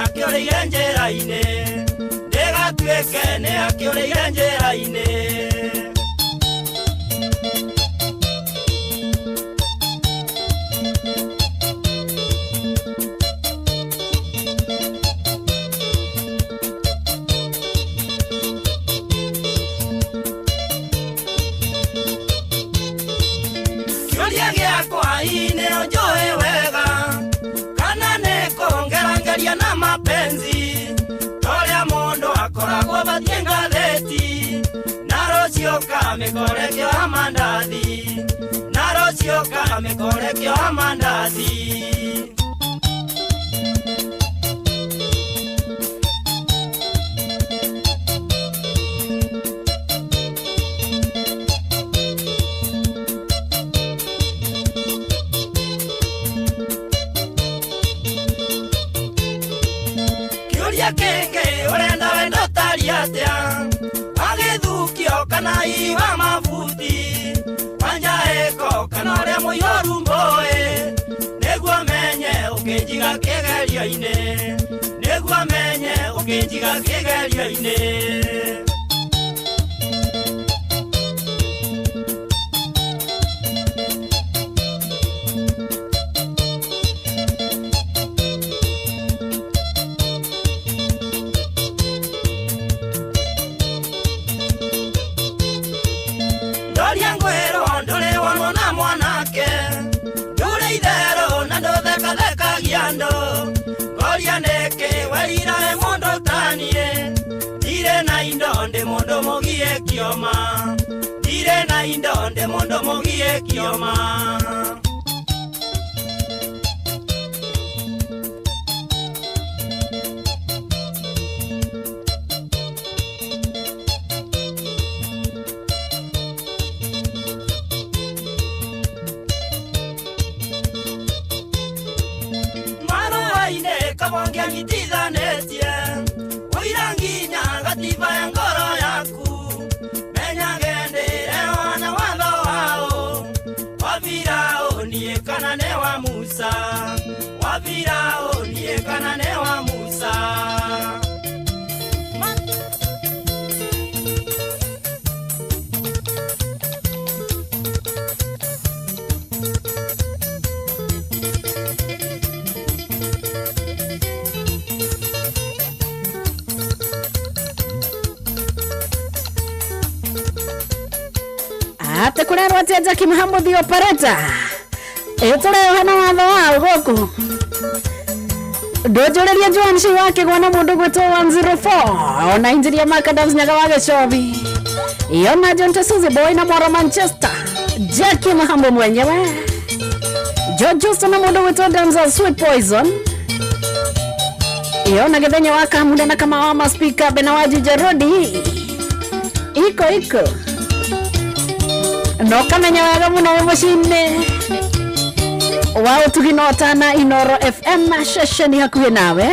akĩũrĩire njĩra-inĩ ndĩgatuĩke nĩ akĩũrĩire njĩra-inĩ. Kĩũria gĩakwa inĩ ũnjũĩ wega kana nĩ kũngerangeria na mapenzi torĩa mũndũ akoragwo bathiĩ ngathĩti na rũciũ kamĩkore kĩoha mandathi na rũciũ kamĩkore kĩoha mandathi. Kĩũria kĩngĩ ũrenda wendo ũtariĩ atĩa wagĩthukio kana iwa mabuti wanjaĩko kana ũrĩa mũiyũru mbũĩ nĩguo menye ũkĩnjiga kĩgerio-inĩ nĩguo menye ũkĩnjiga kĩgerio-inĩ. Ndoria ngwĩrwo ndũrĩ wonwo na mwanake ndũrĩ itherũ na ndũthekathekagia andũ ngoria nĩkĩ werira wĩ mũndũ taniĩ ndirĩ na indo ndĩ mũndũ mũgie kĩoma ndirĩ na indo ndĩ mũndũ mũgie kĩoma. Marũa-inĩ kabonge anyitithanĩtie ũira nginya gatiba ya ngoro yaku menyage ndĩrewa na watho wao wa Firaũni kana nĩ wa Musa wa Firaũni kana nĩ wa Musa. Ate kurerwo atia Jackie Muhamud the operator ĩtũreoha na watho wao gũkũ ndũnjũrĩrie Joan Shi wakĩgwa na mũndũ gwĩtwo 104 ona injiria Makadams Nyaga wa Gĩcobi iona John Tesuzi Boy na Mwaro Manchester Jackie Muhamud mwenyewe George Houston na mũndũ gwĩtwo Denzel Sweet Poison iona Gĩthenya wa Kamunda na kama wa maspika Bena wa Juja Rodi iko iko no kamenya wega muno wĩ mũciĩ-inĩ wa ũtugi na ũtana Inoro FM ceceni hakuhĩ nawe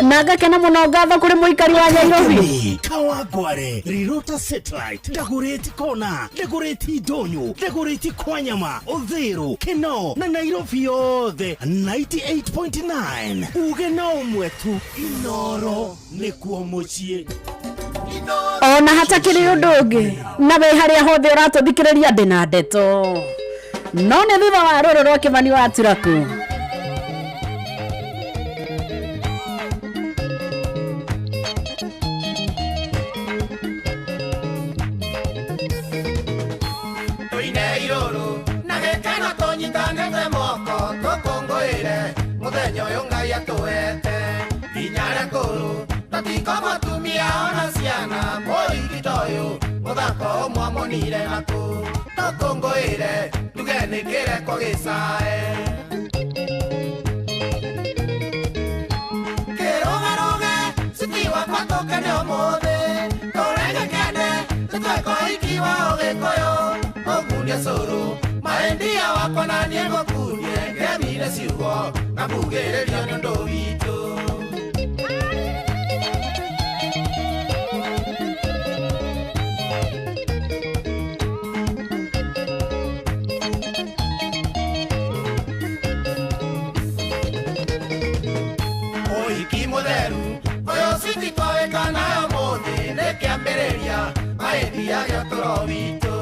na ngakena mũno ngatho kũrĩ mũikari wa Nairobi Kawangware Rirota Satellite Dagoretti Kona Dagoretti Ndonyo Dagoretti Kwanyama Uthiru Keno na Nairobi yothe 98.9 uge na ũmwe tu Inoro nĩkuo mũciĩ. Ona hatakĩrĩ ũndũ ũngĩ na wĩ harĩa hothe ũratũthikĩrĩria ndĩ na ndeto no nĩ thutha wa rũrũ rwa Kĩmani wa Turaku. Tũine irũrũ na gĩkeno tũnyitanĩte moko tũkũngũĩre mũthenya ũyũ Ngai atũhete nginya arĩa akũrũ tũtiko mũtumia ona ciana mũhiki ta ũyũ mũthako ũmwe amonire nakũ tũkũngũĩre tuge nĩ kĩreko gĩcae kĩrũgarũge citi wakwa tũkene ũmũthĩ tũrege kende tũtweka ũhiki wa ũgĩkũyũ ngũkundie cũrũ maendia wakwa na niĩ ngũkundie ngemire ciugo na mbugĩrĩrio nĩ ũndũ witũ. citi twawĩka nayo mũthĩ nĩ kĩambĩrĩria maĩthiage ũtũro witũ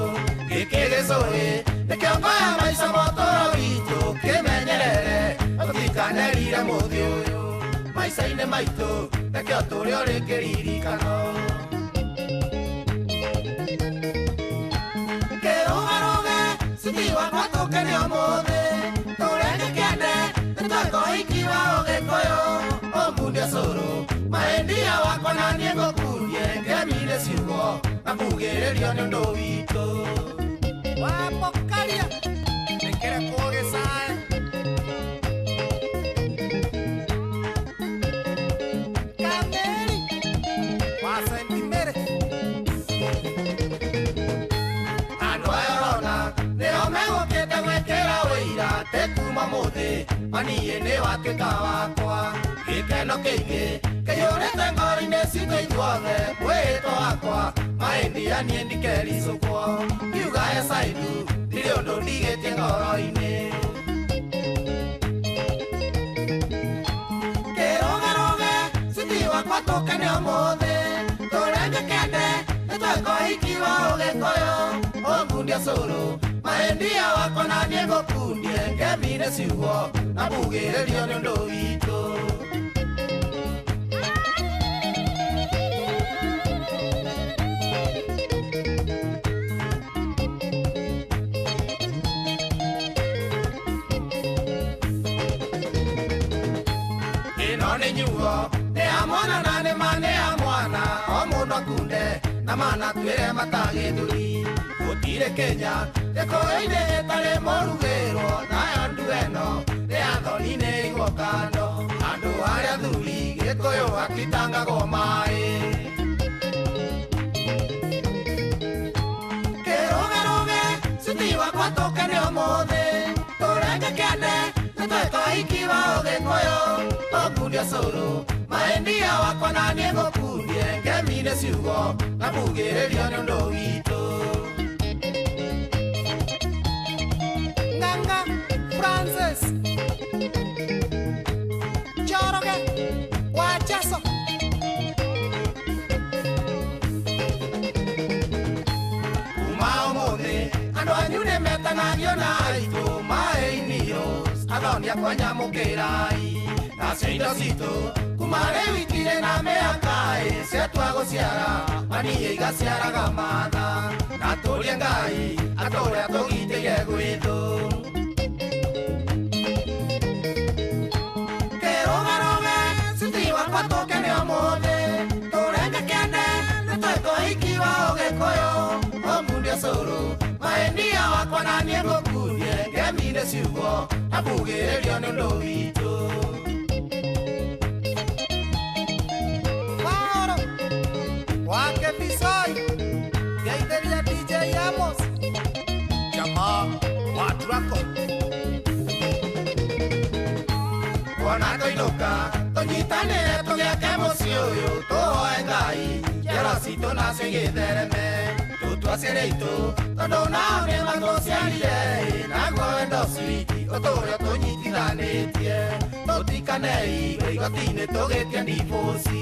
gĩkĩ gĩcũhĩ nĩkĩo ngoya maica ma ũtũro witũ kĩmenyerere ũtikanerire mũthĩ ũyũ maica-inĩ maitũ nĩkĩo tũrĩ ũrĩ kĩririkano kĩrũgarũge citi wakwa tũkene ũmũthĩ tũrenge kĩande nĩtwekoiki wa ũgĩkũyũ ũkundie cũrũ maendia wakwa na niĩ ngũkundie ngemire ciugo na mbugĩrĩrio nĩ ũndũ witũ wapokaria nĩkĩrekwo gĩcae kameri wa sentimere andũ aya ũrona nĩo megũkĩte gwĩkĩra wĩira tĩ kuma mũthĩ maniĩ nĩ watuĩka wakwa gĩkeno kĩingĩ kĩiyũrĩte ngoro-inĩ citũ ithuothe mwĩhĩtwa wakwa maendia niĩ ndikericũkwo ngiuga esaidu ndirĩ ũndũ ndigĩtie ngoro-inĩ kĩrũgarũge citi wakwa tũkene ũmũthĩ tũrenge kĩande nĩtwekoiki wa ũgĩkũyũ ũngundie cũrũ maendia wakwa na niĩ ngũkundie ngemire ciugo na mbugĩrĩrio nĩ ũndũ witũ ĩno nĩ nyuo nĩ ya mwana na nĩ ma nĩ ya mwana o mũndũ akunde na mana twĩre matagĩthuri gũtirĩ Kenya gĩkũyũ-inĩ ĩtarĩ mũrugĩrwo nayo ndu ĩno nĩ ya thoni nĩ ĩigwo kando andũ arĩa athuri gĩkũyũ akitangagwo maĩ kĩrũgarũge citi wakwa tũkene ũmũthĩ tũrenge kĩande nĩtwekoiki wa ũgĩkũyũ tũkundie cũrũ maendia wakwa na niĩ ngũkundie ngemire ciugo na mbugĩrĩrio nĩ ũndũ witũ Nganga Francis Njoroge wa Jaso kuma ũmũthĩ andũ anyu nĩ metanagio na aitũ maĩ-inio athoni akwa nyamũkĩrai nacio indo citũ kuma rĩu itirĩ na mĩaka-ĩ ciatua gũciara maniĩ igaciaraga matha na tũrie Ngai atũrĩa tũgitĩire gwitũ kĩrũgarũge citi wakwa tũkene ũmũthĩ tũrenge kĩande nĩtwekoiki wa ũgĩkũyũ ũngundie cũrũ maendia wakwa na niĩ ngũkundie ngemire ciugo na mbugĩrĩrio nĩ ũndũ witũ Mauro wake Bisoi geithĩria DJ Amos jamaa wa Draco kuona tũinũka tũnyitanĩre tũgĩake mũciĩ ũyũ tũhoe Ngai njĩra citũ nacio igĩthereme tũtwaciare itũ tondũ nao nĩ matũciarire naguo wendo switi ũtũre tũnyitithanĩtie tũtikanei igoti-inĩ tũgĩtie ndiboci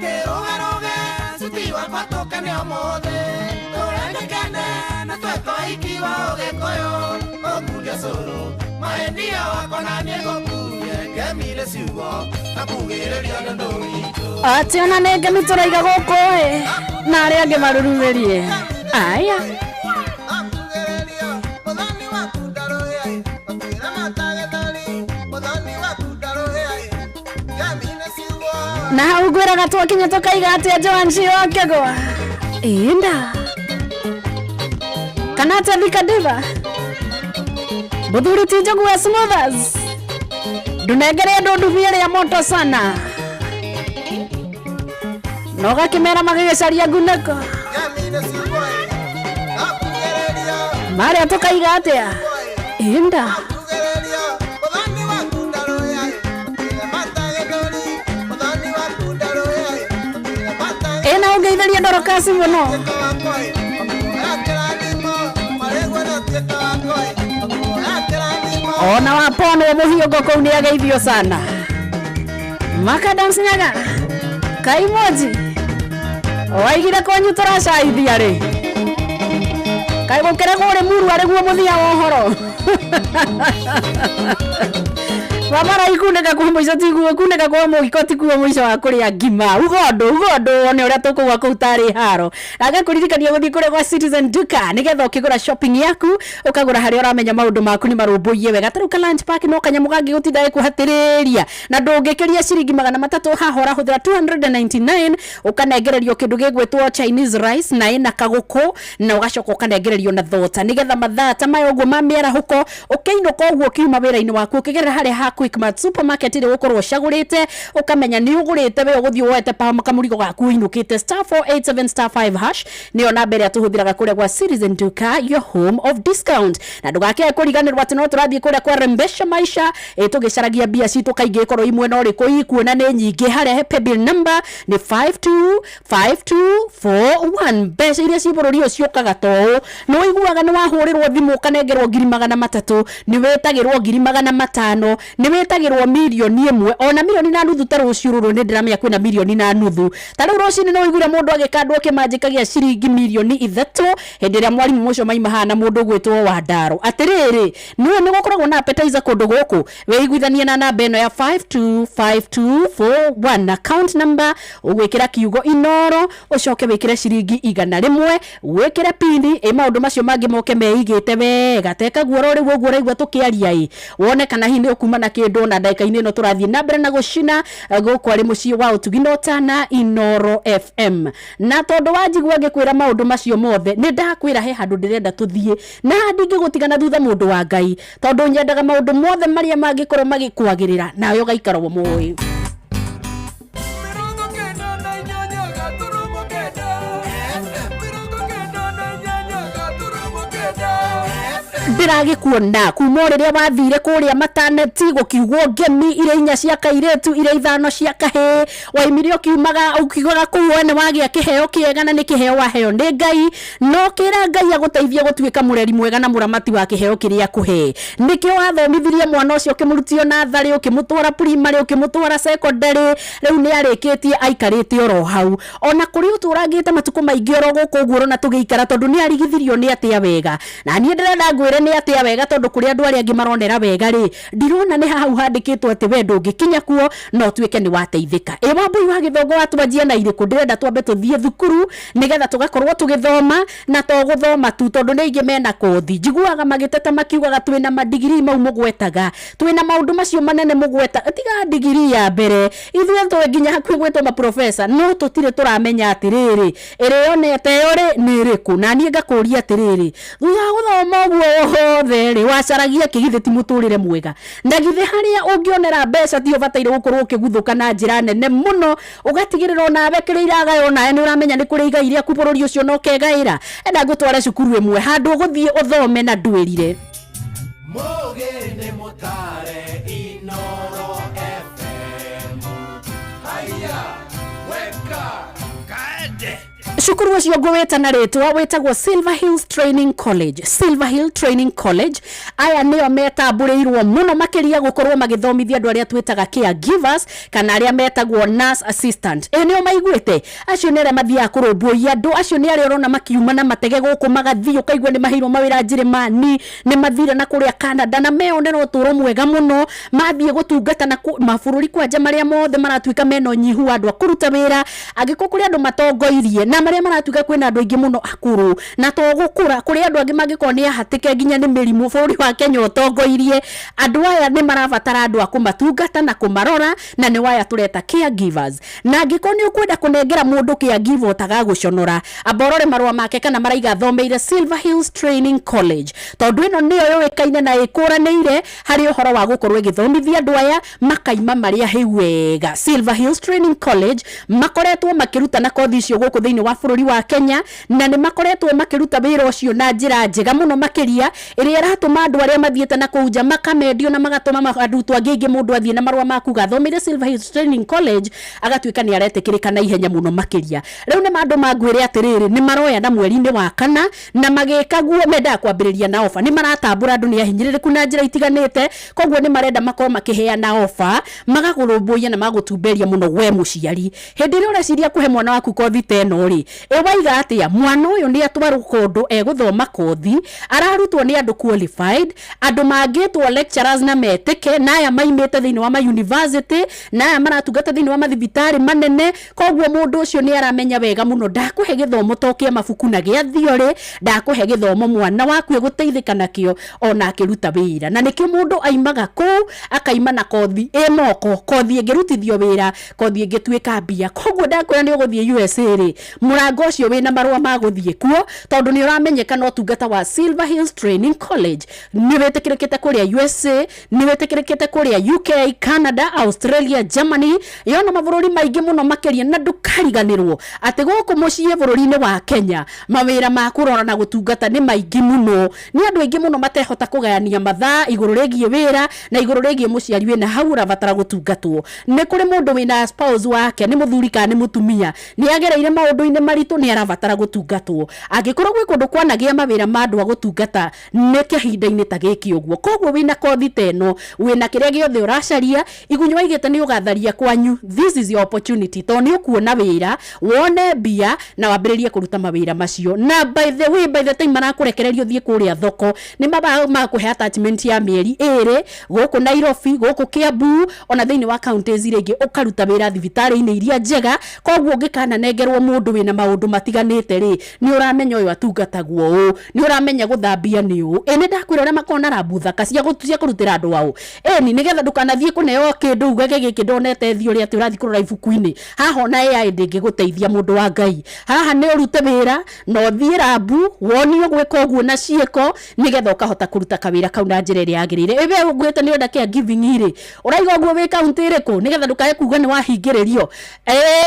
kĩrũgarũge citi wakwa tũkene ũmũthĩ tũrenge kĩande na twekoiki wa ũgĩkũyũ ũkundie cũrũ maendia wakwa na niĩ ngũkundie ngemire ciugo na mbugĩrĩrio nĩ ũndũ witũ Atĩ ona nĩ ngemi tũraiga gũkũ ĩ na arĩa angĩ marurumĩrie aya na hau ngwĩraga twakinya tũkaiga atĩa Joan Shiokegwa inda kana atĩa Thika Diva mũthuri ti Njogu wa Smothers ndũnengere andũ ndubi ĩrĩa moto sana na ũgakĩmera magĩgĩcaria ngunĩko marĩa tũkaiga atĩa inda ĩna ũngeithĩria Dorokasi mũno Ona waponwo mũhiũngo kũu nĩ ageithio sana. Makadams Nyaga kaimoji waigire kwanyu tũracaithia rĩ kaĩ gũkĩregwo ũrĩ muru arĩguo mũthia wa ũhoro. Wamara ikunĩka kwa mũico tiguo kunĩka kwa mũgiko tikuo mũico wa kũrĩa ngima. Uga ũndũ, uga ũndũ wone ũrĩa tũkũgwa kũu tarĩ haro. Na ngakũririkania gũthiĩ kũrĩa gwa Citizen Duka nĩgetha ũkĩgũra shopping yaku ũkagũra harĩa ũramenya maũndũ maku nĩ marũmbũiye wega. Ta rĩu ka lunch pack no kanyamũ kangĩgũtinda gĩkuhatĩrĩria na ndũngĩkĩria ciringi 300, haha ũrahũthĩra 299 ũkanengererio kĩndũ gĩgwĩtwo Chinese rice na ĩna kagũkũ, na ũgacoka ũkanengererio na thota nĩgetha mathaa ta maya ũguo ma mĩarahũko ũkĩinũka ũguo ũkiuma wĩra-inĩ waku ũkĩgerera harĩa ha Quickmart supermarket ĩrĩa ũgũkorwo ũcagũrĩte ũkamenya nĩ ũgũrĩte we ũgũthiĩ woete kamũrigo gaku ũinũkĩte. *487*5# nĩyo namba ĩrĩa tũhũthĩraga kũrĩa gwa Citizen Duka, your home of discount. Na ndũgakĩae kũriganĩrwo atĩ no tũrathiĩ kũrĩa kwa Rembesha Maisha tũgĩcaragia mbia citũ kaingĩ ĩkorwo imwe no rĩkũ ikuona nĩ nyingĩ. Harĩa paybill number nĩ 525241. Mbeca iria ci bũrũri ũyũ ciũkaga ta ũũ: nĩ ũiguaga nĩ wahũrĩrwo thimũ ũkanengerwo 300,000, nĩ wĩtagĩrwo 500,000, nĩ wĩtagĩrwo 1 million, ona 1.5 million. Ta rũciũ rũrũ nĩ ndĩramenya kwĩna 1.5 million. Ta rĩu rũcinĩ nĩ ũiguire mũndũ agĩkandwo kĩmanjĩka gĩa ciringi 3 million hĩndĩ ĩrĩa mwarimũ mũcio maima haha na mũndũ ũgwĩtwo Wandaro. Atĩrĩrĩ, nĩwe nĩ gũkoragwo na appetizer kũndũ gũkũ. Wĩiguithanie na namba ĩno ya 525241, account number ũgwĩkĩra kiugo Inoro, ũcoke wĩkĩre ciringi 100, wĩkĩre pini ĩ maũndũ macio mangĩ moke meigĩte wega. Teka guoro rĩu ũguo ũraigua tũkĩaria ĩ wone kana hihi nĩ ũkuma na kĩndũ. Na ndagĩka-inĩ ĩno tũrathiĩ na mbere na gũcina gũkũ arĩ mũciĩ wa ũtugi na ũtana, Inoro FM. Na tondũ wanjigua ngĩkwĩra maũndũ macio mothe, nĩ ndakwĩra he handũ ndĩrenda tũthiĩ na ndingĩgũtigana thutha, mũndũ wa Ngai, tondũ nyendaga maũndũ mothe marĩa mangĩkorwo magĩkwagĩrĩra nawe ũgaikarwo mũĩ. 98.9. Ndĩragĩkuona kuma o rĩrĩa wathire kũrĩa mataneti gũkiugwo ngemi iria inya cia kairĩtu, iria ithano cia kahĩĩ. Waimire ũkiumaga ũkiugaga kũu we nĩ wagĩa kĩheo kĩega, na nĩ kĩheo waheo nĩ Ngai, no kĩra Ngai agũteithie gũtuĩka mũreri mwega na mũramati wa kĩheo kĩrĩa akũhe. Nĩkĩo wathomithirie mwana ũcio, ũkĩmũrutio natharĩ, ũkĩmũtwara primary, ũkĩmũtwara secondary, rĩu nĩ arĩkĩtie aikarĩte oro hau ona kũrĩ ũtũrangĩte matukũ maingĩ oro gũkũ ũguo ũrona tũgĩikara, tondũ nĩ arigithirio nĩ atĩa wega. Na niĩ ndĩrenda ngwĩre nĩ atĩa wega, tondũ kũrĩ andũ arĩa angĩ maronera wega rĩ, ndirona nĩ hau handĩkĩtwo atĩ we ndũngĩkinya kuo no ũtuĩke nĩ wateithĩka. Ĩ Wambui wa Gĩthongo, watwanjia na irĩkũ? Ndĩrenda twambe tũthiĩ thukuru nĩgetha tũgakorwo tũgĩthoma, na to gũthoma tu, tondũ nĩ aingĩ mena kothi. Njiguaga magĩteta makiugaga twĩna madigiri mau mũgwetaga, twĩna maũndũ macio manene mũgweta, tiga ndigiri ya mbere ithuĩ twĩ nginya hakuhĩ gwĩtwo maprofesa, no tũtirĩ tũramenya atĩrĩrĩ ĩrĩa yonete yo rĩ nĩ ĩrĩkũ. Na niĩ ngakũria atĩrĩrĩ, thutha wa gũthoma ũguo wothe rĩ, wacaragia kĩ? Githĩ ti mũtũrĩre mwega? Na githĩ harĩa ũngĩonera mbeca ti ũbataire gũkorwo ũkĩguthũka na njĩra nene mũno, ũgatigĩrĩra onawe kĩrĩa iragaywo nawe nĩ ũramenya nĩ kũrĩ igai rĩaku bũrũri ũcio na ũkegaĩra. Enda ngũtware cukuru ĩmwe handũ ũgũthiĩ ũthome na ndwĩrire. Mugi nĩ mũtare, Inoro FM. Haya, weka kaende. Cukuru ũcio ngũwĩta na rĩtwa wĩtagwo Silver Hills Training College. Silver Hill Training College, aya nĩo metambũrĩirwo mũno makĩria gũkorwo magĩthomithia andũ arĩa twĩtaga caregivers kana arĩa metagwo nurse assistant. Ĩ nĩo maiguĩte acio nĩ arĩa mathiaga kũrũmbũiya andũ acio, nĩ arĩa ũrona makiuma na matege gũkũ magathiĩ ũkaigua nĩ maheirwo mawĩra Njĩrĩmani, nĩ mathire na kũrĩa Canada na meyonera ũtũũro mwega mũno mathiĩ gũtungata na mabũrũri kwanja marĩa mothe maratuĩka mena ũnyihu wa andũ a kũruta wĩra. Angĩkorwo kũrĩ andũ matongoirie na marĩa maratuĩka kwĩna andũ aingĩ mũno akũrũ na to gũkũra, kũrĩ andũ angĩ mangĩkorwo nĩ ahatĩke nginya nĩ mĩrimũ, bũrũri wa Kenya ũtongoirie andũ aya nĩ marabatara andũ a kũmatungata na kũmarora, na nĩ waya tũreta caregivers. Na angĩkorwo nĩ ũkwenda kũnengera mũndũ caregiver ũtagagũconora, amba ũrore marũa make kana maraiga athomeire Silver Hills Training College, tondũ ĩno nĩyo yũĩkaine na ĩkũranĩire harĩ ũhoro wa gũkorwo ĩgĩthomithia andũ aya makaima marĩa hĩu wega. Silver Hills Training College makoretwo makĩrutana kothi icio gũkũ thĩinĩ wa Bũrũri wa Kenya, na nĩ makoretwo makĩruta wĩra ũcio na njĩra njega mũno makĩria, ĩrĩa ĩratũma andũ arĩa mathiĩte na kũu nja makamendio na magatũma arutwo angĩ aingĩ. Mũndũ athiĩ na marũa maku gathomire Silver Hills Training College, agatuĩka nĩ aretĩkĩrĩka na ihenya mũno makĩria. Rĩu nĩ mandũ mangwĩre atĩrĩrĩ, nĩ maroya na mweri-inĩ wa kana, na magĩka guo mendaga kwambĩrĩria na ofa. Nĩ maratambũra andũ nĩ ahinyĩrĩrĩku na njĩra itiganĩte, koguo nĩ marenda makorwo makĩheana ofa, magakũrũmbũiya na magũtumberia mũno. We mũciari, hĩndĩ ĩrĩa ũreciria kũhe mwana waku kothi ta ĩno rĩ, ĩ waiga atĩa? Mwana ũyũ nĩ atwarwo kũndũ egũthoma kothi, ararutwo nĩ andũ qualified, andũ mangĩtwo lecturers na metĩke, na aya maimĩte thĩinĩ wa ma university, na aya maratungata thĩinĩ wa mathibitarĩ manene. Koguo mũndũ ũcio nĩ aramenya wega mũno, ndakũhe gĩthomo to kĩa mabuku na gĩa theory, ndakũhe gĩthomo mwana waku egũteithĩka nakĩo ona akĩruta wĩra. Na nĩkĩo mũndũ aimaga kũu akaima na kothi ĩ moko, kothi ĩngĩrutithio wĩra, kothi ĩngĩtuĩka mbia. Koguo ndakwĩra nĩ ũgũthiĩ USA rĩ, mũrango ũcio wĩna marũa ma gũthiĩ kuo, tondũ nĩ ũramenyeka na ũtungata wa Silver Hills Training College nĩ wĩtĩkĩrĩkĩte kũrĩa USA, nĩ wĩtĩkĩrĩkĩte kũrĩa UK, Canada, Australia, Germany, yona mabũrũri maingĩ mũno makĩria. Na ndũkariganĩrwo atĩ gũkũ mũciĩ bũrũri-inĩ wa Kenya, mawĩra ma kũrora na gũtungata nĩ maingĩ mũno. Nĩ andũ aingĩ mũno matehota kũgayania mathaa igũrũ rĩgiĩ wĩra na igũrũ rĩgiĩ mũciari wĩna hau ũrabatara gũtungatwo. Nĩ kũrĩ mũndũ wĩna spouse wake, nĩ mũthuri kana nĩ mũtumia, nĩ agereire maũndũ-inĩ maritũ, nĩ arabatara gũtungatwo. Angĩkorwo gwĩ kũndũ kwanagĩa mawĩra ma andũ a gũtungata, nĩ kĩhinda-inĩ ta gĩkĩ ũguo. Koguo wĩna kothi ta ĩno, wĩna kĩrĩa gĩothe ũracaria, igunyũ waigĩte nĩ ũgatharia kwanyu, this is your opportunity, tondũ nĩ ũkuona wĩra, wone mbia na wambĩrĩrie kũruta mawĩra macio. Na by the way, by the time marakũrekereria ũthiĩ kũrĩa thoko, nĩ makũhe attachment ya mĩeri 2 gũkũ Nairobi, gũkũ Kiambu, ona thĩinĩ wa counties iria ingĩ, ũkaruta wĩra thibitarĩ-inĩ iria njega. Koguo ũngĩkananengerwo mũndũ wĩna maũndũ matiganĩte rĩ, nĩ ũramenya ũyũ atungatagwo ũũ, nĩ ũramenya gũthambia nĩ ũũ. Ĩ nĩ ndakwĩra ũrĩa makoragwo na rambu thaka cia kũrutĩra andũ ao ĩni, nĩgetha ndũkanathiĩ kũneo kĩndũ ugage gĩkĩ ndonete thiũrĩ atĩ ũrathiĩ kũrora ibuku-inĩ. Haha ona AI ndĩngĩgũteithia, mũndũ wa Ngai. Haha nĩ ũrute wĩra na ũthiĩ rambu wonio gwĩka ũguo na ciĩko, nĩgetha ũkahota kũruta kawĩra kau na njĩra ĩrĩa yagĩrĩire. Ĩwe ũguĩte nĩ ũrenda caregiving rĩ, ũraiga ũguo wĩ kaunti ĩrĩkũ, nĩgetha ndũkae kuga nĩ wahingĩrĩrio?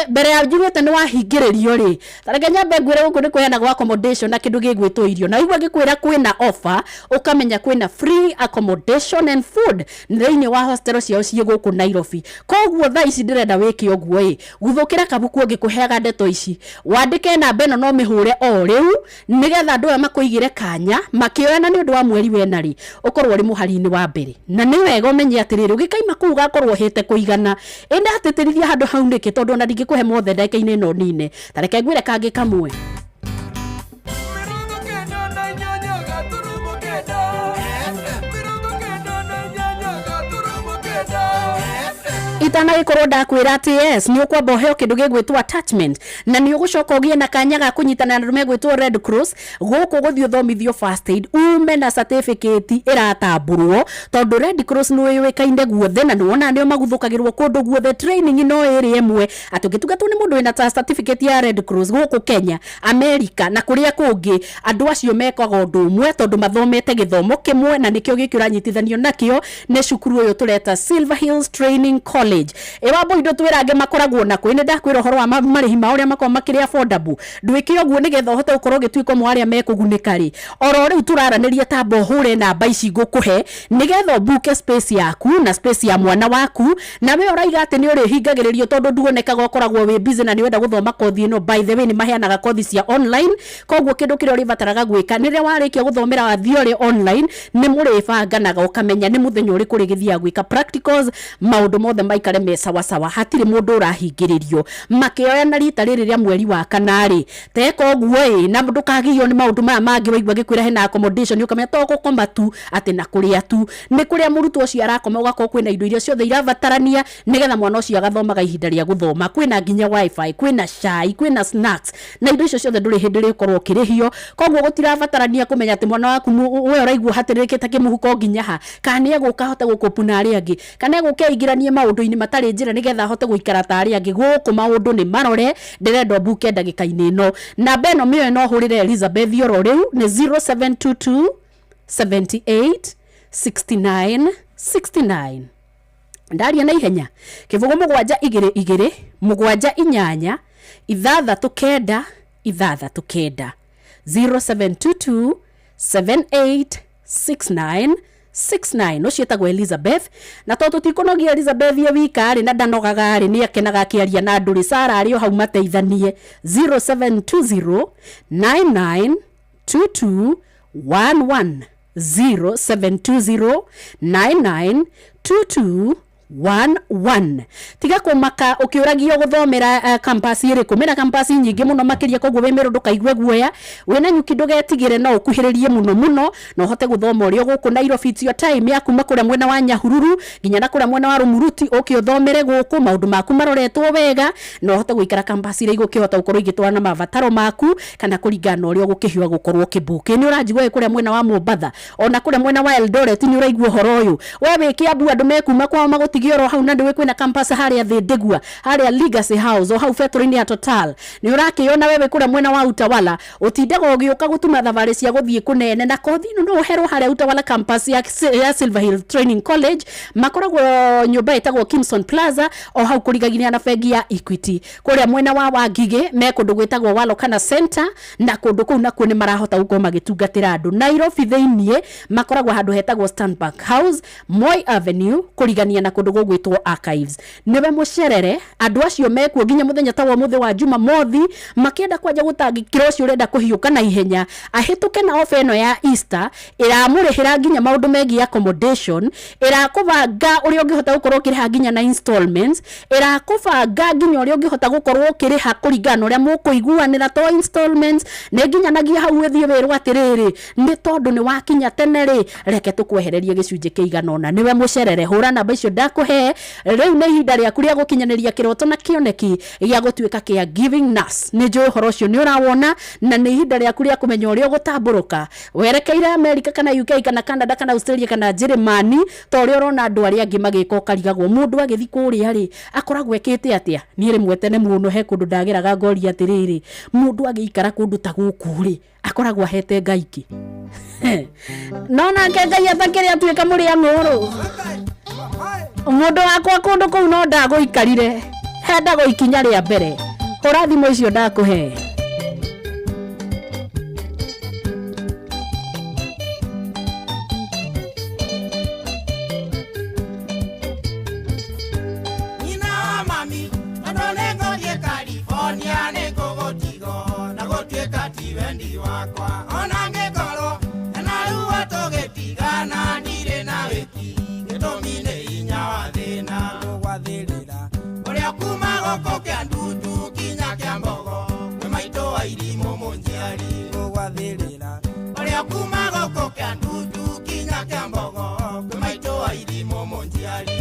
Mbere ya njugĩte nĩ wahingĩrĩrio rĩ, tareke nyambe ngwĩre gũkũ nĩ kũheanagwo accommodation na kĩndũ gĩgwĩtwo irio. Na igua ngĩkwĩra kwĩna offer, ũkamenya kwĩna free accommodation and food thĩinĩ wa hostel ciao ciĩ gũkũ Nairobi. Koguo thaa ici ndĩrenda wĩke ũguo, ĩ guthũkĩra kabuku ngĩkũheaga ndeto ici, wandĩke namba ĩno no mĩhũre o rĩu, nĩgetha andũ aya makũigĩre kanya makĩoyana nĩ ũndũ wa mweri wena rĩ, ũkorwo ũrĩ mũhari-inĩ wa mbere. Na nĩ wega ũmenye atĩrĩrĩ, ũgĩkaima kũu ũgakorwo ũhĩte kũigana. Ĩ ndatĩtĩrithia handũ hau nĩkĩ? Tondũ ona ndingĩkũhe mothe ndagĩka-inĩ ĩno nine. Tareke ngwĩre kangĩ kamwe. 98.9. 98.9. Itanagĩkorwo ndakwĩra atĩ yes, nĩ ũkwamba ũheo kĩndũ gĩgwĩtwo attachment, na nĩ ũgũcoka ũgĩe na kanya ga kũnyitana na andũ megwĩtwo Red Cross gũkũ, gũthiĩ ũthomithio first aid, ume na certificate ĩratambũrwo, tondũ Red Cross nĩ yũĩkaine guothe na nĩ wonaga nĩo maguthũkagĩrwo kũndũ guothe. Training no ĩrĩ ĩmwe, atĩ ũngĩtungatwo nĩ mũndũ wĩna ta certificate ya Red Cross gũkũ Kenya, America na kũrĩa kũngĩ, andũ acio mekaga ũndũ ũmwe, tondũ mathomete gĩthomo kĩmwe, na nĩkĩo gĩkĩ ũranyitithanio nakĩo nĩ cukuru ũyũ tũreta Silver Hills Training College. Ĩwambo indo twĩrange makoragwo nako. Nĩ ndakwĩra ũhoro wa marĩhi mao ũrĩa makoragwo makĩrĩ affordable. Ndwĩke ũguo nĩgetha ũhote gũkorwo ũgĩtuĩka ũmwe wa arĩa mekũgunĩka rĩ, oro rĩu tũraranĩria, tamba ũhũre namba ici ngũkũhe, nĩgetha ũbuke space yaku na space ya mwana waku. Na we ũraiga atĩ nĩ ũrĩhingagĩrĩrio tondũ nduonekaga, ũkoragwo wĩ busy na nĩ ũrenda gũthoma kothi ĩno, by the way, nĩ maheanaga kothi cia online. Koguo kĩndũ kĩrĩa ũrĩbataraga gwĩka nĩ rĩrĩa warĩkia gũthomera theory online, nĩ mũrĩbanganaga ũkamenya nĩ mũthenya ũrĩkũ ũrĩgĩthiaga gwĩka practicals, maũndũ mothe maikare me sawasawa. Hatirĩ mũndũ ũrahingĩrĩrio makĩoya na rita rĩrĩ rĩa mweri wa kana rĩ. Teka ũguo ĩ, na ndũkagiywo nĩ maũndũ maya mangĩ. Waigua gĩkwĩra hena accommodation, ũkamenya to gũkoma tu, atĩ na kũrĩa tu nĩ kũrĩa mũrutwo ũcio arakoma, ũgakorwo kwĩna indo iria ciothe irabatarania nĩgetha mwana ũcio agathomaga ihinda rĩa gũthoma. Kwĩna nginya WiFi, kwĩna cai, kwĩna snacks na indo icio ciothe, ndũrĩ hĩndĩ rĩkorwo ũkĩrĩhio. Koguo gũtirabatarania kũmenya atĩ mwana waku we ũraigua hatĩrĩrĩkĩte kĩmũhuko nginya ha, kana nĩ egũka ahote gũkũpu na arĩa angĩ, kana egũka aingĩranie maũndũ-inĩ matarĩ njĩra nĩgetha ahote gũikara ta arĩa angĩ. Gũkũ maũndũ nĩ marore. Ndĩrenda ũmbuke ndagĩka-inĩ ĩno. Namba ĩno mĩoe no ũhũrĩre Elizabeth oro rĩu, nĩ 0722 78 69 69. Ndaria na ihenya, 0 7 2 2 7 8 6 9. Ithathatũ kenda 0722 7869 69. Ũcio etagwo Elizabeth, na tondũ tũtikũnogia Elizabeth ye wika rĩ, na ndanogaga rĩ, nĩ akenaga akĩaria na andũ rĩ, Sara arĩ o hau mateithanie. 0720 99 22 11, 0720 99 22 11. Tiga kũmaka ũkĩũragio gũthomera campus ĩrĩkũ. Mena campus nyingĩ mũno makĩria, koguo wĩ Meru ndũkaigue guoya, wĩna Nyuki ndũgetigĩre, no ũkuhĩrĩrie mũno mũno na ũhote gũthoma ũrĩ o gũkũ Nairobi. It's your time ya kuma kũrĩa mwena wa Nyahururu nginya na kũrĩa mwena wa Rumuruti, ũke ũthomere gũkũ, maũndũ maku maroretwo wega na ũhote gũikara campus iria igũkĩhota gũkorwo igĩtwarana na mabataro maku kana kũringana na ũrĩa ũgũkĩhiũha gũkorwo ũkĩbook. Nĩ ũranjigua wĩ kũrĩa mwena wa Mombatha, ona kũrĩa mwena wa Eldoret nĩ ũraigua ũhoro ũyũ. We wĩ Kiambu, andũ mekuma kwao magũtigie oro hau, na ndũĩ kwĩna campus harĩa Thĩndĩgua, harĩa Legacy House, o hau betũrũ-inĩ ya Total. Nĩ ũrakĩona we wĩ kũrĩa mwena wa Utawala, ũtindaga ũgĩũka gũtuma thabarĩ cia gũthiĩ kũnene, na kothi ĩno no ũherwo harĩa Utawala campus ya Silver Hill Training College. Makoragwo nyũmba ĩtagwo Kimson Plaza, o hau kũrigagiria na bengi ya Equity. Kũrĩa mwena wa Wangigĩ me kũndũ gwĩtagwo Walokana Center, na kũndũ kũu nakuo nĩ marahota gũkorwo magĩtungatĩra andũ. Nairobi thĩiniĩ makoragwo handũ hetagwo Stanbank House, Moi Avenue, kũrigania na kũndũ gũgwĩtwo Archives. Nĩwe mũcerere andũ acio mekuo nginya mũthenya ta wa ũmũthĩ wa Jumamothi, makĩenda kwanja gũtangĩkĩra ũcio ũrenda kũhiũka na ihenya ahĩtũke na ofa ĩno ya Easter. Ĩramũrĩhĩra nginya maũndũ megiĩ accommodation, ĩrakũbanga ũrĩa ũngĩhota gũkorwo ũkĩrĩha nginya na installments, ĩrakũbanga nginya ũrĩa ũngĩhota gũkorwo ũkĩrĩha kũringana na ũrĩa mũkũiguanĩra, to installments nĩ nginyanagia hau ũthiĩ wĩrwo atĩrĩrĩ, nĩ tondũ nĩ wakinya tene rĩ, reke tũkwehererie gĩcunjĩ kĩigana ũna. Nĩwe mũcerere, hũra namba icio ndakũhe. Rĩu nĩ ihinda rĩaku rĩa gũkinyanĩria kĩroto na kĩoneki gĩa gũtuĩka kĩa giving nurse. Nĩ njũĩ ũhoro ũcio nĩ ũrawona, na nĩ ihinda rĩaku rĩa kũmenya ũrĩa ũgũtambũrũka werekeire America kana UK kana Canada kana Australia kana Njĩrĩmani, ta ũrĩa ũrona andũ arĩa angĩ magĩka, ũkarigagwo mũndũ agĩthiĩ kũrĩa rĩ, akoragwo ekĩte atĩa. Niĩ rĩmwe tene mũno he kũndũ ndageraga ngoria atĩrĩrĩ, mũndũ agĩikara kũndũ ta gũkũ rĩ, akoragwo ahete Ngai kĩ? No nake Ngai atakĩrĩ atuĩka mũrĩa ng'ũrũ mũndũ wakwa kũndũ kũu no ndagũikarire hendagwo ikinya rĩa mbere. Hũra thimũ icio ndakũhe. Nyina wa mami, tondũ nĩngũthiĩ California, nĩngũgũtigwo na gũtuĩka ti wendi wakwa, ona ngĩkorwo na ruo tũgĩtigana ndirĩ na wĩki, gĩtũmi nĩ hinya wa thĩna gũgwathĩrĩra ũrĩa kuma gũkũ kĩa Ndutu kinya kĩa Mbogo, kwĩ maitũ wa irimũ mũnjiari gũgwathĩrĩra ũrĩa kuma gũkũ kĩa Ndutu kinya kĩa Mbogo, kwĩ maitũ wa irimũ mũnjiari.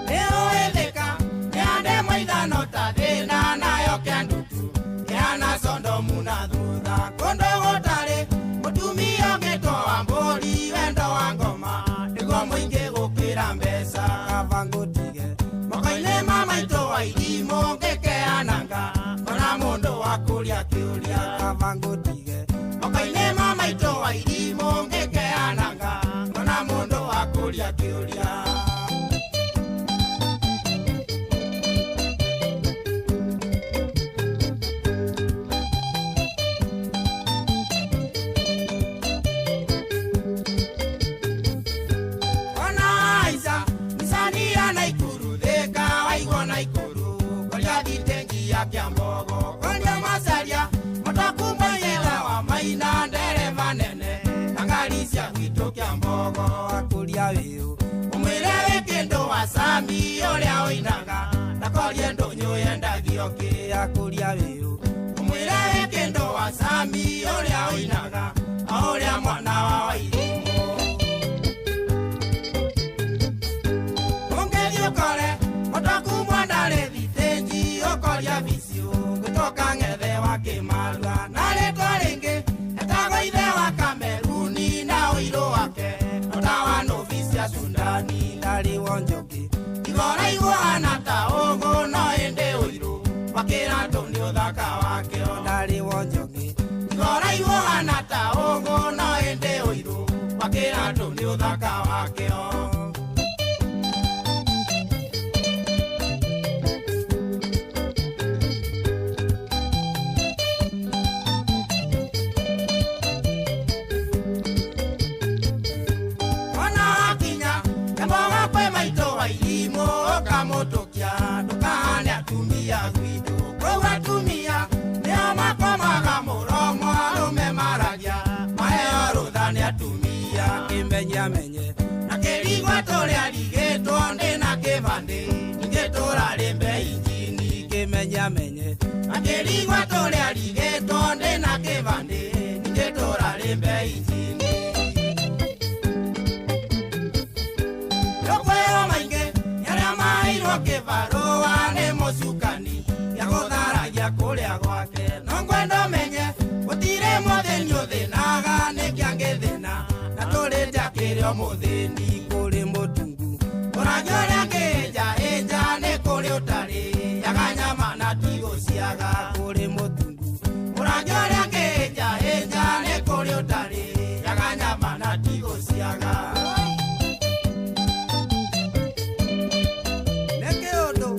Nĩũĩthĩka nĩande maithano ta thĩna nayo kĩa Ndutu kĩhana Sondomu na thutha, kũndũ gũtarĩ mũtumia ũngĩtwo wa mbũri, wendo wa ngoma nĩguo mũingĩ gũkĩra mbeca, kaba ngũtige moko-inĩ ma maitũ wa irimũ ngĩkeananga ona mũndũ wa kũria kĩũria, kaba ngũtige moko-inĩ ma maitũ wa irimũ ngĩkeananga ona mũndũ wa kũria kĩũria. Ona Aica Nisania na Ikuru thika waigwo na Ikuru koria thitengi ya Kiambogo, koria Macaria mũtakumanyĩra wa Maina, ndereba nene na ngari cia gwitũ Kiambogo, akũria wĩũ ũmwĩre wĩ kĩndũ wa Sami ũrĩa ũinaga ndakorie ndũnyũ yendagio kĩ, akũria wĩũ ũmwĩre wĩ kĩndũ wa Sami ũrĩa ũinaga o ũrĩa mwana wa Wairimũ. Ũngĩthiĩ ũkore mũtaku mwandarĩ thitĩnji, ũkoria bicio gwĩtoka ng'ethe wa Kĩmarua, na rĩtwa rĩngĩ etagwo ithe wa Kameruni, na ũirũ wake ota wa nũbi cia Sudani, ndarĩ wonjoki igoraigwo hana ta ũgũ, no ĩndĩ ũirũ wakĩra tũ nĩ ũthaka wake, ndarĩ wonjoki igoraigwo hana ta ũgũ, no ĩndĩ ũirũ wakĩra tũ nĩ ũthaka wake. Atumia gwitũ kũu atumia nĩo makomaga mũromo arũme maragia maheo rũtha nĩ atumia kĩmenye amenye na kĩrigwa tũrĩa rigĩtwo ndĩ na kĩbandĩ ingĩtũra rĩmbe injini kĩmenye amenye na kĩrigwa tũrĩa rigĩtwo ndĩ na kĩbandĩ ingĩtũra rĩmbe injini yokwĩrwo maingĩ arĩa maheirwo kĩbarũa nĩ mũcukani gĩa gũtharagia kũrĩa gwake no ngwenda ũmenye gũtirĩ mũthĩni ũthĩnaga nĩkĩ angĩthĩna na tũrĩte akĩrĩ o mũthĩni kũrĩ mũtungu ũrangĩ ũrĩa angĩĩnja ĩnja nĩ kũrĩ ũtarĩ yaga nyama na tigũciaga kũrĩ mũtungu ũrangĩ ũrĩa angĩĩnja ĩnja nĩ kũrĩ ũtarĩ yaga nyama na tigũciaga. Nĩkĩ ũndũ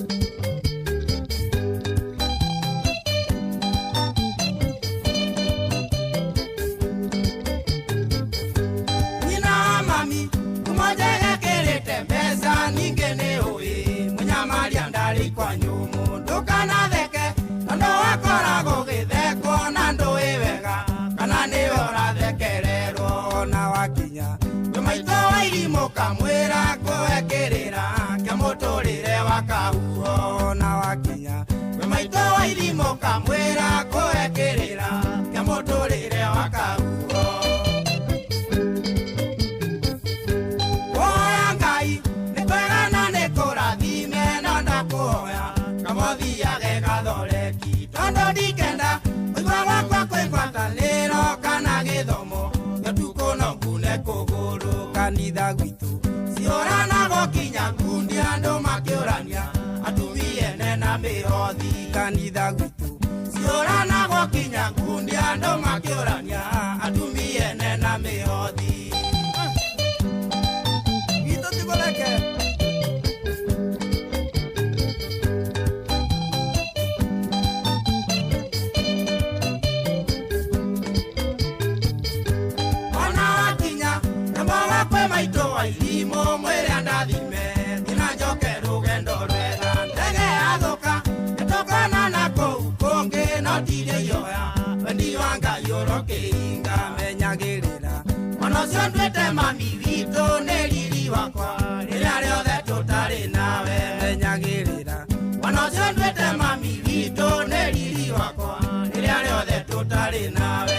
nyina wa mami kuma njegekĩrĩte mbeca ningĩ nĩ ũĩ mũnyamaria ndarĩ kwa nyũmũ ndũkanatheke tondũ wakoragwo ũgĩthekwo na ndũĩ wega kana nĩwe ũrathekererwo ona wakinya kwĩ maitũ wa irimũ kamwĩra kũekĩrĩra kĩa mũtũrĩre wa kahuho ona wakinya kwĩ maitũ wa irimũ kamwĩra kũekĩrĩra kĩa mũtũrĩre wa kahuho. Kũhoya Ngai nĩ kwega na nĩ kũrathime no ndakũhoya kamũthiage gathoreki tondũ ndikenda kũigua gwakwa kwĩ ngwatanĩro kana gĩthomo gĩtukũ no ngune kũgũrũ kanitha gwitũ ciũranagwo kinya ngundi andũ makĩũrania atumia ene na mĩhothi kanitha gwitũ ciũranagwo kinya ngundi andũ makĩũrania atumia ene na mĩhothi. Gwitũ ti kũreke. Ona wakinya nyambaga kwĩ maitũ wa irimũ mwĩre andathime nginya njoke rũgendo rwega ndege yathũka nĩtũkonana kũu kũngĩ no ndirĩ ioya wendi wa Ngai ũrokĩhinga menyagĩrĩra mwana ũcio nduĩte mami witũ nĩ riri wakwa rĩrĩa rĩothe tũtarĩ nawe menyagĩrĩra mwana ũcio nduĩte mami witũ nĩ riri wakwa rĩrĩa rĩothe tũtarĩ nawe.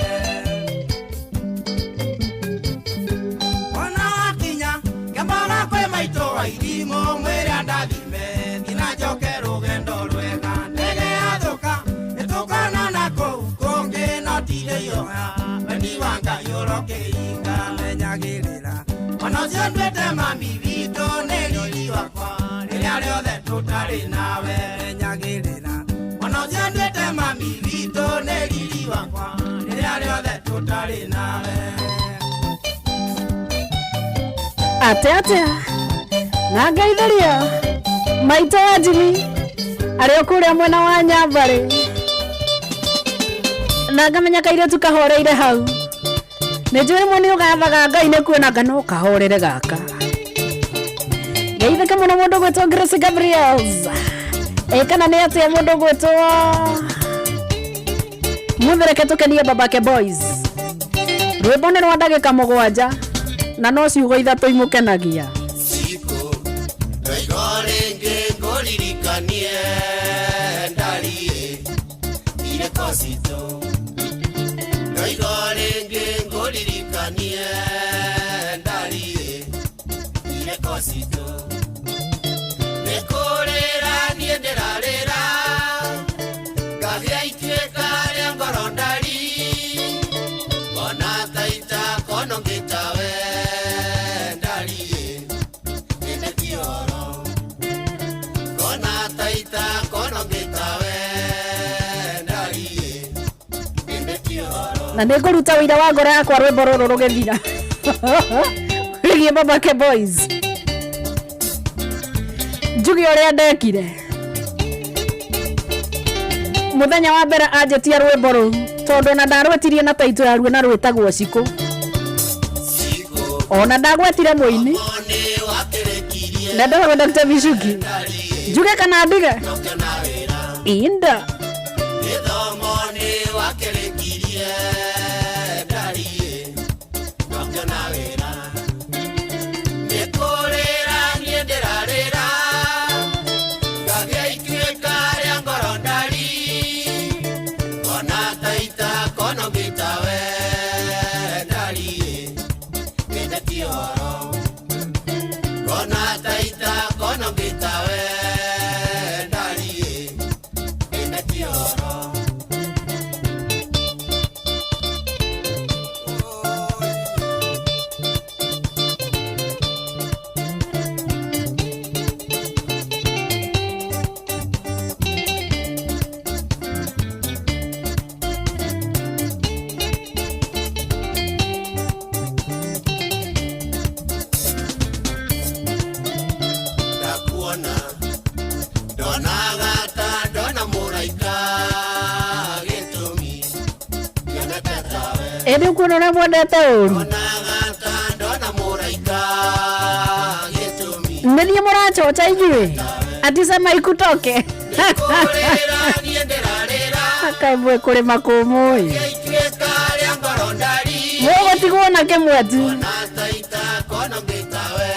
Ona wakinya nyambaga kwĩ maitũ wa irimũ mwĩre andathime nginya njoke rũgendo rwega ndege yathũka nĩtũkonana kũu kũngĩ no ndirĩ ioya wendi wa Ngai ũrokĩhinga menyagĩrĩra mwana ũcio nduĩte mami witũ nĩ riri wakwa rĩrĩa rĩothe tũtarĩ nawe menyagĩrĩra mwana ũcio nduĩte mami witũ nĩ riri wakwa rĩrĩa rĩothe tũtarĩ nawe. Atä atä na ngeithĩria maitũ wa Jimmy arĩ o kũrĩa mwena wa Nyambarĩ na ngamenya kairĩtu kahoreire hau nĩ njũĩ rĩmwe nĩ ũgathaga Ngai nĩ kuona nga no kahorere gaka ngeithĩke mũno mũndũ gwĩtwo Grace Gabriels ĩ kana nĩ atĩa mũndũ gwĩtwo Muthereke tũkenie babake boys rwĩmbo nĩ rwa ndagĩka 7 na no ciugo 3 imũkenagia. Siku ndoigo rĩngĩ ngũririkanie ndariĩ irĩko citũ ndoigo rĩngĩ ngũririkanie ndariĩ irĩko citũ nĩ kũrĩra niĩ ndĩrarĩra ngagĩa ituĩka rĩa ngoro ndari ngona ta itakono ngĩtawe ndariĩ ĩndĩ ti ũhoro ngona ta itakono ngĩtawe ndariĩ ĩndĩ ti ũhoro. Na nĩ ngũruta wĩira wa ngoro yakwa rwĩmbo rũrũ rũgĩthira wĩgiĩ babake boys njuge ũrĩa ndekire mũthenya wa mbere anjĩtia rwĩmbo rũu tondũ ona ndarwĩtirie na taitũ yaruo na rwĩtagwo Cikũ ona ndagwetire mũini Nĩ wakĩrĩkirie na ndoragwo Dr. Michuki njuge kana ndige nokĩona wĩra Inda. Gĩthomo nĩ wakĩrĩkirie ndariĩ ndongĩona wĩra nĩ kũrĩra niĩ ndĩrarĩra ngagĩa ituĩka rĩa ngoro ndari kona taita kona ngĩtawe ndariĩ ĩndĩ ti ũhoro kona taita kona ngĩtawe ndariĩ ĩndĩ ti ũhoro. Ndakuona ndonaga ta ndona mũraika gĩtũmi nyonete tawe. Ĩndĩ ukuona ũrĩa mwendete ũru. Ndonaga ta ndona mũraika gĩtũmi. Nĩ niĩ mũrachocha inyuĩ. Atisema ikutoke. Kũrĩra niĩ ndĩrarĩra. Kaĩ mwĩ kũrĩma kũmũ ĩ. Ituĩka rĩa ngoro ndari. Mũgũtigwo na kĩmwe tu. Kona taita kona ngĩtawe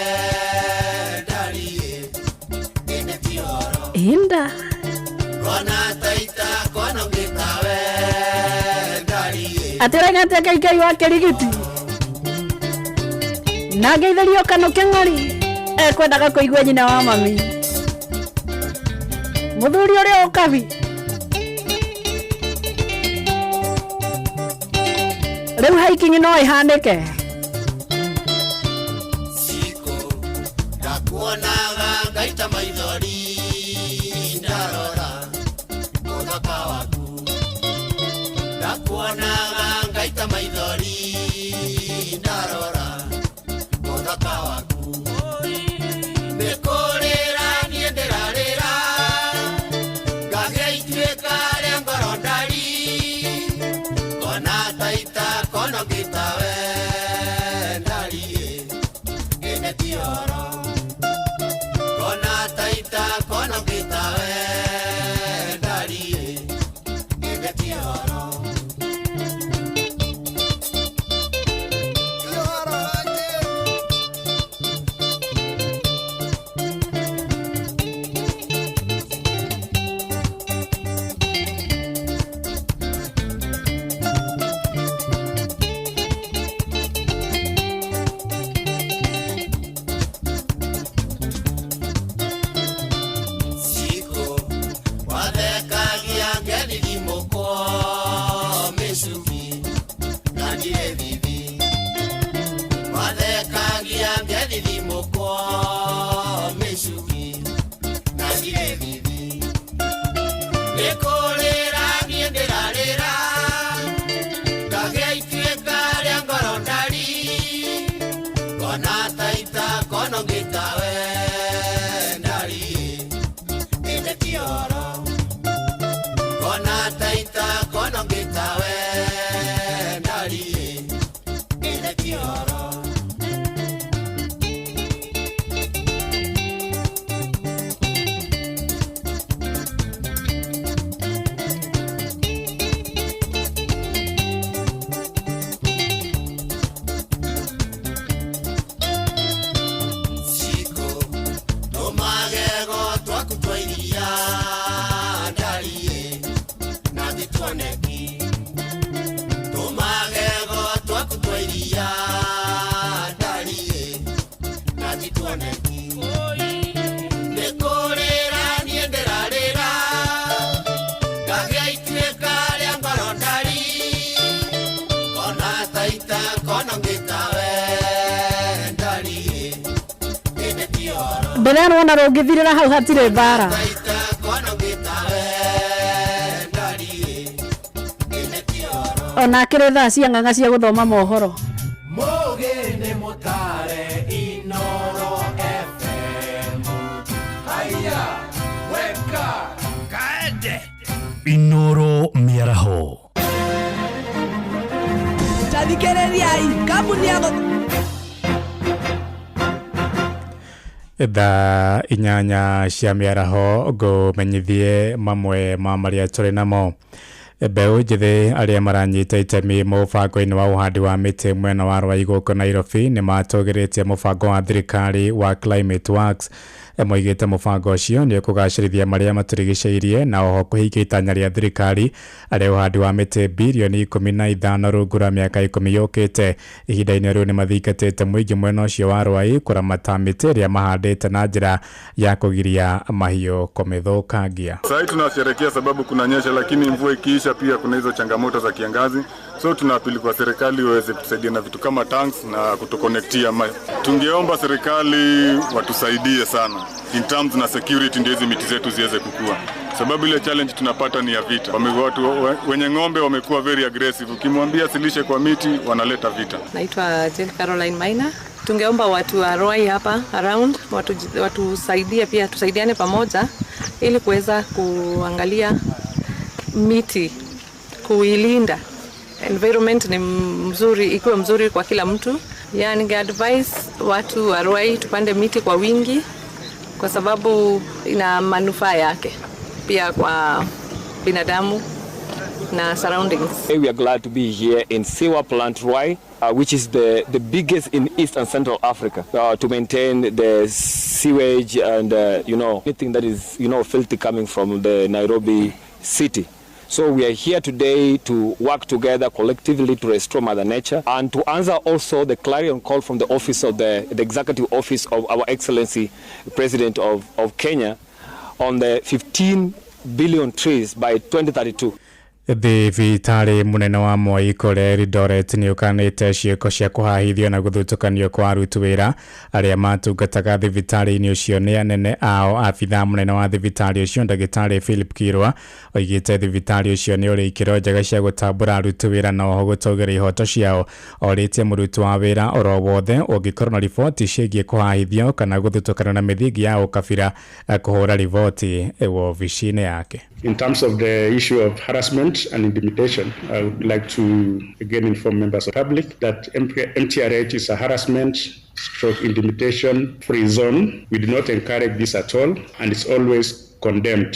ndariĩ ĩndĩ ti ũhoro. Inda. Kona taita kona ngĩtawe ndariĩ. Atĩ ũraiga atĩa Kaikai wa Kĩrigiti. Na ngeithĩrio Kano Kĩng'ori. Ekwendaga kũigua nyina wa mami. Mũthuri ũrĩa ũkabi. Rĩu hiking no ĩhanĩke. Siku ndakuonaga ngaita maithori ndarora mũthaka waku ndakuonaga ngaita maithori ndarora mũthaka waku nĩ kũrĩra niĩ ndĩrarĩra ngagĩa ituĩka rĩa ngoro ndari kona taita kona ngĩtawe ndariĩ ĩndĩ ti ũhoro kona taita kona ngĩtawe ndariĩ ĩndĩ ti ũhoro. Siku wathekagia ngethithimũkwo mĩcubi na ndirĩ thithi wathekagia ngethithimũkwo mĩcubi na ndirĩ thithi nĩ kũrĩra niĩ ndĩrarĩra ngagĩa ituĩka rĩa ngoro ndari kona taita kona ngĩtawe ndariĩ ĩndĩ ti ũhoro kona taita kona ngĩtawe ndariĩ ĩndĩ ti ũhoro. Siku tũmagego twaku twa iria ndariĩ na thituoneki tũmagego twaku twa iria ndariĩ na thituoneki nĩ kũrĩra niĩ ndĩrarĩra ngagĩa ituĩka rĩa ngoro ndari kona taita kona ngĩtawe ndariĩ ĩndĩ ti ũhoro. Ndĩrerwo ona rũngĩthirĩra hau hatirĩ mbara. Taita kona ngĩtawe ndariĩ ĩndĩ ti ũhoro. Ona akĩrĩ thaa cia ng'ang'a cia gũthoma mohoro. Mũgĩ nĩ mũtare Inoro FM. Haya, weka kaende. Inoro mĩaraho. Tathikĩrĩriai kambuni ya Thaa 8 cia mĩaraho ngũmenyithie mamwe ma marĩa tũrĩ namo. Mbeũ njĩthĩ arĩa maranyita itemi mũbango-inĩ wa ũhandi wa mĩtĩ mwena wa Ruai gũkũ Nairobi nĩ matũgĩrĩtie mũbango wa thirikari wa Climate Works. Moigĩte mũbango ũcio nĩ ũkũgacĩrithia marĩa matũrigicĩirie na oho kũhingia itanya rĩa thirikari arĩa ũhandi wa mĩtĩ birioni 15 rungu rwa mĩaka 10 yũkĩte. Ihinda-inĩ rĩu nĩ mathingatĩte mũingĩ mwena ũcio wa Ruai kũramata mĩtĩ ĩrĩa mahandĩte na njĩra ya kũgiria mahiũ kũmĩthũkangia. Sasa tunasherehekea sababu kunanyesha, lakini mvua ikiisha pia kuna hizo changamoto za kiangazi, so tuna-appeal kwa serikali waweze kutusaidia na vitu kama tanks na kutuconnectia. Tungeomba serikali watusaidie sana in terms na security, ndio hizi miti zetu ziweze kukua, sababu ile challenge tunapata ni ya vita. Watu wenye ng'ombe wamekuwa very aggressive, ukimwambia asilishe kwa miti wanaleta vita. Naitwa Jane Caroline Maina. Tungeomba watu wa Ruai hapa around watusaidie pia, tusaidiane pamoja ili kuweza kuangalia miti, kuilinda. Environment ni mzuri, ikiwe mzuri kwa kila mtu. Yani ninge advise watu wa Ruai tupande miti kwa wingi kwa sababu ina manufaa yake pia kwa binadamu na surroundings. We are glad to be here in Sewer Plant Ruai, which is the biggest in East and Central Africa, to maintain the sewage and anything that is filthy coming from the Nairobi city. So we are here today to work together collectively to restore Mother Nature and to answer also the clarion call from the office of the executive office of Our Excellency President of Kenya on the 15 billion trees by 2032. Thibitarĩ mũnene wa Moi kũrĩa Eldoret nĩ ũkanĩte ciĩko cia kũhahithio na gũthutũkanio kwa aruti wĩra arĩa matungataga thibitarĩ-inĩ ũcio nĩ anene ao. Abithaa mũnene wa thibitarĩ ũcio ndagĩtarĩ Philip Kirwa oigĩte thibitarĩ ũcio nĩ ũrĩ ikĩro njega cia gũtambũra aruti wĩra na oho gũtũgĩria ihoto ciao. Orĩtie mũruti wa wĩra oro wothe ũngĩkorwo na riboti ciĩgiĩ kũhahithio kana gũthutũkana na mĩthingi ya ũkabira kũhũra riboti wobici-inĩ yake. In terms of the issue of harassment and intimidation, I would like to again inform members of the public that MTRH is a harassment stroke intimidation free zone. We do not encourage this at all, and it's always condemned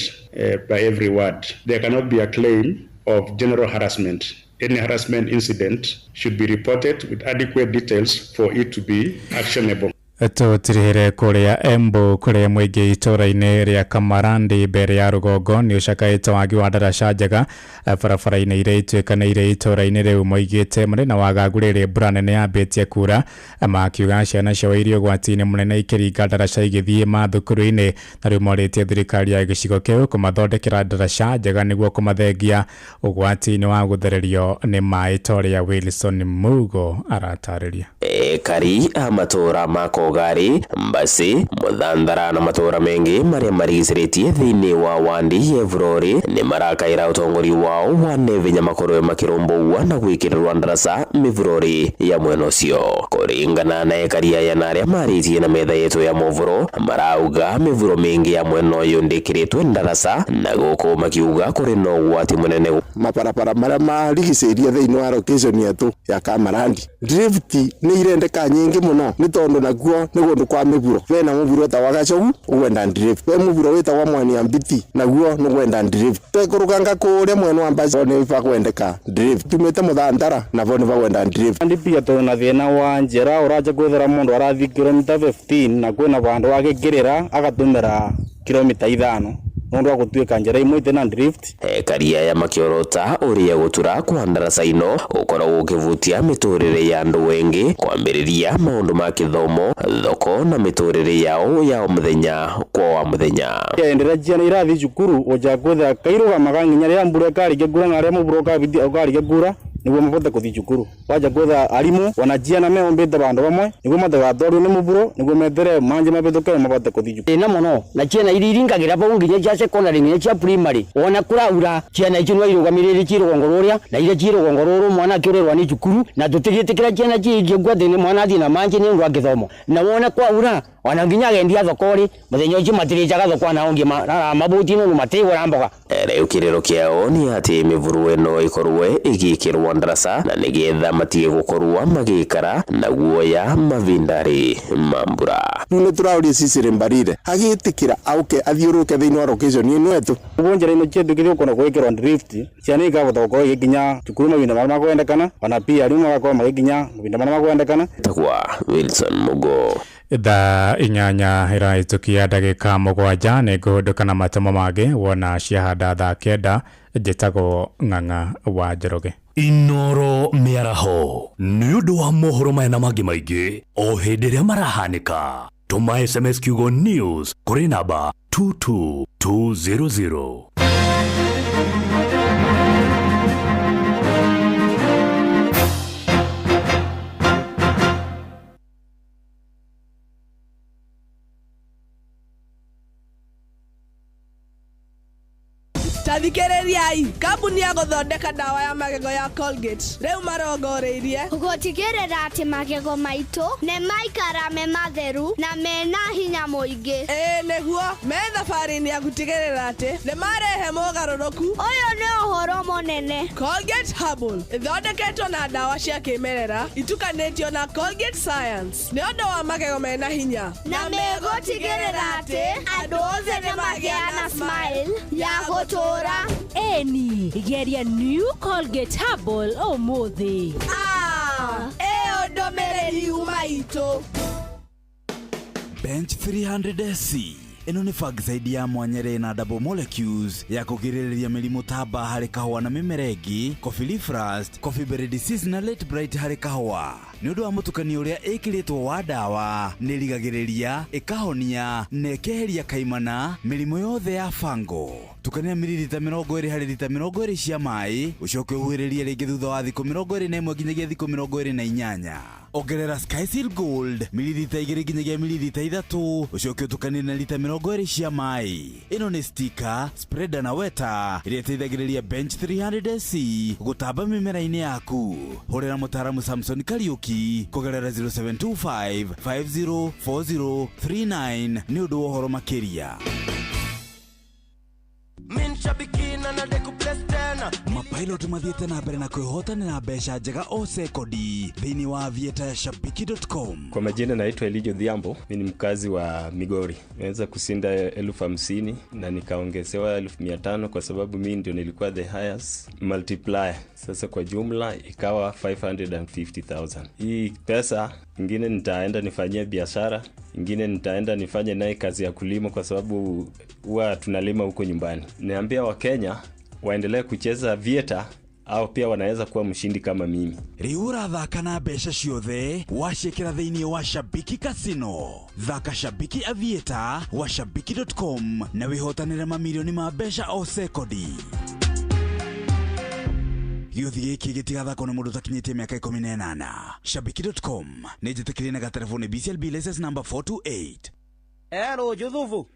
by every word. There cannot be a claim of general harassment. Any harassment incident should be reported with adequate details for it to be actionable. Tũtirihĩre kũrĩa Embu kũrĩa mũingĩ itũũra-inĩ rĩa Kamarandi mbere ya rũgongo nĩ ũcakaĩte wagi wa ndaraca njega barabara-inĩ iria ituĩkanĩire itũũra-inĩ rĩu. Moigĩte marĩ na wagagu rĩrĩ mbura nene yambĩtie kura, makiuga ciana ciao irĩ ũgwati-inĩ mũnene ikĩringa ndaraca igĩthiĩ mathukuru-inĩ, na rĩu morĩtie thirikari ya gĩcigo kĩu kũmathondekera ndaraca njega nĩguo kũmathengia ũgwati-inĩ wa gũthererio nĩ maĩ ta ũrĩa Wilson Mugo aratarĩria. Ekari a matũũra ma Kogari, Mbasi, Muthandara na matũũra mengi marĩa marigicĩrĩtie thĩinĩ wa wandi ya Bururi nĩ marakaĩra ũtongoria wao wa Neve makorwo makĩrũmbũiwa na gwĩkĩrĩrwo ndaraca mĩbururi ya mwena ũcio. Kũringana na ekari aya na arĩa marĩtie na metha yetu ya mohoro, marauga mĩburo mĩingĩ ya mwena ũyũ ndĩkĩrĩtwe ndaraca na gũkũ makiuga kũrĩ na ũgwati mũnene. Mabarabara marĩa marigicĩirie thĩinĩ wa location yetu ya Kamarandi, drift nĩ irendeka nyingĩ mũno nĩ tondũ naguo nĩ kũndũ kwa mĩburo. Bena mũburo ta wa Gacogu ũgwenda drift, be mũburo wĩtagwo Mwani ya Mbiti naguo nĩ gwenda drift, twekũrũkanga kũrĩa mwena wa Mbasi nĩ bakwendeka drift, tumĩte Mũthandara navo nĩ bakwenda drift. Ndi pia tuna thĩna wa njĩra ũraja kwithira mũndũ arathiĩ kilomita 15 na kwĩna vandũ agĩkĩrĩra agatũmĩra kilomita 5 nondu wa gũtuĩka njĩra imwe ĩtĩ na drift. Ekari aya makĩorota ũrĩa gũtura kwa ndaraca ino ũkoragwo ũkĩvutia mĩtũrĩre ya andũ wengi kwambĩrĩria maũndũ ma kĩthomo, thoko na mĩtũrĩre yao ya o mũthenya kwa wa mũthenya. Endera ciana irathi cukuru ũja kwithira kairũgamaga nginya rĩrĩa mbura ĩkarĩkia kura na arĩa mũburo ũkarĩkia kura nĩguo mabote kũthiĩ cukuru. Waja kwitha arimu ona ciana meombĩte vandũ vamwe nĩguo matigatwarwo nĩ mũburo nĩguo metere manje mabĩtũke mabote kũthiĩ cukuru. Thĩna mũno na ciana iria iringagira vau nginya cia secondary nginya cia primary ona kũraura ciana icio no irũgamĩrĩre ci rũgongo rũrĩa na iria ci rũgongo rũrũ mwana akĩũrĩrwa nĩ cukuru na tũtigĩtĩkĩra ciana ciingĩ atĩ nĩ mwana athiĩ na manje nĩ ũndũ wa gĩthomo na wona kwaura ona nginya agendia thoko-rĩ mũthenya ũcio matirĩcaga thoko ona ũngĩ mabuti nĩ matigũra mboga. Rĩu kĩrĩro kĩao nĩ atĩ mĩburu ĩno ĩkorwe ĩgĩkĩrwa gwakĩrwa ndarasa na nĩgetha matige gũkorwo magĩikara na guoya mavindari ma mbura. Rĩu nĩ tũraũria Cecily Mbarire agĩtĩkĩra auke athiũrũrũke thĩinĩ wa location ĩno yetu. Ũguo njĩra ĩno cietĩkĩrio kũndũ gwĩkĩrwo drift, ciana ikahota gũkorwo igĩkinya cukuru mahinda marĩa makwendekana, ona pia arimũ magakorwo magĩkinya mahinda marĩa makwendekana. Tagwa Wilson Mugo. Thaa 8 ĩrahĩtũkia ndagĩka 7 nĩ ngũhũndũka na matemo mangĩ wona ciahanda thaa 9. Njĩtagwo Ng'ang'a wa Njoroge. Inoro mĩaraho nĩ ũndũ wa mohoro maya na mangĩ maingĩ o hĩndĩ ĩrĩa marahanĩka. Tũma SMS kiugo news kũrĩ namba 22200. Tathikĩrĩriai, kambuni ya gũthondeka ndawa ya magego ya Colgate rĩu marongoreirie gũtigĩrĩra atĩ magego maitũ nĩ maikara me matheru na mena hinya mũingĩ. Ĩĩ nĩguo, me thabarĩ-inĩ ya gũtigĩrĩra atĩ nĩ marehe mogarũrũku. Ũyũ nĩ ũhoro mũnene. Colgate Herbal ĩthondeketwo na ndawa cia kĩmerera itukanĩtio na Colgate Science nĩ ũndũ wa magego mena hinya, na megũtigĩrĩra atĩ andũ othe nĩ magĩa na smile ya gũtũũra. Eni, geria New Colgate Herbal ũmũthĩ. Ĩyo ndũmĩrĩri yuma itũ. Bench 300 SC ĩno nĩ fungicide ya mwanya ĩrĩ na double molecules ya kũgirĩrĩria mĩrimũ ta mbaa harĩ kahũa na mĩmera ĩngĩ, coffee leaf rust, coffee berry disease na late blight harĩ kahũa. Nĩ ũndũ wa mũtukanio ũrĩa ĩkĩrĩtwo wa ndawa, nĩ ĩrigagĩrĩria, ĩkahonia na ĩkeheria kaimana mĩrimũ yothe ya fango. Tukania mililita 20 harĩ lita 20 cia maĩ, ũcoke ũhuhĩrĩrie rĩngĩ thutha wa thikũ 21 nginyagia thikũ 28. Ongerera Skyseal Gold mililita 2 nginyagia mililita 3, ũcoke ũtukanie na lita 20 cia maĩ. Ĩno nĩ stika, spreader na weta ĩrĩa ĩteithagĩrĩria Bench 300 SC gũtamba mĩmera-inĩ yaku. Hũrĩra mũtaaramu Samson Kariuki kũgerera 0725 504039 nĩ ũndũ wa ũhoro makĩria. Mapilot mathiĩte na mbere na kwĩhotanĩra mbeca njega o sekondi thĩinĩ wa aviator ya shabiki.com. Kwa majina naitwa Elijo Dhiambo, mimi ni mkazi wa Migori. Nimeweza kushinda 50,000 na nikaongezewa 500,000 kwa sababu mimi ndio nilikuwa the highest multiplier. Sasa kwa jumla ikawa 550,000. Hii pesa ingine nitaenda nifanyie biashara, ingine nitaenda nifanye naye kazi ya kulima kwa sababu huwa tunalima huko nyumbani. Niambia Wakenya waendelee kucheza Aviator au pia wanaweza kuwa mshindi kama mimi. Rĩu ũrathaka na mbeca ciothe waciĩkĩra thĩinĩ wa Shabiki Casino. Thaka Shabiki Aviator wa shabiki.com na wĩhotanĩre mamirioni ma mbeca o sekondi. Gĩũthi gĩkĩ gĩtigathakwo nĩ mũndũ ũtakinyĩtie mĩaka 18. Shabiki.com nĩ njĩtĩkĩrie na gatelefoni BCLB license number 428. Ero Juthubu.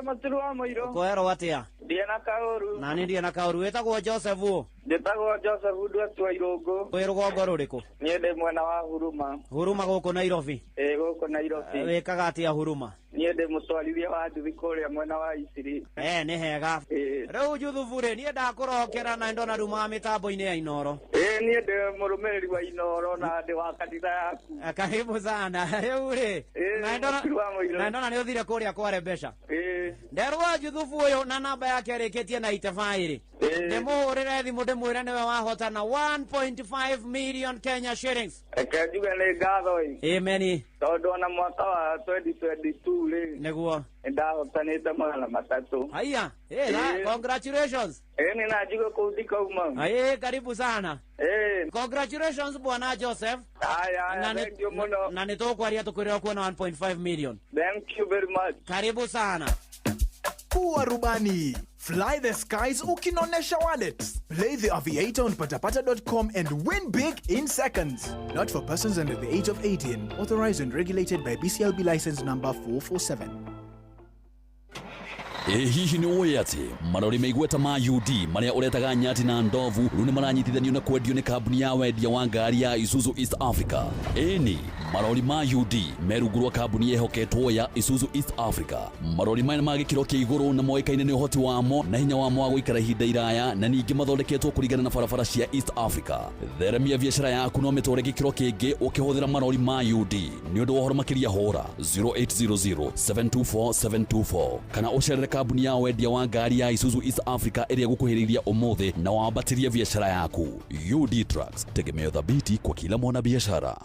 Matiru wa Mũirũ. Ũkwerwo atĩa? Ndiĩ na kaũru. Na nĩ ndiĩ na kaũru. Wĩtagwo Joseph ũ? Njĩtagwo Joseph Ndwatwa Irũngũ. Wĩ rũgongo rũrĩkũ? Niĩ ndĩ mwena wa Huruma. Huruma gũkũ Nairobi? Ĩĩ gũkũ Nairobi. Wĩkaga atĩa Huruma? Niĩ ndĩ mũtwarithia wa nduthi kũrĩa mwena wa Isiri. Nĩ hega. Rĩu Juthubu rĩ, niĩ ndakũrokera na ndona rumaga mĩtambo-inĩ ya Inoro. Ĩĩ niĩ ndĩ mũrũmĩrĩri wa Inoro na ndĩ wa kanitha yaku. Karibu sana. Rĩu rĩ, na ndona nĩ ũthire kũrĩa kware mbeca. Nderwo Juthubu ũyũ na namba yake ĩrĩkĩtie na 85 rĩ, ndĩmũhũrĩre thimũ ndĩmwĩre nĩwe wahotana 1.5 million Kenya shillings. Reke njuge nĩ ngatho ĩ. Amen. Tondũ ona mwaka wa 2022 rĩ, nĩguo nĩndahotanĩte 300. Haya, congratulations. Nĩ na njigue kũu ndikauma. Karibu sana. Congratulations bwana Joseph. Haya, thank you mũno. Na nĩ tũkwaria tũkwĩre kuona 1.5 million. Thank you very much. Karibu sana. Kuwa rubani. Fly the skies ukinonesha wallet. Play the Aviator on patapata.com and win big in seconds. Not for persons under the age of 18. Authorized and regulated by BCLB license number 447. Ĩ hihi nĩ ũĩ atĩ marori me igweta ma UD marĩa ũretaga nyati na ndovu rĩu nĩ maranyitithanio na kwendio nĩ kambuni ya wendia wa ngari ya Isuzu East Africa. Ĩni Marori ma UD me rungu rwa kambuni yehoketwo ya Isuzu East Africa. Marori maya nĩ ma gĩkĩro kĩa igũrũ na moĩkaine nĩ ũhoti wamo na hinya wamo wa gũikara ihinda iraya, na ningĩ mathondeketwo kũringana na barabara cia East Africa. Theremia biacara yaku no mĩtware gĩkĩro kĩngĩ ũkĩhũthĩra marori ma UD. Nĩ ũndũ wa ũhoro makĩria hũra 0800 724 724 kana ũcerere kambuni ya wendia wa ngari ya Isuzu East Africa ĩrĩa ĩgũkuhĩrĩiria ũmũthĩ na wambatĩrie biacara yaku. UD Trucks, tegemeo thabiti kwa kila mwanabiashara.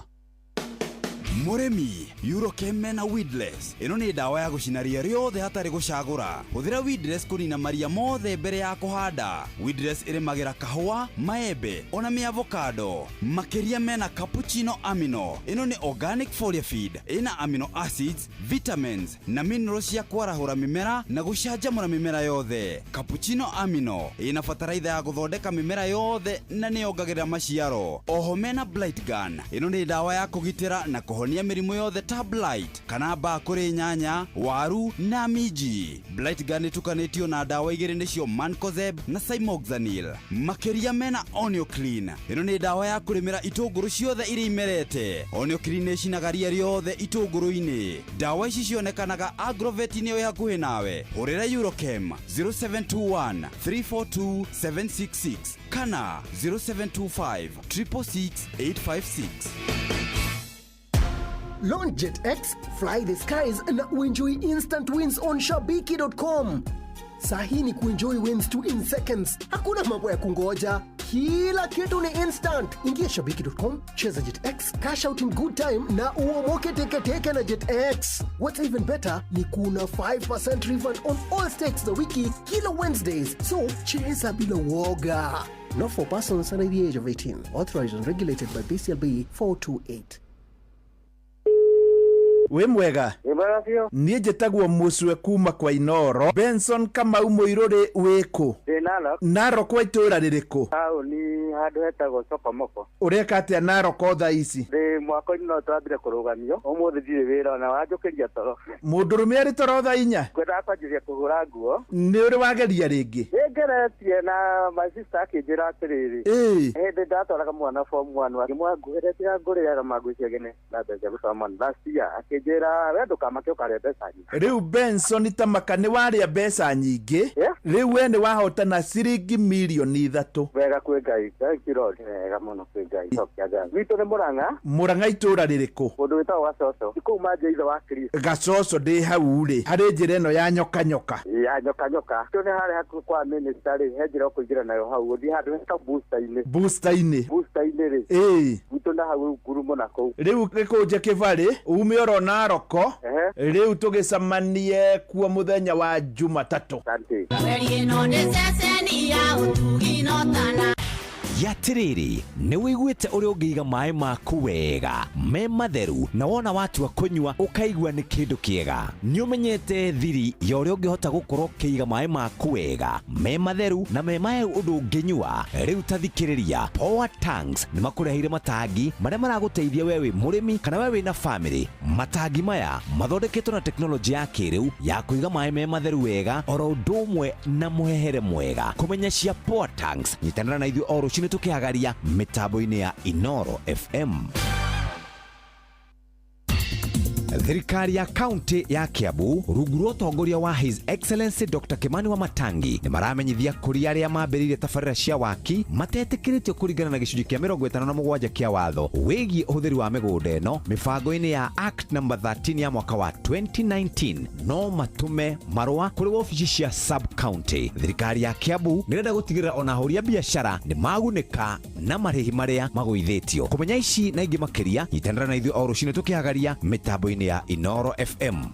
Mũrĩmi, Eurochem mena weedless. Ĩno nĩ ndawa ya gũcina ria rĩothe hatarĩ gũcagũra. Hũthĩra weedless kũnina maria mothe mbere ya kũhanda. Weedless ĩrĩmagĩra kahũa, maembe ona mĩavocado. Makĩria mena cappuccino amino. Ĩno nĩ organic foliar feed. Ĩna amino acids, vitamins na minerals cia kwarahũra mĩmera na gũcanjamũra mĩmera yothe. Cappuccino amino ĩna bataraitha ya gũthondeka mĩmera yothe na nĩyongagĩrĩra maciaro. Oho mena blight gun. Ĩno nĩ ndawa ya kũgitĩra na kũhonia mĩrimũ yothe ta blight kana mbaa kũrĩ nyanya, waru na minji. Blight gun ĩtukanĩtio na ndawa igĩrĩ nĩcio mancozeb na cymoxanil. Makĩria mena Onioclean. Ĩno nĩ ndawa ya kũrĩmĩra itũngũrũ ciothe iria imerete. Onioclean ĩcinaga ria rĩothe itũngũrũ-inĩ. Ndawa ici cionekanaga agrovet-inĩ ĩ hakuhĩ nawe. Hũrĩra Eurochem 0721 342 766 kana 0725 666 856. Launch Jet X, fly the skies na uenjoy instant wins on shabiki.com. Sahi ni kuenjoy wins tu in seconds. Hakuna mambo ya kungoja. Kila kitu ni instant. Ingia shabiki.com, cheza Jet X, cash out in good time na uomoke teketeke na Jet X. What's even better ni kuna 5% refund on all stakes za wiki kila Wednesdays. So cheza bila woga. Not for persons under the age of 18. Authorized and regulated by BCLB 428. Wĩ mwega? Wĩ mwega biũ. Niĩ njĩtagwo Mũcwe kuma kwa Inoro. Benson Kamau Mũirũrĩ, wĩkũ? Ndĩ Narok. Narok kwa itũra rĩrĩkũ? Taũni handũ hetagwo Sokomoko. Ũreka atĩa Narok thaa ici? Ndĩ mwako-inĩ no twambire kũrũgamio. Ũmũthĩ ndirĩ wĩra ona wanjũkĩria toro. Mũndũrũme arĩ toro thaa 4? Ngwendaga kwanjĩrĩria kũhũra nguo. Nĩ ũrĩ wageria rĩngĩ? Nĩngeretie na my sister akĩnjĩra atĩrĩrĩ. Hĩndĩ ndatwaraga mwana form 1 akĩmwĩra nguhĩre tiga ngũrĩre mangu ciagene na mbeca cia gũthoma last year, akĩnjĩra we ndũkamake ũkarĩa mbeca nyingĩ. Rĩu Benson tamaka nĩ warĩa mbeca nyingĩ. Rĩu we nĩ wahotana ciringi mirioni 3. Wega kwĩ Ngai. Thank you Lord. Wega mũno kwĩ Ngai. Cokia ngatho. Gwitũ nĩ Mũrang'a. Mũrang'a itũra rĩrĩkũ? Kũndũ gwĩtagwo Gacoco. Kũu manja ithe wa Kristo. Gacoco ndĩ hau rĩ, harĩ njĩra ĩno ya nyoka nyoka. Ya nyoka nyoka. Tũ nĩ harĩa hakuhĩ kwa minister rĩ, he njĩra ũkũingĩra nayo hau, ũthiĩ handũ hetagwo booster-inĩ. Booster-inĩ. Booster-inĩ rĩ. Gwitũ na hau ngurumo na kũu. Rĩu gĩkũnje kĩbarĩ, ume oro Naroko. Rĩu tũgĩcemanie kuo mũthenya wa Jumatatũ. Asante. Yatiriri, nĩ wĩiguĩte ũrĩa ũngĩiga maĩ maku wega me matheru, na wona watua kũnyua ũkaigua nĩ kĩndũ kĩega. Nĩ ũmenyete thiri ya ũrĩa ũngĩhota gũkorwo ũkĩiga maĩ maku wega me matheru na me maĩ ũndũ ũngĩnyua. Rĩu ta thikĩrĩria, Power Tanks nĩ makũreheire matangi marĩa maragũteithia we wĩ mũrĩmi kana we wĩna family. Matangi maya mathondeketwo na tekinoronjĩ ya kĩrĩu ya kũiga maĩ me matheru wega oro ũndũ ũmwe na mũhehere mwega. Kũmenya cia Power Tanks, nyitanĩra na ithuĩ o rũcinĩ tũkĩhagaria mĩtambo-inĩ ya Inoro FM. Thirikari ya kaunti ya Kiambu rungu rwa ũtongoria wa His Excellency Dr. Kimani Wamatangi nĩ maramenyithia kũrĩ arĩa mambĩrĩirie tabarĩra cia waki matetĩkĩrĩtio kũringana na gĩcunjĩ kĩa 57 kĩa watho wĩgiĩ ũhũthĩri wa mĩgũnda ĩno mĩbango-inĩ ya Act number 13 ya mwaka wa 2019 no matume marũa kũrĩ wabici cia sub county. Thirikari ya Kiambu nĩrenda gũtigĩrĩra ona ahũri a biacara nĩ magunĩka na marĩhi marĩa magũithĩtio. Kũmenya ici na ingĩ makĩria, nyitanĩra na ithuĩ o rũcinĩ tũkĩhagaria mĩtambo-inĩ ya Inoro FM.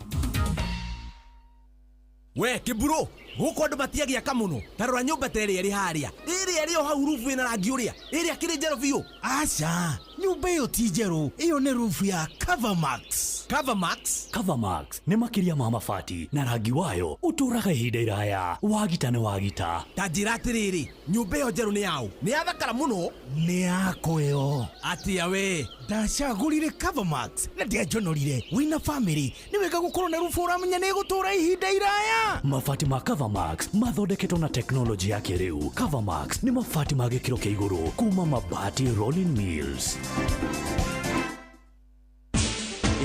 We kiburo guku andu matiagiaka muno. Ta rora nyumba ta ĩrĩa ĩrĩ harĩa, ĩrĩa ĩrĩ o hau rubu ĩna rangi ũrĩa, ĩrĩa kĩrĩ njerũ biũ. Aca, nyumba ĩyo ti njerũ, ĩyo nĩ rubu ya Covermax. Covermax? Covermax nĩ makĩria ma mabati na rangi wayo ũtũraga ihinda iraya. Wagita nĩ wagita. Ta njĩra atĩrĩrĩ, nyumba ĩyo njerũ nĩ yaũ? Nĩ yathakara mũno. Nĩ yakwa ĩyo. Atĩa we? Ndacagũrire Covermax na ndianjonorire. Wĩna family nĩ wega gũkorwo na rubu ũramenya nĩ ĩgũtũra ihinda iraya. Mabati ma Covermax mathondeketwo na tekinoronjĩ ya kĩrĩu. Covermax nĩ mabati ma gĩkĩro kĩa igũrũ kuma Mabati Rolling Mills.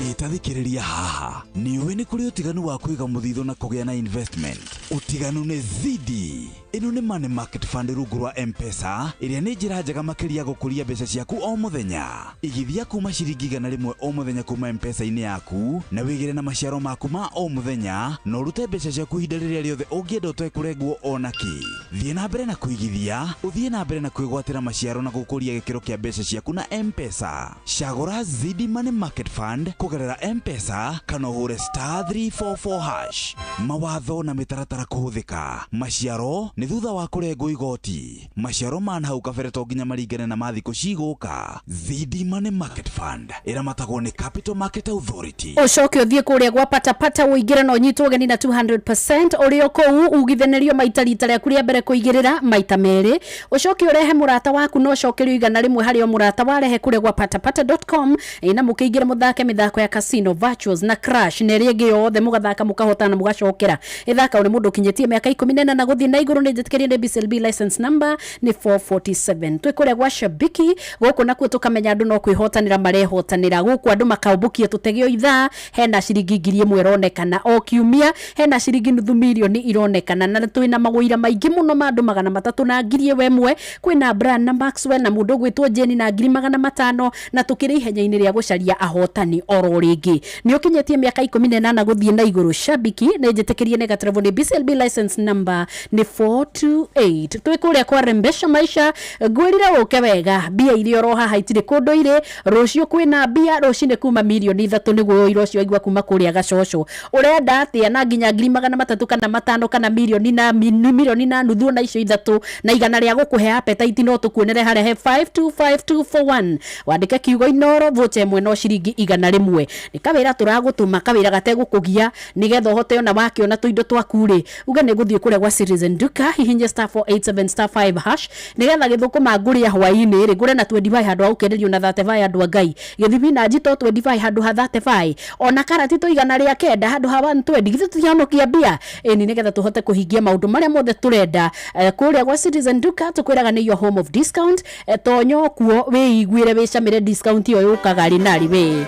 Ĩtathikĩrĩria haha nĩ ũĩ nĩ kũrĩ ũtiganu wa kũiga mũthithũ na kũgĩa na investment. Ũtiganu nĩ zidi. Ĩno nĩ money market fund rungu rwa M-Pesa, ĩrĩa nĩ njĩra njega makĩria gũkũria mbeca ciaku o mũthenya. Igithia kuma ciringi 100 o mũthenya kuma M-Pesa-inĩ yaku na wĩgĩre na maciaro maku ma o mũthenya, na ũrute mbeca ciaku ihinda rĩrĩa rĩothe ũngĩenda ũtekũrengwo ona kĩ. Thiĩ na mbere na kũigithia, ũthiĩ na mbere na kwĩgwatĩra maciaro na gũkũria gĩkĩro kĩa mbeca ciaku na M-Pesa. Cagũra Zidi Money Market Fund kũgerera M-Pesa kana ũhũre star 344 hash. Mawatho na mĩtaratara kũhũthĩka. Maciaro nĩ thutha wa kũrengwo igoti. Maciaro ma nahau kabere to nginya maringane na ma thikũ cigũka. Zidi Money Market Fund ĩramatagwo nĩ Capital Market Authority. Ucoke uthie kuria gwa patapata uingire na unyitwo ũgeni na 200% uri o kũu ugithanirio maita rita rĩaku rĩa mbere kũigĩrĩra maita merĩ, ucoke urehe mũrata waku na ũcokerio 100 harĩ o mũrata warehe kũrĩa gwa patapata.com, na mũkĩingĩre mũthake mĩthako ya casino, virtuals na crash na ĩrĩa ĩngĩ yothe, mũgathaka mũkahotana na mũgacokera. Ĩthaka ũrĩ mũndũ ũkinyĩtie mĩaka 14 na gũthiĩ na igũrũ. Nĩ njĩtĩkĩrie nĩ BCLB license number nĩ 447. Twĩ kũrĩa gwa Shabiki gũkũ nakuo tũkamenya andũ no kwĩhotanĩra marehotanĩra gũkũ, andũ makaũmbũkia tũtege o ithaa, hena ciringi 1000 ironekana o kiumia, hena ciringi 500,000 ironekana, na twĩna mawĩra maingĩ mũno ma andũ 300 na 1000. Kwĩna Brian na Maxwell na mũndũ ũgwĩtwo Jenny na 500,000, na tũkĩrĩ ihenya-inĩ rĩa gũcaria ahotani oro rĩngĩ. Nĩ ũkinyĩtie mĩaka 18 gũthiĩ na igũrũ. Shabiki nĩ njĩtĩkĩrie nĩ gaterebo nĩ BCLB license number nĩ 428. Twĩ kũrĩa kwa Rembesha Maisha, ngwĩrire ũke wega, mbia iria oro haha itirĩ kũndũ irĩ. Rũciũ kwĩna mbia, rũcinĩ kuma 3 million nĩguo ũira ũcio waigua kuma kũrĩa Gacoco. Ũrenda atĩa na nginya 300,000 kana 500 kana mirioni na 1.5 million ona icio ithatũ na igana rĩa gũkũhe appetite, no tũkuonere harĩa he 525241, wandĩke kiugo Inoro, vocha ĩmwe no ciringi 100. Nĩ kawĩra tũragũtũma, kawĩra gategũkũgia, nĩgetha ũhote ona wakĩona tũindo twaku rĩ, uge nĩ gũthiĩ kũrĩa gwa Citizen Duka, hihinye star 487 star 5 hash, nĩgetha gĩthũkũma ngũrĩa hwaĩ-inĩ rĩ, ngũre na 25 handũ ha gũkenderio na 35. Andũ a Ngai, gĩthibinanji to 25 handũ ha 35, ona karati to 900 handũ ha 120. Githĩ tũtihonokia mbia? Ĩni, nĩgetha tũhote kũhingia maũndũ marĩa mothe tũrenda. Kũrĩa gwa Citizen Duka tũkwĩraga nĩ your home of discount. Tonyo kuo wĩiguĩre, wĩcamĩre discount ĩyo yũkaga rĩ narĩ wĩ.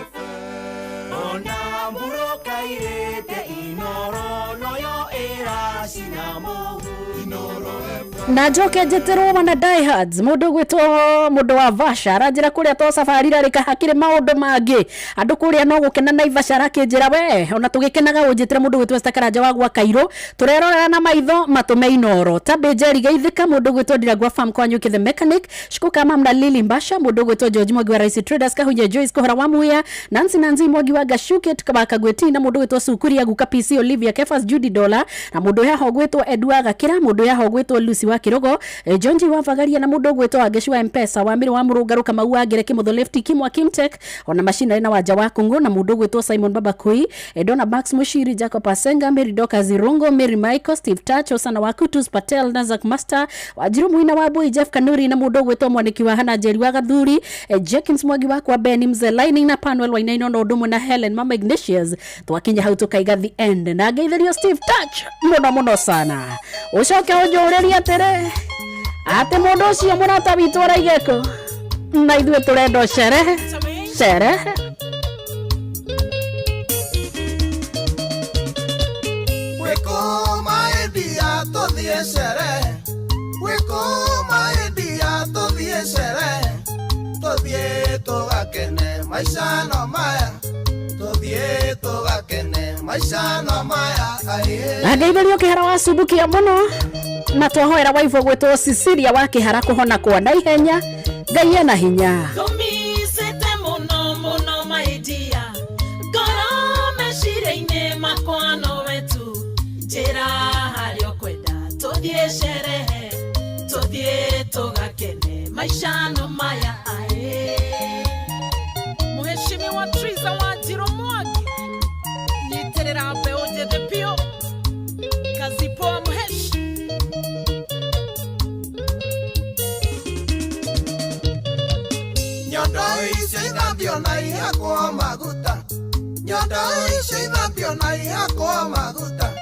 Ona mburoka irĩte Inoro noyo ĩracina mũhu Inoro. Na njoke njĩtĩrwo wana diehards, mũndũ gwĩtwo mũndũ wa Vasha aranjĩra kũrĩa to safari rarĩka hakĩrĩ maũndũ mangĩ, andũ kũrĩa no gũkena Naivasha, arakĩnjĩra we ona tũgĩkenaga ũnjĩtĩre mũndũ gwĩtwo Esther Karanja wa gwa Kairũ, tũrerorera na maitho matũme Inoro. Tabĩ Njeri Geithĩka, mũndũ gwĩtwo Ndirangwa Farm kwa Nyuki the Mechanic, Shikuka Mam na Lily Mbasha, mũndũ gwĩtwo George Mwangi wa Raisi Traders, Kahunya Joyce Kohora wa Muya, Nancy Nancy Mwangi wa Gashuke wa Kagweti, na mũndũ gwĩtwo Sukuria Guka PC Olivia Kefas Judy Dola, na mũndũ yaho gwĩtwo Edua Gakĩra, mũndũ yaho gwĩtwo Lucy wa Kirogo, John G wa Vagaria, na mũndũ gwĩtwo Wangeshi wa Mpesa wa Mĩrĩ wa Mũrũngarũ, Kamau wa Ngere Kĩmũtho Lefty Kimwa Kimtech, ona macinarĩ na wanja wa Kũngũ, na mũndũ gwĩtwo Simon Babakui, Donna Max Mushiri, Jacob Asenga, Mary Doka Zirungo, Mary Michael, Steve Tacho sana wa Kutus Patel, Nazak Master Wanjiru Muina wa Bui, Jeff Kanuri, na mũndũ gwĩtwo Mwaniki wa Hana Njeri wa Gathuri, Jenkins Mwangi wa kwa Beni Mzee Lining na Panuel Wainaino, na ũndũ ũmwe na Helen Mama Ignatius. Twakinya hau tukaiga the end, na ngeithĩrio Steve Touch mũno mũno sana. Ũcoke ũnjũrĩrie atĩrĩ, atĩ mũndũ ũcio mũrata witũ araigeko na ithuĩ tũrenda sherehe sherehe. Wĩkũma ĩndia tũthiĩ sherehe, wĩkũma ĩndia tũthiĩ sherehe, tũthiĩ tũgakene maica no maya, tũthiĩ tũgakene maica no maya aĩ. Na ngeithĩrio kĩhara wa cumbukia mũno, na twahoera waibũ gwĩtwo Cecilia wa kĩhara kũhona kwa naihenya. Ngai ena hinya. Tũmicĩte mũno mũno maidia, ngoro meciria-inĩ makwa nowe tu, njĩra harĩa ũkwenda tũthiĩ sherehe, tũthiĩ tũgakene maica no maya aĩ. Mheshimiwa Triza Wanjiru Mwangi, nyitĩrĩra mbeũ njĩthĩ biũ, kazi poa mheshi. Nyondo icio ithambio na ihakwo maguta, nyondo icio ithambio na ihakwo maguta,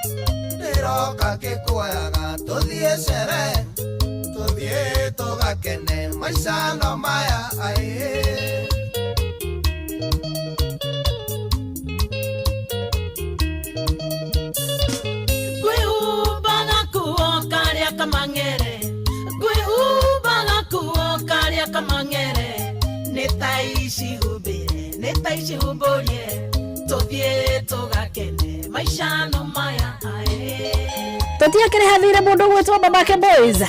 ndĩroka ngĩkuoyaga tũthiĩ sherehe, tũthiĩ tũgakene maica no maya aĩ. Tha ici humbũrie tũthiĩ tũgakene maica no maya ae. Tũtiakĩrĩha thirĩ mũndũ gwĩtwo Babake Boys.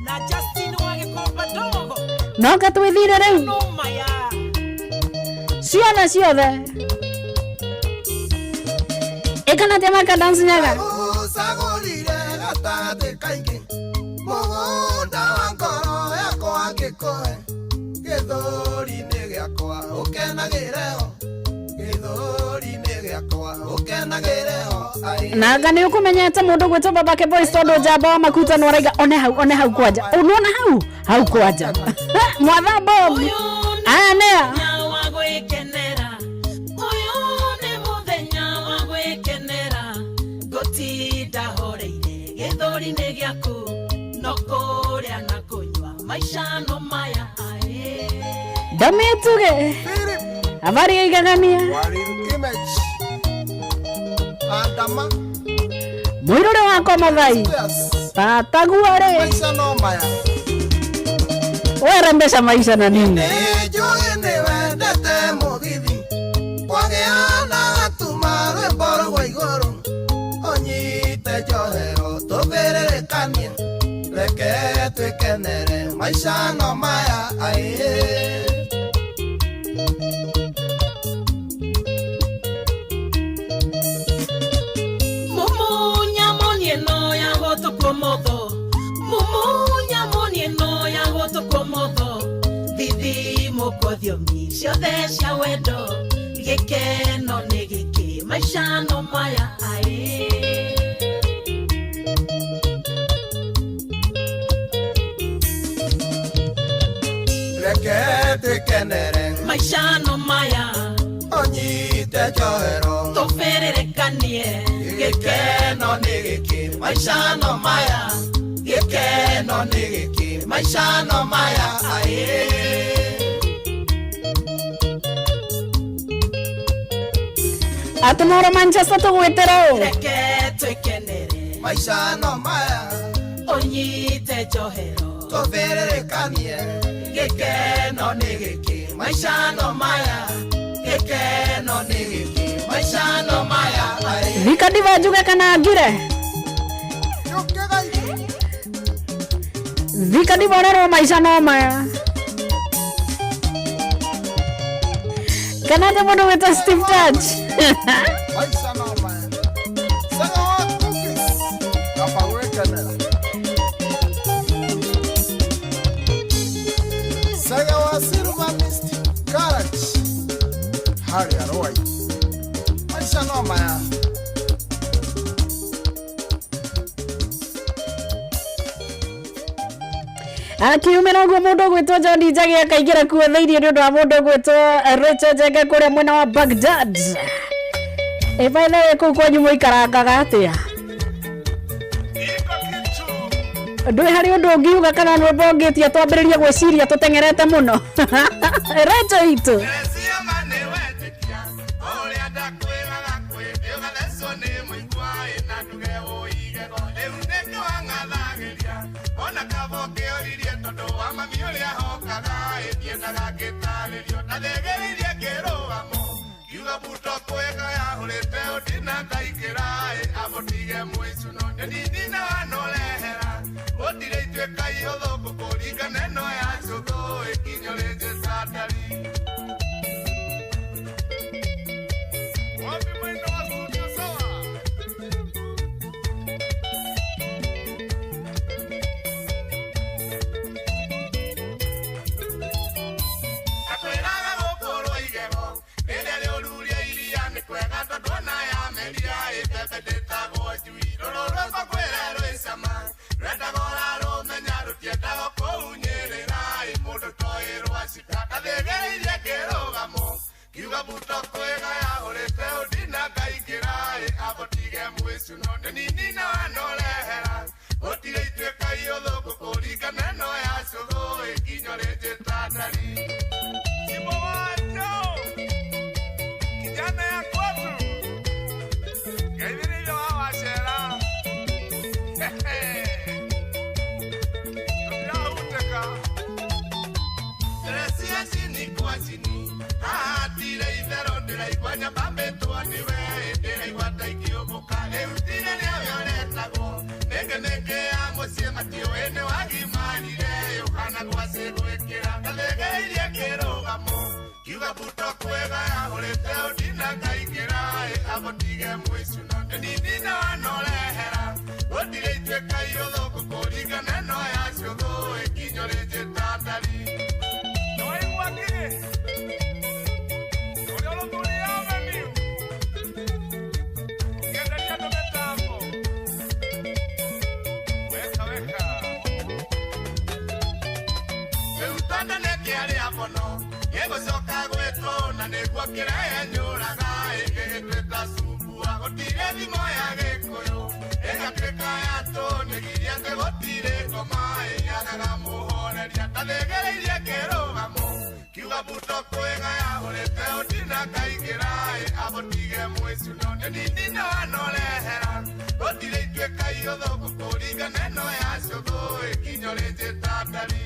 Na Justin wa Gĩkomba ndogo. No nga twĩthire rĩu. No maya. Ciothe ciothe. Ĩkana atĩa maka dance nyaga. Ũcagũrire gatagatĩ kaingĩ mũgũnda wa ngoro yakwa ngĩkũhe gĩthũri-inĩ gĩakwa ũkenagĩre ho gĩthũri-inĩ gĩakwa ũkenagĩre ho. Nanga nĩ ũkũmenyete mũndũ gwĩtwo Babake Boys tondũ njamba wa makuta nĩ araiga one hau one hau kwanja. Ũnona hau hau kwanja. Mwatha Bob. Aya nĩa. Wa gwĩkenera ũyũ nĩ mũthenya wa gwĩkenera ngũtinda horeire gĩthũri-inĩ gĩaku no kũrĩa na kũnyua maica no maya ae. Ndamĩtuge. Habari ya igagania. Adama. Mũirũrĩ wakwa Mathai. Tataguo rĩ. Maica no maya. Werembesha maisha na nini? Nĩnjũĩ nĩwendete mũgithi kwagĩa na gatuma rwĩmbo rwa igũrũ ũnyite njohero tũbĩrĩrĩkanie reke twĩkenere maica no maya aĩ. Mumunya monie no ya gũtũkũmotho mumunya monie no ya gũtũkũmotho thithimo kwa thiomi ciothe cia wendo gĩkeno nĩ gĩkĩ maica no maya aĩ. Reke twĩkenere maica no maya ũnyite njohero tũbĩrĩrĩkanie gĩkeno nĩ gĩkĩ maica no maya gĩkeno nĩ gĩkĩ maica no maya aĩ. Atĩ Manchester tũgwĩtĩra ũ. Reke twĩkenere maica no maya ũnyite njohero tũbĩrĩrĩkanie gĩkeno nĩ gĩkĩ maica no maya gĩkeno nĩ gĩkĩ maica no maya aĩ. Thika Diva njuge kana ngire. Thika Diva ũrerwo maica no maya. Kana atĩ mũndũ wĩtwo Steve Touch. Maica no maya. Sega wa cookies. Kaba gwĩkenera. Sega wa Silver Mist Garage. Harĩa Rwai. Maica no maya. Akiumĩra ũguo mũndũ ũgwĩtwo John Njagi akaingĩra kuo thĩinĩ nĩ ũndũ wa mũndũ ũgwĩtwo Rachel Njenga kũrĩa mwena wa Baghdad. Ĩ by the way kũu kwanyu mũikarangaga atĩa? Ndũĩ harĩ ũndũ ũngiuga kana rwĩmbo ũngĩtia twambĩrĩrie gwĩciria tũteng'erete mũno. Rachel itũ. Chini kwa chini. Thambĩtwo nĩwe ndĩraigua ta ingĩũmbũka rĩu ndirĩ rĩawe ũretagwo nĩngĩ nĩngĩ ya mũciĩ matiũĩ nĩ wagimarire ũhana gwacĩ gwĩkĩra ndathĩgĩrĩirie kĩrũgamo kiuga buto kwega yahũrĩte ũndina ngaingĩra abũtige mwĩcuno nĩnini na wanorehera gũtirĩ ituĩka iũthũkũ kũringana ĩno ya ciũthũ ĩkinyũrĩnjĩta ndari nĩwaigua kĩ ũrĩa ũrũthuri avenue ũkĩenderia andũ mĩtambo weka weka rĩu tondũ nĩkĩarĩa mũno gĩgũcoka gwĩtwo na nĩguo kĩrenyũraga ĩgĩgĩtuĩka cumbua gũtirĩ thimo ya gĩkũyũ ĩgatuĩka ya tũnĩgiria atĩ gũtirĩ ngoma ĩyagaga mũhoreria ndathĩgĩrĩirie kĩrũgamo kiuga buto kwĩga yahũrĩte ũndina ngaingĩra abũtige mwĩcuno nĩnini na wanorehera gũtirĩ ituĩka iũthũkũ kũringana ĩno ya cũthũ ĩkinyũrĩnjĩta ndari.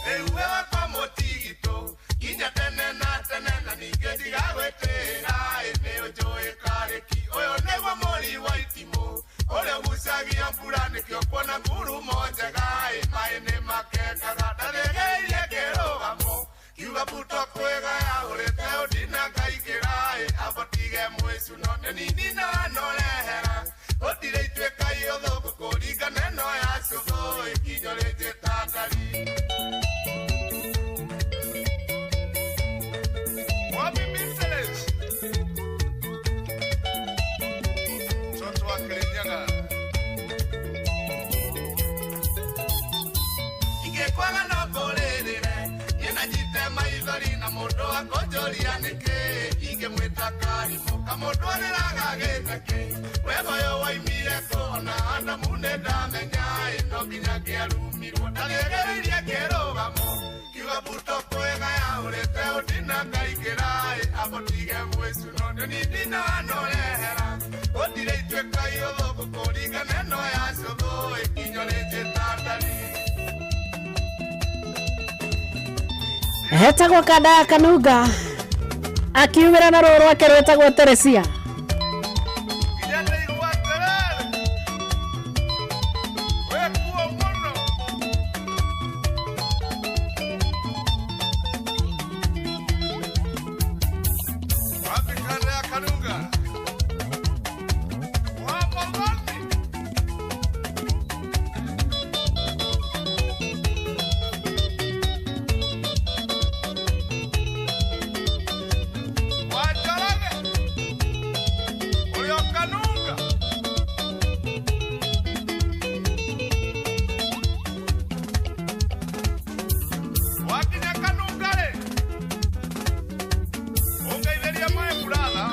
Rĩu we wakwa mũtigitũ nginya tene na tene na ningĩ ndigagwĩtĩra ĩ nĩ ũnjũĩ karĩki ũyũ nĩguo mũri wa itimũ ũrĩa ũgucagia mbura nĩkĩo kuona ngurumo njega ĩ maĩ nĩ makengaga ndathĩgĩrĩirie kĩrũgamo kiuga buto kwĩga yahũrĩte ũndina ngaingĩra ĩ abotige mwĩcuno nĩnini na wanorehera gũtirĩ ituĩka iũthũkũ kũringana ĩno ya cũthũ ĩkinyũrĩnjĩta ndari. Wapi Pinterest? Mtoto wa Kirinyaga. Ingĩkwaga no ngũrĩrĩre niĩ na nyite maithori na mũndũ akũnjũria nĩkĩ ingĩmwĩta karimũ kamũndũ arĩraga gĩthakĩ wega ũyũ waimire kũ ona Adamu nĩ ndamenya ĩ no nginya ngĩarumirwo ndathĩgĩrĩirie kĩrũgamo kiuga buto kwĩga yahũrĩte ũndina ngaingĩra ĩ abũtige mwĩcuno nĩnini na wanorehera gũtirĩ ituĩka iũthũkũ kũringana ĩno ya cũthũ ĩkinyũrĩnjĩta ndari. Hetagwo kanda ya kanunga akiumĩra na rũũ rwake rwĩtagwo Teresia. Wapi kanda ya Kanunga? Wapo wapi? Wajorage. Uyo Kanunga. Wakinya Kanunga rĩ, ũngeithĩria maĩ buratha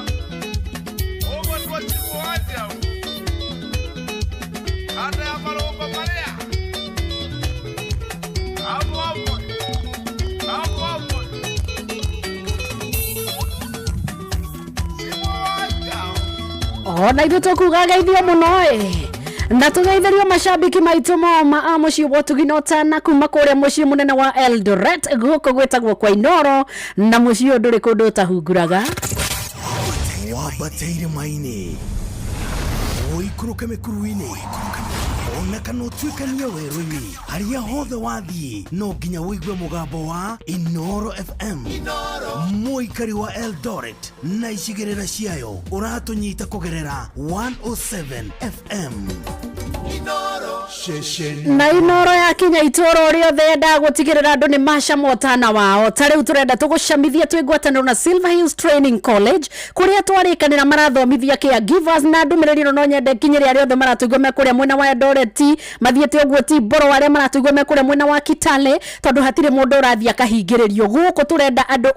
ũguo twacigwo atĩa kanda ya marũngo marĩa amwamwe amwamwe Ona ithuĩ tũkuga geithio mũno ĩ na tũgeithĩrio macambĩki maitũ moma a mũciĩ wa ũtugi na ũtana kuma kũrĩa mũciĩ mũnene wa Eldoret gũkũ gwĩtagwo kwa Inoro na mũciĩ ũyũ ndũrĩ kũndũ ũtahunguraga. Wambate irĩma-inĩ ũikũrũke mĩkuru-inĩ ona kana ũtuĩkanie werũ-inĩ harĩa hothe wathiĩ no nginya ũigue mũgambo wa Inoro FM mũikari wa Eldoret na icigĩrĩra ciayo ũratũnyita kũgerera 107 FM. Na Inoro yakinya itũra rĩothe yendaga gũtigĩrĩra andũ nĩ macama ũtana wao. Ta rĩu tũrenda tũgũcamithie twĩ ngwatanĩro na Silver Hills Training College kũrĩa twarĩkanĩra marathomithia caregivers na ndũmĩrĩri ĩno no nyende nginyĩre arĩa othe maratũigua me kũrĩa mwena wa Eldoret mathiĩte ũguo ti Mboro arĩa maratũigua me kũrĩa mwena wa Kitale tondũ hatirĩ mũndũ ũrathiĩ akahingĩrĩrio gũkũ tũrenda andũ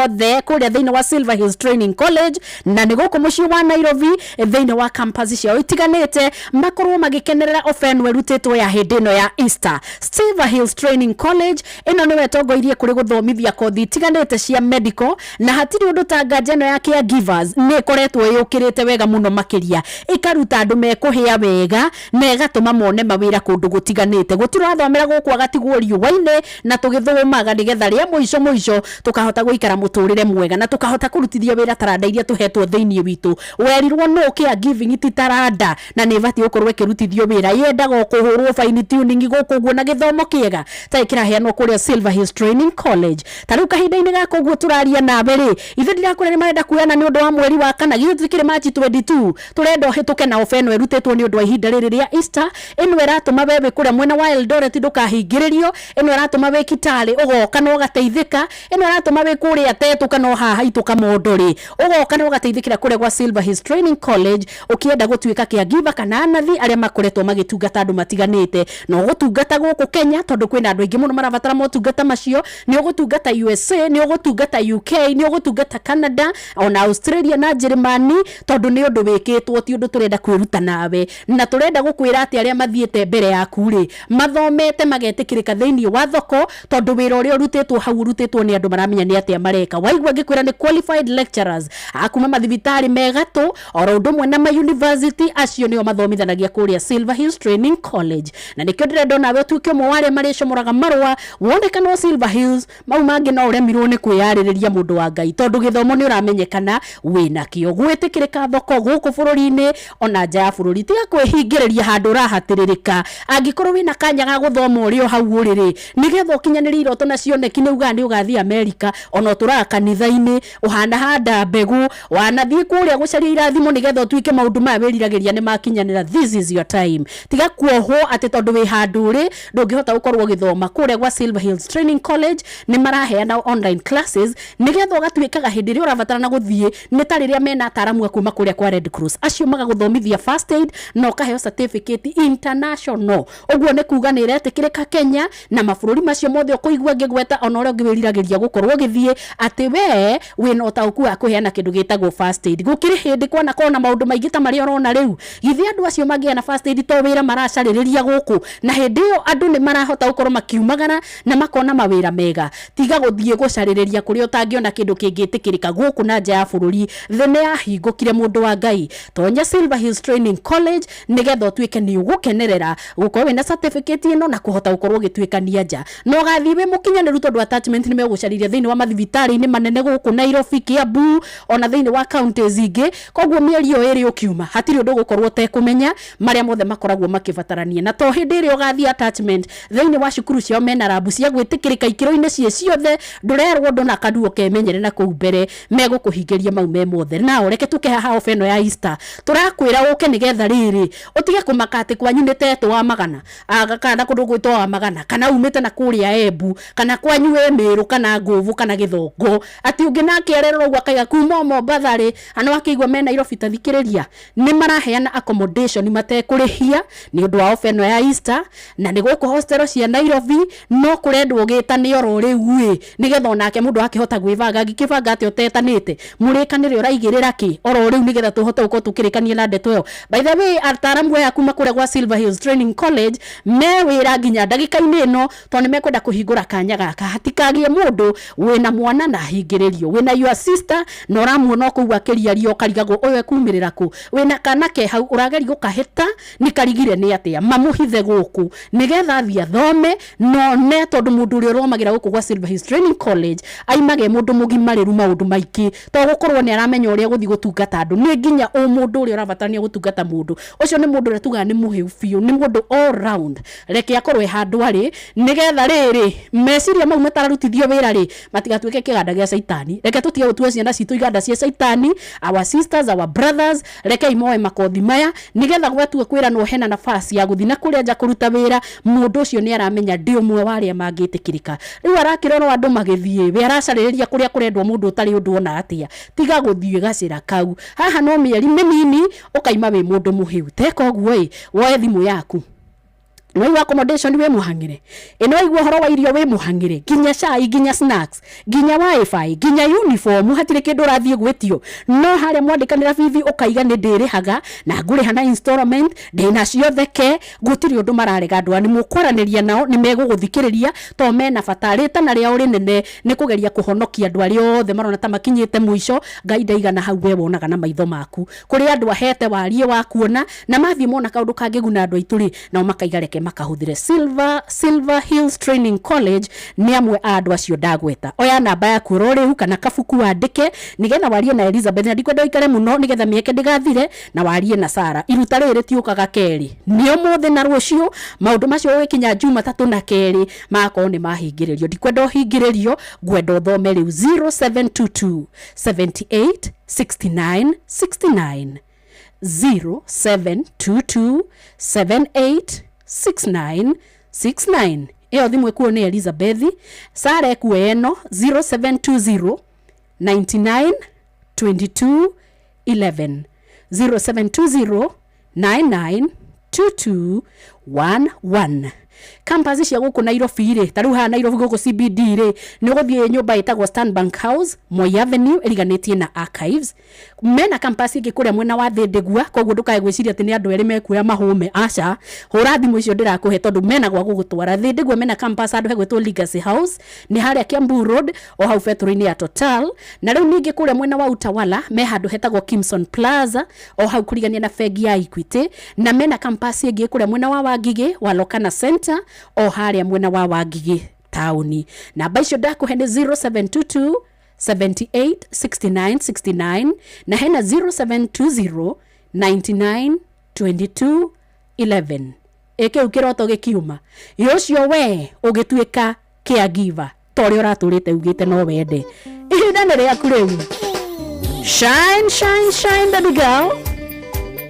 othe kũrĩa thĩinĩ wa Silver Hills Training College na nĩ gũkũ mũciĩ wa Nairobi thĩinĩ wa campus ciao itiganĩte makorwo magĩkena. ũgĩkenerera ofa ĩno ĩrutĩtwo ya hĩndĩ ĩno ya Easter. Silver Hills Training College ĩno nĩwe ĩtongoirie kũrĩ gũthomithia kothi itiganĩte cia medical, na hatirĩ ũndũ ta nganja ĩno ya caregivers nĩ ĩkoretwo ĩyũkĩrĩte wega mũno makĩria, ĩkaruta andũ mekũhĩa wega na ĩgatũma mone mawĩra kũndũ gũtiganĩte. Gũtirĩ ũrathomera gũkũ agatigwo riũa-inĩ, na tũgĩthũmaga nĩgetha rĩa mũico mũico tũkahota gũikara mũtũrĩre mwega na tũkahota kũrutithia wĩra taranda iria tũhetwo thĩinĩ witũ. Werirwo nũ caregiving ti taranda na nĩ ĩbatiĩ gũkorwo ĩkĩrutithio wĩra? Yendaga o kũhũrwo fine tuning gũkũ ũguo na gĩthomo kĩega ta kĩraheanwo kũrĩa Silver Hills Training College. Ta rĩu kahinda-inĩ gaka ũguo tũraria nawe rĩ, ithuĩ ndirakwĩra nĩ marenda kuoyana nĩ ũndũ wa mweri wa kana, githĩ tũtikĩrĩ March 22? Tũrenda ũhĩtũke na ofa ĩno ĩrutĩtwo nĩ ũndũ wa ihinda rĩrĩ rĩa Easter. Ĩno ĩratũma we wĩ kũrĩa mwena wa Eldoret ndũkahingĩrĩrio, ĩno ĩratũma wĩ Kitale ũgoka na ũgateithĩka, ĩno ĩratũma wĩ kũrĩa Tetu kana o haha haitũ Kamondo rĩ, ũgoka na ũgateithĩkĩra kũrĩa gwa Silver Hills Training College ũkĩenda gũtuĩka caregiver kana anathi arĩa makoretwo magĩtungata andũ matiganĩte. Na ũgũtungata gũkũ Kenya tondũ kwĩna andũ aingĩ mũno marabatara motungata macio, nĩ ũgũtungata USA, nĩ ũgũtungata UK, nĩ ũgũtungata Canada, ona Australia na Njĩrĩmani, tondũ nĩ ũndũ wĩkĩtwo, ti ũndũ tũrenda kwĩruta nawe. Na tũrenda gũkwĩra atĩ arĩa mathiĩte mbere yaku rĩ, mathomete magetĩkĩrĩka thĩinĩ wa thoko, tondũ wĩra ũrĩa ũrutĩtwo hau ũrutĩtwo nĩ andũ maramenya nĩ atĩa mareka. Waigua ngĩkwĩra nĩ qualified lecturers a kuma mathibitarĩ megatũ oro ũndũ ũmwe na ma university, acio nĩo mathomithanagia kũrĩa Silver Hills Training College. Na nĩkĩo ndĩrenda onawe ũtuĩke ũmwe wa arĩa marĩcomoraga marũa wonekana o Silver Hills. Mau mangĩ no ũremirwo nĩ kwĩyarĩrĩria, mũndũ wa Ngai, tondũ gĩthomo nĩ ũramenyekana wĩnakĩo gwĩtĩkĩrĩka thoko gũkũ bũrũri-inĩ ona nja ya bũrũri. Tiga kwĩhingĩrĩria handũ ũrahatĩrĩrĩka. Angĩkorwo wĩna kanya ga gũthoma ũrĩ o hau ũrĩ rĩ, nĩgetha ũkinyanĩrie iroto na cioneki, nĩ ugaga nĩ ũgathiĩ Amerika, ona ũtũraga kanitha-inĩ ũhana handa mbegũ, wanathiĩ kũrĩa gũcaria irathimo nĩgetha ũtuĩke maũndũ maya wĩriragĩria nĩ makinyanĩra. This is your time. Tiga kuohwo atĩ tondũ wĩ handũ ũrĩ ndũngĩhota gũkorwo ũgĩthoma. Kũrĩa gwa Silver Hills Training College nĩ maraheana online classes nĩgetha ũgatuĩkaga hĩndĩ ĩrĩa ũrabatarana gũthiĩ nĩ ta rĩrĩa mena ataramu a kuma kũrĩa kwa Red Cross, acio magagũthomithia first aid na ũkaheo certificate international. Ũguo nĩ kuga nĩ ĩretĩkĩrĩka Kenya na mabũrũri macio mothe ũkũigua ngĩgweta, ona ũrĩa ũngĩ wĩriragĩria gũkorwo ũgĩthiĩ, atĩ we wĩna ũtaũku wa kũheana kĩndũ gĩtagwo first aid. Gũkĩrĩ hĩndĩ kwanakorwo na maũndũ maingĩ ta marĩa ũrona rĩu. Githĩ andũ acio mangĩheana first aid to wĩra maracarĩrĩria gũkũ? Na hĩndĩ ĩyo andũ nĩ marahota gũkorwo makiumagara na makona mawĩra mega. Tiga gũthiĩ gũcarĩrĩria kũrĩa ũtangĩona kĩndũ kĩngĩtĩkĩrĩka gũkũ na nja ya bũrũri. Thĩ nĩ yahingũkire, mũndũ wa Ngai. Tonya Silver Hills Training College nĩgetha ũtuĩke nĩ ũgũkenerera gũkorwo wĩna certificate ĩno na kũhota gũkorwo ũgĩtuĩkania nja na ũgathiĩ wĩ mũkinyanĩru, tondũ attachment nĩ megũcarĩria thĩinĩ wa mathibitarĩ-inĩ manene gũkũ Nairobi, Kiambu, ona thĩinĩ wa counties ingĩ. Koguo mĩeri ĩyo ĩrĩ ũkiuma hatirĩ ũndũ ũgũkorwo ũtekũmenya marĩa mothe makoragwo makĩbatarania. Na to hĩndĩ ĩrĩa ũgathiĩ attachment, thĩinĩ wa cukuru ciao mena rabu cia gwĩtĩkĩrĩka ikĩro-inĩ ciĩ ciothe. Ndũrerwo ũndũ na kanua ũkemenyere na kũu mbere megũkũhingĩria mau me mothe. Nao reke tũke haha ofa ĩno ya Easter, tũrakwĩra ũke nĩgetha rĩrĩ ũtige kũmaka atĩ kwanyu nĩ tetũ wa magana kana kũndũ gwĩtwo wa magana, kana umĩte na kũrĩa Embu, kana kwanyu wĩ Mĩrũ kana Ngũbũ kana Gĩthongo, atĩ ũngĩ nake arerora ũguo akaiga kuma o Mombatha rĩ, ana wakĩigua me Nairobi. Tathikĩrĩria, nĩ maraheana accommodation matekũrĩhia nĩ ũndũ wa ofa ĩno ya Easter, na nĩ gũkũ hostel cia Nairobi. No kũrendwo ũgĩtane oro rĩu ĩ, nĩgetha onake mũndũ akĩhota gwĩbanga. Angĩkĩbanga atĩa ũtetanĩte? Mũrĩkanĩre ũraigĩrĩra kĩ oro rĩu nĩgetha tũhote gũkorwo tũkĩrĩkania na ndeto ĩyo. By the way, ataaramu aya kuma kũrĩa gwa Silver Hills Training College me wĩra nginya ndagĩka-inĩ ĩno, tondũ nĩ mekwenda kũhingũra kanya gaka. Hatikagĩe mũndũ wĩna mwana na ahingĩrĩrio, wĩna your sister na ũramuona o kũu akĩriaria ũkarigagwo ũyũ ekumĩrĩra kũ, wĩna kana ke hau ũrageria gũkahĩta nĩ karigire nĩ atĩa, mamũhithe gũkũ nĩgetha athiĩ athome none, tondũ mũndũ ũrĩa ũromagĩra gũkũ gwa Silver Hills Training College aimage mũndũ mũgimarĩru maũndũ maingĩ, to gũkorwo nĩ aramenya ũrĩa gũthiĩ gũtungata andũ, nĩ nginya ũ mũndũ ũrĩa ũrabatarania gũtungata mũndũ ũcio nĩ mũndũ ũrĩa tugaga nĩ mũhĩu biũ, nĩ mũndũ all round. Reke akorwo e handũ arĩ nĩgetha rĩrĩ meciria mau matararutithio wĩra rĩ matigatuĩke kĩganda gĩa caitani. Reke tũtige gũtua ciana citũ iganda cia caitani. Our sisters, our brothers, rekei moe makothi maya nĩgetha gwatua kwĩranwo hena nafasi ya gũthiĩ na kũrĩa nja kũruta wĩra, mũndũ ũcio nĩ aramenya ndĩ ũmwe wa arĩa mangĩtĩkĩrĩka. Rĩu arakĩrorwo andũ magĩthiĩ, we aracarĩrĩria kũrĩa kũrendwo mũndũ ũtarĩ ũndũ ona atĩa. Tiga gũthiĩ gacĩra kau. Haha no mĩeri mĩnini ũkaima wĩ mũndũ mũhĩu. Teka ũguo ĩ, woe thimũ yaku. Nĩwaigua accommodation wĩ mũhang'ĩre, ĩ nĩwaigua ũhoro wa irio wĩ mũhang'ĩre, nginya cai, nginya snacks, nginya wifi, nginya uniform, hatirĩ kĩndũ ũrathiĩ gwĩtio. No harĩa mwandĩkanĩra bithi ũkaiga nĩ ndĩrĩhaga na ngũrĩha na installment, ndĩna cio theke, gũtirĩ ũndũ mararega andũ aya. Nĩ mũkwaranĩria nao, nĩ megũgũthikĩrĩria to mena bata. Rĩtana rĩao rĩnene nĩ kũgeria kũhonokia andũ arĩa othe marona ta makinyĩte mũico. Ngai ndaigana hau we wonaga na maitho maku. Kũrĩ andũ ahete wariĩ wa kuona na mathiĩ mona kaũndũ kangĩguna andũ aitũ rĩ, nao makaiga reke makahũthĩre. Silver Hills Training College nĩ amwe a andũ acio ndagweta. Oya namba yaku oro rĩu kana kabuku wandĩke nĩgetha warie na Elizabeth, na ndikwenda ũikare mũno nĩgetha mĩeke ndĩgathire, na warie na Sara. Iruta rĩrĩ rĩtiũkaga kerĩ, nĩ ũmũthĩ na rũciũ. Maũndũ macio gũgĩkinya Jumatatũ na kerĩ magakorwo nĩ mahingĩrĩrio. Ndikwenda ũhingĩrĩrio, ngwenda ũthome rĩu. 0722 78 69 69, 0722 78 69 69. Ĩyo thimũ ĩkuo nĩ Elizabeth. Sara ekuoya ĩno, 0720 99 22 11, 0720 99 22 11. Campus cia gũkũ Nairobi rĩ, ta rĩu haha Nairobi gũkũ CBD rĩ, nĩ ũgũthiĩ nyũmba ĩtagwo Stanbank House, Moi Avenue, ĩriganĩtie na Archives. Mena campus ĩngĩ kũrĩa mwena wa Thĩndĩgua, koguo ndũkae gwĩciria atĩ nĩ andũ erĩ mekuoya mahũme. Aca, hũra thimũ icio ndĩrakũhe tondũ mena gwa gũgũtwara. Thĩndĩgua mena campus handũ hegwĩtwo Legacy House, nĩ harĩa Kiambu Road, o hau betũrũ-inĩ ya Total. Na rĩu ningĩ kũrĩa mwena wa Utawala me handũ hetagwo Kimson Plaza, o hau kũrigania na bengi ya Equity. Na mena campus ĩngĩ kũrĩa mwena wa Wangigĩ wa Lokana Center, o harĩa mwena wa Wangigĩ taũni. Namba icio ndakũhe nĩ 0722 78 69 69 na hena 0720 99 22 11. Ĩ kĩu kĩroto gĩkiuma ĩ ũcio we ũgĩtuĩka caregiver ta ũrĩa ũratũrĩte ugĩte no wende. Ihinda nĩ rĩaku rĩu. Shine, shine, shine, baby girl,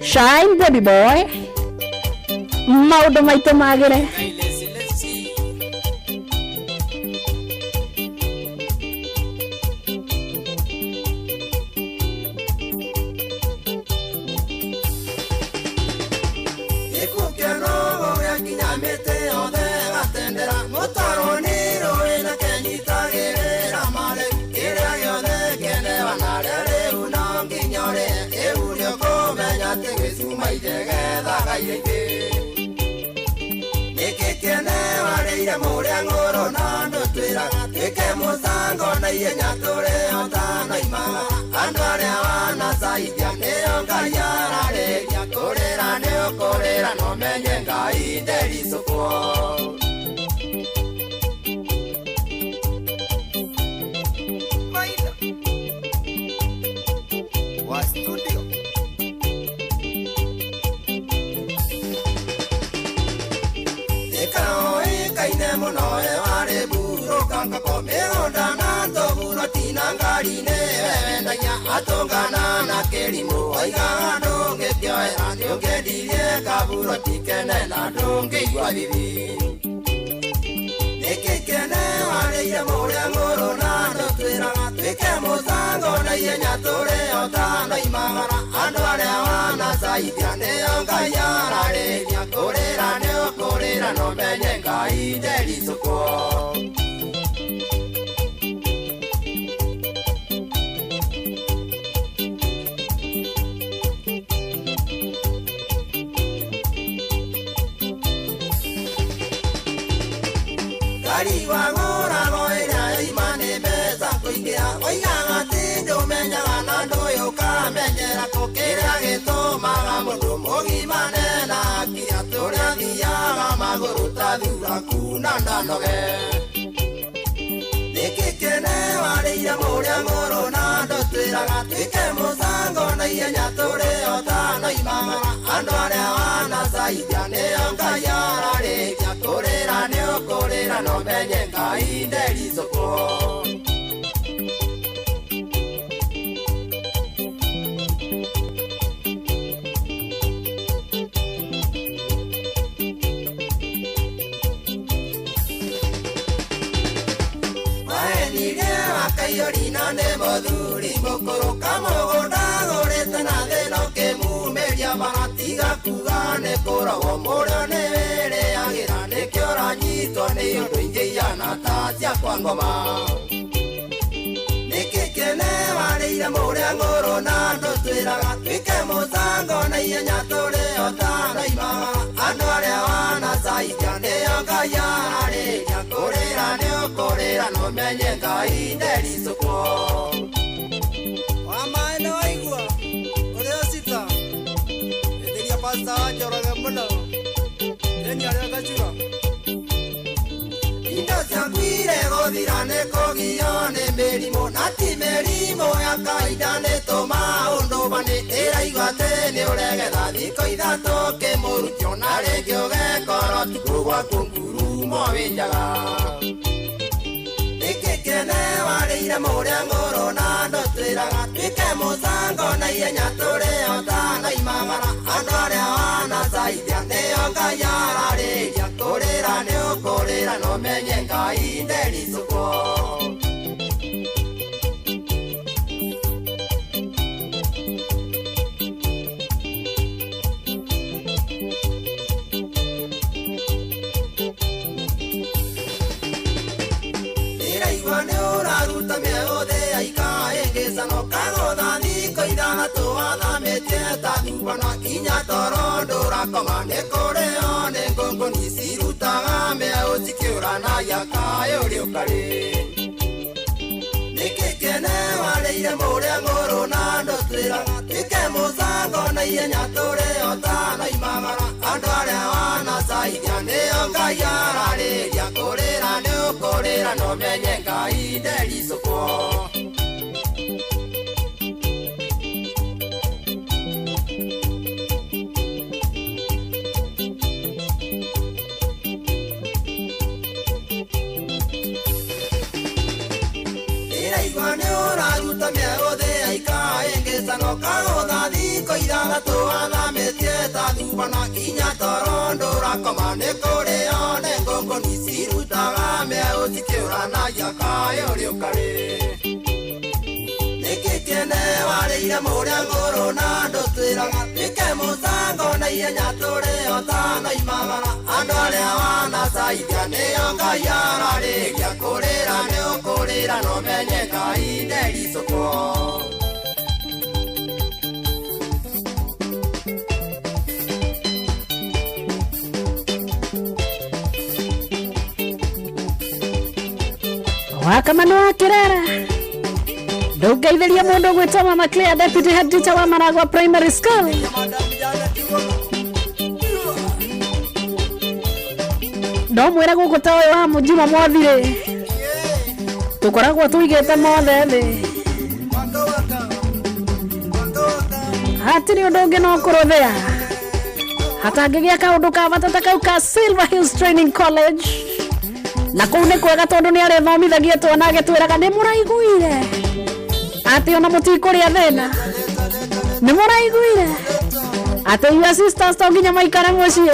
shine, baby boy, maũndũ maitũ magĩre. Gĩkũkeno gĩakinya mĩtĩ yothe gatendera mũtaro nĩ rũĩ na kenyitagĩrĩra marĩ kĩrĩa gĩothe kĩenewa narĩo rĩu no nginya ũrĩe ĩu nĩũkũmenya atĩ gĩcuma ijegethaga iria ingĩ. Nĩkĩ kĩene warĩire mũrĩa ng'ũrũ na ndũtwĩraga twĩke mũcango na ihenya tũrĩ ũtanoimaga andũ arĩa wanacaithia nĩo Ngai ararĩria kũrĩra nĩ ũkũrĩra no menye Ngai ndericũkwo. Wa studio ĩkaoĩkaine mũno we warĩ mburũka ngoko mĩgũnda na tũburo tina ngari-inĩ wendagia atũngana na kĩrimũ oigaga ndũngĩkĩoera nĩũngĩendirie kaburo tikene na ndũngĩigua thithi. Nĩkĩ kĩene warĩire mũrĩa ng'ũrũ na ndũtwĩraga twĩke mũcango na ihenya tũrĩ ũtanoimagara andũ arĩa wanacaithia nĩo Ngai ararĩria kũrĩra nĩ ũkũrĩra no menye Ngai ndericũkwo. Ngari wagũragwo ĩrĩa yoima nĩ mbeca kũingĩha oigaga atĩ ndũmenyaga na ndũyũkamenyera kũ kĩrĩa gĩtũmaga mũndũ mũgima nena akiri atĩ ũrĩa athiaga magũrũ ta thuraku na ndanoge. Nĩkĩ kĩene warĩire mũrĩa ng'ũrũ na ndũtwĩraga twĩke mũcango na ihenya tũrĩ ũtanoimagara andũ arĩa wanacaithia nĩo Ngai ararĩria kũrĩra nĩ ũkũrĩra no menye Ngai ndericũkwo. Waenirie wakaiyũri na nĩ mũthuri mũkũrũ kamũgũnda gũrĩte na thĩna ũkĩmumĩria bara tiga kuga nĩ kũrogwo mũrĩo nĩ wĩrĩagĩra. ndũkanyitwo nĩ ũndũ ingĩ ihana ta cia kwa ngoma. Nĩkĩ kĩene warĩire mũrĩa ng'ũrũ na ndũtwĩraga twĩke mũcango na ihenya tũrĩ o ta naimaga. Andũ arĩa wanacaithia nĩo Ngai ararĩria, kũrĩra nĩ ũkũrĩra no menye Ngai ndericũkwo. Wa maĩ nĩ waigua ũrĩa cita ĩthĩria pasta wa Njoroge mũno ĩni arĩa gacura. Indo ciakuire gũthira nĩ kũgio nĩ mĩrimũ, na ti mĩrimũ ya kawaida nĩ tũmaũndũ bani. Ĩraigua atĩ nĩ ũregetha thikũ ithatũ kĩmũrutio, na rĩngĩ ũgekorwo ti gwaku ngurumo wĩ njaga. Nĩkĩ kĩene warĩire mũrĩa ng'ũrũ na ndũtwĩraga twĩke mũcango na ihenya tũrĩ o ta naimagara. Andũ arĩa wanacaithia nĩo Ngai ararĩria, kũrĩra nĩ ũkũrĩra no menye Ngai ndericũkwo. Ndĩraigua nĩ ũraruta mĩũthĩ aika ĩngĩcano kagũtha thikũ ithathatũ wathamĩtie ta thubana, kinya toro ndũrakoma nĩ kũrĩo nĩ ngũngũni cirutaga mĩeũ cikĩũranagia kaĩ ũrĩ ũkarĩ. Nĩkĩ kĩene warĩire mũrĩa ng'ũrũ na ndũtwĩraga twĩke mũcango na ihenya tũrĩ o ta naimagara. Andũ arĩa wanacaithia nĩo Ngai ararĩria, kũrĩra nĩ ũkũrĩra no menye Ngai ndericũkwo. Ndĩraigua nĩ ũraruta mĩũthĩ aika ĩngĩcano kagũtha thikũ ithathatũ wathamĩtie ta thubana, kinya toro ndũrakoma nĩ kũrĩo nĩ ngũngũni cirutaga mĩeũ cikĩũranagia kaĩ ũrĩ ũkarĩ. Nĩkĩ kĩene warĩire mũrĩa ng'ũrũ na ndũtwĩraga twĩke mũcango na ihenya tũrĩ o ta naimagara. Andũ arĩa wanacaithia nĩo Ngai ararĩria, kũrĩra nĩ ũkũrĩra no menye Ngai ndericũkwo. Wakamano wa Kirera ndũngeithĩria mũndũ ũgwĩtwo Mama Claire, deputy head teacher wa Maragwa Primary School. No mwĩre gũkũ ta ũyũ wa Juma Mwathirĩ tũkoragwo tũigĩte mothe thĩ, hatirĩ ũndũ ũngĩ no kũrũthĩa hatangĩgĩa kaũndũ ka bata ta kau ka Silver Hills Training College. Na kũu nĩ kwega tondũ nĩ arĩthomithagia twana agĩtwĩraga nĩ mũraiguire atĩ ona mũtikũrĩa thĩna, nĩ mũraiguire atĩ your sisters to nginya maikare mũciĩ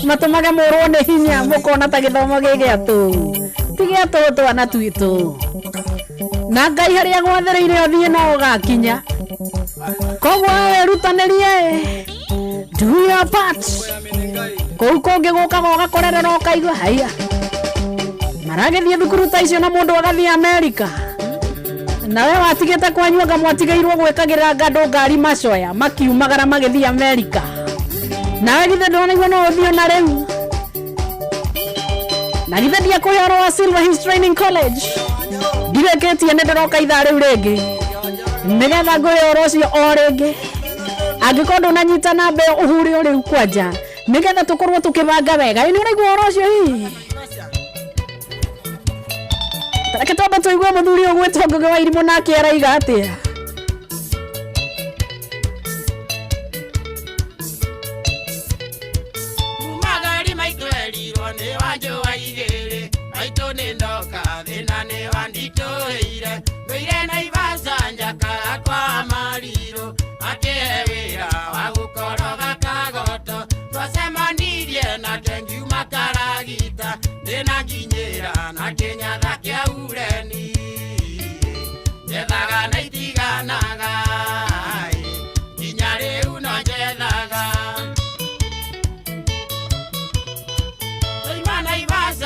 matũmage mũrwo nĩ hinya mũkona ta gĩthomo gĩ gĩa tũhũ, ti gĩa tũhũ twana twitũ. Na Ngai harĩa gwathĩrĩire ũthiĩ no ũgakinya. Koguo wĩrutanĩrie, do your part. Kũu kũngĩ gũkaga ũgakorerera ũkaigua haiya maragĩthiĩ thukuru ta icio na mũndũ agathiĩ Amerika, nawe watigĩte kwanyu anga mwatigĩirwo gwĩkagĩra ngandũ ngari macoya makiumagara magĩthiĩ Amerika, nawe githĩ ndũranaigua no ũthiĩ ona rĩu? Na githĩ ndiakũhe ũhoro wa Silver Hills Training College? Ndirĩkĩtie nĩ ndĩroka ithaa rĩu rĩngĩ nĩgetha ngũhe ũhoro ũcio o rĩngĩ. Angĩkorwo ndũnanyita namba ĩyo ũhure o rĩu kwanja nĩgetha tũkorwo tũkĩbanga wega. Ĩ nĩ ũraigua ũhoro ũcio hihi? Reke twambe tũigue mũthuri ũgwĩtwo Ngũgĩ wa Irimũ nake araiga atĩa. Magari maitũ erirwo nĩ wanjũa igĩrĩ, maitũ nĩ ndoka thĩna nĩ wanditũhĩire, ndũire Naivasha njakaga kwa marirũ, akĩhe wĩra wa gũkoroga kagoto, twacemanirie nake ngiuma karagita, ndĩna nginyĩra na kĩnyatha kĩa ureni, njethaga na itiganaga, nginya rĩu no njethaga. Twaima Naivasha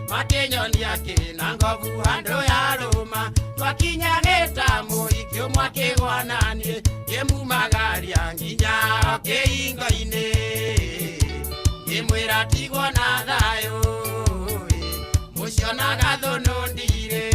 Makĩnyonia kĩna ngobu handũ ya rũma. Twakinya gĩtamu ikĩũmwa kĩgwa naniĩ ngĩmumagaria nginya o kĩhingo-inĩ. Ngĩmwĩra tigwo na thayũ mũcio na gathũnũ ndirĩ.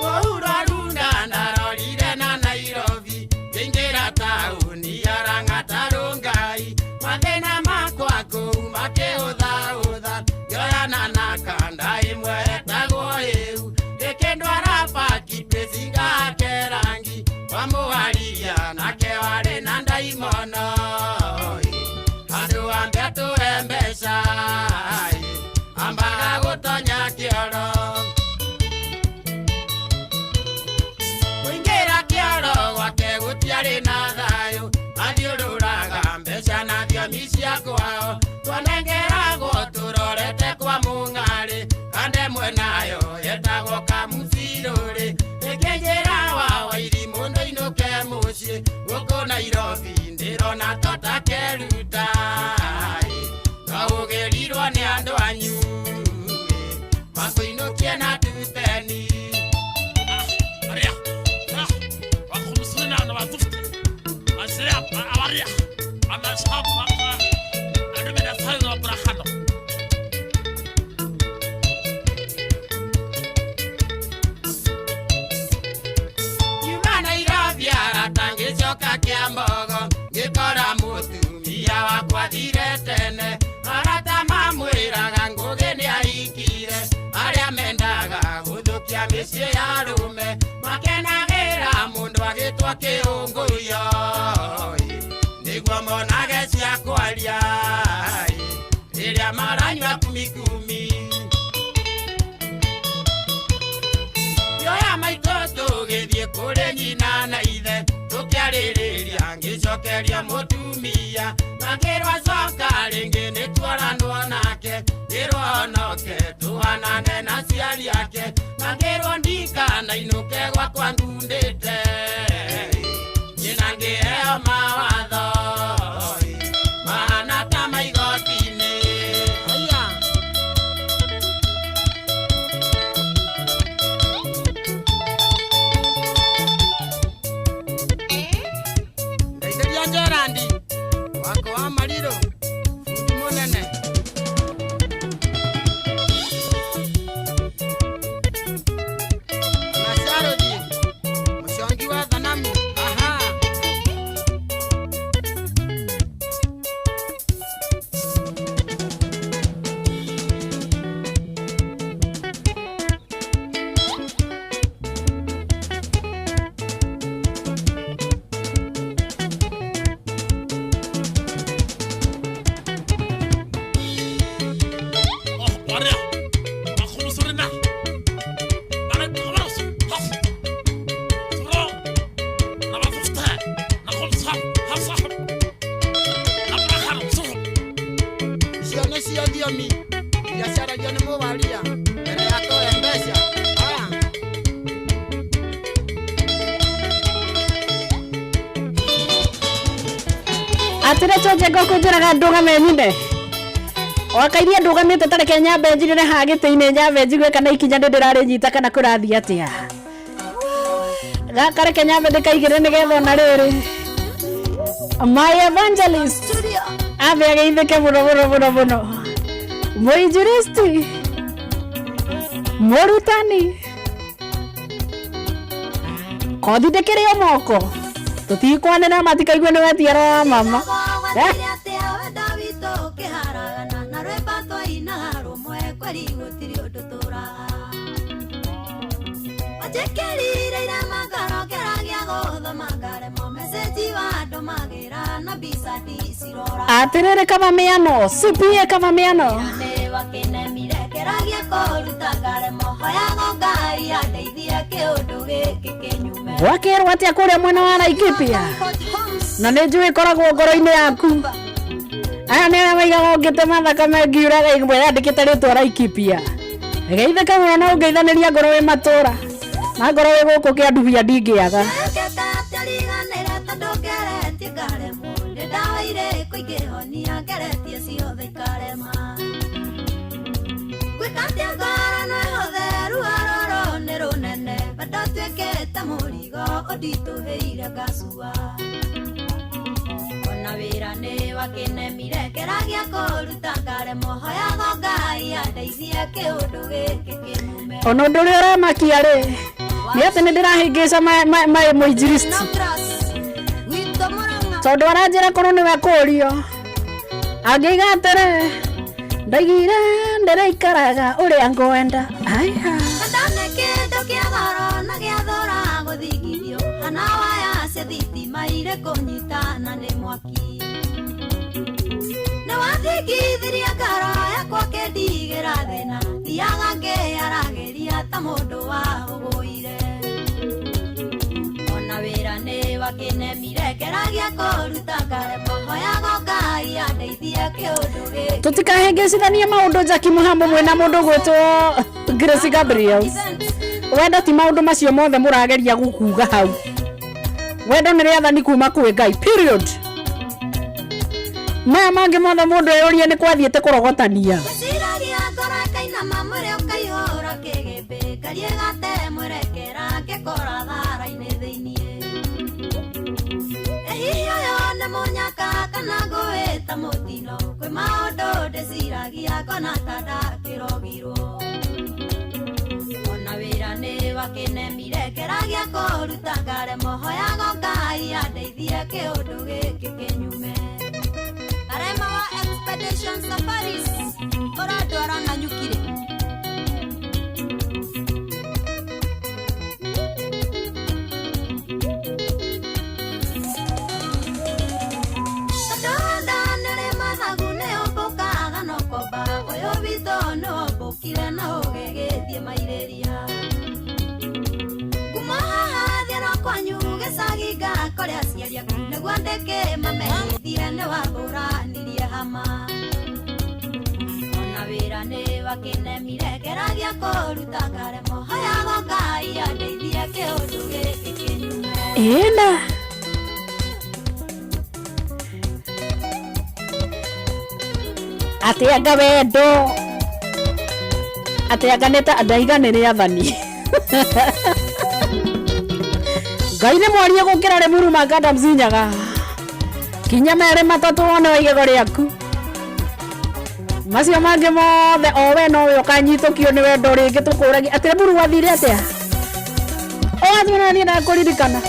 Kũu Rwarunda ndarorire na Nairobi ngĩingĩra taũni ya Lang'ata Rongai mathĩna makwa kũu makĩhũthahũtha ngĩoyana na kanda ĩmwe etagwo ĩu ĩkĩndwara Park Place ngahake rangi wa mũharia nake warĩ na ndaimono handũ ambe atũhe mbeca ambaga gũtonya kĩoro. Kũingĩra kĩoro gwake gũtiarĩ na thayũ athiũrũraga mbeca na thiomi cia kwao twanengeragwo tũrorete kwa mũng'arĩ kande ĩmwe nayo yetagwo kamucirũrĩ ĩkĩnjĩra wa wairimũ ndũinũke mũciĩ gũkũ Nairobi ndĩrona totakeruta no ũgĩrirwo nĩ andũ anyu makũinũkie na tuteni. Nyuma Nairobi arata ngĩcoka Kĩambogo ngĩkora mũtumia wakwa athire tene arata mamwĩraga Ngũgĩ nĩahikire arĩa mendaga gũthũkia mĩciĩ ya arũme makenagĩra mũndũ agĩtwo kĩũngũiyo nĩguo monage cia kwaria rĩrĩa maranyua kumikumi. Yoya maitũ tũgĩthiĩ kũrĩ nyina na ithe tũkĩarĩrĩria ngĩcokeria mũtumia na ngĩrwo coka rĩngĩ nĩtuoranwo nake ngĩrwo honoke tũhanane na aciari ake na ngĩrwo ndikanainũke gwakwa ngundĩte nyina ngĩheo mawatho mahana ta maigoti-inĩ. Haiya. Ndeithĩria Gerandi wako wa Marirũ bundi mũnene. Na Charũthi mũcongi wa thanamu aha. Icio nĩcio thiomi iria ciaragio nĩ mũwaria mbere ya kũhe mbeca. Aya. Atĩrĩ tũnje ngũkũnjĩraga ndũgame nyine wakairia ndũgamĩte tareke nyambe njirĩre haha gĩtĩ-inĩ nyambe njigue kana ikinya nĩ ndĩrarĩnyita kana kũrathiĩ atĩa gaka reke nyambe ndĩkaigĩre nĩgetha ona rĩrĩ my evangelist ambe ageithĩke mũno mũno mũno mũno mũinjilisti mũrutani kothi ndĩkĩrĩ o moko tũtikwanĩra matikaigue nĩ wetiara wa mama. Eh? Atĩrĩrĩ kavamiano CPA kavamiano gwakĩrwo atĩa kũrĩa mwena wa Laikipia na nĩ njũĩ ĩkoragwo ngoro-inĩ yaku Aya nĩ arĩa maigaga ũngĩtema thakame ngiuraga ĩmwe yandĩkĩte rĩtwa Laikipia. Geithĩka mũno na ũngeithanĩria ngorwo wĩ matũra na ngorwo wĩ gũkũ kĩandubia ndingĩaga. Riganĩra tondũ ngeretie ngaremwo nĩ ndawa irĩkũ ingĩhonia ngeretie ciothe ikarema gwĩka atĩa ngoro no ĩhothe ruo rũrũ nĩ rũnene bado tuĩkĩte mũrigo ũnditũhĩire ngacua ona wĩra nĩ wakĩnemire kĩragia kũruta ngaremwo hoyago Ngai andeithie kĩũndũ gĩkĩ kĩmume. Ona ũndũ ũrĩa ũramakia rĩ nĩ atĩ nĩ ndĩrahĩngĩca maĩ mũinjilisti tondũ aranjĩra korwo nĩwe kũũrio angĩiga atĩrĩ ndaigire ndĩrĩikaraga ũrĩa ngwenda. Aya. Ndone kĩndũ kĩa goro na gĩa thora gũthingithio kana waya cia thitima irĩ kũnyitana nĩ mwaki nĩ wathingithirie ngoro yakwa kĩndigĩra thĩna thiaga ngĩaragĩria ta mũndũ wa ũgũire ona wĩra nĩ wakĩnemire kĩragia kũruta ngaremwo hoyago Ngai andeithie kĩũndũ gĩkĩ. Tũtikahĩngĩcithanie maũndũ Jackie Mũhamo mwĩna mũndũ gwĩtwo Grace Gabriels. Wendo ti maũndũ macio mothe mũrageria gũkuga hau. Wendo nĩ rĩathani kuma kwĩ Ngai period. Maya mangĩ mothe mũndũ eyũrie nĩ kwathiĩte kũrogotania. Ngwĩciragia ngoro ĩkainama mwĩrĩ ũkaihũra kĩgĩmbĩ ngariĩ gate mwerekera ngĩkora thara-inĩ thĩiniĩ. Ĩ hihi ũyũ nĩ mũnyaka kana ngũĩta mũtino kwĩ maũndũ ndĩciragia ngona ta ndakĩrogirwo ona wĩra nĩ wakĩnemire kĩragia kũruta ngaremwo hoyago Ngai andeithie kĩũndũ gĩkĩ kĩnyume. Karema wa Expedition Safaris ũrandwara na nyukire. Tondũ nĩrĩ mathagu nĩ ũmbũkaga na ũkomba ũyũ witũ nĩ wombũkire na ũgĩgĩthiĩ mairĩria kuma haha thiĩ kwanyu gĩcagi ngakore aciari aku nĩguo ndĩkĩmamenyithie nĩ wambũranirie hama ona wĩra nĩ wakĩnemire kĩragia kũruta ngaremwo hoyago Ngai andeithie kĩũndũ gĩkĩ kĩnyume. Ĩna. Atĩ anga wendo atĩ anga nĩ ta ndaiga nĩ rĩathani. Ngai nĩ mwarie gũkĩra Limuru Makanda Mzinyaga kinya merĩ matatũ wone wa igego rĩaku macio mangĩ mothe o we nowe ũkanyitũkio nĩ wendo rĩngĩ tũkũragia atĩ Limuru wathire atĩa ũgathiĩ na niĩ ndakũririkana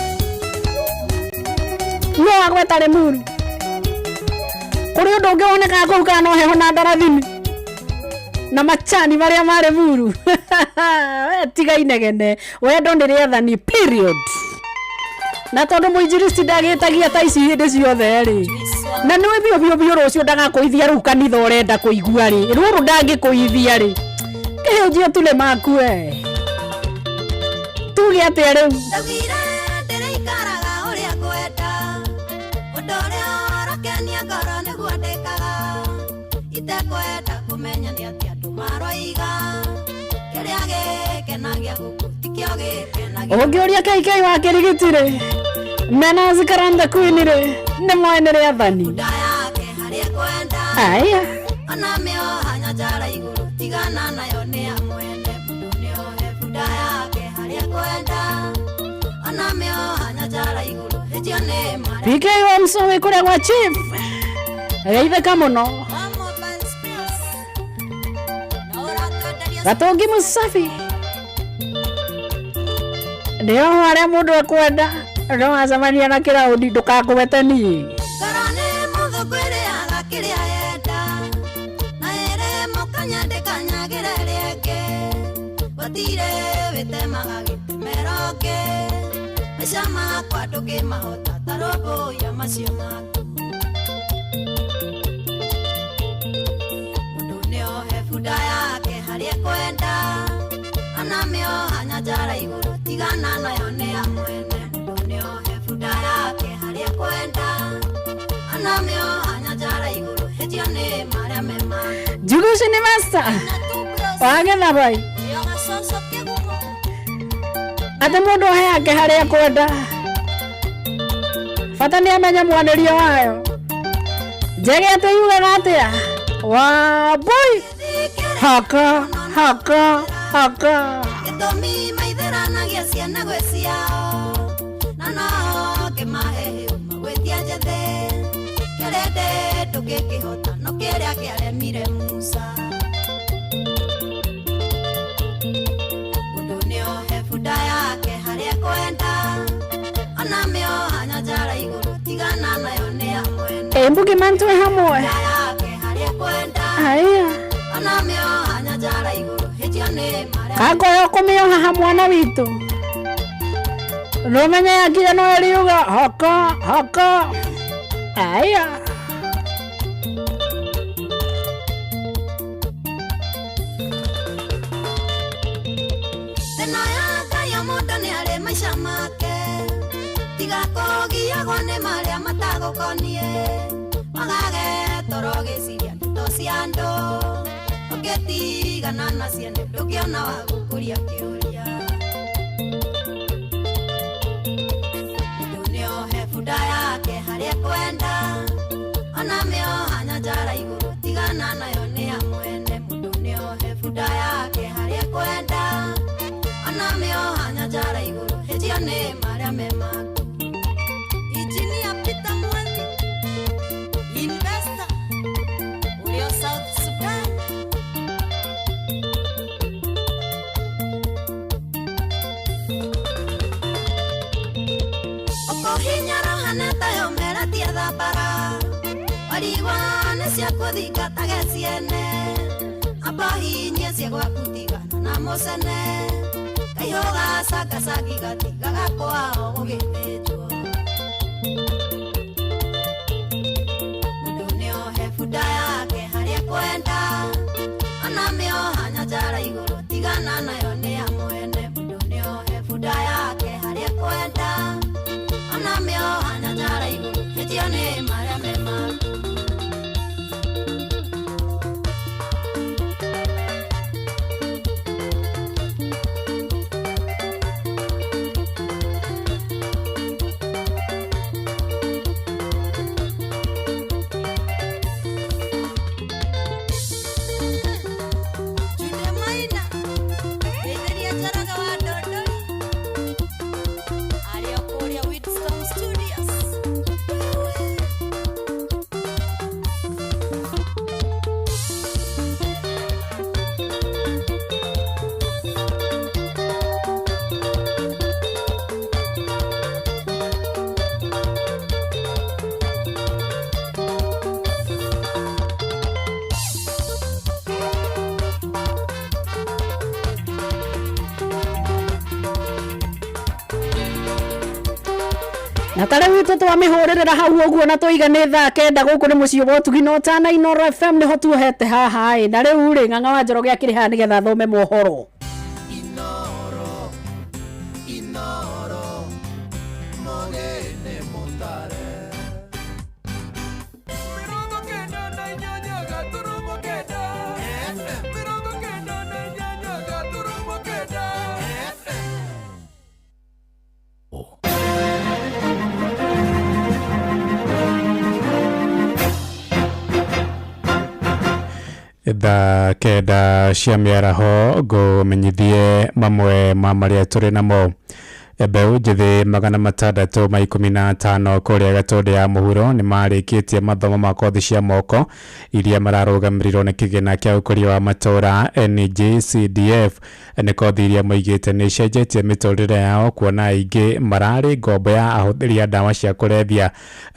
no agweta Limuru kũrĩ ũndũ ũngĩ wonekaga kũu kana no heho na ndarathini na machani marĩa marĩ Muru. We tiga inegene wendo nĩ rĩathani period. Na tondũ mũinjilisti ndagĩtagia ta ici hĩndĩ ciothe rĩ na nĩ biũ biũ biũ rũciũ ndagakũithia rĩu kanitha ũrenda kũigua rĩ rũrũ ndangĩkũithia rĩ kĩhĩnjio tu nĩ maku we tuge atĩa rĩu. Ndaugire ndĩrĩikaraga ũrĩa ngwenda ũndũ ũrĩa ũrakenia ngoro nĩguo ndĩkaga itekwenda kũmenya nĩ atĩa andũ maroiga kĩrĩa gĩkenagia gũkũ tikĩo gĩkenagia. Ũngĩũria KK wa kĩrigiti rĩ mena Zikaranda Queen rĩ nĩ moĩ nĩ rĩathani. Bunda yake harĩa kwenda Aya. ona mĩoha nyanjara igũrũ tigana nayo nĩ ya mwene mũndũ nĩohe bunda yake harĩa kwenda ona mĩoha nyanjara igũrũ hĩtio nĩ mara. PK wa Msowe kũrĩa gwa chief geithĩka mũno. Gatũngi Mũsafi nĩo harĩa mũndũ ekwenda no acemania na kĩraũndi ndũkangwete niĩ. Ngoro nĩ mũthũngũ ĩrĩaga kĩrĩa yenda na ĩrĩ mũkanya ndĩkanyagĩra ĩrĩa ĩngĩ gũtirĩ wĩtemaga gĩtemero ũngĩ maica makwa ndũngĩmahota ta rũmbũiya macio maku mũndũ nĩohe bunda yake harĩa ekwenda ona mĩoha nyanjara igũrũ tigana nayo nĩ ya mwene mũndũ nĩohe bunda yake harĩa ekwenda ona mĩoha nyanjara igũrũ hĩtio Njuguci nĩ master wagetha bai atĩ mũndũ oheake harĩa kwenda bata nĩ amenye mwanĩrio wayo njege atĩ yugaga atĩa wambui haka haka haka gĩtũmi maitheranagia ciana gwĩ ciao na no kĩmahe magwĩtia njethe kĩrĩndĩ ndũngĩkĩhota no kĩrĩa kĩaremire Musa mũndũ nĩohe bunda yake harĩa kwenda ona mĩoha nyanjara igũrũ tigana nayo nĩ ya mwene Embugi mantwe hamwe yake harĩa kwenda aya ona mĩoha nyanjara igũrũ hĩtio nĩ marĩa kagoyo kũmĩoha ha mwana witũ nũmenye yakinya no ĩriuga haka haka aya Thĩna ya Ngai o mũndũ nĩ arĩ maica make tiga kũgiagwo nĩ marĩa matagũkoniĩ wagage toro gĩciria ndeto cia andũ ũngĩtigana na ciene ndũngĩona wa gũkũria kĩũria mũndũ nĩohe bunda yake harĩa kwenda ona mĩoha nyanjara igũrũ tigana nayo nĩ ya mwene mũndũ nĩohe bunda yake harĩa kwenda ona mĩoha nyanjara igũrũ hĩtio nĩ marĩa me maku Engineer Peter Mwangi investor ũrĩa South Sudan ũkũhinyara haneta yomeratie thambara warigwa nĩ ciakũthingatage ciene amba hinyie cia gwaku tigana na mũcene kaihũga cangacangĩ gatigaga kwao gũgĩthĩnjwo mũndũ nĩohe bunda yake harĩa kwenda ona mĩoha nyanjara igũrũ tigana nayo nĩ ya mwene mũndũ nĩohe bunda yake harĩa kwenda ona mĩoha nyanjara igũrũ hĩtio nĩ marĩa me maku Jude Maina Ndetheria Njoroge wa Ndondori arĩ o kũrĩa Wheatstone Studios na ta rĩu itũ twamĩhũrĩrĩra hau ũguo na tũiga nĩ thaa 9 gũkũ nĩ mũciĩ wa ũtugi na ũtana Inooro FM nĩho tuohete haha ĩ na rĩu rĩ ng'ang'a wa Njoroge akĩrĩ haha nĩgetha athome mohoro Inoro Mogene Mutare Thaa 9 cia mĩaraho ngũmenyithie mamwe ma marĩa tũrĩ namo. Mbeũ njĩthĩ 615 kũrĩa Gatũndũ ya mũhuro nĩ marĩkĩtie mathomo ma kothi cia moko iria mararũgamĩrĩrwo nĩ kĩgĩna kĩa ũkũria wa matũũra NGCDF. Nĩ kothi iria moigĩte nĩ icenjetie mĩtũrĩre yao kuona aingĩ mararĩ ngombo ya ahũthĩri a ndawa cia kũrebia.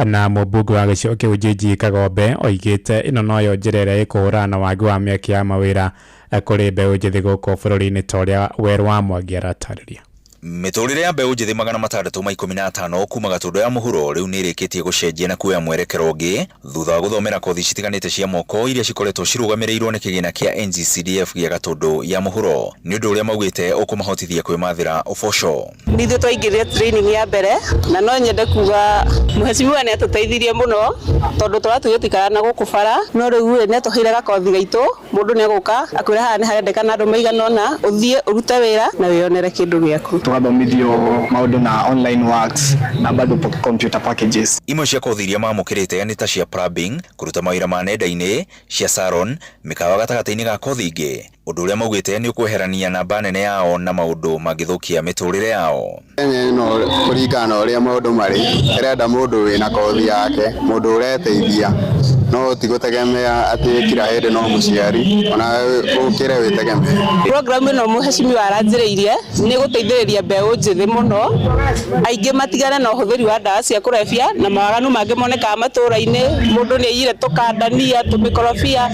Na mũmbunge wa gĩcigo kĩu Njinji Kagombe oigĩte ĩno noyo njĩra ĩrĩa ĩkũhũrana na wagi wa mĩeke ya mawĩra kũrĩ mbeũ njĩthĩ gũkũ bũrũri-inĩ ta ũrĩa Werũ wa Mwangi aratarĩria. Mĩtũrĩre ya mbeũ njĩthĩ 615 kuma Gatũndũ ya mũhuro rĩu nĩ ĩrĩkĩtie gũcenjia na kuoya mwerekero ũngĩ thutha wa gũthomera kothi citiganĩte cia moko iria cikoretwo cirũgamĩrĩirwo nĩ kĩgĩna kĩa NGCDF gĩa Gatũndũ ya mũhuro nĩ ũndũ ũrĩa maugĩte ũkũmahotithia kwĩmathĩra ũboco. Nĩ ithuĩ twaingĩrire training ya mbere na no nyende kuga mheshimiwa nĩ atũteithirie mũno tondũ tũratuire tũikaraga na gũkũ bara no rĩu ĩ nĩ atũheire gakothi gaitũ mũndũ nĩ egũka akwĩra haha nĩ harendekana andũ maigana ũna ũthiĩ ũrute wĩra na wĩyonere kĩndũ gĩaku. Tugathomithio maũndũ na online works na bado computer packages. Imwe cia kothi iria mamũkĩrĩte nĩ ta cia plumbing, kũruta mawĩra ma nenda-inĩ, cia salon, mĩkawa gatagatĩ-inĩ ga kothi ingĩ, ũndũ ũrĩa maugĩte nĩ ũkweherania namba nene yao na maũndũ mangĩthũkia mĩtũrĩre yao. Kenya ĩno kũringana na ũrĩa maũndũ marĩ ĩrenda mũndũ wĩna kothi yake, mũndũ ũreteithia, no ti gũtegemea atĩ kila hĩndĩ no mũciari, ona ũkĩre wĩtegemee. Program ĩno mheshimiwa aranjĩrĩirie nĩ gũteithĩrĩria mbeũ njĩthĩ mũno aingĩ matigane na ũhũthĩri wa ndawa cia kũrebia na mawaganu mangĩ monekaga matũũra-inĩ, mũndũ nĩ aiyire tũkandania tũmĩkorobia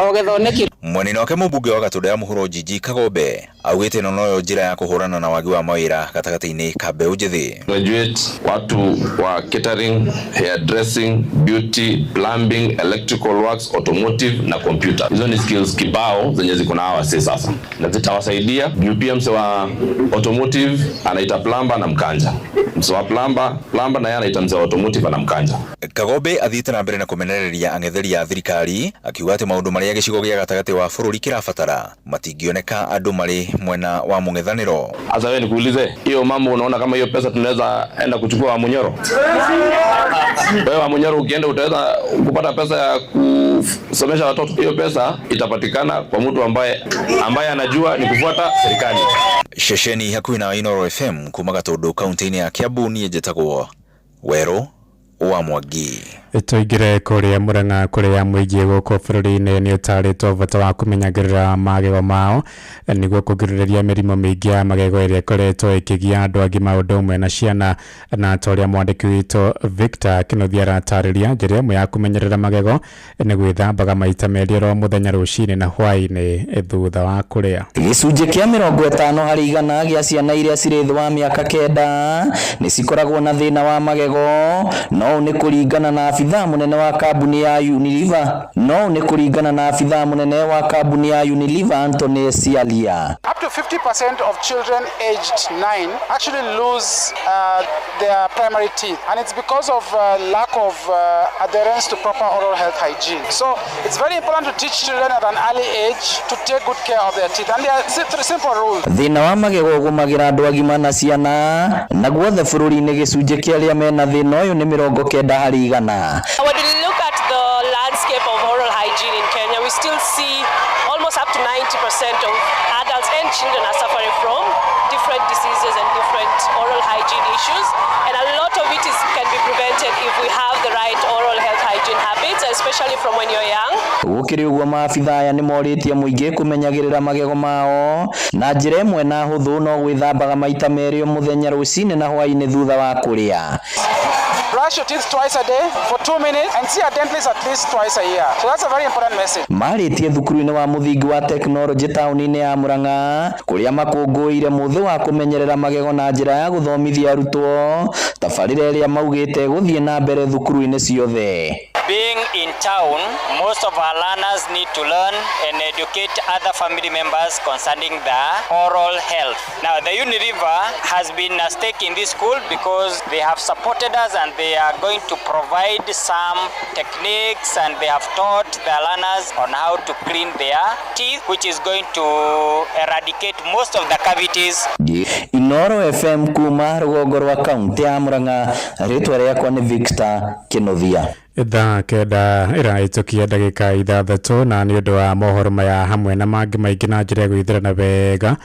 o getha one kĩndũ. Mwena-inĩ wake mũmbunge wa Gatũndũ ya mũhuro Njinji Kagombe augĩte ĩno noyo njĩra ya kũhũrana na wagi wa mawĩra gatagatĩ-inĩ ka mbeũ njĩthĩ. Graduate watu wa catering, hairdressing, beauty, plumbing, electrical works, automotive na computer. Hizo ni skills kibao zenye ziko na hawa wasee sasa, na zitawasaidia juu pia mse wa automotive anaita plumber na mkanja, mse wa plumber na yeye anaita mse wa automotive na mkanja. Kagombe athiĩte na mbere na kũmenereria ang'etheri a thirikari akiuga atĩ maũndũ marĩa gĩcigo gĩa gatagatĩ wa bũrũri kĩrabatara matingĩoneka andũ marĩ mwena wa mũng'ethanĩro. Sasa wewe nikuulize, hiyo mambo unaona kama hiyo pesa tunaweza enda kuchukua wa Munyoro? Wewe wa Munyoro ukienda utaweza kupata pesa ya kusomesha watoto? Hiyo pesa itapatikana kwa mtu ambaye anajua ni kufuata serikali. Ceceni hakuhĩ na Inooro FM kuma Gatũndũ kaunti-inĩ ya Kiambu, niĩ njĩtagwo Werũ wa Mwangi. Tũingĩre kũrĩa Murang'a kũrĩa mũingĩ gũkũ bũrũri-inĩ nĩ ũtarĩtwo bata wa kũmenyagĩrĩra magego mao nĩguo kũgirĩrĩria mĩrimũ mĩingĩ ya magego ĩrĩa ĩkoretwo ĩkĩgia andũ agima ũndũ ũmwe na ciana, na ta ũrĩa mwandĩki witũ Victor Kĩnuthia aratarĩria, njĩra ĩmwe ya kũmenyerera magego nĩ gwĩthambaga maita merĩ oro mũthenya rũcinĩ na hwaĩ-inĩ thutha wa kũrĩa. Gĩcunjĩ kĩa 50% gĩa ciana iria cirĩ thĩ wa mĩaka 9 nĩ cikoragwo na thĩna wa magego, no nĩ kũringana na abithaa mũnene wa kambuni ya Unilever no nĩ kũringana na abithaa mũnene wa kambuni ya Unilever Anthony Sialia. Up to 50% of children aged 9 actually lose their primary teeth, and it's because of lack of adherence to proper oral health hygiene. So it's very important to teach children at an early age to take good care of their teeth, and there are simple rules. Thĩna wa magego ũgũmagĩra andũ agima na ciana, na guothe bũrũri-inĩ gĩcunjĩ kĩa arĩa mena thĩna ũyũ nĩ 90%. When we look at the landscape of oral hygiene in Kenya, we still see almost up to 90% of adults and children are suffering from different diseases and different oral hygiene issues. And a lot of it can be prevented if we have the right oral health hygiene habits, especially from when you're young. Gũkĩrĩ ũguo maabithaa aya nĩ morĩtie mũingĩ kũmenyagĩrĩra magego mao na njĩra ĩmwe na hũthũ no gwĩthambaga maita merĩ o mũthenya rũcinĩ na hwaĩ-inĩ thutha wa kũrĩa. Brush your teeth twice a day for 2 minutes and see a dentist at least twice a year. So that's a very important message. Marĩtie thukuru-inĩ wa mũthingi wa tekinoronjĩ taũni-inĩ ya Murang'a kũrĩa makũngũĩire mũthĩ wa kũmenyerera magego na njĩra ya gũthomithia arutwo tabarĩra ĩrĩa maugĩte gũthiĩ na mbere thukuru-inĩ ciothe. Being in town, most of our learners need to learn and educate other family members concerning their oral health. Now, the Unilever has been a stake in this school because they have supported us and they are going to provide some techniques, and they have taught their learners on how to clean their teeth, which is going to eradicate most of the cavities. Inooro FM kuma rũgongo rwa kaunti ya Murang'a, rĩtwa rĩakwa nĩ Victor Kĩnuthia. Thaa 9 ĩrahĩtũkia ndagĩka 6 na nĩ ũndũ wa mohoro maya hamwe na mangĩ maingĩ na njĩra ya gwĩthĩrana wega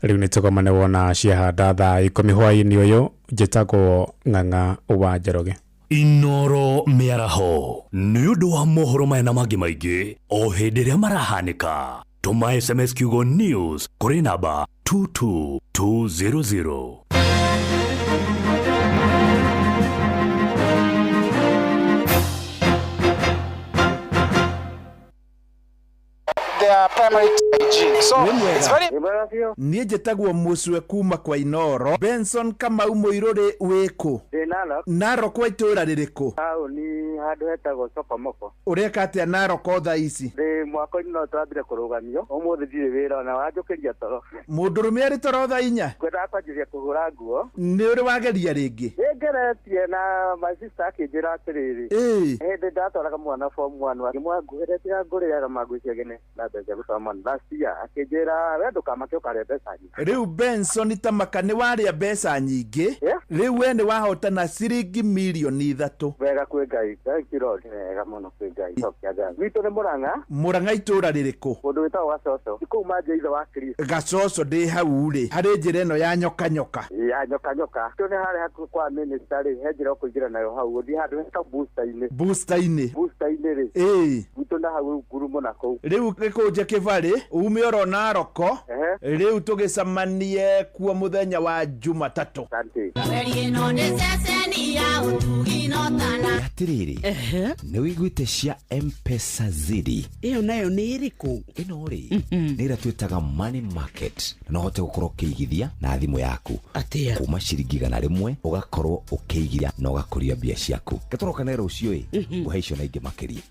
rĩu nĩ tũgomane wona ciahanda thaa 10 hwaĩ-inĩ ũyũ. Njĩtagwo Ng'ang'a wa Njoroge. Inooro mĩaraho nĩ ũndũ wa mohoro maya na mangĩ maingĩ o hĩndĩ ĩrĩa marahanĩka. Tũma SMS kiugo news kũrĩ namba 22200. Their primary hygiene. hygiene. So it's very Niĩ njĩtagwo Mũcwe kuma kwa Inoro. Benson Kamau Mũirũrĩ wĩkũ? Ndĩ Narok. Narok wa itũũra rĩrĩkũ? Taũni handũ hetagwo Sokomoko. Ũreka atĩa Narok thaa ici? Ndĩ mwako-inĩ no twambire kũrũgamio. Ũmũthĩ ndirĩ wĩra ona wanjũkĩria toro. Mũndũrũme arĩ toro thaa 4? Ngwendaga kwanjĩrĩria kũhũra nguo. Nĩ ũrĩ wageria rĩngĩ? Nĩngeretie na my sister akĩnjĩra atĩrĩrĩ. Ĩĩ. Hĩndĩ ndatwaraga mwana form one akĩmwĩra nguhĩre tiga ngũrĩaga manguo ciagene na mbeca cia gũtwara mwana last year akĩnjĩra we ndũkamake ũkarĩa mbeca nyingĩ. Rĩu Benson Tamaka nĩ warĩa mbeca nyingĩ. Rĩu we nĩ wahotana ciringi mirioni 3. Wega kwĩ Ngai. Thank you Lord. Wega mũno kwĩ Ngai. Cokia ngatho. Gwitũ nĩ Mũrang'a. Mũrang'a itũũra rĩrĩkũ? Mũndũ wĩtagwo Gacoco. Kũu manje ithe wa Kristo. Gacoco ndĩ hau rĩ, harĩ njĩra ĩno ya nyoka nyoka. Ya nyoka nyoka. Tũ nĩ harĩa hakuhĩ kwa minister rĩ, he njĩra ũkũingĩra nayo hau. Ũthiĩ handũ hetagwo booster-inĩ. Booster-inĩ. Booster-inĩ rĩ. Ĩĩ. Gwitũ na hau ngurumo na kũu. Rĩu gĩkũnje kĩbarĩ ume oro Naroko. Rĩu tũgĩcemanie kuo mũthenya wa Jumatatũ. Ĩno nĩ ceceni ya ũtugi no tana. Atĩrĩrĩ, nĩ wĩiguĩte cia Mpesa Zidi? Ĩyo nayo nĩ ĩrĩkũ? Ĩno rĩ, nĩ ĩrĩa twĩtaga money market, na no ũhote gũkorwo ũkĩigithia na thimũ yaku. Atĩa? Kuma ciringi 100 ũgakorwo ũkĩigithia na ũgakũria mbia ciaku. Gatũrokane rũciũ ĩ, ngũhe icio na ingĩ makĩria.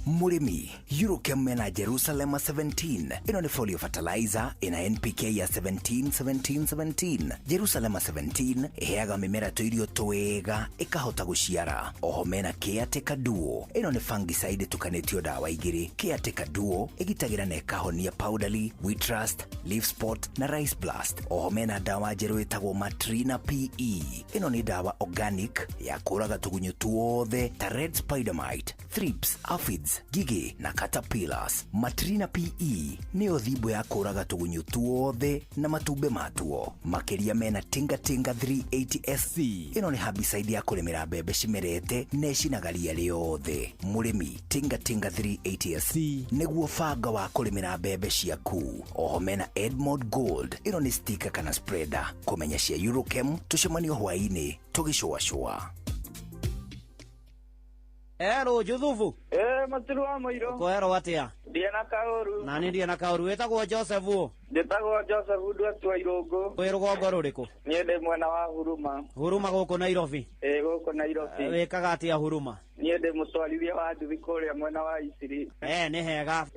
Mũrĩmi, Eurochem mena Jerusalem 17. Ĩno nĩ folio fertilizer ĩna NPK ya 17 17 17. Jerusalem 17 ĩheaga mĩmera tũirio twega ĩkahota gũciara. Oho mena Caretaker Duo. Ĩno nĩ fungicide ĩtukanĩtio ndawa igĩrĩ. Caretaker Duo ĩgitagĩra na ĩkahonia powdery, wheat rust, leaf spot na rice blast. Oho mena ndawa njerũ ĩtagwo Matrina PE. Ĩno nĩ ndawa organic ya kũraga tũgunyũ tuothe ta red spider mite, thrips, aphids, ngigĩ na caterpillars. Matrina PE nĩyo thimbo ya kũraga tũgunyũ tuothe na matumbĩ matuo. Makĩria mena Tinga Tinga 380 SC. Ĩno nĩ herbicide ya kũrĩmĩra mbembe cimerete na ĩcinaga ria rĩothe. Mũrĩmi, Tinga Tinga 380 SC nĩguo banga wa kũrĩmĩra mbembe ciaku. Oho mena Edmond Gold. Ĩno nĩ sticker kana spreader. Kũmenya cia Eurochem tũcemanio hwaĩ-inĩ tũgĩcũacũa. Ero Juthubu. Matiru wa Mũirũ. Kwero atia? Ndiĩ na kaũru. Na niĩ ndirĩ na kaũru. Wĩtagwo Joseph ũ? Njĩtagwo Joseph Ndwatwa Irũngũ. Wĩ rũgongo rũrĩkũ? Niĩ ndĩ mwena wa Huruma. Huruma gũkũ Nairobi. Ĩ gũkũ Nairobi. Wĩkaga atĩa Huruma? Niĩ ndĩ mũtwarithia wa nduthi kũrĩa mwena wa Isiri. Nĩ hega.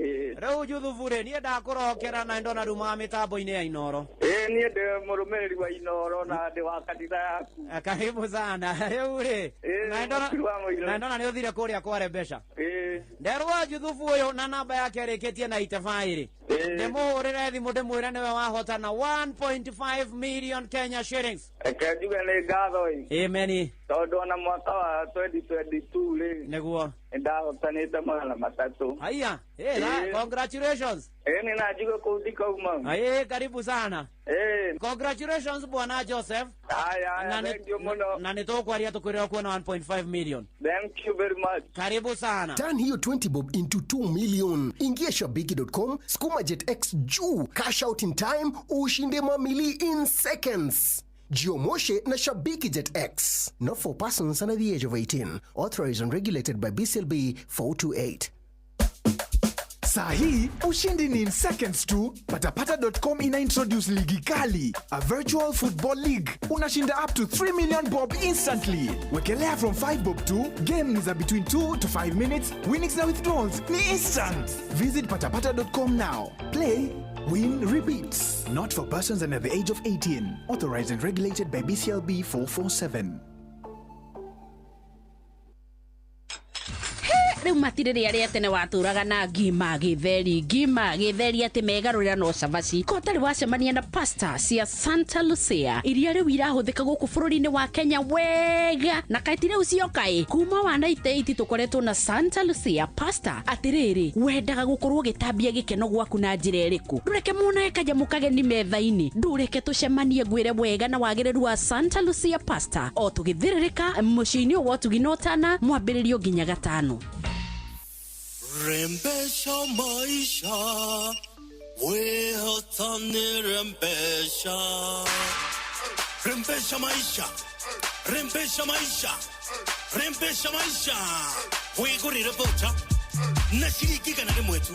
Rĩu Juthubu rĩ, niĩ ndakũrokera na ndona rumaga mĩtambo-inĩ ya Inoro. Ĩ niĩ ndĩ mũrũmĩrĩri wa Inoro na ndĩ wa kanitha yaku. Karibu sana. Rĩu rĩ, na ndona Matiru wa Mũirũ. na ndona nĩ ũthire kũrĩa kware mbeca. Ĩ. Nderwo Juthubu ũyũ na namba yake ĩrĩkĩtie na 85 rĩ. Ndĩmũhũrĩre thimũ ndĩmwĩre nĩwe wahotana 1.5 million Kenya shillings. Reke njuge nĩ ngatho ĩ. Amen. Tondũ ona mwaka wa 2022 rĩ. Nĩguo. Nĩndahotanĩte 300. Haya, Ĩ. Congratulations. Ĩ nĩ na njigue kũu ndikauma. Karibu sana. Ĩ. Congratulations bwana Joseph. Haya, haya, thank you mũno. Na nĩ tũkwaria tũkwĩre kuona 1.5 million. Thank you very much. Karibu sana. Turn hiyo 20 bob into 2 million. Ingia shabiki.com, skuma jet x juu, cash out in time, ushinde mamili in seconds. Jiomoshe na Shabiki Jet X. Not for persons under the age of 18. Authorized and regulated by BCLB 428. Saa hii ushindi ni in seconds tu. Patapata.com ina introduce ligi kali, a virtual football league. Unashinda up to 3 million bob instantly. Wekelea from 5 bob tu. Game ni za between 2 to 5 minutes. Winnings na withdrawals ni instant. Visit patapata.com now. Play, win, repeat. Not for persons under the age of 18. Authorized and regulated by BCLB 447. Rĩu matirĩ rĩa rĩa tene watũraga na ngima gĩtheri ngima gĩtheri atĩ megarũrĩra no cabaci ko ũtarĩ wacemania na pasta cia Santa Lucia iria rĩu irahũthĩka gũkũ bũrũri-inĩ wa Kenya wega na kaĩ ti rĩu cioka ĩ kuma wa 98 tũkoretwo na Santa Lucia pasta. Atĩrĩrĩ, wendaga gũkorwo ũgĩtambia gĩkeno gwaku na njĩra ĩrĩkũ? Ndũreke monage kanyamũ kageni metha-inĩ, ndũreke tũcemanie ngwĩre wega na wagĩrĩru wa Santa Lucia pasta o tũgĩthĩrĩrĩka mũciĩ-inĩ ũyũ wa ũtugi na ũtana mwambĩrĩrio nginya gatano. Rembesha maisha, wehotani rembesha. Rembesha maisha, rembesha maisha, rembesha maisha. Wigurire voucher na ciringi 100 tu.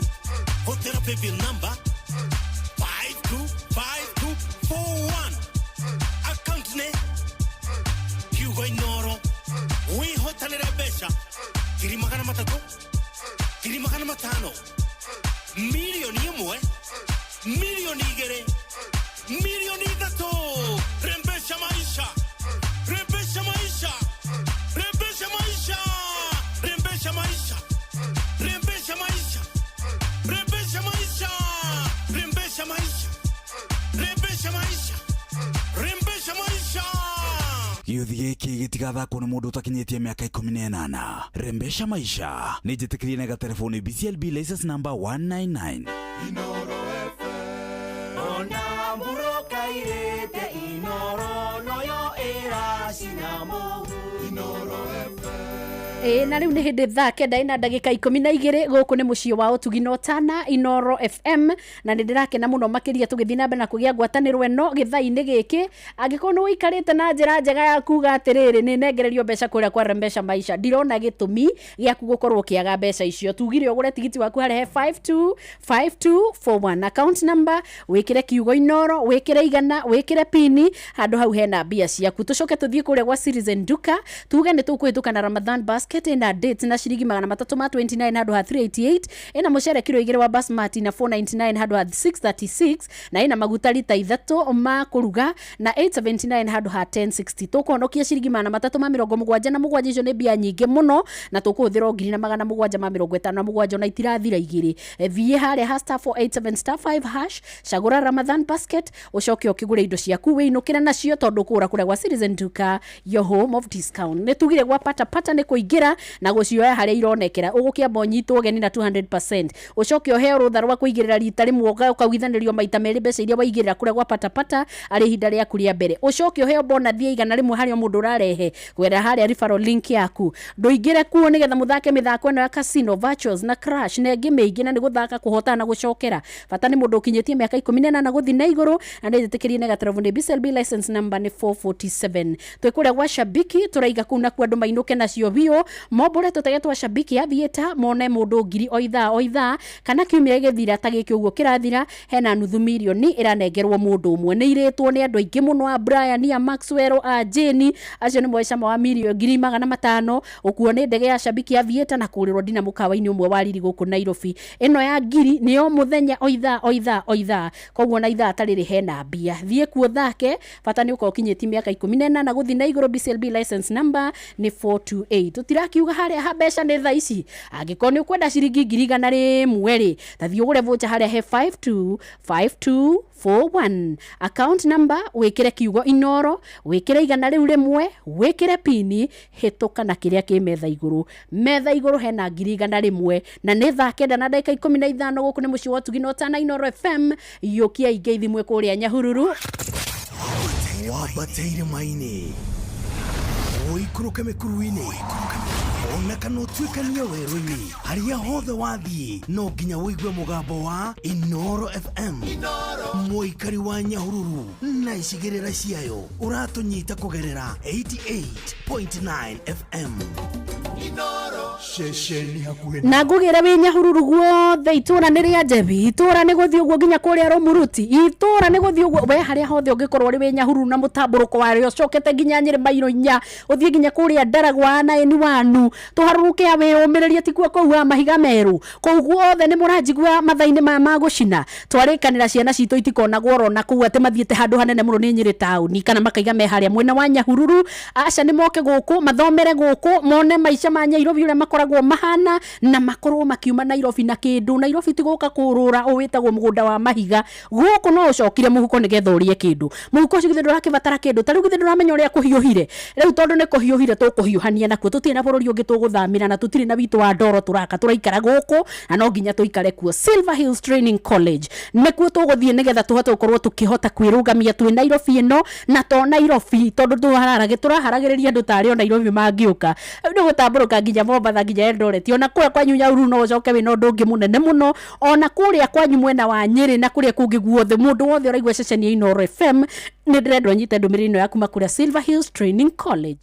Hũthĩra paybill number 525241, account nĩ kiugo Inoro, wĩhotanĩre mbeca 300,000, 500,000, 1,000,000, 2,000,000, 3,000,000. Rembesha maisha, rembesha maisha, rembesha maisha, rembesha maisha, rembesha maisha, rembesha maisha, rembesha maisha, rembesha maisha, rembesha maisha. Gĩũthi gĩkĩ gĩtigathakwo nĩ mũndũ ũtakinyĩtie mĩaka 18. Rembesha maisha nĩ njĩtĩkĩrie na gatelefoni BCLB license number 199. Ona mburoka irĩte Inoro noyo ĩracina mũhu. Ĩĩ, na rĩu nĩ hĩndĩ thaa 9 ina ndagĩka 12. Gũkũ nĩ mũciĩ wa ũtugi na ũtana, Inoro FM, na nĩ ndĩrakena mũno makĩria tũgĩthiĩ na mbere na kũgĩa ngwatanĩro ĩno gĩthaa-inĩ gĩkĩ. Angĩkorwo nĩ ũikarĩte na njĩra njega ya kuga atĩrĩrĩ, nĩ nengererio mbeca kũrĩa kwa Rembesha Maisha, ndirona gĩtũmi gĩaku gũkorwo ũkĩaga mbeca icio. Tugire ũgũre tigiti waku harĩa he 525241, account number wĩkĩre kiugo Inoro, wĩkĩre 100, wĩkĩre pini handũ hau hena mbia ciaku. Tũcoke tũthiĩ kũrĩa gwa Citizen Duka, tuge nĩ tũkũhĩtũka na Ramadan basket ĩna dates na ciringi 329 handũ ha 388, ĩna mũcere kiro 2 wa basmati na 499 handũ ha 636, na ĩna maguta rita 3 ma kũruga na 879 handũ ha 1060. Tũkũhonokia ciringi 377. Icio nĩ mbia nyingĩ mũno, na tũkũhũthĩra o 1757, ona itirathira igĩrĩ. Thiĩ harĩa ha star 487 star 5 hash, cagũra Ramadan basket, ũcoke ũkĩgũre indo ciaku wĩinũkĩre nacio, tondũ kũgũra kũrĩa gwa Citizen Duka, your home of discount. Nĩ tugire gwa pata pata nĩ kũingĩra na gũcioya harĩa ironekera. Ũgũkĩamba ũnyitwo ũgeni na 200%, ũcoke ũheo rũtha rwa kũigĩrĩra rita rĩmwe, ũkaugithanĩrio maita merĩ mbeca iria waigĩrĩra kũrĩa gwa pata pata arĩ ihinda rĩaku rĩa mbere, ũcoke ũheo bonathi ya 100 harĩa mũndũ ũrarehe kũgerera harĩa referral link yaku. Ndũingĩre kuo nĩgetha mũthake mĩthako ĩno ya casino, virtuals na crash na ĩngĩ mĩingĩ, na nĩ gũthaka kũhotana na gũcokera. Bata nĩ mũndũ ũkinyĩtie mĩaka 18 gũthiĩ na igũrũ, na nĩ njĩtĩkĩrie nĩ gaterebu nĩ BCLB license number nĩ 447. Twĩ kũrĩa gwa Shabiki, tũraiga kũu nakuo andũ mainũke nacio biũ, mombũre tũtege twa Shabiki Aviator, mone mũndũ 1,000 o ithaa o ithaa, kana kiumia gĩgĩthira ta gĩkĩ ũguo kĩrathira, hena 500,000 ĩranengerwo mũndũ ũmwe. Nĩ irĩtwo nĩ andũ aingĩ mũno, a Brian, a Maxwell, a Jane, acio nĩ moe cama wa 500,000,000, gũkuo nĩ ndege ya Shabiki Aviator na kũgũrĩrwo ndina mũkawa-inĩ ũmwe wa riri gũkũ Nairobi. Ĩno ya 1,000 nĩyo mũthenya o ithaa o ithaa o ithaa, koguo na ithaa ta rĩrĩ hena mbia. Thiĩ kuo thake, bata nĩ ũkorwo ũkinyĩtie mĩaka 18 gũthiĩ na igũrũ. BCLB license number nĩ 428. Tũtirakiuga harĩa ha mbeca nĩ thaa ici. Angĩkorwo nĩ ũkwenda ciringi 100,000 rĩ, ta thiĩ ũgũre voucher harĩa he 525241, account number wĩkĩre kiugo Inoro, wĩkĩre 100, wĩkĩre pini, hĩtũka na kĩrĩa kĩ metha igũrũ. Metha igũrũ hena 100,000, na nĩ thaa 9 na ndagĩka 15. Gũkũ nĩ mũciĩ wa ũtugi na ũtana, Inoro FM. Yũkia ingĩ ithimwe kũrĩa Nyahururu. Wambate irĩma-inĩ, ũikũrũke mĩkuru-inĩ, ona kana ũtuĩkanie werũ-inĩ, harĩa hothe wathiĩ no nginya ũigue mũgambo wa Inoro FM. Mũikari wa Nyahururu na icigĩrĩra ciayo, ũratũnyita kũgerera 88.9 FM, ceceni hakuhĩ. Na ngugire wĩ Nyahururu guothe, itũra nĩ rĩa Njebi, itũra nĩ gũthiĩ ũguo nginya kũrĩa Rũmuruti, itũra nĩ gũthiĩ ũguo we harĩa hothe ũngĩkorwo ũrĩ wĩ Nyahururu na mũtambũrũko warĩo, ũcokete nginya Nyĩrĩ mairo 4, ũthiĩ nginya kũrĩa Ndaragwa na ĩni wanu, tũharũrũke a wĩyũmĩrĩrie tikuo kũu a mahiga merũ, kũu guothe nĩ mũranjigua mathaa-inĩ maya ma gũcina. Twarĩkanĩra ciana citũ itikonagwo oro na kũu atĩ mathiĩte handũ hanene mũno nĩ Nyĩrĩ taũni, kana makaiga me harĩa mwena wa Nyahururu. Aca, nĩ moke gũkũ mathomere gũkũ, mone maica ma Nyairobi ũrĩa makoragwo mahana, na makorwo makiuma Nairobi na kĩndũ. Nairobi ti gũka kũrũra ũwĩtagwo mũgũnda wa mahiga. Gũkũ no ũcokire mũhuko nĩgetha ũrĩe kĩndũ. Mũhuko ũcio githĩ ndũrakĩbatara kĩndũ? Ta rĩu githĩ ndũramenya ũrĩa kũhiũhire? Rĩu tondũ nĩ kũhiũhire, tũkũhiũhania nakuo. Tũtirĩ na bũrũri ũngĩ tũgũthamĩra, na tũtirĩ na witũ wa ndoro tũraka, tũraikara gũkũ na no nginya tũikare kuo. Silver Hills Training College nĩkuo tũgũthiĩ nĩgetha tũhote gũkorwo tũkĩhota kwĩrũgamia twĩ Nairobi ĩno, na to Nairobi, tondũ tũraharagĩrĩria andũ tarĩ o Nairobi mangĩũka. Rĩu nĩ gũtambũrũka nginya Mombatha, nginya Eldoret, ona kũrĩa kwanyu Nyahururu no ũcoke wĩna ũndũ ũngĩ mũnene mũno, ona kũrĩa kwanyu mwena wa Nyĩrĩ na kũrĩa kũngĩ guothe. Mũndũ wothe ũraigua ceceni ya Inoro FM, nĩ ndĩrenda ũnyite ndũmĩrĩri ĩno ya kuma kũrĩa Silver Hills Training College.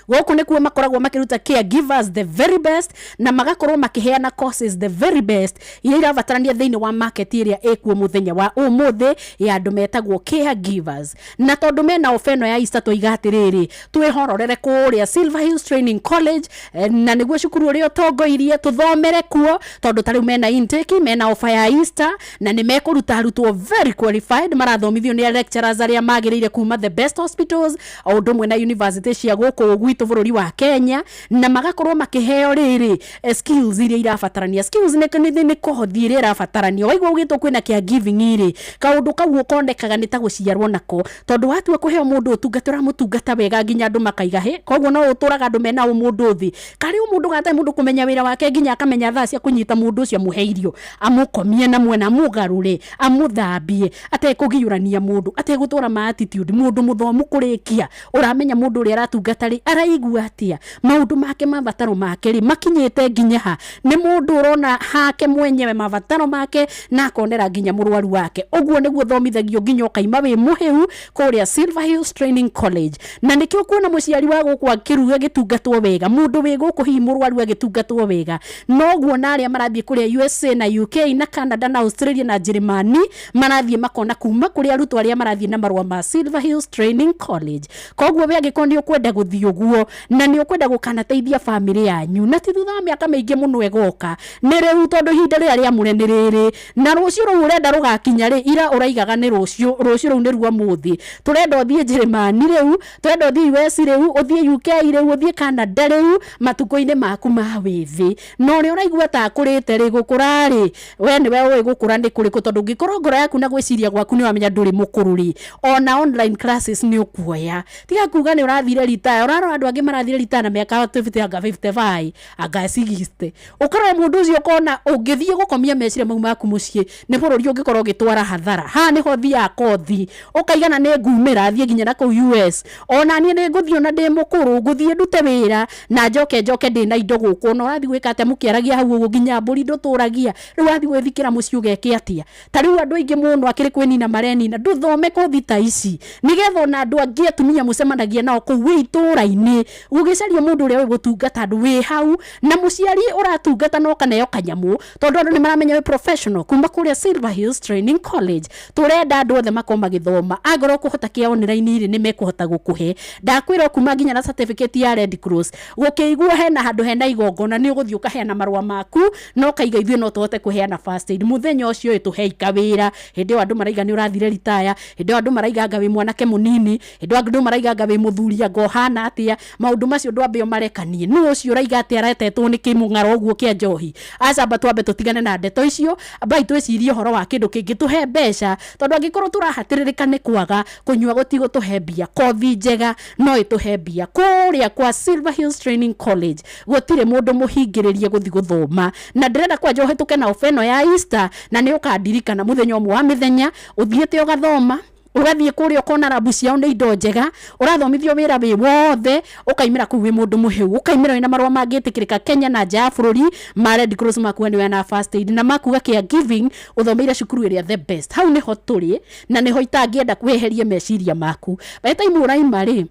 Gũkũ nĩkuo makoragwo makĩruta caregivers the very best, na magakorwo makĩheana courses the very best iria irabatarania thĩinĩ wa market ĩrĩa ĩkuo mũthenya wa ũmũthĩ ya andũ metagwo caregivers. Na tondũ mena ofa ĩno ya Easter, tũiga atĩrĩrĩ, twĩhororere kũrĩa Silver Hills Training College, na nĩguo cukuru ũrĩa ũtongoirie tũthomere kuo, tondũ ta rĩu mena intake, mena ofa ya Easter, na nĩ mekũruta arutwo very qualified, marathomithio nĩ lecturers arĩa magĩrĩire kuma the best hospitals o ũndũ ũmwe na university cia gũkũ gwitũ bũrũri wa Kenya, na magakorwo makĩheo rĩrĩ skills iria irabatarania. Skills nĩ kothi ĩrĩa ĩrabatarania. Waigua ũgĩtwo kwĩna caregiving rĩ, kaũndũ kau ũkonekaga nĩ ta gũciarwo nako, tondũ watua kũheo mũndũ ũtungata, ũramũtungata wega nginya andũ makaiga hĩ. Koguo no ũtũraga andũ mena ũmũndũ thĩ karĩ ũmũndũ gatarĩ mũndũ kũmenya wĩra wake, nginya akamenya thaa cia kũnyita mũndũ ũcio, amũhe irio, amũkomie na mwena, amũgarũre, amũthambie, atekũgiũrania mũndũ, ategũtwara ma attitude, mũndũ mũthomu kũrĩkia, ũramenya mũndũ ũrĩa aratungata rĩ araigua atĩa, maũndũ make, mabataro make rĩ makinyĩte nginya ha. Nĩ mũndũ ũrona hake mwenyewe mabataro make na akonera nginya mũrwaru wake. Ũguo nĩguo thomithagio nginya ũkaima wĩ mũhĩu kũrĩa Silver Hills Training College. Na nĩkĩo kuona mũciari wa gũkũ akĩruga agĩtungatwo wega, mũndũ wĩ gũkũ hihi mũrwaru agĩtungatwo wega, noguo na arĩa marathiĩ kũrĩa USA na UK na Canada na Australia na Njĩrĩmani marathiĩ makona kuma kũrĩ arutwo arĩa marathiĩ na marũa ma Silver Hills Training College. Koguo we angĩkorwo nĩ ũkwenda gũthiĩ ũguo na nĩ ũkwenda gũkanateithia bamĩrĩ yanyu, na ti thutha wa mĩaka mĩingĩ mũno ĩgoka, nĩ rĩu, tondũ ihinda rĩrĩa rĩamũre nĩ rĩrĩ, na rũciũ rũu ũrenda rũgakinya rĩ, ira ũraigaga nĩ rũciũ, rũciũ rũu nĩruo mũthĩ. Tũrenda ũthiĩ Njĩrĩmani rĩu, tũrenda ũthiĩ US rĩu, ũthiĩ UK rĩu, ũthiĩ Canada rĩu, matukũ-inĩ maku ma wĩthĩ. Na ũrĩa ũraigua ta akũrĩte rĩ, gũkũra rĩ, we nĩwe ũĩ gũkũra nĩ kũrĩkũ, tondũ ũngĩkorwo ngoro yaku na gwĩciria gwaku nĩ ũramenya ndũrĩ mũkũrũ rĩ, ona online classes nĩ ũkuoya. Tiga kuga nĩ ũrathire retire, ũrarora andũ angĩ marathire retire na mĩaka 50 anga 55 anga 60, ũkarora mũndũ ũcio ũkona ũngĩthiĩ gũkomia meciria mau maku mũciĩ nĩ bũrũri ũngĩkorwo ũgĩtwara hathara. Haha nĩho thiaga kothi ũkaigana nĩ ngumĩra thiĩ nginya na kũu US, ona niĩ nĩ ngũthiĩ, ona ndĩ mũkũrũ ngũthiĩ ndute wĩra na njoke ndĩna indo gũkũ. Ona ũrathiĩ gwĩka atĩa mũkĩaragia hau ũguo, nginya mbũri ndũtũragia, rĩu wathiĩ gwĩthikĩra mũciĩ ũgeke atĩa? Ta rĩu andũ aingĩ mũno akĩrĩ kwĩnina marenina. Ndũthome kothi ta ici nĩgetha ona andũ angĩ atumia mũcemanagia nao kũu wĩ itũra-inĩ, gũgĩcaria mũndũ ũrĩa wĩ gũtungata andũ wĩ hau, na mũciari ũratungata no kaneo kanyamũ, tondũ andũ nĩ maramenya wĩ professional kuma kũrĩa Silver Hills Training College. Tũrenda andũ othe makorwo magĩthoma, angorwo kũhota kĩa online rĩ, nĩ mekũhota gũkũhe. Ndakwĩra kuma nginya na certificate ya Red Cross, gũkĩiguo hena handũ hena igongona, nĩ ũgũthiĩ ũkaheana marũa maku na ũkaiga ithuĩ no tũhote kũheana first aid mũthenya ũcio. Ĩ tũhei kawĩra hĩndĩ ĩyo andũ maraiga nĩ ũrathire ritaya, hĩndĩ ĩyo andũ maraiga anga wĩ mwanake mũnini, hĩndĩ ĩyo andũ maraiga anga wĩ mũthuri, anga ũhana atĩa. Maũndũ macio ndwambe ũmarekanie. Nũ ũcio ũraiga atĩ aretetwo nĩ kĩmũng'aro ũguo kĩa njohi? Acamba twambe tũtigane na ndeto icio, ambai twĩcirie ũhoro wa kĩndũ kĩngĩ tũhe mbeca, tondũ angĩkorwo tũrahatĩrĩrĩka nĩ kwaga kũnyua gũtigũtũhe mbia, kothi njega no ĩtũhe mbia. Kũrĩa kwa Silver Hills Training College gũtirĩ mũndũ mũhingĩrĩrie gũthiĩ gũthoma, na ndĩrenda kwanja ũhĩtũke na ofa ĩno ya Easter, na nĩ ũkandirikana mũthenya ũmwe wa mĩthenya ũthiĩte ũgathoma, ũgathiĩ kũrĩa ũkona rabu ciao nĩ indo njega, ũrathomithio wĩra wĩ wothe, ũkaimĩra kũu wĩ mũndũ mũhĩu, ũkaimĩra wĩna marũa mangĩtĩkĩrĩka Kenya na nja ya bũrũri ma Red Cross, makuga nĩ na first aid, na makuga caregiving ũthomeire cukuru ĩrĩa the best. Hau nĩho tũrĩ na nĩho itangĩenda weherie meciria maku. By the time ũraima rĩ,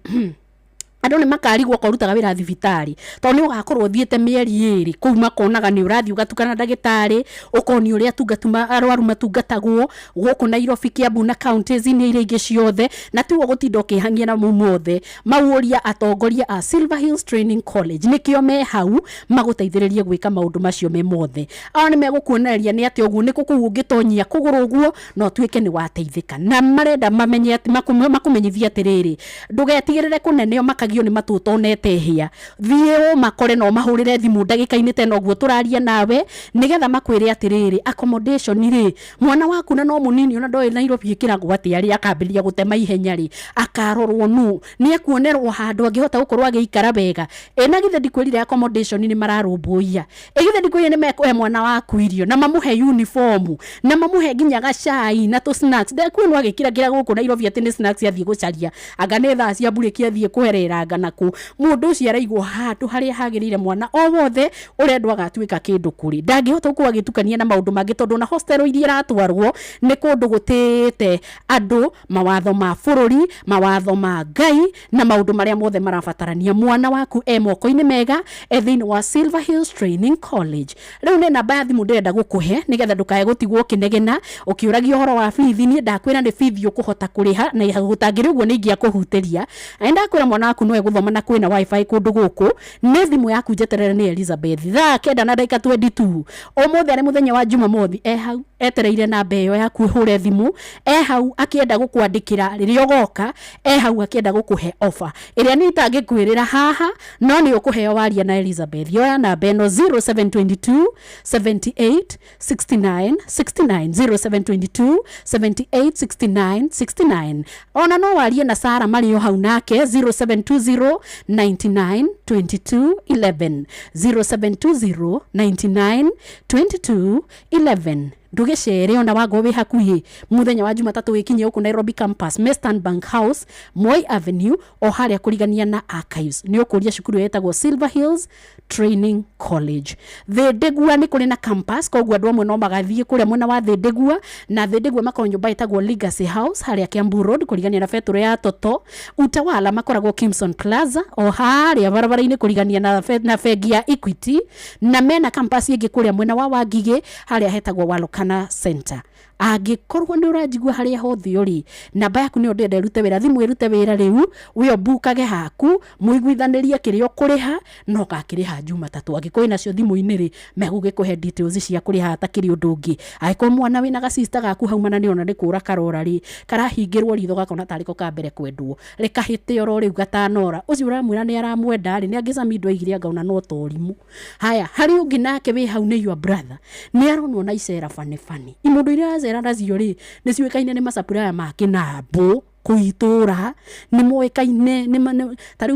andũ nĩ makarigwo okorwo ũrutaga wĩra thibitarĩ, tondũ nĩ ũgakorwo ũthiĩte mĩeri 2 kũu, makonaga nĩ ũrathiĩ ũgatukana na ndagĩtarĩ, ũkonio ũrĩa atungatu arwaru matungatagwo gũkũ Nairobi, Kiambu na counties-inĩ iria ingĩ ciothe, na tiwe gũtinda ũkĩhang'ia na mau mothe mauũria. Atongoria a Silver Hills Training College nĩkĩo me hau magũteithĩrĩrie gwĩka maũndũ macio me mothe. Ao nĩ megũkuonereria nĩ atĩ ũguo nĩkũ kũu ũngĩtonyia kũgũrũ ũguo na ũtuĩke nĩ wateithĩka, na marenda mamenye atĩ makũmenyithie atĩrĩrĩ, ndũgetigĩrĩre kũnene makagio nĩ matũ ũtonete hĩa. Thiĩ ũmakore na ũmahũrĩre thimũ ndagĩka-inĩ tena ũguo tũraria nawe, nĩgetha makwĩre atĩrĩrĩ, accommodation rĩ, mwana waku na no mũnini ona ndoĩ Nairobi ĩkĩragwo atĩa rĩ, akambĩrĩria gũtema ihenya rĩ, akarorwo nũ, nĩ ekuonerwo handũ angĩhota gũkorwo agĩikara wega. Ĩ na githĩ ndikwĩrire accommodation nĩ mararũmbũiya? Ĩ githĩ ndikwĩrire nĩ mekũhe mwana waku irio na mamũhe uniform na mamũhe nginya gacai na tũ snacks? Ndekuo no agĩkĩrakĩra gũkũ Nairobi atĩ nĩ snacks athiĩ gũcaria, anga nĩ thaa cia mburĩki athiĩ kũherera. gũikaranga nakũ. Mũndũ ũcio araigwo handũ harĩa hagĩrĩire mwana o wothe ũrendwo agatuĩka kĩndũ kũrĩ. Ndangĩhota gũkorwo agĩtukania na maũndũ mangĩ tondũ ona hostel iria ĩratwarwo nĩ kũndũ gũtĩĩte andũ, mawatho ma bũrũri, mawatho ma Ngai na maũndũ marĩa mothe marabatarania. Mwana waku e moko-inĩ mega, e thĩinĩ wa Silver Hills Training College. Rĩu nĩ namba ya thimũ ndĩrenda gũkũhe nĩgetha ndũkae gũtigwo ũkĩnegena ũkĩũragia ũhoro wa bithi. Niĩ ndakwĩra nĩ bithi ũkũhota kũrĩha na gũtangĩrĩ ũguo nĩ ingĩakũhutĩria. Na nĩndakwĩra mwana waku no egũthoma na kwĩna wifi kũndũ gũkũ. Nĩ thimũ yaku njeterere nĩ Elizabeth thaa 9 na ndagĩka 22 ũmũthĩ arĩ mũthenya wa Jumamothi, e hau etereire namba ĩyo yaku ĩhũre thimũ, e hau akĩenda gũkwandĩkĩra rĩrĩa ũgoka, e hau akĩenda gũkũhe offer ĩrĩa niĩ itangĩkwĩrĩra haha, no nĩ ũkũheo waria na Elizabeth. Oya namba ĩno 0722 78 69 69, 0722 78 69 69. Ona no warie na Sara marĩ o hau nake 0720 99 22 11, 0720 99 22 11. Ndũgĩcere ona wangoo wĩ hakuhĩ mũthenya wa Jumatatũ wĩkinye gũkũ Nairobi campus, Mestan Bank House, Moi Avenue, o harĩa kũrigania na archives. Nĩ ũkũria cukuru ĩyo ĩtagwo Silver Hills Training College. Thĩndĩgua nĩ kũrĩ na campus, koguo andũ amwe no magathiĩ kũrĩa mwena wa Thĩndĩgua, na Thĩndĩgua makoragwo nyũmba ĩtagwo Legacy House harĩa Kiambu Road kũrigania na betũrũ ya Toto. Utawala makoragwo Kimson Plaza o harĩa barabara-inĩ kũrigania na bengi ya Equity, na mena campus ĩngĩ kũrĩa mwena wa Wangigĩ harĩa hetagwo Walokana Center. Angĩkorwo nĩ ũranjigua harĩa hothe ũrĩ, namba yaku nĩyo ndĩrenda ĩrute wĩra, thimũ ĩrute wĩra rĩu, we ũmbukage haku, mũiguithanĩrie kĩrĩa ũkũrĩha, na ũgakĩrĩha Jumatatũ. Angĩkorwo wĩnacio thimũ-inĩ rĩ, megũgĩkũhe details cia kũrĩha hatakĩrĩ ũndũ ũngĩ. Angĩkorwo mwana wĩna gacista gaku hau mana nĩona nĩ kũra karora rĩ, karahingĩrwo ritho gakona tarĩ ko ka mbere kwendwo, rĩkahĩte oro rĩu gatanora, ũcio ũramwĩra nĩ aramwenda rĩ, nĩ angĩcamia indo aigire anga ona no ta ũrimũ. Haya, harĩ ũngĩ nake wĩ hau nĩ your brother, nĩ aronwo na icera bane bane. Imũndũ iria aracera nacio rĩ, nĩ ciũĩkaine nĩ macapuraya ma kĩnambũ kũu itũra, nĩ moĩkaine, ta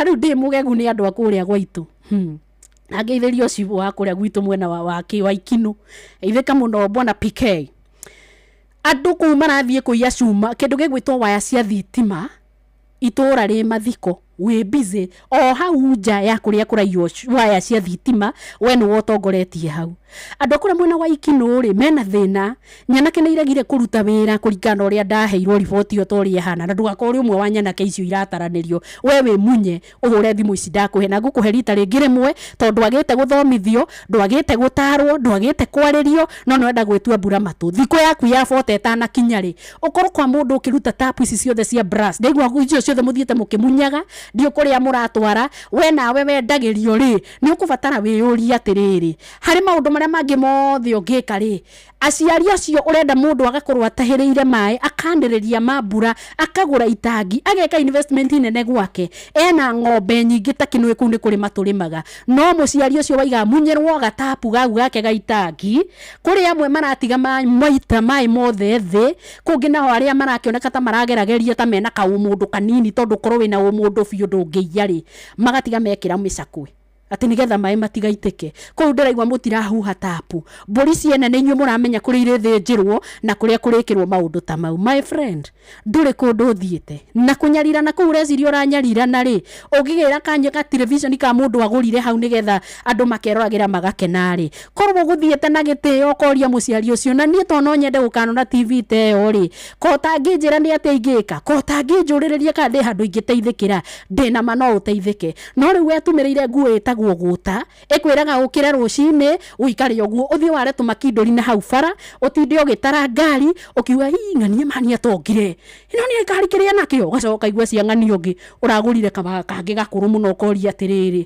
rĩu ndĩ mũgegu nĩ andũ a kũrĩa gwaitũ. Angeithĩrio cibũ wa kũrĩa gwitũ mwena wa Ikinũ. Geithĩka mũno bwana PK. Andũ kũu marathiĩ kũiya cuma, kĩndũ gĩgwĩtwo waya cia thitima, itũra rĩ mathiko, wĩ busy o hau nja ya kũrĩa kũraiywo waya cia thitima, we nĩwe ũtongoretie hau. Andũ a kũrĩa mwena wa Ikinũ rĩ, mena thĩna, nyanake nĩ iregire kũruta wĩra kũringana na ũrĩa ndaheirwo riboti ĩyo ta ũrĩa ĩhana, na ndũgakorwo ũrĩ ũmwe wa nyanake icio irataranĩrio. We wĩ munye, ũhũre thimũ ici ndakũhe, na ngũkũhe rita rĩngĩ rĩmwe, tondũ ndwagĩte gũthomithio, ndwagĩte gũtarwo, ndwagĩte kwarĩrio, no nĩ ũrenda gwĩtua mbura matũ. Thikũ yaku ya bote ĩtanakinya rĩ, ũkorwo kwa mũndũ ũkĩruta tapu ici ciothe cia brass, ndaigua icio ciothe mũthiĩte mũkĩmunyaga, ndiũ kũrĩa mũratwara, we nawe wendagĩrio rĩ, nĩ ũkũbatara wĩyũrie atĩrĩrĩ, harĩ maũndũ marĩa mangĩ mothe ũngĩka rĩ, aciari acio ũrenda mũndũ agakorwo atahĩrĩire maĩ, akanĩrĩria mambura, akagũra itangi, ageka investment nene gwake, ena ng'ombe nyingĩ ta kĩnũĩ kũu nĩ kũrĩma tũrĩmaga, no mũciari ũcio waiga munyĩrwo gatapu gau gake ga itangi, kũrĩ amwe maratiga maita maĩ mothe thĩ, kũngĩ nao arĩa marakĩoneka ta maragerageria ta mena kaũmũndũ kanini, tondũ ũkorwo wĩna ũmũndũ biũ ndũngĩiya rĩ, magatiga mekĩra mĩcakwe atĩ nĩgetha maĩ matigaitĩke. Kũu ndĩraigua mũtirahuha tapu, mbũri ciene nĩ inyuĩ mũramenya kũrĩa irĩthĩnjĩrwo na kũrĩa kũrĩkĩrwo maũndũ ta mau. My friend, ndũrĩ kũndũ ũthiĩte na kũnyarirana kũu ũreciria ũranyarirana rĩ, ũngĩgĩra kanya ga television ka mũndũ agũrire hau nĩgetha andũ makeroragĩra magakena rĩ, korwo ũgũthiĩte na gĩtĩo ũkoria mũciari ũcio, na niĩ to no nyende gũkanona TV ta ĩyo rĩ, ko ũtangĩnjĩra nĩ atĩa ingĩka, ko ũtangĩnjũrĩrĩria kana ndĩ handũ ingĩteithĩkĩra, ndĩna ma no ũteithĩke. No rĩu wetumĩrĩire nguo ĩtagwo gũta, ĩkwĩraga ũkĩre rũcinĩ, ũikare ũguo, ũthiĩ ware tũmakindũri na hau bara, ũtinde ũgĩtara ngari, ũkiuga ii ng'ania mani atongire, ĩno nĩ ngari kĩrĩa nakĩo, ũgacoka ũkaigua cia ng'ania ũngĩ ũragũrire kangĩ gakũrũ mũno, ũkoria atĩrĩrĩ,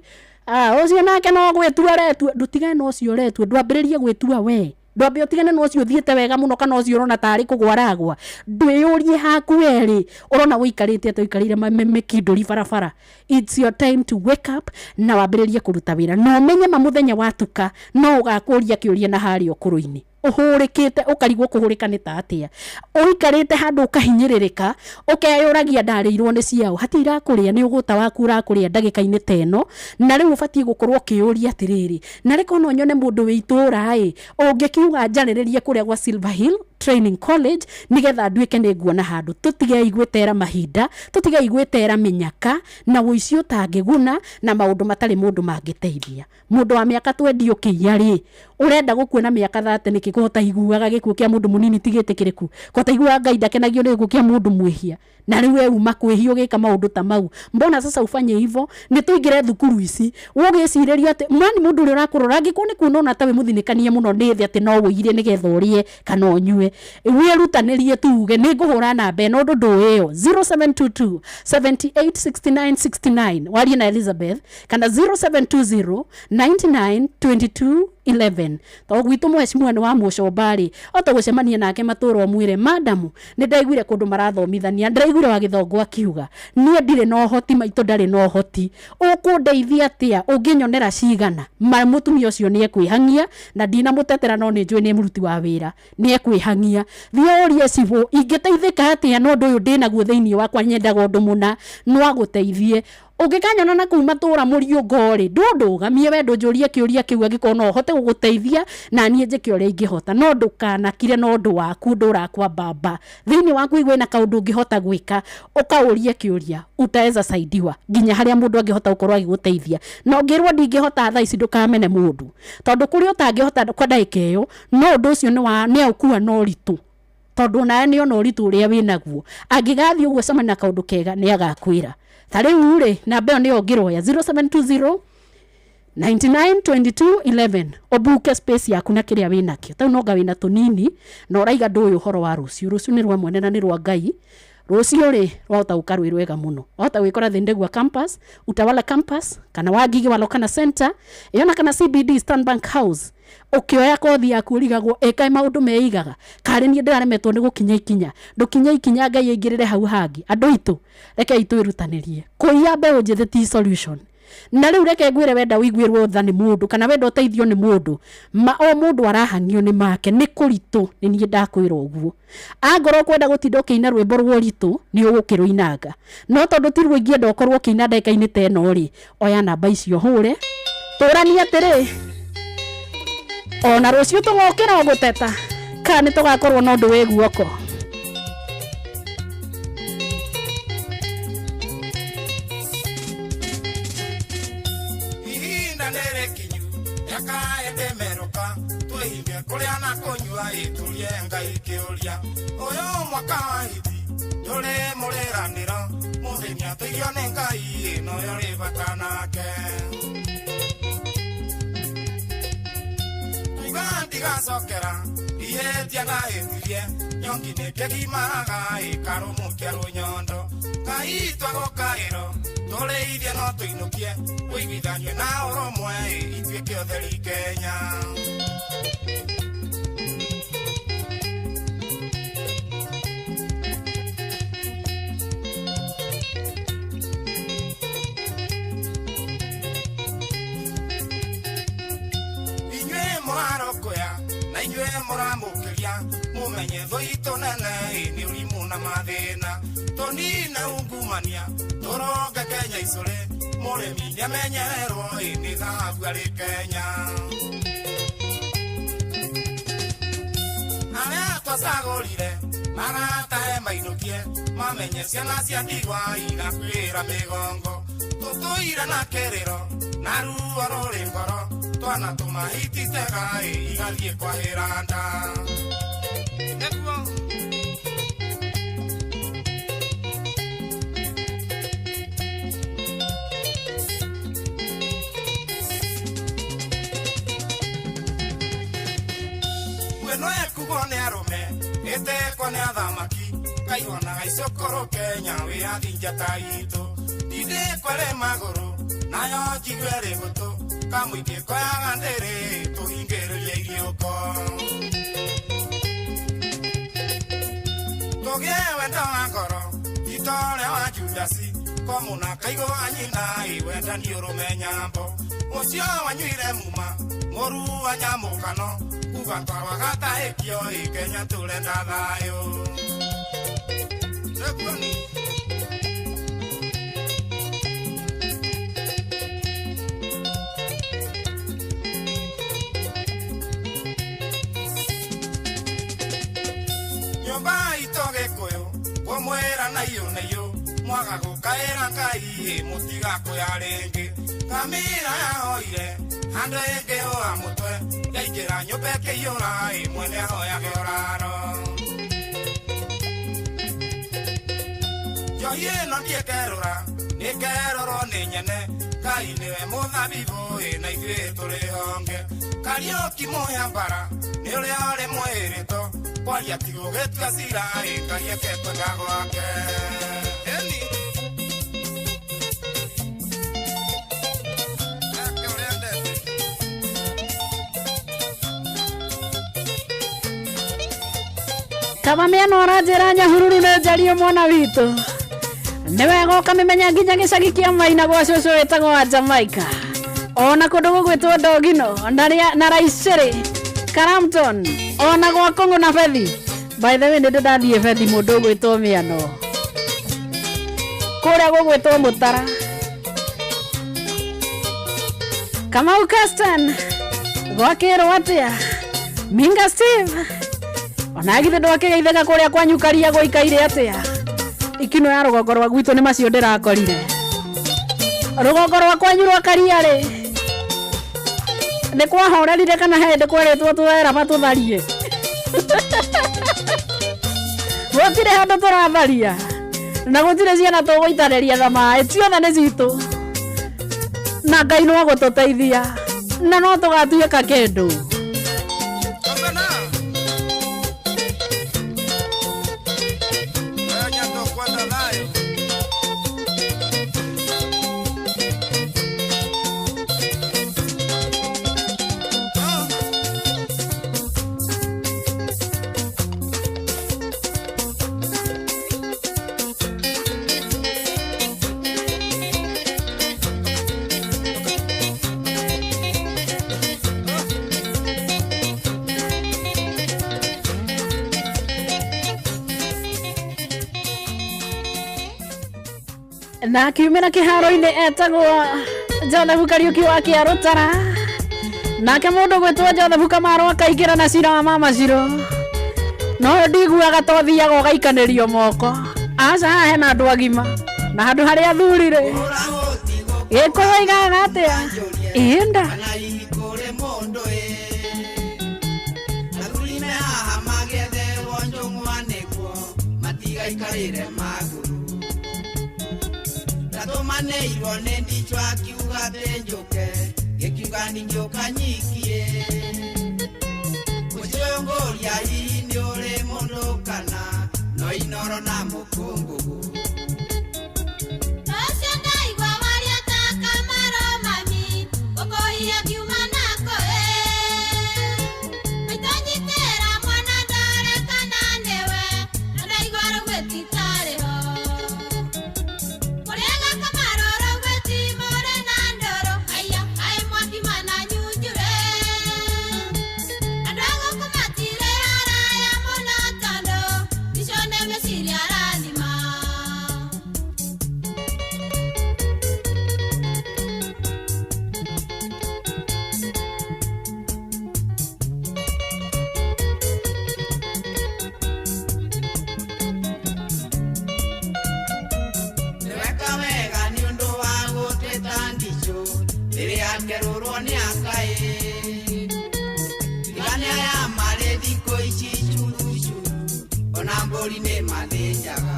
ũcio nake no gwĩtua aretua, ndũtigane na ũcio ũretua, ndwambĩrĩrie gwĩtua we, ndwambe ũtigane na ũcio ũthiĩte wega mũno, kana ũcio ũrona tarĩ kũgwa aragwa, ndwĩyũrie haku we rĩ, ũrona ũikarĩte atĩa, ũikarĩire mĩkindũri barabara. It's your time to wake up na wambĩrĩrie kũruta wĩra, na ũmenye ma mũthenya watuka no ũgakũria kĩũria na harĩa ũkũrũ-inĩ ũhũrĩkĩte, ũkarigwo kũhũrĩka nĩ ta atĩa, ũikarĩte handũ ũkahinyĩrĩrĩka, ũkeyũragia ndarĩirwo nĩ ciao, hatirĩ irakũrĩa, nĩ ũgũta waku ũrakũrĩa ndagĩka-inĩ ta ĩno, na rĩu ũbatiĩ gũkorwo ũkĩyũria atĩrĩrĩ, na rĩ korwo no nyone mũndũ wĩ itũra ĩ, ũngĩkiuga njarĩrĩrie kũrĩa gwa Silver Hill Training College nigetha nduĩke nĩ nguona handũ. Tũtigei gwĩtera mahinda, tũtigei gwĩtera mĩnyaka na ũici ũtangĩguna na maũndũ matarĩ mũndũ mangĩteithia. Mũndũ wa mĩaka 20 ũkĩiya rĩ, ũrenda gũkua na mĩaka 30 nĩkĩ? Kũhota iguaga gĩkuũ kĩa mũndũ mũnini ti gĩtĩkĩrĩku, kũhota iguaga Ngai ndakenagio nĩ gĩkuũ kĩa mũndũ mwĩhia, na rĩu we uma kwĩhia ũgĩka maũndũ ta mau, mbona sasa ufanye hivyo? Nĩ tũingĩre thukuru ici ũgĩcirĩria atĩ mani mũndũ ũrĩa ũrakũrora angĩkorwo nĩ kuona ona ta wĩ mũthinĩkanie mũno nĩ thĩ atĩ no ũire nĩgetha ũrĩe kana ũnyue, wĩrutanĩrie tuge nĩ ngũhũra namba ĩno ũndũ ndũĩ ĩyo 0722 78 69 69 warie na Elizabeth kana 0720 99 22 11. Tondũ gwitũ mheshimiwa nĩ wa mũcomba rĩ, ota gũcemania nake matũra ũmwĩre madamu nĩ ndaiguire kũndũ marathomithania, ndĩraiguire wa gĩthongo akiuga niĩ ndirĩ na ũhoti, maitũ ndarĩ na ũhoti, ũkũndeithia atĩa, ũngĩnyonera cigana? Ma mũtumia ũcio nĩ ekwĩhang'ia na ndinamũtetera, no nĩ njũĩ nĩ mũruti wa wĩra, nĩ ekwĩhang'ia. Thiĩ ũrie cibũ ingĩteithĩka atĩa na ũndũ ũyũ ndĩnaguo thĩinĩ wakwa, nyendaga ũndũ mũna, no agũteithie. Ũngĩkanyona na kũu matũra mũriũngo rĩ, ndũndũgamie we, ndũnjũrie kĩũria kĩu angĩkorwo no ũhote gũgũteithia na niĩ njĩke ũrĩa ingĩhota, no ndũkanakire na ũndũ waku, ũndũ ũrakwambamba thĩinĩ waku, igue na kaũndũ ũngĩhota gwĩka, ũkaũrie kĩũria, utaweza saidiwa nginya harĩa mũndũ angĩhota gũkorwo agĩgũteithia. Na ũngĩrwo ndingĩhota thaa ici, ndũkamene mũndũ, tondũ kũrĩa ũtangĩhota kwa ndagĩka ĩyo, no ũndũ ũcio nĩ aũkua na ũritũ, tondũ onawe nĩ ona ũritũ ũrĩa wĩnaguo. Angĩgathiĩ ũguo acemanie na kaũndũ kega nĩ agakwĩra. Ta rĩu rĩ, namba ĩyo nĩyo ũngĩroya 0720 99 22 11 ũbuke space yaku na kĩrĩa wĩnakĩo. Tau nonga wĩna tũnini na ũraiga ndũĩ ũhoro wa rũciũ. Rũciũ nĩ rwa mwene na nĩ rwa Ngai. Rũciũ rĩ rwahota gũka rwĩ rwega mũno, wahota gwĩkora Thindigua campus, Utawala campus, kana Wangige wa Lokana Center ĩyo na kana CBD Stanbank House, ũkĩoya kothi yaku ũrigagwo ĩkae maũndũ meigaga karĩ niĩ ndĩraremetwo nĩ gũkinya ikinya, ndũkinye ikinya Ngai aingĩrĩre hau hangĩ. Andũ aitũ, rekei twĩrutanĩrie. Kũiya mbeũ njĩthĩ ti solution. Na rĩu reke ngwĩre, wenda ũiguĩrwo tha nĩ mũndũ kana wenda ũteithio nĩ mũndũ, ma o mũndũ arahang'io nĩ make nĩ kũritũ, nĩ niĩ ndakwĩra ũguo. Angorwo kwenda gũtinda ũkĩina rwĩmbo rwa ũritũ nĩ ũgũkĩrũinanga, no tondũ ti ruo ingĩenda ũkorwo ũkĩina ndagĩka-inĩ ta ĩno rĩ, oya namba icio hũre, tũranie atĩrĩ, ona rũciũ tũgokĩra o gũteta kana nĩ tũgakorwo na ũndũ wĩ guoko. Ihinda nĩ rĩkinyu rĩakaete merũka, twĩhinge kũrĩa na kũnyua, ĩtũrie Ngai kĩũria. Ũyũ mwaka wa hiti ndũrĩ mũrĩranĩro, mũthenya tũirio nĩ Ngai noyo rĩ bata nake. Kuga ndigacokera ihĩtia na hĩtirie, nyongi nĩ kĩgimaga ĩkarũmũkia rũnyondo. Ngai twagũkaĩro tũrĩithie no tũinũkie, ũiguithanio na ũrũmwe ituĩke ũtheri Kenya. Inyuĩ mũrarokũya na inyuĩ mũramũkĩria, mũmenye thũ itũ nene nĩ ũrimũ na mathĩna. Tũnine ungumania tũronge Kenya icũrĩ, mũrĩmi nĩamenyererwo nĩ thahabu arĩ Kenya. Arĩa twacagũrire maratahe mainũkie, mamenye ciana cia ndigwa igakuĩra mĩgongo. Tũtũire na kĩrĩro na ruo rũrĩ ngoro, twana tũmahititega igathiĩ kwahĩra nda. Nĩguo ĩno ĩkugwo nĩ arũme ĩtekwo nĩ athamaki, kaihonaga icũkũrũ Kenya wĩyathi njata itũ. Ndindĩkwo ĩrĩ magũrũ nayo njigue ĩrĩ gũtũ, kamũingĩ koyaga ndĩrĩ tũhingĩrĩrie iriũko. Tũgĩe wendo wa ngoro ti ta ũrĩa wa Judasi, komũna kaigũ wa nyina wendani ũrũme nyambo. Ũcio wanyuire muma mũru wa nyamũkano, kuga twarwaga tahĩkio ĩ Kenya tũrenda thayũ. Nĩguo. Nyũmba itũ Gĩkũyũ kũmwĩra na iyũ na iyũ mwaga gũkaĩra Ngai mũtigakũya rĩngĩ. Ngamĩra yahoire handũ ĩngĩhũa mũtwe yaingĩra nyũmba ĩkĩiyũra mwene ahoyage ũraro. Njohi ĩno ndiĩkerũra nĩkerũrwo nĩ nyene Ngai nĩwe mũthabibũ na ithuĩ tũrĩ honge. Kariũki mũhĩa mbara nĩ ũrĩa ũrĩ mwĩrĩto kwaria ti gũgĩtua cira Ngai eke kwenda gwake. Ĩni eke ũrĩa endete. Kama mĩano aranjĩra Nyahururu nĩ njarie mwana witũ. Nĩ wega ũkamĩmenya nginya gĩcagi kĩa Maina gwa cũcũ wĩtagwo wa Jamaica. Ona kũndũ gũgwĩtwo Ndogino na Raicĩrĩ, Karamton, ona gwa Kũng'ũ na Bethi. By the way nĩ ndĩ ndathiĩ Bethi mũndũ ũgwĩtwo Mĩano. Kũrĩa gũgwĩtwo Mũtara. Kamau Castan, gwakĩrwo atĩa? Minga Steve, ona githĩ ndwakĩgeithĩka kũrĩa kwanyu Karia gũikaire atĩa? Ikino ya rũgongo rwa gwitũ nĩ macio ndĩrakorire. Rũgongo rwa kwanyu rwa Karia rĩ, nĩ kwahorerire kana he hĩndĩ kwerĩtwo tuoe raba tũtharie? Gũtirĩ handũ tũratharia na gũtirĩ ciana tũgũitanĩria na maĩ, ciothe nĩ citũ na Ngai no agũtũteithia na no tũgatuĩka kĩndũ. Na akiumĩra kĩharo-inĩ etagwo Joseph Kariũki wa Kĩarũtara. Nake mũndũ gwĩtwo Joseph Kamaro akaingĩra na cira wa mama Ciro. No ũyũ ndiguaga to thiaga ũgaikanĩrio moko. Aca haha hena andũ agima na handũ harĩa athuri rĩ. Gĩkũyũ oigaga atĩa? Ĩnda. Athuri me haha magĩetherwo njũng'wa nĩguo matigaikarĩre magũrũ. Ndatũmanĩirwo nĩ ndichwa akiuga atĩ njũke, gĩkiuga ningĩũka nyikie. Mũciĩ ũyũ ngũria hihi nĩ ũrĩ mũndũ kana no inoro na mũkũngũgũ. Ũcio ndaigua waria ta Kamaro mami, gũkũhia ngiuma nako ĩ. Maitũ nyitĩra mwana ndore kana nĩwe, na ndaigua rũgwĩti tarĩ ho. Mũrĩega Kamaro rũgwĩti mũrĩ na ndũrũ, haiya kaĩ mwaki mananyunjure. Andũ a gũkũ matirĩ haraya mũno tondũ icio nĩ meciria arathima. Nĩweka wega nĩ ũndũ wa gũtwĩta ndichũ rĩrĩa akerũrwo nĩ akaĩ. Tigane aya marĩ thikũ ici curucuru, ona mbũri nĩ mathĩnjaga.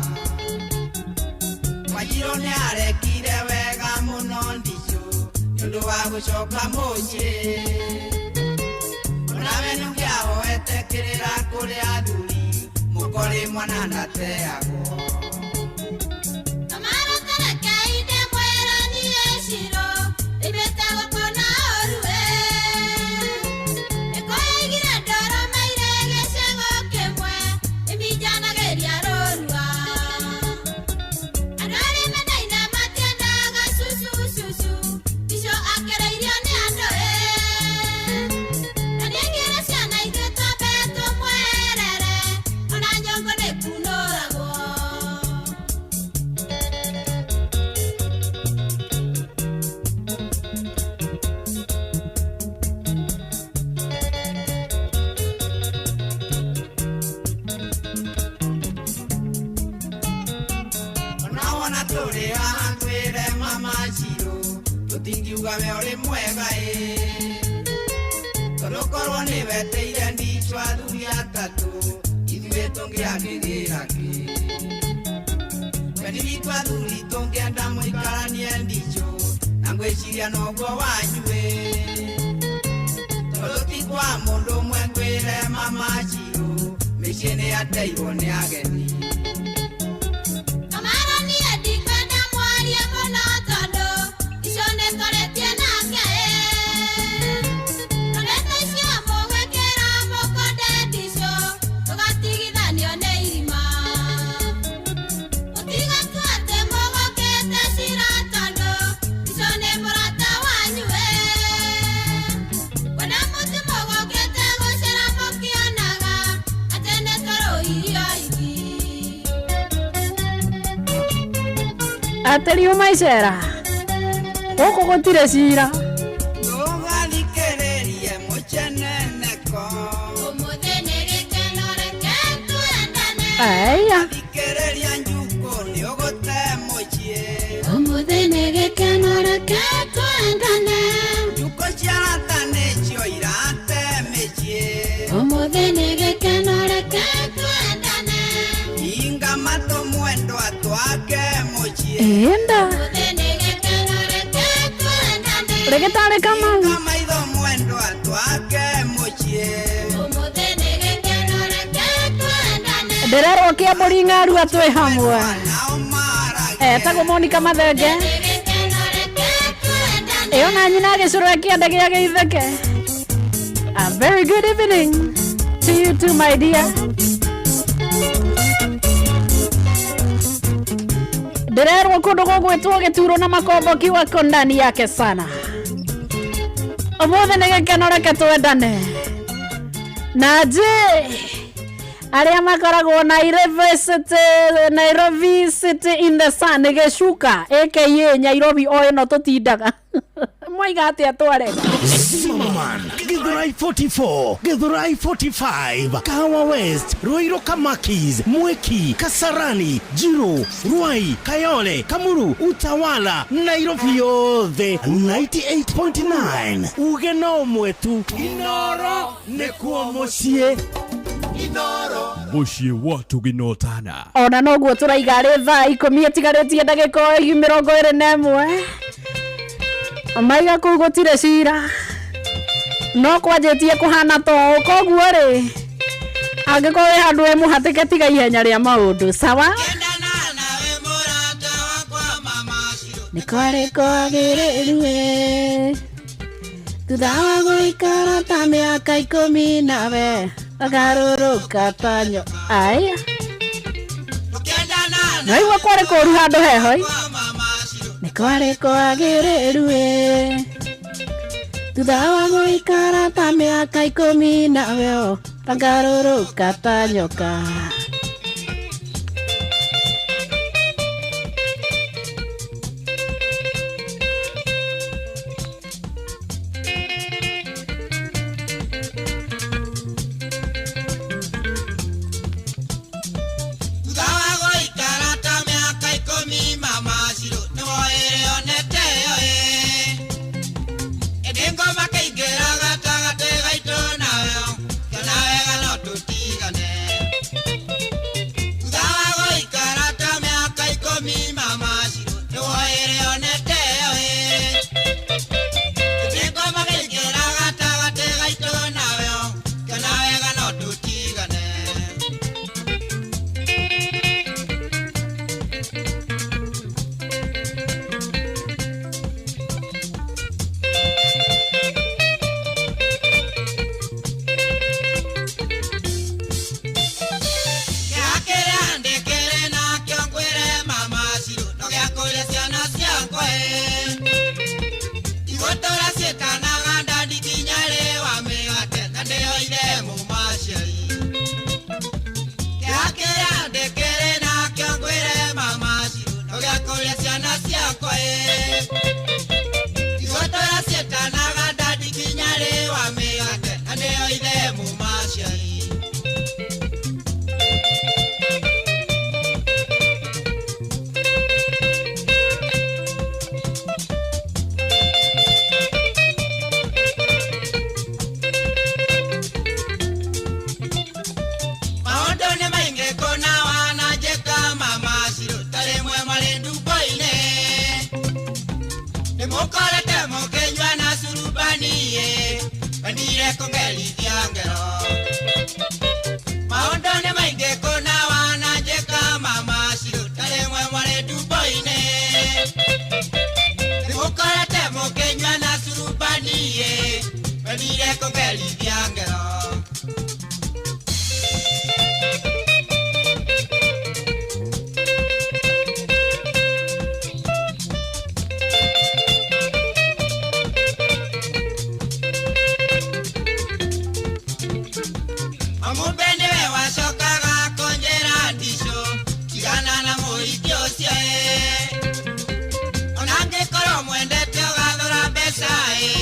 Wanjirũ nĩ arekire wega mũno ndichũ nĩ ũndũ wa gũcoka mũciĩ. Onawe nĩũngĩahoete kĩrĩra kũrĩ athuri, mũkorĩ mwana ndateagwo. Kamaro tareke ndĩmwĩra niĩ Ciro, ĩimĩte gũkũ na ũru ĩ. Nĩkũyaigire ndũrũmeire gĩcego kĩmwe, ĩminjanagĩria rũrua. Andũ arĩa mendaine matiendaga cucu cucu, icio akereirio nĩ andũ ĩ. Na nĩengĩre ciana ithuĩ twambe tũmweherere, ona nyongo nĩkunũragwo. Tũrĩ haha twĩre mama Shiro tũtingiuga we ũrĩ mwega ĩ tondũ korwo nĩ weteire ndicho athuri atatũ ithuĩ tũngĩakĩgĩra kĩ wendi witũ athuri tũngĩenda mũikaranie ndicho na ngwĩciria noguo wanyu ĩ tondũ ti kwa mũndũ ũmwe ngwĩre mama Shiro mĩciĩ nĩ yateirwo nĩ ageni. Kamara niĩ ndikwenda mwarie mũno tondũ icio nĩ twarĩtie nake ĩ. Ndeto icio mũgwĩkĩra mũkonde ndicio tũgatigithanio nĩ irima. Mũtigatue atĩ mũgũkĩte cira tondũ icio nĩ mũrata wanyu ĩ. Kwenda mũtĩ mũgũkĩte gũcera mũkĩonaga atĩ nĩ tũrũirio iki. Atĩ riuma icera gũkũ gũtirĩ cira. Tũgathikĩrĩrie mũceneneko Ũmũthĩ nĩ gĩkeno reke twendane. Aya. Thikĩrĩria njukũ nĩ ũgũte mũciĩ. Ũmũthĩ nĩ gĩkeno reke twendane. Njukũ cia arata nĩcio irate mĩciĩ. Ũmũthĩ nĩ gĩkeno reke twendane. Hinga matũ mwendwa twake mũciĩ. Ĩnda. Ũmũthĩ nĩ gĩkeno reke twendane. Rĩgĩtarĩ Kamau. Hinga maitho mwendwa twake mũciĩ. Ũmũthĩ nĩ gĩkeno reke twendane. Ndĩrerwo kĩambũri ng'arua twĩ hamwe. Etagwo Monica Mathenge. Gĩkeno reke twendane. Ĩyo na nyina agĩcũrwo kĩanda gĩa gĩitheke. A very good evening to you too, my dear. Ndĩrerwo kũndũ gũgwĩtwo gĩturo na makomboki wako ndani yake sana. Ũmũthĩ nĩ gĩkeno reke twendane. Na je, arĩa makoragwo Nairobi City, Nairobi City in the sun gĩcuka aka Nairobi o ĩno tũtindaga mwaiga atĩa twarega. Zimmerman, Githurai 44, Githurai 45, Kahawa West, Ruiru Kamakis, Mwiki, Kasarani, Jiro, Ruai, Kayole, Kamuru, Utawala, Nairobi yothe 98.9. Uge no mwetu Inoro nĩkuo mũciĩ. Mũciĩ wa tũginotana. Ona noguo tũraiga rĩ thaa ikũmi ĩtigarĩtie ndagĩka 21. Maiga kũu gũtirĩ cira no kwanjĩtie kũhana ta ũũ koguo rĩ angĩkorwo wĩ handũ wĩ mũhatĩke tiga ihenya rĩa maũndũ sawa. Nĩ kwarĩ kwagĩrĩru ĩ thutha wa gũikara ta mĩaka 10 nawe ũgarũrũka ta nyo aya. Naigua kwarĩ kũũru handũ heho ĩ. Nĩ kwarĩ kwagĩrĩru ĩ thutha wa gũikara ta mĩaka 10 nawe ũgarũrũka ta nyoka. Thutha wa gũikara ta mĩaka 10 mama Shiro nĩwoĩre onete yo ĩ. Ĩndĩ ngoma kĩingĩra gatagatĩ gaitũ nawe ngĩona wega no tũtigane. nĩwe wacokaga kũnjĩra ndicũ tigana na mũhiki ũcio ĩ ona angĩkorwo mwendete ũgathũra mbeca ĩ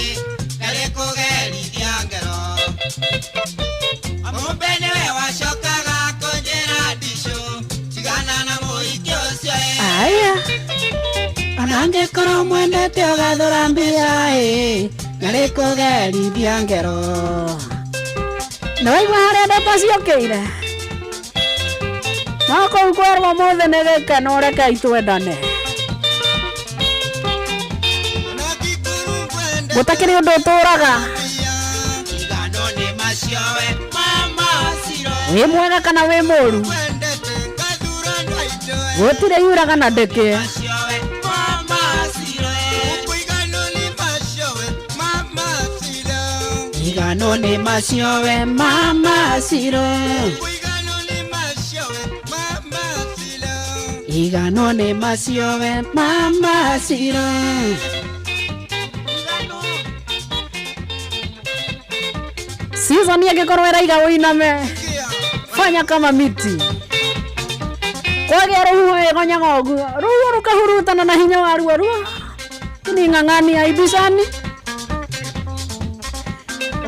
ndarĩ kũgerithia ngero Mũmbe nĩwe wacokaga kũnjĩra ndicũ tigana na mũhiki ũcio ĩ Aya. Ona angĩkorwo mwendete ũgathũra mbia ĩ ndarĩ kũgerithia ngero. Nĩ waigua harĩa ndeto ciũkĩire? No kũu kwerwo ũmũthĩ nĩ gĩkeno rekei twendane. Gũtakĩrĩ ũndũ ũtũraga. Igano nĩ macio we mama ciro Wĩ mwega kana wĩ mũru. Gũtirĩ yuraga na ndĩkĩe. Igano nĩ macio we mama ciro. Igano nĩ macio we mama ciro. Season ĩngĩkorwo ĩraiga ũiname, fanya kama miti. Kwagĩa rũhuho ĩgonyaga ũguo, rũhuho rũkahurutana na hinya waruo ruo ni ng'ang'ani aibicani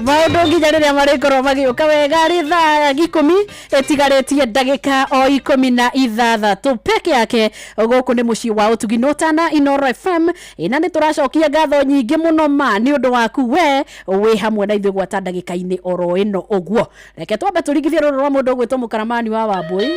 maũndũ nginya rĩrĩa marĩkorwo magĩũka wega rĩ thaa 10 ĩtigarĩtie ndagĩka o 16 peke yake. Gũkũ nĩ mũciĩ wa ũtugi Notana Inoro FM, ĩna nĩ tũracokia ngatho nyingĩ mũno ma nĩ ũndũ waku we wĩ hamwe na ithuĩ gwata ndagĩka-inĩ oro ĩno ũguo. Reke twambe tũringithie rũrũ rwa mũndũ ũgwĩtwo Mũkaramani wa Wambui.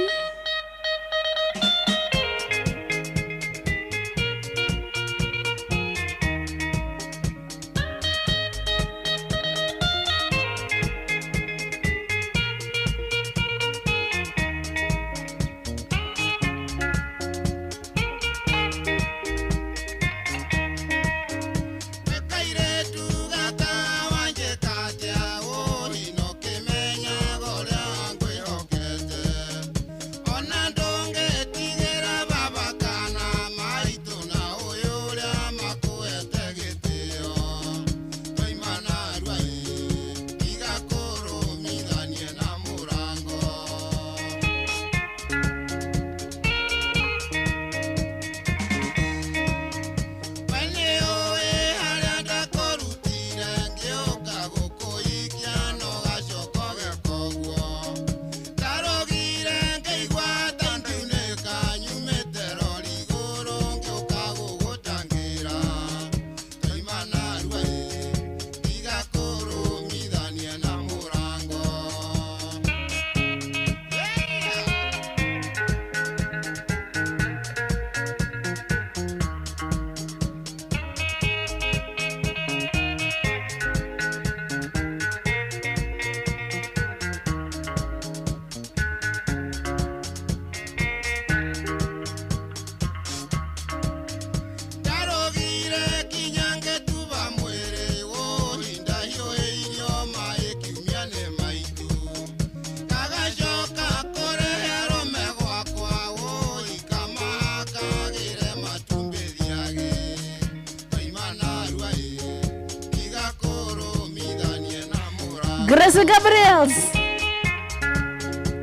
Grace Gabriels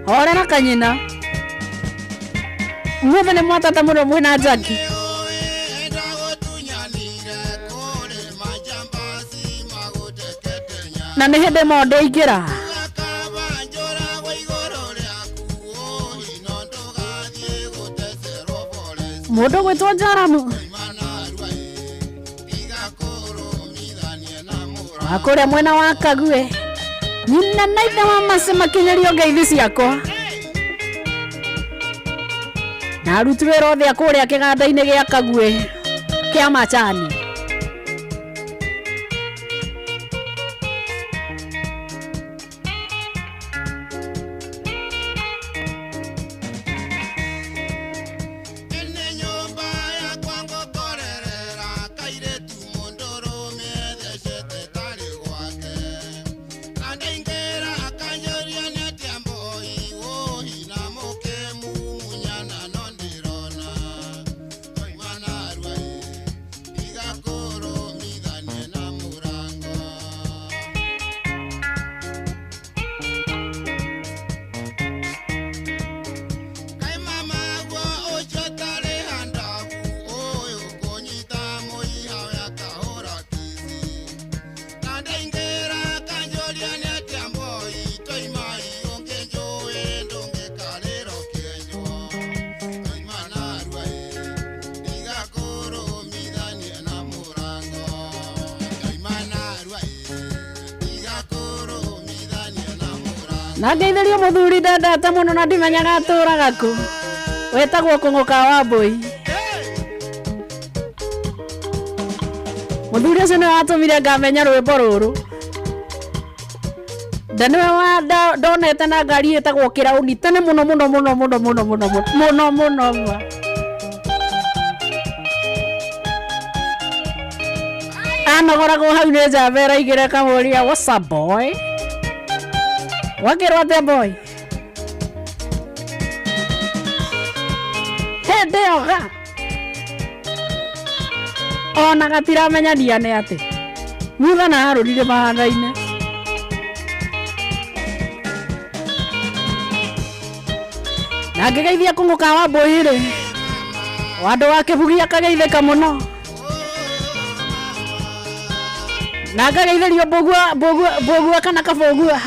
horera kanyina muothe nĩ mwatata mũno mwĩna Jackie. Na nĩ hĩndĩ ĩmwe ndĩingĩra mũndũ gwĩtwo Njaramu wa kũrĩa mwena wa Kague nyina na ithe wa Mace makinyĩrio ngeithi ciakwa na aruti wĩra othe a kũrĩa kĩganda-inĩ gĩa Kague kĩa Machani. Na ngeithĩrio mũthuri ndendete mũno na ndimenyaga atũraga kũ. Wĩtagwo Kũng'ũka wa Mbũi. Mũthuri ũcio nĩwe watũmire ngamenya rwĩmbo rũrũ. Nda nĩwe wa ndonete na ngari ĩtagwo kĩraũni tene mũno mũno mũno mũno mũno mũno mũno mũno ma. Anogoragwo hau nĩ njamba ĩraigĩra ĩkamũria what's up boy? Wakĩrwo atĩa boy? Hĩndĩ ĩyo ga ona gatiramenya nĩ atĩ Mutha na Harũni nĩ mahanaine. Na ngĩgeithia Kũng'ũka wa Mbũi rĩ, wandũ wa kĩbugi akageithĩka mũno. Na ngageithĩrio mbũgua mbũgua mbũgua kana kabũgua.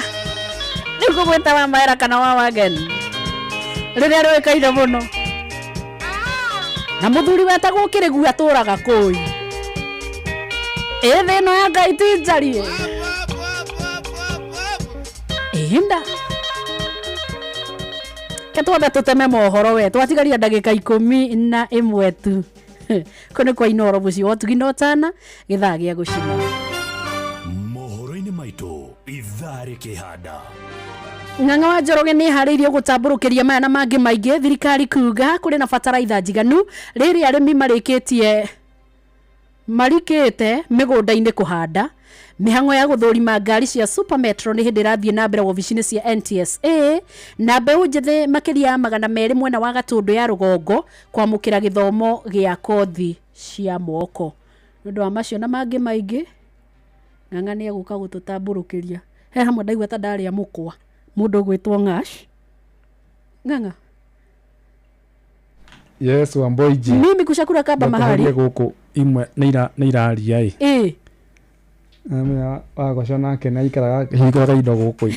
Rĩu ngũgwĩta wa Maera kana wa Wageni rĩrĩa rĩũĩkaine mũno. Na mũthuri wetagwo Kĩrĩgu atũraga kũi. Ĩ thĩ ĩno ya Ngai ti njarie. Ĩhinda. Ke twambe tũteme mohoro we, twatigaria ndagĩka 11 tu. Kũ nĩ kwa Inooro mũciĩ wa ũtugi na ũtana, gĩthaa gĩa gũcina. Mohoro-inĩ maitũ ithaa rĩkĩhanda. Ng'ang'a wa Njoroge nĩ ĩharĩirie gũtambũrũkĩria maya na mangĩ maingĩ. Thirikari kuga kũrĩ na bataraitha njiganu rĩrĩa arĩmi marikĩte mĩgũnda-inĩ kũhanda. Mĩhang'o ya gũthũrima ngari cia Super Metro nĩ hĩndĩ ĩrathiĩ na mbere wobici-inĩ cia NTSA. Na mbeũ njĩthĩ makĩria ya 200 mwena wa Gatũndũ ya rũgongo kwamũkĩra gĩthomo gĩa kothi cia moko. Nĩ ũndũ wa macio na mangĩ maingĩ, Ng'ang'a nĩ egũka gũtũtambũrũkĩria. He hamwe ndaigua ta ndarĩa mũkwa mũndũ ũgwĩtwo Ng'ash. Ng'ang'a. Yes, Wamboiji. Mimi kushakura kamba mahali. Gũkũ imwe nĩ iraria ĩ. Ĩ. Amenya wagoca nake na ikaraga hingũraga indo gũkũ.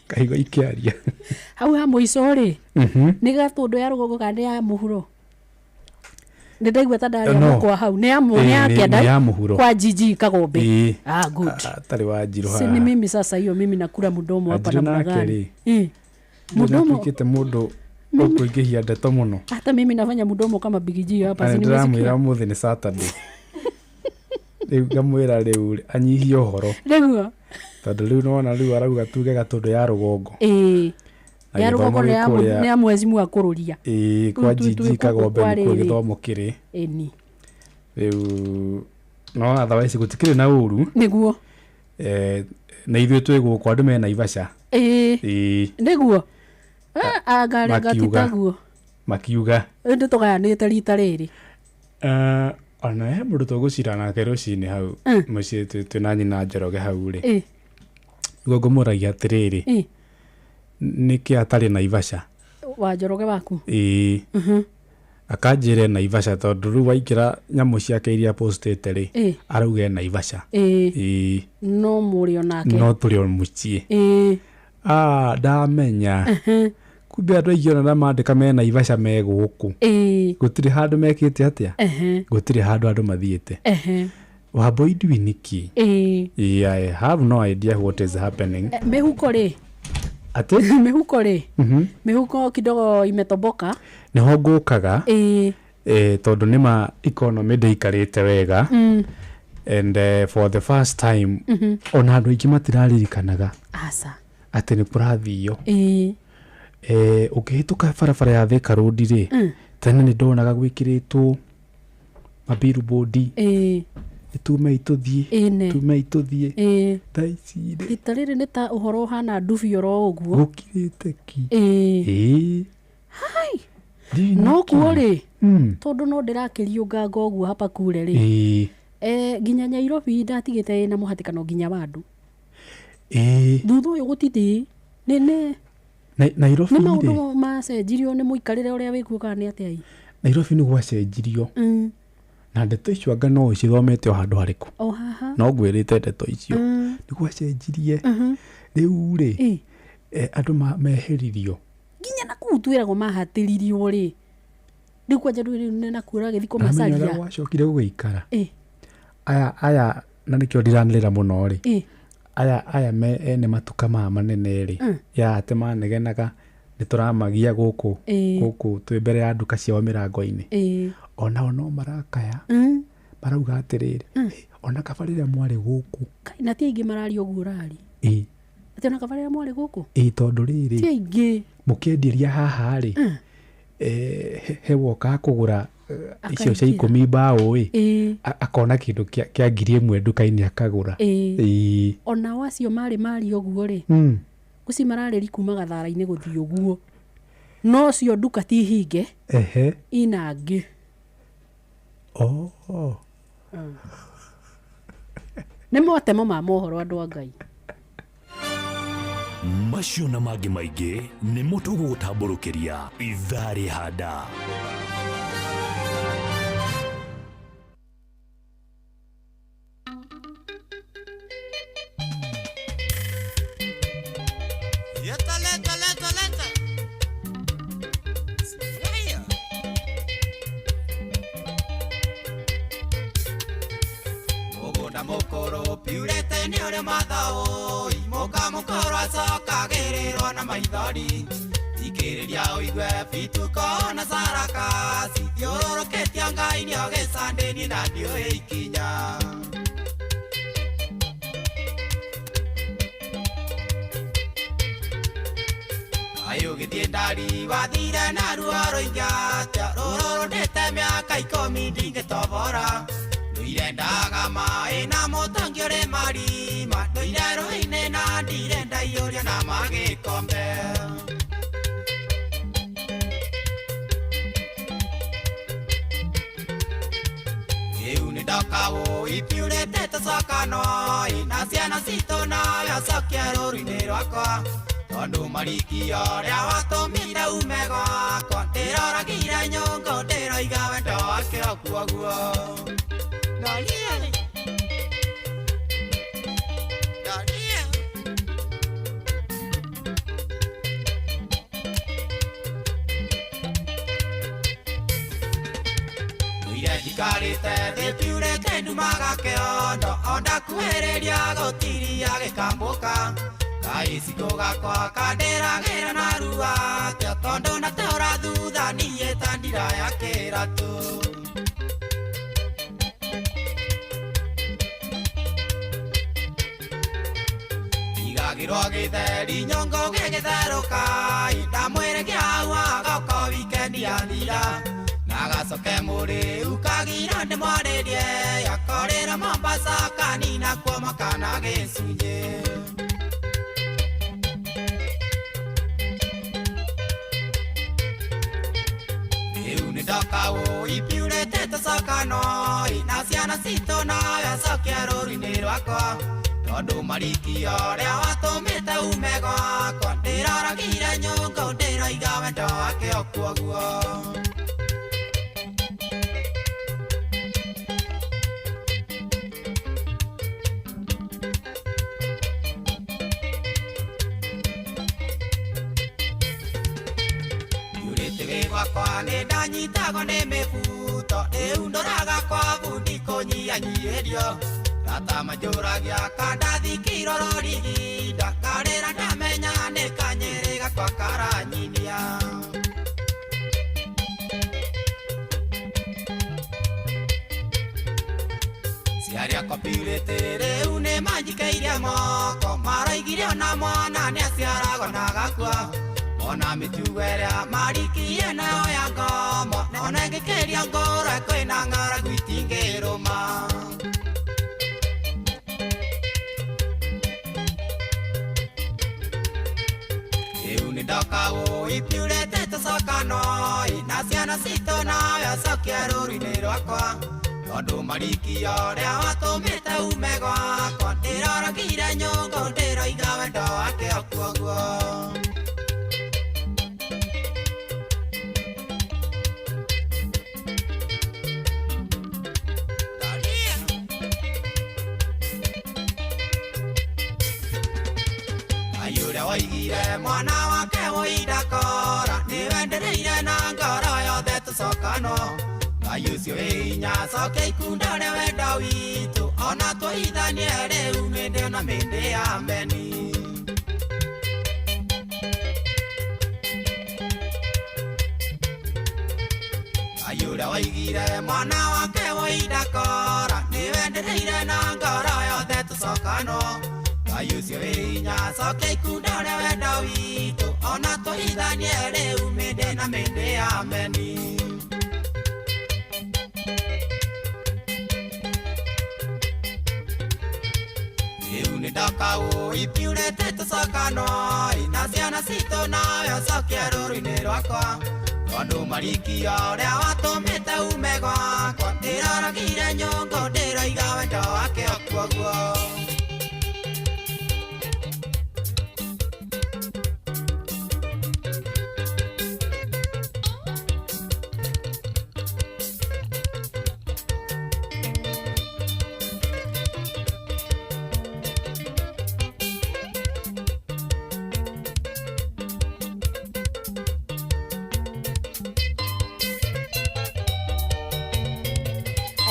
Kaigua ikĩaria. Hau ha mũico rĩ. Nĩ Gatũndũ ya rũgongo kana nĩ ya mũhuro? Nĩ ndaigua ta ndarĩa mũkwa hau. Nĩ ya nĩ ya kĩanda. Nĩ ya mũhuro. Kwa Jiji Kagombe. Ah, good. Atarĩ wa Njirũ haha. Si ni mimi sasa hiyo mimi nakula mdomo hapa namna gani? Ĩ. Mdomo. Nĩatuĩkĩte mũndũ ũkũingĩhia ndeto mũno. Hata mimi nafanya mdomo kama Big G hapa. Na ndĩramwĩra ũmũthĩ nĩ Saturday. Rĩu ngamwĩra rĩu anyihie ũhoro. Nĩguo. Tondũ rĩu nĩwona rĩu arauga tuge Gatũndũ ya rũgongo. Ĩĩ. Ya rũgongo nĩ ya mwezi mwa kũrũria. Ĩĩ, kwa Jiji Kagombe nĩkuo gĩthomo kĩrĩ. Ĩni. Rĩu no otherwise gũtikĩrĩ na ũru. Nĩguo. Na ithuĩ twĩ gũkũ andũ me Naivasha. Ĩĩ. Nĩguo. Anga gatitaguo. Makiuga. Ĩndĩ tũgayanĩte rita rĩrĩ. Ona he mũndũ tũgũcira nake rũcinĩ hau mũciĩ twĩ na nyina Njoroge hau rĩ. Nĩguo ngũmũragia atĩrĩrĩ. Nĩkĩ atarĩ Naivasha? Wa Njoroge waku? Ĩĩ. Akanjĩre Naivasha tondũ rĩu waingĩra nyamũ ciake iria postĩte rĩ, arauga e Naivasha. Ĩĩ. No mũrĩ o nake. No tũrĩ o mũciĩ. Ĩĩ. Ah, ndamenya. Kumbe andũ aingĩ ona mandĩka me Naivasha me gũkũ. Ĩĩ. Gũtirĩ handũ mekĩte atĩa? Gũtirĩ handũ andũ mathiĩte. Wambui ndui nĩkĩ? Ĩĩ. Yeah, I have no idea what is happening. Mĩhuko rĩ? Atĩ? Mĩhuko rĩ? Mĩhuko kidogo imetoboka. Nĩho ngũkaga. Ĩĩ. Tondũ nĩma economy ndĩikarĩte wega. And for the first time ona andũ aingĩ matiraririkanaga. Aca. Atĩ nĩ kũrathio. Ĩĩ. Ũkĩhĩtũka barabara ya Thika Road rĩ, tene nĩ ndonaga gwĩkĩrĩtwo mabillboard. Ĩĩ. Tumei tũthiĩ. Tumei tũthiĩ. Thaa ici rĩ. Rita rĩrĩ nĩ ta ũhoro ũhana ndubi oro ũguo. Gũkirĩte ki. Ĩĩ. Hai. No kuo rĩ. Tondũ no ndĩrakĩriũnganga ũguo hapa kure rĩ. Ĩĩ. Nginya Nyairobi ndatigĩte ĩna mũhatĩkano nginya wa andũ. Ĩĩ. Thutha ũyũ gũtithii. Nĩ Nairobi nĩ maũndũ macenjirio nĩ mũikarĩre ũrĩa wĩkuo kana nĩ atĩa? Nairobi nĩ gwacenjirio. Na ndeto icio anga no ũcithomete o handũ harĩkũ? O haha. No ngwĩrĩte ndeto icio. Nĩ gwacenjirie. Rĩu rĩ, andũ meheririo. Nginya na kũu twĩragwo mahatĩririo rĩ. Rĩu kwanja rĩu nĩ nakuo ũragĩthiĩ kũmacaria. Ũrĩa gwacokire gũgĩikara. Aya na nĩkĩo ndiranĩrĩra mũno rĩ. Aya aya me ene matuka maya manene rĩ, ya atĩ manegenaga nĩ tũramagia gũkũ, gũkũ twĩ mbere ya nduka ciao mĩrango-inĩ, onao no marakaya, marauga atĩrĩrĩ, ona kaba rĩrĩa mwarĩ gũkũ. Kai, na ti aingĩ mararia ũguo ũrari, atĩ ona kaba rĩrĩa mwarĩ gũkũ. Ĩ, tondũ rĩrĩ, ti aingĩ. Mũkĩenderia haha rĩ, he wokaga kũgũra icio cia Akaingĩra. 10 mbaũ ĩ, akona kĩndũ kĩa 1000 nduka-inĩ akagũra. Ĩĩ. Onao acio marĩ maria ũguo rĩ, gũci mararĩri kuma gathara-inĩ gũthiĩ ũguo, no cio nduka ti hinge, ina angĩ. Oh. Nĩ motemo ma mohoro, andũ a Ngai. Macio na mangĩ maingĩ nĩmo tũgũgũtambũrũkĩria ithaa rĩhanda. Leta, leta, leta, leta. Sifia. Mũgũnda mũkũrũ piurĩte nĩ ũrĩ mathaũ, mũka mũkũrũ acokagĩrĩrwo na maithori. Thikĩrĩria ũigue bituko na saraka cithiũrũrũkĩtie Ngai nĩ ũgĩcandĩni na ndiũĩ ikinya. Kaĩ ũgĩthiĩ ndari wathire na ruo rũingĩ atĩa, rũrũrũndĩte mĩaka 10 ndingĩtobora. Ndũire ndaga maĩ na mũtangi ũrĩ marima, ndũire rũĩ-inĩ na ndirĩ ndaiyũria na magĩkombe. Rĩu nĩ ndoka ũĩ piurĩte tũcokano ĩ, na ciana citũ nawe ũcokie rũru-inĩ rwakwa. Tondũ marikio ũrĩa watũmire ume gwakwa, ndĩroragire nyũngũ ndĩroiga wendo wake okuo guo. Ndũire njikarĩte thĩ piurĩte ndumaga kĩondo, o ndakuhĩrĩria gũtiria gĩkambũka. Kaĩ cikũ gakwa kandĩragĩra na rua atĩa, tondũ natũra thutha niĩ ta ndira ya kĩratũ. Ndigagĩrwo gĩtheri nyongo gĩgĩtherũka, ndamwĩre kĩhau agoka wikendi yathira. Nagacoke mũrĩu kagira ndĩmwarĩrie, akorĩra Mombasa kanina kuo kana gĩcunjĩ. Rĩu nĩ ndoka ũĩ piurĩte tũcokano ĩ, na ciana citũ nawe ũcokie rũru-inĩ rwakwa. Tondũ marikio ũrĩa watũmĩte ume gwakwa, ndĩroragire nyũngũ ndĩroiga wendo wake okuo guo. Gwakwa nĩ ndanyitagwo nĩ mĩbuto, rĩu ndoraga kwa bundi kũnyihanyiihĩrio. Tata manjũragia kandathikirwo rũriginda, ngarĩra ndamenya nĩ kanyĩrĩ gakwa karanyinia. Ciaria akwa piurĩte rĩu nĩ manjikĩirie moko, maraigire ona mwana nĩaciaragwo na agakua. Ona mĩtugo ĩrĩa marikirie nayo ya ngomo, ona ĩngĩkĩria ngũrwe kwĩna ng'aragu itingĩrũma. Rĩu nĩ ndoka ũĩ piurĩte tũcokano ĩ, na ciana citũ nawe ũcokie rũru-inĩ rwakwa. Tondũ marikio ũrĩa watũmĩte ume gwakwa, ndĩroragire nyũngũ ndĩroiga wendo wake okuo guo. Ũrĩa waigire mwana wake wũindakora, nĩwendereire na ngoro yothe tũcokano. Ngai ũcio wĩ hinya coke ikunda rĩa wendo witũ ona tũhithanie rĩu mĩndĩ na mĩndĩ ameni. Ngai ũrĩa waigire mwana wake woindakora nĩwe ndĩrĩire na ngoro yothe tũcokanwo. Ngai ũcio wĩ hinya coke ikunda rĩa wendo witũ ona tũhithanie rĩu mĩndĩ na mĩndĩ ameni. Rĩu nĩ ndoka ũipiurĩte tũcokanwo na ciana citũ nawe ũcoke rũrũ-inĩ rwakwa tondũ marikia ũrĩa watũmĩte ume gwakwa ndĩroragire nyũngũ ndĩroiga wendo wake okuoguo.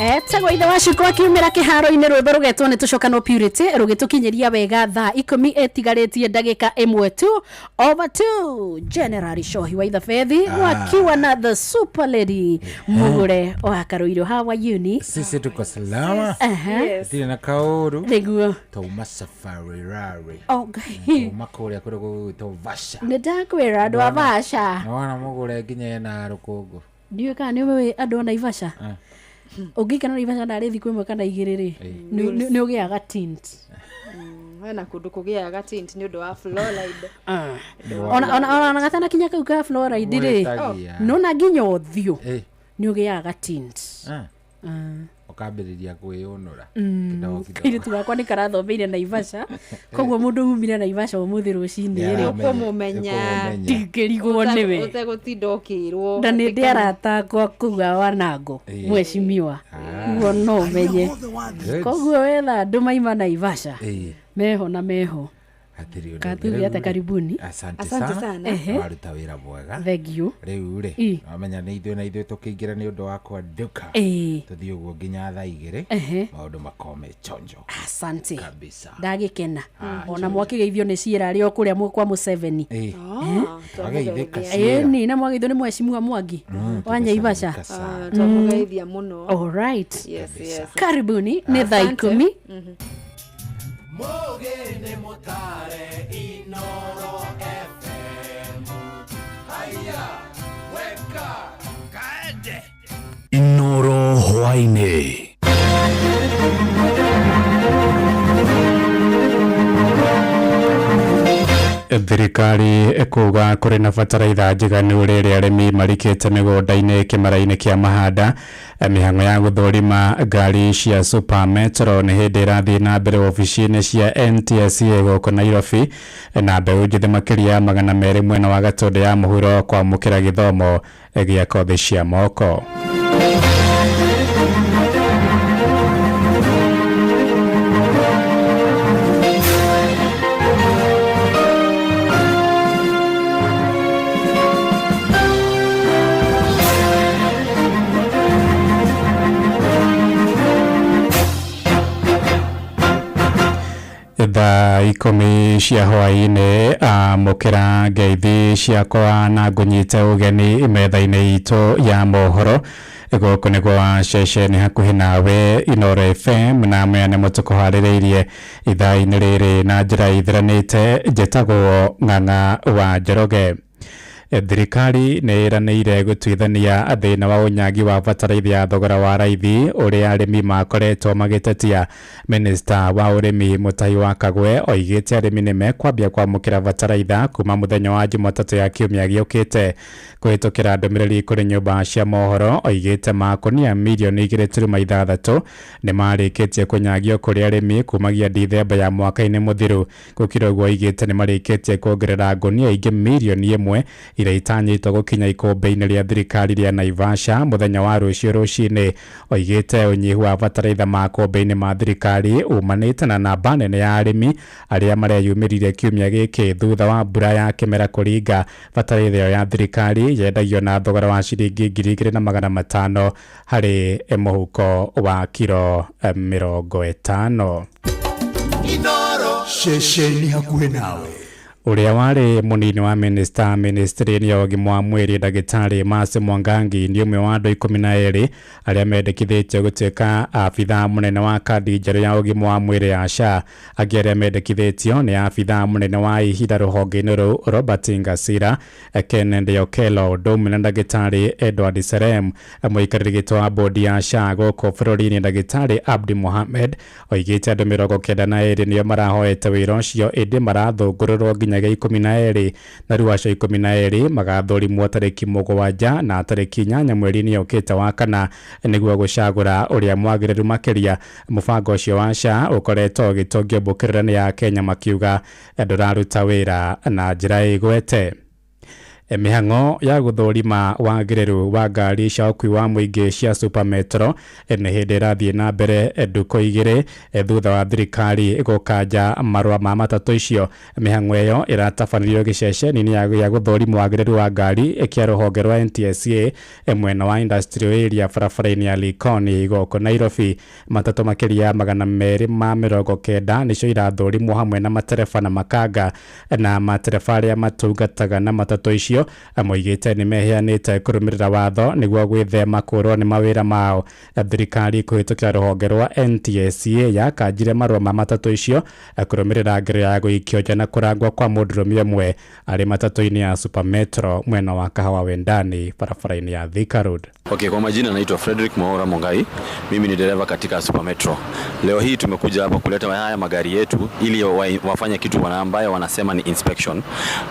Etagwo ithe wa Shiko akiumĩra kĩharo-inĩ rwĩmbo rũgetwo nĩ tũcokanwo Purity rũgĩtũkinyĩria wega thaa 10 ĩtigarĩtie ndagĩka 1 tu over 2 General Shohi wa Ithabethi wakiwa na the super lady Mugure wa Karuiru. How are you ni? Sisi tuko salama. Aha. Tiri na kauru. Nĩguo. Tauma safari rari. Oh, Ngai. Tauma kũrĩa kũrĩa gũgwĩtwo Vasha. Nĩ ndakwĩra andũ a Vasha. Nĩwona Mugure nginya ena rũkũngũ. Ndiũĩ kana nĩ ũĩ andũ a Naivasha. Ũngĩikara Naivasha narĩ thikũ ĩmwe kana igĩrĩ rĩ, nĩ ũgĩaga tint. Hena kũndũ kũgĩaga tint nĩ ũndũ wa fluoride. Ona gatana kinya kau ka fluoride rĩ, Wĩtagia. nona nginya ũthiũ Eh. nĩ ũgĩaga tint. Ũkambĩrĩria kwĩyũnũra kidogo kidogo. Kairĩtu gakwa nĩ karathomeire Naivasha koguo mũndũ umire Naivasha ũmũthĩ rũcinĩ rĩ Ũkũmũmenya. ndingĩrigwo nĩwe Ũtegũtinda ũkĩrwo. Na nĩ ndĩ arata akwa kũu a Wanango mwecimiwa guo no ũmenye koguo wetha andũ maima Naivasha meho na meho. Hatirĩ ũndũ Katuge ũngĩ. ate karibuni. Asante Asante sana. sana. Ehe. Waruta wĩra mwega. Thank you. Rĩu rĩ, Ĩ. wamenya nĩ ithuĩ na ithuĩ tũkĩingĩra nĩ ũndũ wa kwanduka. Ĩ. Tũthiĩ ũguo nginya thaa 2. Ehe. Maũndũ makorwo me chonjo. Asante. Kabisa. Ndagĩkena. Ah, Ona mwakĩgeithio nĩ ciĩra arĩ o kũrĩa kwa Museveni. Ĩ. Wageithĩka ciĩra. Ĩni na mwageithio nĩ mwecimua Mwangi wa Nyaivasha. Twamũgeithia mũno. All right. Yes, yes. Karibuni nĩ thaa Asante. 10. Mugene mutare Inoro FM. Haya, weka kaende. Inoro hwaini. Thirikari ĩkuga kũrĩ na bataraitha njiganu rĩrĩa arĩmi marikĩte mĩgũnda-inĩ kĩmera-inĩ kĩa mahanda. Mĩhang'o ya gũthũrima ngari cia Super Metro nĩ hĩndĩ ĩrathiĩ na mbere wabici-inĩ cia NTSA gũkũ Nairobi, na mbeũ njĩthĩ makĩria 200 mwena wa Gatũndũ ya mũhuro kwamũkĩra gĩthomo gĩa kothi cia moko. Thaa 10 cia hwaĩ-inĩ amũkĩra ngeithi ciakwa na ngũnyite ũgeni metha-inĩ itũ ya mohoro gũkũ nĩ gwa ceceni hakuhĩ nawe Inoro FM na maya nĩmo tũkũharĩrĩirie ithaa-inĩ rĩrĩ na njĩra ithiranĩte. Njĩtagwo Ng'ang'a wa Njoroge. Thirikari nĩ ĩranĩire gũtuithania thĩna wa ũnyagi wa bataraitha ya thogora wa raithi ũrĩa arĩmi makoretwo magĩtetia. Minista wa ũrĩmi Mutahi wa Kagwe oigĩte arĩmi nĩ mekwambia kwamũkĩra bataraitha kuma mũthenya wa Jumatatũ ya kiumia gĩũkĩte. Kũhĩtũkĩra ndũmĩrĩri kũrĩ nyũmba cia mohoro oigĩte makũnia mirioni 2.6 nĩ marĩkĩtie kũnyagio kũrĩ arĩmi kumagia Dithemba ya mwaka-inĩ mũthiru. Gũkĩra ũguo oigĩte nĩ marĩkĩtie kuongerera ngũnia ingĩ mirioni 1 Iria itanyĩtwo gũkinya ikũmbĩ-inĩ rĩa thirikari rĩa Naivasha mũthenya wa rũciũ rũcinĩ. Oigĩte ũnyihu wa bataraitha makũmbĩ-inĩ ma thirikari umanĩte na namba nene ya arĩmi arĩa mareyumĩririe kiumia gĩkĩ thutha wa mbura ya kĩmera kũringa. Bataraitha ĩyo ya thirikari yendagio na thogora wa ciringi 2500 harĩ mũhuko wa kiro 50. Ceceni hakuhĩ nawe. Ũrĩa warĩ mũnini wa minista ministry-inĩ ya ũgima wa mwĩrĩ ndagĩtarĩ Mercy Mwangangi nĩ ũmwe wa andũ 12 arĩa mendekithĩtio gũtuĩka abithaa mũnene wa kandi njerũ ya ũgima wa mwĩrĩ ya SHA. Angĩ arĩa mendekithĩtio nĩ abithaa mũnene wa ihinda rũhonge-inĩ rũu Robert Ngasira, Kennedy Okello, ũndũ ũmwe na ndagĩtarĩ Edward Serem. Mũikarĩri gĩtĩ wa bodi ya SHA gũkũ bũrũri-inĩ ndagĩtarĩ Abdi Mohamed oigĩte andũ 92 nĩo marahoete wĩra ũcio ĩndĩ marathũngũrũrwo nginya 12 na rĩu acio 12 magathũrimwo tarĩki 7 na tarĩki 8 mweri-inĩ ũkĩte wa kana nĩguo gũcagũra ũrĩa mwagĩrĩru makĩria. Mũbango ũcio wa SHA ũkoretwo ũgĩtongio mbũkĩrĩra nĩ ya Kenya makiuga ndũraruta wĩra na njĩra ĩgwete. Mĩhang'o ya gũthũrima wagĩrĩru wa ngari cia ũkuui wa mũingĩ cia Super Metro nĩ hĩndĩ ĩrathiĩ na mbere ndukũ 2 thutha wa thirikari gũkanja marũa ma matatũ icio. Mĩhang'o ĩyo ĩratabanĩrio gĩceceni-inĩ ya gũthũrima wagĩrĩru wa ngari kĩa rũhonge rwa NTSA mwena wa Industrial Area barabara-inĩ ya Likoni gũkũ Nairobi. Matatũ makĩria 290 nĩcio irathũrimwo hamwe na matereba na makanga na matereba arĩa matungataga na matatũ icio moigĩte nĩ meheanĩte kũrũmĩrĩra watho nĩguo gwĩthema kũũrwo nĩ mawĩra mao. Thirikari kũhĩtũkĩra rũhonge rwa NTSA yakanjire marũa ma matatũ icio kũrũmĩrĩra ngero ya gũikio nja na kũrangwo kwa mũndũrũme ũmwe arĩ matatũ-inĩ ya Super Metro mwena wa Kahawa Wendani barabara-inĩ ya Thika Road. Okay, kwa majina naitwa Frederick Mwaura Mongai. Mimi ni dereva katika Super Metro. Leo hii tumekuja hapa kuleta haya magari yetu ili wafanye kitu ambayo wanasema ni inspection.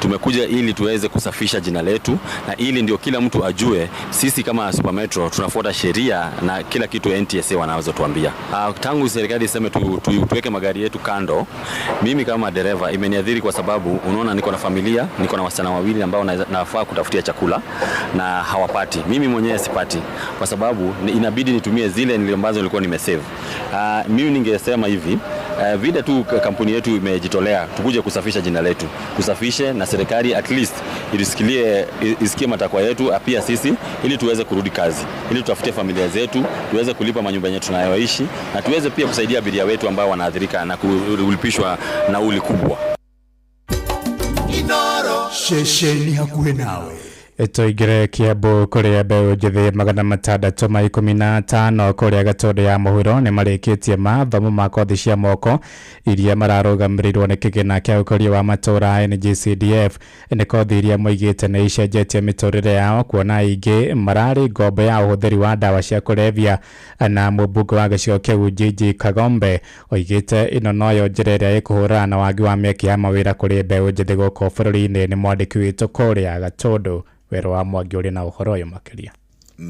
Tumekuja ili tuweze kusafisha jina letu na ili ndio kila mtu ajue sisi kama Super Metro tunafuata sheria na kila kitu NTSA wanazotuambia. Tangu serikali iseme tuweke magari yetu kando, mimi kama dereva imeniadhiri kwa sababu unaona niko na familia, niko na wasichana wawili ambao nafaa kutafutia chakula na hawapati. Mimi mwenyewe sipati kwa sababu inabidi nitumie zile ambazo nilikuwa nimesave. Mimi ningesema hivi, vile tu kampuni yetu imejitolea tukuje kusafisha jina letu, tusafishe na serikali at least isikie matakwa yetu pia sisi, ili tuweze kurudi kazi, ili tutafute familia zetu, tuweze kulipa manyumba yetu tunayoishi na tuweze pia kusaidia abiria wetu ambao wanaathirika na kulipishwa nauli kubwa. Ceceni hakuhĩ nawe. Tũingĩre Kiambu kũrĩa mbeũ njĩthĩ 615 kũrĩa Gatũndũ ya mũhuro nĩ marĩkĩtie mathomo ma kothi cia moko iria mararũgamĩrĩirwo nĩ kĩgĩna kĩa ũkũria wa matũũra NGCDF. Nĩ kothi iria moigĩte nĩ icenjetie mĩtũrĩre yao kuona aingĩ mararĩ ngombo ya ũhũthĩri wa ndawa cia kũrebia. Na mũmbunge wa gĩcigo kĩu Gigi Kagombe oigĩte ĩno noyo njĩra ĩrĩa ĩkũhũrana na wagi wa mĩeke ya mawĩra kũrĩ mbeũ njĩthĩ gũkũ bũrũri-inĩ. Nĩ mwandĩki witũ kũrĩa Gatũndũ Wero wa Mwangi ũrĩ na ũhoro ũyũ makĩria.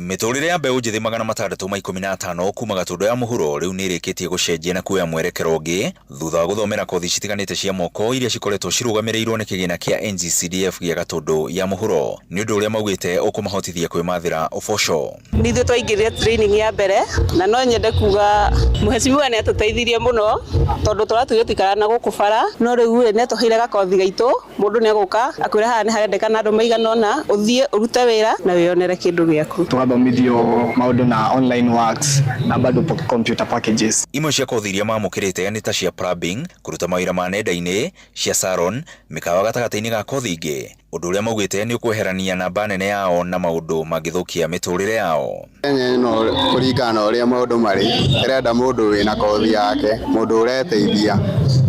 Mĩtũrĩre ya mbeũ njĩthĩ 615 kuma Gatũndũ ya mũhuro rĩu nĩ ĩrĩkĩtie gũcenjia na kuoya mwerekero ũngĩ thutha wa gũthomera kothi citiganĩte cia moko iria cikoretwo cirũgamĩrĩirwo nĩ kĩgĩna kĩa NGCDF gĩa Gatũndũ ya mũhuro. Nĩ ũndũ ũrĩa maugĩte ũkũmahotithia kwĩmathĩra ũboco. Nĩ ithuĩ twaingĩrire training ya mbere na no nyende kuga mheshimiwa nĩ atũteithirie mũno tondũ tũratuire tũikaraga na gũkũ bara, no rĩu nĩ atũheire gakothi gaitũ, mũndũ nĩ egũka akwĩra haha nĩ harendekana andũ maigana ũna, ũthiĩ ũrute wĩra na wĩyonere kĩndũ gĩaku. Twathomithio maũndũ na online works na bado computer packages. Imwe cia kothi iria mamũkĩrĩte nĩ ta cia plumbing, kũruta mawĩra ma nenda-inĩ, cia salon, mĩkawa gatagatĩ-inĩ ga kothi ingĩ. Ũndũ ũrĩa maugĩte nĩ ũkweherania namba nene yao na maũndũ mangĩthũkia mĩtũrĩre yao. Kenya ĩno kũringana na ũrĩa maũndũ marĩ, ĩrenda mũndũ wĩna kothi yake, mũndũ ũreteithia,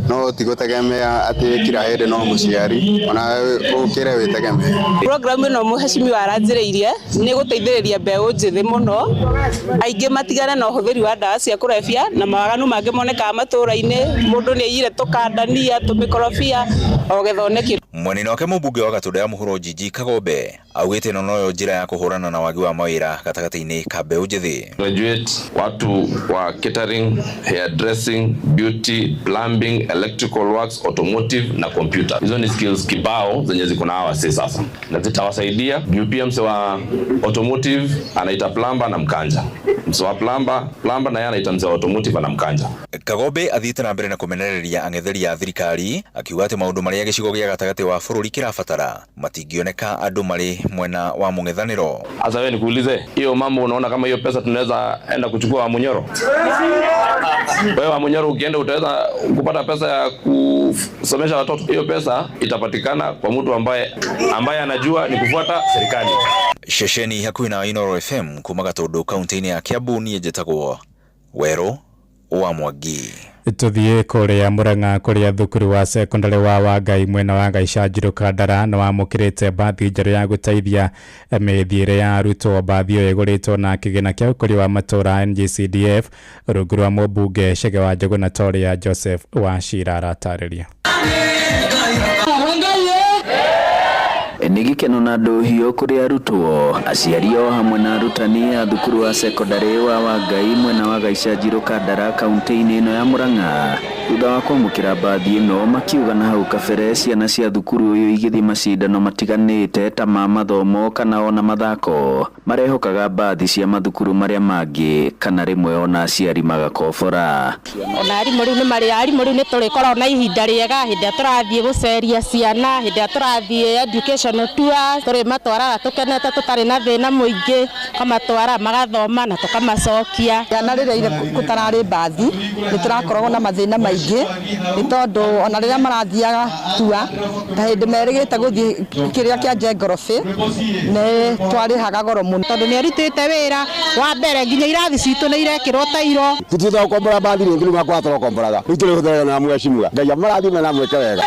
no ti gũtegemea atĩ kila hĩndĩ no mũciari, ona ũkĩre wĩtegemee. Program ĩno mheshimiwa aranjĩrĩirie nĩ gũteithĩrĩria mbeũ njĩthĩ mũno, aingĩ matigane na ũhũthĩri wa ndawa cia kũrebia na mawaganu mangĩ monekaga matũũra-inĩ, mũndũ nĩ aiyire tũkandania, tũmĩkorobia o getha one kĩndũ. Mwena wake mũmbunge wa Gatũndũ ya mũhuro Gigi Kagombe augĩte ĩno noyo njĩra ya kũhũrana na wagi wa mawĩra gatagatĩ-inĩ ka mbeũ njĩthĩ. Graduate watu wa catering, hairdressing, beauty, plumbing, electrical works, automotive na computer. Hizo ni skills kibao zenye ziko na hawa wasee sasa, na zitawasaidia juu pia mse wa automotive anaita plumber na mkanja, mse wa plumber na yeye anaita mse wa automotive na mkanja. Kagombe athiĩte na mbere na kũmenereria ang'etheri a thirikari akiuga atĩ maũndũ marĩa gĩcigo gĩa gatagatĩ wa bũrũri kĩrabatara matingĩoneka andũ marĩ mwena wa mũng'ethanĩro. Sasa wewe nikuulize, hiyo mambo unaona kama hiyo pesa tunaweza enda kuchukua Wamunyoro? Wewe Wamunyoro ukienda utaweza kupata pesa ya kusomesha watoto? Hiyo pesa itapatikana kwa mtu ambaye anajua ni kufuata serikali. Ceceni hakuhĩ na Inooro FM kuma Gatũndũ kaunti-inĩ ya Kiambu, niĩ njĩtagwo Werũ wa Mwangi. Tuthiĩ kũrĩa Murang'a kũrĩa thukuru wa sekondari wa Wangai mwena wa Gaicanjirũ Kandara nĩ wamũkĩrĩte mbathi njerũ ya gũteithia mĩthiĩre ya arutwo. Mbathi ĩyo ĩgũrĩtwo na kĩgĩna kĩa ũkũria wa matũũra NGCDF rungu rwa mũmbunge Chege wa Njũgũna ta ũrĩa Joseph Wachira aratarĩria. Nĩ gĩkeno na ndũhiũ kũrĩ arutwo, aciari o hamwe na arutani a thukuru wa sekondari wa Wangai mwena wa Gaicanjirũ Kandara kaunti-inĩ ĩno ya Murang'a thutha wa kwamũkĩra mbathi ĩno, makiuga na hau kabere ciana cia thukuru ũyũ igĩthiĩ macindano matiganĩte ta ma mathomo kana ona mathako marehokaga mbathi cia mathukuru marĩa mangĩ kana rĩmwe ona aciari magakobora. Ona arimũ rĩu nĩ marĩ arimũ rĩu nĩ tũrĩkoragwo na ihinda rĩega hĩndĩ ĩrĩa tũrathiĩ gũceria ciana, hĩndĩ ĩrĩa tũrathiĩ education tours, tũrĩmatwaraga tũkenete tũtarĩ na thĩna mũingĩ, tũkamatwara magathoma na tũkamacokia. Ciana rĩrĩa gũtararĩ mbathi nĩ tũrakoragwo na mathĩna maingĩ nĩ tondũ ona rĩrĩa marathiaga tua ta hĩndĩ merĩgĩte gũthiĩ kĩrĩa kĩa geography nĩ twarĩhaga goro mũno tondũ nĩ arutĩte wĩra wa mbere nginya irathi citũ nĩ irekĩrwo tairo. Tũthiĩte gũkombora mbathi rĩngĩ rĩu makwa tũrokomboraga rĩu tũrĩhũthĩraga na mheshimiwa Ngai amũrathime na mwĩke wega.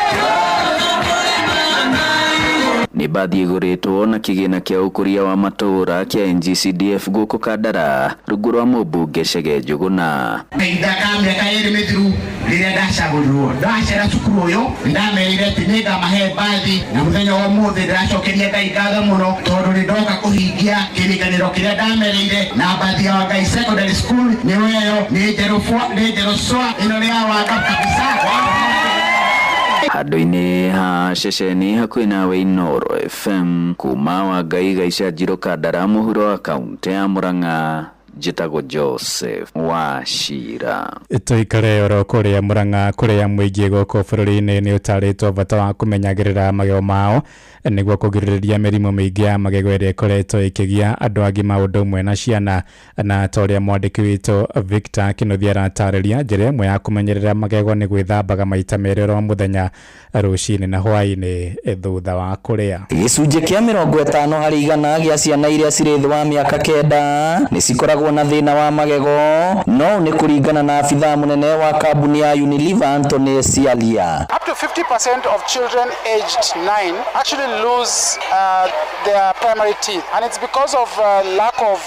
Nĩ mbathi ĩgũrĩtwo na kĩgĩna kĩa ũkũria wa matũũra kĩa NGCDF gũkũ Kandara rungu rwa mũmbunge Chege Njũgũna. Kahinda ka mĩaka ĩrĩ mĩthiru rĩrĩa ndacagũrirwo ndacera cukuru ũyũ nĩndamerire atĩ nĩngamahe mbathi na mũthenya wa ũmũthĩ ndĩracokeria Ngai ngatho mũno tondũ nĩndoka kũhingia kĩrĩkanĩro kĩrĩa ndamerĩire na mbathi ya Wangai Secondary School nĩyo ĩyo nĩ njerũ cwa ĩno nĩ ya Wanga kabisa. Handũ-inĩ ha ceceni hakuhĩ nawe Inooro FM kuma Wangai Gaicanjirũ Kandara mũhuro wa kaunti ya Murang'a njĩtagwo Joseph Wachira. Tũikare oro kũrĩa Murang'a kũrĩa mũingĩ gũkũ bũrũri-inĩ nĩ ũtarĩtwo bata wa kũmenyagĩrĩra magego mao nĩguo kũgirĩrĩria mĩrimũ mĩingĩ ya magego ĩrĩa ĩkoretwo ĩkĩgia andũ agima ũndũ ũmwe na ciana, na ta ũrĩa mwandĩki witũ Victor Kĩnuthia aratarĩria, njĩra ĩmwe ya kũmenyerera magego nĩ gwĩthambaga maita merĩ oro mũthenya, rũcinĩ na hwaĩ-inĩ thutha wa kũrĩa. Gĩcunjĩ kĩa 50% gĩa ciana iria cirĩ thĩ wa mĩaka 9 nĩ cikoragwo na thĩna wa magego, no nĩ kũringana na abithaa mũnene wa kambuni ya Unilever Anthony Sialia. Up to 50% of children aged 9 actually lose their primary teeth, and it's because of lack of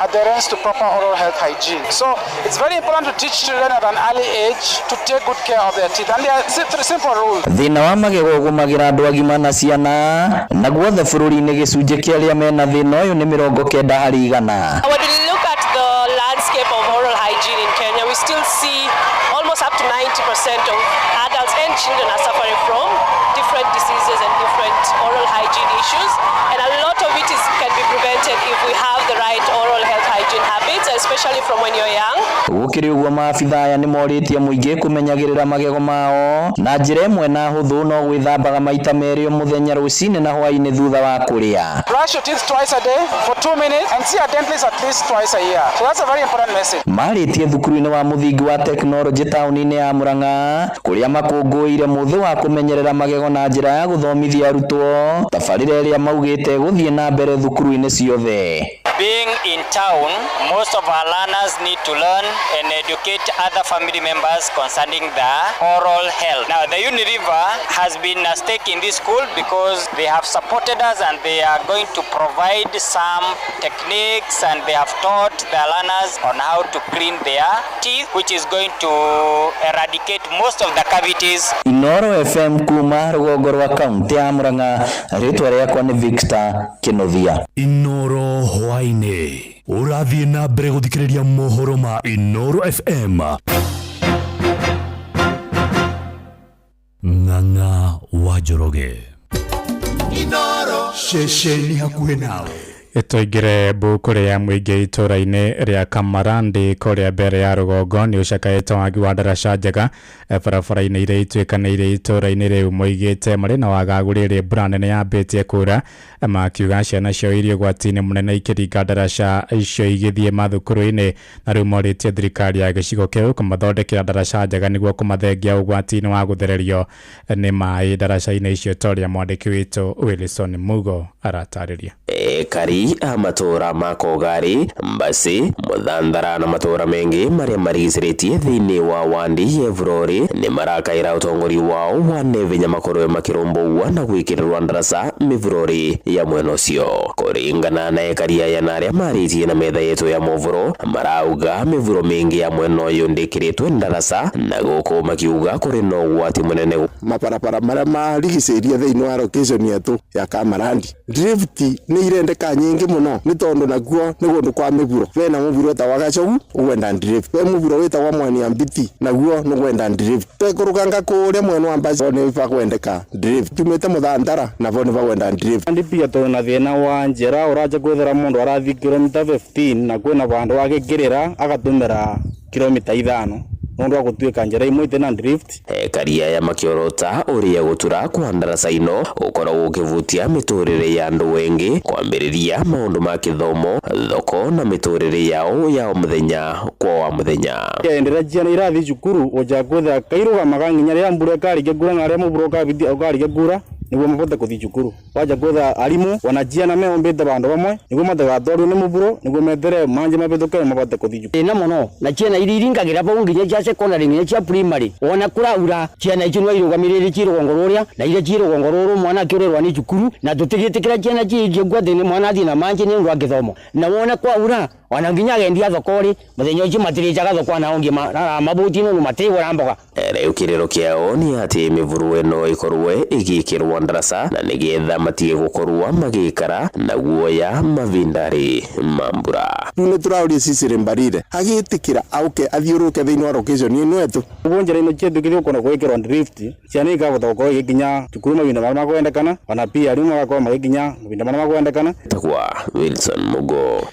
adherence to proper oral health hygiene. So it's very important to teach children at an early age to take good care of their teeth, and there are simple rules. Thĩna wa magego ũgũmagĩra andũ agima na ciana, na guothe bũrũri-inĩ gĩcunjĩ kĩa arĩa mena thĩna ũyũ nĩ 90%. When we look at the landscape of oral hygiene in Kenya, we still see almost up to 90% of adults and children are suffering from different diseases and different oral hygiene issues, and a lot of it can be prevented if we have the right oral health hygiene habits, especially from when you're young. Gũkĩrĩ ũguo maabithaa aya nĩmorĩtie mũingĩ kũmenyagĩrĩra magego mao na njĩra ĩmwe na hũthũ no gwĩthambaga maita merĩ o mũthenya rũcinĩ na hwaĩ-inĩ thutha wa kũrĩa. Brush your teeth twice a day for 2 minutes and see a dentist at least twice a year. So that's a very important message. Marĩtie thukuru-inĩ wa mũthingi wa tekinoronjĩ taũni-inĩ ya Murang'a kũrĩa makũngũĩire mũthĩ wa kũmenyerera magego na njĩra ya gũthomithia arutwo tabarĩra ĩrĩa maugĩte gũthiĩ na mbere thukuru-inĩ ciothe. Being in town, most of our learners need to learn and educate other family members concerning their oral health. Now, the Unilever has been a stake in this school because they have supported us and they are going to provide some techniques, and they have taught the learners on how to clean their teeth, which is going to eradicate most of the cavities. Inooro FM kuma rũgongo rwa kaunti ya Murang'a, rĩtwa rĩakwa nĩ Victor Kĩnuthia. Inooro hwaĩ-inĩ ũrathiĩ na mbere gũthikĩrĩria mohoro ma Inooro FM. Ng'ang'a wa Njoroge. Inoro ceceni hakuhĩ nawe. Tũingĩre mbũkũ ya mũingĩ itũra-inĩ rĩa Kamarandi kũrĩa mbere ya rũgongo nĩ ũcakaĩte wagi wa ndaraca njega barabara-inĩ iria ituĩkanĩirie itũra-inĩ rĩu. Moigĩte marĩ na wagagu rĩrĩ mbura nene yambĩtie kura, makiuga ciana ciao iria ũgwati-inĩ mũnene ikĩringa ndaraca icio igĩthiĩ mathukuru-inĩ, na rĩu morĩtie thirikari ya gĩcigo kĩu kũmathondekera ndaraca njega nĩguo kũmathengia ũgwati-inĩ wa gũthererio nĩ maĩ ndaraca-inĩ icio, ta ũrĩa mwandĩki witũ Wilson Mugo aratarĩria. Ekari a matũra ma Kogari, Mbasi, Muthanthara na matũra mengi maria marigicĩrĩtie thĩinĩ wa wandi ya Bururi nĩ marakaĩra ũtongoria wao wa Neve makorwe makĩrũmbũiwa na gwĩkĩrĩrwo ndaraca mĩbururi ya mwena ũcio. Kũringana na ekari aya na arĩa marĩtie na metha yetu ya mohoro, marauga mĩburo mĩingĩ ya mwena ũyũ ndĩkĩrĩtwe ndaraca, na gũkũ makiuga kũrĩ na ũgwati mũnene. Mabarabara marĩa marigicĩirie thĩinĩ wa location yetu ya Kamarandi, drift nĩ irendeka nyingi muno ni tondu naguo ni kundu kwa miburo. Bena muburo ta wagacogu ugwenda drift, be muburo witagwa mwani ya mbiti naguo ni gwenda drift, tekuruganga kuria mwena wa Mbasi ni bakwendeka drift, tumite Muthanthara nabo ni bakwenda drift. Ndi pia tuna thina wa njira uraja kwithira mundu arathi kilomita 15 na kwina vandu agikirira agatumira kilomita 5 nundu wa gutuika njira imwe ite na drift. Ekari aya makiorota uria gutura kwa ndaraca ino ukoragwo ukivutia miturire ya andu wengi kwambiriria maundu ma kithomo, thoko na miturire yao ya muthenya kwa wa muthenya. Endera ciana irathi cukuru uja kwitha kairugamaga nginya riria mbura ikarikia ngura na aria mubura ukarikia ngura niguo mabote kuthi cukuru. Waja kwitha arimu ona ciana meombite vandu vamwe niguo matigatwario ni muburo niguo metere manje mabituke mabote kuthi cukuru. Ina muno na ciana iria iringagira vau nginya cia secondary nginya cia primary ona kuraura ciana icio no irugamirire ci rugongo ruria na iria ci rugongo ruru mwana akiurirwa ni cukuru na tutigitikira ciana ciingie ngwati ni mwana athii na manje ni undu wa githomo na wona kwaura ona nginya agendia thoko-ri muthenya ucio matiricaga thoko na ungi mabuti no matigura mboga. Riu kiriro kiao ni ati mivuru ino ikorwe igikirwo ndaraca na nigetha matige gukorwo magikara na guoya mavindari ma mbura. Riu niturauria Cecily Mbarire agitikira auke athiuruke thiini wa location ino yetu. Uguo njira ino cietu githii gukorwo gwikirwo drift ciana ikavota gukorwo igikinya cukuru mavinda maria makwendekana ona pia arimu magakorwo magikinya mavinda maria makwendekana. Tagwa Wilson Mugo.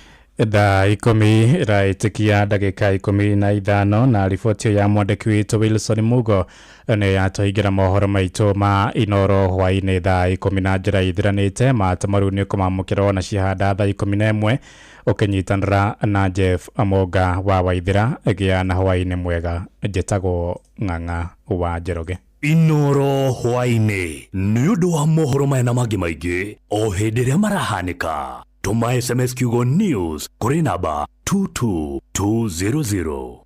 Thaa 10 iraitikia ndagika 15 na riboti ya mwandĩki witũ Wilson Mugo nĩ yatũhingĩra mohoro maitũ ma Inoro hwaĩ-inĩ thaa 10 na njĩra ithiranĩte. Matamaru nĩ ũkũmamũkĩra ona cihanda thaa 11 ũkĩnyitanĩra na Jeff Amonga wa Waithĩra. Gĩa na hwaĩ-inĩ mwega. Njĩtagwo Ng'ang'a wa Njoroge. Inoro hwaĩ-inĩ nĩ ũndũ wa mohoro maya na mangĩ maingĩ o hĩndĩ ĩrĩa marahanĩka. Tuma SMS kiugo news kuri namba 22200.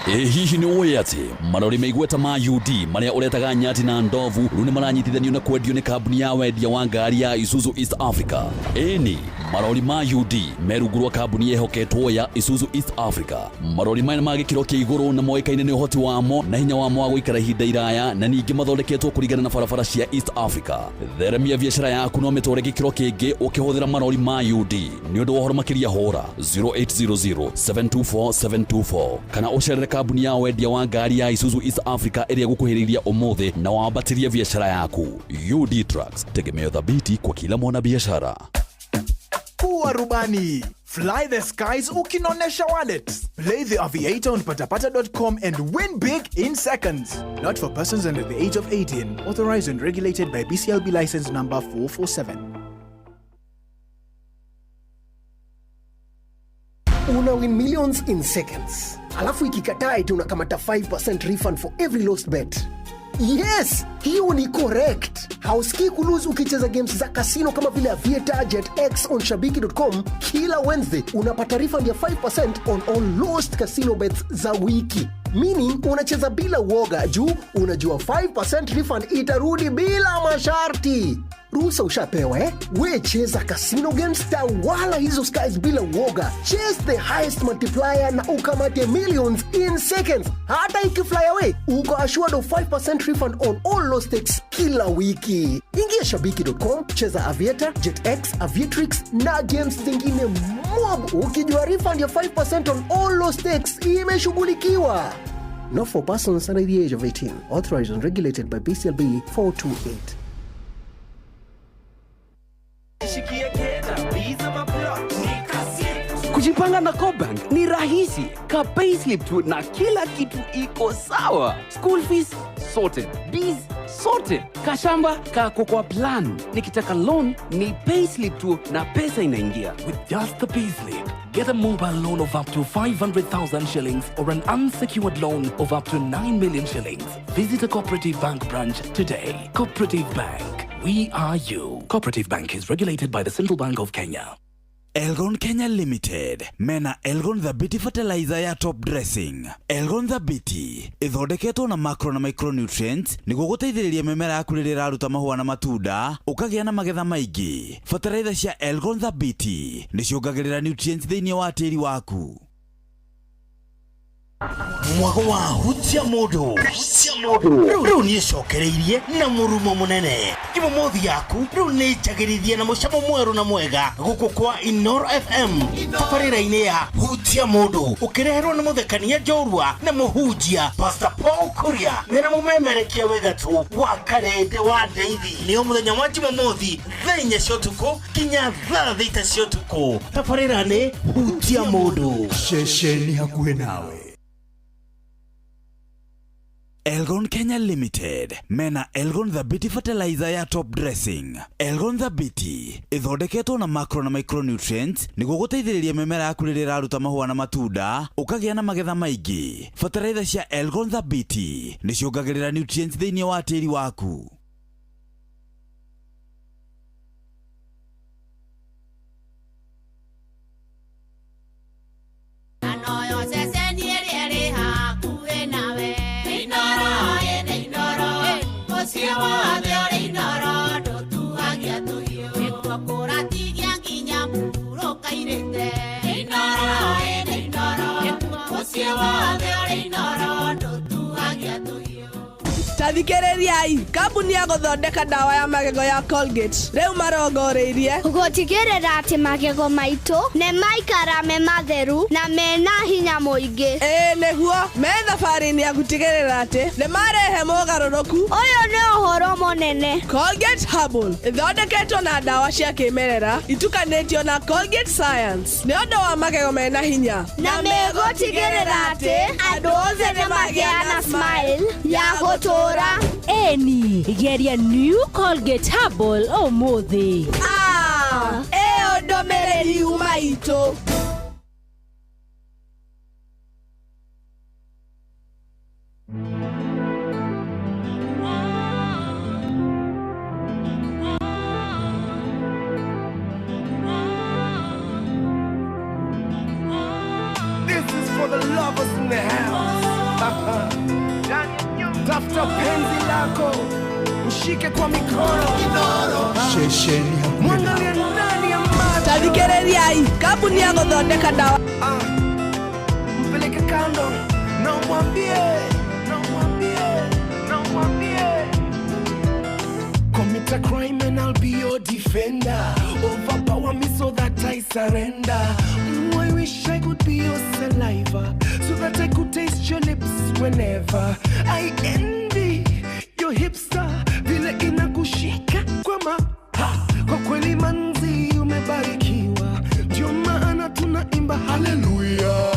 Hihi nĩ ũĩ atĩ marori meigweta ma UD marĩa ũretaga nyati na ndovu rĩu nĩ maranyitithanio na kwendio nĩ kambuni ya wendia wa ngari ya Isuzu East Africa. Ĩni marori ma UD me rungu rwa kambuni yehoketwo ya Isuzu East Africa. Marori maya ma gĩkĩro kĩa igũrũ na moĩkaine nĩ ũhoti wamo na hinya wamo wa gũikara ihinda iraya na ningĩ mathondeketwo kũringana na barabara cia East Africa. Theremia biacara yaku no mĩtware gĩkĩro kĩngĩ ũkĩhũthĩra marori ma UD. Nĩ ũndũ wa ũhoro makĩria hũra 0800 724 724 kana ũcerere kambuni ya wendia wa ngari ya Isuzu East Africa ĩrĩa gũkuhĩrĩiria ũmũthĩ na wambatĩrie biacara yaku. UD Trucks, tegemeo thabiti kwa kila mwanabiashara. Kuwa rubani. Fly the skies ukinonesha wallet. Play the Aviator on patapata.com and win big in seconds. Not for persons under the age of 18. Authorized and regulated by BCLB license number 447. Una win millions in seconds. Alafu ikikataa eti unakamata 5% refund for every lost bet. Yes, hiyo ni correct. Hausikii kulose ukicheza games za casino kama vile Aviator, Jet X on shabiki.com. Kila Wednesday unapata refund ya 5% on all lost casino bets za wiki. Meaning unacheza bila uoga juu unajua 5% refund itarudi bila masharti. Ruhusa ushapewa eh? We cheza casino games, tawala hizo skies bila uoga. Chase the highest multiplier na ukamate millions in seconds. Hata ikifly away, uko assured of 5% refund on all lost stakes kila wiki. Ingia shabiki.com, cheza Aviator, JetX, Aviatrix na games zingine mob, ukijua refund ya 5% on all lost stakes imeshughulikiwa. Not for persons under the age of 18. Authorized and regulated by BCLB 428. Kujipanga na CoBank ni rahisi. Ka payslip tu na kila kitu iko sawa. School fees sorted, biz sorted, kashamba kako kwa plan. Nikitaka loan ni payslip tu na pesa inaingia. With just the payslip, get a mobile loan of up to 500,000 shillings or an unsecured loan of up to 9 million shillings. Visit a Cooperative Bank branch today. Cooperative Bank, we are you. Cooperative Bank is regulated by the Central Bank of Kenya. Elgon Kenya Limited mena Elgon Thabiti fertilizer ya top dressing. Elgon Thabiti ĩthondeketwo na macro na micronutrients nĩguo gũteithĩrĩria mĩmera yaku rĩrĩa ĩraruta mahũa na matunda ũkagĩa na magetha maingĩ. Fertilizer cia Elgon Thabiti nĩciongagĩrĩra nutrients thĩinĩ wa tĩri waku. Mwago wa hutia mũndũ rĩu nĩ ĩcokereirie na mũrumo mũnene. Jumamothi yaku rĩu nĩ njagĩrithie na mũcamo mwerũ na mwega gũkũ kwa Inoro FM tabarĩra-inĩ ya hutia mũndũ, ũkĩreherwo nĩ mũthekania njorua na mũhunjia Pastor Paul Kuria mena mũmemerekia wĩ gatũ wa Karende wa Ndeithi. Nĩo mũthenya wa Jumamothi thaa 4 cia ũtukũ nginya thaa 6 cia ũtukũ. Tabarĩra nĩ hutia mũndũ. Ceceni hakuhĩ nawe. Elgon Kenya Limited mena Elgon Thabiti fertilizer ya top dressing. Elgon Thabiti ĩthondeketwo na macro na micronutrients nĩguo gũteithĩrĩria mĩmera yaku rĩrĩa ĩraruta mahũa na matunda ũkagĩa na magetha maingĩ. Fertilizer cia Elgon Thabiti nĩciongagĩrĩra nutrients thĩinĩ wa tĩri waku. Tathikĩrĩriai, kambuni ya gũthondeka ndawa ya magego ya Colgate rĩu marongoreirie gũtigĩrĩra atĩ magego maitũ nĩ maikara me matheru na mena hinya mũingĩ. Ĩĩ nĩguo, me thabarĩ-inĩ ya gũtigĩrĩra atĩ nĩ marehe mogarũrũku. Ũyũ nĩ ũhoro mũnene. Colgate Herbal ĩthondeketwo na ndawa cia kĩmerera itukanĩtio na Colgate Science nĩ ũndũ wa magego mena hinya na megũtigĩrĩra atĩ andũ othe nĩ magĩa na smile ya gũtũũra. Eni, geria New Colgate Herbal ũmũthĩ. Ĩyo ndũmĩrĩri yuma itũ. This is for the lovers in the house. Tafuta penzi lako, mshike kwa mikono. Ceceni Mwangalie ndani ya macho. Tathikĩrĩriai, kambuni ya gũthondeka ndawa. Mpeleke kando na umwambie, na umwambie, na umwambie. Commit a crime and I'll be your defender. Overpower me so that I surrender. I wish I could be your saliva so that I could taste your lips whenever. I envy your hipster vile inakushika kwa ma ha. Kwa kweli manzi umebarikiwa, ndio maana tunaimba hallelujah.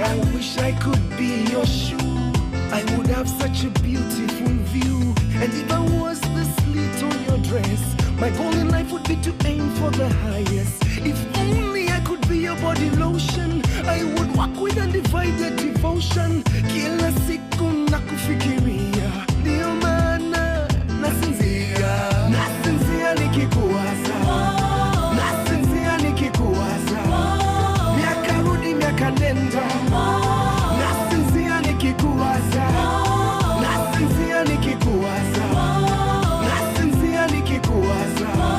I wish I could be your shoe, I would have such a beautiful view. And if I was the slit on your dress, my goal in life would be to aim for the highest. If only I could be your body lotion, I would walk with undivided devotion. Kila siku nakufikiria, ndio maana nasinzia, nasinzia nikikuwaza, nasinzia nikikuwaza. Miaka rudi miaka nenda, nasinzia nikikuwaza, nasinzia nikikuwaza, nasinzia nikikuwaza.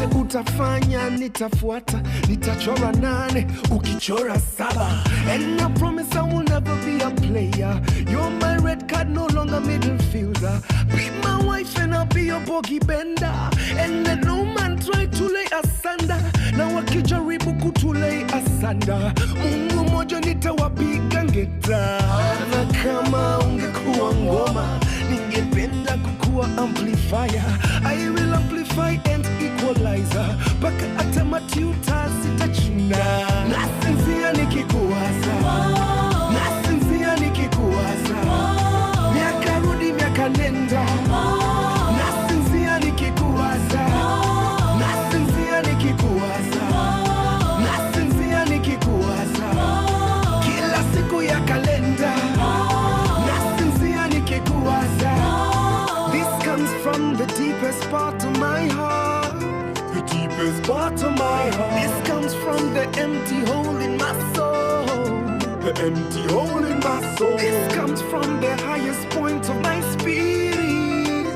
Chochote utafanya nitafuata, nitachora 8 ukichora 7. And I promise I will never be a player. You're my red card, no longer middle fielder. Be my wife and I'll be your bogey bender. And let no man try to lay asunder. Na wakijaribu kutulay asunder, Mungu moja nitawapiga ngeta. Na kama ungekuwa ngoma, ningependa kukuwa amplifier. I will amplify and equalizer. Paka hata matuta sitachuna. Nasinzia nikikuwaza, nasinzia nikikuwaza. Miaka rudi miaka nenda. Nasinzia nikikuwaza, nasinzia nikikuwaza, nasinzia nikikuwaza. Kila siku ya kalenda, nasinzia nikikuwaza. This comes from the deepest part of my heart, the deepest part of my heart. This comes from the empty hole in my soul, the empty hole in my soul. This comes from the highest point of my spirit.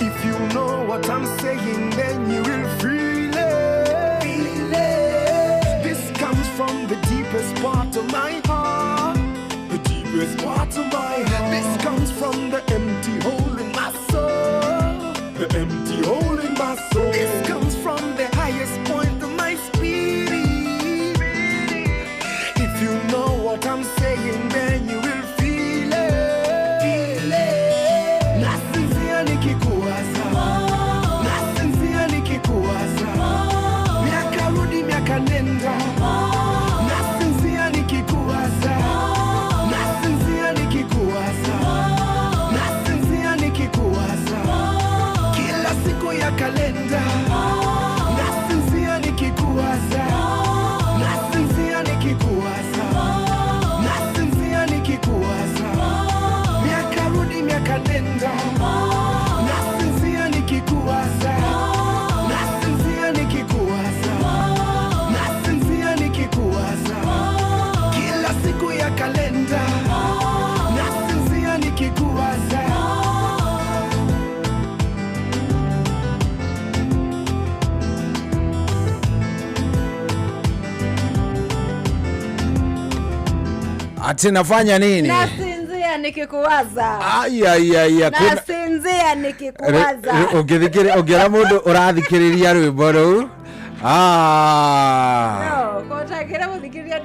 If you know what I'm saying, then you will feel it. Feel it. This comes from the deepest part of my heart, the deepest part of my heart. This comes from the empty hole in my soul, the empty hole in my soul. This comes from the highest point of my spirit. If you know what I'm saying, then you will feel it. Feel it. Nasinzia nikikuwaza, nasinzia nikikuwaza. Miaka rudi miaka nenda. Nasinzia nikikuwaza, nasinzia nikikuwaza, nasinzia nikikuwaza. Kila siku ya kalenda, nasinzia nikikuwaza, nasinzia nikikuwaza, nasinzia nikikuwaza. Miaka rudi miaka nenda. Nasinzia nikikuwaza, nasinzia nikikuwaza, nasinzia nikikuwaza. Kila siku ya kalenda, nasinzia nikikuwaza. Ati nafanya nini? Nasinzia nikikuwaza. Ai ai ai kuna Nasinzia nikikuwaza. Ũngĩthikĩrĩ ũngĩona mũndũ ũrathikĩrĩria rwĩmbo rũu. Ah. No, kotagĩra gũthikĩrĩria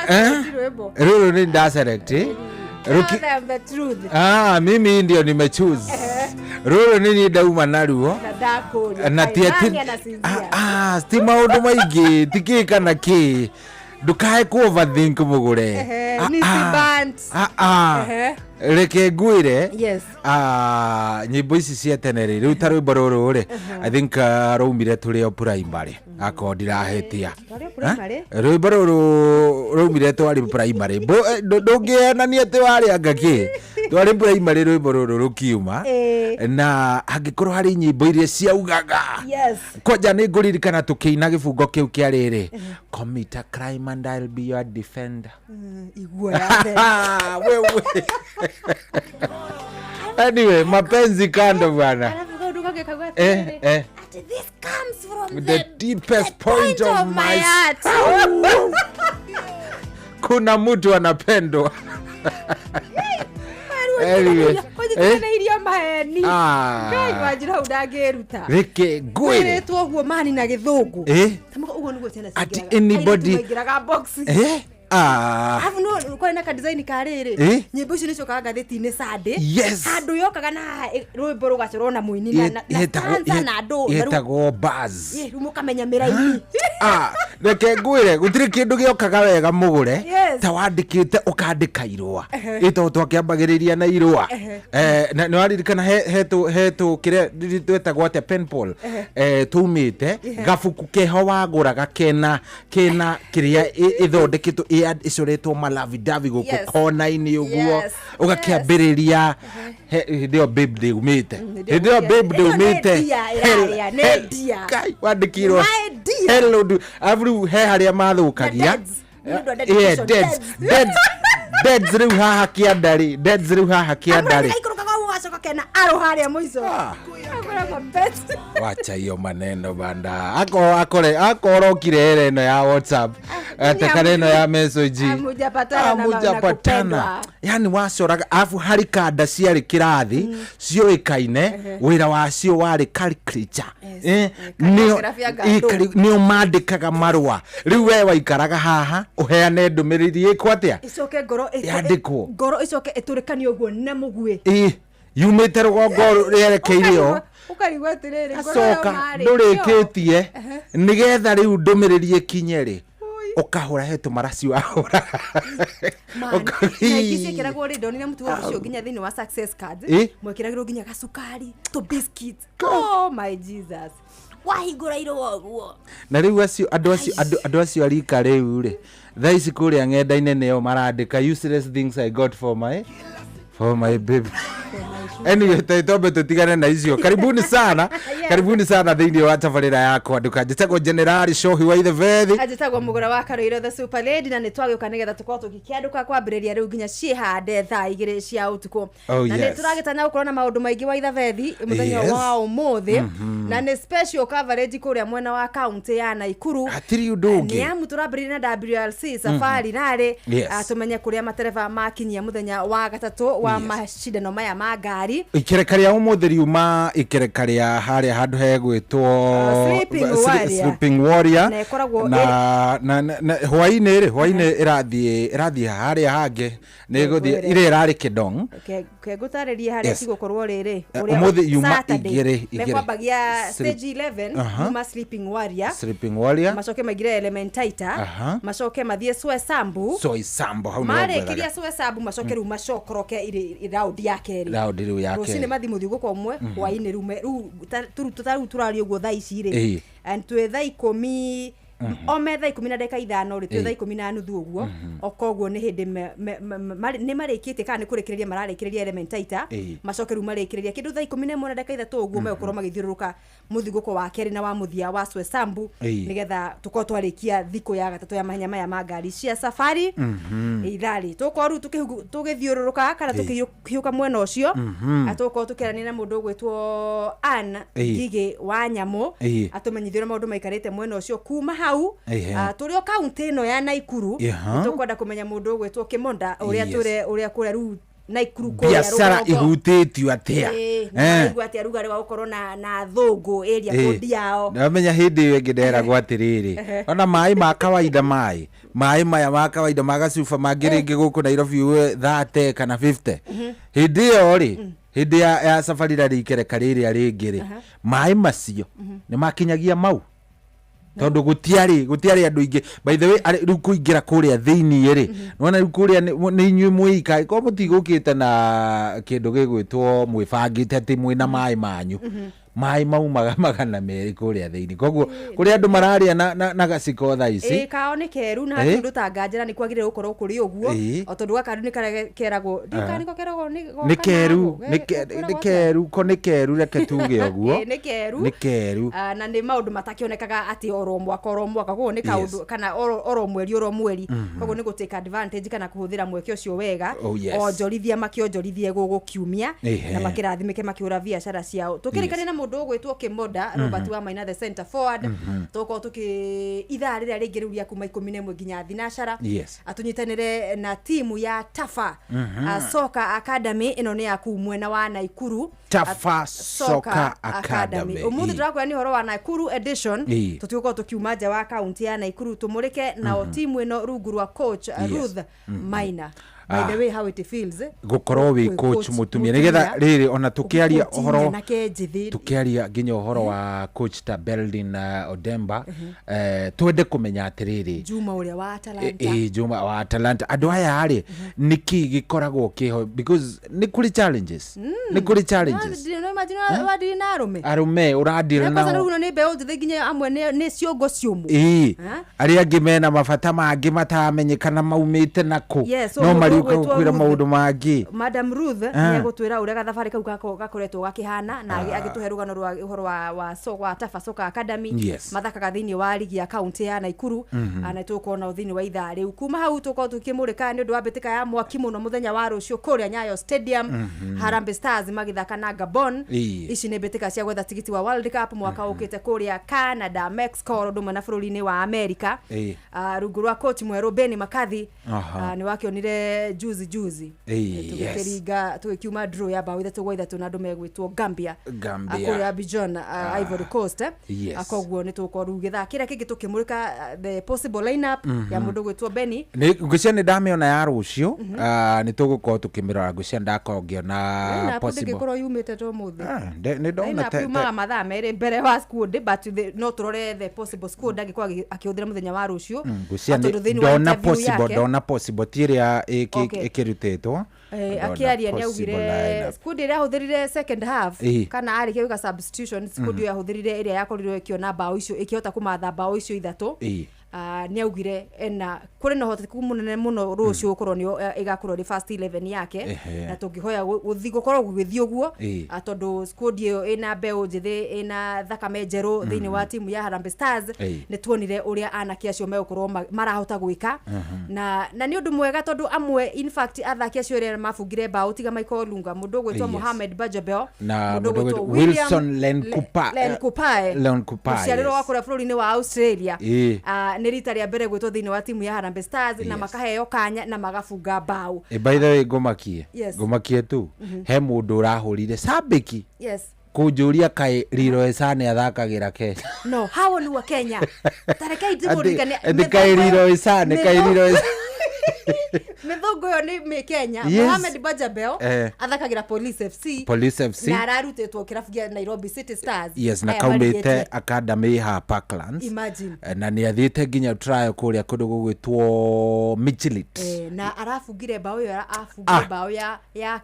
Eh? nĩwe rwĩmbo. Rũrũ nĩ ndaselect. Tell them the truth. Ah, mimi ndio nimechoose. Rũrũ nĩ niĩ ndauma naruo. Na ndakũria. Na ti Nani ati anasinzia? ah, ti maũndũ maingĩ ti kĩ kana kĩ ndukae ku overthink mũgũre. Ehe, Ah, ni ah. si Ah, ah. Ehe. Reke ngwĩre. Yes. Ah, nyĩmbo ici cia tene rĩ rĩu ta rwĩmbo rũrũ rĩ I think raumire tũrĩ o primary akorwo ndirahĩtia. Twarĩ o primary? Rwĩmbo rũrũ raumire twarĩ primary. Ndũngĩonania atĩ warĩ anga kĩ twarĩ primary rwĩmbo rũrũ rũkiuma. Ĩĩ. Na angĩkorwo harĩ nyĩmbo iria ciaugaga Yes. kwanja nĩ ngũririkana tũkĩina gĩbungo kĩu kĩa rĩrĩ, commit a crime and I'll be your defender. Iguoya mbere. Wewe. Anyway, mapenzi kando bwana. Alafu kaũndũ kangĩ kauga Eh, atĩrĩrĩ, eh. atĩ this comes from The deepest point of of my my heart. Kuna mtu anapendwa. Anyway, eh? Kũnyitithanirio maheni. Ah. Ngai wanjĩra hau ndangĩruta. Reke ngwĩre. Kwĩrĩtwo ũguo mani na gĩthũngũ. Eh? Tamuka ũguo nĩguo ciana Ati cingĩraga. anybody- Airĩtu maingĩraga box. Eh? Ah. Alafu no kwarĩ na kadesign ka rĩrĩ. Eh? Nyĩmbo icio nĩciokaga ngathĩti-inĩ Sunday. Yes. Handũ yokaga na haha rwĩmbo rũgacorwo na mũini na na na stanza na andũ. Na rĩu- Yetagwo buzz. Ĩ, rĩu mũkamenya mĩraini. Ah, reke ngwĩre gũtirĩ kĩndũ gĩokaga wega mũgũre Yes. ta wandĩkĩte ũkandĩka irũa Ehe. ĩ tondũ twakĩambagĩrĩria na irũa. Ehe. Eh, na nĩ waririkana he tũ kĩrĩa twetagwo atĩa penpal. Ehe. Eh, tumĩte Ehe. gabuku keho wagũraga kena kena kĩrĩa ĩthondeketwo ĩcoretwo malavidavi gũkũ Yes. kona-inĩ ũguo Yes. ũgakĩambĩrĩria hĩndĩ ĩyo babe ndĩumĩte Hĩndĩ hĩndĩ ĩyo babe ĩyo nĩ ndĩumĩte ndia ĩrarĩa, nĩ ndia. Kai, wandĩkirwo My dear. hello arabu rĩu he harĩa mathũkagia. Na deads. Nĩ ũndũ wa Yeah, dedication, deads, deads. deads, deads rĩu haha kĩanda rĩ, deads rĩu haha kĩanda rĩ. Gaikũrũkaga ũguo gacoka kena arũ harĩa mũico. Akoragwo Mpenzi. Wacha hiyo maneno banda. Ako akore akorokire ere ĩno ya WhatsApp. Atekare ĩno ya message. Hamujapatana na- na Hamujapatana. kupendwa. Yani wacoraga afu harĩ kanda ciarĩ kĩrathi ciũĩkaine wĩra wacio warĩ caricature. Eh, nĩo calligraphy anga andũ. nĩo mandĩkaga marũa rĩu we waikaraga haha ũheane ndũmĩrĩri ĩkwo atĩa Icoke ngoro Yandĩkwo. ngoro icoke ĩtũrĩkanio ũguo na mũguĩ. Ĩ, yumĩte rũgongo rĩerekeire o Ũkarigwo atĩrĩrĩ, ngoro ĩyo acoka marĩ ndũrĩkĩtie nĩgetha rĩu ndũmĩrĩri ĩkinye rĩ ũkahũra he tũmaraci wahũra na ingĩ ciĩkĩragwo rĩ ndonire mũtugo ũcio nginya thĩinĩ wa success cards Ĩ? mwekĩragĩrwo nginya gacukari tũ biscuit oh my jesus wahingũra irũa ũguo na rĩu acio andũ acio andũ acio arika rĩu rĩ thaa ici kũrĩa ng'enda-inĩ nĩo marandĩka useless things I got for my baby anyway twambe tutigane na icio karibuni sana karibuni sana thĩinĩ wa tabarĩra ya kwandũka njĩtagwo generali shohi wa ithebethi anjĩtagwo mũgũra wa karoiro the super lady na nĩ twagĩũka nĩgetha tũkorwo tũgĩkĩandũka kwambĩrĩria rĩu nginya ciĩhande thaa 2 cia ũtukũ Oh, na nĩ yes. tũragĩtanya gũkorwo na maũndũ maingĩ wa ithabethi mũthenya Yes. wa ũmũthĩ Mhm. na nĩ special coverage kũrĩa mwena wa kaunti ya Naikuru Hatirĩ ũndũ ũngĩ. nĩ amu tũrambĩrĩria na WLC safari rarĩ Yes. tũmenye kũrĩa matereba makinyia mũthenya wa gatatũ wa macindano maya ma ngari ikereka rĩa ũmũthĩ riuma ikereka rĩa harĩa handũ hegwĩtwo Sleeping Warrior. Sleeping Warrior. Na ĩkoragwo na na na- na hwainĩ rĩ hwainĩ ĩrathiĩ harĩa hangĩ nĩ ĩgũthiĩ Ngwĩre. ĩrĩa ĩrarĩ kĩdong ngũtarĩrie harĩa Yes. cigũkorwo rĩrĩ Eh, ũrĩa ũmũthĩ yuma Saturday, igĩrĩ, igĩrĩ. mekwambagia stage 11 Aha. yuma Sleeping Warrior Sleeping Warrior macoke maingĩre Elementaita Aha. macoke mathiĩ Soesambu Soisambo hau nĩho marĩkĩria ngwethaga. Soesambu macoke rĩu macokoroke raundi ya kerĩ Raundi rĩu ya rũcinĩ kerĩ. mathi mũthiũrũrũko ũmwe hwainĩ rĩu rĩu tũraria ũguo thaa ici rĩ Ĩĩ. And twĩ thaa ikũmi o me thaa 15 rĩ twĩ Ĩĩ. thaa 10:30 ũguo o koguo nĩ hĩndĩ nĩ marĩkĩtie kana nĩ kũrĩkĩrĩria mararĩkĩrĩria Elementaita Ĩĩ. macoke rĩu marĩkĩrĩria kĩndũ thaa 11:03 ũguo megũkorwo magĩthiũrũrũka mũthiũrũrũko wa kerĩ na wa mũthia wa Soesambu Ĩĩ. nĩgetha tũkorwo twarĩkia thikũ ya gatatũ ya mahenya maya ma ngari cia safari itharĩ tũkorwo rĩu tũgĩthiũrũrũka kana Ĩĩ. tũkĩhiũka mwena ũcio tũgũkorwo tũkĩarania na mũndũ ũgwĩtwo Ann Ĩĩ. Ngigĩ wa Nyamũ Ĩĩ. atũmenyithie ũrĩa maũndũ maikarĩte mwena ũcio kuma hau Ĩhĩ. tũrĩ o kaunti ĩno ya Naikuru Ĩha. tũkwenda kũmenya mũndũ ũgwĩtwo Kĩmonda ũrĩa Yes. tũrĩ ũrĩa kũrĩa rĩu Naikuru kũrĩa biacara rũgongo. ihutĩtio atĩa Ĩĩ, Eh. nĩmaraigua atĩa rugarĩ wa gũkorwo na thũngũ area Ĩĩ. kũndi yao ndamenya hĩndĩ ĩyo ĩngĩ nderagwo atĩrĩrĩ ona maĩ ma kawaida maĩ maya ma kawaida ma gacuba mangĩ rĩngĩ gũkũ Nairobi uwe 30 kana 50 hĩndĩ ĩyo rĩ hĩndĩ ya safari rarĩ ikereka rĩrĩa rĩngĩ rĩ maĩ macio nĩ makinyagia mau tondũ gũtiarĩ andũ aingĩ by the way rĩu kũingĩra kũrĩa thĩiniĩ rĩ nĩwona rĩu kũrĩa nĩ inyuĩ mwĩika korwo mũtigũkĩte na kĩndũ gĩgwĩtwo mwĩbangĩte atĩ mwĩna maĩ manyu maĩ maumaga 200 kũrĩa thĩiniĩ koguo kũrĩa andũ mararĩa na gaciko thaa ici ĩĩ kao nĩ keru na Ĩĩ. hatirĩ ũndũ ta nganjĩra nĩ kwagĩrĩire gũkorwo kũrĩ ũguo Ĩĩ. o tondũ gaka nĩ karĩa keragwo Aha. nĩko keragwo nĩ keru nĩ keru ko nĩ keru reke tuge ũguo Ĩĩ, nĩ keru nĩ keru Ah, na nĩ maũndũ matakĩonekaga atĩ oro mwaka oro mwaka koguo nĩ kaũndũ kana oro mweri oro mweri koguo nĩ gũ take advantage kana kũhũthĩra mweke ũcio wega Oh, yes. onjorithia makĩonjorithie gũgũ kiumia Ĩhĩ. na makĩrathimĩke makĩhũra biacara ciao tũkĩrĩkania na mũndũ ũgwĩtwo Kĩmonda Robert wa Maina the center forward tũgũkorwo tũkĩ ithaa rĩrĩa rĩngĩ rĩu rĩa kuma 11 nginya thinacara Yes. atũnyitanĩre na timu ya Tafa Soccer Academy ĩno nĩ ya kuu mwena wa Naikuru Tafa Soccer Academy. Ũmũthĩ Ĩĩ. tũrakwĩra nĩ ũhoro wa Nakuru edition Ĩĩ. tũtigũkorwo tũkiuma nja wa kaunti ya Naikuru tũmũrĩke nao timu ĩno rungu rwa coach Yes. Ruth Maina by Ah. the way how it feels gũkorwo wĩ Kwĩ coach coach mũtumia nĩgetha rĩrĩ ona tũkĩaria Ũgĩcoach ũhoro nyanake njĩthĩ tukiaria nginya ũhoro wa coach ta Beldin Odemba twende kũmenya atĩrĩrĩ Juma ũrĩa wa Atalanta ĩ Juma wa Atalanta andũ aya rĩ nĩkĩ gĩkoragwo kĩho because nĩ kũrĩ challenges nĩ kũrĩ challenges No imagine wadiri na arũme arũme ũradira Na kwanza nao rĩu nĩ mbeũ njĩthĩ nginya amwe nĩ ciongo ciũmũ ĩĩ Ha? arĩa angĩ mena mabata mangĩ mataramenyekana maumĩte nakũ Yes, so no mũndũ Rĩu ũgwĩtwo kagukwĩra Ruth- maũndũ mangĩ. Madam Ruth Ah. nĩ egũtwĩra ũrĩa gathabarĩ kau gakoretwo gakĩhana na Ah. agĩtũhe rũgano rwa ũhoro wa Tafa Soccer Academy. Yes. Mathakaga thĩinĩ wa ligi ya kaunti ya Naikuru. Ah, na tũgũkorwo nao thĩinĩ wa ithaa rĩu. Kuma hau tũkorwo tũkĩmũrĩka nĩ ũndũ wa mbĩtĩka ya mwaki mũno mũthenya wa rũciũ kũrĩa Nyayo Stadium. Harambee Stars magĩthaka na Gabon. Ici nĩ mbĩtĩka cia gwetha tigiti wa World Cup mwaka ũkĩte kũrĩa Canada, Mexico oro ũndũ ũmwe na bũrũri-inĩ wa America. Ah, rungu rwa coach mwerũ Benny McCarthy. Ah, nĩ wakĩonire juzi juzi. Tũgĩkĩringa tũgĩkiuma draw ya bao 3-3 na andũ megwĩtwo Gambia. Gambia. Ah, kũrĩa Abidjan, ah, Ivory Coast, eh. Yes. Ah, koguo nĩ tũgũkorwo rĩu gĩthaa kĩrĩa kĩngĩ tũkĩmũrĩka, ah, the possible lineup ya mũndũ gwĩtwo Benny. Ngwĩciria nĩ ndamĩona ya rũciũ. Ah, nĩ tũgũkorwo tũkĩmĩrora, ngwĩciria ndakorwo ngĩona Lineup possible. ndĩngĩkorwo yumĩte ta ũmũthĩ. Ah, nĩ ndona Lineup yumaga mathaa 2 mbere wa squad, but no tũrore the possible squad angĩkorwo akĩhũthĩra mũthenya wa rũciũ. Ngwĩciria Ah, tondũ nĩ thĩinĩ wa ndona interview possible, yake, ndona possible ti ĩrĩa Okay. ĩkĩrutĩtwo. Eh, Ndona akĩaria nĩ possible augire lineup. squad ĩrĩa ahũthĩrire second half kana arĩkia gwĩka substitution, squad ĩyo ahũthĩrire ĩrĩa yakorirwo ĩkĩona bao icio, ĩkĩhota kũmatha bao icio ithatũ. Ah, nĩ augire ena kũrĩ na ũhotekeku mũnene mũno rũciũ gũkorwo nĩyo ĩgakorwo ĩrĩ first 11 yake. Na tũngĩhoya gũkorwo gũgĩthiĩ ũguo. Ah, tondũ squad ĩyo ĩna mbeũ njĩthĩ, ĩna thakame njerũ thĩinĩ wa timu ya Harambee Stars. Nĩ tuonire ũrĩa anake acio megũkorwo marahota gwĩka. Na nĩ ũndũ mwega tondũ amwe, in fact, athaki acio arĩa mabungire bao tiga Michael Olunga, mũndũ ũgwĩtwo Mohamed Bajabel, Na mũndũ mũndũ ũgwĩtwo ũgwĩtwo William Wilson Len Len Kupae, Len Kupae, mũciarĩrwo wa yes. kũrĩa bũrũri-inĩ wa Australia. Ah, nĩ rita rĩa mbere gwĩtwo thĩinĩ wa timu ya Harambee Stars na makaheo kanya na magabunga bao. By the way, ngũmakie, Yes. ngũmakie tu, he mũndũ ũrahũrire cambĩki kũnjũria kaĩ Leroy Sane athakagĩra Kenya. No hao ni wa Kenya, tarekei ndĩmũririkanie Atĩ kaĩ Leroy Sane, kaĩ Leroy mĩthũngũ ĩyo nĩ mĩ Kenya. Yes. Mohamed Bajabel athakagĩra Police FC. Police FC. Na ararutĩtwo kĩrabu kĩa Nairobi City Stars. Yes, na Aya kaumĩte marigĩtie. academy ha Parklands. Imagine. Na nĩ athiĩte nginya trial kũrĩa kũndũ gũgwĩtwo Michlit. Eh, na arabungire bao ĩyo, abungire bao ya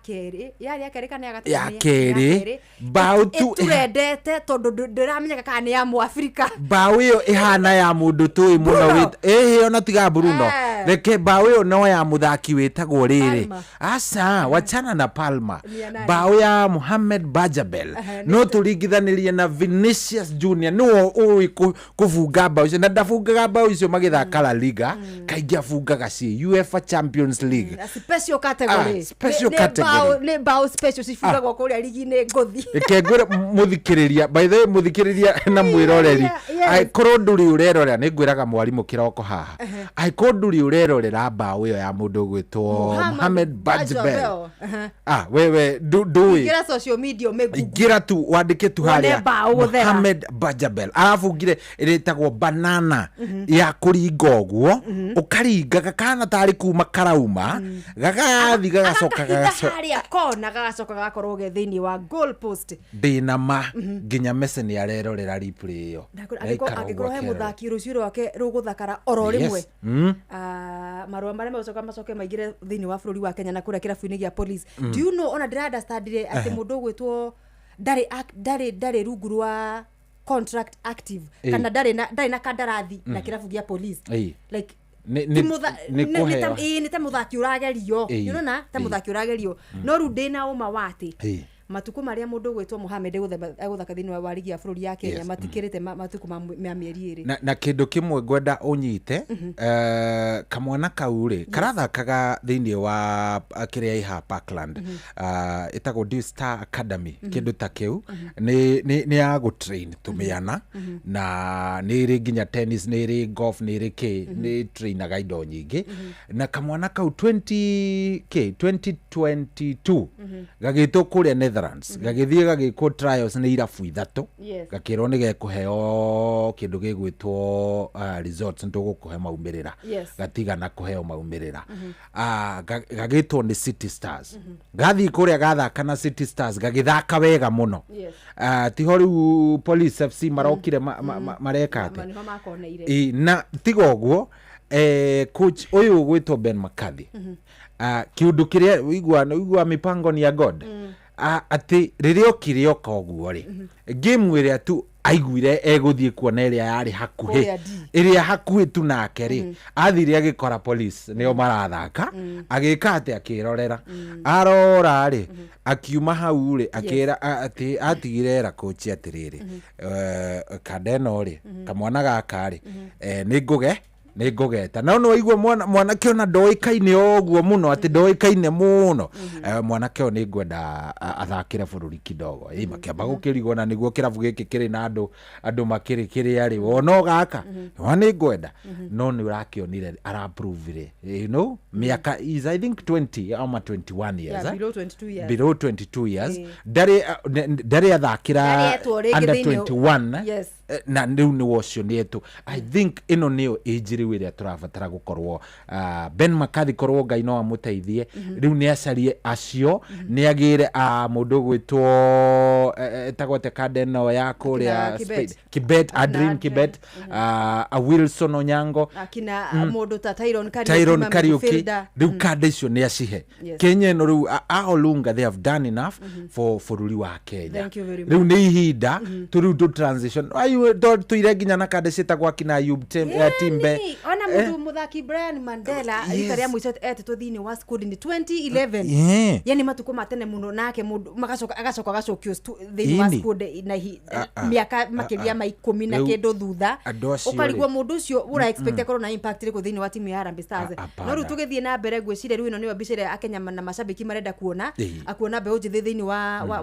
kerĩ, yarĩ ya kerĩ kana ya gatatũ? Ya Nĩ kerĩ. Bao tu ĩturendete tondũ ndĩramenyeka kana nĩ ya Mũafrika. Bao ĩyo ĩhana ya mũndũ tũĩ mũno. Bruno. Ĩhĩ, ona tiga Bruno. Reke bao ĩyo no ya mũthaki wĩtagwo rĩrĩ. Palmer. Aca, wachana na Palmer. Ni ya nani? Bao ya Mohamed Bajabel no tũringithanĩrie na Vinicius Junior, nĩwe ũĩ kũbunga bao icio, na ndabungaga bao icio magĩthaka La Liga, kaingĩ abungaga ci UEFA Champions League. Na special category. Ah, special Nĩ category. Nĩ bao special cibungagwo kũrĩa ligi-inĩ ngũthi. Reke ngwĩre mũthikĩrĩria, by the way, mũthikĩrĩria na mwĩroreri, angĩkorwo ndũrĩ ũrerorera, nĩ ngwĩraga mwarimũ kĩroko haha, angĩkorwo ndũrĩ ũrerorera bao ĩyo ya mũndũ ũgwĩtwo Mohamed Bajabel, ah, wewe ndũĩ. Ingĩra social media ũmĩngungu. Ingĩra tu wandĩke tu Wone harĩa bao gũthera. Mohamed Bajabel arabungire ĩrĩtagwo banana ya kũringa ũguo, ũkaringa gakana tarĩ kuma karauma, gagathi gagacoka Agakahitha harĩa kona, gagacoka gagakorwo ge thĩinĩ wa goal post. Ndĩna ma nginya Messi nĩ arerorera replay ĩyo. Angĩkorwo Aikara ũguo angĩkorwo he akĩrora. mũthaki rũciũ rwake rũgũthakara oro rĩmwe. Yes. Ah, marũa marĩa megũcoka macoke maingĩre thĩinĩ wa bũrũri wa Kenya na kũrĩa kĩrabu-inĩ gĩa Police. Do you know, ona ndĩra understandire atĩ mũndũ ũgwĩtwo ndarĩ rungu rwa contract active kana ndarĩ na kandarathi na kĩrabu gĩa Police. Like ti Nĩ kũheo. ĩĩ, nĩ ta mũthaki ũragerio. Nĩũrona ta mũthaki ũragerio, no rĩu ndĩna ũma wa atĩ matukũ marĩa mũndũ ũgwĩtwo Mohamed egũthaka thĩinĩ wa ligi ya bũrũri ya Kenya matikĩrĩte matukũ ma mĩeri 2. Na kĩndũ kĩmwe ngwenda ũnyite, kamwana kau rĩ karathakaga thĩinĩ wa kĩrĩa ĩha Parkland, ĩtagwo Dew Star Academy, kĩndũ ta kĩu, nĩ ya gũtrain tũmĩana, na nĩ ĩrĩ nginya tennis, nĩ ĩrĩ golf, nĩ ĩrĩ kĩ, nĩ trainaga indo nyingĩ. Na kamwana kau 20 k 2022 gagĩtwo kũrĩa Netherlands, gagĩthiĩ gagĩkwo trials nĩ irabu ithatũ. Gakĩrwo nĩ gekũheo kĩndũ gĩgwĩtwo results, nĩ tũgũkũhe maumĩrĩra. Gatigana kũheo maumĩrĩra. Ah, gagĩtwo nĩ City Stars, gathiĩ kũrĩa gathaka na City Stars, gagĩthaka wega mũno. Ah, tiho rĩu Police FC marokire mareka atĩa? Nĩho makoneire. Ĩ, na tiga ũguo, coach ũyũ ũgwĩtwo Ben McCarthy, ah, kĩũndũ kĩrĩa ũigua mipango ni ya God. Ah, atĩ rĩrĩa okire oka ũguo rĩ, game ĩrĩa tu Aiguire egũthiĩ kuona ĩrĩa yarĩ hakuhĩ. Kũrĩa D. Ĩrĩa hakuhĩ tu nake rĩ, athire agĩkora police nĩo marathaka. Agĩka atĩ akĩrorera, arora rĩ, akiuma hau rĩ, akĩra atĩ atigire era coach atĩrĩrĩ, kanda ĩno rĩ, kamwana gaka rĩ, nĩ ngũgeta no nĩwaigua mwanake ona ndoĩkaine o ũguo mũno, atĩ ndoĩkaine mũno. Mwanake ũyũ nĩ ngwenda athakĩre bũrũri kidogo. Ĩ makĩamba gũkĩrigwo na nĩguo kĩrabu gĩkĩ kĩrĩ na andũ makĩrĩ kĩrĩa rĩ, wona gaka wa nĩ ngwenda, no nĩ ũrakĩonire araprovire, mĩaka is I think 20 ama 21 years. Yeah, below 22 years. Below 22 years. Ĩĩ. Ndarĩ athakĩra Ndarĩ etwo rĩngĩ under thĩinĩ. 21. Yes. Na rĩu nĩ wocio nĩ etũ. I think ĩno nĩyo age rĩu ĩrĩa tũrabatara gũkorwo Ben McCarthy, korwo Ngai no amũteithie, rĩu nĩ acarie acio, nĩ agĩre mũndũ ũgwĩtwo etagwo atĩa, kanda ĩno ya kũrĩa Akina Kibet. Spain. Kibet, Adrian Kibet, a Wilson Onyango, akina mũndũ ta Tyron Kariuki, Tyron ma Kariuki. midfielder. Rĩu kanda icio nĩ acihe. Kenya ĩno rĩu a Olunga, they have done enough for bũrũri wa Kenya. Thank you very Rĩu nĩ ihinda tũrĩu tũ transition. Ayu, tũire nginya na kanda ciĩtagwo akina Ayub Timbe. Ĩni, ona mũndũ mũthaki Brian Mandela, rita rĩa mũico etĩtwo thĩinĩ wa squad nĩ 2011. Yani matukũ ma tene mũno, nake mũndũ magacoka agacoka agacokio thĩinĩ wa squad na mĩaka makĩria ma 10 na Rĩu, kĩndũ thutha. andũ acio Ũkarigwo rĩ. mũndũ ũcio ũra expect akorwo na impact ĩrĩkũ thĩinĩ wa timu ya Harambee Stars. Hapana. No rĩu tũgĩthiĩ na mbere, ngwĩciria rĩu ĩno nĩyo mbica ĩrĩa Akenya na macambĩki marenda kuona, akuona mbeũ njĩthĩ thĩinĩ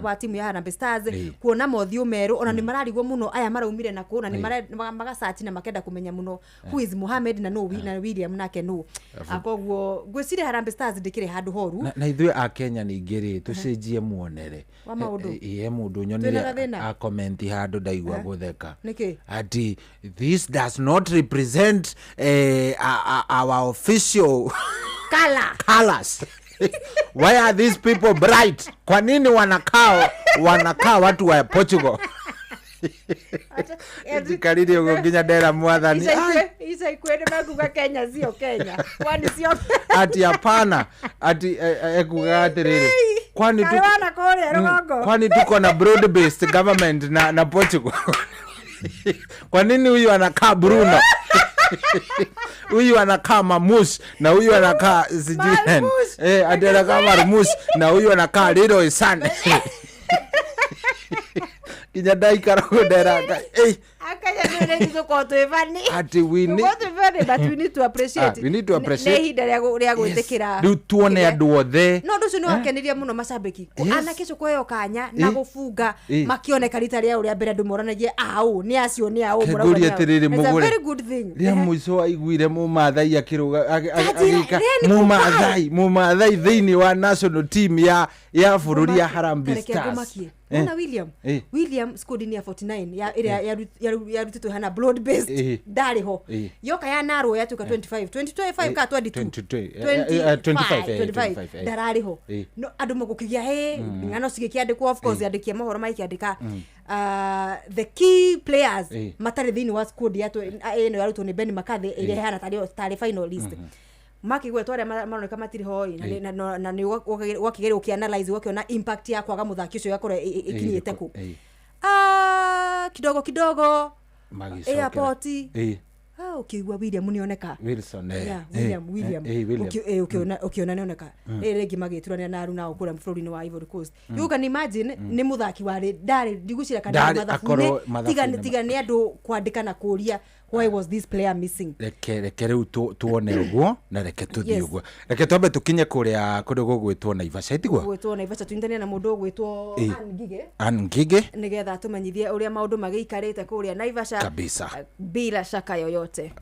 wa timu ya Harambee Stars, kuona mothiũ merũ. Ona nĩ mararigwo mũno aya maraumire na kũ, na nĩ magacaci na makenda kũmenya mũno who is Mohamed na no na William nake no. Koguo ngwĩciria Harambee Stars ndĩkĩrĩ handũ horu. Na ithuĩ a Kenya ningĩ rĩ, tũcenjie muonere Wa maũndũ. He mũndũ Twĩna nyonire gathĩna? akomenti handũ, ndaigua gũtheka, Nĩkĩ? ati this does not represent our official Kala. colors. Why are these people bright? Kwa nini wanakaa watu wa Portugal? Njikarire ũguo nginya ndera Mwathani, "Ai, Ica ikuĩ nĩ mekuga Kenya sio Kenya, kwani sio? Ati hapana, ati ekugaga atĩrĩrĩ, kwani Karĩ wana kũrĩa rũgongo. Kwani tuko na broad based government na Portugal? Kwa nini huyu anakaa Bruno, huyu anakaa Mamus na huyu anakaa sijui nani? Ati anakaa Marmus na huyu anakaa Leroy Sane. Nginya ndaikara ũguo ndera Ngai, Akenya nĩ rĩngĩ tũkorwo twĩ funny. Ati we need Tũkorwo twĩ funny, but we need to appreciate. Ah, we need to appreciate. Nĩ ihinda rĩa gwĩtĩkĩra. Rĩu tuone andũ othe. No ũndũ ũcio nĩ wakenirie mũno macambĩki, anake acio kũheo kanya na gũbunga, makĩoneka rita rĩao rĩa mbere, andũ moranagie aũ nĩ acio, nĩ aũ mũrauga Ngũrie nĩ aũ. atĩrĩrĩ, It's a mũgũre. very good thing. Rĩa mũico aiguire mũmathai akĩrũga Kanjĩra, agĩka rĩa nĩ mũmathai thĩinĩ wa national team ya bũrũri ya Harambee Tareke Stars. ngũmakie. Wona William, William squad-inĩ ya 49 ya ĩrĩa yarutĩtwo hana broad based, ndarĩ ho. Yoka ya narwo yatuĩka 25 25 ka 22. 22, 25, 25, 25, ndararĩ ho. No andũ magũkĩgĩa ng'ano cigĩkĩandĩkwo, of course, andĩki a mohoro magĩkĩandĩka, the key players matarĩ thĩinĩ wa squad ĩno yarutwo nĩ Ben McCarthy, ĩrĩa ĩhana tarĩ final list. Makĩgwetwo arĩa maroneka matirĩ ho ĩ, na nĩ ũgakĩgeria ũkĩanalyze, ũgakĩona impact ya kwaga mũthaki ũcio ĩgakorwo ĩkinyĩte kũ. Ah, kidogo kidogo Magĩcokera. airport, ũkĩigua William nĩoneka. Wilson, Yeah, William, William. William. Ũkĩona nĩoneka. Rĩrĩ rĩngĩ magĩturanĩra na aruna ao kũrĩa bũrũri-inĩ wa Ivory Coast. You can imagine nĩ mũthaki warĩ ndarĩ, ndigwĩciria kana Ndarĩ ndarĩ mathabu-inĩ, akorwo mathabu-inĩ. Tiga nĩ andũ kwandĩka na kũũria why was this player missing. Reke rĩu tuone ũguo na reke tũthiĩ ũguo, reke twambe tũkinye kũrĩa kũndũ gũgwĩtwo Naivasha, itiguo? Gwĩtwo Naivasha, tũnyitanie na mũndũ ũgwĩtwo Ann Ngige, Ann Ngige, nĩgetha tũmenyithie ũrĩa maũndũ magĩikarĩte kũrĩa Naivasha. Kabisa. Bila shaka yoyote.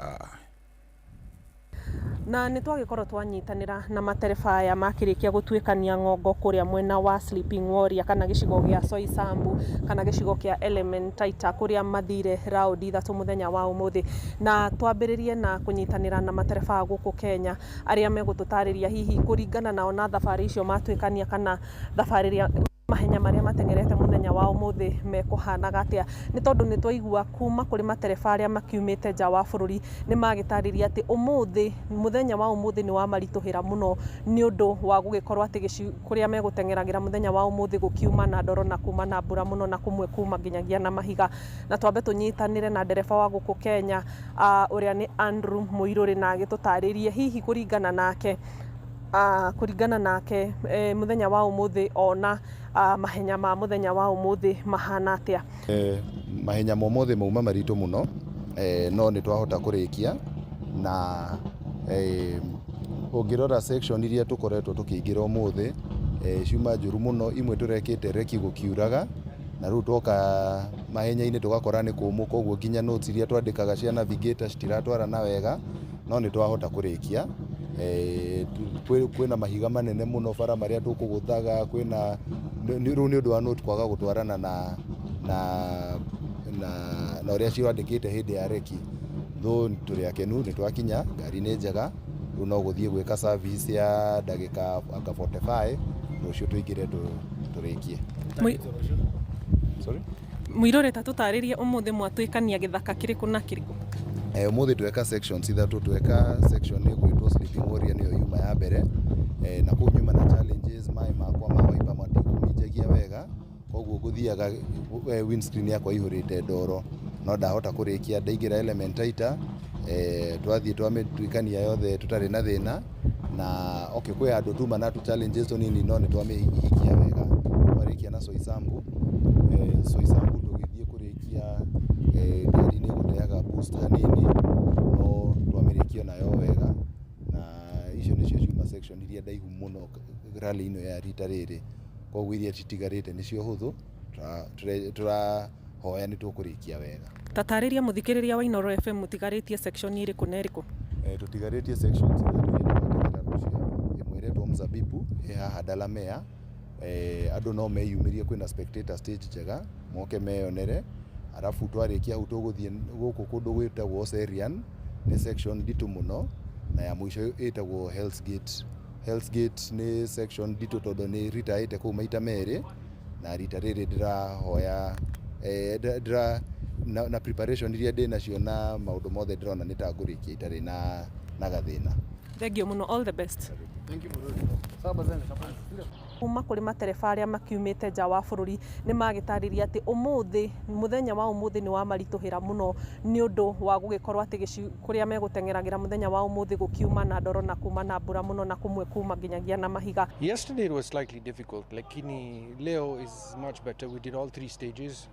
Na nä twagä twanyitanä na matereba aya makĩrĩkia gũtuĩkania ng'ongo kũrĩa mwena wa Sleeping Warrior kana gĩcigo gĩa Soysambu kana gĩcigo kĩa Elementaita kũrĩa mathire raundi 3 mũthenya wa ũmũthĩ. Na twambĩrĩrie na kũnyitanĩra na matereba gũkũ Kenya arĩa megũtũtarĩria hihi kũringana nao na thabarĩ icio matuĩkania kana thabarĩ ĩrĩa Mahenya marĩa mateng'erete mũthenya wa ũmũthĩ mekũhanaga atĩa, nĩ tondũ nĩ twaigua kuma kũrĩ matereba arĩa makiumĩte nja wa bũrũri nĩ magĩtarĩria atĩ ũmũthĩ, mũthenya wa ũmũthĩ nĩ wamaritũhĩra mũno nĩ ũndũ wa gũgĩkorwo atĩ kũrĩa megũteng'eragĩra mũthenya wa ũmũthĩ gũkiuma na ndoro na kuma na mbura mũno na kũmwe kuma nginyagia na mahiga. Na twambe tũnyitanĩre na ndereba wa gũkũ Kenya, ũrĩa nĩ Andrew Mũirũrĩ, na agĩtũtarĩrie hihi kũringana nake mũthenya wa ũmũthĩ ona mahenya ma mũthenya wa ũmũthĩ mahana atĩa. Mahenya ma ũmũthĩ mauma maritũ mũno, no nĩ twahota kũrĩkia na ũngĩrora section iria tũkoretwo tũkĩingĩra ũmũthĩ, ciuma njũru mũno. Imwe tũrekĩte recce gũkiuraga, na rĩu twoka mahenya-inĩ tũgakora nĩ kũmũ, koguo nginya notes iria twandĩkaga cia navigator citiratwarana wega, no nĩ twahota kũrĩkia. Kwĩna mahiga manene mũno bara marĩa tũkũgũthaga, kwĩna rĩu nĩ ũndũ wa note kwaga gũtwarana na ũrĩa ciandĩkĩte hĩndĩ ya recce. Though tũrĩ akenu nĩ twakinya, ngari nĩ njega, rĩu no gũthiĩ gwĩka service ya ndagĩka anga 45, rũciũ tũingĩre tũrĩkie. Sorry? Mũirũrĩ, ta tũtarĩrie ũmũthĩ mwatuĩkania gĩthaka kĩrĩkũ na kĩrĩkũ? Ũmũthĩ tweka sections ithatũ. Tweka section ĩgwĩtwo Sleeping Warrior, nĩyo yuma ya mbere, na kũu nyuma na challenges, maĩ makwa ma wiper matikũminjagia wega, koguo ngũthiaga windscreen yakwa ihũrĩte ndoro, no ndahota kũrĩkia. Ndaingĩra Elementaita, twathiĩ twamĩtuĩkania yothe tũtarĩ na thĩna, na okay, kwĩ handũ tuma na tu challenges tũnini, no nĩ twamĩhikia wega. Twarĩkia na Soisambu, Soisambu tũgĩthiĩ kũrĩkia, ngari nĩ ĩgũteaga boost hanini, no twamĩrĩkia nayo wega, na icio nĩcio ciuma section iria ndaihu mũno rally ĩno ya rita rĩrĩ. Koguo iria citigarĩte nĩcio hũthũ, tũrahoya nĩ tũkũrĩkia wega. Tatarĩria mũthikĩrĩria wa Inooro FM mũtigarĩtie section ĩrĩkũ na ĩrĩkũ? Tũtigarĩtie sections ithatũ iria tũgateng'era rũciũ. Ĩmwe ĩretwo Mzabibu, ĩ haha Delamere. Andũ no meyumĩrie, kwĩna spectator stage njega, moke meyonere. Arabu twarĩkia hau tũgũthiĩ gũkũ kũndũ gwĩtagwo Serian, nĩ section nditũ mũno, na ya mũico ĩtagwo Hell's Gate. Hell's Gate nĩ section nditũ tondũ nĩ ritaĩte kũu maita merĩ, na rita rĩrĩ ndĩrahoya ndĩra na preparation iria ndĩ nacio na maũndũ mothe ndĩrona nĩ ta ngũrĩkia itarĩ na gathĩna. Thank you mũno, all the best. Kuma kũrĩ matereba arĩa makiumĩte nja wa bũrũri nĩ magĩtarĩria atĩ ũmũthĩ, mũthenya wa ũmũthĩ nĩ wamaritũhĩra mũno nĩ ũndũ wa gũgĩkorwo atĩ kũrĩa megũteng'eragĩra mũthenya wa ũmũthĩ gũkiuma na ndoro na kuma na mbura mũno na kũmwe kuma nginyagia na mahiga. Yesterday it was slightly difficult, lakini leo is much better. We did all three stages.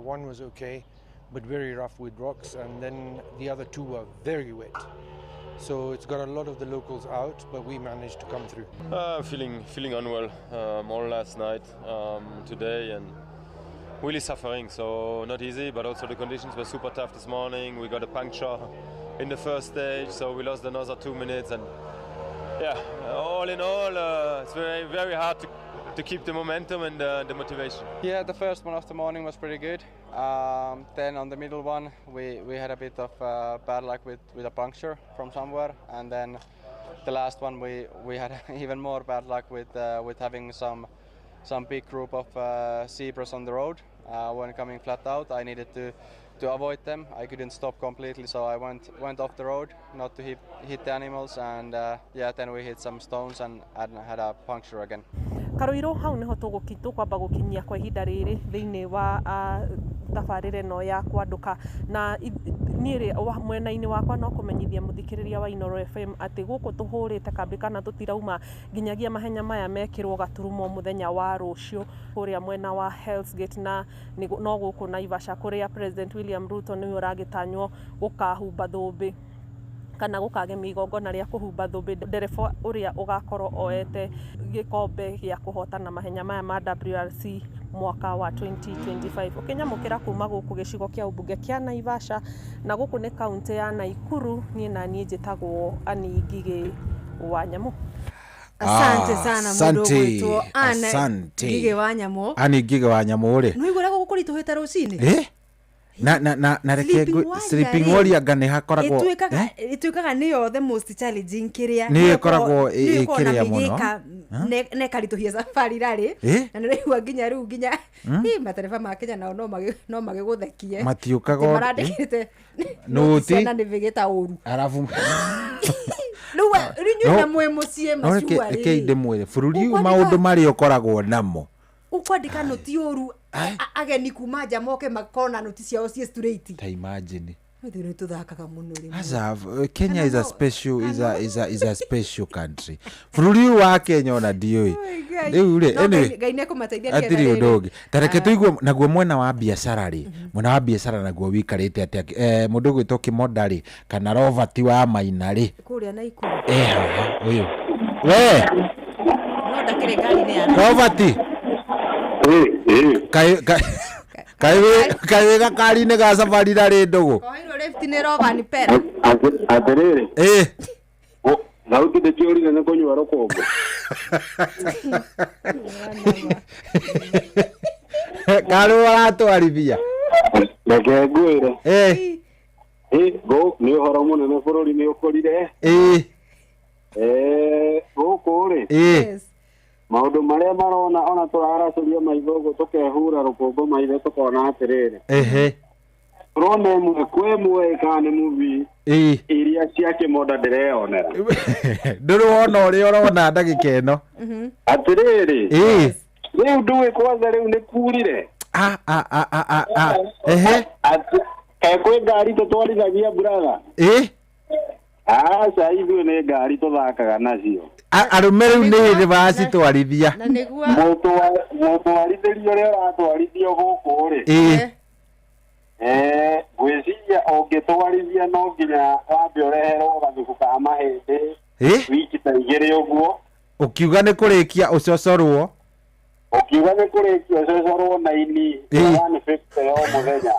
One was okay, but very rough with rocks, and then the other two were very wet. So it's got a lot of the locals out, but we managed to come through. Feeling unwell all last night, today, and really suffering. So not easy, but also the conditions were super tough this morning. We got a puncture in the first stage, so we lost another 2 minutes. And yeah, all in all, it's very, very hard to keep the momentum and the motivation. Yeah, the first one of the morning was pretty good. Then on the middle one, we had a bit of bad luck with a puncture from somewhere, and then the last one we had even more bad luck with having some big group of zebras on the road when coming flat out. I needed to avoid them. I couldn't stop completely, so I went off the road not to hit the animals, and yeah, then we hit some stones and had a puncture again. Karũirũ, hau nĩho tũkwamba gũkinyia kwa ihinda rĩrĩ thĩinĩ wa tabarĩra ĩno ya kwandũka, na niĩ rĩ mwena-inĩ wakwa no kũmenyithia mũthikĩrĩria wa Inooro FM atĩ gũkũ tũhũrĩte kambĩ kana tũtirauma nginyagia mahenya maya mekĩrwo gaturumo mũthenya wa rũciũ kũrĩa mwena wa Hell's Gate, na no gũkũ Naivasha kũrĩa President William Ruto nĩwe ũragĩtanywo gũkahumba thũmbĩ kana gũkagemia igongona rĩa kũhumba thũmbĩ ndereba ũrĩa ũgakorwo oete gĩkombe gĩa kũhotana mahenya maya ma WRC mwaka wa 2025. Ũkĩnyamũkĩra kuma gũkũ gĩcigo kĩa ũmbunge kĩa Naivasha, na gũkũ nĩ kaũntĩ ya Naikuru, niĩ na niĩ njĩtagwo Ani Ngigĩ wa Nyamũ. Asante sana mũndũ Asante, ũgwĩtwo Anne asante. Ngigĩ wa Nyamũ. Ani Ngigĩ wa Nyamũ rĩ. Nĩ ũigua ũrĩa gũkũritũhĩte rũcinĩ? Eh? Na reke Sleeping Warrior Sleeping rĩ, Warrior anga nĩ hakoragwo ĩtuĩkaga nĩyo the most challenging kĩrĩa Nĩyo ĩkoragwo nĩyo ĩkoragwo na ĩ kĩrĩa mũno. mĩgĩka na ĩkaritũhia safari rarĩ. Eh? Na nĩraigua nginya rĩu nginya Mm. ĩ, matereba ma Kenya nao no magĩgũthekie. Matiũkaga Atĩ marandĩkĩte Nũti. ciana nĩ vĩgĩta ũru. Arabu Rĩu rĩu inyuĩ na mwĩ mũciĩ no reke macua reke rĩ ndĩmwĩre bũrũri ũyũ Ũkwandĩka- maũndũ marĩa ũkoragwo namo. Ũkwandĩka nũti ũru, ageni kuma nja moke makona nũti ciao ciĩ straight. Ta imagine. Ithuĩ nĩ tũthakaga mũno rĩmwe. Aca, Kenya is a special is a is a is a special country. Bũrũri ũyũ wa Kenya ona ndiũĩ. Ngai. Rĩu rĩ, No anyway, Ngai nĩekũmateithia nĩgetha hatirĩ ũndũ rĩrĩ. ũngĩ. Ta reke tũigue naguo mwena wa biacara rĩ, mwena wa biacara naguo wĩikarĩte atĩa? Mũndũ ũgwĩtwo Kĩmonda rĩ, kana Robert wa Maina rĩ, Kũrĩa Naikuru. Haha ũyũ. We, no ndakĩrĩ ngari-inĩ ya Robert. Kaĩ kaĩ wĩ gakari-inĩ ga safari rarĩ ndũgũ? Koheirwo lift nĩ Rovan Pera. Atĩrĩrĩ. Ĩ. Thauti ndĩkĩũrire nĩ kũnyua rũkũngũ. Karĩ ũratwarithia? Reke ngwĩre. Ĩ. Ĩ, nĩ ũhoro mũnene bũrũri nĩ ũkũrire. Ĩ. Gũkũ rĩ. Ĩ. Maũndũ marĩa marona ona tũraracũria maitho ũguo tũkehura rũkũngũ maitho tũkona atĩrĩrĩ. Ehe. Tũrona ĩmwe kwĩ ĩmwe kana nĩ movie Ĩ. iria cia kĩmonda ndĩreyonera. Ndũrĩ wona ũrĩa ũrona ndagĩka ĩno. Atĩrĩrĩ. Ĩ. Rĩu ndũĩ kwanza rĩu nĩ kurire. A a a a a a. Ehe. Atĩ kwĩ ngari tũtwarithagia brother. Ĩ. Aca, ithuĩ nĩ ngari tũthakaga nacio. Arũme rĩu nĩ hĩndĩ maracitwarithia. Na nĩguo Mũtwarithĩrio ũrĩa ũratwarithio gũkũ rĩ. Ĩ. Ngwĩciria ũngĩtwarithia no nginya wambe ũreherwo gathubu ka mahĩndĩ Ĩ. wiki ta 2 ũguo. Ũkiuga nĩ kũrĩkia ũcocorwo. Ũkiuga nĩ kũrĩkia ũcocorwo na ini Ĩ. 150 o mũthenya.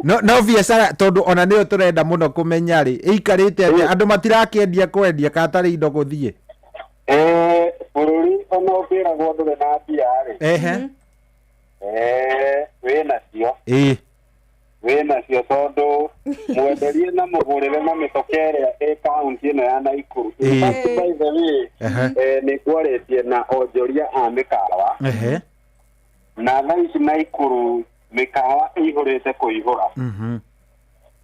No biacara tondũ ona nĩyo tũrenda mũno kũmenya rĩ, ĩikarĩte atĩa? Andũ matirakĩendia kwendia kana tarĩ indo gũthiĩ? Bũrũri ona ũkĩragwo ndũrĩ na mbia rĩ. Ehe. Wĩ nacio. Ĩ. Wĩ nacio tondũ mwenderie na mũgũrĩre na mĩtoka ĩrĩa ĩ kaunti ĩno ya Naikuru. In Ĩ. fact, by the way, Ehe. nĩ ngwarĩtie na onjoria a mĩkawa Ehe. na thaa ici Naikuru mĩkawa ĩihũrĩte kũihũra.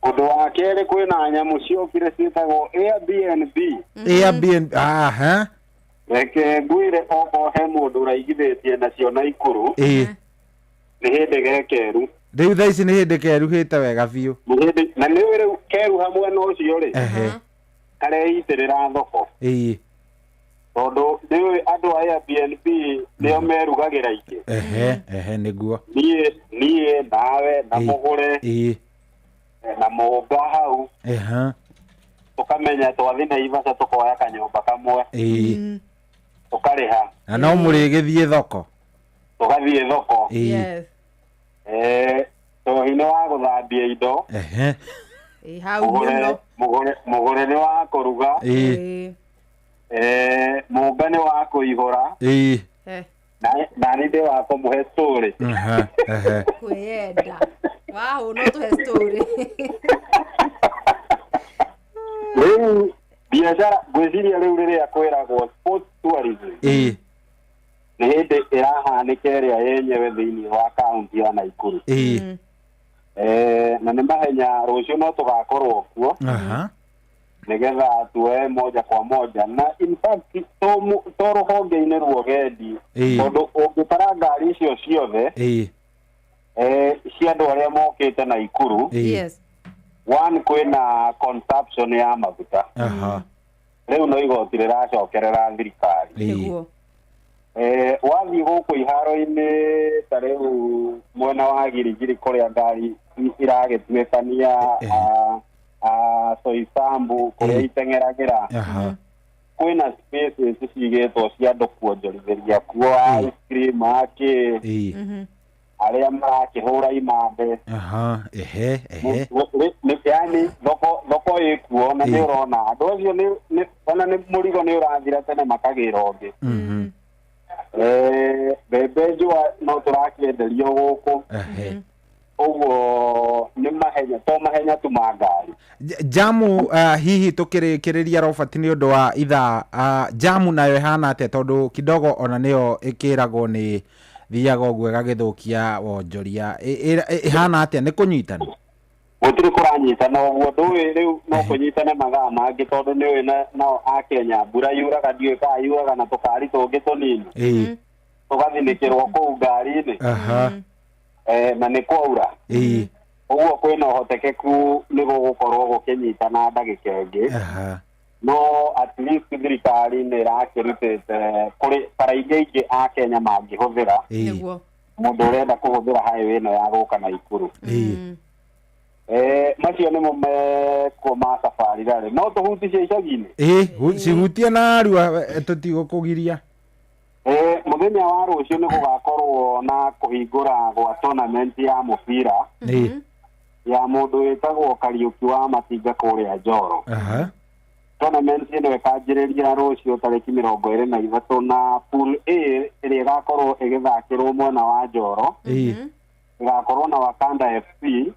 Ũndũ wa kerĩ, kwĩna nyamũ ciokire ciĩtagwo Airbnb. Airbnb. Aha. Reke ngwĩre, okorwo he mũndũ ũraigithĩtie nacio Naikuru, Ĩ. nĩ hĩndĩ gekeru. Rĩu thaa ici nĩ hĩndĩ keruhĩte wega biũ. Nĩ hĩndĩ na nĩ ũĩ rĩu keruha mwena ũcio rĩ, Ehe. kareitĩrĩra thoko Ĩ. tondũ nĩ ũĩ andũ a Airbnb nĩo merugagĩra ingĩ. Ehe, ehe nĩguo. Niĩ nawe na mũgũre Ĩ. na mũnga hau Ehe. tũkamenya twathi Naivasha tũkoya kanyũmba kamwe Ĩ. tũkarĩha Na no mũrĩgĩthiĩ thoko. tũgathiĩ thoko. Ĩ. Njohi nĩ wa gũthambia indo. Ehe. Ĩ, hau Mũgũre mũno. mũgũre nĩ wa kũruga. Ĩ. Mũnga nĩ wa kũihũra. Ĩ. Na nĩ ndĩ wa kũmũhe story. Ehe, ehe. Kwĩyenda wahũ no tũhe story. Rĩu biacara ngwĩciria rĩu rĩrĩa kwĩragwo sports tourism Ĩ. nĩ hĩndĩ ĩrahanĩka ĩrĩa yenyewe thĩinĩ wa kaunti ya Naikuru. Ĩ. Na nĩ mahenya rũciũ no tũgakorwo kuo Aha. nĩgetha tuoe moja kwa moja na in fact to rũhonge-inĩ rwa ũgendi Ĩ. tondũ ũngĩtara ngari icio ciothe Ĩ. cia andũ arĩa mokĩte Naikuru. Ĩ. Yes. One, kwĩna consumption ya maguta. Aha. Rĩu no igoti rĩracokerera thirikari. Ĩ. Wathiĩ gũkũ iharo-inĩ ta rĩu mwena wa Girigiri kũrĩa ngari iragĩtuĩkania Soisambu kũrĩa iteng'eragĩra, Aha. kwĩna spaces cigĩtwo cia andũ kuonjorithĩria kuo ice cream akĩ Ĩ. arĩa marakĩhũra imande. Aha. Ehe, ehe. Yani thoko ĩkuo na nĩ ũrona andũ acio ona nĩ mũrigo nĩ ũrathira tene makagĩra ũngĩ. Mbembe njũa no tũrakĩenderio gũkũ. Ehe. Ũguo nĩ mahenya to mahenya tu ma ngari. Jamu hihi tũkĩrĩkĩrĩria Robert nĩ ũndũ wa ithaa, jamu nayo ĩhana atĩa tondũ kidogo ona nĩyo ĩkĩragwo nĩ thiaga ũguo ĩgagĩthũkia wonjoria? Ĩhana atĩa, nĩ kũnyitana? Gũtirĩ kũranyitana ũguo, ndũĩ rĩu no kũnyitane mathaa mangĩ tondũ nĩ ũĩ nao a Kenya mbura yuraga, ndiũĩ kana yuraga na tũkari tũngĩ tũnini tũgathinĩkĩrwo kũu ngari-inĩ. Na nĩ kwaura. Ũguo kwĩna ũhotekeku nĩ gũgũkorwo gũkĩnyitana ndagĩka ĩngĩ. No at least thirikari nĩ ĩrakĩrutĩte kũrĩ bara ingĩ ingĩ a Kenya mangĩhũthĩra. Mũndũ ũrenda kũhũthĩra highway ĩno ya gũka Naikuru. Macio nĩmo mekuo ma safari rally. No tũhuticie icagi-inĩ? Ĩĩ, cihutie na arua, tũtigũkũgiria. Mũthenya wa rũciũ nĩ gũgakorwo na kũhingũra gwa tournament ya mũbira ya mũndũ wĩtagwo Kariũki wa Matinga kũrĩa Njoro. Tournament ĩno ĩkanjĩrĩria rũciũ tarĩki 23 na pool A ĩrĩa ĩgakorwo ĩgĩthakĩrwo mwena wa Njoro. Ĩgakorwo na Wakanda FC,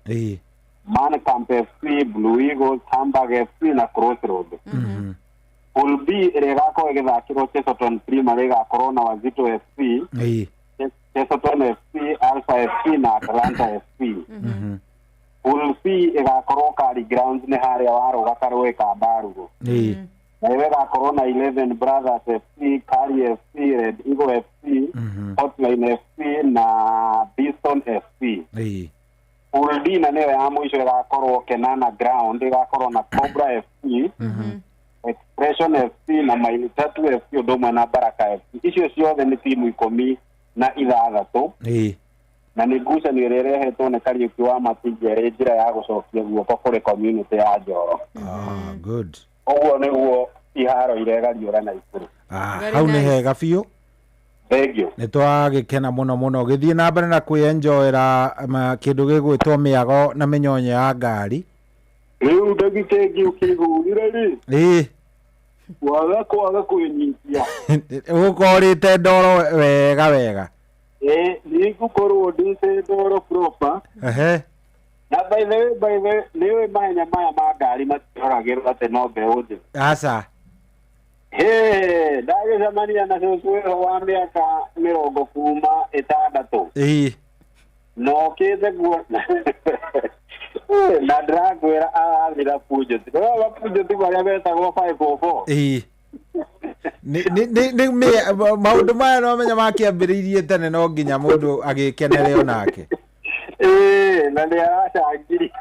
Man Camp FC, Blue Eagles, Hamburg FC na Crossroad. Pool B ĩrĩa ĩgakorwo ĩgĩthakĩrwo Chesoton Primary ĩgakorwo na Wazito FC, Chesoton FC, Alpha FC na Atlanta FC. Pool C ĩgakorwo Kari Grounds nĩ harĩa warũga karũĩ ka Mbarugo. Na ĩyo ĩgakorwo na 11 Brothers FC, Kari FC, Red Eagle FC, Hotline FC na Bison FC. Pool D na nĩyo ya mũico ĩgakorwo Kenana Ground, ĩgakorwo na Cobra FC, Expression FC na Maili Tatu FC ũndũ ũmwe na Baraka FC. Icio ciothe nĩ timu 16 Na nĩ ngucanio ĩrĩa ĩrehetwo nĩ Kariũki wa Matinga ĩrĩ njĩra ya gũcokia guoko kũrĩ community ya Njoro. Good. Ũguo nĩguo iharo iregariũra Naikuru. Hau nĩ hega biũ. Thank you. Nĩ twagĩkena mũno mũno. Gĩthiĩ na mbere na kwĩenjoera kĩndũ gĩgwĩtwo mĩago na mĩnyonyo ya ngari. Rĩu ndagĩka ĩngĩ ũkĩhũrire rĩ? Waga kwaga kwĩnyitia. Ũgũkorĩte ndoro wega wega. Nĩ ngũkorwo ndĩte ndoro proper. Na by the way, nĩ ũĩ mahenya maya ma ngari matiroragĩrwo atĩ no mbeũ njĩthĩ. Aca. Ndagĩcemania na cũcũ wĩho wa mĩaka mĩrongo kuma ĩtandatũ. Na okĩte kuo na ndĩrakwĩra arathira punjoti. Nĩ ũĩ mapunjoti marĩa metagwo 504? Nĩ maũndũ maya no menya makĩambĩrĩirie tene no nginya mũndũ agĩkenere onake. Na nĩ aracangiri.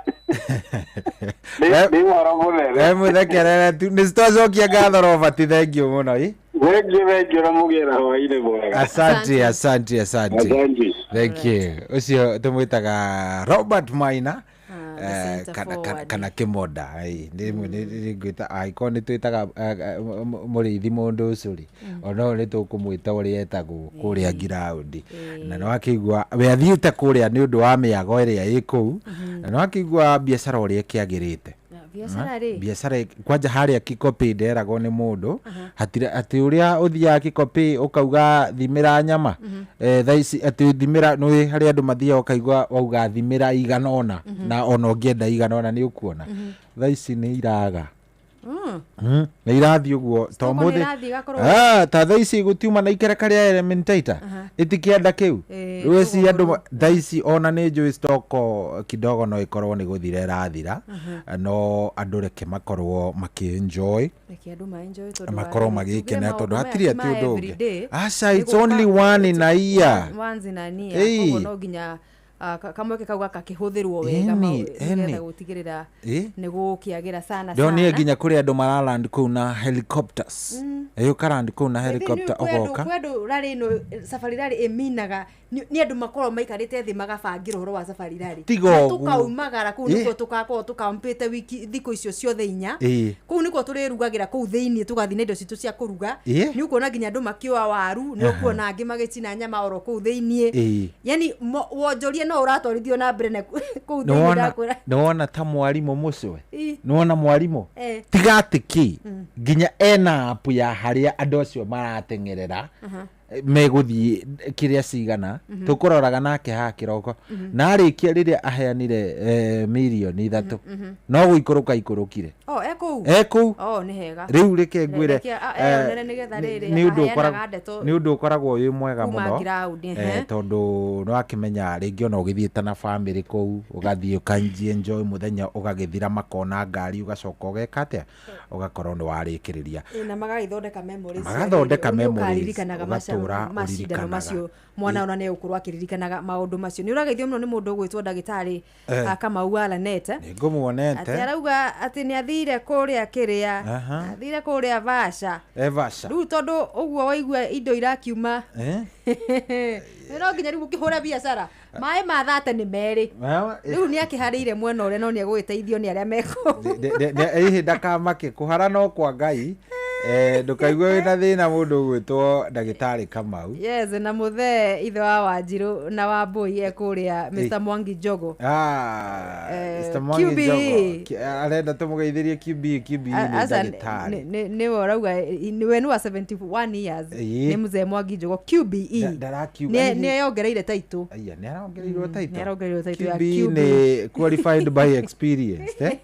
Nĩ ũhoro mũnene. Mũthekerere tu. Nĩ twacokia ngatho Robert, thank you mũno. Thank you na mũgĩe na hwaĩ-inĩ mwega. Asante, asante, asante. Asante. Thank you. Ũcio tũmwĩtaga Robert Maina. Kana kĩmonda. Nĩ ngwĩta angĩkorwo nĩ twĩtaga mũrĩithi mũndũ ũcio rĩ, ona ũyũ nĩ tũkũmwĩta ũrĩa etagwo kũrĩa ngiraũndi. Na nĩ wakĩigua we athiĩte kũrĩa nĩ ũndũ wa mĩago ĩrĩa ĩ kũu, na nĩ wakĩigua biacara ũrĩa ĩkĩagĩrĩte. Biacara rĩ? Biacara kwanja harĩa Kikopey nderagwo nĩ mũndũ, atĩ ũrĩa ũthiaga Kikopey ũkauga thimĩra nyama, thaa ici atĩ thimĩra, nĩ harĩa andũ mathiaga ũkaigua wauga thimĩra igana ũna, na ona ũngĩenda igana ũna nĩ ũkuona. Thaa ici nĩ iraga. Nĩ irathiĩ ũguo, ta Stock nĩ ũmũthĩ. ĩrathiĩ ĩgakorwo- Ta thaa ici gũtiuma na ikereka rĩa Elementaita. Ĩtikĩenda kĩu. Rĩu ici andũ thaa ici ona nĩ njũĩ stock kidogo no ĩkorwo nĩ gũthira ĩrathira. No andũ reke makorwo makĩ-enjoy. Reke andũ ma-enjoy tondũ Makorwo wa- magĩkena tugire tondũ maũndũ hatirĩ maya atĩ ti ma ũndũ ũngĩ. every day. Aca, it's Nĩ only gũka- one in a year. Once in a year. Koguo no nginya kamweke kau gakakĩhũthĩrwo wega nĩgetha gũtigĩrĩra nĩ gũkĩagĩra sana Ndonire sana. nginya kũrĩ andũ maraland kũu na helicopters. Ũkarand kũu na Ĩthĩ nĩ helicopter ũgoka. kwĩ andũ rally ĩno, safari rally ĩminaga, nĩ andũ makoragwo maikarĩte thĩ magabangĩra ũhoro wa safari rally. Tiga Na ũguo. tũkaumagara kũu nĩkuo tũgakorwo tũkampĩte wiki thikũ icio ciothe inya. Kũu nĩkuo tũrĩrugagĩra kũu thĩiniĩ, tũgathiĩ na indo citũ cia kũruga. Nĩ ũkuona nginya andũ makĩoa waru, nĩ ũkuona angĩ magĩcina nyama oro kũu thĩiniĩ. Yaani wonjoria no ũratwarithio na mbere na kũu thĩiniĩ ndakwĩra. Nĩ wona ta mwarimũ mũcwe? Nĩ wona mwarimũ? Tiga atĩ kĩ, nginya ena app ya harĩa andũ acio marateng'erera. Megũthiĩ kĩrĩa cigana, tũkũroraga nake haha kĩroko, na arĩkia rĩrĩa aheanire mirioni 3, no gũikũrũka ikũrũkire. Oh, e kũu. E kũu. Oh, nĩ hega. Rĩu reke ngwĩre, Reke eyonere nĩgetha rĩrĩ nĩ ũndũ aheanaga ndeto nĩ ũndũ ũkoragwo wĩ mwega kuma mũno, ground, tondũ nĩ wakĩmenya rĩngĩ ona ũgĩthiĩte na family kũu, ũgathiĩ ũkanji enjoy mũthenya, ũgagĩthira makona ngari, ũgacoka ũgeka atĩa, ũgakorwo nĩ warĩkĩrĩria. Ĩ, na magagĩthondeka memories cia Magathondeka rĩrĩ, memories, ũkaririkanaga ũgatũra macindano ũririkanaga. Macio mwana ona nĩ egũkorwo akĩririkanaga maũndũ macio. Nĩ ũrageithio mũno nĩ mũndũ ũgwĩtwo ndagĩtarĩ Kamau wa Lanete. Nĩngũmuonete. Atĩ arauga atĩ nĩ athire kũrĩa kĩrĩa, athire kũrĩa Vasha. Evasha. Rĩu tondũ ũguo waigua indo irakiuma, no nginya rĩu ũkĩhũra biacara maĩ ma thate nĩ merĩ. Rĩu nĩ akĩharĩire mwena ũrĩa, no nĩ egũgĩteithio nĩ arĩa mekũu. Ĩhĩ, ndakamake, kũhara no kwa Ngai. Ndũkaigue wĩna thĩna, mũndũ ũgwĩtwo ndagĩtarĩ Kamau. Yes, na mũthee ithe wa Wanjirũ na wa Mbũi e kũrĩa, Mr Mwangi Njogo. Ah, Mr. Mwangi QBE. Njogo. Arenda tũmũgeithĩrie QBE. QBE nĩ Aca, ndagĩtarĩ. nĩwe ũrauga we nĩ wa 71 years. Ĩĩ. Nĩ mzee Mwangi Njogo QBE. Ndarakiuga Nĩ eyongereire taitũ. Aya, nĩ arongereirwo taitũ. Nĩ arongereirwo taitũ ya QBE QBE. nĩ qualified by experience, eh?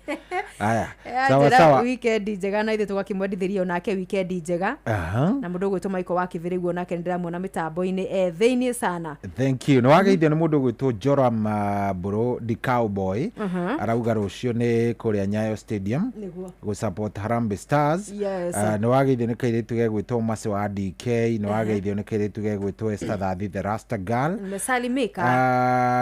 Aya, sawa. Anjĩra Sawa. weekend njega, na ithuĩ tũgakĩmwendithĩria onake weekend njega. Na mũndũ ũgwĩtwo Michael wa Kĩbĩrĩgu onake nĩ ndĩramuona mĩtambo-inĩ e thĩiniĩ sana. Thank you. Nĩ wageithio nĩ mũndũ ũgwĩtwo Joram Mbũrũ the Cowboy. Arauga rũciũ nĩ kũrĩa Nyayo Stadium gũ support Harambee Stars. Nĩ wageithio nĩ kairĩtu gegwĩtwo Mercy wa DK. Nĩ wageithio nĩ kairĩtu gegwĩtwo Esther Thathi the Rasta Girl. Nimesalimika.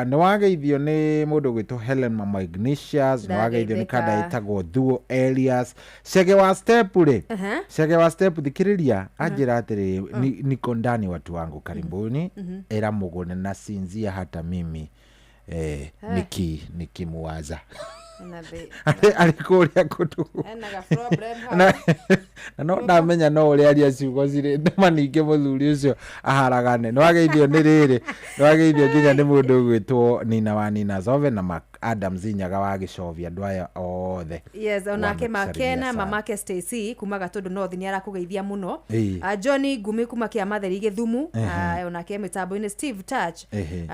Nĩ wageithio nĩ mũndũ ũgwĩtwo Helen Mama Ignatius. Nĩ wageithio nĩ Ndageithĩka. kanda ĩtagwo Thuo Elias Chege wa Step rĩ. Chege wa Step, thikĩrĩria, anjĩra atĩrĩ, "Niko ndani, watu wangu, karibuni." Era mũgũne na sinzia hata mimi nikimuwaza Ena arĩ kũrĩa kũndũ ena ga problem hau. Na no ndamenya no ũrĩa aria ciugo cirĩ ndũma, ningĩ mũthuri ũcio aharagane. Nĩ wageithio nĩ rĩrĩ, nĩ wageithio nginya nĩ mũndũ ũgwĩtwo Nina wa Nina Zove na Mark Adams Nyaga wa Gĩcovia, andũ aya othe. Yes, onake Wamekusalimia Makena sana. mamake Stacy kuma Gatũndũ North nĩ arakũgeithia mũno. Johnny Ngumi kuma Kĩamatheri Gĩthumu, onake mĩtambo-inĩ. Steve Touch,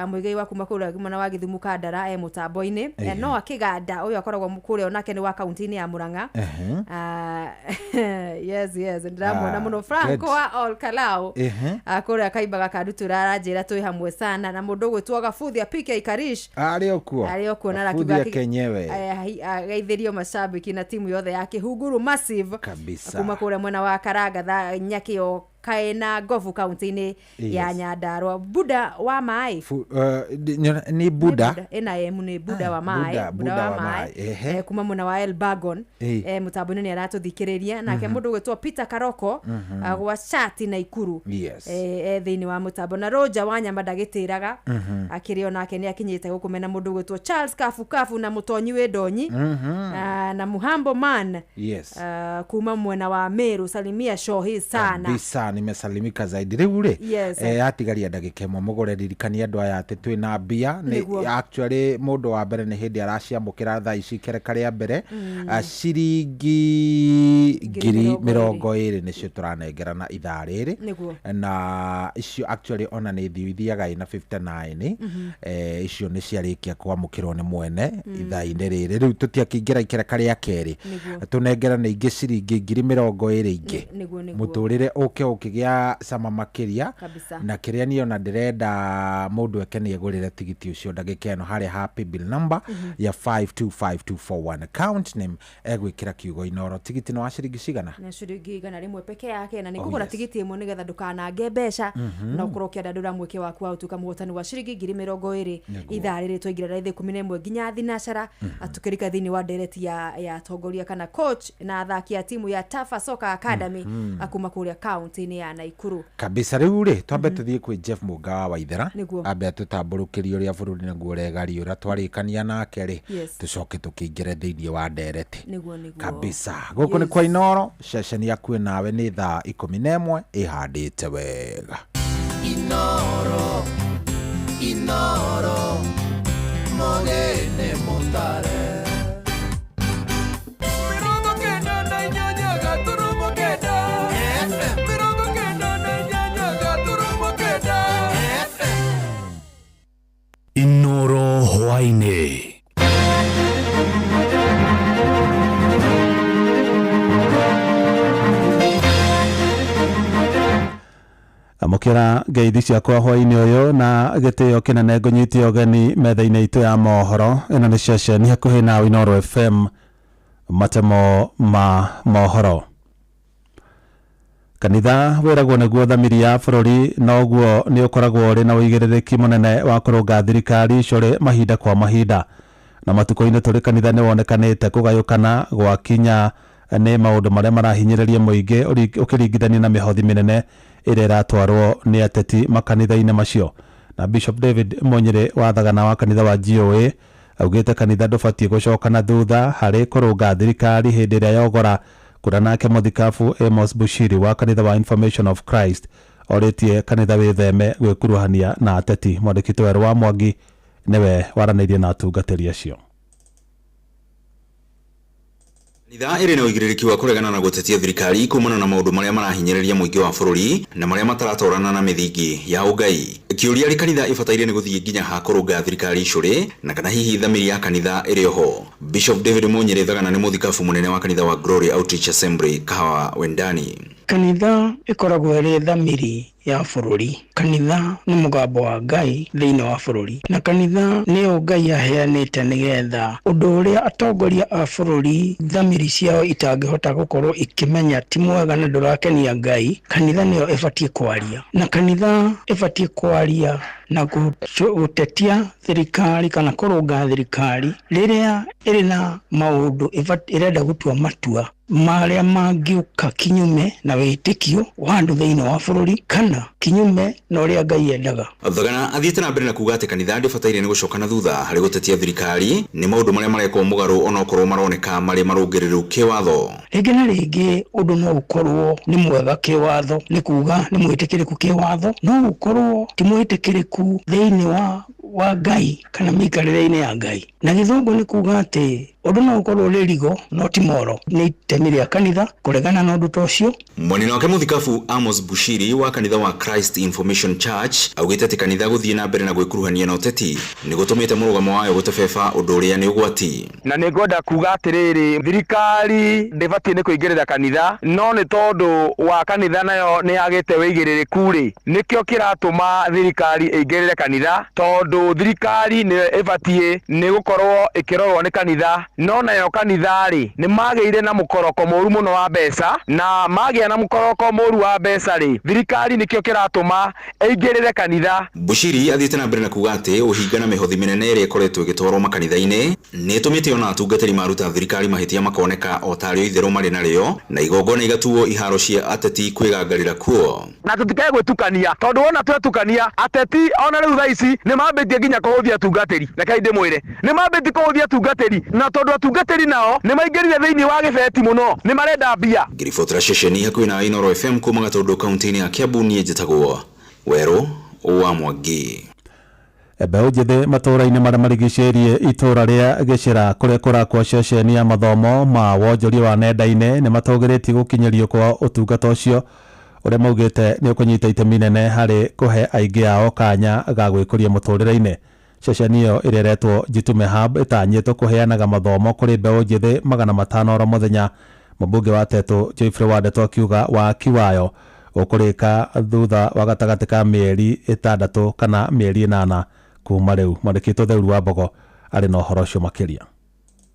Mũigai wa kuma kũrĩa mwena wa Gĩthumu Kandara e mũtambo-inĩ. Noah Kĩganda ũyũ akoragwo kũrĩa, onake nĩ wa kaunti-inĩ ya Murang'a. Yes, ndĩramuona mũno. Franco Good. wa Ol Kalau, kũrĩa kaimbaga Kandutura, aranjĩra twĩ hamwe sana, na mũndũ ũgwĩtwo Gabuthia PK Karish. Arĩ o kuo. Arĩ o kuo na Gabuthia arakiuga kenyewe. Ageithĩrio macambĩki na timu yothe ya Kĩhunguru Massive kuma kũrĩa mwena wa Karangatha, Nyakĩo Kaena Ngobu, kaunti-inĩ ya Nyandarua. Buda wa maĩ. Nĩ Buda. Ĩna M, nĩ Buda wa maĩ. Buda, Buda wa maĩ. Kuma mwena wa Elbagon, mũtambo-inĩ nĩ aratũthikĩrĩria. Nake mũndũ ũgwĩtwo Peter Karoko, gwa Chati Naikuru, thĩinĩ wa mũtambo. Na Roger Wanyama ndagĩtĩraga, akĩrĩ onake nĩ akinyĩte gũkũ mena mũndũ ũgwĩtwo Charles Kabukabu na mũtonyi wĩ ndonyi, na Muhambo Man, kuma mwena wa Meru. Salimia Shohi sana. Kabisa, nimesalimika zaidi. Rĩu rĩ, atigaria ndagĩka 1, mũgũre, ririkania andũ aya atĩ twĩna mbia nĩ actually mũndũ wa mbere nĩ hĩndĩ araciamũkĩra thaa ici ikereka rĩa mbere. Ciringi 20,000 nĩcio tũranengerana ithaa rĩrĩ. Na icio actually ona nĩ thiũ ithiaga ina 59. Icio nĩ ciarĩkia kwamũkĩrwo nĩ mwene ithaa-inĩ rĩrĩ. Rĩu tũtiakĩingĩra ikereka rĩa kerĩ, tũnengerane ingĩ ciringi 20,000 ingĩ. Nĩguo nĩguo. Mũtũrĩre ũke ũkĩgĩa cama makĩria. Na kĩrĩa niĩ ona ndĩrenda mũndũ eke nĩ egũrĩre tigiti ũcio ndagĩka ĩno harĩa ha paybill number ya 525241, account name egwĩkĩra kiugo Inoro. Tigiti nĩ wa ciringi cigana? Na ciringi 100 peke yake, na nĩ Oh, kũgũra tigiti 1 nĩgetha ndũkanange mbeca, na ũkorwo ũkĩandandũra mweke waku wa gũtuĩka mũhotani wa ciringi 20,000 ithaa rĩrĩ twaingĩra thaa 11 nginya thinacara, tukĩrika thĩinĩ wa ndereti ya atongoria kana coach na athaki a timu ya Tafa Soccer Academy, kuma kũrĩa kaunti-inĩ ya Naikuru. Kabisa. Rĩu rĩ, twambe tũthiĩ kwĩ Jeff Mũnga wa Waithera, ambe atũtambũrũkĩrie ũrĩa bũrũri naguo ũregariũra. Twarĩkania nake rĩ, tũcoke tũkĩingĩre thĩinĩ wa ndereti. Nĩguo nĩguo. Kabisa, gũkũ nĩ kwa Inoro, ceceni yakuĩ nawe. Nĩ thaa 11 ĩhandĩte wega. Inoro, Inoro, mogene mutare. 98.9. Amũkĩra ngeithi ciakwa hwaĩ-inĩ ũyũ na gĩtĩo kĩnene ngũnyite ũgeni metha-inĩ itũ ya mohoro. Ĩno nĩ ceceni hakuhĩ na Inooro FM, matemo ma mohoro. Kanitha wĩragwo nĩguo thamiri ya bũrũri, noguo nĩ ũkoragwo ũrĩ na ũigĩrĩrĩki mũnene wa kũrũnga thirikari icũrĩ mahinda kwa mahinda. Na matukũ-inĩ tũrĩ kanitha nĩ wonekanĩte kũgayũkana gwakinya nĩ maũndũ marĩa marahinyĩrĩria mũingĩ ũkĩringithania na mĩhothi mĩnene ĩrĩa ĩratwarwo nĩ ateti makanitha-inĩ macio. Na Bishop David Munyĩrĩ wa Thagana wa kanitha wa GOA augĩte kanitha ndũbatiĩ gũcoka na thutha harĩ kũrũnga thirikari hĩndĩ ĩrĩa yogora. Kũrĩa nake mũthikabu Amos Bushiri wa kanitha wa Information of Christ orĩtie kanitha wĩtheme gwĩkuruhania na ateti. Mwandĩki Werũ wa Mwangi nĩwe waranĩirie na atungatĩri acio. Kanitha ĩrĩ na ũigĩrĩrĩki wa kũregana na gũtetia thirikari kumana na maũndũ marĩa marahinyĩrĩria mũingĩ wa bũrũri na marĩa mataratwarana na mĩthingi ya ũngai. Kĩũria arĩ kanitha ĩbataire nĩ gũthiĩ nginya ha kũrũnga thirikari icũrĩ na kana hihi thamiri ya kanitha ĩrĩ oho. Bishop David Munyĩrĩ Thagana nĩ mũthikabu mũnene wa kanitha wa Glory Outreach Assembly Kahawa Wendani. Kanitha ĩkoragwo ĩrĩ thamiri ya bũrũri. Kanitha nĩ mũgambo wa Ngai thĩinĩ wa bũrũri, na kanitha nĩyo Ngai aheanĩte nĩgetha ũndũ ũrĩa atongoria a bũrũri thamiri ciao itangĩhota gũkorwo ikĩmenya ti mwega na ndũrakenia Ngai, kanitha nĩyo ĩbatiĩ kwaria. Na kanitha ĩbatiĩ kwaria na gũtetia thirikari kana kũrũnga thirikari rĩrĩa ĩrĩ na maũndũ ĩrenda gũtua matua marĩa mangĩũka kinyume na wĩtĩkio wa andũ thĩinĩ wa bũrũri kana kinyume na ũrĩa Ngai endaga. Thagana athiĩte na mbere na kuga atĩ kanitha ndĩbataire nĩ gũcoka na thutha harĩ gũtetia thirikari nĩ maũndũ marĩa marekwo mũgarũ onokorwo maroneka marĩ marũngĩrĩru kĩwatho. Rĩngĩ na rĩngĩ ũndũ no ũkorwo nĩ mwega kĩwatho, nĩ kuga nĩ mwĩtĩkĩrĩku kĩwatho, no ũkorwo ti mwĩtĩkĩrĩku thĩinĩ wa Ngai kana mĩikarĩre-inĩ ya Ngai. Na gĩthũngũ nĩ kuga atĩ ũndũ no ũkorwo ũrĩ rigo no ti moro. Nĩ itemi rĩa kanitha kũregana na ũndũ ta ũcio. Mwanene wake mũthikabu Amos Bushiri wa kanitha wa Christ Information Church augĩte atĩ kanitha gũthiĩ na mbere na gwĩkuruhania na ũteti nĩ gũtũmĩte mũrũgamo wayo gũtebeba ũndũ ũrĩa nĩ ũgwati. Na nĩ ngwenda kuga atĩrĩrĩ, thirikari ndĩbatiĩ nĩ kũingĩrĩra kanitha, no nĩ tondũ wa kanitha nayo nĩ yagĩte wĩigĩrĩrĩku rĩ, nĩkĩo kĩratũma thirikari ĩingĩrĩre kanitha, tondũ thirikari nĩyo ĩbatiĩ nĩ gũkorwo ĩkĩrorwo nĩ kanitha. No nayo kanitha rĩ, nĩ magĩire na mũkoroko mũru mũno wa mbeca, na magĩa na mũkoroko mũru wa mbeca rĩ, thirikari nĩkĩo kĩratũma ĩingĩrĩre kanitha. Bushiri athiĩte na mbere na kuga atĩ ũhinga na mĩhothi mĩnene ĩrĩa ĩkoretwo ĩgĩtwarwo makanitha-inĩ nĩ ĩtũmĩte ona atungatĩri maruta thirikari mahĩtia makoneka o tarĩo itherũ marĩ narĩo, na igongona igatuo iharo cia ateti kwĩgangarĩra kuo. Na tũtikae gwĩtukania, tondũ wona twetukania ateti ona rĩu thaa ici nĩ mambĩtie nginya kũhũthia atungatĩri. Rekei ndĩmwĩre, nĩ mambĩtie kũhũthia atungatĩri, na tondũ atungatĩri nao nĩ maingĩrire thĩinĩ wa gĩbeti mũno, nĩ marenda mbia. Ngĩribotera ceceni hakuhĩ na Inooro FM kuma Gatũndũ kaunti-inĩ ya Kiambu, niĩ njĩtagwo Werũ wa Mwangi. Mbeũ njĩthĩ matũũra-inĩ marĩa marigicĩirie itũũra rĩa Gĩcĩra kũrĩa kũrakwo ceceni ya mathomo ma wonjoria wa nenda-inĩ nĩ matũgĩrĩtie gũkinyĩrio kwa ũtungata ũcio ũrĩa maugĩte nĩ ũkũnyita itemi nene harĩ kũhe aingĩ ao kanya ga gwĩkũria mũtũrĩre-inĩ. Ceceni ĩyo ĩrĩa ĩretwo Jitume Hub ĩtanyĩtwo kũheanaga mathomo kũrĩ mbeũ njĩthĩ 500 oro mũthenya. Mũmbunge wa Tetu Geoffrey Wandeto akiuga waki wayo ũkũrĩka thutha wa gatagatĩ ka mĩeri 6 kana mĩeri 8 kuma rĩu. Mwandĩki Theuru wa Mbogo arĩ na ũhoro ũcio makĩria.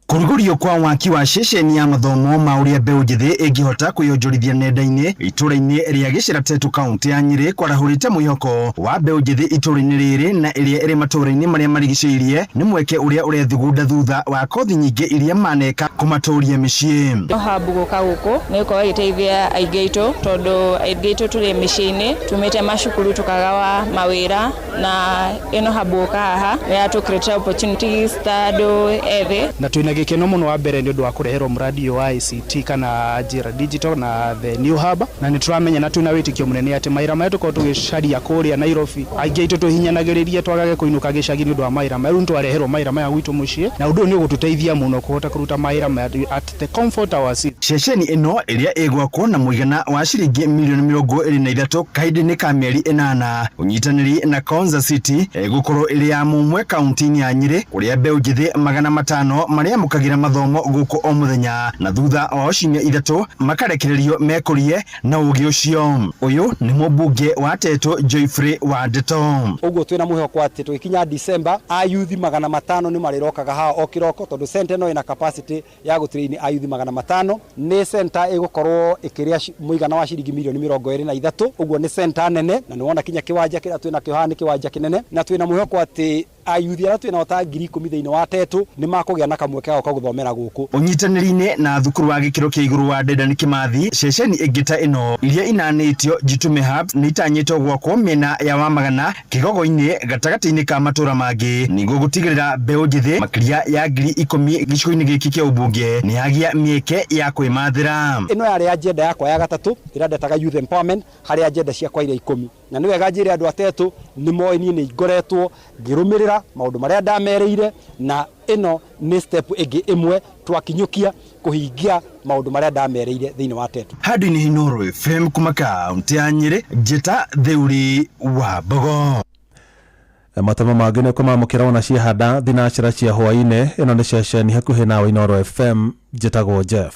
Kũrugũrio kwa waki wa ceceni ya mathomo ma ũrĩa mbeũ njĩthĩ ĩngĩhota kwĩyonjorithia nenda-inĩ itũũra-inĩ rĩa Gĩcĩra Tetu kaunti ya Nyĩrĩ kwarahũrĩte mwĩhoko wa mbeũ njĩthĩ itũũra-inĩ rĩrĩ na ĩrĩa ĩrĩ matũũra-inĩ marĩa marigicĩirie nĩ mweke ũrĩa ũrethugunda thutha wa kothi nyingĩ iria maneka kũmatũria mĩciĩ. Hub gũka gũkũ nĩ gũkorwo ĩgĩteithia aingĩ aitũ, tondũ aingĩ aitũ tũrĩ mĩciĩ-inĩ tumĩte macukuru tũkagawa mawĩra, na ĩno hub gũka haha nĩ yatũ create opportunities ta andũ ethĩ. Na twĩna gĩkeno mũno wa mbere nĩ ũndũ wa kũreherwo mũradi ũyũ wa ICT kana njĩra digital na the new hub, na nĩ tũramenya na twĩna wĩtĩkio mũnene atĩ mawĩra marĩa tũkoragwo tũgĩcaria kũrĩa Nairobi aingĩ aitũ tũhinyanagĩrĩria twagage kũinũka gĩcagi nĩ ũndũ wa mawĩra maya. Rĩu nĩ twareherwo mawĩra maya gwitũ mũciĩ, na ũndũ ũyũ nĩ ũgũtũteithia mũno kũhota kũruta mawĩra maya at the comfort our seat. Ceceni ĩno ĩrĩa ĩgwakwo na mũigana wa ciringi milioni 23 kahinda-inĩ ka mĩeri 8 ũnyitanĩri na Konza City ĩgũkorwo ĩrĩ ya mũmwe kaunti-inĩ ya Nyĩrĩ kũrĩa mbeũ njĩthĩ 500 marĩa mamũkagĩra mathomo gũkũ o mũthenya na thutha wa ciumia 3 makarekererio mekũrie na ũgĩ ũcio. Ũyũ nĩ mũmbunge wa Tetu Joyfrey wa Ndeto. Ũguo twĩna mwĩhoko atĩ tũgĩkinya December ayuthi 500 nĩ marĩrokaga haha o kĩroko tondũ center ĩno ĩna capacity ya gũtrain ayuthi 500. Nĩ center ĩgũkorwo ĩkĩrĩa mũigana wa ciringi milioni 23. Ũguo nĩ center nene na nĩwona kinya kĩwanja kĩrĩa twĩna kĩo haha nĩ kĩwanja kĩnene na twĩna mwĩhoko atĩ ayuthi arĩa twĩnao ta 10,000 thĩinĩ wa Tetu nĩ makũgĩa na kamweke gao ka gũthomera gũkũ. Ũnyitanĩri-inĩ na thukuru wa gĩkĩro kĩa igũrũ wa Dedan Kimathi, ceceni ĩngĩ ta ĩno iria inanĩtio Jitume Hubs nĩ itanyĩtwo gwakwo mĩena ya Wamagana, Kĩgogo-inĩ, gatagatĩ-inĩ ka matũra mangĩ nĩguo gũtigĩrĩra mbeũ njĩthĩ makĩria ya 10,000 gĩcigo-inĩ gĩkĩ kĩa ũmbunge nĩ yagĩa mĩeke ya kwĩmathĩra. Ĩno yarĩ agenda yakwa ya gatatũ ĩrĩa ndetaga youth empowerment harĩ agenda ciakwa iria 10 na nĩ wega njĩre andũ a Tetu nĩ moĩ niĩ nĩ ngoretwo ngĩrũmĩrĩra maũndũ marĩa ndamerĩire na ĩno nĩ step ĩngĩ ĩmwe twakinyũkia kũhingia maũndũ marĩa ndamerĩire thĩinĩ wa Tetu. Handũ-inĩ Inooro FM kuma kaunti ya Nyĩrĩ, Njĩta Theuri wa Mbogo. Matama mangĩ nĩ kũmamũkĩra ona ciahanda thinacera cia hwaĩ-inĩ. Ĩno nĩ ceceni hakuhĩ nawe Inooro FM. Njĩtagwo Jeff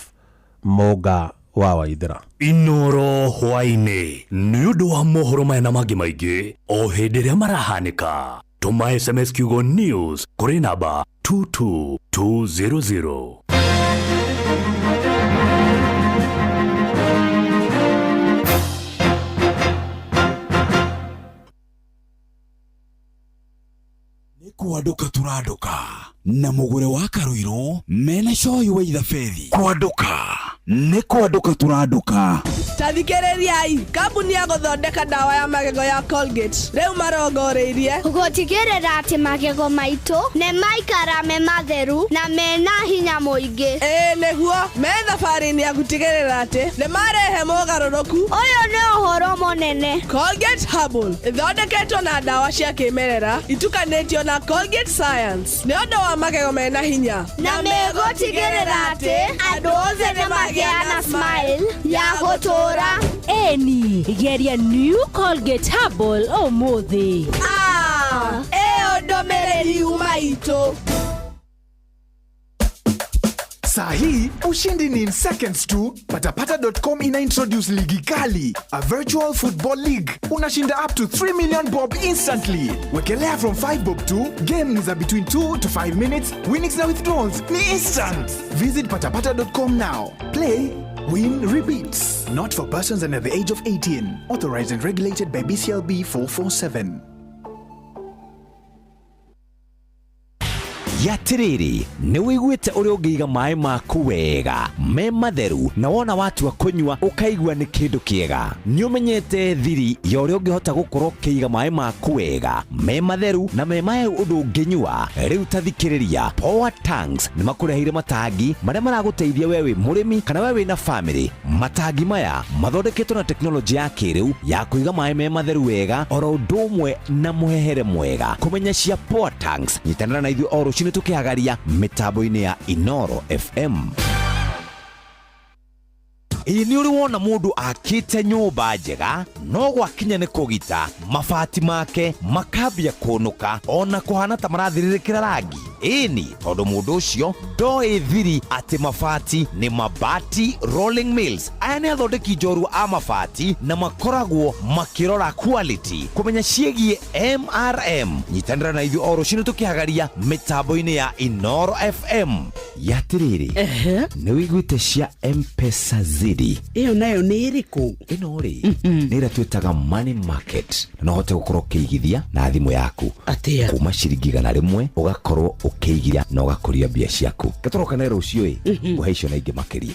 Mũnga wa Waithĩra. Inooro hwaĩ-inĩ nĩ ũndũ wa mohoro maya na mangĩ maingĩ o hĩndĩ ĩrĩa marahanĩka. Tũma SMS kiugo news kũrĩ namba 22200. Kwandũka tũrandũka na mũgũre wa Karũirũ mena coyi wa ithabethi. Kwandũka nĩ kwandũka tũrandũka. Tathikĩrĩriai, kambuni ya gũthondeka ndawa ya magego ya Colgate rĩu marongoreirie gũtigĩrĩra atĩ magego maitũ nĩ maikara me matheru na mena hinya mũingĩ. Ĩĩ nĩguo, me thabarĩ-inĩ ya gũtigĩrĩra atĩ nĩ marehe mogarũrũku. Ũyũ nĩ ũhoro mũnene. Colgate Herbal ĩthondeketwo na ndawa cia kĩmerera itukanĩtio na Colgate Science nĩ ũndũ wa magego mena hinya na megũtigĩrĩra atĩ andũ othe nĩ magĩa na smile ya gũtũũra. Eni, geria new Colgate Herbal ũmũthĩ. Ĩyo ndũmĩrĩri yuma itũ. Saa hii ushindi ni in seconds tu. Patapata.com ina introduce ligi kali, a virtual football league. Unashinda up to 3 million bob instantly. Wekelea from 5 bob to game ni za between 2 to 5 minutes. Winnings na withdrawals ni instant. Visit patapata.com now. Play, win, repeat. Not for persons under the age of 18. Authorized and regulated by BCLB 447. Yatiriri, nĩ wĩiguĩte ũrĩa ũngĩiga maĩ maku wega me matheru na wona watua kũnyua ũkaigua nĩ kĩndũ kĩega. Nĩ ũmenyete thiri ya ũrĩa ũngĩhota gũkorwo ũkĩiga maĩ maku wega me matheru na me mahehu ũndũ ũngĩnyua. Rĩu ta thikĩrĩria, Power Tanks nĩ makũreheire matangi marĩa maragũteithia we wĩ mũrĩmi kana we wĩna family. Matangi maya mathondeketwo na teknolojĩ ya kĩrĩu ya kũiga maĩ me matheru wega oro ũndũ ũmwe na mũhehere mwega. Kũmenya cia Power Tanks, nyitanĩra na ithuĩ o rũcinĩ tukihagaria mitambo-inĩ ya Inooro FM. Ĩĩ nĩ ũrĩ wona mũndũ akĩte nyũmba njega no gwakinya nĩ kũgita mabati make makambia kũnũka ona kũhana ta marathirĩrĩkĩra rangi. Ĩni tondũ mũndũ ũcio ndoĩ thiri atĩ mabati nĩ Mabati Rolling Mills. Aya nĩ athondeki njorua a mabati na makoragwo makĩrora quality. Kũmenya ciĩgiĩ MRM, nyitanĩra na ithuĩ o rũcinĩ tũkĩhagaria mĩtambo-inĩ ya Inooro FM. Yatirĩrĩ, nĩ wĩiguĩte cia M-Pesa Zidi? Ĩyo nayo nĩ ĩrĩkũ? Ĩno rĩ, nĩ ĩrĩa twĩtaga money market, na no ũhote gũkorwo ũkĩigithia na thimũ yaku. Atĩa? Kuma ciringi 100 ũgakorwo ũkĩigithia na ũgakũria mbia ciaku. Gatũroka na rũciũ ĩ, ngũhe icio na ingĩ makĩria.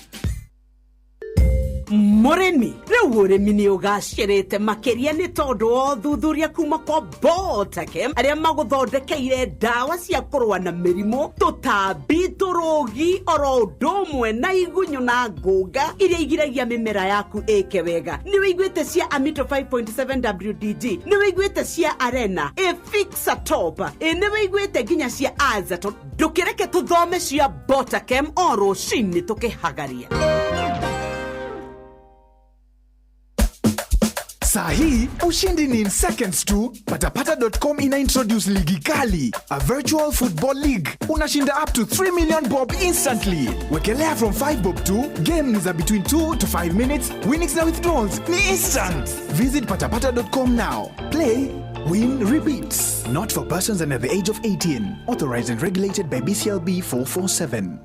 Mũrĩmi, rĩu ũrĩmi nĩ ũgacĩrĩte makĩria nĩ tondũ wa ũthuthuria kuma kwa Botakem arĩa magũthondekeire ndawa cia kũrũa na mĩrimũ, tũtambi, tũrũgi, oro ũndũ ũmwe na igunyũ na ngũnga iria igiragia mĩmera yaku ĩke wega. Nĩ wĩiguĩte cia Amito 5.7 WDG, nĩ wĩiguĩte cia Arena, Efixa Top, nĩ wĩiguĩte nginya cia Azaton. Ndũkĩreke tũthome cia Botakem o rũcinĩ tũkĩhagaria. Saa hii ushindi ni in seconds tu. Patapata.com ina introduce ligi kali, a virtual football league. Unashinda up to 3 million bob instantly. Wekelea from 5 bob tu. Game ni za between 2 to 5 minutes. Winnings na withdrawals ni instant. Visit patapata.com now. Play, win, repeat. Not for persons under the age of 18. Authorized and regulated by BCLB 447.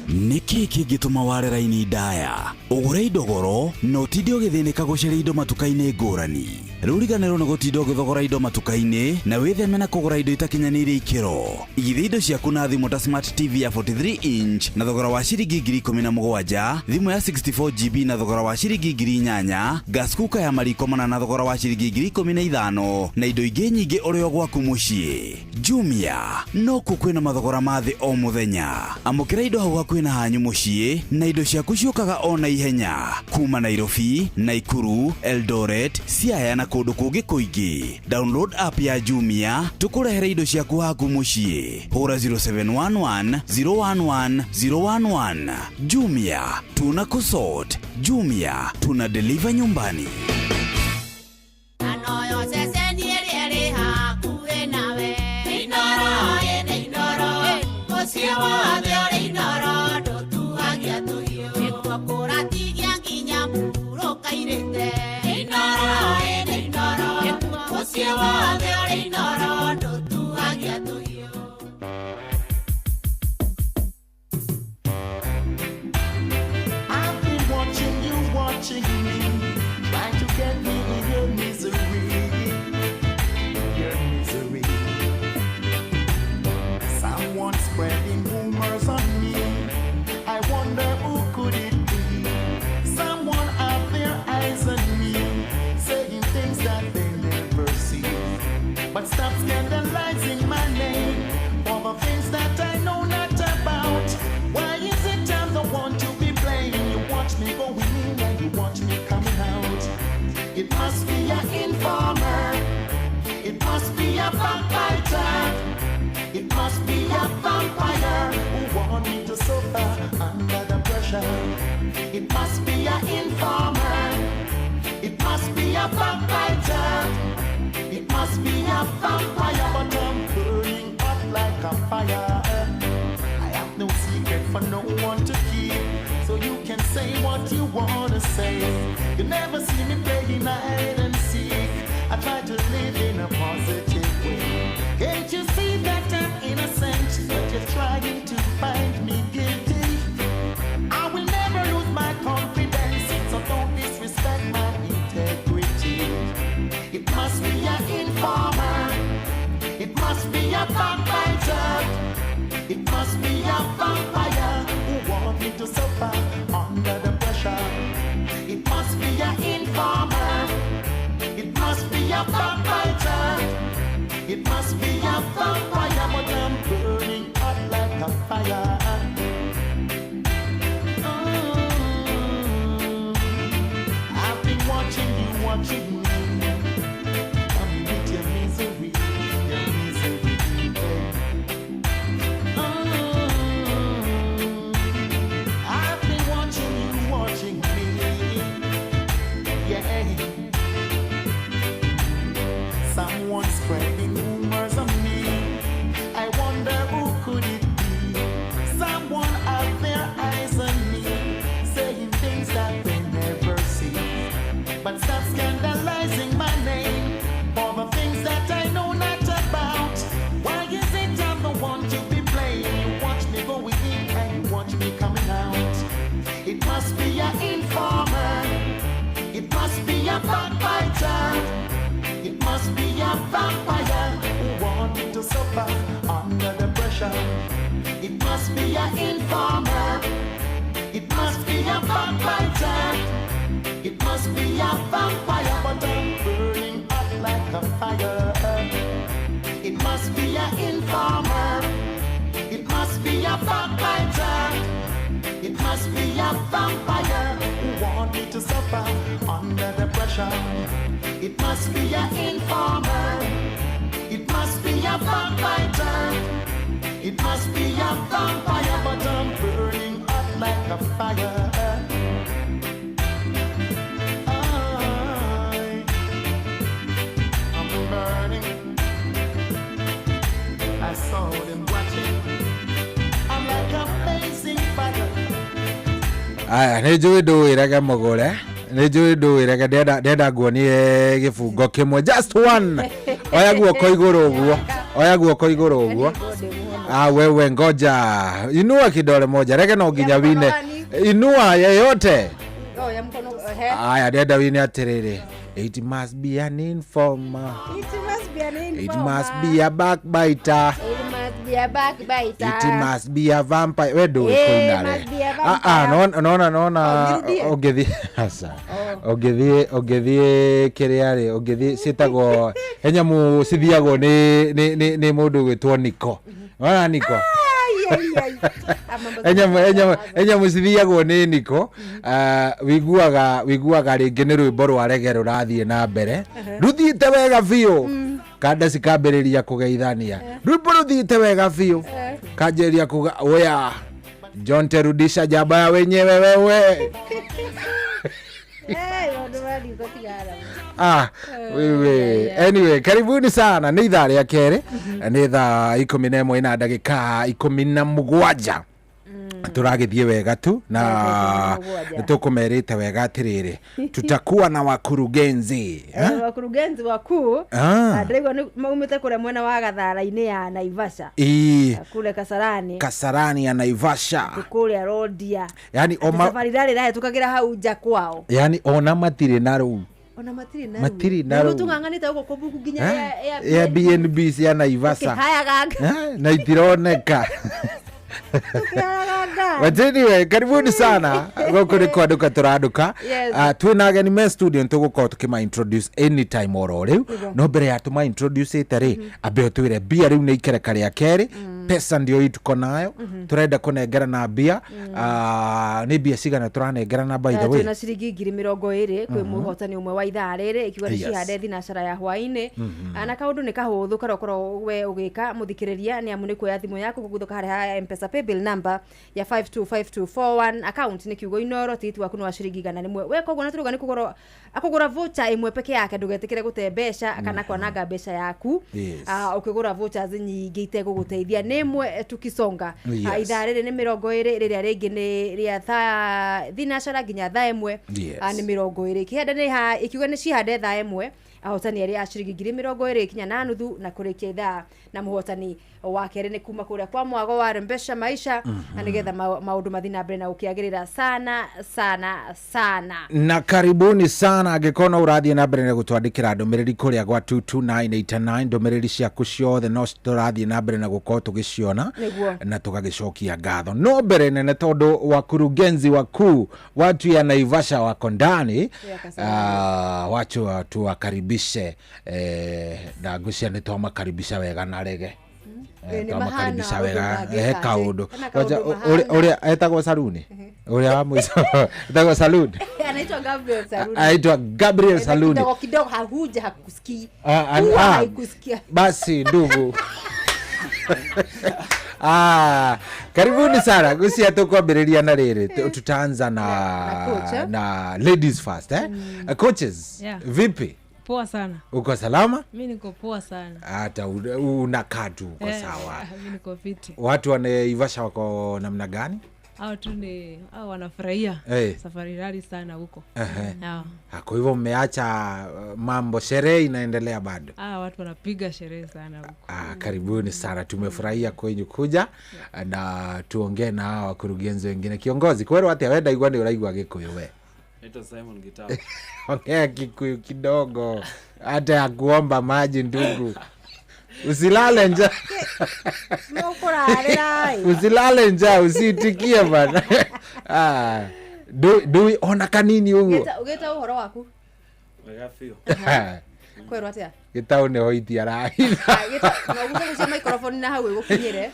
Nĩ kĩĩ kĩngĩtũma ware raini ndaya, ũgũre indo goro na ũtinde ũgĩthĩnĩka gũcaria indo matuka-inĩ ngũrani? Rĩu riganĩrwo nĩ gũtinda ũgĩthogora indo matuka-inĩ na wĩtheme na kũgũra indo itakinyanĩirie ikĩro. Igithia indo ciaku na thimũ ta Smart TV ya 43 inch na thogora wa ciringi 17,000, thimũ ya 64 GB na thogora wa ciringi 8,000, gas cooker ya mariko mana na thogora wa ciringi 15,000 na indo ingĩ nyingĩ ũrĩ o gwaku mũciĩ. Jumia nokuo kwĩna mathogora ma thĩ o mũthenya. Amũkĩra indo hau hakuhĩ na hanyu mũciĩ na indo ciaku ciũkaga o na ihenya kuma Nairobi, Naikuru, Eldoret, Siaya na kũndũ kũngĩ kũingĩ. Download app ya Jumia tũkũrehere indo ciaku haku mũciĩ. Hũra 0711 011 011. Jumia tuna kusort. Jumia tuna deliver nyumbani. I've been watching you, watching me, trying to get me in your misery, your misery. Someone spreading rumors on me. I wonder who could it be? Someone have their eyes on me, saying things that they never see. But stop scandalizing my name for the things that I know not about. Why is it I'm the one to be blamed? You watch me going in and you watch me coming out. It must be an informer. It must be a backbiter. It must be a vampire who want me to suffer under the pressure. It must be an informer. It must be a backbiter. It must be a vampire, but I'm burning up like a fire. I have no secret for no one to keep, so you can say what you wanna say. You never see me playing hide and seek. I try to live in a positive way. Can't you see that I'm innocent, but you're trying to find me guilty? I will never lose my confidence, so don't disrespect my integrity. It must be an informer. It must be a backbiter. It must be a vampire who want me to suffer under the pressure. It must be an informer. It must be a backbiter. It must be a vampire, but I'm burning up like a fire. I've been watching you, watching me. Coming with your misery, your misery. I've been watching you, watching me. Yeah. Someone spreading rumors on me. I wonder who could it be? Someone out their eyes on me, saying things that they never see. But stop scandalizing my name for the things that I know not about. Why is it I'm the one to be blamed? You watch me going in and you watch me coming out. It must be an informer. It must be a backbiter. It must be a vampire who want me to suffer under the pressure. It must be an informer. It must be a backbiter. It must be a vampire, but I'm burning up like a fire. It must be an informer. It must be a backbiter. It must be a vampire who want me to suffer under the pressure. It must be an informer. It must be a backbiter. It must be a vampire, but I'm burning up like a fire. Aya, nĩ njũĩ ndũwĩrage mũgũre, nĩ njũĩ ndũwĩrage, ndenda nguonie gĩbungo kĩmwe, just one. Oya guoko igũrũ ũguo, oya guoko igũrũ ũguo. Ah, wewe ngoja, inua kidole moja, rege no nginya wine, inua yeyote. Oh, ya mkono, ehe. Aya, ndenda wine atĩrĩrĩ, it must be an informer, It must be an it informer. must be a backbiter, It must be a backbiter. it must be a vampire. We ndũĩ Eh, kũina re. must be a Ah, ah, vampire. nona Oh, nirudie. ũngĩthiĩ, aca, ũngĩthiĩ kĩrĩa rĩ, ũngĩthiĩ ciĩtagwo he nyamũ cithiagwo nĩ mũndũ ũgwĩtwo Niko. Wona Niko? Ai, ai, ai. Ah, mambo He nyamũ cithiagwo nĩ Niko. Ah, wiguaga rĩngĩ nĩ rwĩmbo rwa rege rũrathiĩ na mbere, rũthiĩte wega biũ, kanda cikambĩrĩria kũgeithania, rwĩmbo rũthiĩte wega biũ, kanjĩrĩria kuga oya John terudisha jaba ya wenyewe wewe. Eh, maũndũ ma Niko tigara. Ah, wewe. Anyway, karibuni sana. Nĩ ithaa rĩa kerĩ, nĩ thaa 11 na ndagĩka 17. Tũragĩthiĩ wega tu na 17. tũkũmerĩte wega atĩrĩrĩ, tutakuwa na wakurugenzi. Eh, wakurugenzi wakuu. Ah. Ndĩraigua nĩ maumĩte kũrĩa mwena wa Gathara-inĩ ya Naivasha. Ii, Kule Kasarani. Kasarani ya Naivasha. Kũrĩa Rodia. Yani Atĩ safari rarĩ rahĩtũkagĩra hau nja kwao. Yani ona matirĩ na rũu. Ona matirĩ na Matirĩ na rũu. Tũng'ang'anĩte gũkũ kũbuku nginya Eh? Ya BNB cia Naivasha. Ũkĩhayaga Eh, na itironeka. ũkĩhayaga ngari. But anyway, karibuni sana gũkũ nĩ kwanduka tũranduka. Yes. Twĩna ageni me studio, nĩtũgũkorwo tũkĩma introduce anytime oro rĩu, no mbere ya tũma introduce ĩte rĩ, ambe ũtwĩre mbia rĩu nĩ ikereka rĩa kerĩ, pesa ndio hii tuko nayo, tũrenda kũnengerana mbia. Ah, nĩ mbia cigana tũranengerana by the way? Twĩna ciringi 20,000 kwĩ mũhotani ũmwe wa ithaa rĩrĩ, ikiuga nĩ cihande thinacara ya hwaĩ-inĩ. Ah, na kaũndũ nĩ kahũthũ karĩa ũkoragwo we ũgĩka mũthikĩrĩria, nĩ amu nĩ kuoya thimũ yaku kũguthũka harĩa ha M-Pesa paybill number ya 525241, account nĩ kiugo Inoro, tigiti waku nĩ wa ciringi 100. We koguo na tũrauga nĩ kũgũra akũgũra voucher ĩmwe peke yake, ndũgetĩkĩre gũte mbeca kana kwananga mbeca yaku. Yes. Ah, ũkĩgũra vouchers nyingĩ itegũgũteithia, nĩ ĩmwe tukisonga. Yes. Ah, ithaa rĩrĩ nĩ 20, rĩrĩa rĩngĩ nĩ rĩa thaa thinacara nginya thaa 1. Yes. Ah, nĩ 20 kĩhanda nĩ ha ikiuga nĩ cihande thaa 1, ahotani erĩ a ciringi 20,000 kinya na nuthu na kũrĩkia ithaa, na mũhotani wa kerĩ nĩ kuma kũrĩa kwa mwago wa Rembesha Maisha, na nĩgetha maũndũ mathiĩ na mbere na gũkĩagĩrĩra sana sana sana. Na karibuni sana, angĩkorwo no ũrathiĩ na mbere na gũtwandĩkĩra ndũmĩrĩri kũrĩa gwa 22989, ndũmĩrĩri ciaku ciothe no tũrathiĩ na mbere na gũkorwo tũgĩciona Nĩguo. na tũgagĩcokia ngatho. No mbere nene, tondũ wakurugenzi wakuu watu ya Naivasha wako ndani, wachu tuwakaribishe, na ngwĩciria nĩ twamakaribisha wega na rege. Ĩ, nĩ Twamakaribisha mahana wega, ũndũ he mangĩka atĩ. kaũndũ. Hena Ngoja, kaũndũ mahana. ũrĩa etagwo Saruni, ũrĩa wa mũico etagwo Saluni, Anaitwa Gabriel Saruni. anaitwa Gabriel Na Saluni. kidogo kidogo hahuja hakusikii. Ah, Huwa ah, haikusikia. Basi ndugu. Ah, karibuni sana gucia tukwambĩrĩria na rĩrĩ, tutaanza na coach, eh? na ladies first, eh? Coaches, Yeah. vipi? Poa sana. Uko salama? Mi niko poa sana. Hata unakaa tu uko Eh, sawa. Mi niko fiti. Watu wanaivasha wako namna gani? Hao tu ni hao wanafurahia Eh. safari rali sana huko. Ehe. Yeah. Ah, kwa hivyo mmeacha mambo, sherehe inaendelea bado? Ah, watu wanapiga sherehe sana huko. Ah, karibuni sana, tumefurahia kwenyu kuja na tuongee na hawa wakurugenzi wengine. Kiongozi, kwerwo atia? We ndaigua nĩ ũraigua Gĩkũyũ we. Naitwa Simon Gitau. Ongea Kikuyu kidogo, hata ya kuomba maji ndugu. Usilale njaa, Mũkũrarĩra ĩ. usilale njaa, usiitikie bana. Ah, ndui ona kanini ũguo. Ũgĩta ũhoro waku Wega biũ. kwerwo atĩa? Gĩtaũ nĩ hoiti arahitha. Ah, no ũgucagucie microphone na hau ĩgũkinyĩre.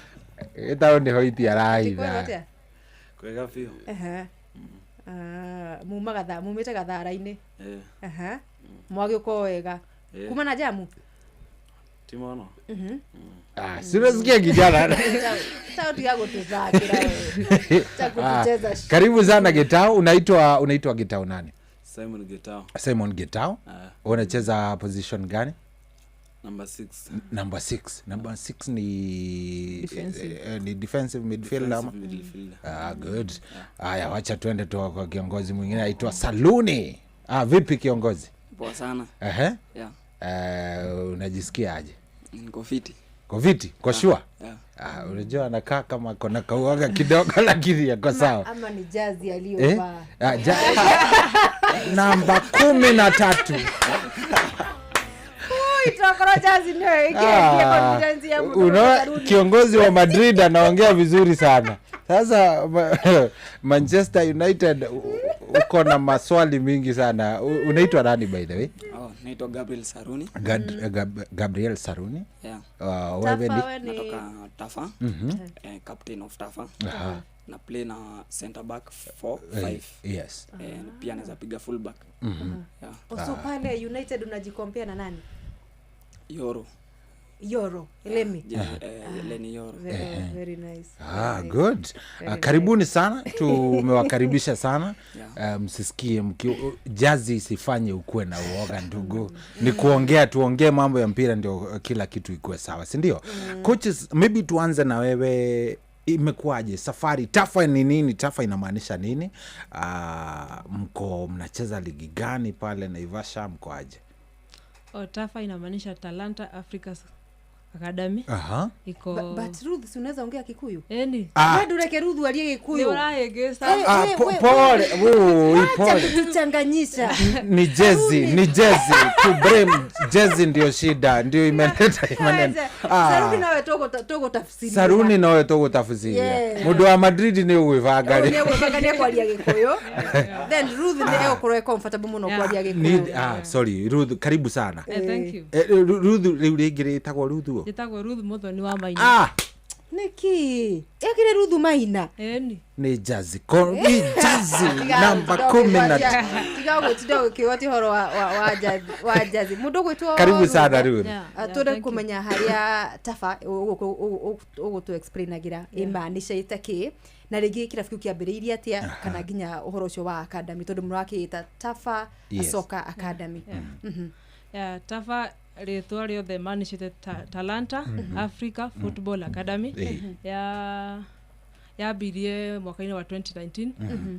Gĩtaũ nĩ hoiti Kwĩrwo arahitha. atĩa? Kwega biũ. Ehe. Ah, muma gatha mumĩte gathara-inĩ. Eh, Aha. Mwagĩũka o wega. Eh. Kuma na jamu? Ti mũno. Ah, si unasikia kijana? Gĩtaũ tiga gũtũthakĩra we. Cha kutucheza Ah, karibu sana Gitau. Unaitwa Gitau nani? Simon Gitau. Simon Gitau. Ah. Unacheza position gani? Number 6. Number 6. Number 6 ni Defensive. Ni defensive midfielder ama? Defensive midfielder. Ah, good. Haya, wacha tuende tu kwa kiongozi mwingine aitwa Saluni. Ah, vipi kiongozi? Poa sana. Ehe. Yeah. Unajisikia aje? Niko fiti. Kwa viti? Kwa sure? Yeah. Ah, unajua anakaa kama kona kauaga kidogo lakini yako sawa. Ama ni jazi Eh? aliyovaa. Ah, namba 13. Ui, tokoro jazi ndio ikiingia confidence ya mtu Unaona Saruni. kiongozi wa Madrid anaongea vizuri sana. Sasa Manchester United uko na maswali mingi sana. Unaitwa nani by the way? Oh, naitwa Gabriel Saruni. Gabriel Saruni. Yeah. Wewe ni Natoka Tafa. Mhm. Captain of Tafa. Aha. Na play na center back 4 Eh, 5. yes. Pia naweza piga full back. Mhm. Yeah. Oh, so pale United unajikompea na nani? Yoro. Yoro, Lemi. Leny Yoro. Very, Eh. very nice. Ah, Very good. nice. Very Karibuni sana, tumewakaribisha sana. Yeah. Msisikie jazi isifanye ukuwe na uoga ndugu. Ni kuongea, tuongee mambo ya mpira ndio kila kitu ikuwe sawa, si ndio? Coaches, maybe tuanze na wewe, imekuwaje safari? Tafa ni nini? Tafa inamaanisha nini? Mko mnacheza ligi gani pale Naivasha, mko aje? Oh, Tafa inamaanisha Talanta Africa Academy. Aha. Iko But Ruth, si unaweza ongea Kikuyu? Eni. Ah. Wewe ndureke Ruth aliye Kikuyu. Ni urahĩngĩca. Eh, Ah, pole, ui, Acha pole. kutuchanganyisha. Ni jezi, ni jezi. To blame jezi ndio shida, ndio imeleta maneno. Saruni nawe togo tafsiri. Saruni nowe tũgũtabuciria. Yeah. Mũndũ wa Madrid nĩ ũgwĩbanga rĩ. Nĩ nĩ kwaria Gikuyu. Then Ruth nĩ egũkorwo e comfortable mũno kwaria Ni- Gikuyu. ah, sorry Ruth, karibu sana. Thank you. Ruth rĩu rĩngĩ rĩtagwo Ruth ũ? Njĩtagwo Ruth Muthoni wa Maina. Ah, Nĩkĩ? Ekire Ruth Maina. Eni. nĩ jazi. Nĩ jazi namba 10. Tiga gũtinda ũgĩkiuga ti ũhoro wa jazi. Mũndũ ũgwĩtwo Karibu sana, Ruth. Yeah, Ah, yeah, twende thank you. kũmenya harĩa Tafa ũgũtũ explainagĩra ĩmaanicĩte kĩ na rĩngĩ kĩrabu kĩu kĩambĩrĩirie atĩa kana nginya ũhoro ũcio wa academy tondũ mũrakĩĩta Tafa Yes. Soccer Academy. Yeah. Mhm. Yeah, Tafa rĩtwa rĩothe maanicĩte Talanta Africa Football Academy. Eh. Yambirie mwaka-inĩ wa 2019 Mhm.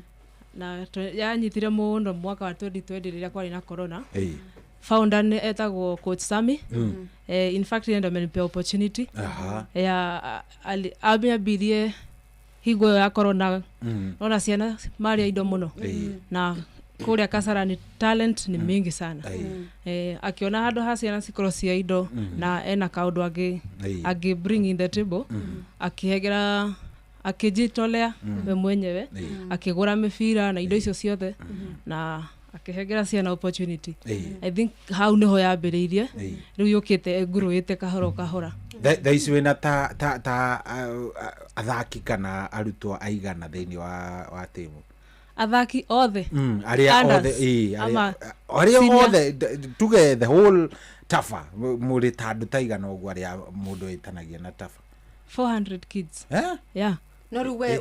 na yanyitire mũno mwaka wa 2020 rĩrĩa kwarĩ na corona. Eh. Founder nĩ etagwo Coach Sami. In fact yeye ndo amenipea opportunity. Aha. Ya amĩambirie hingo ĩyo ya corona. Nona ciana marĩa indo mũno. Na kũrĩa Kasarani talent ni mingi sana. Akiona handũ ha ciana cikorwo cia indo na ena kaũndũ angĩ bring in the table, akĩhengera akĩjitolea we mwenyewe, akĩgũra mĩbira na indo icio ciothe na akĩhengera ciana opportunity. I think hau nĩho yambĩrĩirie, rĩu yũkĩte ĩngurũĩte kahora o kahora. Thaa ici wĩna ta athaki kana arutwo aigana thĩinĩ wa timu? Athaki othe? Arĩa Unders, othe, ama arĩa senior? othe, tuge the whole Tafa, mũrĩ ta andũ ta igana ũguo arĩa mũndũ ĩtanagia na Tafa? 400 kids. Eh? Yeah. No rĩu we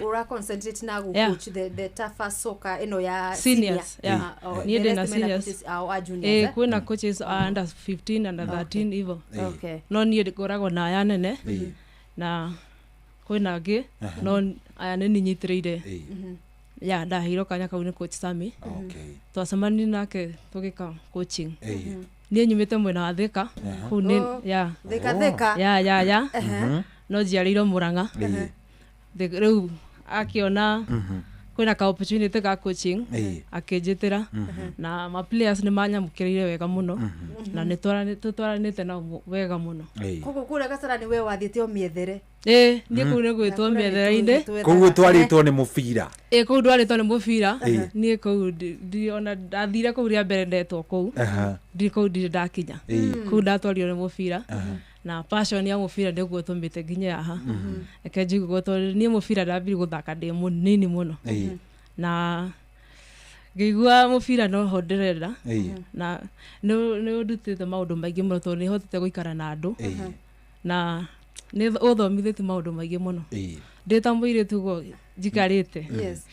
ũra concentrate na gũ Yeah. coach the Tafa Soccer ĩno ya Seniors, senior. yeah. Ah, oh, Niĩ the ndĩ na rest mena seniors. coaches ao a juniors, eh? Kwĩna coaches a under 15, under 13 hivo. Okay. No niĩ ngoragwo na aya nene Eh. na kwĩna angĩ, Aha. no aya nĩ niĩ nyitĩrĩire. Eh. Ya ndaheirwo kanya kau nĩ Coach Sami. Okay. Twacemanirie nake tũgĩka coaching. Eh. Niĩ nyumĩte mwena wa Thika. Aha. Kũu nĩ Oh, ya Thika, Thika. ya. Aha. No njiarĩirwo Mũrang'a. Eh. Rĩu akiona kwĩna ka opportunity ka coaching, Eh. akĩnjĩtĩra na ma players nĩ manyamũkĩrĩire wega mũno na nĩ tũtwaranĩte nao wega mũno. Eh. Koguo kũrĩa Kasarani we wathiĩte o mĩethere. Ĩĩ, niĩ kũu nĩ gwĩtwo mĩethere-inĩ. Koguo twarĩtwo nĩ mũbira. Ĩĩ, kũu ndwarĩtwo nĩ mũbira. Ĩĩ. Niĩ kũu ona ndathire kũu rĩa mbere ndetwo kũu. Aha. Ndirĩ kũu ndirĩ ndakinya. Ĩĩ. Kũu ndatwarirwo nĩ mũbira na passion ya mũbira nĩguo ĩtũmĩte nginye haha. Reke njigue ũguo tondũ niĩ mũbira ndambirie gũthaka ndĩ mũnini mũno. Ĩĩ. Na ngĩigua mũbira noho ndĩrenda. Ĩĩ. Na nĩ ũndutĩte maũndũ maingĩ mũno tondũ nĩ hotete gũikara na andũ. Ĩĩ. Na nĩ ũthomithĩtie maũndũ maingĩ mũno. Ĩĩ. Ndĩ ta mũirĩtu ũguo njikarĩte. Yes.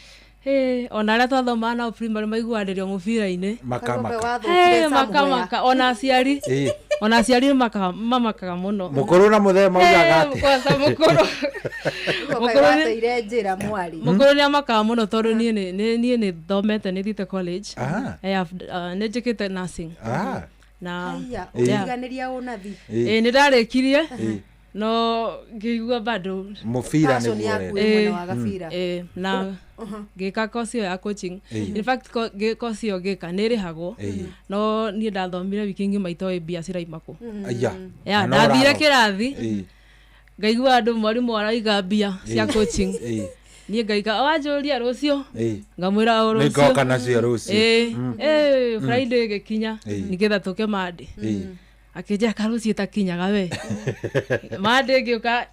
Hĩ, ona arĩa twathomaga nao primary maiguanĩrio mũbira-inĩ. Makamaka. Hĩ, makamaka ona aciari. Ĩĩ. Ona aciari mamakaga mũno. Mũkũrũ na mũthee maugaga Eh, atĩa? kwanza mũkũrũ. Mũkũrũ wateire njĩra mwarĩ. Mũkũrũ nĩ amakaga mũno tondũ niĩ niĩ nĩ thomete, nĩ thiĩte college. Ah. I have, nĩ njĩkĩte nursing. Ah. Na Haiya, yeah. ũtiganĩria ũnathi. Ĩĩ, nĩ ndarĩkirie Ĩĩ. no ngĩigua bado Mũbira Passion nĩguo yaku ũrenda. ĩ mwena wa gabira. Ĩĩ, na ngĩka course ĩyo ya coaching. Ĩĩ. In fact, course ĩyo ngĩka nĩ ĩrĩhagwo, Ĩĩ. no niĩ ndathomire wiki ng'ima itoĩ mbia ciraima kũ. Aya. Ya, Na no ndathire ũrathoma. kĩrathi Ĩĩ. ngaigua andũ mwarimũ araiga mbia cia Ĩĩ. coaching. Ĩĩ. Niĩ ngaika wanjũria rũciũ, Ĩĩ. ngamwĩra o rũciũ. Nĩngoka nacio rũciũ. Ĩĩ. Mm. Ĩĩ, Mm. Friday ĩgĩkinya, Ĩĩ. nĩgetha tũke Monday. Ĩĩ. Akĩnjĩra karũciũ ĩtakinyaga we. Monday ngĩũka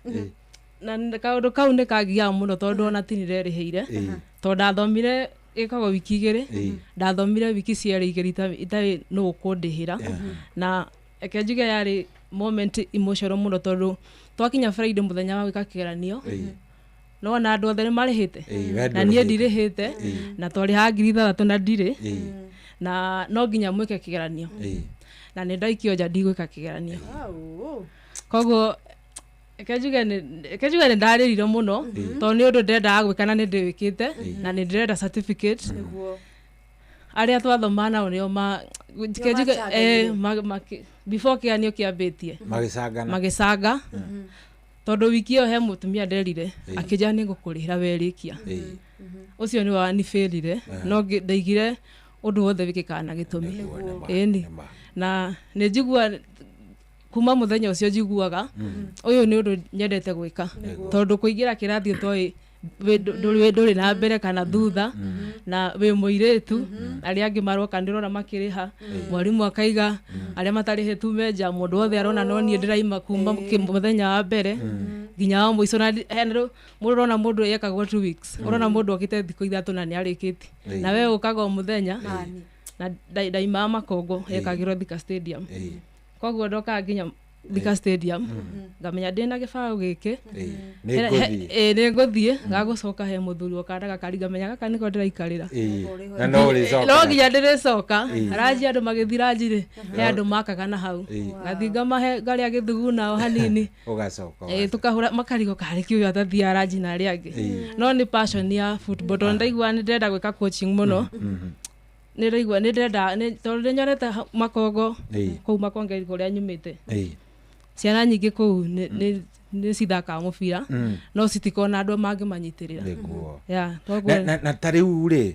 na kaũndũ kau nĩ kangiaga mũno tondũ ona ti nĩnderĩhĩire. Ĩĩ. Tondũ ndathomire ĩkagwo wiki igĩrĩ, Ĩĩ. ndathomire wiki cierĩ igĩrĩ itarĩ nũ ũkũndĩhĩra. Na reke njuge yarĩ moment emotional mũno tondũ twakinya Friday mũthenya wa gwĩka kĩgeranio, Ĩĩ. no ona andũ othe nĩ marĩhĩte Ĩĩ, we na niĩ ndũrĩhĩte. ndirĩhĩte, Ĩĩ. na twarĩhaga 6,000 na ndirĩ, Ĩĩ. na no nginya mwĩke kĩgeranio, Ĩĩ. na nĩ ndaikio nja ndigwĩka kĩgeranio. Koguo reke njuge nĩ ndarĩrire mũno tondũ nĩ ũndũ ndendaga gwĩka na nĩ ndĩwĩkĩte na nĩ ndĩrenda certificate. Arĩa twathomaga nao nĩo ma reke njuge, macangagire. before kĩgeranio kĩambĩtie Magĩcangana. magĩcanga, tondũ wiki ĩyo he mũtumia nderire Ĩĩ. akĩnjĩra nĩ ngũkũrĩhĩra werĩkia. Ĩĩ. Ũcio nĩ wa nĩbĩrire, no ndaigire ũndũ wothe wĩkĩkaga na gĩtũmi. Ĩni, na nĩ njigua kuma mũthenya ũcio njiguaga ũyũ nĩ ũndũ nyendete gwĩka, tondũ kũingĩra kĩrathi ũtoĩ ndũrĩ na mbere kana thutha, na wĩ mũirĩtu, arĩa angĩ maroka nĩ ũrona makĩrĩha, mwarimũ akaiga arĩa matarĩhĩte tume nja, mũndũ wothe arona no niĩ ndĩraima kuma mũthenya wa mbere nginya wa mũico. Na hena rĩu mũndũ ũrona mũndũ ekagwo 2 weeks, ũrona mũndũ okĩte thikũ 3 na nĩ arĩkĩtie, na we ũkaga o mũthenya. Na ndaimaga Makongo, ekagĩrwo Thika Stadium, koguo ndokaga nginya Thika Stadium ngamenya ndĩna gĩbaũ gĩkĩ. Nĩ ngũthiĩ. Ĩĩ, nĩ ngũthiĩ gagũcoka he mũthuri okanda gakari, ngamenya gaka nĩko ndĩraikarĩra. Ĩĩ. Na no ũrĩcoka. No nginya ndĩrĩcoka. Ĩĩ. Ranji andũ magĩthiĩ ranji rĩ, he andũ makaga na hau, Ĩĩ. ngathiĩ ngamahe ngarĩa gĩthugu nao hanini. Ũgacoka. Ĩĩ, tũkahũra makarigwo karĩ kĩ ũyũ atathiaga ranji na arĩa angĩ. Ĩĩ. No nĩ passion ya football tondũ ndaigua nĩ ndĩrenda gwĩka coaching mũno, nĩ ndaigua nĩ ndĩrenda tondũ nĩ nyonete Makongo, Ĩĩ. kũu Makonge kũrĩa nyumĩte, Ĩĩ. ciana nyingĩ kũu nĩ cithakaga mũbira, no citikona andũ mangĩmanyitĩrĩra. Nĩguo. Yeah, koguo Na ta rĩu rĩ,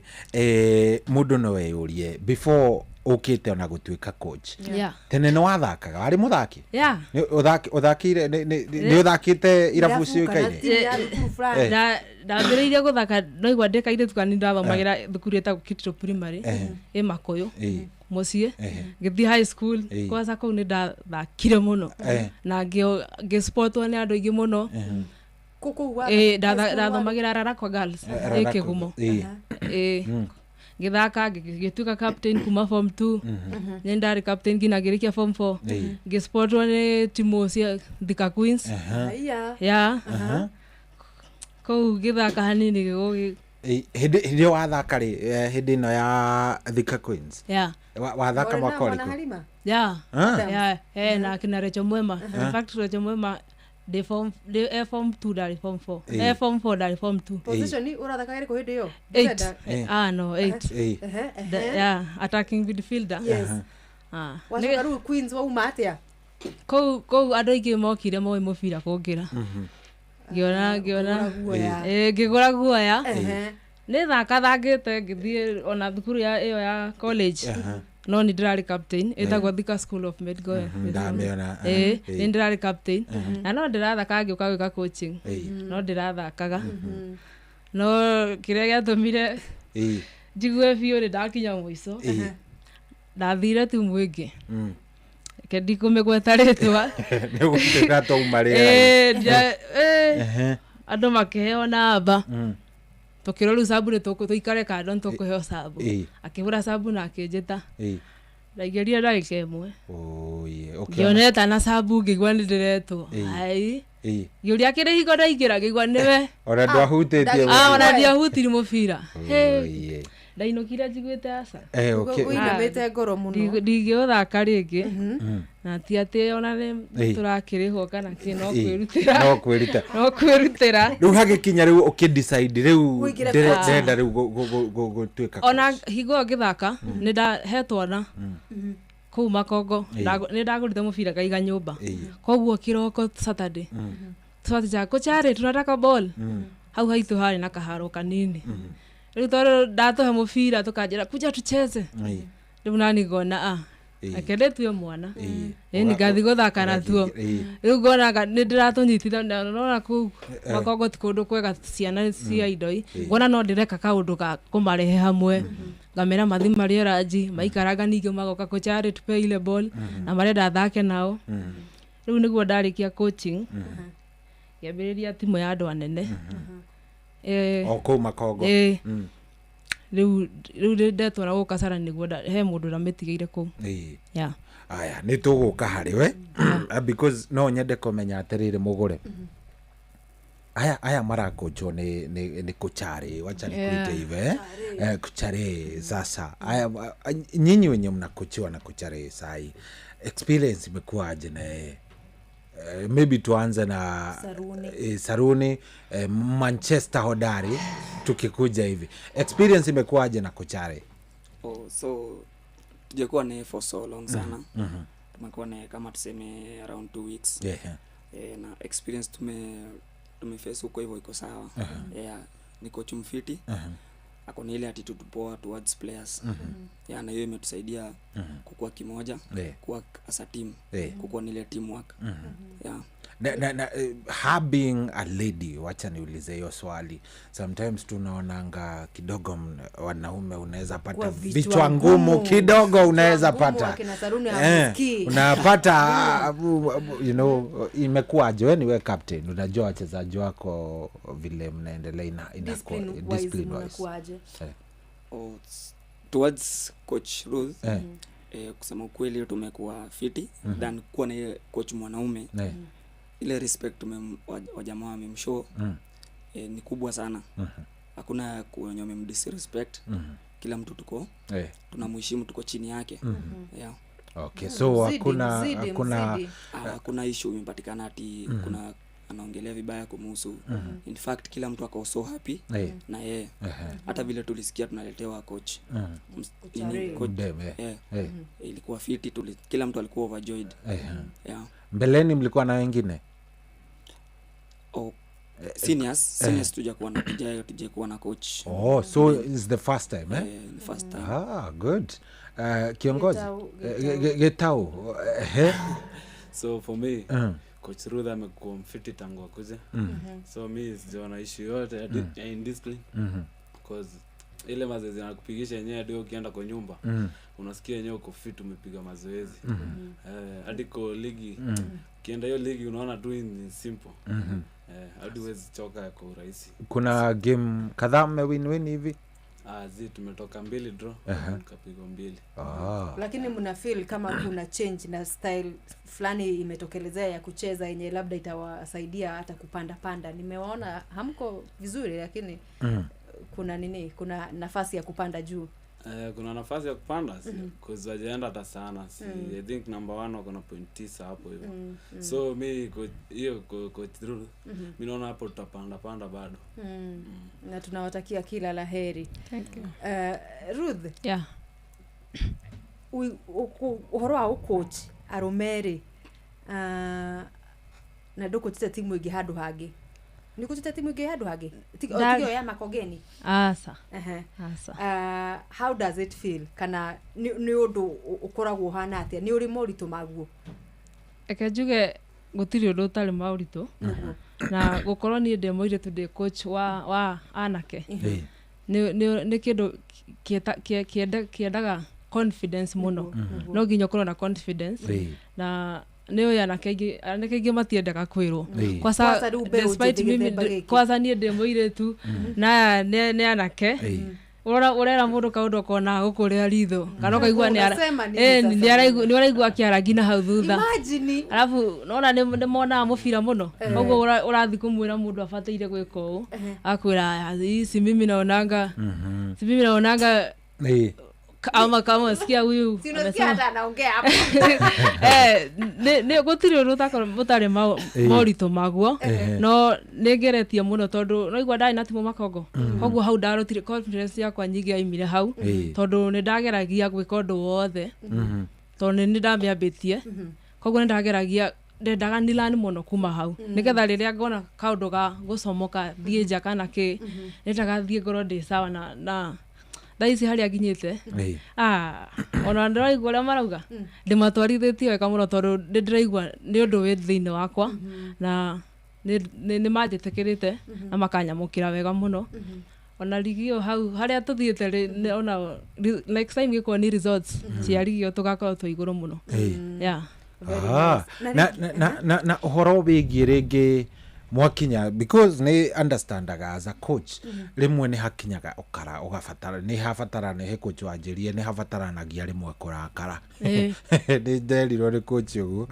mũndũ no eyũrie before ũkĩte ona gũtuĩka coach, tene nĩ wathakaga, warĩ mũthaki? Nĩ ũthakĩire nĩ ũthakĩte irabu ciũĩkaine? Eh. Ndambĩrĩirie gũthaka ndaigua ndĩ kairĩtu kanini, ndathomagĩra thukuru ĩtagwo Kitro Primary ĩ Makũyũ mũciĩ. Ngĩthiĩ high school, kwanza kũu nĩ ndathakire mũno na ngĩsportwo nĩ andũ aingĩ mũno. Kũu wa- Ĩĩ, high school warĩ? ndathomagĩra Rarakwa Girls ĩ Rarakwa, Kĩgumo. ĩĩ. Ĩĩ. Ngĩthaka ngĩtuĩka captain kuma form 2, nĩ ndarĩ captain nginya ngĩrĩkia form 4. Ngĩsportwo nĩ timu cia Thika Queens. Haiya. Ya, kũu ngĩthaka hanini gĩgũgĩ. Ĩĩ, hĩndĩ ĩyo wathaka rĩ, hĩndĩ ĩno ya Thika Queens, wathaka Warĩ mwaka na Mwana ũrĩkũ? Halima? Ya. Ah. Ya, na kina Recho Mwema. In fact, Recho Mwema ndĩ form ndĩ e form 2 ndarĩ form 4, e form 4 ndarĩ form 2. Position ũrathaka ĩrĩkũ hĩndĩ ĩyo? 8. Defender? Ah, no, 8. Ĩĩ. Yeah, attacking midfielder. Yes. Ah. Wacoka rĩu Queens wauma atĩa? Kũu andũ aingĩ mokire moĩ mũbira kũngĩra, ngĩona Ũkĩgũra guoya. Ĩĩ, ngĩgũra guoya. Nĩ thaka thangĩte ngĩthiĩ ona thukuru ya ĩyo ya college, no nĩ ndĩrarĩ captain, ĩtagwo Thika School of Medical. Ndamĩona, aha. Ĩĩ, Ĩĩ. nĩ ndĩrarĩ captain na no ndĩrathaka ngĩũka gwĩka coaching, no ndĩrathakaga, no kĩrĩa gĩatũmire njigue biũ nĩ ndakinya mũico, ndathire timu ĩngĩ, reke ndikũmĩgweta rĩtwa. Nĩ ũgũtuĩka twauma Ĩĩ, rĩera. Andũ makĩheo namba, tũkĩrwo rĩu sabu nĩ tũikare kando nĩ tũkũheo sabu. Akĩhũra sabu na akĩnjĩta, ndaingĩrire ndagĩka 1, Oye, ũkĩona. ngĩoneta na sabu ngĩigua nĩ ndĩretwo. Ai, ngĩũria kĩrĩ hingo ndaingĩra ngĩigua nĩwe. Ona ndwahutĩtie Ah, ona mũbira. ndiahutirie mũbira. Hey. Oye. Ndainũkire njiguĩte aca. Eh, okay. Ũinamĩte ngoro mũno. Ndingĩũthaka rĩngĩ. Na ti atĩ ona nĩ tũrakĩrĩhwo kana kĩ, no kwĩrutĩra. No kwĩruta. No kwĩrutĩra. Rĩu hagĩkinya rĩu ũkĩdecide rĩu Ũingĩre coach. ndĩrenda rĩu gũtuĩka Ona hingo ĩyo ngĩthaka nĩ he twana kũu Makongo, nĩ ndagũrire mũbira ngaiga nyũmba. Koguo kĩroko Saturday twatija kochare tunataka ball, hau haitũ harĩ na kaharo kanini. Rĩu tondũ ndatũhe mũbira tũkanjĩra kuja tucheze, rĩu nani ngona a reke ndĩtue mwana ĩni ngathi gũthaka natuo. Rĩu ngonaga nĩ ndĩratũnyitithania nona kũu Makongo ti kũndũ kwega ciana cia indo i. Ngona no ndĩreka kaũndũ ga kũmarehe hamwe, ngamera mathi marĩe ranji maikaranga, ningĩ magoka kochare tupe ile ball, na marenda thake nao. Rĩu nĩguo ndarĩkia coaching ngĩambĩrĩria timu ya andũ anene. O kũu Makongo. Ĩĩ. Rĩu ndetwara gũka Kasarani nĩguo he mũndũ ndamĩtigĩire kũu. Yeah. Aya, nĩ tũgũka harĩ we because no nyende kũmenya atĩrĩrĩ, mũgũre aya marakochwo nĩ kochare, wacha nikuite hivi, eh? Eh, kochare. Sasa aya nyinyi wenye mnakochiwa na kochare sahi, experience imekuwa aje na yeye? Maybe tuanze na Saruni. Saruni, Manchester hodari tukikuja hivi, experience imekuwaje na kochare? Oh, so tujakuwa naye for so long sana. Tumekuwa naye kama tuseme around 2 weeks. Na experience tumeface huko hivyo iko sawa. Yeah, ni coach mfiti. Ako na ile attitude poa towards players. Yeah, na hiyo imetusaidia kukua kimoja, kuwa as a team, kukuwa na ile teamwork. Yeah. Na her being a lady, wacha niulize hiyo swali. Sometimes tunaonanga kidogo wanaume unaweza pata Kwa vichwa vichwa ngumu ngumu. kidogo unaweza Vichwa ngumu, pata akina Saruni hawasikii. Unapata imekuwaje? We ni we captain, unajua wachezaji wako vile mnaendelea ina Discipline wise discipline wise. mnakuwaje? Oh, towards coach Ruth, kusema ukweli tumekuwa fiti than kuwa na ile coach mwanaume. Ile respect wajamaa wamemshow ni kubwa sana. Hakuna wenye wamemdisrespect. Kila mtu tuko tunamheshimu, tuko chini yake. Yeah. Okay, so Mzidi, hakuna mzidi, hakuna mzidi. Ah, hakuna issue imepatikana ati kuna anaongelea vibaya kumuhusu. In fact kila mtu ako so happy na yeye. Hata vile tulisikia tunaletewa coach Kochare. nini, coach, Mdem, eh. Ilikuwa fiti, kila mtu alikuwa overjoyed. Yeah. Mbeleni mlikuwa na wengine? Oh, seniors tujakuwa na coach. Oh, so it's the first time, eh? Eh, the first time. Ah, good. Kiongozi. Getau, Getau. So for me, coach Ruth amekuwa mfiti tangu akuje. So mi sijaona issue yote ya ya indiscipline, cause ile mazoezi anakupigisha yenyewe hadi wewe ukienda kwa nyumba unasikia yenyewe uko fit, umepiga mazoezi. Hadi kwa ligi, ukienda hiyo ligi unaona tu ni simple. Hadi huwezi choka kwa urahisi. Kuna game kadhaa mmewin-win hivi? Ah, zi tumetoka mbili draw, tukapigwa mbili. Ah. Lakini mna feel kama kuna change na style fulani imetokelezea ya kucheza yenye labda itawasaidia hata kupanda panda? Nimewaona hamko vizuri, lakini kuna nini, kuna nafasi ya kupanda juu? Eh, kuna nafasi ya kupanda si, cause wajaenda hata sana si. I think number one wako na point 9 hapo hivyo. So mi hiyo coach Ruth, mi naona hapo tutapanda panda bado. Na tunawatakia kila la heri. Thank you. Ruth, Yeah. Ũhoro wa ũcoach arũme rĩ, na ndũkũchĩte timu ĩngĩ handũ hangĩ, nĩ ũkũchĩte timu ĩngĩ handũ hangĩ? Tiga ĩyo ya Makongeni? Aca. Ehe. Aca. How does it feel, kana nĩ ũndũ ũkoragwo ũhana atĩa? Nĩ ũrĩ moritũ maguo? Reke njuge gũtirĩ ũndũ ũtarĩ maũritũ, na gũkorwo niĩ ndĩ mũirĩtu ndĩ coach wa anake nĩ kĩndũ kĩendaga confidence mũno. No nginya ũkorwo na confidence. Na nĩ ũĩ anake aingĩ matiendaga kwĩrwo. Kwanza Kwanza rĩu mbeũ despite njĩthĩ mimi gĩthemba gĩkĩ. kwanza niĩ ndĩ mũirĩtu na aya nĩ anake. Urora urera mundu kaundu ukona gukuria ritho kana ukaigua ni Unasema nini sasa? ni araigua akiara nginya hau thutha. Imagine. Alafu nona ni monaga mubira muno, koguo urathi kumwira mundu abataire gwika uu, akwira si mimi naonanga, si mimi naonanga ama kama sikia huyu Si unasikia amesema. hata anaongea hapo. Nĩ gũtirĩ ũndũ ũtarĩ moritũ maguo, no nĩ ngeretie mũno tondũ no igua ndarĩ na timũ Makongo, koguo hau ndarutire confidence yakwa nyingĩ yaumire hau, tondũ nĩ ndageragia gwĩka ũndũ wothe, tondũ nĩ ndamĩambĩtie, koguo nĩ ndageragia, ndendaga nilani mũno kuma hau, nĩgetha rĩrĩa ngona kaũndũ ga gũcomoka thiĩ nja kana kĩ, nĩendaga thiĩ ngorwo ndĩ sawa na thaa ici harĩa nginyĩte. Ona ndĩraigua ũrĩa marauga ndĩmatwarithĩtie wega mũno, tondũ nĩ ndĩraigua nĩ ũndũ wĩ thĩinĩ wakwa, na nĩ manjĩtĩkĩrĩte na makanyamũkĩra wega mũno. Ona ligi ĩyo hau harĩa tũthiĩte rĩ, ona next time gĩkorwo nĩ results cia ligi ĩyo tũgakorwo twĩ igũrũ mũno. Yeah. Na ũhoro wĩgiĩ rĩngĩ mwakinya, because nĩ understandaga as a coach, rĩmwe nĩ hakinyaga ũkara ũgabatara, nĩ habatara nĩ he coach wanjĩrie nĩ habataranagia rĩmwe kũrakara. Nĩ nderirwo nĩ coach ũguo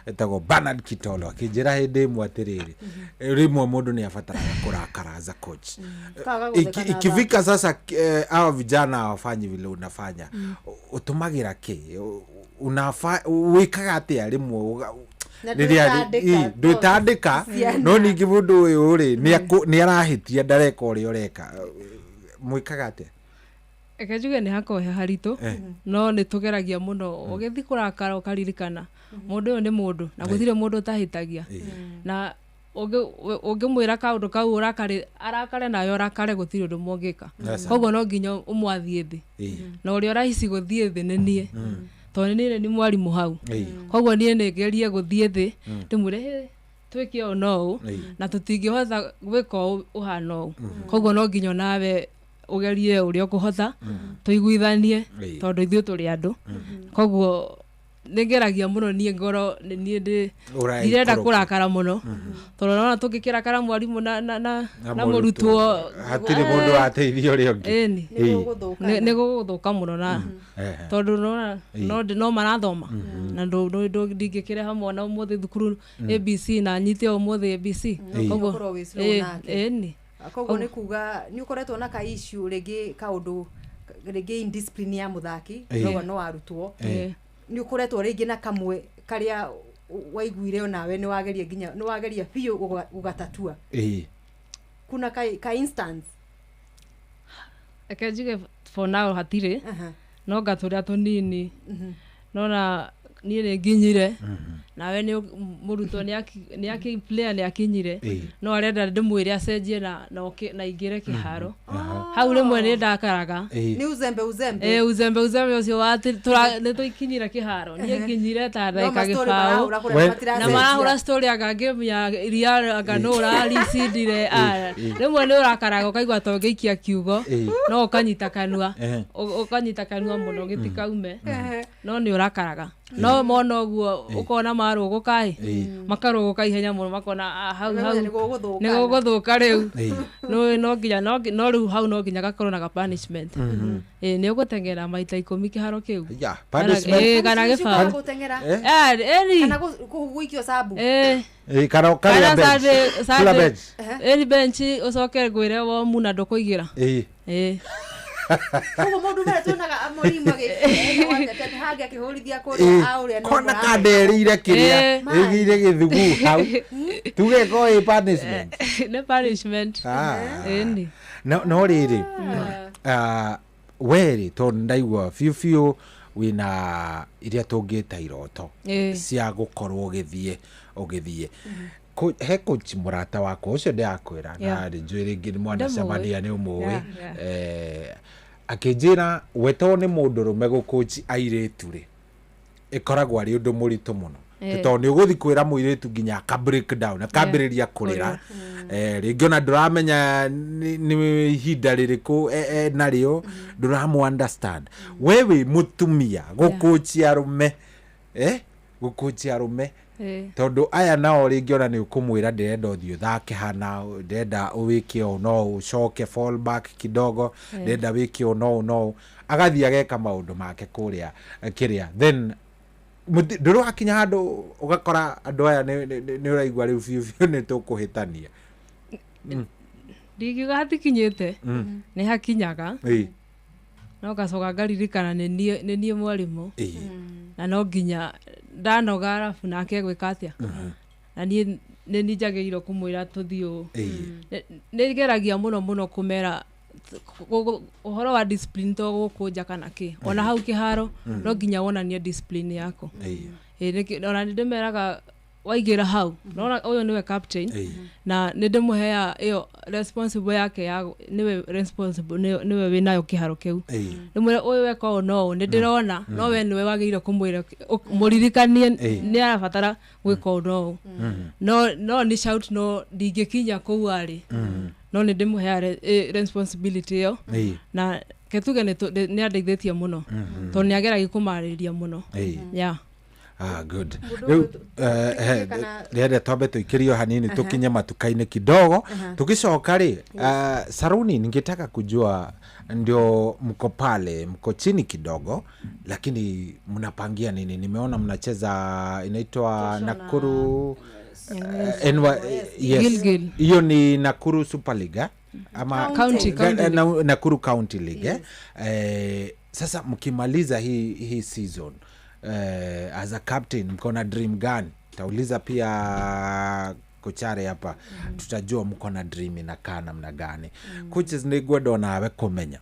etagwo Bernard Kitolo, akĩnjĩra hĩndĩ ĩmwe atĩrĩrĩ, rĩmwe mũndũ nĩ abataraga kũrakara as a coach. Kaga gũtheka na Ikifika sasa hawa vijana hawafanyi vile unafanya, ũtũmagĩra kĩ? Wĩkaga atĩa rĩmwe Na rĩrĩa ndwĩtandĩka, ndwĩtandĩka, ciana. No ningĩ mũndũ ũyũ rĩ nĩ arahĩtia, ndareka ũrĩa ũreka, mwĩkaga atĩa? Reke njuge nĩ hakoragwo he haritũ, no nĩ tũgeragia mũno. Ũgĩthiĩ kũrakara ũkaririkana mũndũ ũyũ nĩ mũndũ na gũtirĩ mũndũ ũtahĩtagia, na ũngĩmwĩra kaũndũ kau ũrakare, arakare nawe ũrakare, gũtirĩ ũndũ mũngĩka. Koguo no nginya ũmwathiĩ thĩ, na ũrĩa ũraici gũthiĩ thĩ nĩ niĩ, tondũ niĩ nĩ mwarimũ hau. Koguo niĩ nĩ ngerie gũthiĩ thĩ ndĩmwĩre, "Hĩ, twĩke ũũ na ũũ, na tũtingĩhota gwĩka ũũ ũhana ũũ." Koguo no nginya nawe ũgerie ũrĩa ũkũhota tũiguithanie, tondũ ithuĩ tũrĩ andũ. Koguo nĩ ngeragia mũno niĩ ngoro nĩ niĩ ndĩ Ũraikũrũka. ndirenda kũrakara mũno, tondũ nona tũngĩkĩrakara mwarimũ na na na Na na mũrutwo, hatirĩ mũndũ wateithia ũrĩa ũngĩ. Ĩni. Nĩ gũgũthũka mũno na tondũ nona no marathoma na ndingĩkĩreha mwana ũmũthĩ thukuru ABC na nyite ũmũthĩ ABC. Koguo Ũkorwo wĩ slow nake. Ĩni. Koguo nĩ kuga nĩ ũkoretwo na ka issue rĩngĩ, kaũndũ rĩngĩ indiscipline ya mũthaki, noguo no arutwo, nĩ ũkoretwo rĩngĩ na kamwe karĩa waiguire onawe nĩ wageria nginya nĩ wageria biũ gũgatatua, kuna ka instance? Reke njuge for now hatirĩ, no ngatũrĩa tũnini nona niĩ nĩ nginyire nawe nĩ mũrutwo nĩ akĩ player nĩ akinyire, no arenda ndĩmwĩre acenjie na oke na ingĩre kĩharo. Hau rĩmwe nĩ ndakaraga. Nĩ uzembe uzembe. Uzembe uzembe ũcio wa atĩ nĩ tũikinyire kĩharo, niĩ nginyire ta No ndagĩka ma-story gĩbaũ marahũra kũrĩa matiracenjia. Na marahũra story anga game ya iria anga nũ ũraricindire. Rĩmwe nĩ ũrakaraga ũkaigua ta ũngĩikia kiugo, no ũkanyita kanua, ũkanyita kanua mũno gĩtikaume, no nĩ ũrakaraga. No mona ũguo ũkona marũgũka ĩ, makarũgũka ihenya mũno, makona hau Nĩ hau gũgũthũka. nĩ gũgũthũka rĩu. No nginya no rĩu hau no nginya gakorwo na ga punishment. Nĩ ũgũteng'era maita 10 kĩharo kĩu. Yeah, punishment. Kana Punishment gĩbaũ. gũteng'era. Ĩni. Kana gũikio sabu. Kana ũkarĩa Kana bench. Sunday- Kula Sunday- bench. Ĩni bench ũcoke ngwĩre womu na ndũkũigĩra. Koguo mũndũ marĩa tuonaga mũrimũ agĩtete hangĩ akĩhũrithia kũrĩa aũrĩa no Kona mũrahe. kanderĩire kĩrĩa ĩgĩire gĩthugu hau, tuge ko ĩ punishment. Nĩ punishment. Ĩni. No rĩrĩ, we rĩ, tondũ ndaigua biũ biũ wĩna iria tũngĩta iroto cia gũkorwo ũgĩthiĩ he coach mũrata wakwa ũcio ndĩrakwĩra na nĩ njũĩ rĩngĩ nĩ mwanacemania nĩ ũmũĩ. Akĩnjĩra we to nĩ mũndũrũme gũkũci airĩtu rĩ, ĩkoragwo arĩ ũndũ mũritũ mũno, tondũ nĩ ũgũthiĩ kwĩra mũirĩtu nginya aka break down, akambĩrĩria kũrĩra. Rĩngĩ ona ndũramenya nĩ ihinda rĩrĩkũ narĩo ndũramũ understand. We wĩ mũtumia gũkũci arũme, gũkũci arũme Tondũ aya nao rĩngĩ ona nĩ ũkũmwĩra ndĩrenda ũthiĩ ũthake hana, ndĩrenda ũwĩke ũũ no ũcoke fall back kidogo, ndĩrenda wĩke ũũ no ũũ no ũũ, agathiĩ ageka maũndũ make kũrĩa kĩrĩa, then ndũrĩ wakinya handũ ũgakora andũ aya nĩ ũraigua rĩu biũ biũ nĩ tũkũhĩtania? Ndingiuga hatikinyĩte. Nĩ hakinyaga, no ngacoka ngaririkana nĩ niĩ mwarimũ na no nginya ndanoga, arabu nake egwĩka atĩa? Na niĩ nĩ niĩ njagĩrĩirwo kũmwĩra tũthiĩ ũũ. Nĩ ngeragia mũno mũno kũmera ũhoro wa discipline, to gũkũ nja kana kĩ, ona hau kĩharo no nginya wonanie discipline yako. Ona nĩ ndĩmeraga waigĩra hau nona ũyũ nĩwe captain na nĩ ndĩmũheaga ĩyo responsible yake ya nĩwe responsible, nĩwe wĩnayo kĩharo kĩu. Ndĩmwĩre ũyũ weka ũũ no ũũ nĩ ndĩrona, no we nĩwe wagĩrĩire kũmwĩra mũririkanie nĩ arabatara gwĩka ũũ no ũũ. No nĩ shout, no ndingĩkinya kũu arĩ, no nĩ ndĩmũheaga responsibility ĩyo. Na ketuge nĩ andeithĩtie mũno tondũ nĩ ageragia kũmarĩria mũno. Yeah. Ah, good. Mũndũ Rĩu ũyũ ndĩrenda twambe tũikĩrio hanini, tukinye matuka-inĩ kidogo. Tukicoka rĩ, Saruni, ningetaka kujua, ndio mko pale, mko chini kidogo, lakini mnapangia nini? Nimeona mnacheza inaitwa Kesho na Nakuru NY, yes. Gilgil. Hiyo ni Nakuru Super League, eh? Ama County, County Nakuru County League, eh? Sasa mkimaliza hii season, as a captain mko na dream gani? Tauliza pia kochare hapa, tutajua mko na dream inakaa namna gani. Coaches, nĩ ngwenda onawe kũmenya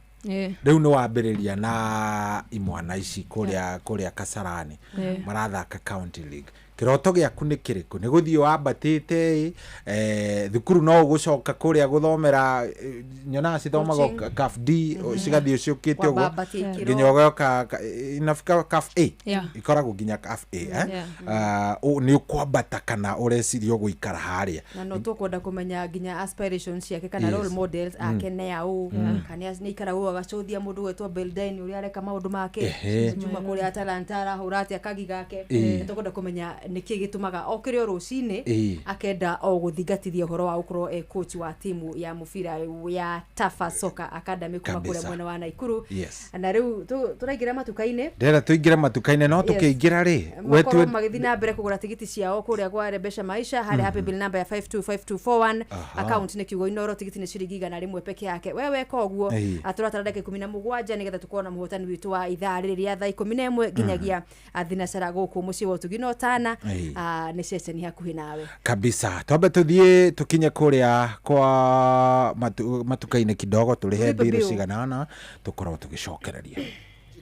rĩu nĩ wambĩrĩria na imwana ici kũrĩa Kasarani marathaka County League, kĩroto gĩaku nĩ kĩrĩkũ? Nĩ gũthiĩ wambatĩte ĩ, thukuru no ũgũcoka kũrĩa gũthomera, nyonaga cithomagwo Coaching. CAF D, cigathiĩ ciũkĩte ũguo Kwambambatia ikĩro. Nginya ũgoka inafika CAF A, ikoragwo nginya CAF A, eh? Yeah. Nĩ ũkwambata kana ũreciria ũgũikara harĩa? Na no tũkwenda kũmenya nginya aspirations ciake kana role models ake nĩ aũ, kana nĩ aikaraga ũũ agacũthia mũndũ gwetwo Beldain ũrĩa areka maũndũ make, Juma kũrĩa Talanta arahũra atĩa kagi gake. Nĩ tũkwenda kũmenya nĩkĩ gĩtũmaga okĩre o rũcinĩ akenda o gũthingatithia ũhoro wa gũkorwo e coach wa timu ya mũbira ya Tafa Soccer Academy kuma kũrĩa mwena wa Naikuru. Na rĩu tũraingĩra matuka-inĩ. Ndĩrenda tũingĩre matuka-inĩ, no tũkĩingĩra rĩ, Makorwo magĩthiĩ na mbere kũgũra tigiti ciao kũrĩa kwa Rembesha Maisha harĩa paybill number ya 525241, account nĩ kiugo Inoro, tigiti nĩ ciringi 100 peke yake. We weka ũguo, tũratara ndagĩka 17 nĩgetha tũkorwo na mũhotani witũ wa ithaa rĩrĩ rĩa thaa 11 nginyagia thinacara gũkũ mũciĩ wa ũtugi no tana. Nĩ ceceni hakuhĩ nawe. Kabisa, twambe tuthiĩ tukinye kũrĩa kwa matuka-inĩ kidogo, tũrĩhe Tulipe mbirũ bill. cigana ũna, tũkorwo tũgĩcokereria.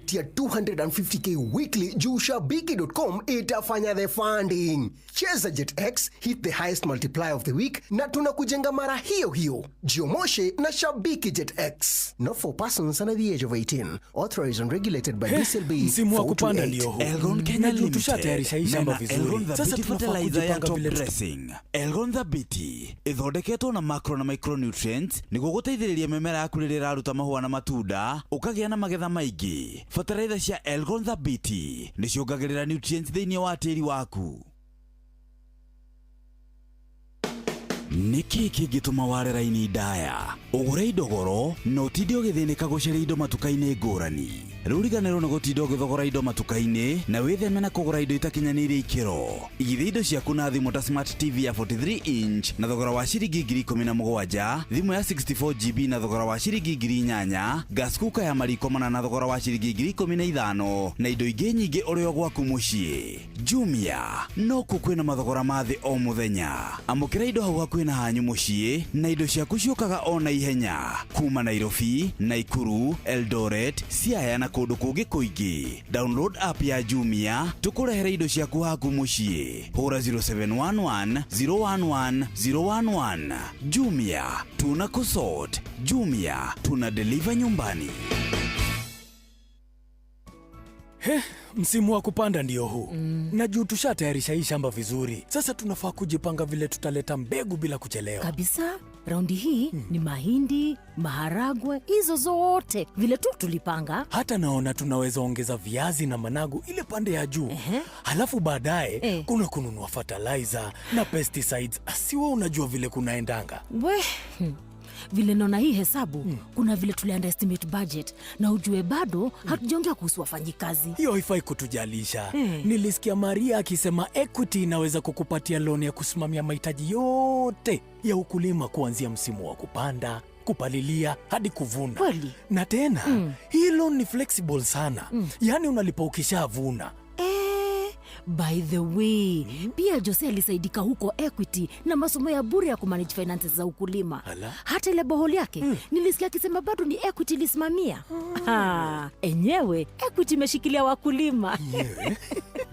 Tia 250K weekly juu shabiki.com itafanya the funding. Cheza Jet X, hit the highest multiplier of the week na tunakujenga mara hiyo hiyo. Jiomoshe na Shabiki Jet X. Not for persons under the age of 18. Authorized and regulated by BCLB Msimu wa kupanda 428. ndio huu. Elgon Kenya Na juu Limited tushatayarisha hii shamba mena vizuri. Elgon Sasa Thabiti tunafaa fertilizer ya kujipanga top vile dressing. Elgon Thabiti ĩthondeketwo na macro na micronutrients nĩguo gũteithĩrĩria mĩmera yaku rĩrĩa ĩraruta mahũa na matunda ũkagĩa na magetha maingĩ. Bataraitha cia Elgon Thabiti nĩ ciongagĩrĩra nutrients thĩinĩ wa tĩri waku. Nĩkĩ kĩngĩtũma ware raini ndaya ũgũre indo goro na ũtinde ũgĩthĩnĩka gũcaria indo matuka-inĩ ngũrani? Rĩu riganĩrwo nĩ gũtinda ũgĩthogora indo matuka-inĩ na wĩtheme na kũgũra indo itakinyanĩirie ikĩro. Igithia indo ciaku na thimũ ta smart TV ya 43 inch na thogora wa ciringi 17,000, thimũ ya 64 GB na thogora wa ciringi 8,000, gas cooker ya mariko mana na thogora wa ciringi 15,000 na indo ingĩ nyingĩ ũrĩ o gwaku mũciĩ. Jumia nokuo kwĩna mathogora ma thĩ o mũthenya. Amũkĩra indo hau hakuhĩ na hanyu mũciĩ na indo ciaku ciũkaga o na ihenya kuma Nairobi, Naikuru, Eldoret, Siaya na kũndũ kũngĩ kũingĩ. Download app ya Jumia tũkũrehere indo ciaku haku mũciĩ. Hũra 0711 011 011. Jumia tuna kusort. Jumia tuna deliver nyumbani. He, msimu wa kupanda ndio huu. Na juu tushatayarisha hii shamba vizuri. Sasa tunafaa kujipanga vile tutaleta mbegu bila kuchelewa. Kabisa. Raundi hii ni mahindi, maharagwe, hizo zote vile tu tulipanga. Hata naona tunaweza ongeza viazi na managu ile pande ya juu. Halafu baadaye kuna kununua fertilizer na pesticides. Siwe unajua vile kunaendanga. We, vile naona hii hesabu, kuna vile tuli underestimate budget na ujue bado hatujaongea kuhusu wafanyikazi. Hiyo haifai kutujalisha. Nilisikia Maria akisema Equity inaweza kukupatia loan ya kusimamia mahitaji yote ya ukulima kuanzia msimu wa kupanda, kupalilia hadi kuvuna. Kweli? Na tena hii loan ni flexible sana. Yaani unalipa ukishavuna. By the way, pia Jose alisaidika huko Equity na masomo ya bure ya kumanage finances za ukulima. Ala. Hata ile boholi yake nilisikia akisema bado ni Equity ilisimamia. Enyewe Equity imeshikilia wakulima.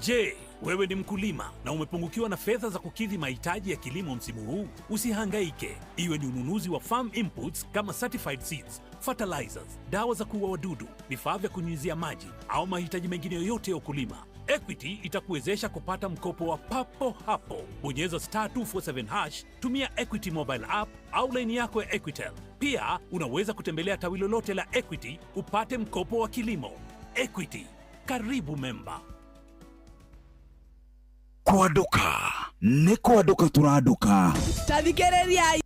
Je, wewe ni mkulima na umepungukiwa na fedha za kukidhi mahitaji ya kilimo msimu huu? Usihangaike. Iwe ni ununuzi wa farm inputs kama certified seeds, fertilizers, dawa za kuua wadudu, vifaa vya kunyunyizia maji au mahitaji mengine yoyote ya ukulima, Equity itakuwezesha kupata mkopo wa papo hapo. Bonyeza star 247 hash, tumia Equity mobile app au laini yako ya Equitel. Pia unaweza kutembelea tawi lolote la Equity upate mkopo wa kilimo. Equity, karibu memba. Kwanduka nĩ kwanduka tũranduka. Tathikĩrĩriai.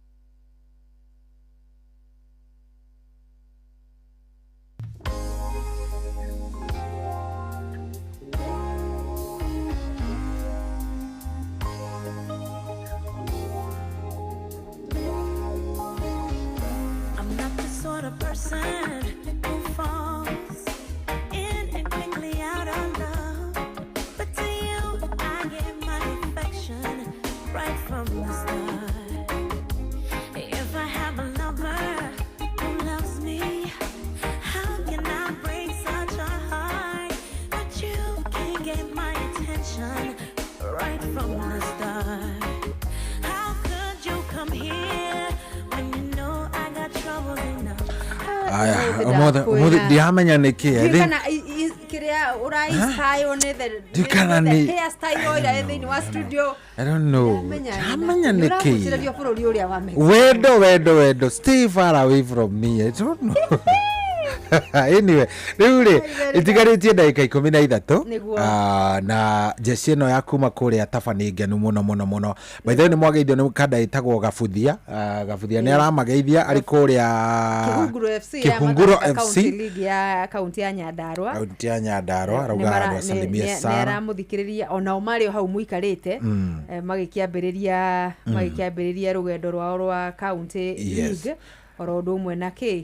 I'm not the sort of person who falls in and quickly out of love. But to you, I give my affection right from the start. If I have a lover who loves me, how can I break such a heart? But you can get my attention right from the start. How could you come here when you know I got troubles enough? Aya, ũmũthĩ ndiramenya nĩkĩ. I think Kana kĩrĩa ũrainspire nĩ the Ndikana the nĩ- hairstyle ĩrĩa ĩ thĩinĩ wa studio. I don't know. Ndiramenya nĩkĩ. Ũragucĩrĩrio bũrũri ũrĩa wa Mexico. Wendo, wendo, wendo, stay far away from me. I don't know. Anyway, rĩu rĩ itigarĩtie ndagĩka 13. Nĩguo. Na jeci ĩno ya kuma kũrĩa Taba nĩ ngenu mũno mũno mũno. By the way, nĩ mwageithio nĩ kanda ĩtagwo Gabuthia. Gabuthia nĩ aramageithia arĩ kũrĩa Kĩhunguro FC ya Kĩhunguro mathako FC County League ya kaunti ya Nyandarua. Kaunti ya Nyandarua, arauga andũ asalimie sana. Nĩaramũthikĩrĩria onao marĩ o hau mũikarĩte, magĩkĩambĩrĩria magĩkĩambĩrĩria rũgendo rwao rwa county league oro ũndũ ũmwe na kĩ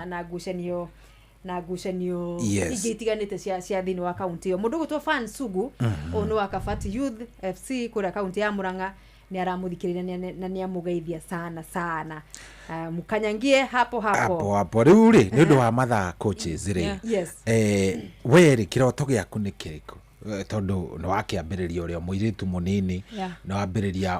na ngucanio ingĩ itiganĩte cia thĩinĩ wa kaunti ĩyo. Mũndũ ũgwĩtwo Fan Sugu, ũyũ nĩ wa Kabati Youth FC kũrĩa kaunti ya Murang'a, nĩ aramũthikĩrĩria na nĩ amũgeithia sana sana. Mkanyangie hapo hapo. Hapo hapo. Rĩu rĩ nĩ ũndũ wa mathaa coaches rĩ, Yes. We rĩ kĩroto gĩaku nĩ kĩrĩkũ? Tondũ nĩ wakĩambĩrĩria ũrĩa mũirĩtu mũnini, nĩ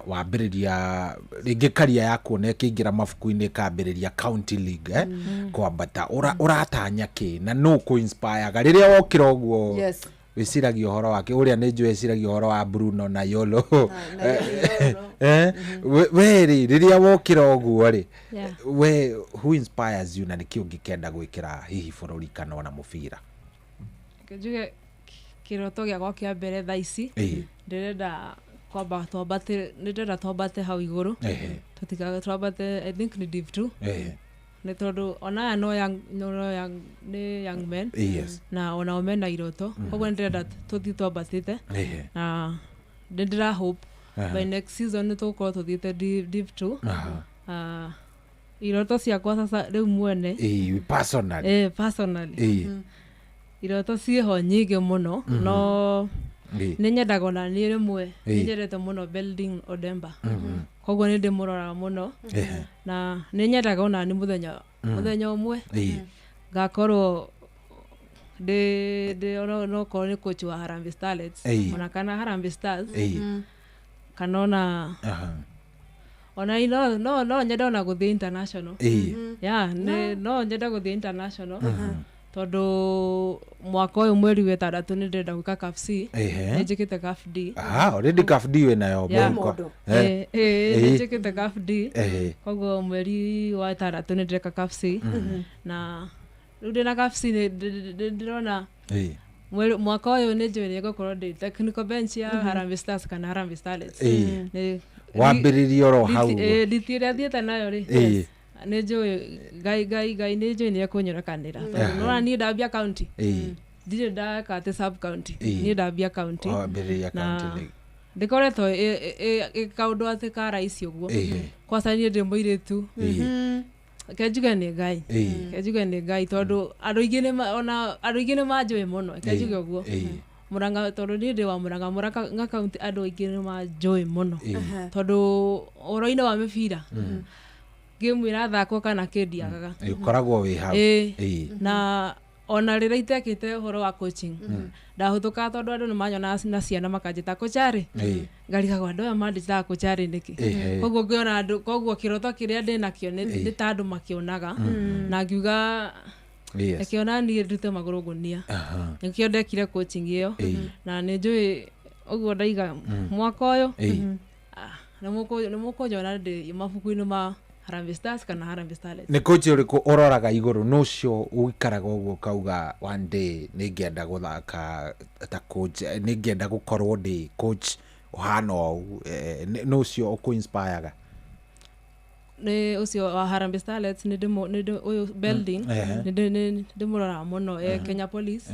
wambĩrĩria rĩngĩ karia yaku ona ĩkĩingĩra mabuku-inĩ ĩkambĩrĩria county league, kwambata. Ũratanya kĩ na nũ kũ-inspireaga rĩrĩa wokĩra ũguo? Wĩciragia ũhoro wake ũrĩa nĩ njũĩ eciragia ũhoro wa Bruno na Yolo. We rĩ rĩrĩa wokĩra ũguo rĩ, we who inspires you na nĩkĩ ũngĩkenda gwĩkĩra hihi bũrũri kana ona mũbira? Njuge kĩroto gĩakwa kĩa mbere thaa ici, ndĩrenda kwamba twambate, nĩndĩrenda twambate hau igũrũ, tũtikaga twambate, I think nĩ div 2, nĩ tondũ ona aya no young, nĩ young men na onao mena iroto, koguo nĩndĩrenda tũthiĩ twambatĩte, na nĩndĩra hope by next season nĩtũgũkorwo tũthiĩte div 2. Iroto ciakwa sasa rĩu mwene, personally, personally iroto ciĩho nyingĩ mũno, no nĩ nyendaga ona niĩ rĩmwe nĩ nyendete mũno Belding Odemba, koguo nĩ ndĩmũroraga mũno, na nĩ nyendaga ona nĩ mũthenya ũmwe ngakorwo ndĩ no korwo nĩ coach wa Harambee Starlets ona kana Harambee Stars, kana ona no nyende ona gũthiĩ international. Yeah, no nyende gũthiĩ international. Tondũ mwaka ũyũ mweri wa ĩtandatũ nĩ ndĩrenda gwĩka CAF C. Ehe. Nĩ njĩkĩte CAF D. Ah, already CAF D wĩ nayo Yeah. mũhuko. Nĩ njĩkĩte CAF D. Koguo mweri wa ĩtandatũ nĩ ndĩreka CAF C. Na rĩu ndĩna CAF C nĩ ndĩrona mwaka ũyũ nĩ njũĩ nĩ ngũkorwo ndĩ technical bench ya Harambee Stars kana Harambee Starlets. Wambĩrĩrie oro hau ũguo. Nditi ĩrĩa thiĩte nayo rĩ, nĩ njũĩ Ngai Ngai Ngai nĩ njũĩ nĩ ekũnyorekanĩra. Tondũ nĩwona niĩ ndambia county, ndirĩ ndeka atĩ sub county, niĩ ndambia county. Wambĩrĩria Na county league. ndĩkoretwo ĩ kaũndũ atĩ ka rahisi ũguo. Kwanza niĩ ndĩ mũirĩtu. Reke njuge nĩ Ngai. Reke njuge nĩ Ngai tondũ andũ aingĩ nĩ ona andũ aingĩ nĩ manjũĩ mũno. Reke njuge ũguo. Murang'a tondũ niĩ ndĩ wa Murang'a, Murang'a county andũ aingĩ nĩ manjũĩ mũno. Tondũ ũhoro-inĩ wa mĩbira, game ĩrathakwo kana kĩndiagaga. Ũkoragwo wĩ hau. Na ona rĩrĩa itekĩte ũhoro wa coaching, ndahũthũkaga tondũ andũ nĩ manyonaga na ciana makanjĩta kũcharĩ. Ngarigagwo andũ aya manjĩtaga kũcharĩ nĩkĩ. Koguo ngĩona andũ, koguo kĩroto kĩrĩa ndĩnakĩo nĩ ta andũ makĩonaga. Na ngiuga, reke ona niĩ ndute magũrũ ngũnia. Nĩkĩo ndekire coaching ĩyo. Na nĩ njũĩ ũguo ndaiga mwaka ũyũ, nĩ mũkũnyona ndĩ mabuku-inĩ ma Harambee Stars kana Harambee Starlets. Nĩ coach ũrĩkũ ũroraga igũrũ nũ ũcio ũikaraga ũguo ũkauga one day nĩ ngĩenda gũthaka ta coach, nĩ ngĩenda gũkorwo ndĩ coach ũhana ũũ, nũ ũcio ũkũ-inspireaga? Nĩ ũcio wa Harambee Starlets, nĩ ndĩ ũyũ Belding, nĩ ndĩmũroraga mũno, Kenya Police.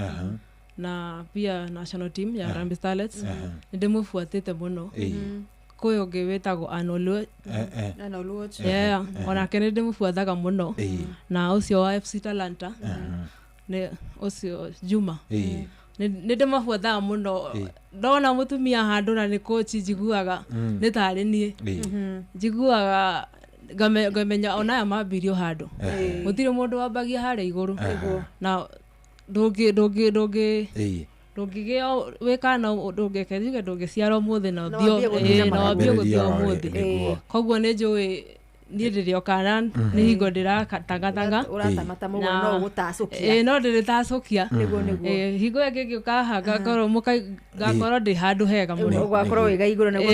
Na pia national team ya Harambee Starlets. Nĩ ndĩmũbuatĩte mũno. Kwĩ ũngĩ wĩtagwo Arnold. Arnold Oluoch. Yeah, onake nĩ ndĩmũbuataga mũno. Na ũcio wa FC Talanta. Nĩ ũcio Juma. Nĩ ndĩmabuataga mũno. Ndona mũtumia handũ na nĩ coach njiguaga nĩ tarĩ niĩ. Njiguaga ngamenya ona aya mambirio handũ. Gũtirĩ mũndũ wambagia harĩa igũrũ. Na ndũngĩgĩa wĩ kana ndũngĩke njuge ndũngĩciara ũmũthĩ na Na ũthiĩ wambie gũthiĩ na na wambie magũrũ. gũthiĩ ũmũthĩ. Koguo nĩ njũĩ niĩ ndĩrĩ o kana nĩ hingo ndĩratangatanga. Ũratamata mũguo Na no ũgũtacũkia. No ndĩrĩtacũkia. Nĩguo, nĩguo. Hingo ĩngĩ ngĩũka haha ngakorwo ngakorwo ndĩ handũ hega mũno. Ũgakorwo wĩ ga igũrũ nĩguo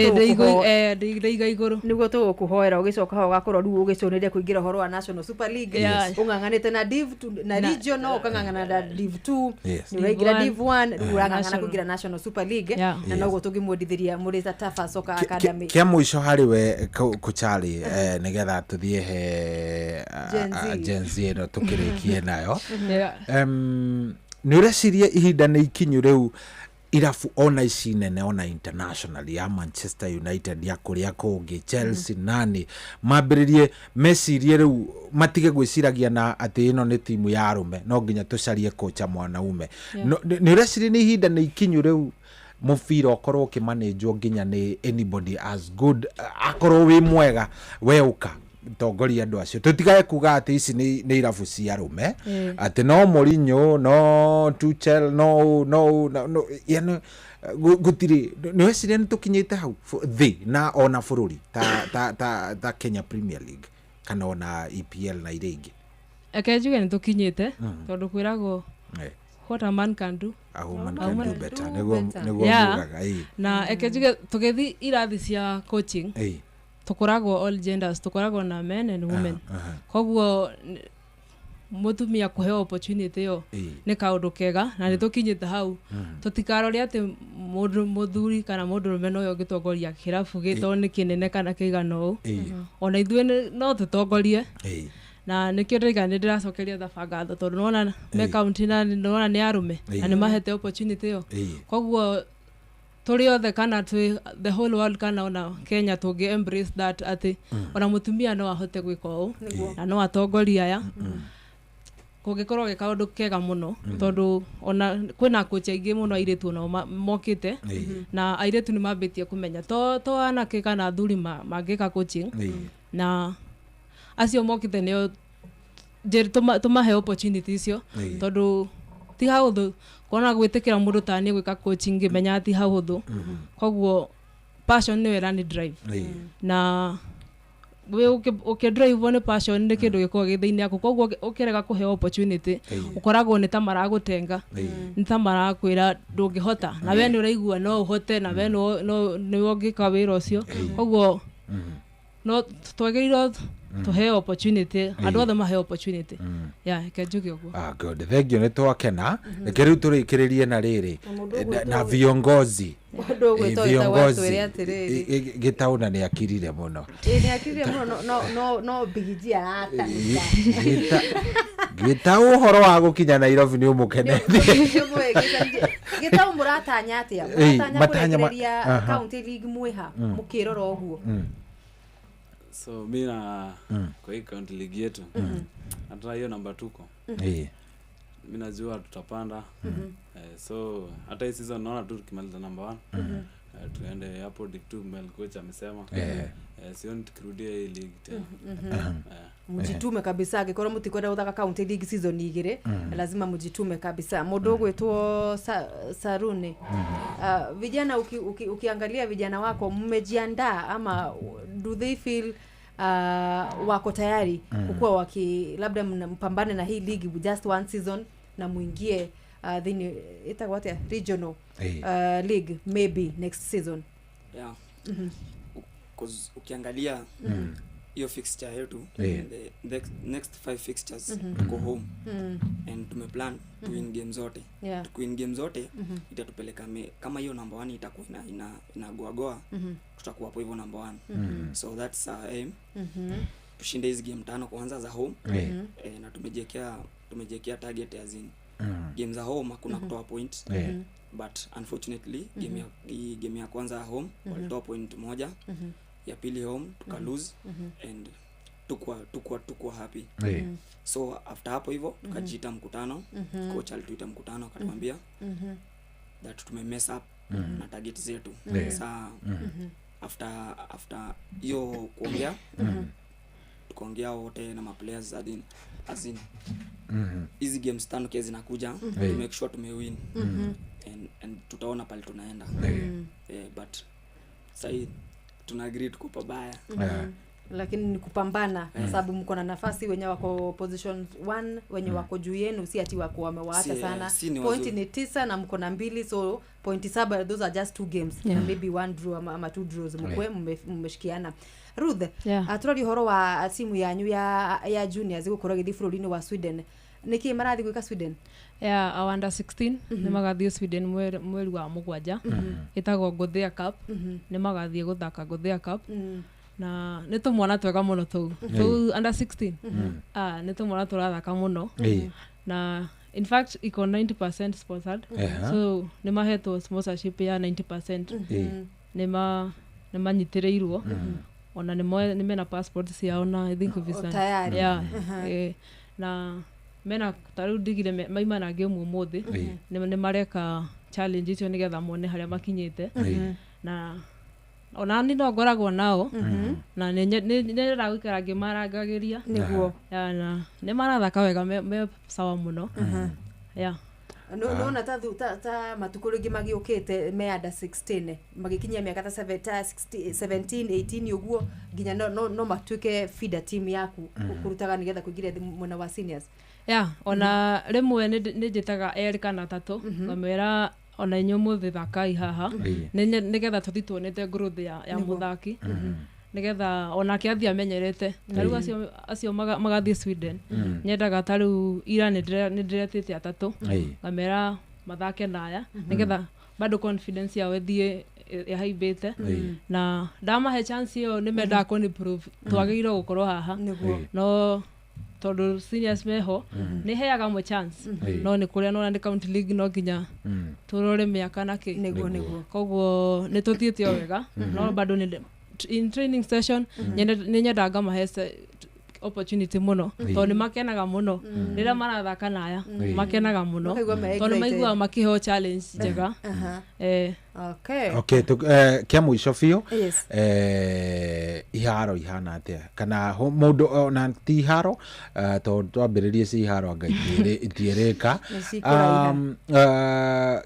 Ndĩ iga igũrũ. Nĩguo tũgũkũhoera ũgĩcoka hau ũgakorwo rĩu ũgĩcũnĩria kũingĩra ũhoro wa National Super League. Ũng'ang'anĩte na Div 2, na regional, ũkang'ang'ana na Div 2. Nĩ ũraingĩra Div Div 1, rĩu ũrang'ang'ana National. kũingĩra National Super League. Na noguo tũngĩmwendithĩria mũrĩ ta Tafa Soccer Academy. Kĩa mũico harĩ we Kũcharĩ, nĩgetha tũthiĩ he, Gen Z. Gen Z ĩno tũkĩrĩkie nayo. Nĩ ũreciria ihinda nĩ ikinyu rĩu irabu ona ici nene ona international ya Manchester United ya kũrĩa kũngĩ Chelsea nani mambĩrĩrie mecirie rĩu matige gwĩciragia na atĩ ĩno nĩ timu ya arũme no nginya tũcarie kocha mwanaume. No, nĩ ũreciria nĩ ihinda nĩ ikinyu rĩu mũbira ũkorwo ũkĩmanĩnjwo nginya nĩ anybody as good akorwo wĩ mwega we ũka tongoria andũ acio tũtigae kuga atĩ ici nĩ irabu cia arũme atĩ no Mourinho no Tuchel no no no, no yani gũtirĩ nĩ weciria nĩ tũkinyĩte hau thĩ na ona bũrũri ta Kenya Premier League kana ona EPL na iria ingĩ. Reke njuge nĩ tũkinyĩte tondũ kwĩragwo what a man can do, a woman A can woman do better. Nĩguo Better. nĩguo mugaga. Na reke njuge tũgĩthiĩ irathi cia coaching, tũkoragwo all genders, tũkoragwo na men and women. Koguo mũtumia kũheo opportunity ĩyo nĩ kaũndũ kega na nĩ tũkinyĩte hau. Tũtikarore atĩ mũndũ mũthuri kana mũndũrũme nowe ũngĩtongoria kĩrabu gĩ tondũ nĩ kĩnene kana kĩigana ũũ. Ona ithuĩ no tũtongorie. Na nĩkĩo ndĩraiga nĩ ndĩracokeria Thafa ngatho tondũ nĩwona me county na nĩwona nĩ arũme na nĩ mahete opportunity ĩyo. Koguo tũrĩ othe kana twĩ the whole world kana ona Kenya tũngĩ embrace that atĩ ona mũtumia no ahote gwĩka ũũ na no atongorie aya, kũngĩkorwo gĩ kaũndũ kega mũno tondũ ona kwĩna coach aingĩ mũno airĩtu onao mokĩte na airĩtu nĩ mambĩtie kũmenya to anake kana athuri mangĩka coaching na acio mokĩte nĩo tũmahe opportunity icio tondũ ti hahũthũ kuona gwĩtĩkĩra mũndũ ta niĩ gwĩka coaching ngĩmenya ti hahũthũ. Koguo passion nĩyo ĩrani drive na Ũkĩdrive nĩ passion nĩ kĩndũ gĩkoragwo gĩ thĩinĩ yaku, koguo ũkĩrega kũheo opportunity ũkoragwo nĩ ta maragũtenga, nĩ ta marakwĩra ndũngĩhota, na we nĩ ũraigua no ũhote, na we no nĩwe ũngĩka wĩra ũcio. Koguo no twagĩrĩirwo tũheo opportunity, andũ othe maheo opportunity. Yeah, reke njuge ũguo. Ah, good, thank you, nĩ twakena. Reke rĩu tũrĩkĩrĩrie na rĩrĩ Mũndũ na viongozi. Mũndũ ũgwĩtwo Eh, Gĩtaũ atwĩre atĩrĩrĩ. Gĩtaũ na nĩ akirire mũno. Ĩ, nĩ akirire mũno, no bigiji aratanĩka. Gĩtaũ, ũhoro wa gũkinya Nairobi nĩ ũmũkenetie. Gĩtaũ, mũratanya atĩa? Ĩ, Mũratanya matanya kũrĩkĩrĩria county league mwĩha mũkĩrora ũguo? So mi na kwa hii county league yetu, hata hiyo namba tuko, mi najua tutapanda. So hata hii season naona tu tukimaliza number one, tuende hapo Div 2 mel coach amesema. Sioni tukirudia hii league tena. Mjitume kabisa, angĩkorwo mũtikwenda gũthaka county league season igĩrĩ, lazima mjitume kabisa. Mũndũ ũgwĩtwo Saruni, vijana, ukiangalia vijana wako, mmejiandaa ama do they feel wako tayari kukuwa waki labda mpambane na hii league just one season na muingie thĩinĩ ĩtagwo atĩa, regional league maybe next season? Yeah. 'Cause ukiangalia hiyo fixture yetu, the next five fixtures, tuko home and tumeplan to win game zote. Tukiwin game zote, itatupeleka kama hiyo number one itakuwa inagoagoa, tutakuwa hapo hivyo number one. So that's our aim, tushinde hizi game tano kwanza za home. Na tumejiekea target as in game za home hakuna kutoa point. But unfortunately hii game ya kwanza ya home walitoa point moja, ya pili home tuka lose and tukwa happy. So after hapo hivyo tukajiita mkutano. Coach alituita mkutano, akatuambia that tume mess up na target zetu. Saa after hiyo kuongea, tukaongea wote na maplayers as in hizi games tano kia zinakuja, to make sure tumewin and tutaona pale tunaenda. But sahii tuna agree tuko pabaya. Lakini ni kupambana, sababu mko na nafasi, wenye wako position one, wenye wako juu yenu, si ati wako wamewaacha sana. Si ni Point wazuri. ni 9 na mko na mbili, so pointi 7, those are just two games na maybe one draw ama two draws, mkwe mmeshikiana. Ruth, tũraria ũhoro wa timu yanyu ya juniors gũkorwo gĩthiĩ bũrũri-inĩ wa Sweden. Nĩkĩ marathiĩ gwĩka Sweden? Yeah, our under 16 nĩ magathiĩ Sweden mweri wa 7, ĩtagwo Gothia Cup. Nĩ magathiĩ gũthaka Gothia Cup na nĩ tũmwana twega mũno tũu tũu under 16. Ah, nĩ tũmwana tũrathaka mũno na in fact iko 90% sponsored. So nĩ mahetwo sponsorship ya 90%. Nĩ manyitĩrĩirwo, ona nĩ mena passport ciao na I think visa. Tayari. Yeah. Na mena tarĩu ndigire maima na game ũmũthĩ. Nĩ mareka challenge icio nĩgetha mone harĩa makinyĩte, na ona ni no ngoragwo nao na nĩ nyendaga gũikara ngĩmarangagĩria. Ya, na nĩ marathaka wega, me sawa mũno, yeah. Nona ta matukũ rĩngĩ magĩũkĩte me under 16, magĩkinyia mĩaka ta 60 17 18 ũguo, nginya no matuĩke feeder team yaku kũrutaga nĩgetha kũingĩria mwena wa seniors? Yeah, ona rĩmwe nĩ njĩtaga erĩ kana atatũ, ngamera ona inyuĩ mũthĩ thakai haha, nĩgetha tũthiĩ tuonete growth ya mũthaki, nĩgetha onake athiĩ amenyerete. Ta rĩu acio magathiĩ Sweden, nyendaga ta rĩu ira nĩ ndĩretĩte atatũ, ngamera mathake naya nĩgetha bado confidence yao ĩthiĩ ĩhaimbĩte, na ndamahe chance ĩyo nĩ mendaga kũni prove twagĩrĩirwo gũkorwo haha. No tondũ seniors meho, nĩ heaga mwe chance, no nĩ kũrĩa nona nĩ county league, no nginya tũrore mĩaka na kĩ. Nĩguo, nĩguo. Koguo nĩ tũthiĩte o wega, no bado nĩ in training session nĩ nyendaga ngamahe opportunity mũno, tondũ nĩ makenaga mũno rĩrĩa marathaka naya, makenaga mũno Makaigua me tondũ excited. maiguaga makĩheo challenge njega. Okay. Okay, kĩa mũico biũ, iharo ihana atĩa, kana mũndũ ona ti iharo, tondũ twambĩrĩrie ci iharo anga itiĩrĩka. Nĩ cikũraiha.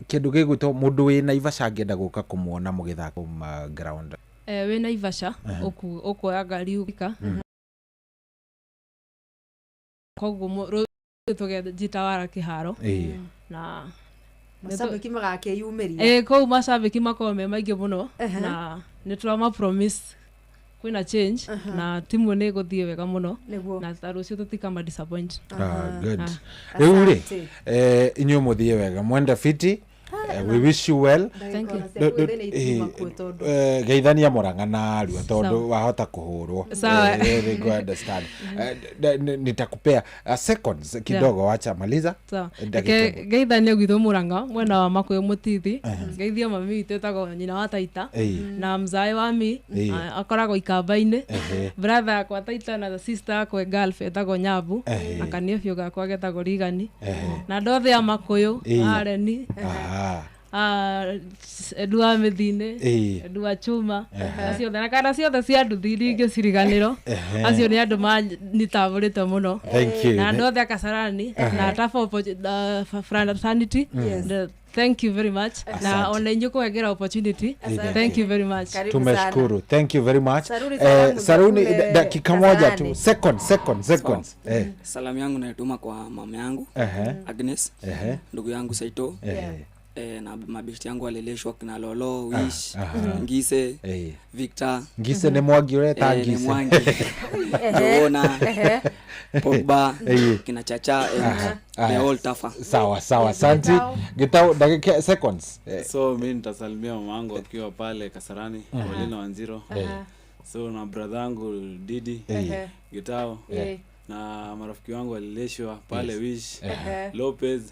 Kĩndũ gĩgwĩtwo mũndũ wĩ Naivasha angĩenda gũka kũmuona mũgĩthaka ground? Eh, wĩ Naivasha ũkuoya ngari ũgika koguo rũciũ tũgenjitawara kĩharo. Na Macambĩki magakĩyumĩria. Ĩ, kũu macambĩki makoragwo me maingĩ mũno. Na nĩ tũrama promise kwĩna change na timu nĩ ĩgũthiĩ wega mũno. Na ta rũciũ tũtikama disappoint. Ah, good. Rĩu rĩ, inyuĩ mũthiĩ wega, mwende fiti. We wish you well. Thank you. Geithania Mũrang'a na arua tondũ wahota kũhũrwo. Sawa. They go understand. Nitakupea seconds kidogo, wacha maliza. Sawa. Dakika. Reke ngeithanie gwitũ Mũrang'a mwena wa Makũyũ Mũtithi, ngeithie mami witũ ĩtagwo nyina wa Taita na mzae wa mi akoragwo Ikamba-inĩ, brother yakwa Taita na sister yakwa Gulf ĩtagwo Nyabu, na kaniefio gakwa getagwo Rigani, na andũ othe a Makũyũ, Areni, Edu wa Mĩthinĩ, Edu wa Chuma, acio othe na kana ciothe cia nduthi ndingĩciriganĩrwo. Acio nĩ andũ manyitambũrĩte mũno. Thank you. Na andũ othe a Kasarani na Tafa Fraternity. Thank you very much. Na ona inyuĩ kũhengera opportunity. Thank you very much. Tumeshukuru, thank you very much. Saruni, salamu za Saruni, kule dakika moja tu. Kasarani. Second, second, seconds. Salamu yangu naituma kwa mama yangu Agnes, ndugu yangu Saito, na mabeshti yangu waleleshwa kina Lolo, Wish, Ngise, Victor. Ngise nĩ Mwangi ũreta? Ni Ngise. Mwangi. Jona, Pogba, kina Chacha and the whole Tafa. Sawa sawa, asante. Gitau, dakika seconds. So mi nitasalimia mama wangu akiwa pale Kasarani, Paulina Wanjiro. So na brother yangu Didi, Gitao, na marafiki wangu walileshwa pale, Wish, Lopez,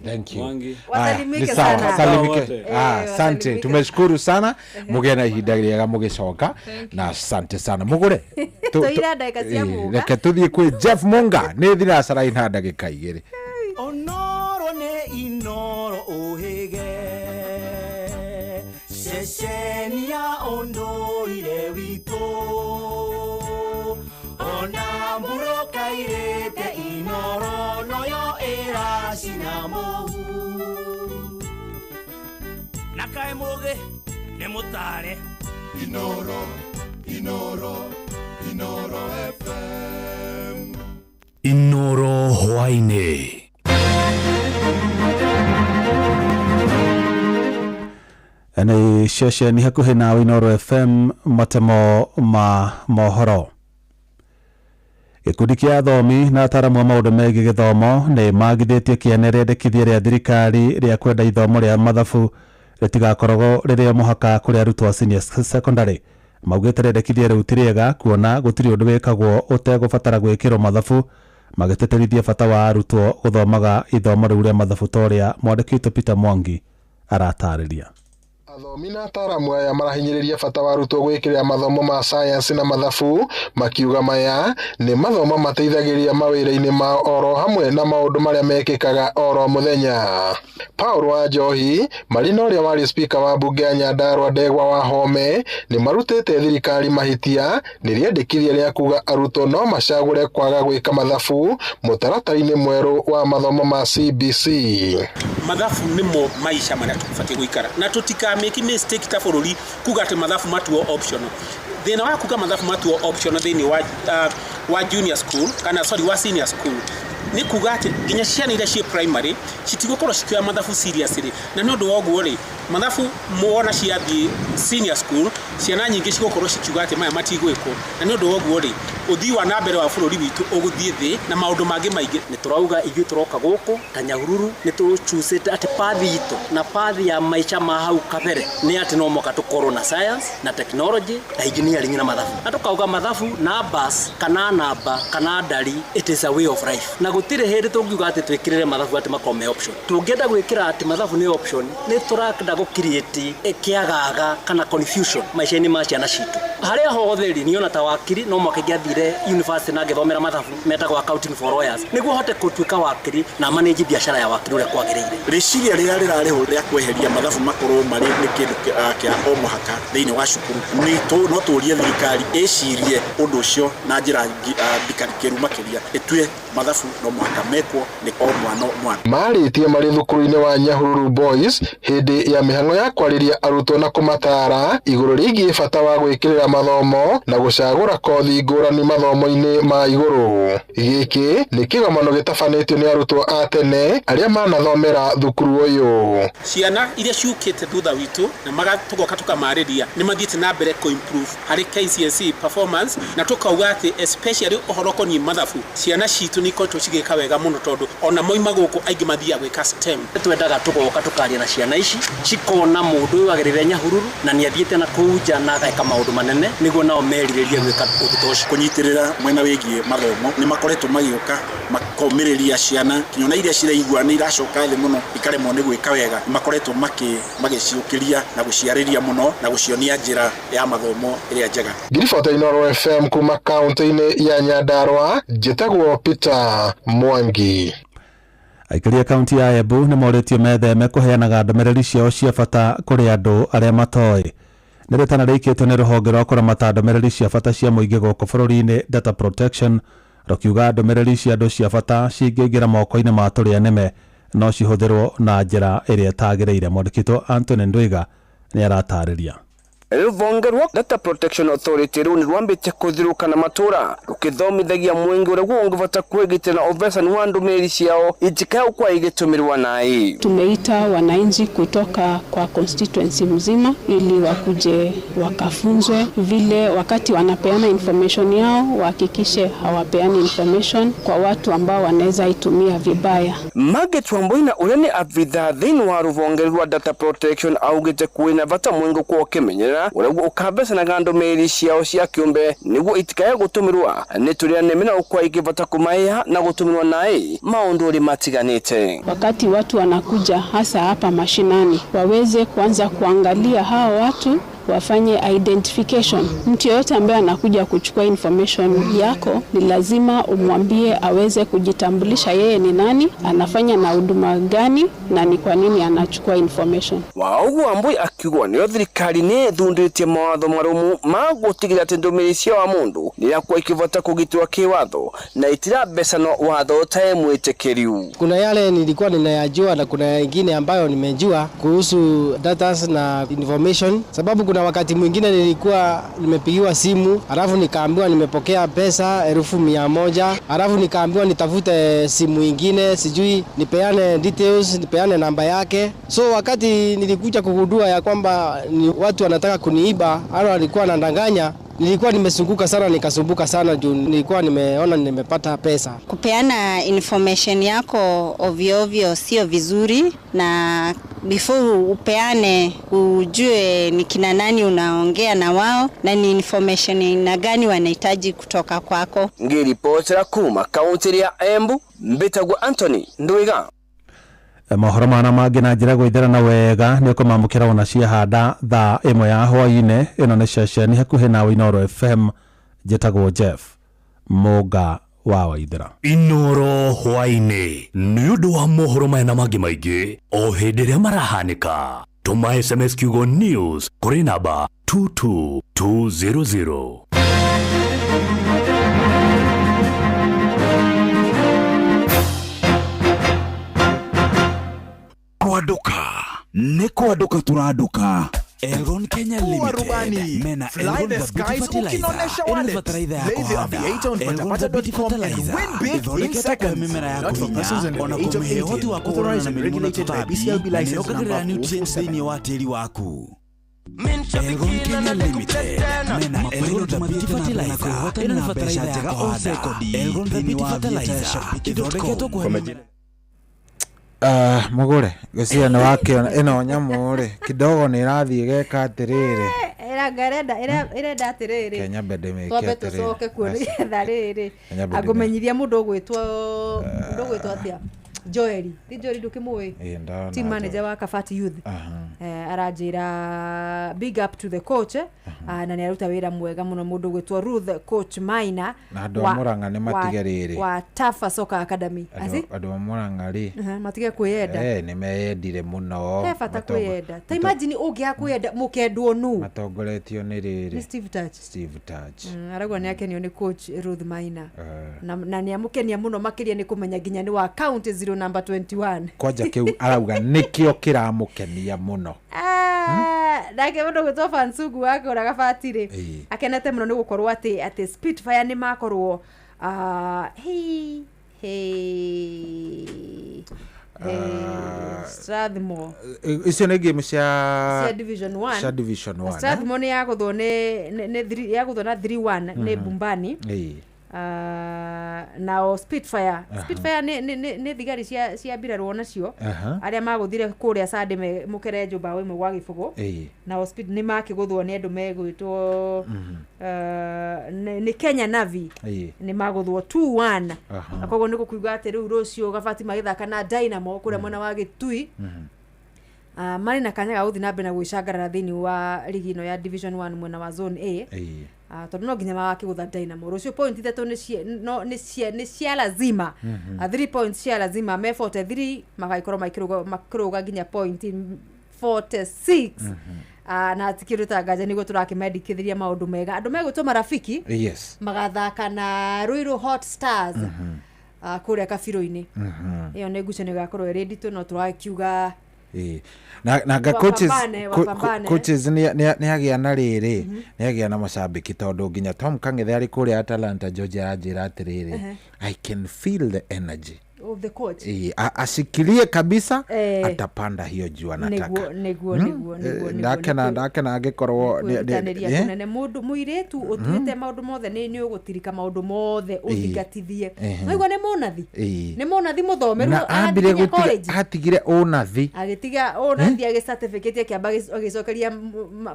Thank you. Mwangi. Aya, Wasalimike ni sawa, sana. salimike. Wote. Ah, asante, tumeshukuru sana, mugĩe na ihinda rĩega mũgĩcoka, na asante sana mũgũre. Tũira ndagĩka cia Mũnga. Reke tũthiĩ kwĩ Jeff Munga nĩ thinacara ina ndagĩka 2. Onoro nĩ Inoro ũhĩge ceceni ya ũndũire witũ ona mbũrũkairĩte Inoro noyo ĩracina mũhu na kaĩ mũgĩ nĩ mũtare. Inoro, Inoro, Inoro FM. Inoro hwaini. Nĩ ceceni hakuhĩ nawe Inoro FM, matemo ma mohoro. Gĩkundi kĩa athomi na ataramu a maũndũ megiĩ gĩthomo nĩ magithĩtie kĩene rĩendekithia rĩa thirikari rĩa kwenda ithomo rĩa mathabu rĩtigakoragwo rĩrĩ o mũhaka kũrĩ arutwo a senior secondary. Maugĩte rĩendekithia rĩu ti rĩega kuona gũtirĩ ũndũ wĩkagwo ũtegũbatara gwĩkĩrwo mathabu, magĩtĩtĩrithia bata wa arutwo gũthomaga ithomo rĩu rĩa mathabu ta ũrĩa mwandĩki witũ Peter Mwangi aratarĩria. Athomi na ataramu aya marahinyĩrĩria bata wa arutwo gwĩkĩrĩra mathomo ma sayansi na mathabu, makiuga maya nĩ mathomo mateithagĩrĩria mawĩra-inĩ mao oro hamwe na maũndũ marĩa mekĩkaga oro mũthenya. Paul Wanjohi marĩ na ũrĩa warĩ spika wa mbunge ya Nyandarua Ndegwa wa Home nĩ marutĩte thirikari mahĩtia nĩ rĩendekithia rĩa kuga arutwo no macagũre kwaga gwĩka mathabu mũtaratara-inĩ mwerũ wa mathomo ma CBC. Mathabu nĩmo maica marĩa tũbatiĩ gũikara na tũtikamake mistake ta bũrũri kuga atĩ mathabu matuo optional. Thĩna wa kuga mathabu matuo optional thĩinĩ wa junior school kana sorry wa senior school nĩ kuga atĩ nginya ciana iria ciĩ primary citigũkorwo cikĩoya mathabu seriously, na nĩ ũndũ wa ũguo rĩ, mathabu wona ciathiĩ senior school ciana nyingĩ cigũkorwo cikiuga atĩ maya matigwĩkwo, na nĩ ũndũ wa ũguo rĩ, ũthii wa na mbere wa bũrũri witũ ũgũthiĩ thĩ na maũndũ mangĩ maingĩ. Nĩ tũrauga ithuĩ tũroka gũkũ ta Nyahururu nĩ tũchucĩte atĩ pathi itũ na pathi ya maica ma hau kabere nĩ atĩ no mũhaka tũkorwo na science na technology na engineering na mathabu, na tũkauga mathabu numbers kana namba kana ndari, it is a way of life, na gũtirĩ hĩndĩ tũngiuga atĩ twĩkĩrĩre mathabu atĩ makorwo me option. Tũngĩenda gwĩkĩra atĩ mathabu nĩ option, nĩ tũrenda gũ create kĩagaga kana confusion maica-inĩ ma ciana citũ. Harĩa hothe rĩ, niĩ ona ta wakiri no mũhaka ingĩathire university na ngĩthomera mathabu metagwo accounting for lawyers nĩguo hote gũtuĩka wakiri na manage biacara ya wakiri ũrĩa kwagĩrĩire. Rĩciria rĩrĩa rĩrarĩho rĩa kweheria mathabu makorwo marĩ nĩ kĩndũ kĩa o mũhaka thĩinĩ wa cukuru, no tũrie thirikari ĩcirie Ũndũ ũcio na njĩra ndikarikĩru makĩria, ĩtue mathabu no mũhaka mekwo nĩ o mwana o mwana. Marĩtie marĩ thukuru-inĩ wa Nyahururu Boys hĩndĩ ya mĩhang'o ya kwarĩria arutwo na kũmataara igũrũ rĩgiĩ bata wa gwĩkĩrĩra mathomo na gũcagũra kothi ngũrani mathomo-inĩ ma igũrũ. Gĩkĩ nĩ kĩgomano gĩtabanĩtio nĩ arutwo a tene arĩa manathomera thukuru ũyũ. Ciana iria ciũkĩte thutha witũ na tũgoka tũkamarĩria nĩ mathiĩte na mbere kũ improve harĩ KCSE performance, na tũkauga atĩ especially ũhoro ũkoniĩ mathabu ciana citũ nĩ ikoretwo cigĩka wega mũno, tondũ ona moima gũkũ aingĩ mathiaga gwĩka STEM. Twendaga tũgoka tũkaria na ciana ici cikona mũndũ ũyũ agereire Nyahururu na nĩ athiĩte na kũu nja na ageka maũndũ manene, nĩguo nao merirĩrie gwĩka ũndũ ta ũcio. Kũnyitĩrĩra mwena wĩgiĩ mathomo nĩ makoretwo magĩũka makomĩrĩria ciana kinya ona iria ciraigua nĩ iracoka thĩ mũno ikaremwo nĩ gwĩka wega, makoretwo magĩciũkĩria na gũciarĩria mũno na gũcionia njĩra ya mathomo ĩrĩa njega. Ngiribota Inooro FM kuma kaunti-inĩ ya Nyandarua, njĩtagwo Peter Mwangi. Aikari a kaunti ya Embu nĩ morĩtio metheme kũheanaga ndũmĩrĩri ciao cia bata kũrĩ andũ arĩa matoĩ. Nĩ rĩtana rĩikĩtio nĩ rũhonge rwa kũramata ndũmĩrĩri cia bata cia mũingĩ gũkũ bũrũri-inĩ Data Protection, rũkiuga ndũmĩrĩri cia andũ cia bata cingĩingĩra moko-inĩ ma tũrĩa nĩme no cihũthĩrwo na njĩra ĩrĩa ĩtagĩrĩire. Mwandĩki Anthony Ndwiga nĩ aratarĩria. Rũhonge rwa Data Protection Authority rũu nĩ rwambĩtie kũthirũka na matũra rũkĩthomithagia mũingĩ ũrĩa ũngĩbata kwĩgitĩra na ũvecani wa ndũmĩrĩri ciao itikae kwa igĩtũmĩrwa naĩ. Tumeita wananchi kutoka kwa constituency mzima ili wakuje wakafunzwe vile wakati wanapeana information yao wahakikishe hawapeani information kwa watu ambao wanaweza itumia vibaya. Margaret Wambui na ũrĩa nĩ abithaa thĩinĩ wa rũhonge rwa Data Protection augĩte kwĩna bata mũingĩ kwa ũkĩmenyerera ũrĩa ũkambecanaga ndũmĩrĩri ciao cia kĩũmbe nĩguo itikae gũtũmĩrwa nĩ tũrĩa nĩme na ũkwa ikĩbata kũmaiha na gũtũmĩrwa naĩ maũndũ ũrĩ matiganĩte. Wakati watu wanakuja hasa hapa mashinani waweze kuanza kuangalia hao watu, wafanye identification. Mtu yoyote ambaye anakuja kuchukua information yako ni lazima umwambie aweze kujitambulisha yeye ni nani, anafanya na huduma gani na ni kwa nini anachukua information. Waũguo Wambui akiuga nĩyo thirikari nĩ ĩthundũrĩtie mawatho marũmu ma gũtigĩrĩra atĩ ndũmĩrĩri cia wa mũndũ nĩirakorwo ikĩbata kũgitĩrwo kĩwatho na itirabecano watho ũtarĩ mwĩtĩkĩriu. Kuna yale nilikuwa ninayajua na kuna yengine ambayo nimejua kuhusu data na information, sababu kuna wakati mwingine nilikuwa nimepigiwa simu alafu nikaambiwa nimepokea pesa 100,000, alafu nikaambiwa nitafute simu ingine, sijui nipeane details, nipeane namba yake. So wakati nilikuja kugundua ya kwamba ni watu wanataka kuniiba au walikuwa wanadanganya, nilikuwa nimesunguka sana, nikasumbuka sana juu nilikuwa nimeona nimepata pesa. Kupeana information yako ovyo ovyo sio vizuri, na before upeane ujue ni kina nani unaongea na wao na ni information ina gani wanahitaji kutoka kwako. Ngiripotera kuma kaunti ya Embu, mbitagwo Anthony Ndwiga. Mohoro mana mangĩ na njĩra gwĩthera wega nĩ ũkũmamũkĩra ona ciahanda thaa 1 ya hwaĩ-inĩ. Ĩno nĩ ceceni hakuhĩ nawe Inooro FM, njĩtagwo Jeff Mũnga wa Waithera. Inooro hwaĩ-inĩ nĩ ũndũ wa mohoro maya na mangĩ maingĩ o hĩndĩ ĩrĩa marahanĩka. Tũma SMS kiugo news kũrĩ namba 22200. Kwanduka nĩ kwanduka turanduka. Elron Kenya Limited mena Fly Elron the Thabiti skies Fertilizer ukinonesha ĩno nĩ wallet. fertilizer ya Play the kũhanda. Aviator on Elron Thabiti patapata.com and Fertilizer win big in ĩthondeketwo kũhe seconds. mĩmera Not yaku for hinya persons under ona the age of kũmĩhe ũhoti 18. wa kũhũrana Authorized na and mĩrimũ na regulated by tũtambi BCLB na license nĩyongagĩrĩra number nutrients 447. thĩinĩ wa tĩri waku. Elron Kenya Limited mena Elron Thabiti Fertilizer ĩno nĩ fertilizer ya kũhanda. Elron Thabiti Fertilizer ĩthondeketwo kũhe mĩmera Mũgũre gĩcia nĩ wakĩona ĩno nyamũ rĩ kidogo nĩ ĩrathiĩ geka atĩrĩrĩ. Ĩrenda atĩrĩrĩ, Kenya mbende mĩke twambe atĩrĩrĩ. tũcoke kuo nĩgetha rĩrĩ Kenya mbende angũmenyithia mũndũ ũgwĩtwo atĩa, Joeli, ti Joeli ndũkĩmũĩ, Ĩĩ, ndona team manager wa Kabati Youth. Aha. Aranjĩra big up to the coach, na nĩ aruta wĩra mwega mũno mũndũ gwĩtwo Ruth coach Maina. Na andũ a Murang'a nĩ matige rĩrĩ. Wa Tafa Soccer Academy. Asi? Andũ a Murang'a rĩ, Matige kwĩyenda. Nĩ meyendire mũno. He bata kwĩyenda. Ta imagine ũngĩaga kwĩyenda, mũkendwo nũ? Matongoretio nĩ rĩrĩ. Nĩ Steve Touch. Steve Touch. Arauga nĩ akenio nĩ coach Ruth Maina. Na nĩ amũkenia mũno makĩria nĩ kũmenya nginya nĩ wa county 0 number 21. Kwanja kĩu arauga nĩkĩo kĩramũkenia mũno. Ah, nake mũndũ gwĩtwo Fansugu wakũra gabati rĩ, akenete mũno nĩ gũkorwo atĩ Spitfire nĩ makorwo, ah, hei hei hei, Strathmore. Icio nĩ game cia cia division 1. Cia division 1. Strathmore nĩ yagũthwo nĩ yagũthwo na 3-1 nĩ Bumbani. Nao Spitfire, Spitfire nĩ thigari cia mbirarũ onacio, arĩa magũthire kũrĩa Sande mũkerenjo bao 1-0. Nao Speed nĩ makĩgũthwo nĩ andũ megwĩtwo nĩ Kenya Navi. Nĩ magũthwo 2-1. Na koguo nĩ gũkiuga atĩ rĩu rũciũ Gabati magĩthaka na Dynamo kũrĩa mwena wa Gĩtui, marĩ na kanya ga gũthiĩ na mbere na gwĩcangarara thĩinĩ wa ligi ĩno ya division 1 mwena wa zone A. Tondũ no nginya magakĩgũtha Dynamo rũciũ, point ithatũ nĩ cia- no, nĩ cia lazima. 3 points cia lazima, me 43 magagĩkorwo makĩrũga nginya point 46. Na tikĩrĩ ta nganja nĩguo tũrakĩmendekithĩria maũndũ mega andũ megwĩtwo Marafiki magathaka na Ruiru Hot Stars kũrĩa Kabirũ-inĩ. Ĩyo nĩ ngucanio ĩgakorwo ĩrĩ nditũ, no tũrakiuga Na nga coaches Wapambane, wapambane. Coaches nĩ agĩa na rĩrĩ, nĩ agĩa na macambĩki, tondũ nginya Tom Kang'ethe arĩ kũrĩa Atalanta Georgia aranjĩra atĩrĩrĩ, "I can feel the energy of the coach." Ashikilie kabisa, atapanda hiyo juu anataka. Nĩguo, nĩguo, nĩguo, nĩguo. Ndakena, ndakena angĩkorwo Kwĩrutanĩria kũnene. Mũndũ mũirĩtu ũtuĩte maũndũ mothe nĩ ũgũtirika maũndũ mothe ũthingatithie. Waigua nĩ mũnathi, nĩ mũnathi mũthomeru, na ambire agathiĩ nginya gũtiga college. Atigire ũnathi. Agĩtiga ũnathi, agĩ certificate, akĩamba agĩcokeria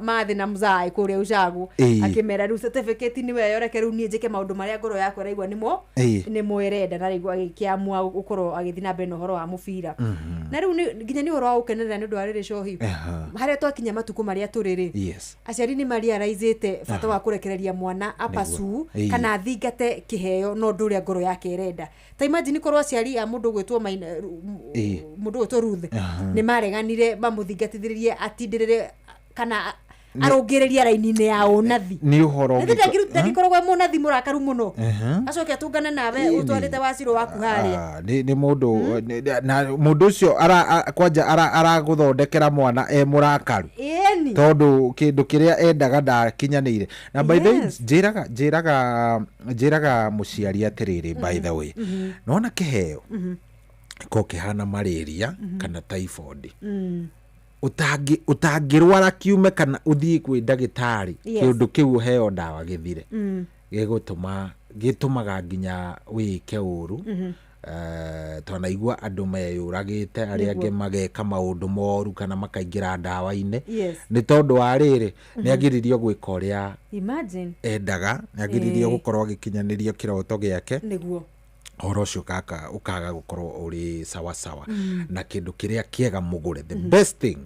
mathĩ na mzaĩ kũrĩa ucagu, akĩmera rĩu certificate nĩ weyo, reke rĩu niĩ njĩke maũndũ marĩa ngoro yakwa ĩraigua nĩmo nĩmo ĩrenda. Na rĩu agĩkĩamua gũkorwo agĩthiĩ na mbere na ũhoro wa mũbira. Na rĩu nginya nĩ ũhoro wa gũkenerera nĩ ũndũ wa rĩrĩ cohi, harĩa twakinya matukũ marĩa tũrĩ rĩ, aciari nĩ marealizĩte bata wa kũrekereria mwana apasu kana athingate kĩheo no ũndũ ũrĩa ngoro yake ĩrenda. Ta imagine korwo aciari a mũndũ gwĩtwo Maina, mũndũ gwĩtwo Ruth, nĩ mareganire mamũthingatithĩrĩrie atindĩrĩre kana arũngĩrĩrie raini-inĩ ya ũnathi. Nĩ ũhoro Ndangĩkoragwo e mũnathi mũrakaru mũno, acoke atũngane nawe ũtwarĩte wacirũ waku harĩa. Ah, nĩ mũndũ na mũndũ ũcio kwanja aragũthondekera mwana e mũrakaru, tondũ kĩndũ kĩrĩa endaga ndakinyanĩire. Na by the way, njĩraga mũciari atĩrĩrĩ, by the way, nona kĩheo ko kĩhana malaria kana typhoid, ũtangĩrwara kiume kana ũthiĩ kwĩ ndagĩtarĩ, kĩũndũ kĩu ũheo ndawa gĩthire. Gĩgũtũma, gĩtũmaga nginya wĩke ũru. Twanaigua andũ meyũragĩte, arĩa angĩ mageka maũndũ moru kana makaingĩra ndawa-inĩ, nĩ tondũ wa rĩrĩ, nĩ agiririo gwĩka ũrĩa Imagine. endaga, nĩ agiririo gũkorwo agĩkinyanĩrio kĩroto gĩake. Ũhoro ũcio ũkaka ũkaga gũkorwo ũrĩ sawasawa. Na kĩndũ kĩrĩa kĩega mũgũre, the best thing,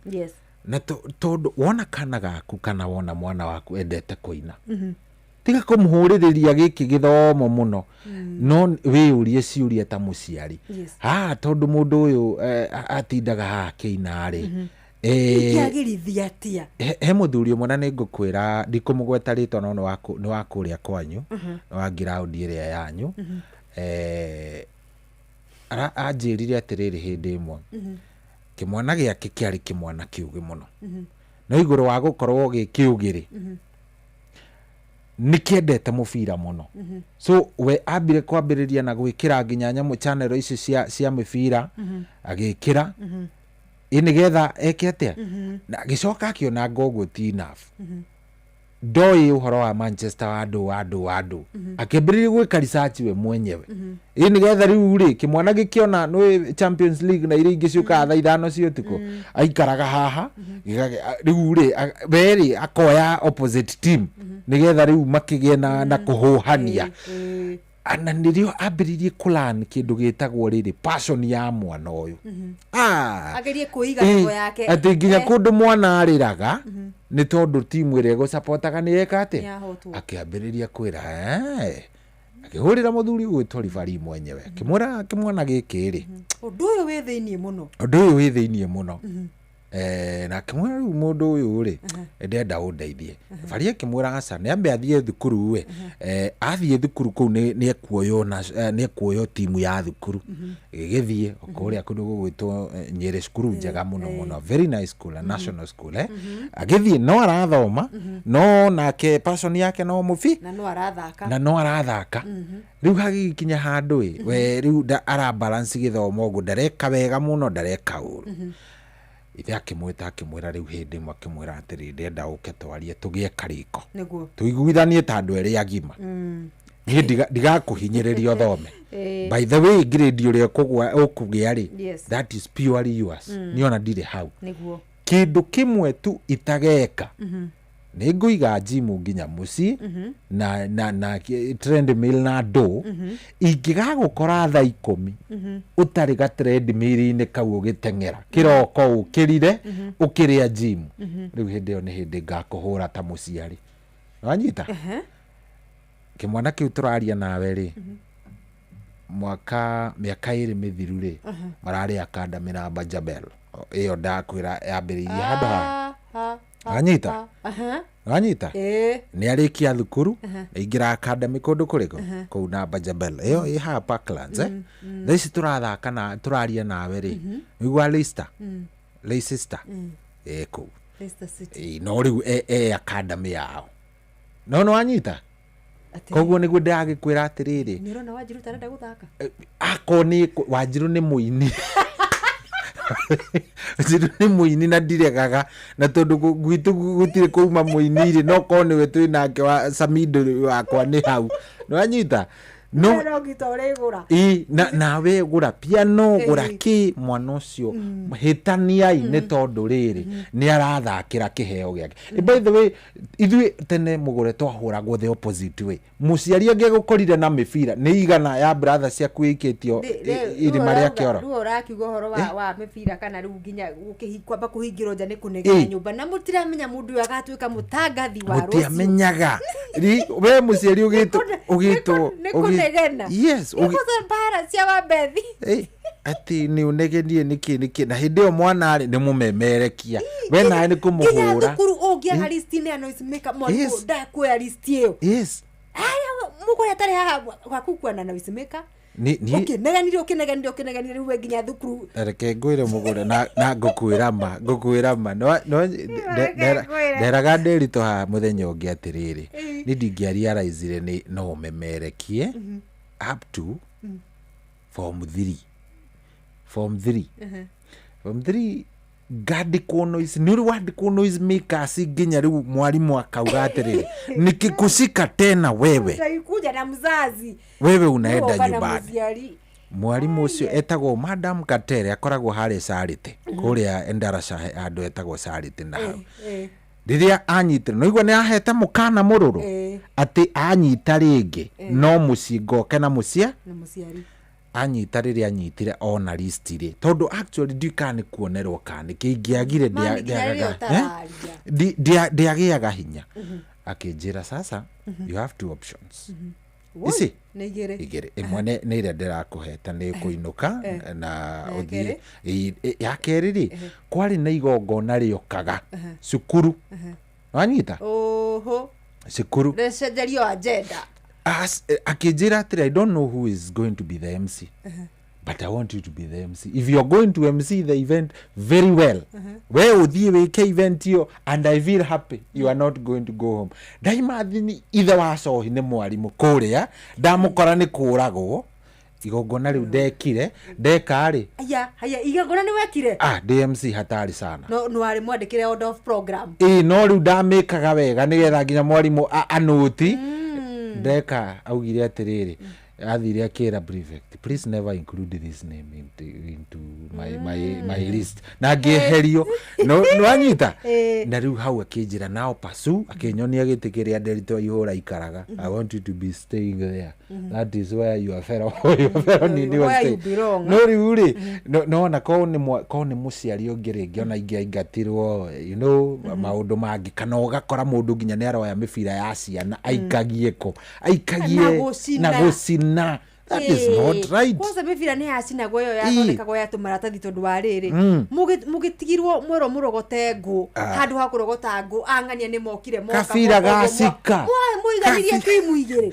na tondũ wona kana gaku kana wona mwana waku endete kũina, tiga kũmũhũrĩrĩria gĩkĩ gĩthomo mũno, no wĩyũrie ciũria ta mũciari, haha tondũ mũndũ ũyũ atindaga haha akĩina rĩ, Ingĩagĩrithia atĩa? He mũthuri ũmwe, na nĩ ngũkwĩra, ndikũmũgweta rĩtwa, no nĩ wa kũrĩa kwanyu, nĩ wa ngiraũndi ĩrĩa yanyu. Anjĩrire atĩrĩrĩ, hĩndĩ ĩmwe kĩmwana gĩake kĩarĩ kĩmwana kĩũgĩ mũno, no igũrũ wa gũkorwo gĩ kĩũgĩ rĩ, nĩ kĩendete mũbira mũno. So we ambire kwambĩrĩria na gwĩkĩra nginya nyamũ channel ici cia mĩbira, agĩkĩra ĩ nĩgetha eke atĩa, na agĩcoka akĩona anga ũguo ti enough. Ndoĩ ũhoro wa Manchester wa andũ wa andũ wa andũ, akĩambĩrĩria gwĩka research we mwenyewe, ĩ nĩgetha rĩu rĩ kĩmwana gĩkĩona nĩ Champions League na iria ingĩ ciũkaga thaa 5 cia ũtukũ, aikaraga haha. Rĩu rĩ we rĩ akoya opposite team nĩgetha rĩu makĩgĩe na kũhũhania. Na nĩrĩo ambĩrĩirie kũlan kĩndũ gĩtagwo rĩrĩ passion ya mwana ũyũ. Ah, Agerie kwĩiga level yake. Atĩ nginya kũndũ mwana arĩraga nĩ tondũ timu ĩrĩa ĩgũcapotaga nĩ yeka atĩ Nĩyahotwo. Akĩambĩrĩria kwĩra, akĩhũrĩra mũthuri ũgwĩtwo ribari mwenyewe, akĩmwĩra kĩmwana gĩkĩ rĩ, Ũndũ ũyũ wĩ thĩiniĩ mũno. Ũndũ ũyũ wĩ thĩiniĩ mũno. Na akĩmwĩra rĩu mũndũ ũyũ rĩ, ndĩrenda ũndeithie. Bari akĩmwĩra aca, nĩ ambe athiĩ thukuru we. Athiĩ thukuru kũu nĩ ekuoywo na nĩ ekuoywo timu ya thukuru. Ĩgĩgĩthiĩ o kũrĩa kũndũ gũgwĩtwo Nyĩrĩ, cukuru njega mũno mũno, very nice school, a national school. Agĩthiĩ no arathoma, no nake passion yake no mũbi Na no arathaka. Na no arathaka. Rĩu hagĩgĩkinya handũ ĩ, we rĩu ara balance gĩthomo ũguo, ndareka wega mũno, ndareka ũru. Ithe akĩmwĩta, akĩmwĩra rĩu hĩndĩ ĩmwe, akĩmwĩra atĩrĩ, ndĩrenda ũke twarie, tũgĩe karĩko, tũiguithanie ta andũ erĩ agima. Niĩ ndigakũhinyĩrĩria ũthome. By the way, grade ũrĩa ũkũgwa ũkũgĩa rĩ, that is purely yours. Niĩ ona ndirĩ hau. Kĩndũ kĩmwe tu itageka, nĩ ngũiga njimu nginya mũciĩ na treadmill na ndũ. Ingĩgagũkora thaa 10 ũtarĩ ga treadmill-inĩ kau ũgĩteng'era kĩroko ũkĩrire ũkĩrĩa gym, rĩu hĩndĩ ĩyo nĩ hĩndĩ ngakũhũra ta mũciari. Wanyita? Kĩmwana kĩu tũraria nawe rĩ, mwaka mĩaka 2 mĩthiru rĩ, mararĩ academy na Bajabel ĩyo ndakwĩra yambĩrĩirie handũ haha. Wanyita? Wanyita? Ĩĩ. Nĩ arĩkia thukuru, aingĩra academy kũndũ kũrĩkũ kũu na Bajabel ĩyo ĩ haha Parklands. Thaa ici tũrathaka na tũraria nawe rĩ, nĩguo Leicester, Leicester ĩ kũu. Leicester City. Ĩ, no rĩu e academy yao no nĩ wanyita? Koguo nĩguo ndĩragĩkwĩra atĩrĩrĩ, Nĩ ũrona Wanjiru tarenda gũthaka? Akorwo nĩ Wanjiru nĩ mũini, Wanjiru nĩ mũini na ndiregaga, na tondũ gwitũ gũtirĩ kũuma mũini rĩ, no korwo nĩwe twĩ nake wa Samido wakwa nĩ hau, nĩ wanyita? No No ngita ũrĩgũra. Ĩ, na nawe gũra piano, gũra kĩ mwana ũcio, hĩtaniai nĩ tondũ rĩrĩ nĩ arathakĩra kĩheo gĩake. By the way, ithuĩ tene mũgũre twahũragwo the opposite way. Mũciari angĩgũkorire na mĩbira nĩ igana ya brother ciaku ĩikĩtio irima rĩa kĩoro. Rĩu ũrakiuga ũhoro wa mĩbira kana rĩu nginya kwamba kũhingĩrwo nja nĩ kũnegena nyũmba na mũtiramenya mũndũ ũyũ agatuĩka mũtangathi wa rũciũ. Mũtiamenyaga. We mũciari ũgĩtwo ũgĩtwo Nĩ kũnegena. Yes. Nĩ kũca mbara cia wambethi. Atĩ nĩ ũnegenie nĩkĩ nĩkĩ, na hĩndĩ ĩyo mwana rĩ nĩ mũmemerekia, we nawe nĩ Nginya kũmũhũra. thukuru ũngĩaga listi-inĩ ya noise maker, mwarimũ ndakuoya listi ĩyo. Aya mũkũrĩa atarĩ haha gwaku kuona noise maker. Ũkĩneganire, ũkĩneganire, ũkĩneganire, rĩu we nginya thukuru. Reke ngwĩre mũgũre na ngũkwĩra ma no Reke ngwĩre. Nderaga Ndĩritũ haha mũthenya ũngĩ atĩrĩrĩ, niĩ ndingĩarealizire nĩ no ũmemerekie up to form 3, form 3, form 3 ngandĩkwo noise. Nĩ ũrĩ wandĩkwo noise makers nginya rĩu mwarimũ akauga atĩrĩrĩ, nikikushika tena wewe, Utaikuja na mzazi. Wewe unaenda Ũgoka na nyumbani. mũciari. Mwarimũ ũcio etagwo Madam Katere, akoragwo harĩa Charity, kũrĩa Endarasha handũ etagwo Charity na hau. Rĩrĩa anyitire no igua nĩ ahete mũkana mũrũrũ atĩ anyita rĩngĩ no mũciĩ ngoke na mũcia Na mũciari. Anyita rĩrĩa anyitire ona list rĩ, tondũ actually ndiũĩ kana nĩ kuonerwo kana nĩkĩ ingĩagire. Mami, nginya rĩrĩa ũtararia. Ndiagĩaga hinya. Akĩnjĩra, sasa you have two options. Woi, Ici nĩ igĩrĩ. Igĩrĩ, ĩmwe nĩ ĩrĩa ndĩrakũhete nĩ kũinũka na Na ya ũthiĩ. kerĩ? Ya kerĩ rĩ, kwarĩ na igongona rĩokaga cukuru, wanyita? Oho. Cukuru. Rĩcenjerio agenda. Akĩnjĩra atĩrĩ, "I don't know who is going to be the MC, but I want you to be the MC. If you are going to MC the event very well, we ũthiĩ wĩke event ĩyo and I feel happy, you are not going to go home." Ndaimathini ithe wa cohi nĩ mwarimũ kũrĩa, ndamũkora nĩ kũragwo igongona rĩu ndekire ndeka rĩ. Aya, haya, igongona nĩ wekire? Ah, ndĩ MC hatari sana. No no warĩ mwandĩkĩre order of program. Ĩ, no rĩu ndamĩkaga wega nĩgetha nginya mwarimũ anũti ndeka augire atĩrĩrĩ, Athire akĩra prefect, "Please never include this name into my list," na ngĩeherio. No nĩwanyita? Ĩĩ. Na rĩu hau akĩnjĩra nao pasu, akĩnyonia gĩtĩ kĩrĩa Nderitu Aihũra aikaraga, "I want you to be staying there. That is where your fellow nini was Where you staying." belong. No rĩu rĩ, nona korwo nĩ mũciari ũngĩ rĩngĩ ona ingĩ aingatirwo, maũndũ mangĩ, kana ũgakora mũndũ nginya nĩ aroya mĩbira ya ciana aikagie kũ aikagie. Na gũcina. Na gũcina. That is not right. Kwanza mĩbira nĩ yacinagwo, ĩyo yathondekagwo ya tũmaratathi, tondũ wa rĩrĩ, mũgĩtigirwo mwerwo mũrogote ngũ. Handũ ha kũrogota ngũ, ang'ania nĩ mokire moka, Kabira moka ũguo, gacika. Mũiganirie timu igĩrĩ.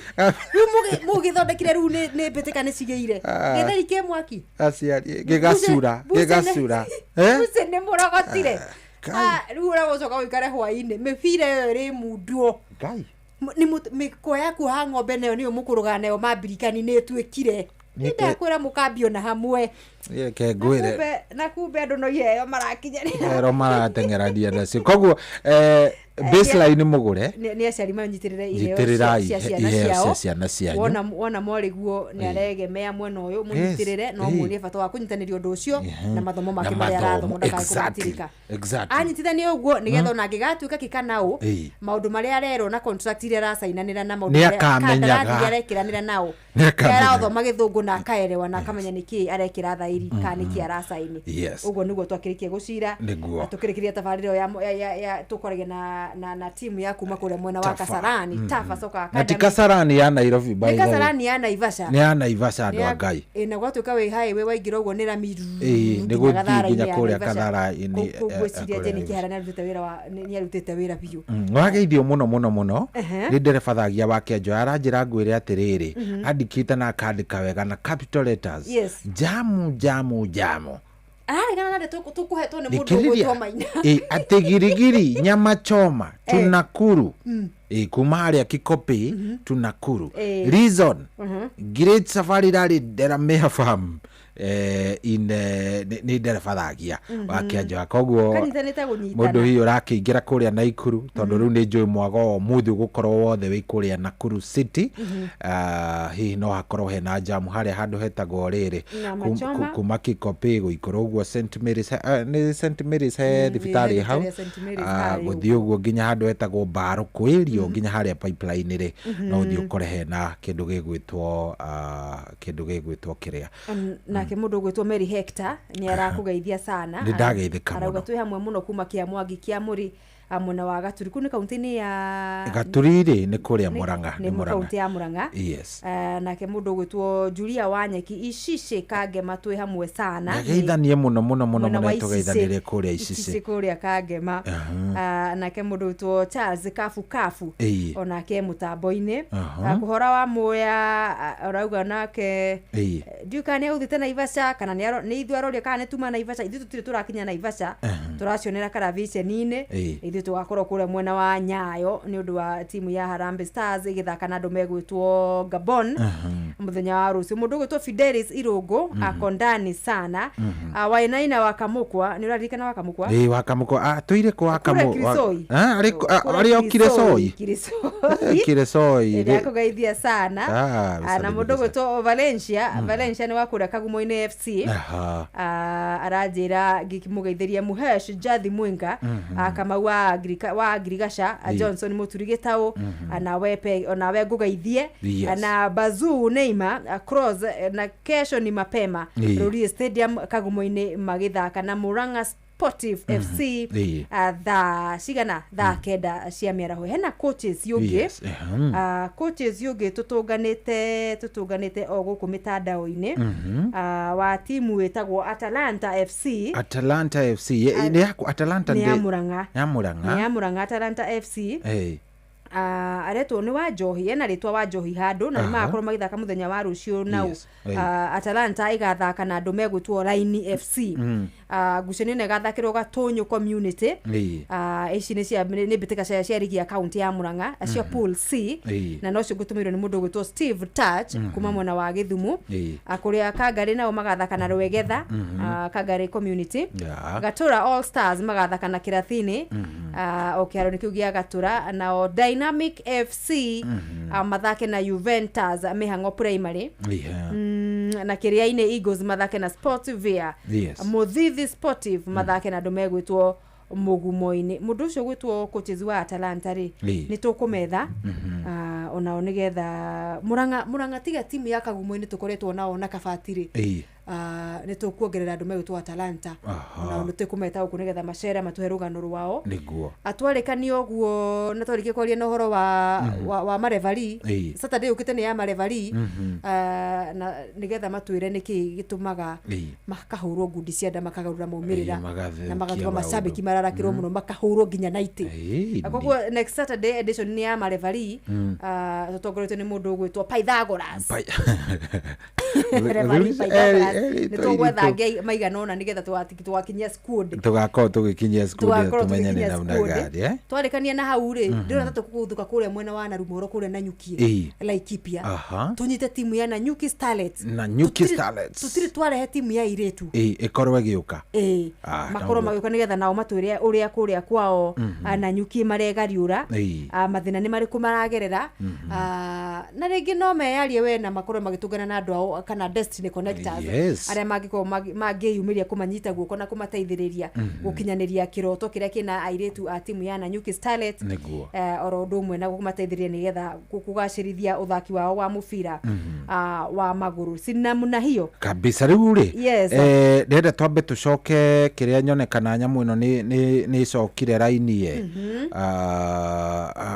Rĩu mũgĩthondekire, rĩu nĩ mbĩtĩka nĩ cigĩire. Gĩtheri kĩ mwaki. Aciari gĩgacura gĩgacura. Eh? Buce nĩ mũrogotire. Kai. Ah, rĩu ũragũcoka ũikare hwainĩ mĩbira ĩyo ĩrĩ munduo. Ngai. Nĩ mĩkwa ya kuoha ng'ombe nayo nĩyo mũkũrũgana nayo mambirikani nĩ ĩtuĩkire. Nĩndakwĩra mũkambio na hamwe. Reke ngwĩre. Na kumbe andũ no iheo marakinyanĩra. Ero marateng'erania nacio, koguo baseline mũgũre. Nĩ aciari manyitĩrĩre iheo Nyitĩrĩrai cia ciana iheo ciao. cia ciana cianyu. Wona mwarĩguo nĩ aregemea mwena ũyũ, mũnyitĩrĩre no muonie bata wa kũnyitanĩria ũndũ ũcio na mathomo make Na marĩa mathomo, arathoma ndakae kũmatirika. Anyitithania ũguo nĩgetha ona angĩgatuĩka kĩkanaũ, maũndũ marĩa arerwo na contract iria aracainanĩra na maũndũ Nĩ marĩa- akamenyaga. kandarathi iria arekĩranĩra nao. Nĩ akamenyaga. Arathoma gĩthũngũ na akaerewa na akamenya nĩkĩ arekĩra thairi kana nĩkĩ aracaini. Ũguo nĩguo twakĩrĩkia gũcira. Nĩguo. Na tũkĩrĩkĩria tabarĩra ĩyo ya tũkoragia na timu ya kuma kũrĩa mwena wa Tafa. Kasarani, Tafa Soccer Na ti Academy. Kasarani ya Nairobi, by Nĩ the way. Kasarani ya Naivasha. Nĩ ya Naivasha, andũ a Ngai. Ĩ, na gwatuĩka wĩ highway waingĩra ũguo nĩ rami. Ĩĩ, nĩ nginya gũthiĩ Gathara-inĩ nginya ya kũrĩa Naivasha. Gathara-inĩ, Kũu ngwĩciria kũrĩa Jane Naivasha. Kĩhara nĩ arutĩte wĩra biũ. Wageithio mũno mũno mũno. Nĩ ndereba thagia wa Kĩanjo aranjĩra ngwĩre atĩrĩrĩ, andĩkĩte na akandĩka wega na capital letters, jamu jamu jamu. Araregana na ndeto tũkũhetwo nĩ mũndũ Thikĩrĩria. ũgwĩtwo Maina. Ĩ, atĩ girigiri nyama choma tunakuru. Ĩ, kuma harĩa Kikopey tunakuru. Reason, great safari rally Delamere Farm, in nĩ ndereba thagia wa Kĩanjo, koguo Kanitha kũnyitana. Mũndũ hihi ũrakĩingĩra kũrĩa Naikuru, tondũ rĩu nĩ njũĩ mwago wa ũmũthĩ ũgũkorwo wothe wĩ kũrĩa Nakuru City. Hihi no hakorwo hena jamu harĩa handũ hetagwo rĩrĩ Nyama choma. Kuma Kikopey gũikũrũ ũguo St Mary's, nĩ St Mary's he thibitarĩ he hau. thibitarĩ ya St. Mary's harĩa Gũthiĩ ũguo nginya handũ hetagwo Mbarũkũ ĩrio, nginya harĩa pipeline rĩ, no ũthiĩ ũkore hena kĩndũ gĩgwĩtwo kĩndũ gĩgwĩtwo kĩrĩa. Nake mũndũ ũgwĩtwo Mary Hector nĩ arakũgeithia sana. Nĩ ndageithĩka Arauga mũno. twĩ hamwe mũno kuma Kĩamwangi kĩa Mũri, mwena wa Gaturi. Kũu nĩ kaunti-inĩ ya Gaturi rĩ, nĩ kũrĩa Mũrang'a. Nĩ Nĩ Mũrang'a. Kaunti ya Mũrang'a. Yes. Nake mũndũ ũgwĩtwo Julia Wanyeki Icici Kangema, twĩ hamwe sana. Nageithanie mũno mũno mũno. Mwena Mũno wa tũgeithanĩre kũrĩa Icici Icici. Kũrĩa Kangema. Nake mũndũ ũgwĩtwo Charles Kabu Kabu onake mũtambo-inĩ. Kũhora wa Mũya, arauga nake ndiũĩ kana nĩ agũthiĩte Naivasha kana nĩ ithuĩ aroria kana nĩ tuma Naivasha. Ithuĩ tũtirĩ tũrakinya Naivasha, tũracionera karaviceni-inĩ. Ithuĩ tũgakorwo kũrĩa mwena wa Nyayo nĩ ũndũ wa timu ya Harambee Stars ĩgĩthaka na andũ megwĩtwo Gabon mũthenya wa rũciũ. Mũndũ ũgwĩtwo Fidelis Irũngũ akondani sana. Wainaina wa Kamũkwa, nĩ ũraririkana wa Kamũkwa? Ĩĩ, wakamũkwa atũire kũ Kũrĩa wakamũ Kirisoi. Arĩa okire Soi. Kirisoi. Kirisoi. Nĩakũgeithia sana. Na mũndũ ũgwĩtwo Valencia, Valencia nĩ wa kũrĩa Kagumo-inĩ FC. Aranjĩra ngĩmũgeithĩria Muhesh Jathi Mwinga, Kamau wa Agrigasha, Johnson Mũturi Gĩtaũ, nawe onawe ngũgeithie. Na Bazuu Neima, Cross, na kesho ni mapema Rũriĩ Stadium Kagumo-inĩ magĩthaka na Murang'a Sportive FC. Thaa cigana? Thaa 9 cia mĩaraho. Hena coaches yũngĩ. Coaches yũngĩ tũtũnganĩte o gũkũ mĩtandao-inĩ, wa timu ĩtagwo Atalanta FC. Atalanta FC nĩ yaku Atalanta? Nĩ ya Murang'a. Ya Murang'a. Nĩ ya Murang'a, Atalanta FC. Aretwo nĩ wa Njohi, ena rĩtwa wa Njohi handũ na nĩ magakorwo magĩthaka mũthenya wa rũciũ nau. Atalanta ĩgathaka na andũ megwĩtwo Raini FC. Ngucanio ĩno ĩgathakĩrwo Gatũnyũ community. Ici nĩ cia nĩ mbĩtĩka cia rigi ya kaunti ya Murang'a cia pool C. Na nocio ngũtũmĩrwo nĩ mũndũ ũgwĩtwo Steve Touch kuma mwena wa Gĩthumo. Kũrĩa Kangari nao magathaka na Rwegetha, Kangari community. Gatũra All Stars magathaka na Kĩrathini. O kĩharo-inĩ kĩu gĩa Gatura. Nao Dynamic FC mathake na Juventus Mĩhang'o Primary. Na Kĩrĩa-inĩ Eagles mathake na Sportvia. Mũthithi Sportive mathake na andũ megwĩtwo Mũgumo-inĩ. Mũndũ ũcio gwĩtwo coaches wa Atalanta rĩ, nĩ tũkũmetha onao nĩgetha Murang'a Murang'a tiga timu ya Kagumo-inĩ tũkoretwo nao na Kabati rĩ, nĩ tũkuongerera andũ megwĩtwo Atalanta. Onao nĩ tũkũmeta gũkũ nĩgetha macere matũhe rũgano rwao. Atwarĩkania ũguo na twarĩkia kwaria na ũhoro wa, wa marefarii. Saturday yũkĩte nĩ ya marefarii. Na nĩgetha matwĩre nĩkĩ gĩtũmaga makahũrwo ngundi cia nda, makagarũra maumĩrĩra magathũkia na magatũma maũndũ. Macambĩki mararakĩrwo mũno, makahũrwo nginya 90. Koguo next Saturday edition nĩ ya marefarii, tũtongoretio nĩ mũndũ ũgwĩtwo Pythagoras. Referee Pythagoras. Nĩ tũgwetha angĩ maigana ũna nĩgetha tũgakinyia squad. Tũgakorwo tũgĩkinyia squad ĩyo, Tũgakorwo tũmenye nĩ tũgĩkinyia namna squad. gani, eh? Twarĩkania na hau rĩ, ndĩrona ta tũkũgũthũka kũrĩa mwena wa Narumoro, kũrĩa Nanyuki, Laikipia, tũnyite timu ya Nanyuki Starlets. Nanyuki Starlets. Tũtirĩ twarehe timu ya airĩtu. Ĩkorwo ĩgĩũka. Ĩĩ, Ah, makorwo no magĩũka nĩgetha nao matwĩre ũrĩa kũrĩa kwao Nanyuki maregariũra, mathĩna nĩ marĩkũ maragerera, na rĩngĩ no meyarie we na makorwo magĩtũngana na andũ ao kana destiny connectors arĩa mangĩkorwo mangĩyumĩria kũmanyita guoko na kũmateithĩrĩria gũkinyanĩria kĩroto kĩrĩa kĩna airĩtu a timu ya Nanyuki Starlets. Oro ũndũ ũmwe na kũmateithĩrĩria nĩgetha kũgacĩrithia ũthaki wao wa mũbira wa magũrũ si namna hiyo. Kabisa. Rĩu rĩ, ndĩrenda twambe tũcoke kĩrĩa nyone kana nyamũ ĩno nĩ ĩcokire raini e.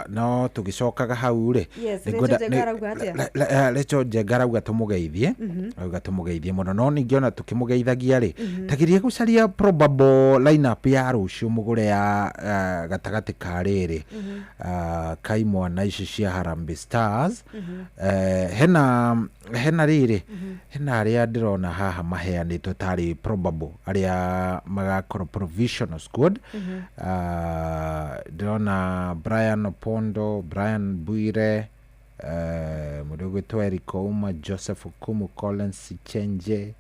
No tũgĩcokaga hau rĩ, Rachel Njenga arauga atĩa? Rachel Njenga arauga tũmũgeithie, arauga tũmũgeithie mũno, no ningĩ ona tũkĩmũgeithagia rĩ, tageria gũcaria probable lineup ya rũciũ mũgũre ya gatagatĩ ka rĩrĩ kaimwana ici cia Harambee Stars. Hena rĩrĩ, hena arĩa ndĩrona haha maheanĩtwo tarĩ probable arĩa magakorwo provisional squad. Ndĩrona Brian Opondo, Brian Bwire, mũndũ ũgwĩtwo Eric Ouma, Joseph Okumu, Collins Chenje,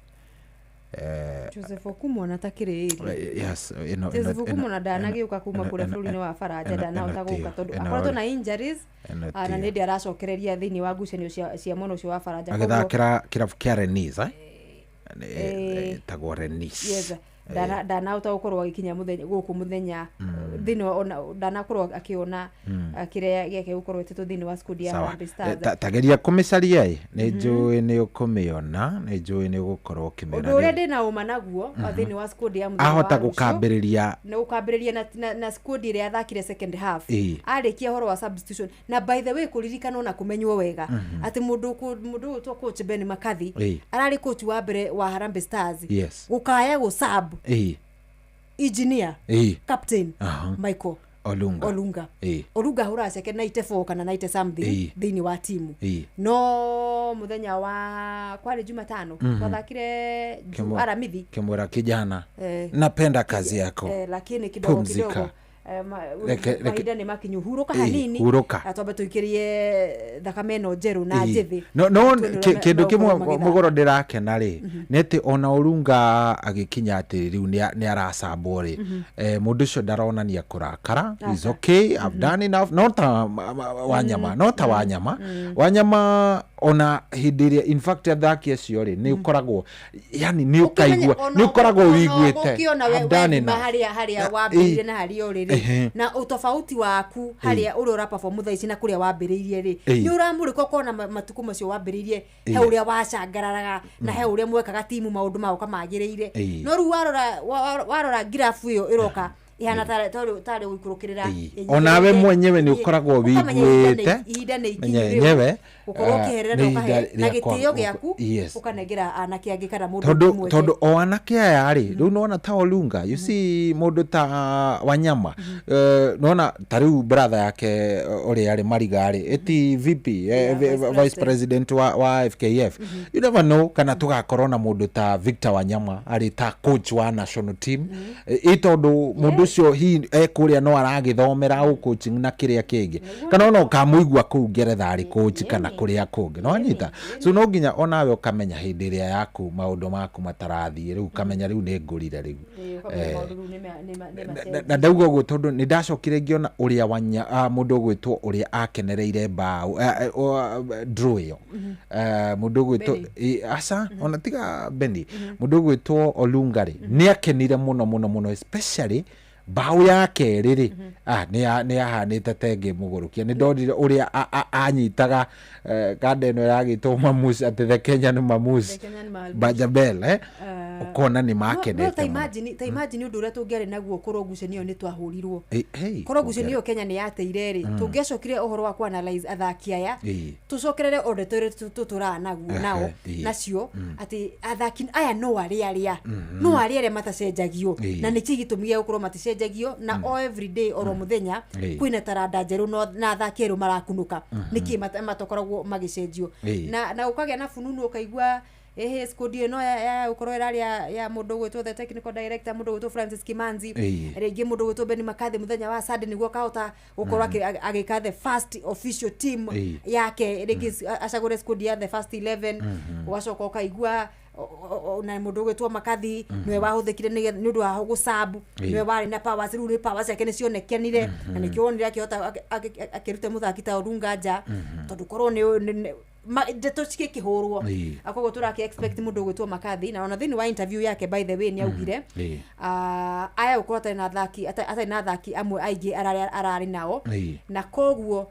Joseph Okumu ona takĩrĩ ĩrĩ. Yes, ĩno Joseph Okumu ona ndanagĩũka kuma kũrĩa bũrũri-inĩ wa Faranja, ndanahota ĩno gũka tiyo, tondũ ĩno akoretwo rĩ. na injuries. Ĩno Na tiyo. nĩ hĩndĩ aracokereria thĩinĩ wa ngucanio cia mwena ũcio wa Faranja. Koguo- Agĩthakĩra kĩrabu kĩa Rennes, eh? Ĩtagwo Rennes. Yes, ndanahota gũkorwo agĩkinya mũthenya gũkũ mũthenya thĩinĩ wa ona ndanakorwo akĩona kĩrĩa gĩake gũkorwo ĩtĩtwo thĩinĩ wa squad ya Sawa. Harambee Stars. Tageria kũmĩcaria ĩ, nĩ njũĩ nĩ ũkũmĩona, nĩ njũĩ nĩ ũgũkorwo ũkĩmĩona. Ũndũ ũrĩa ndĩna ũma naguo thĩinĩ wa squad ya mũthenya wa Ahota rũciũ, gũkambĩrĩria nĩ gũkambĩrĩria na squad ĩrĩa yathakire second half, arĩkia ũhoro wa substitution. Na by the way, kũririkanwo na kũmenywo wega atĩ mũndũ ũgwĩtwo coach Ben McCarthy ararĩ coach wa mbere wa Harambee Stars gũkaya gũ sub engineer, captain Michael Olunga. Olunga. Olunga ahũraga ciake 94 kana 90 something thĩinĩ wa timu. No mũthenya wa kwarĩ Jumatano twathakire Aramithi, Kĩmwĩra, "Kijana, napenda kazi yako." Lakini kidogo Pumzika. kidogo, mahinda nĩ makinyu, hurũka hanini. Hurũka. Twambe tũikĩrie thakame ĩno njerũ na njĩthĩ. No Tuone ũrĩa kĩndũ kĩmwe megũkorwo magĩthaka. mũgũro ndĩrakena rĩ, nĩ atĩ ona Olunga agĩkinya atĩ rĩu nĩ aracambwo rĩ, mũndũ ũcio ndaronania kũrakara. Is okay, I've done enough. No ta Wanyama, no ta Wanyama, Wanyama ona hĩndĩ ĩrĩa in fact athaki acio rĩ, nĩ ũkoragwo yani nĩ ũkaigua nĩ ũkoragwo wĩiguĩte ũkĩona we "I've done wethima enough." harĩa wambĩrĩirie na harĩa ũrĩ rĩ, na ũtofauti waku harĩa ũrĩa ũraperform thaa ici na kũrĩa wambĩrĩirie rĩ, nĩ ũramũrĩka ũkona matukũ macio wambĩrĩirie he ũrĩa wacangararaga na he ũrĩa mwekaga timu maũndũ magoka magĩrĩire. No rĩu warora ngirabu ĩyo ĩroka ihana tarĩ gũikũrũkĩrĩra Onawe mwenyewe nĩ ũkoragwo ũkamenya ihinda wĩiguĩte ihinda nĩ ikinyu rĩu menyenyewe gũkorwo ũkĩherera na nĩ ihinda ũkahe na rĩakwa gĩtĩo gĩaku, ũkanengera anake angĩ kana mũndũ tondũ ũmwe. Tondũ o anake aya rĩ, rĩu nona ta Olunga, you see, mũndũ ta Wanyama, nona ta rĩu brother yake, ũrĩa arĩ Mariga rĩ, ĩti VP, vice president wa FKF. You never know kana tũgakorwo na mũndũ ta Victor Wanyama arĩ ta coach wa national team, ĩ tondũ mũndũ ũcio hihi ekũrĩa no aragĩthomera ũ coaching na kĩrĩa kĩngĩ, kana ona ũkamũigua kũu Ngeretha arĩ coach kana kũrĩa kũngĩ, no anyita. So no nginya onawe ũkamenya hĩndĩ ĩrĩa yaku maũndũ maku matarathiĩ, rĩu ũkamenya rĩu nĩ ngũrire rĩu. Ĩĩ, ũkamenya maũndũ rĩu nĩ macenjia. Na ndauga ũguo tondũ nĩ ndacokire ngĩona ũrĩa wanya mũndũ ũgwĩtwo ũrĩa akenereire mbaũ draw ĩyo. Mũndũ ũgwĩtwo Benny. Aca, ona tiga Benny, mũndũ ũgwĩtwo Olunga rĩ, nĩ akenire mũno mũno mũno, especially mbaũ ya kerĩ rĩ, nĩ yahanĩte tenge mũgũrũkia. Nĩ ndonire ũrĩa anyitaga kanda ĩno ĩragĩtwo Mamus, atĩ the Kenyan Mamus. The Kenyan Mamus. Bajabel, ũkona nĩ No makenete ta mũno. imagine, ta imagine ũndũ ũrĩa tũngĩarĩ naguo korwo ngucanio ĩyo nĩ twahũrirwo. Hey, Korwo ngucanio ĩyo Kenya nĩ yateire rĩ, tũngĩacokire ũhoro wa kuanalyze athaki aya, tũcokerere o ndeto ĩrĩa tũtũraga naguo nao nacio, atĩ athaki aya no arĩa arĩa no arĩa arĩa matacenjagio, na nĩkĩ gĩtũmi gĩa gũkorwo maticenjagio, na o everyday oro mũthenya kwĩna taranda njerũ na athaki erũ marakunũka, nĩkĩ matakoragwo magĩcenjio? Na ũkagĩa na fununu, ũkaigua ehe, squad ĩno ya gũkorwo ĩrarĩ ya mũndũ ũgwĩtwo the technical director, mũndũ ũgwĩtwo Francis Kimanzi, rĩngĩ mũndũ ũgwĩtwo Ben McCarthy, mũthenya wa Sunday nĩguo akahota gũkorwo agĩka the first official team yake, rĩngĩ acagũre squad ya the first 11. Ũgacoka ũkaigua na mũndũ ũgwĩtwo McCarthy nĩwe wahũthĩkire nĩ ũndũ wa gũcabu, nĩwe warĩ na powers, rĩu nĩ powers ciake nĩcionekanire, na nĩkĩo wonire akĩhota akĩruta mũthaki ta Olunga nja, tondũ korwo nĩ ndeto cigĩkĩhũrwo. Koguo tũrakĩ expect mũndũ ũgwĩtwo McCarthy, na ona thĩinĩ wa interview yake, by the way, nĩ augire aya gũkorwo atarĩ na athaki, atarĩ na athaki amwe aingĩ ararĩ nao, na koguo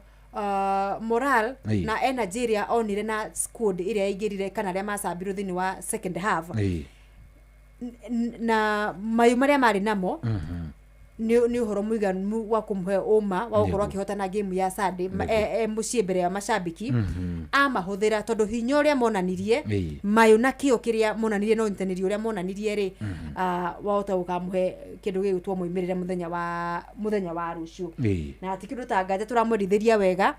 moral na energy ĩrĩa onire na squad ĩrĩa yaingĩrire kana arĩa macambirwo thĩinĩ wa second half na mayũ marĩa marĩ namo, nĩ ũhoro mũiganu wa kũmũhe ũma wa gũkorwo akĩhotana game ya Sunday e mũciĩ mbere ya macambĩki. Amahũthĩra, tondũ hinya ũrĩa monanirie, mayũ na kĩo kĩrĩa monanirie na ũnyitanĩri ũrĩa monanirie rĩ, wahota gũkamũhe kĩndũ gĩgwĩtwo moimĩrĩra mũthenya wa rũciũ. Na ti kĩndũ ta nganja tũramwendithĩria wega.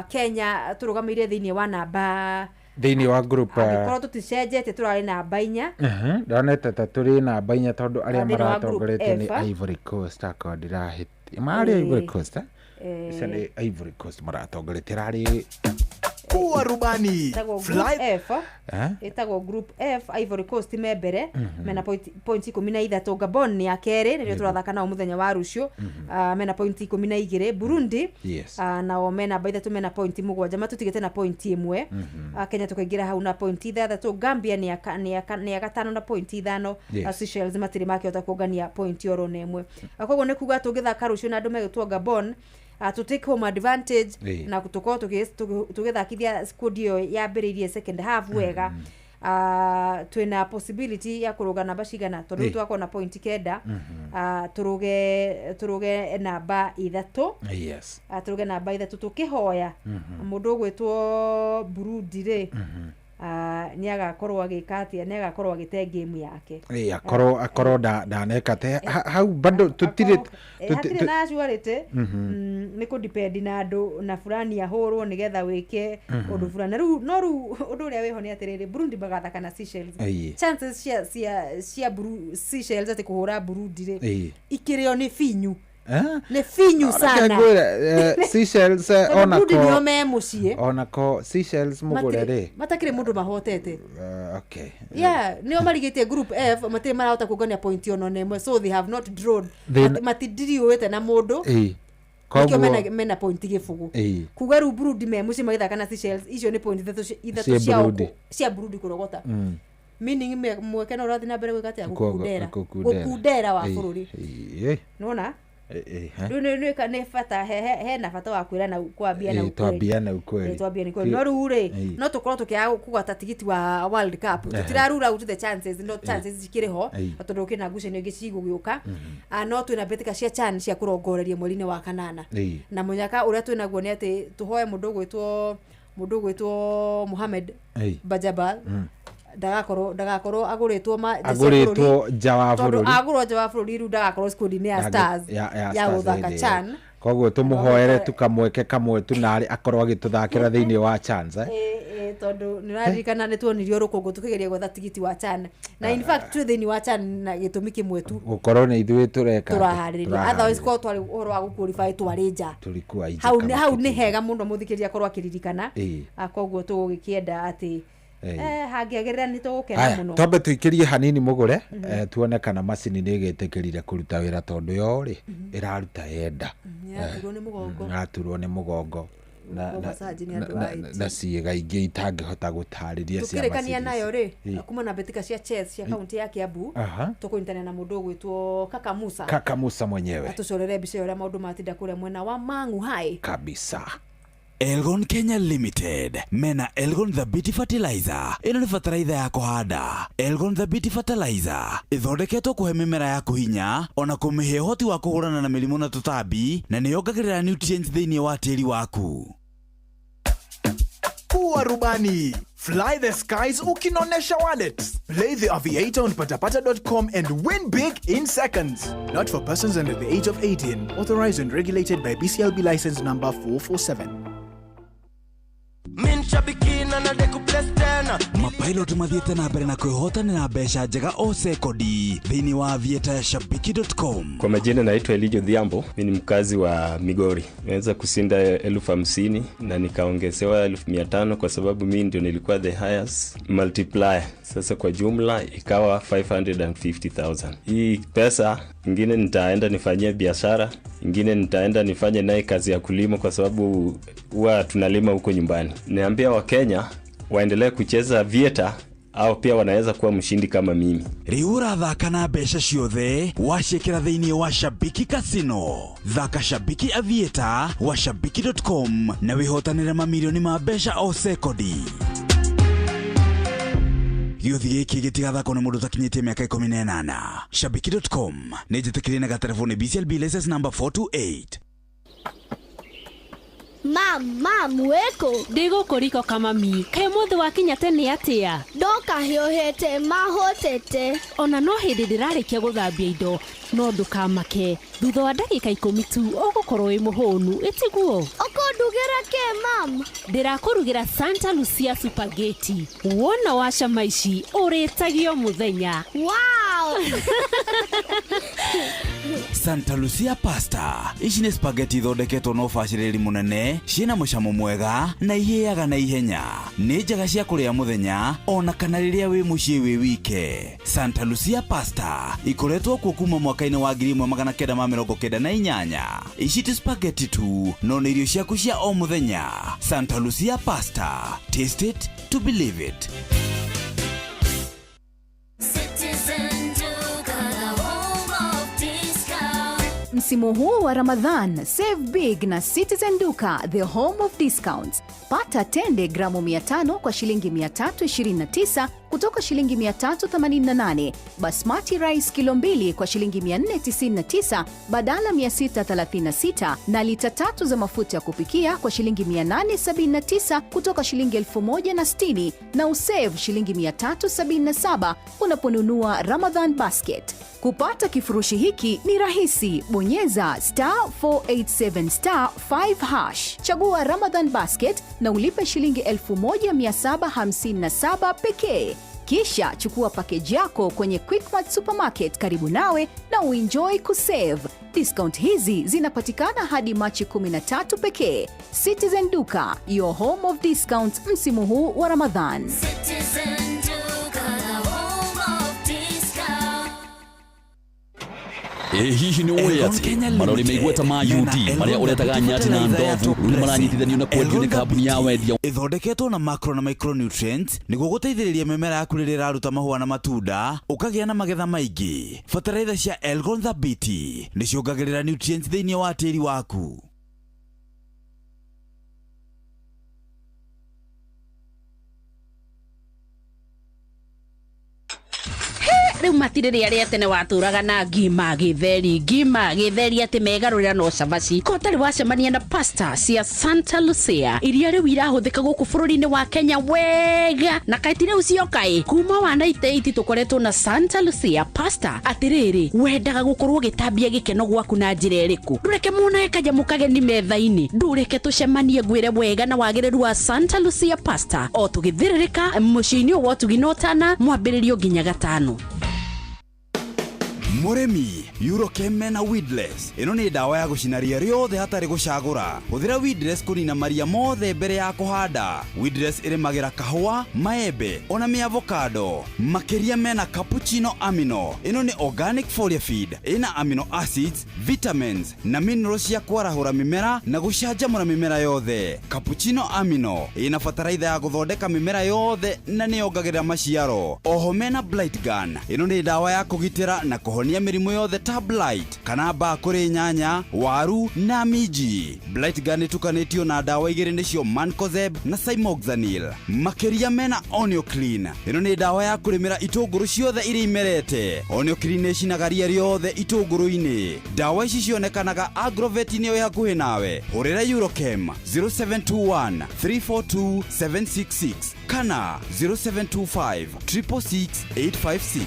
Kenya tũrũgamĩire thĩinĩ wa namba Thĩinĩ wa group angĩkorwo tũticenjetie, tũrarĩ namba 4. Ndonete ta tũrĩ namba 4, tondũ arĩa Thĩinĩ wa group maratongoretie F. nĩ Ivory Coast, akorwo ndirahĩtia marĩ Ivory Coast, eh? Icio nĩ Ivory Coast maratongoretie rarĩ. Kuwa rubani. Ĩtagwo group Fly F. Eh? Ĩtagwo group F. Ivory Coast me mbere mena point 13. Gabon nĩ ya kerĩ, nĩrĩo tũrathaka nao mũthenya wa rũciũ. Mena point 12. Burundi nao me namba 3, mena point 7, matũtigĩte na point 1. Kenya tũkaingĩra hau na point 6. Gambia nĩ ya gatano na point 5. Seychelles matirĩ makĩhota kũngania point oro na ĩmwe. Koguo nĩ kuga tũngĩthaka rũciũ na andũ megĩtwo Gabon, to take home advantage na tũkorwo tũgĩthakithia squad ĩyo yambĩrĩirie second half wega, twĩna possibility ya kũrũga namba cigana, tondũ rĩu tũgakorwo na point 9, tũrũge namba 3. Tũrũge namba 3, tũkĩhoya mũndũ ũgwĩtwo Burundi rĩ, nĩ agakorwo agĩka atĩa, nĩ agakorwo agĩte game yake. Akorwo ndaneka te hau bado tũtirĩ Hatirĩ na surety. Nĩ kũ depend na andũ na fulani ahũrwo nĩgetha wĩke ũndũ fulani. Na rĩu no rĩu ũndũ ũrĩa wĩho nĩ atĩrĩrĩ, Burundi magathaka na Seychelles. Chances cia Seychelles atĩ kũhũra Burundi rĩ, ikĩrĩo nĩ finyu. Eh? Nĩ finyu Reke sana. ngwĩre, Seychelles, Tondũ Burundi nĩo onako me mũciĩ. Onako Seychelles mũgũre rĩ, Matakĩrĩ mũndũ mahotete. Okay. Yeah, nĩo marigĩtie group F, matirĩ marahota kũngania point ona na ĩmwe, so they have not drawn. Matidiriũĩte na mũndũ. Nĩkĩo mena point 0. Kuga rĩu Burundi me mũciĩ magĩthaka na Seychelles, icio nĩ point 3 Cia cia Burundi. Cia Burundi kũrogota. Meaning mweke no ũrathiĩ na mbere gwĩka atĩa? Gũkundera. Gũkundera. Gũkundera wa bũrũri. Nĩwona? Rĩu nĩ bata hena bata wa kwĩra na kwambia na ukweli. Twambia na ukweli. Twambia nĩ kweli. No rĩu rĩ, no tũkorwo tũkĩaga kũgwata tigiti wa World Cup, tũtirarura out the chances, no chances cikĩrĩ ho, tondũ kwĩna ngucanio ingĩ cigũgĩũka. No twĩna mbĩtĩka cia CHAN cia kũrongoreria mweri-inĩ wa kanana, na mũnyaka ũrĩa twĩnaguo nĩ atĩ tũhoe mũndũ ũgwĩtwo Mohamed Bajabal ndagakorwo agũrĩtwo ma nja cia Agũrĩtwo bũrũri. Nja wa Tondũ bũrũri. Agũrwo nja wa bũrũri, rĩu ndagakorwo squad-inĩ ya Stars ya ya Stars gũthaka hĩndĩ ĩyo. CHAN. Koguo tũmũhoere tu kamweke kamwe tu narĩ akorwo agĩtũthakĩra thĩinĩ wa chance, eh? Tondu nĩũraririkana nĩ tuonirio rũkũngũ tũkĩgeria gwetha tigiti wa CHAN na in fact twĩ thĩinĩ wa CHAN na gĩtũmi kĩmwe tu gũkorwo nĩ ithuĩ tũreka tũraharĩrĩria otherwise korwo twarĩ ũhoro wa gũqualify twarĩ nja tulikuwa nje hau nĩ hega mũno mũthikĩrĩria akorwo akĩririkana. Koguo tũgũgĩkĩenda atĩ hangĩagĩrĩra nĩ tũgũkena mũno. Twambe tũikĩrie hanini mũgũre tuone kana macini nĩ ĩgĩtĩkĩrire kũruta wĩra tondũ yo rĩ ĩraruta yenda nĩyaturwo nĩ mũgongo na ciĩga ingĩ itangĩhota gũtarĩria cia tukĩrĩkania nayo rĩ kuma na mbĩtĩka cia chess cia kaunti ya Kiambu tũkũnyitanĩra na mũndũ ũgwĩtwo Kaka Musa. Kaka Musa mwenyewe atũcorere mbica ũrĩa maũndũ matinda kũrĩa mwena wa Mang'u High kabisa. Elgon Kenya Limited mena Elgon Thabiti Fertilizer. Ĩno nĩ bataraitha ya kũhanda. Elgon Thabiti Fertilizer ĩthondeketwo kũhe mĩmera yaku hinya ona kũmĩhe ũhoti wa kũhũrana na mĩrimũ na tũtambi na nĩyongagĩrĩra nutrients thĩinĩ wa tĩri waku. Kuwa rubani. Fly the skies ukinonesha wallet. Play the Aviator on patapata.com and win big in seconds. Not for persons under the age of 18. Authorized and regulated by BCLB license number 447. Mapilot mathiĩte na mbere na kwĩhotanĩra mbeca njega o sekondi thĩinĩ wa Aviator ya shabiki.com. Kwa majina naitwa Elijo Dhiambo, mimi ni mkazi wa Migori. Nimeweza kushinda 50,000 na nikaongezewa 500 kwa sababu mimi ndio nilikuwa the highest multiplier. Sasa kwa jumla ikawa 550,000. Hii pesa ingine nitaenda nifanyie biashara, ingine nitaenda nifanye naye kazi ya kulima kwa sababu huwa tunalima huko nyumbani. Niambia Wakenya waendelee kucheza Aviator au pia wanaweza kuwa mshindi kama mimi. Rĩu ũrathaka na mbeca ciothe waciĩkĩra thĩinĩ wa Shabiki Casino. Thaka Shabiki Aviator wa shabiki.com na wĩhotanĩre mamirioni ma mbeca o sekondi. Gĩũthi gĩkĩ gĩtigathakwo nĩ mũndũ ũtakinyĩtie mĩaka 18. Shabiki.com nĩ njĩtĩkĩrie na gatereboni BCLB license number 428. Mam, weko. Ndĩgũkũ riko kama mi. Kaĩ mũthĩ wakinya tene atĩa? Ndoka hiũhĩte mahotete. Ona no hĩndĩ ndĩrarĩkia gũthambia indo, no ndũkamake. Thutha wa ndagĩka 10 tu ũgũkorwo wĩ mũhũnu, ĩtiguo? Ũkũndugĩra kĩ, mam? Ndĩrakũrugĩra Santa Lucia spaghetti. Wona wacama ici ũrĩtagio mũthenya. Wow! Santa Lucia pasta. Ici nĩ spaghetti ithondeketwo na ũbacĩrĩri mũnene, ciĩna mũcamo mwega na ihĩaga na ihenya. Nĩ njega cia kũrĩa mũthenya ona kana rĩrĩa wĩ mũciĩ wĩ wike. Santa Lucia pasta ikoretwo kuo kuma mwaka-inĩ wa 1998. Ici ti spaghetti tu, no nĩ irio ciaku cia o mũthenya. Santa Lucia pasta. Taste it to believe it. Msimu huu wa Ramadhan, save big na Citizen Duka, the home of discounts. Pata tende gramu 500 kwa shilingi 329 kutoka shilingi 388. Basmati rice kilo 2 kwa shilingi 499 badala 636 na lita 3 za mafuta ya kupikia kwa shilingi 879 kutoka shilingi 1060 na usave shilingi 377 unaponunua Ramadhan basket. Kupata kifurushi hiki ni rahisi. Bonyeza *487*5#. Chagua Ramadhan basket na ulipe shilingi 1757 pekee. Kisha chukua package yako kwenye Quickmart Supermarket karibu nawe na uenjoy kusave. Discount hizi zinapatikana hadi Machi 13 pekee. Citizen Duka, your home of discounts msimu huu wa Ramadhan. Citizen Duka, the home of discount. Hihi nĩ ũĩ atĩ marori meigweta ma UD marĩa ũretaga nyati na ndovu rĩu nĩ maranyitithanio na kwendio nĩ kambuni ya wendia ĩthondeketwo na macro na micronutrients nĩguo gũteithĩrĩria mĩmera yaku rĩrĩa ĩraruta mahũa na matunda ũkagĩa na magetha maingĩ. Bataraitha cia Elgon Thabiti nĩciongagĩrĩra nutrients thĩinĩ wa tĩri waku. Rĩu matirĩ rĩa tene watũraga na ngima gĩtheri, ngima gĩtheri atĩ megarũrĩra no cabaci. Ko ũtarĩ wacemania na pasta cia Santa Lucia iria rĩu irahũthĩka gũkũ bũrũri-inĩ wa Kenya wega na kaĩ ti rĩu cioka ĩ kuma wa 98 tũkoretwo na Santa Lucia pasta. Atĩrĩrĩ, wendaga gũkorwo ũgĩtambia gĩkeno gwaku na njĩra ĩrĩkũ? Ndũreke monage kanyamũ kageni metha-inĩ, ndũreke tũcemanie ngwĩre wega na wagĩrĩru wa Santa Lucia pasta o tũgĩthĩrĩrĩka mũciĩ-inĩ ũyũ wa ũtugi na ũtana mwambĩrĩrio nginya gatano. Mũrĩmi, Eurochem mena Weedless. Ĩno nĩ ndawa ya gũcina ria rĩothe hatarĩ gũcagũra. Hũthĩra Weedless kũnina maria mothe mbere ya kũhanda. Weedless ĩrĩmagĩra kahũa, maembe ona mĩavocado. Makĩria mena Cappuccino Amino. Ĩno nĩ organic foliar feed. Ĩna amino acids, vitamins na minerals cia kwarahũra mĩmera na gũcanjamũra mĩmera yothe. Cappuccino Amino ĩna bataraitha ya gũthondeka mĩmera yothe na nĩyongagĩrĩra maciaro. Oho mena Blight Gun. Ĩno nĩ ndawa ya kũgitĩra na kũhonia mĩrimũ yothe ta blight kana mbaa kũrĩ nyanya, waru na minji. Blight Gun ĩtukanĩtio na ndawa igĩrĩ nĩcio Mancozeb na Cymoxanil. Makĩria mena Onioclean. Ĩno nĩ ndawa ya kũrĩmĩra itũngũrũ ciothe iria imerete. Onioclean nĩ ĩcinaga ria rĩothe itũngũrũ-inĩ. Ndawa ici cionekanaga agrovet-inĩ ĩ hakuhĩ nawe. Hũrĩra Eurochem 0721 342 766 kana 0725 666 856.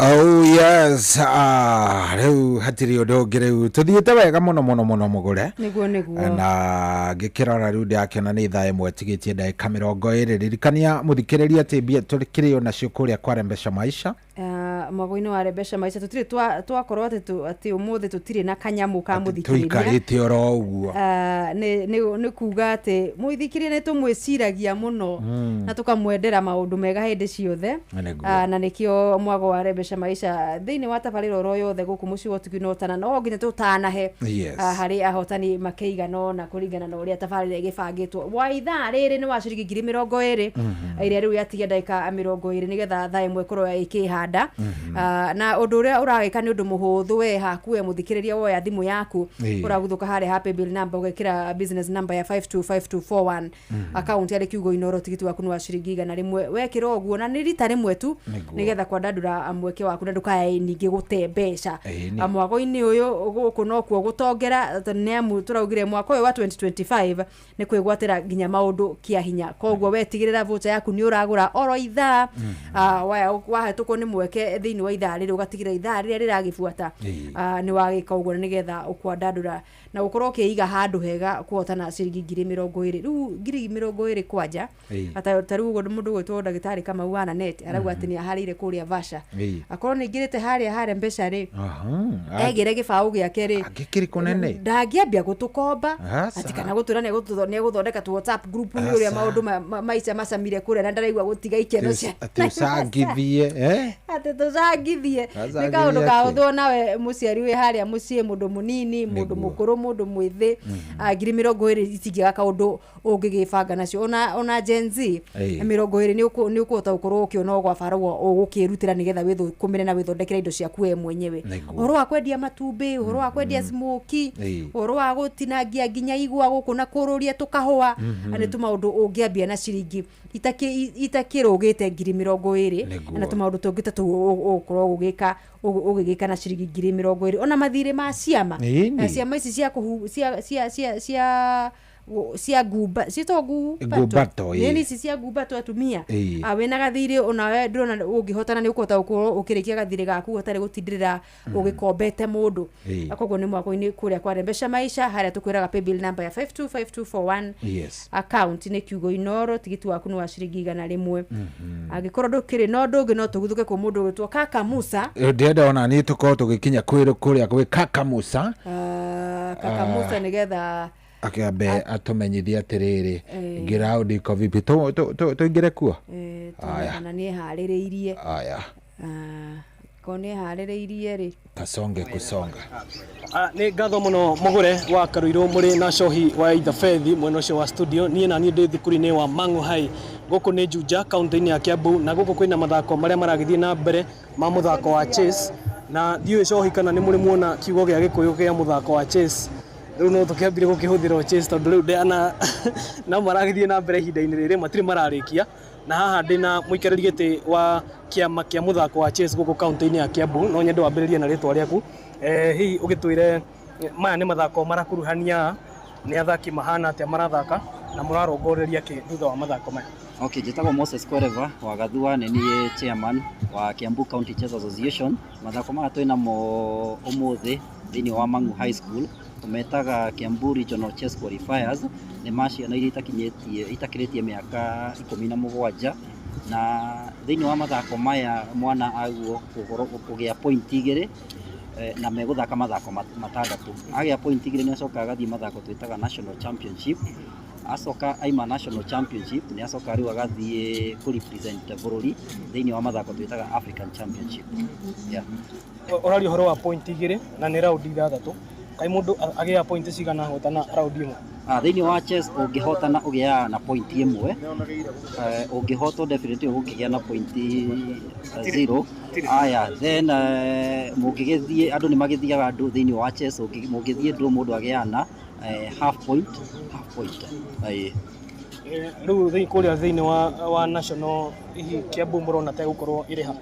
Oh yes, ah, rĩu hatirĩ ũndũ ũngĩ, rĩu tũthiĩte wega mũno mũno mũno mũgũre. Nĩguo nĩguo. Na ngĩkĩrora rĩu ndĩrakĩona nĩ thaa 1 tigĩtie ndagĩka 20. Ririkania mũthikĩrĩria atĩ mbia tũkĩrĩ o nacio kũrĩa kwa Rembesha Maisha. Mwago-inĩ wa Rembesha Maisha tũtirĩ twakorwo atĩ atĩ ũmũthĩ tũtirĩ na kanyamũ ka mũthikĩrĩria. Tũikarĩte oro ũguo. Nĩ kuga atĩ mũthikĩrĩria nĩ tũmwĩciragia mũno na tũkamwendera maũndũ mega hĩndĩ ciothe. Nĩguo. Na nĩkĩo mwago wa Rembesha Maisha thĩinĩ wa tabarĩra oro yothe gũkũ mũciĩ wa ũtugi na ũtana no nginya tũtanahe harĩ ahotani makĩigana ũna kũringana na ũrĩa tabarĩra ĩgĩbangĩtwo. Wa ithaa rĩrĩ nĩ wa ciringi 20,000 ĩrĩa rĩu yatigia ndagĩka 20 nĩgetha thaa 1 ĩkorwo ĩkĩhanda. Na ũndũ ũrĩa ũragĩka nĩ ũndũ mũhũthũ, we haku we mũthikĩrĩria woya thimũ yaku, ũraguthũka harĩa ha paybill number ũgekĩra business number ya 525241, account yarĩ kiugo Inoro, tigiti waku nĩ wa ciringi 100. Wekĩra ũguo na nĩ rita rĩmwe tu nĩgetha kwandandũra mweke waku na ndũkae ningĩ gũte mbeca. Mwago-inĩ ũyũ gũkũ nokuo gũtongera, nĩ amu tũraugire mwaka ũyũ wa 2025 nĩ kwĩgwatĩra nginya maũndũ kĩa hinya. Koguo we tigĩrĩra voucher yaku nĩ ũragũra oro ithaa, wahĩtũkwo nĩ mweke thĩinĩ wa ithaa rĩrĩ, ũgatigĩrĩra ithaa rĩrĩa rĩragĩbuata nĩ wagĩka ũguo nĩgetha ũkwandandũra na gũkorwo ũkĩiga handũ hega kũhotana ciringi 20,000. Rĩu 20,000 kwanja ta rĩu ũguo mũndũ ũgwĩtwo ndagĩtarĩ Kamau wa Nanet arauga atĩ nĩ aharĩire kũrĩa Vasha, akorwo nĩ aingĩrĩte harĩa mbeca rĩ, egĩre gĩbaũ gĩake rĩ. Angĩkĩrĩ kũnene. Ndangĩambia gũtũkomba atĩ kana gũtwĩra nĩ egũthondeka tu WhatsApp group nĩ ũrĩa maũndũ maica macamire kũrĩa na ndaraigua gũtiga ikeno cia Atĩ ũcangithie, eh? Atĩ tũcangithie nĩ Acangithie kaũndũ atĩa? kahũthũ. Nawe mũciari wĩ harĩa mũciĩ, mũndũ mũnini, mũndũ mũkũrũ, mũndũ mwĩthĩ, 20,000 itingĩaga kaũndũ ũngĩgĩbanga nacio. Ona Gen Z 20 nĩ ũkũhota gũkorwo ũkĩona gwa barũa ũgũkĩrutĩra nĩgetha wĩthũkũmĩre na wĩthondekere indo ciaku we mwenyewe. Ũhoro wa kwendia matumbĩ, ũhoro wa kwendia smoky, ũhoro wa gũtinangia nginya igwa gũkũ na kũrũria tũkahũa, nĩ tũmaũndũ ũngĩambia na ciringi itakĩrũgĩte 20,000 na tũmaũndũ tũngĩ ta tũu ũgũkorwo ũgĩgĩka na ciringi 20,000. Ona mathirĩ ma ciama, ciama ici cia kũhu cia cia cia cia cia ngumba, ciĩtagwo Ngumbato, ĩĩ. Nĩ ici cia ngumbato atumia. Wĩna gathirĩ onawe ndĩrona ũngĩhotana nĩ ũkũhota gũkorwo ũkĩrĩkia gathirĩ gaku ũtarĩ gũtindĩrĩra ũgĩkombete mũndũ. Koguo nĩ mwako-inĩ kũrĩa kwa Rembesha Maisha harĩa tũkwĩraga paybill number ya 525241, account nĩ kiugo Inoro, tigiti waku nĩ wa ciringi 100. Angĩkorwo ndũkĩrĩ na ũndũ ũngĩ, no tũguthũke kwĩ mũndũ ũgwĩtwo Kaka Musa. Ndĩrenda ona niĩ tũkorwo tũgĩkinya kũrĩa gwĩ Kaka Musa. Kaka Musa nĩgetha akĩambe atũmenyithie atĩrĩrĩ, ground iko vipi, tũingĩre kuo. Tuone kana nĩ eharĩrĩirie. Aya. Korwo nĩ eharĩrĩirie rĩ. Kasonge kusonga. Nĩ ngatho mũno mũgũre wa Karuirũ mũrĩ na cohi wa Ithabethi mwena ũcio wa studio. Niĩ na niĩ ndĩ thukuru-inĩ wa Mang'u High, gũkũ nĩ Juja kaunti-inĩ ya Kiambu, na gũkũ kwĩna mathako marĩa maragĩthiĩ na mbere ma mũthako wa chess, na ndiũĩ cohi kana nĩ mũrĩ muona kiugo gĩa Gĩkũyũ kĩa mũthako wa chess. Rĩu no tũkĩambire gũkĩhũthĩra o chess tondũ rĩu ndĩana no maragĩthiĩ na mbere ihinda-inĩ rĩrĩ matirĩ mararĩkia. Na haha ndĩna mũikarĩri gĩtĩ wa kĩama kĩa mũthako wa chess gũkũ kaũntĩ-inĩ ya Kiambu. No nyende wambĩrĩrie na rĩtwa rĩaku. Hihi ũgĩtwĩre maya nĩ mathako marakuruhania nĩ athaki mahana atĩa marathaka na mũrarongoreria kĩ thutha wa mathako maya? Okay, njĩtagwo Moses Kwereva wa Gathua, nĩ niĩ chairman wa Kiambu County Chess Association. Mathako maya twĩ namo ũmũthĩ thĩinĩ wa Mang'u High School, tũmetaga Kiambu Regional Chess Qualifiers, nĩ ma ciana iria itakinyĩtie itakĩrĩtie mĩaka 17, na thĩinĩ wa mathako maya mwana aguo kũgĩa point 2 na megũthaka mathako 6. Agĩa point 2 nĩ acokaga agathiĩ mathako twĩtaga National Championship. Acoka aima National Championship nĩ acoka rĩu agathiĩ kũ represent bũrũri thĩinĩ wa mathako twĩtaga African Championship. Yeah. Ũraria ũhoro wa point 2 na nĩ raundi 6. Kaĩ mũndũ agĩaga point cigana ahotana raundi ĩmwe? Thĩinĩ wa chess ũngĩhotana ũgĩaga na point 1, ũngĩhotwo definitely ũgũkĩgĩa na point 0. Aya, then mũngĩgĩthiĩ andũ nĩ magĩthiaga andũ thĩinĩ wa chess, mũngĩthiĩ draw mũndũ agĩaga na half point, half point. Ĩĩ. Rĩu kũrĩa thĩinĩ wa national hihi Kiambu mũrona ta ĩgũkorwo ĩrĩ ha?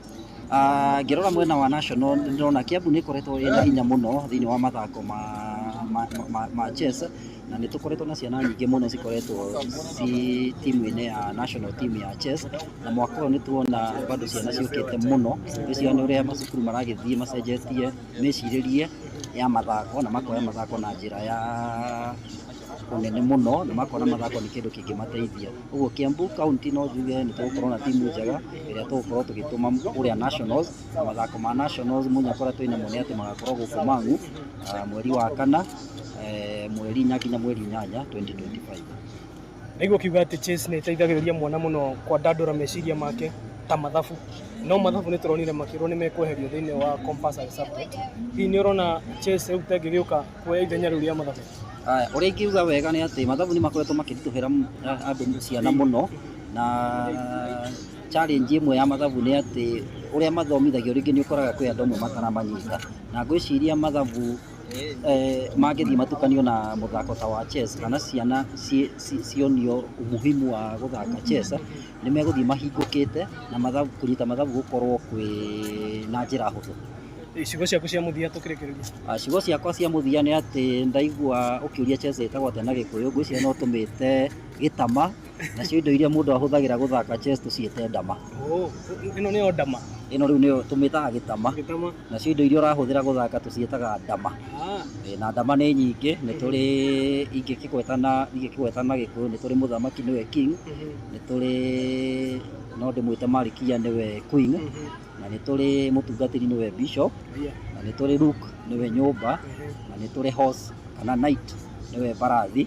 Ngĩrora mwena wa national ndĩrona Kiambu nĩ ĩkoretwo ĩna hinya mũno thĩinĩ wa mathako ma chess, na nĩ tũkoretwo na ciana nyingĩ mũno cikoretwo ci timu-inĩ ya national team ya chess, na mwaka ũyũ nĩ tuona bado ciana ciũkĩte mũno. Ngwĩciria nĩ ũrĩa macukuru maragĩthiĩ macenjetie mĩcirĩrie ya mathako na makoya mathako na njĩra ya ũnene mũno, na makona mathako nĩ kĩndũ kĩngĩmateithia. Ũguo Kiambu County no njuge nĩ tũgũkorwo na timu njega ĩrĩa tũgũkorwo tũgĩtũma kũrĩa nationals, na mathako ma nationals mũnyaka ũrĩa twĩnamo nĩ atĩ magakorwo gũkũ Mang'u mweri wa 4, mweri 4 nginya mweri 8 2025. Nĩguo kiuga atĩ chess nĩ ĩteithagĩrĩria mwana mũno kwandandũra meciria make ta mathabu. No mathabu nĩ tũronire makĩrwo nĩ mekweherio thĩinĩ wa compulsory subject. Hihi nĩ ũrona chess rĩu ta ĩngĩgĩũka kuoya ithenya rĩu rĩa mathabu? Ũrĩa ingiuga wega nĩ atĩ mathabu nĩ makoretwo makĩritũhĩra andũ ciana mũno, na challenge ĩmwe ya mathabu nĩ atĩ ũrĩa mathomithagio rĩngĩ nĩ ũkoraga kwĩ andũ amwe mataramanyita, na ngwĩciria mathabu mangĩthiĩ matukanio na mũthako ta wa chess, kana ciana cionio umuhimu wa gũthaka chess, nĩ megũthiĩ mahingũkĩte na mathabu, kũnyita mathabu gũkorwo kwĩ na njĩra hũthũ. Ciugo ciaku cia mũthia tũkĩrĩkĩrĩria? Ciugo ciakwa cia mũthia nĩ atĩ ndaigua ũkĩũria chess ĩtagwo atĩa na Gĩkũyũ, ngwĩciria no tũmĩte gĩtama, nacio indo iria mũndũ ahũthagĩra gũthaka chess tũciĩte ndama. Ĩno nĩyo ndama? Ĩno rĩu nĩyo tũmĩtaga gĩtama, nacio indo iria ũrahũthĩra gũthaka tũciĩtaga ndama. Na ndama nĩ nyingĩ, nĩ tũrĩ ingĩkĩgweta na Gĩkũyũ nĩ tũrĩ mũthamaki nĩwe king, nĩ tũrĩ no ndĩmwĩte Malkia nĩwe queen, na nĩ tũrĩ mũtungatĩri nĩwe bishop, na nĩ tũrĩ rook nĩwe nyũmba, na nĩ tũrĩ horse kana knight nĩwe mbarathi,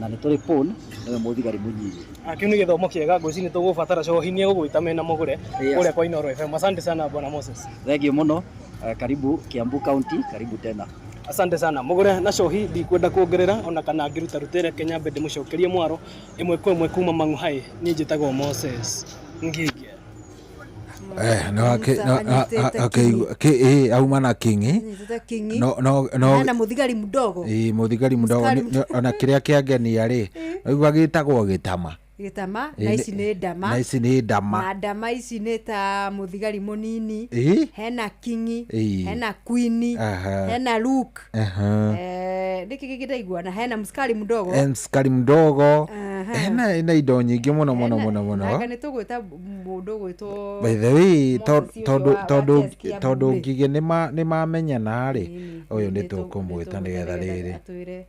na nĩ tũrĩ pawn nĩwe mũthigari mũnyinyi. Kĩu nĩ gĩthomo kĩega, ngwĩciria nĩ tũgũbatara cohi nĩ egũgwĩta mena mũgũre kũrĩa kwa Inooro FM. Asante sana Bwana Moses. Thank you mũno. Karibu Kiambu County, karibu tena. Asante sana mũgũre na cohi, ndikwenda kuongerera ona kana ngĩruta rutĩre Kenya, mbe ndĩmũcokerie mwaro ĩmwe kwa ĩmwe kuma Mang'u High. Niĩ njĩtagwo Moses Ngige. Okay, auma na kingi. Anyitĩte kingi. No. Hena mũthigari mdogo. Ĩĩ, mũthigari mdogo. Mũthigari. Ona kĩrĩa kĩangenia rĩ, waigua gĩtagwo gĩtama. Gĩtama, na ici nĩ ndama. Na ici nĩ ndama. Na ndama ici nĩ ta mũthigari mũnini. Hena kingi, hena queen, hena rook. Nĩkĩ kĩngĩ ndaigua? Na hena mskari mdogo. Mskari mdogo. Hena indo nyingĩ mũno mũno mũno mũno. Nanga nĩ tũgwĩta mũndũ ũgwĩtwo By the way, Moses ũcio wa tondũ chess Kiambu tondũ rĩ. Ngigĩ nĩ mamenyana rĩ, ũyũ nĩ tũkũmwĩta nĩgetha rĩrĩ atwĩre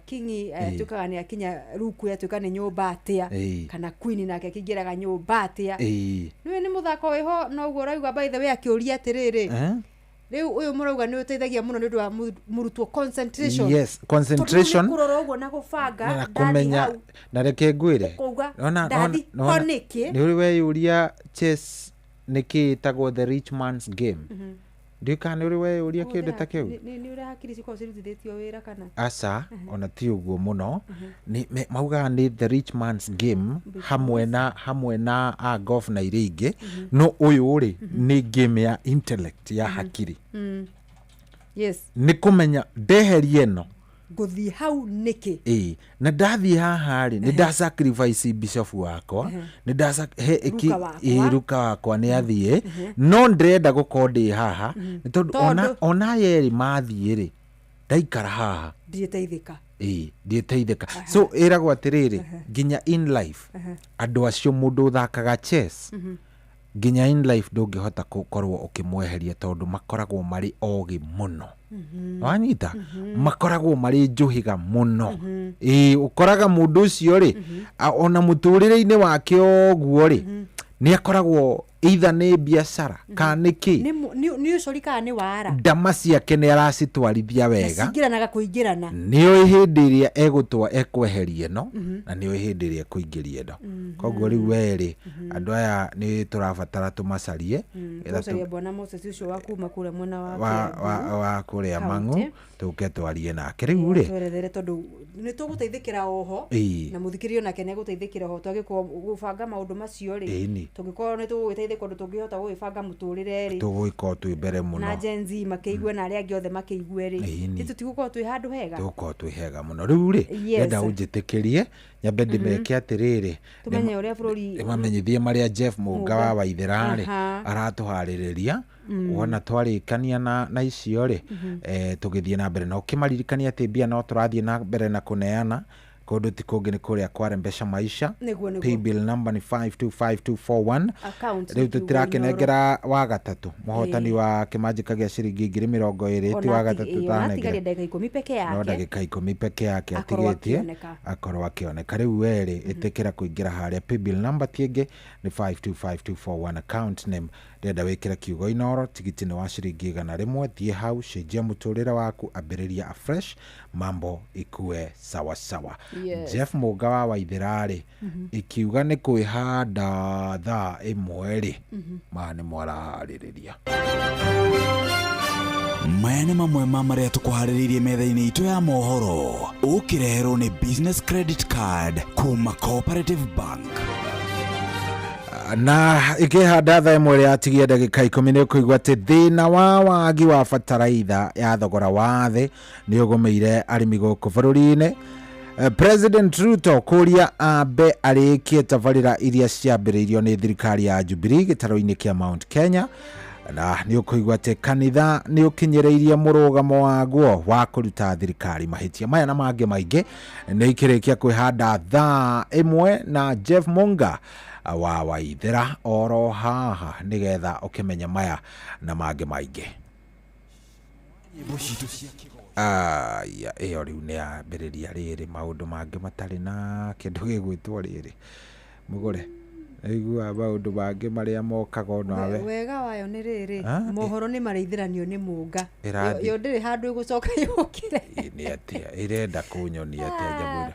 kingi atuĩkaga nĩ akinya ruku yatuĩka nĩ nyũmba atĩa, kana queen nake akĩingĩraga nyũmba atĩa. Nĩwe nĩ mũthako wĩho noguo ũraigua. By the way, akĩũria atĩrĩrĩ, rĩu ũyũ mũrauga nĩ ũteithagia mũno nĩ ũndũ wa mũrutwo concentration. Yes, concentration. Tondũ nĩ kũrora ũguo na gũbanga na ndathi kũmenya hau, na reke ngwĩre ũkauga Nona ndathi ho nĩkĩ. Nĩ ũrĩ weyũria chess nĩkĩ ĩtagwo the rich man's game? Ndiũĩ kana nĩ ũrĩ weyũria kĩndũ ta kĩu. Nĩ ũrĩa hakiri cikoragwo cirutithĩtio wĩra kana? Aca, ona ti ũguo mũno. Maugaga nĩ the rich man's game hamwe na a golf na iria ingĩ, no ũyũ rĩ nĩ game ya intellect ya hakiri. Yes. Nĩ kũmenya ndeheria ĩno. Ngũthiĩ hau nĩkĩ? Ĩĩ, na ndathiĩ haha rĩ, nĩ nda sacrifice bishop wakwa, nĩ nda Ruka wakwa. Ĩĩ, ruka wakwa nĩ athiĩ, no ndĩrenda gũkorwo ndĩ haha nĩ tondũ ona Tondũ- ona aya erĩ mathiĩ rĩ, ndaikara haha Ndiĩteithĩka. Ĩĩ, ndiĩteithĩka. So ĩragwo atĩrĩrĩ, nginya in life andũ acio, mũndũ ũthakaga chess, nginya in life ndũngĩhota gũkorwo ũkĩmweheria tondũ makoragwo marĩ ogĩ mũno. Wanyita, makoragwo marĩ njũhĩga mũno. Ĩĩ, ũkoraga mũndũ ũcio rĩ, ona mũtũrĩre-inĩ wake ũguo rĩ, nĩ akoragwo either nĩ biacara kana nĩ kĩ. Nĩ ũcori kana nĩ wara. Ndama ciake nĩ aracitwarithia wega. Cingĩranaga kũingĩrana. Nĩ oĩ hĩndĩ ĩrĩa egũtwa ekweheria ĩno, na nĩ oĩ hĩndĩ ĩrĩa ekũingĩria ĩno. Koguo rĩu werĩ, andũ aya nĩ tũrabatara tũmacarie nĩgetha Tũcaria bwana Moses ũcio wa kuma kũrĩa mwena wa wa, wa, wa kũrĩa County. Mang'u, tũke twarie nake rĩu rĩ. Twerethere tondũ nĩ tũgũteithĩkĩra oho, na mũthikĩrĩria onake nĩ egũteithĩkĩra oho twagĩkorwo gũbanga maũndũ macio rĩ. Tũngĩkorwo nĩ tũgũgĩteithĩka ũndũ tũngĩhota gũgĩbanga mũtũrĩre rĩ, Tũgũgĩkorwo twĩ mbere na mũno. Gen Z makĩigue na arĩa angĩ othe makĩigue rĩ, Ĩni. tũtigũkorwo twĩ handũ hega. Tũgũkorwo twĩ hega mũno. Rĩu rĩ, ndĩrenda ũnjĩtĩkĩrie nyambe ndĩmeke atĩrĩrĩ, Tũmenye ũrĩa bũrũri ndĩmamenyithie marĩa Jeff Mũnga Mũnga. wa Waithera rĩ aratũharĩrĩria. Wona twarĩkania na icio rĩ, tũgĩthiĩ na mbere na ũkĩmaririkania atĩ mbia no tũrathiĩ na mbere na kũneana kũndũ ti kũngĩ nĩ kũrĩa kwarembesha maisha. Nĩguo. Paybill number nĩ 525241. Account Rĩu nĩ kiugo. tũtirakinengera wa gatatũ mũhotani Ĩĩ. wa kĩmanjĩka gĩa ciringi 20,000 ti wa gatatũ. Onatigaria Tanengera ndagĩka 10 peke no yake. ndagĩka 10 peke yake Akorwo atigĩtie akĩoneka. Akorwo akĩoneka. Rĩu werĩ, ĩtĩkĩra kũingĩra harĩa paybill number ti ĩngĩ nĩ 525241, account name ndĩrenda wĩkĩre kiugo Inoro. Tigiti nĩ wa ciringi 100. Thiĩ hau, cenjia mũtũrĩre waku, ambĩrĩria afresh, mambo ikue sawasawa. Jeff Mũnga wa Waithera rĩ, ikiuga nĩ kwĩhanda thaa 1 rĩ, maya nĩ mwaraharĩrĩria. Maya nĩ mamwe ma marĩa tũkũharĩrĩirie metha-inĩ itũ ya mohoro, ũkĩreherwo nĩ business credit card kuma Cooperative Bank. Na ikĩhanda thaa 1 ĩrĩa yatigia ndagĩka 10, nĩ ũkũigua atĩ thĩna wa wagi wa bataraitha ya thogora wa thĩ nĩ ũgũmĩire arĩmi gũkũ bũrũri-inĩ. President Ruto kũria ambe arĩkie tabarĩra iria ciambĩrĩirio nĩ thirikari ya Jubilee gĩtaro-inĩ kĩa Mount Kenya. Na nĩ ũkũigua atĩ kanitha nĩ ũkinyĩrĩirie mũrũgamo waguo wa kũruta thirikari mahĩtia. Maya na mangĩ maingĩ nĩ ikĩrĩkia kwĩhanda thaa 1 na Jeff Munga wa Waithera oro haha nĩgetha ũkĩmenye maya na mangĩ maingĩ. Aya, ĩyo rĩu nĩ yambĩrĩria rĩrĩ maũndũ mangĩ matarĩ na kĩndũ gĩgwĩtwo rĩrĩ mũgũre iguaga maũndũ mangĩ marĩa mokaga onawe. Wega wayo nĩ rĩrĩ, Ah, mohoro nĩ marĩithiranio nĩ Mũnga. Ĩrathiĩ. Yo ndĩrĩ handũ ĩgũcoka yũkĩre. Nĩ atĩa ĩrenda kũnyonia atĩa nyamũ ĩno?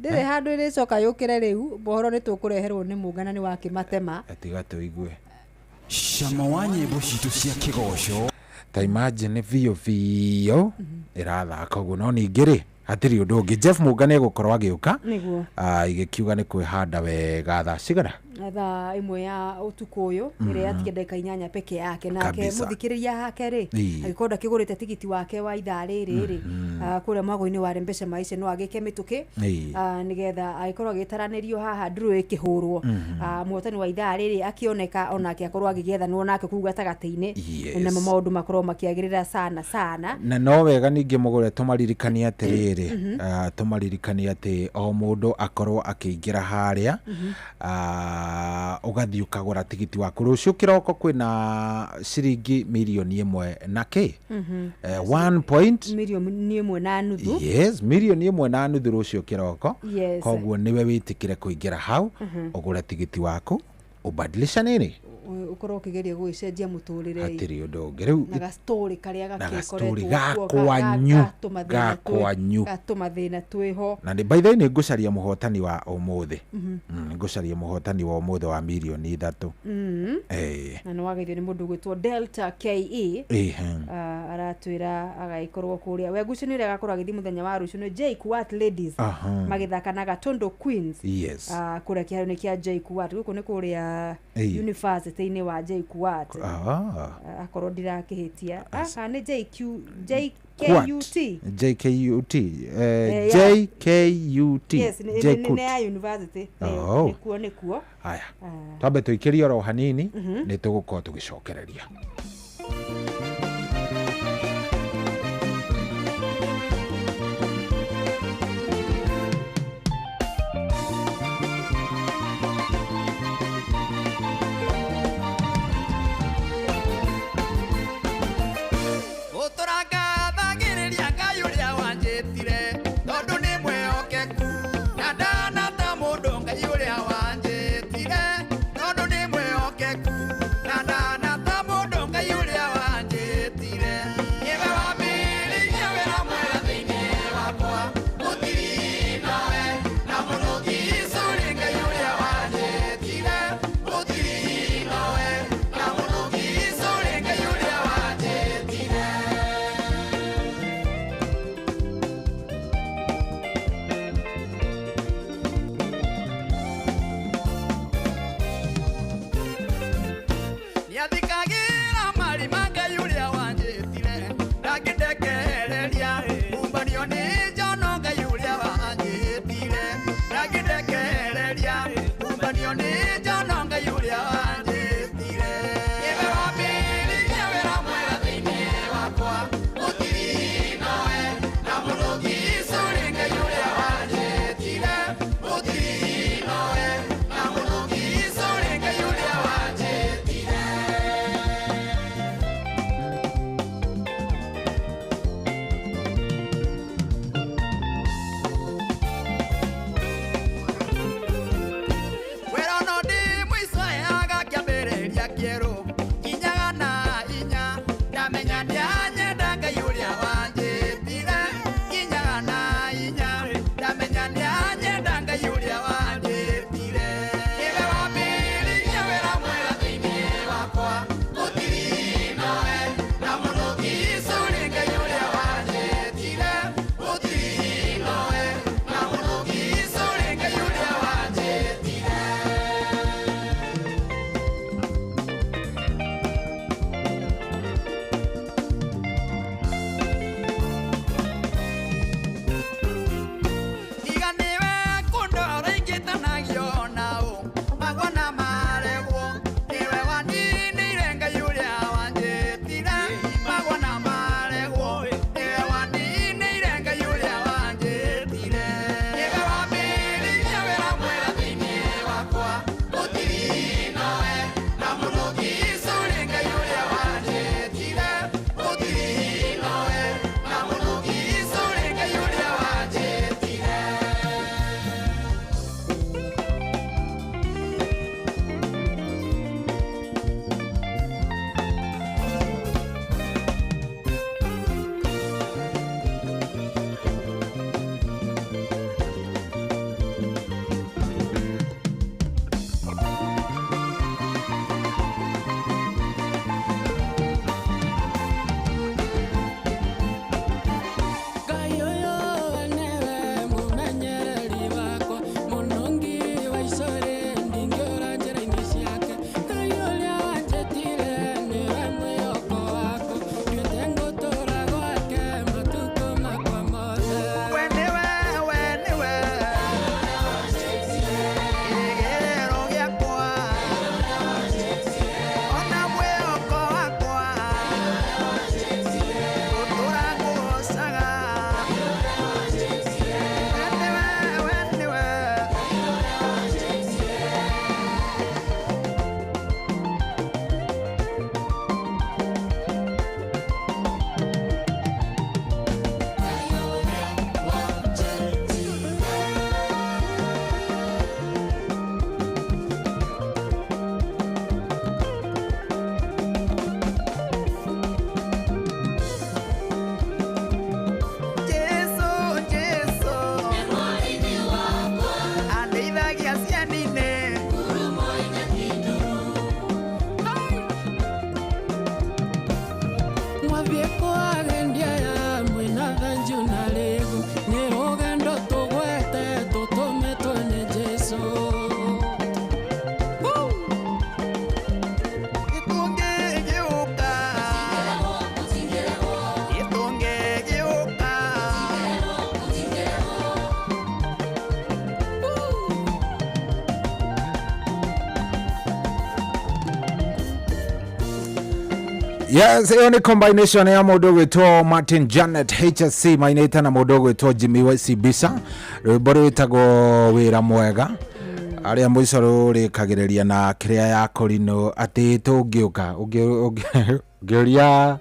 Ndĩrĩ handũ ĩrĩcoka yũkĩre. Rĩu mohoro nĩ tũkũreherwo nĩ Mũnga na nĩ wakĩmatema. Tiga tũigue. Cama wa nyĩmbo citũ cia kĩgoco. Ta imagine biũ biũ ĩrathaka ũguo, no ningĩ rĩ, hatirĩ ũndũ ũngĩ, Jeff Mũnga nĩ egũkorwo agĩũka. Igĩkiuga nĩ kwĩhanda wega thaa cigana? Thaa 1 ya ũtukũ ũyũ, ĩrĩa yatigia ndagĩka 8 peke yake. Nake mũthikĩrĩria hake rĩ, angĩkorwo ndakĩgũrĩte tigiti wake wa ithaa rĩrĩ rĩ, kũrĩa mwago-inĩ wa Rembesha Maisha, no agĩke mĩtũkĩ, nĩgetha agĩkorwo agĩtaranĩrio haha nduru ĩkĩhũrwo. Mũhotani wa ithaa rĩrĩ akĩoneka, onake akorwo agĩgĩethanwo nake kũu gatagatĩ-inĩ, namo maũndũ makorwo makĩagĩrĩra sana sana. Na no wega ningĩ mũgũre tũmaririkanie atĩrĩrĩ, tũmaririkanie atĩ o mũndũ akorwo akĩingĩra harĩa, ũgathiĩ ũkagũra tigiti waku. Rũciũ kĩroko kwĩna ciringi 1 million na kĩ. One point 1.5 million. Yes, 1.5 million rũciũ kĩroko. Koguo nĩwe wĩtĩkĩre kũingĩra hau, ũgũre tigiti waku, ũbadilisha nini. Ũkorwo ũkĩgeria gũgĩcenjia mũtũrĩre ĩ. Hatirĩ ũndũ ũngĩ rĩu. Na gastori karĩa Na gastori gagĩkoretwo kuo gakwanyu, gakwanyu. gatũmathĩna twĩho. Na nĩ by the way nĩ ngũcaria mũhotani wa ũmũthĩ. Ngũcaria mũhotani wa ũmũthĩ wa 3 million. Na nĩ wageithio nĩ mũndũ ũgwĩtwo Delta ke. Aratwĩra agagĩkorwo kũrĩa wengucio nĩ ũrĩa agakorwo agĩthiĩ mũthenya wa rũciũ nĩ JKUAT Ladies magĩthaka na Gatondo Queens. Kũrĩa kĩharo-inĩ kĩa JKUAT, gũkũ nĩ kũrĩa university. university-inĩ wa JKUAT. Akorwo ndirakĩhĩtia, aka nĩ JQ, JKUT. JKUT. Yeah. JKUT. Yes, nĩ ya university. Oh. Nĩkuo. Haya, twambe tũikĩrie oro hanini, nĩ tũgũkorwo tũgĩcokereria. Gũtũrangathagĩrĩria Ngai ũrĩa wanjĩtire tondũ nĩ mwĩhokeku na ndana ta mũndũ. Ngai ũrĩa wanjĩtire tondũ nĩ mwĩhokeku na ndana ta mũndũ. Ngai Yes, ĩyo nĩ combination ya mũndũ ũgwĩtwo Martin Janet HSC mainĩte na mũndũ ũgwĩtwo Jimmy Wesibisa, rwĩmbo rwĩtagwo wĩra mwega, arĩa mũico rũrĩkagĩrĩria na kĩrĩa ya kũrinũ atĩ tũngĩũka ũngĩũria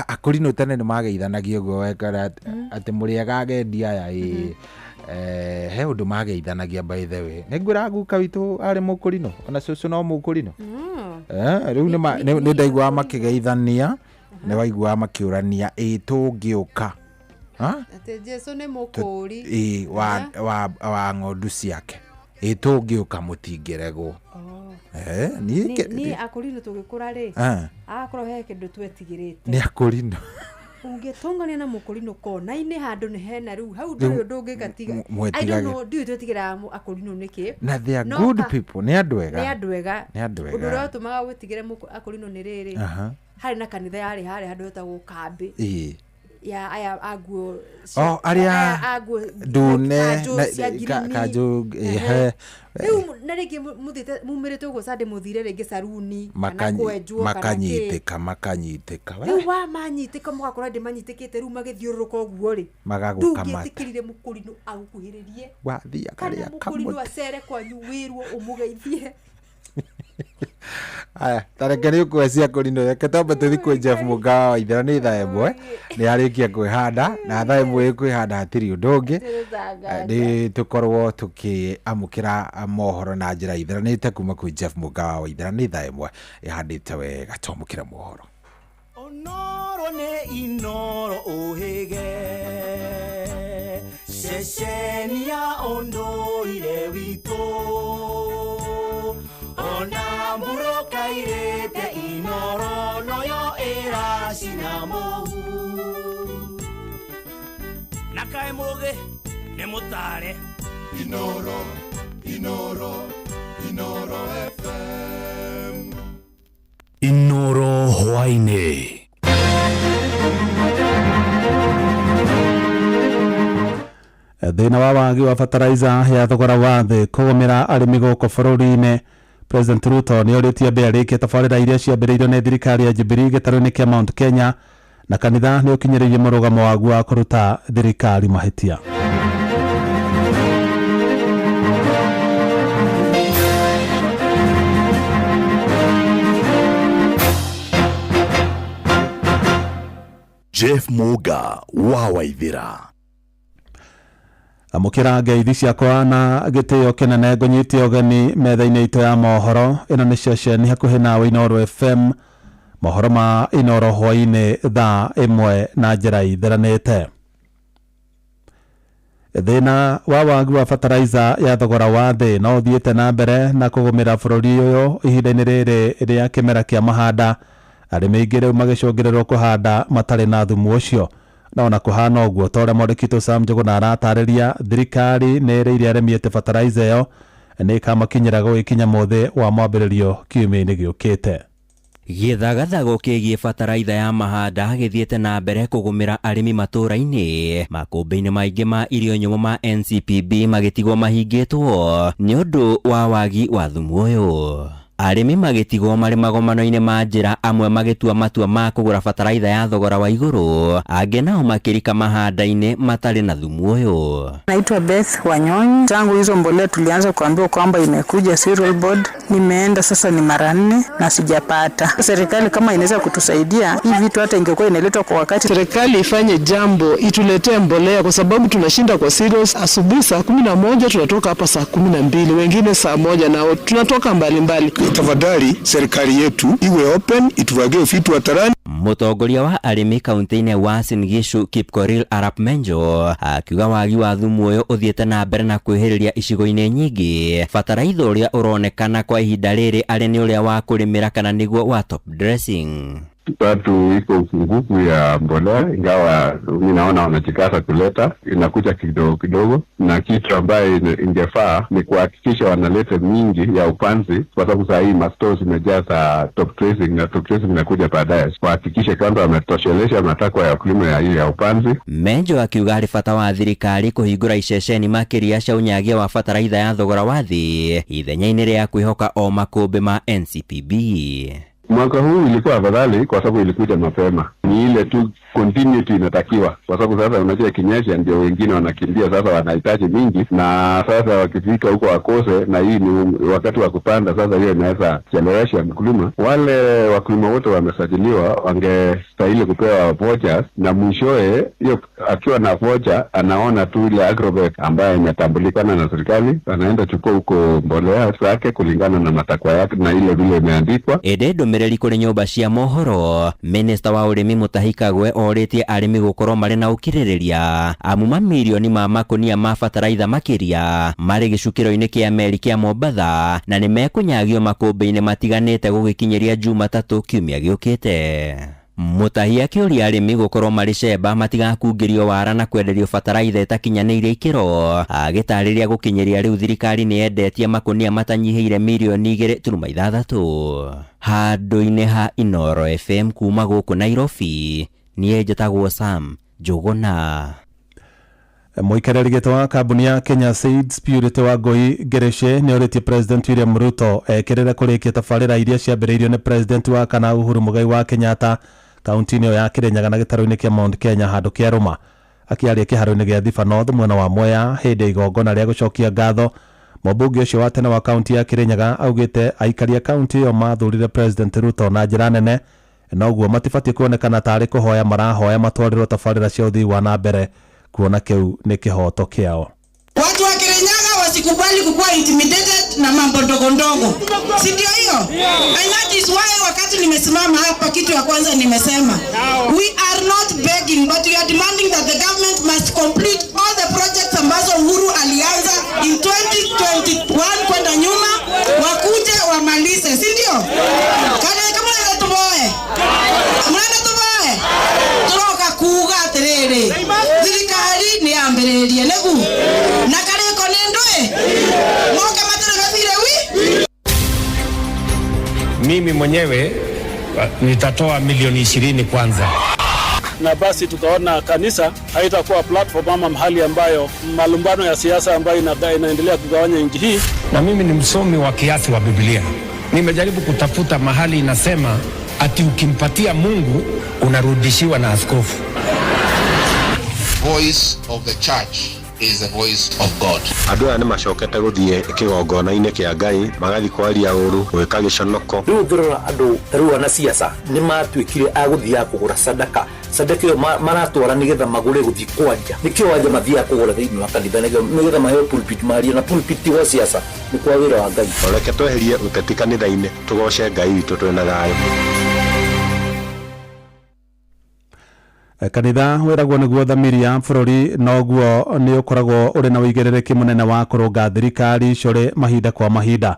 akũrinũ tene nĩ mageithanagia ũguo wekora atĩ mũrĩega agendi aya ĩ. He ũndũ mageithanagia, by the way nĩ ngwĩra guka witũ arĩ mũkũrinũ, ona cũcũ no mũkũrinũ. Rĩu nĩ ndaiguaga makĩgeithania, nĩ waiguaga makĩũrania ĩ tũngĩũka. Ha? Atĩ Jesu nĩ mũkũũri. Ĩ wa ng'ondu ciake, ĩ tũngĩũka mũtingĩregwo. Niĩ Niĩ akũrinũ tũgĩkũra rĩ, agakorwo he kĩndũ twetigĩrĩte. Nĩ akũrinũ. Ũngĩtũngania na mũkũrinũ kona-inĩ handũ nĩ hena rĩu hau Rĩu ndũrĩ ũndũ ũngĩka tiga mwetigagĩra. I don't know, ndiũĩ twetigĩraga akũrinũ nĩkĩ. Na they are No good people, nĩ andũ ega. Nĩ andũ ega. Nĩ andũ Ũndũ ũrĩa ega. watũmaga wĩtigĩre akũrinũ nĩ rĩrĩ, harĩ na kanitha yarĩ harĩa handũ hetagwo kambĩ ya aya a nguo O, arĩa aya a nguo ndune kanjũ cia ngirini. Kanjũ. Ehe. Rĩu na rĩngĩ mũthiĩte mumĩrĩte ũguo Sunday, mũthire rĩngĩ saruni kana kwenjwo kana kĩ. Makanyitĩka, makanyitĩka. Rĩu wa manyitĩka, mũgakorwo ndĩ manyitĩkĩte rĩu magĩthiũrũrũka ũguo rĩ, Magagũkamata. Ndũngĩtĩkĩrire mũkũrinũ agũkuhĩrĩrie Wathiaga kana karĩa mũkũrinũ kamũtĩ. Acere kwanyu wĩrwo ũmũgeithie. Aya, tareke nĩ ũkwecia kũrinũ, reke twambe tũthi kwĩ Jeff Mũgawa wa Ithero. Nĩ thaa 1 nĩ arĩkia kwĩhanda, na thaa 1 kwĩhanda hatirĩ ũndũ ũngĩ. Nĩ tũkorwo tũkĩamũkĩra mohoro na njĩra itheranĩte kuma kwĩ Jeff Mũgawa wa Ithero. Nĩ thaa 1 ĩhandĩte wega, twamũkĩre mohoro. Onoro nĩ Inoro ũhĩge, ceceni ya ũndũire witũ, ona mbura kairĩte Inoro noyo ĩracina mũhu. Na kaĩ mũgĩ nĩ mũtare. Inoro, Inoro, Inoro FM. Inoro hwaini. Thĩna wa wagi wa bataraiza ya thogora wa thĩ kũgũmĩra arĩmi gũkũ bũrũri-inĩ. President Ruto nĩ orĩtie mbĩa rĩkie tabarĩra iria ciambĩrĩirio nĩ thirikari ya Jubilee gĩtarũ-inĩ kĩa Mount Kenya, na kanitha nĩ ũkinyĩrĩirie mũrũgamo waguo wa kũruta thirikari mahĩtia. Jeff Muga wa Waithira. Amũkĩra ngeithi ciakwa na gĩtĩo kĩnene, ngũnyite ũgeni metha-inĩ itũ ya mohoro. Ĩno nĩ ceceni hakuhĩ nawe, Inoro FM, mohoro ma Inoro hwainĩ thaa 1 na njĩra itheranĩte. Thĩna wa wagi wa bataraiza ya thogora wa thĩ no ũthiĩte na mbere na kũgũmĩra bũrũri ũyũ ihinda-inĩ rĩrĩ rĩa kĩmera kĩa mahanda, arĩmi aingĩ rĩu magĩcũngĩrĩrwo kũhanda matarĩ na thumu ũcio. Na ona kũhana ũguo, ta ũrĩa mwandĩki Sam Njũgũna aratarĩria, thirikari nĩ ĩrĩire arĩmi atĩ bataraiza ĩyo nĩ ĩkamakinyĩra gũgĩkinya mũthĩ wa mwambĩrĩrio kiumia-inĩ gĩũkĩte. Gĩthagathago kĩgiĩ bataraitha ya mahanda gĩthiĩte na mbere kũgũmĩra arĩmi matũũra-inĩ, makũmbĩ-inĩ maingĩ ma irio nyũmũ ma NCPB magĩtigwo mahingĩtwo nĩ ũndũ wa wagi wa thumu ũyũ. Arĩmi magĩtigwo marĩ magomano-inĩ ma njĩra, amwe magĩtua matua ma kũgũra bataraitha ya thogora wa igũrũ, angĩ nao makĩrika mahanda-inĩ matarĩ na thumu ũyũ. Naitwa Beth Wanyonyi. Tangu hizo mbolea tulianza kuambiwa kwamba imekuja Cereal Board, nimeenda sasa ni mara 4 na sijapata. Serikali kama inaweza kutusaidia hii vitu, hata ingekuwa inaletwa kwa wakati. Serikali ifanye jambo, ituletee mbolea, kwa sababu tunashinda kwa cereals. Asubuhi saa 11 tunatoka hapa saa 12, wengine saa 1, na tunatoka mbalimbali. Tafadhali serikali yetu iwe open, ituwagie vitu hadharani. Mũtongoria wa arĩmi kaunti-inĩ ya Uasin Gishu Kipkorir Arap Menjo akiuga wagi wa thumu ũyũ ũthiĩte na mbere na kwĩhĩrĩria icigo-inĩ nyingĩ. Bataraitha ũrĩa ũronekana kwa ihinda rĩrĩ arĩ nĩ ũrĩa wa kũrĩmĩra kana nĩguo wa top dressing. Tatu, iko upungufu ya mbolea, ingawa mi naona wanajikaza kuleta, inakuja kidogo kidogo, na kitu ambaye ingefaa ni kuhakikisha wanaleta mingi ya upanzi, kwa sababu saa hii mastores zimejaa za top dressing, na top dressing inakuja baadaye. Kuhakikisha kwamba wametoshelesha matakwa ya wakulima ya hii ya upanzi. Menjo akiuga harĩ bata wa thirikari kũhingũra iceceni makĩria cia ũnyagia wa bataraitha ya thogora wa thĩ ithenya-inĩ rĩa kwĩhoka o makũmbĩ ma NCPB. Mwaka huu ilikuwa afadhali kwa sababu ilikuja mapema. Ni ile tu continuity inatakiwa, kwa sababu sasa unajua ikinyesha ndio wengine wanakimbia sasa, wanahitaji mingi, na sasa wakifika huko wakose, na hii ni wakati wa kupanda sasa, hiyo inaweza chelewesha mkulima. Wale wakulima wote wamesajiliwa wangestahili kupewa vouchers, na mwishowe hiyo akiwa na voucher anaona tu ile agrovet ambayo imetambulikana na serikali, anaenda chukua huko mbolea zake kulingana na matakwa yake na ile vile imeandikwa. Ĩndĩ ndũmĩrĩri kũrĩ nyũmba cia mohoro, minista wa ũrĩmi Mutahi Kagwe orĩtie arĩmi gũkorwo marĩ na ũkirĩrĩria amu mamirioni ma makũnia ma bataraitha makĩria marĩ gĩcukĩro-inĩ kĩa meri kĩa Mombatha na nĩ mekũnyagio makũmbĩ-inĩ matiganĩte gũgĩkinyĩria Jumatatũ kiumia gĩũkĩte. Mutahi akĩũria arĩmi gũkorwo marĩ cemba matigakungĩrio wara na kwenderio bataraitha ĩtakinyanĩirie ikĩro, agĩtarĩria gũkinyĩria rĩu thirikari nĩ yendetie makũnia matanyihĩire mirioni 2.6. Handũ-inĩ ha Inoro FM kuma gũkũ Nairobi, niĩ njĩtagwo Sam Njũgũna. Mũikarĩri gĩtĩ wa kambuni ya Kenya Seeds Purity Wangui Ngirici nĩ orĩtie President William Ruto ekĩrĩre kũrĩkia tabarĩra iria ciambĩrĩirio nĩ President wa kana Uhuru Muigai wa Kenyatta kaunti-inĩ ĩyo ya Kirinyaga na gĩtarũ-inĩ kĩa Mount Kenya handũ Kĩarũma. Akĩaria kĩharo-inĩ gĩa Thiba North mwena wa Mwea hĩndĩ ya igongona rĩa gũcokia ngatho, mũmbunge ũcio wa tene wa kaunti ya Kirinyaga augĩte aikari a kaunti ĩyo mathurire President Ruto na njĩra nene, noguo matibatiĩ kuonekana tarĩ kũhoya marahoya matwarĩrwo tabarĩra cia ũthii wa na mbere kuona kĩu nĩ kĩhoto kĩao. Watu wa Kirinyaga wasikubali kukuwa intimidated na mambo ndogo ndogo, si ndio hiyo? And that is why wakati nimesimama hapa, kitu ya kwanza nimesema we are not begging but we are demanding that the government must complete all the projects ambazo Uhuru alianza in 2021 kwenda nyuma, wakuje wamalize, si ndio? Kana kama tuboe mwana tuboe turoka kuuga atiriri thirikari ni yambiririe nigu na kariko ni ndui moke maturagathire wi. Mimi mwenyewe nitatoa milioni 20 kwanza. Na basi tukaona kanisa haitakuwa platform ama mahali ambayo malumbano ya siasa ambayo inaendelea kugawanya nchi hii. Na mimi ni msomi wa kiasi wa Biblia. Nimejaribu kutafuta mahali inasema ati ukimpatia Mungu unarudishiwa na askofu. Voice of the church is the voice of God. Andũ aya nĩ macokete gũthiĩ kĩgongona-inĩ kĩa Ngai magathiĩ kwaria ũru, gwĩka gĩconoko. Rĩu ũngĩrora andũ ta rĩu anasiasa nĩ matuĩkire a gũthiaga kũgũra sadaka. Sadaka ĩyo maratwara nĩgetha magũre gũthiĩ kwaria. Nĩkĩo wanja mathiaga kũgũra thĩinĩ wa kanitha nĩgetha maheo pulpit marie, na pulpit ti gwa siasa, nĩ kwa wĩra wa Ngai. Reke tweherie ũteti kanitha-inĩ, tũgoce Ngai witũ twĩna thayũ. Kanitha wĩragwo nĩguo thamiri ya bũrũri, noguo nĩ ũkoragwo ũrĩ na ũigĩrĩrĩki mũnene wa kũrũnga thirikari cũrĩ mahinda kwa mahinda.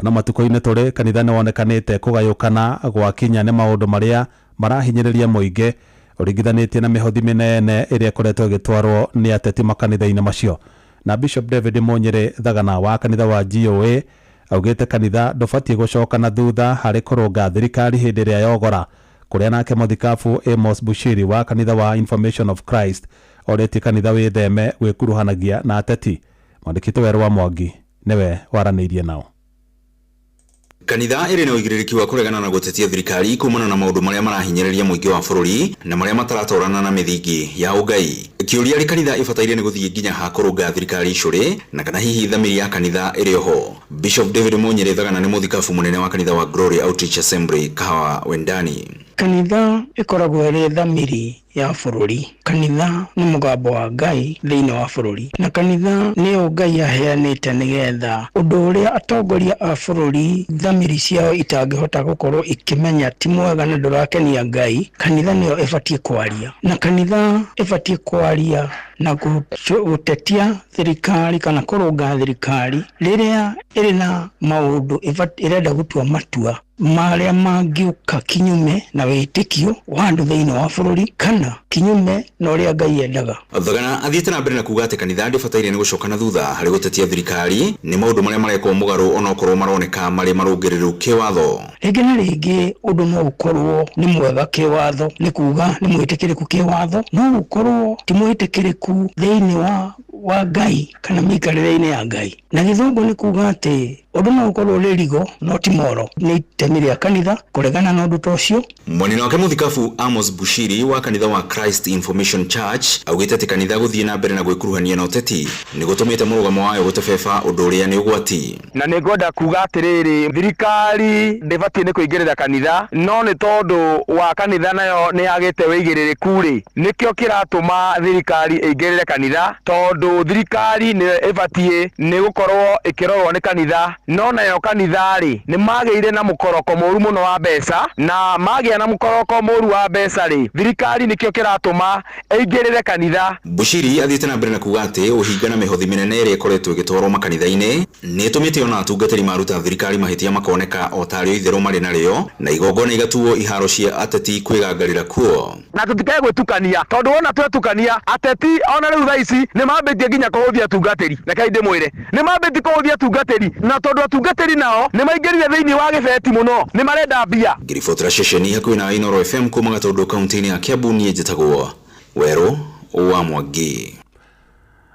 Na matukũ-inĩ tũrĩ kanitha nĩ wonekanĩte kũgayũkana gwakinya nĩ maũndũ marĩa marahinyĩrĩria mũingĩ ũringithanĩtie na mĩhothi mĩnene ĩrĩa ĩkoretwo ĩgĩtwarwo nĩ ateti makanitha-inĩ macio. Na Bishop David Munyĩrĩ Thagana wa kanitha wa GOA augĩte kanitha ndũbatiĩ gũcoka na thutha harĩ kũrũnga thirikari hĩndĩ ĩrĩa yogora, kũrĩa nake mũthikabu Amos Bushiri wa kanitha wa Information of Christ orĩtie kanitha wĩtheme gwĩkuruhanagia na ateti. Mwandĩki Werũ wa Mwangi nĩwe waranĩirie nao. Kanitha ĩrĩ na ũigĩrĩrĩki wa kũregana na gũtetia thirikari kumana na maũndũ marĩa marahinyĩrĩria mũingĩ wa bũrũri na marĩa mataratwarana na mĩthingi ya ũngai. Kĩũria arĩ kanitha ĩbataire nĩ gũthiĩ nginya ha kũrũnga thirikari icũrĩ na kana hihi thamiri ya kanitha ĩrĩ oho. Bishop David Munyĩrĩ Thagana nĩ mũthikabu mũnene wa kanitha wa Glory Outreach Assembly Kahawa Wendani. Kanitha ĩkoragwo ĩrĩ thamiri ya bũrũri. Kanitha nĩ mũgambo wa Ngai thĩinĩ wa bũrũri, na kanitha nĩyo Ngai aheanĩte nĩgetha ũndũ ũrĩa atongoria a bũrũri thamiri ciao itangĩhota gũkorwo ikĩmenya ti mwega na ndũrakenia Ngai, kanitha nĩyo ĩbatiĩ kwaria, na kanitha ĩbatiĩ kwaria na gũtetia thirikari kana kũrũnga thirikari rĩrĩa ĩrĩ na maũndũ ĩrenda gũtua matua marĩa mangĩũka kinyume na wĩtĩkio wa andũ thĩinĩ wa bũrũri kana kinyume na ũrĩa Ngai endaga. Thagana athiĩte na mbere na kuga atĩ kanitha ndĩbataire nĩ gũcoka na thutha harĩ gũtetia thirikari nĩ maũndũ marĩa marekwo mũgarũ onokorwo maroneka marĩ marũngĩrĩru kĩwatho. Rĩngĩ na rĩngĩ ũndũ no ũkorwo nĩ mwega kĩwatho, nĩ kuga nĩ mwĩtĩkĩrĩku kĩwatho, no ũkorwo ti mwĩtĩkĩrĩku thĩinĩ wa wa Ngai kana mĩikarĩre-inĩ ya Ngai. Na gĩthũngũ nĩ kuga atĩ ũndũ no ũkorwo ũrĩ rigo no ti moro. Nĩ itemi rĩa kanitha kũregana na ũndũ ta ũcio. Mwanene wake mũthikabu Amos Bushiri wa kanitha wa Christ Information Church augĩte atĩ kanitha gũthiĩ na mbere na gwĩkuruhania na ũteti nĩ gũtũmĩte mũrũgamo wayo gũtebeba ũndũ ũrĩa nĩ ũgwati. Na nĩ ngwenda kuga atĩrĩrĩ, thirikari ndĩbatiĩ nĩ kũingĩrĩra kanitha, no nĩ tondũ wa kanitha nayo nĩ yagĩte wĩigĩrĩrĩku rĩ, nĩkĩo kĩratũma thirikari ĩingĩrĩre kanitha, tondũ thirikari nĩyo ĩbatiĩ nĩ gũkorwo ĩkĩrorwo nĩ kanitha, no nayo kanitha rĩ nĩ magĩire na mũkoroko mũru mũno wa mbeca, na magĩa na mũkoroko mũru wa mbeca rĩ, thirikari nĩkĩo kĩratũma ĩingĩrĩre kanitha. Bushiri athiĩte na mbere na kuga atĩ ũhinga na mĩhothi mĩnene ĩrĩa ĩkoretwo ĩgĩtwarwo makanitha-inĩ nĩ ĩtũmĩte ona atungatĩri maruta thirikari mahĩtia makoneka o tarĩo itherũ marĩ narĩo, na igongona igatuo iharo cia ateti kwĩgangarĩra kuo. Na tũtikae gwĩtukania, tondũ wona twetukania ateti ona rĩu thaa ici nĩ mambĩtie nginya kũhũthia atungatĩri. Rekei ndĩmwĩre nĩ mambĩtie kũhũthia atungatĩri, na tondũ atungatĩri nao nĩ maingĩrire thĩinĩ wa gĩbeti mũno, nĩ marenda mbia. Ngĩribotera ceceni hakuhĩ na Inooro FM kuma Gatũndũ kaunti-inĩ ya Kiambu, niĩ njĩtagwo Werũ wa Mwangi.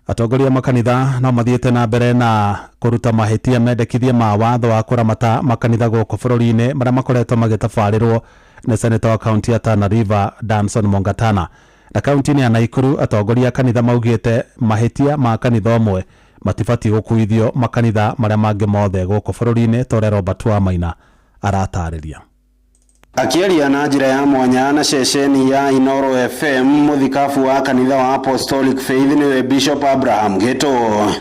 Atongoria makanitha no mathiĩte na mbere na kũruta mahĩtia mendekithia ma watho wa kũramata makanitha gũkũ bũrũri-inĩ marĩa makoretwo magĩtabarĩrwo nĩ seneta wa kaunti ya Tana River Danson Mongatana. Na kaunti-inĩ ya Naikuru atongoria a kanitha maugĩte mahĩtia ma kanitha ũmwe matibatiĩ gũkuithio makanitha marĩa mangĩ mothe gũkũ bũrũri-inĩ ta ũrĩa Robert Wamaina aratarĩria. Akĩaria na njĩra ya mwanya na ceceni ya Inooro FM, mũthikabu wa kanitha wa Apostolic Faith nĩwe Bishop Abraham Gĩtũ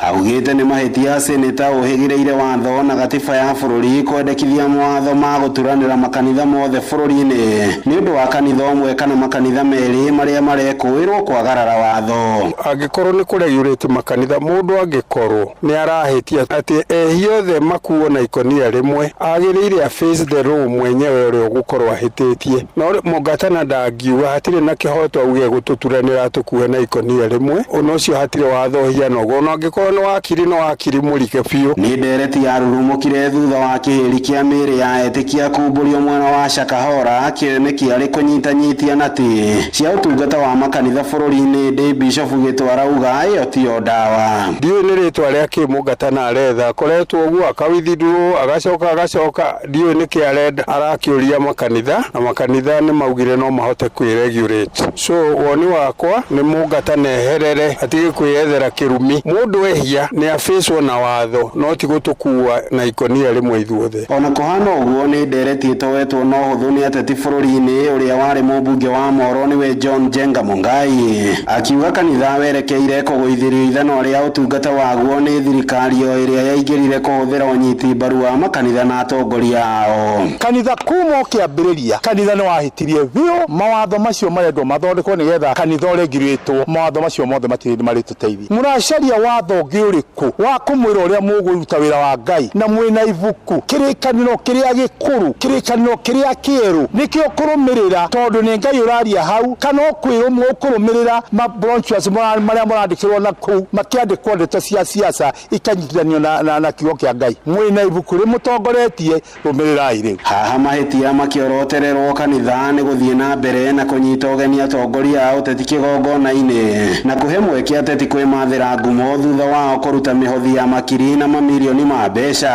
augĩte nĩ mahĩtia seneta ũhĩgĩrĩire watho na gatiba ya bũrũri kwendekithia mawatho ma gũturanĩra makanitha mothe bũrũri-inĩ nĩ ũndũ wa kanitha ũmwe kana makanitha merĩ marĩa marekũĩrwo kwagarara watho. Angĩkorwo nĩ kũregurate makanitha, mũndũ angĩkorwo nĩ arahĩtia atĩ ehia othe makuo na ikonia rĩmwe, agĩrĩire a face the law mwenyewe ũrĩa ũgũkorwo ahĩtĩtie. No Mongatana ndangiuga hatirĩ na kĩhoto auge gũtũturanĩra tũkue na ikonia rĩmwe, ona ũcio hatirĩ watho ũhiana ũguo, ona angĩkorwo nĩ wakiri no wakiri mũrike biũ. Nĩ ndereti yarurumũkire thutha wa kĩhĩri kĩa mĩĩrĩ ya etĩkia kumbũrio mwena wa Shakahora kĩone kĩarĩ kũnyitanyitia nati cia ũtungata wa makanitha bũrũri-inĩ. Ndĩ Bishop Gĩtũ arauga ĩyo tiyo ndawa. Ndiũĩ nĩ rĩtwa rĩa kĩ Mongatana aretha, akoretwo ũguo akawithdraw agacoka agacoka, ndiũĩ nĩkĩ arenda, arakĩũria makanitha na makanitha nĩ maugire no mahote kwĩregulate. So woni wakwa nĩ Mongatana eherere atige kwĩyethera kĩrumi. Mũndũ ehia nĩ abĩcwo na watho, no ti gũtũkua na ikonia rĩmwe ithuothe. Ona kũhana ũguo nĩ ndereti ĩtoetwo na ũhũthũ nĩ ateti bũrũri-inĩ ũrĩa warĩ mũmbunge wa Moro nĩwe John Njenga Mungai akiuga kanitha werekeire kũgũithĩrio ithanwa rĩa ũtungata waguo nĩ thirikari o ĩrĩa yaingĩrire kũhũthĩra ũnyiti mbaru wa makanitha na atongoria ao. Kanitha kuma ũkĩambĩrĩria kanitha nĩ wahĩtirie biũ, mawatho macio marendwo mathondekwo nĩgetha kanitha ũregirĩtwo, mawatho macio mothe matirĩ marĩtũteithia. Mũracaria watho ũngĩ ũrĩkũ wa kũmwĩra ũrĩa mũgũruta wĩra wa Ngai na mwĩna ibuku kĩrĩkanĩro kĩrĩa gĩkũrũ, kĩrĩkanĩro kĩrĩa kĩerũ nĩkĩo kũrũmĩrĩra, tondũ nĩ Ngai ũraria hau, kana ũkwĩrwo mũkũrũmĩrĩra ma brochures marĩa mũrandĩkĩrwo na kũu makĩandĩkwo ndeto cia siasa ikanyitithanio na kiugo kĩa Ngai. Mwĩna ibuku rĩmũtongoretie, rũmĩrĩrai rĩu. Haha mahĩtia makĩorotererwo kanitha nĩ gũthiĩ na mbere na kũnyita ũgeni atongoria a ũteti kĩgongona-inĩ na kũhe mweke ateti kwĩmathĩra ngumo thutha wao kũruta mĩhothi ya makiri na mamirioni ma mbeca.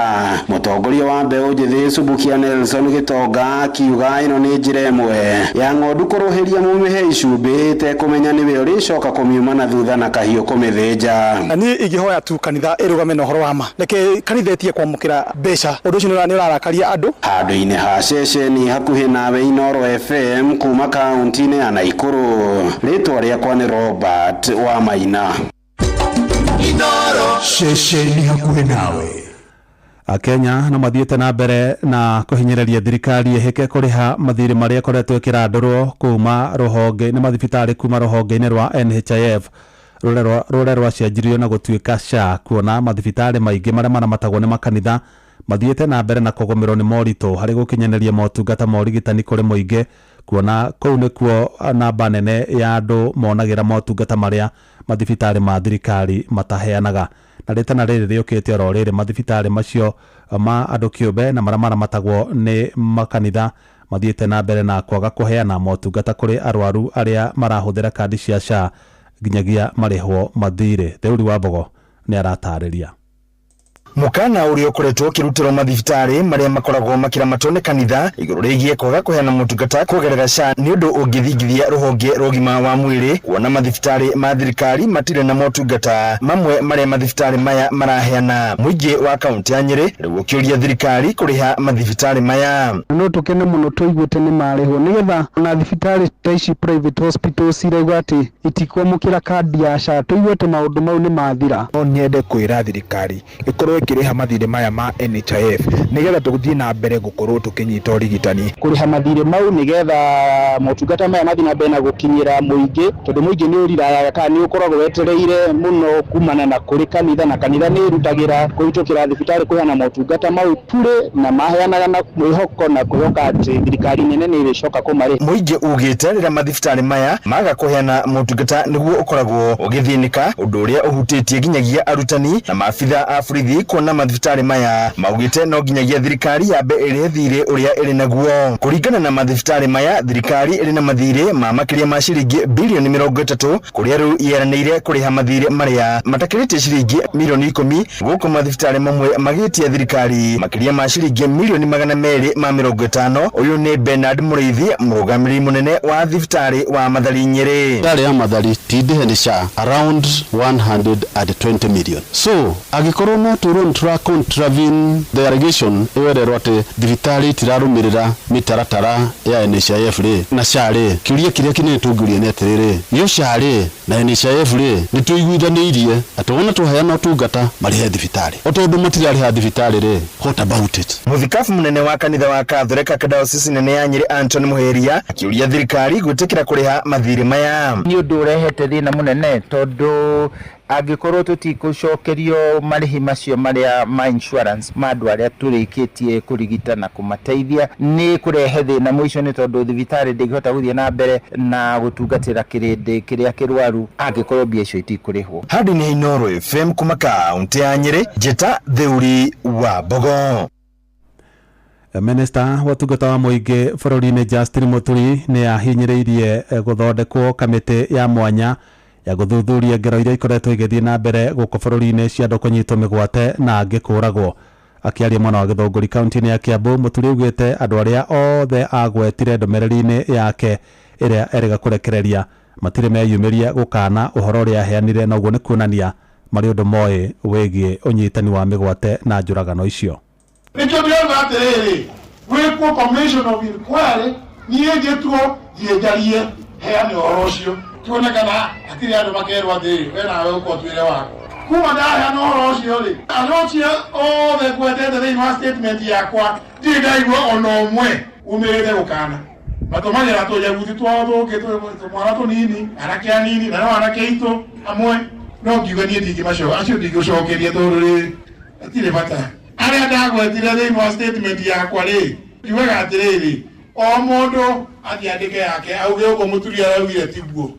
Mũtongoria wa mbeũ njĩthĩ Subukia Nelson Gĩtonga akiuga ĩno nĩ njĩra ĩmwe ya ng'ondu kũrũhĩria mũmĩhe icumbĩ ĩtekũmenya nĩwe ũrĩcoka kũmiuma na thutha na kahiũ kũmĩthĩnja. Na niĩ ingĩhoya tu kanitha ĩrũgame na ũhoro wa ma, reke kanitha ĩtige kwamũkĩra mbeca, ũndũ ũcio nĩ ũrarakaria andũ. Handũ-inĩ ha ceceni hakuhĩ nawe Inooro FM kuma kaunti-inĩ ya Naikuru, rĩtwa rĩakwa nĩ Robert Wamaina. Inooro ceceni hakuhĩ nawe. Akenya no mathiĩte na mbere na kũhinyĩrĩria thirikari ĩhĩke kũrĩha mathirĩ marĩa ĩkoretwo ĩkĩrandũrwo kuma rũhonge nĩ mathibitarĩ kuma rũhonge-inĩ rwa NHIF rũrĩa rwacenjirio na gũtuĩka SHA, kuona mathibitarĩ maingĩ marĩa maramatagwo nĩ makanitha mathiĩte na mbere na kũgũmĩrwo nĩ moritũ harĩ gũkinyanĩria motungata ma ũrigitani kũrĩ mũingĩ, kuona kũu nĩkuo namba nene ya andũ monagĩra motungata marĩa mathibitarĩ ma thirikari mataheanaga. Na rĩtana rĩrĩ rĩũkĩte oro rĩrĩ mathibitarĩ macio ma andũ kĩũmbe na marĩa maramatagwo nĩ makanitha mathiĩte na mbere na kwaga kũheana motungata kũrĩ arwaru arĩa marahũthĩra kandi cia SHA nginyagia marĩhwo mathirĩ. Theuri wa Mbogo nĩ aratarĩria. Mukana uria ukoretwo ukirutirwo mathibitarĩ maria makoragwo makiramatwo nĩ kanitha igũrũ rĩgiĩ kwaga kũheana motungata kũgerera SHA nĩ ũndũ ũngĩthingithia rũhonge rwa ũgima wa mwĩrĩ kuona mathibitarĩ ma thirikari matirĩ na motungata mamwe marĩa mathibitarĩ maya maraheana. Mũingĩ wa kaunti ya Nyĩrĩ rĩu ũkĩũria thirikari kũrĩha mathibitarĩ maya. No tũkene mũno tũiguĩte nĩ marĩhwo nĩgetha ona thibitarĩ ta ici private hospitals irauga atĩ itikwamũkĩra kandi ya SHA, tũiguĩte maũndũ mau nĩ mathira. No nyende kwĩra thirikari ĩkorwo ĩkĩrĩha mathirĩ maya ma NHIF nĩgetha tũthiĩ na mbere gũkorwo tũkĩnyita ũrigitani. Kũrĩha mathirĩ mau nĩgetha motungata maya mathiĩ na mbere na gũkinyĩra mũingĩ, tondũ mũingĩ nĩ ũrirayaga kana nĩ ũkoragwo wetereire mũno kumana na kũrĩ kanitha, na kanitha nĩ ĩrutagĩra kũhĩtũkĩra thibitarĩ kũheana motungata mau bure, na maheanaga na mwĩhoko na kwĩhoka atĩ thirikari nene nĩ ĩrĩcoka kũmarĩha. Mũingĩ ugĩte rĩrĩa mathibitarĩ maya maga kũheana motungata nĩguo ũkoragwo ũgĩthĩnĩka, ũndũ ũrĩa ũhutĩtie nginyagia arutani na maabitha a borithi kuona mathibitarĩ maya maugĩte no nginyagia thirikari yambe ĩrĩhe thirĩ ũrĩa ĩrĩ naguo. Kũringana na mathibitarĩ maya, thirikari ĩrĩ na mathirĩ ma makĩria ma ciringi bilioni 30 kũrĩa rĩu yeranĩire kũrĩha mathirĩ marĩa matakĩrĩtie ciringi milioni 10, gũkũ mathibitarĩ mamwe magĩtia thirikari makĩria ma ciringi milioni 250. Ũyũ nĩ Bernard Mũrĩithi, mũrũgamĩrĩri mũnene wa thibitarĩ wa Mathari Nyĩrĩ. Thibitarĩ ya Mathari ti ndĩhe nĩ SHA around 120 million. So angĩkorwo no tũrwo nĩ tũra contravene the allegation ĩyo ĩrerwo atĩ thibitarĩ itirarũmĩrĩra mĩtaratara ya NHIF rĩ na SHA rĩ, kĩũria kĩrĩa kĩnene tũngĩũria nĩ atĩrĩrĩ, yo SHA rĩ na NHIF rĩ nĩ tũiguithanĩirie atĩ wona twaheana ũtungata marĩhe thibitarĩ, o tondũ matirarĩha thibitarĩ rĩ, what about it? Mũthikabu mũnene wa kanitha wa Katholeka Diocese nene ya Nyĩrĩ Anton Muheria akĩũria thirikari gwĩtĩkĩra kũrĩha mathirĩ maya. Nĩ ũndũ ũrehete thĩna mũnene tondũ angĩkorwo tũtikũcokerio marĩhi macio marĩa ma insurance ma andũ arĩa tũrĩkĩtie kũrigita na kũmateithia, nĩ kũrehe thĩna mũico, nĩ tondũ thibitarĩ ndĩngĩhota gũthiĩ na mbere na gũtungatĩra kĩrĩndĩ kĩrĩa kĩrwaru angĩkorwo mbia icio itikũrĩhwo. Hadi nĩ Inooro FM kuma kaunti ya Nyĩrĩ, Njĩta Theuri wa Mbogo. Minista wa ũtungata wa mũingĩ bũrũri-inĩ Justin Muturi nĩ ahinyĩrĩirie gũthondekwo kamĩtĩ ya mwanya ya gũthuthuria ngero iria ikoretwo igĩthiĩ na mbere gũkũ bũrũri-inĩ cia andũ kũnyitwo mĩgwate na angĩ kũũragwo. Akĩaria mwena wa Gĩthũngũri kaunti-inĩ ya Kiambu, Muturi augĩte andũ arĩa othe agwetire ndũmĩrĩri-inĩ yake ĩrĩa erĩga kũrekereria matirĩ meyumĩria gũkana ũhoro ũrĩa aheanire, na ũguo nĩ kuonania marĩ ũndũ moĩ wĩgiĩ ũnyitani wa mĩgwate na njũragano icio. Nĩkĩo ndĩrauga atĩrĩrĩ, gwĩkwo commission of inquiry, niĩ njĩtwo thiĩ njarie heane ũhoro ũcio, tuone kana hatirĩ andũ makerwo atĩrĩrĩ, we nawe ũka ũtuĩre waku. Kuma ndaheana ũhoro ũcio rĩ, andũ acio othe ngwetete thĩinĩ wa statement yakwa ndirĩ ndaigua ona ũmwe umĩrĩte gũkana. Matũmagĩra tũnyaguthi twao tũngĩ, tũmwana tũnini, anake anini, na no anake aitũ amwe, no ngiuga niĩ ndingĩmacoka, acio ndingĩcokeria tondũ rĩrĩ hatirĩ bata. Arĩa ndagwetire thĩinĩ wa statement yakwa rĩ, njugaga atĩrĩrĩ, o mũndũ athiĩ andĩke yake auge ũguo Mũturi araugire tiguo.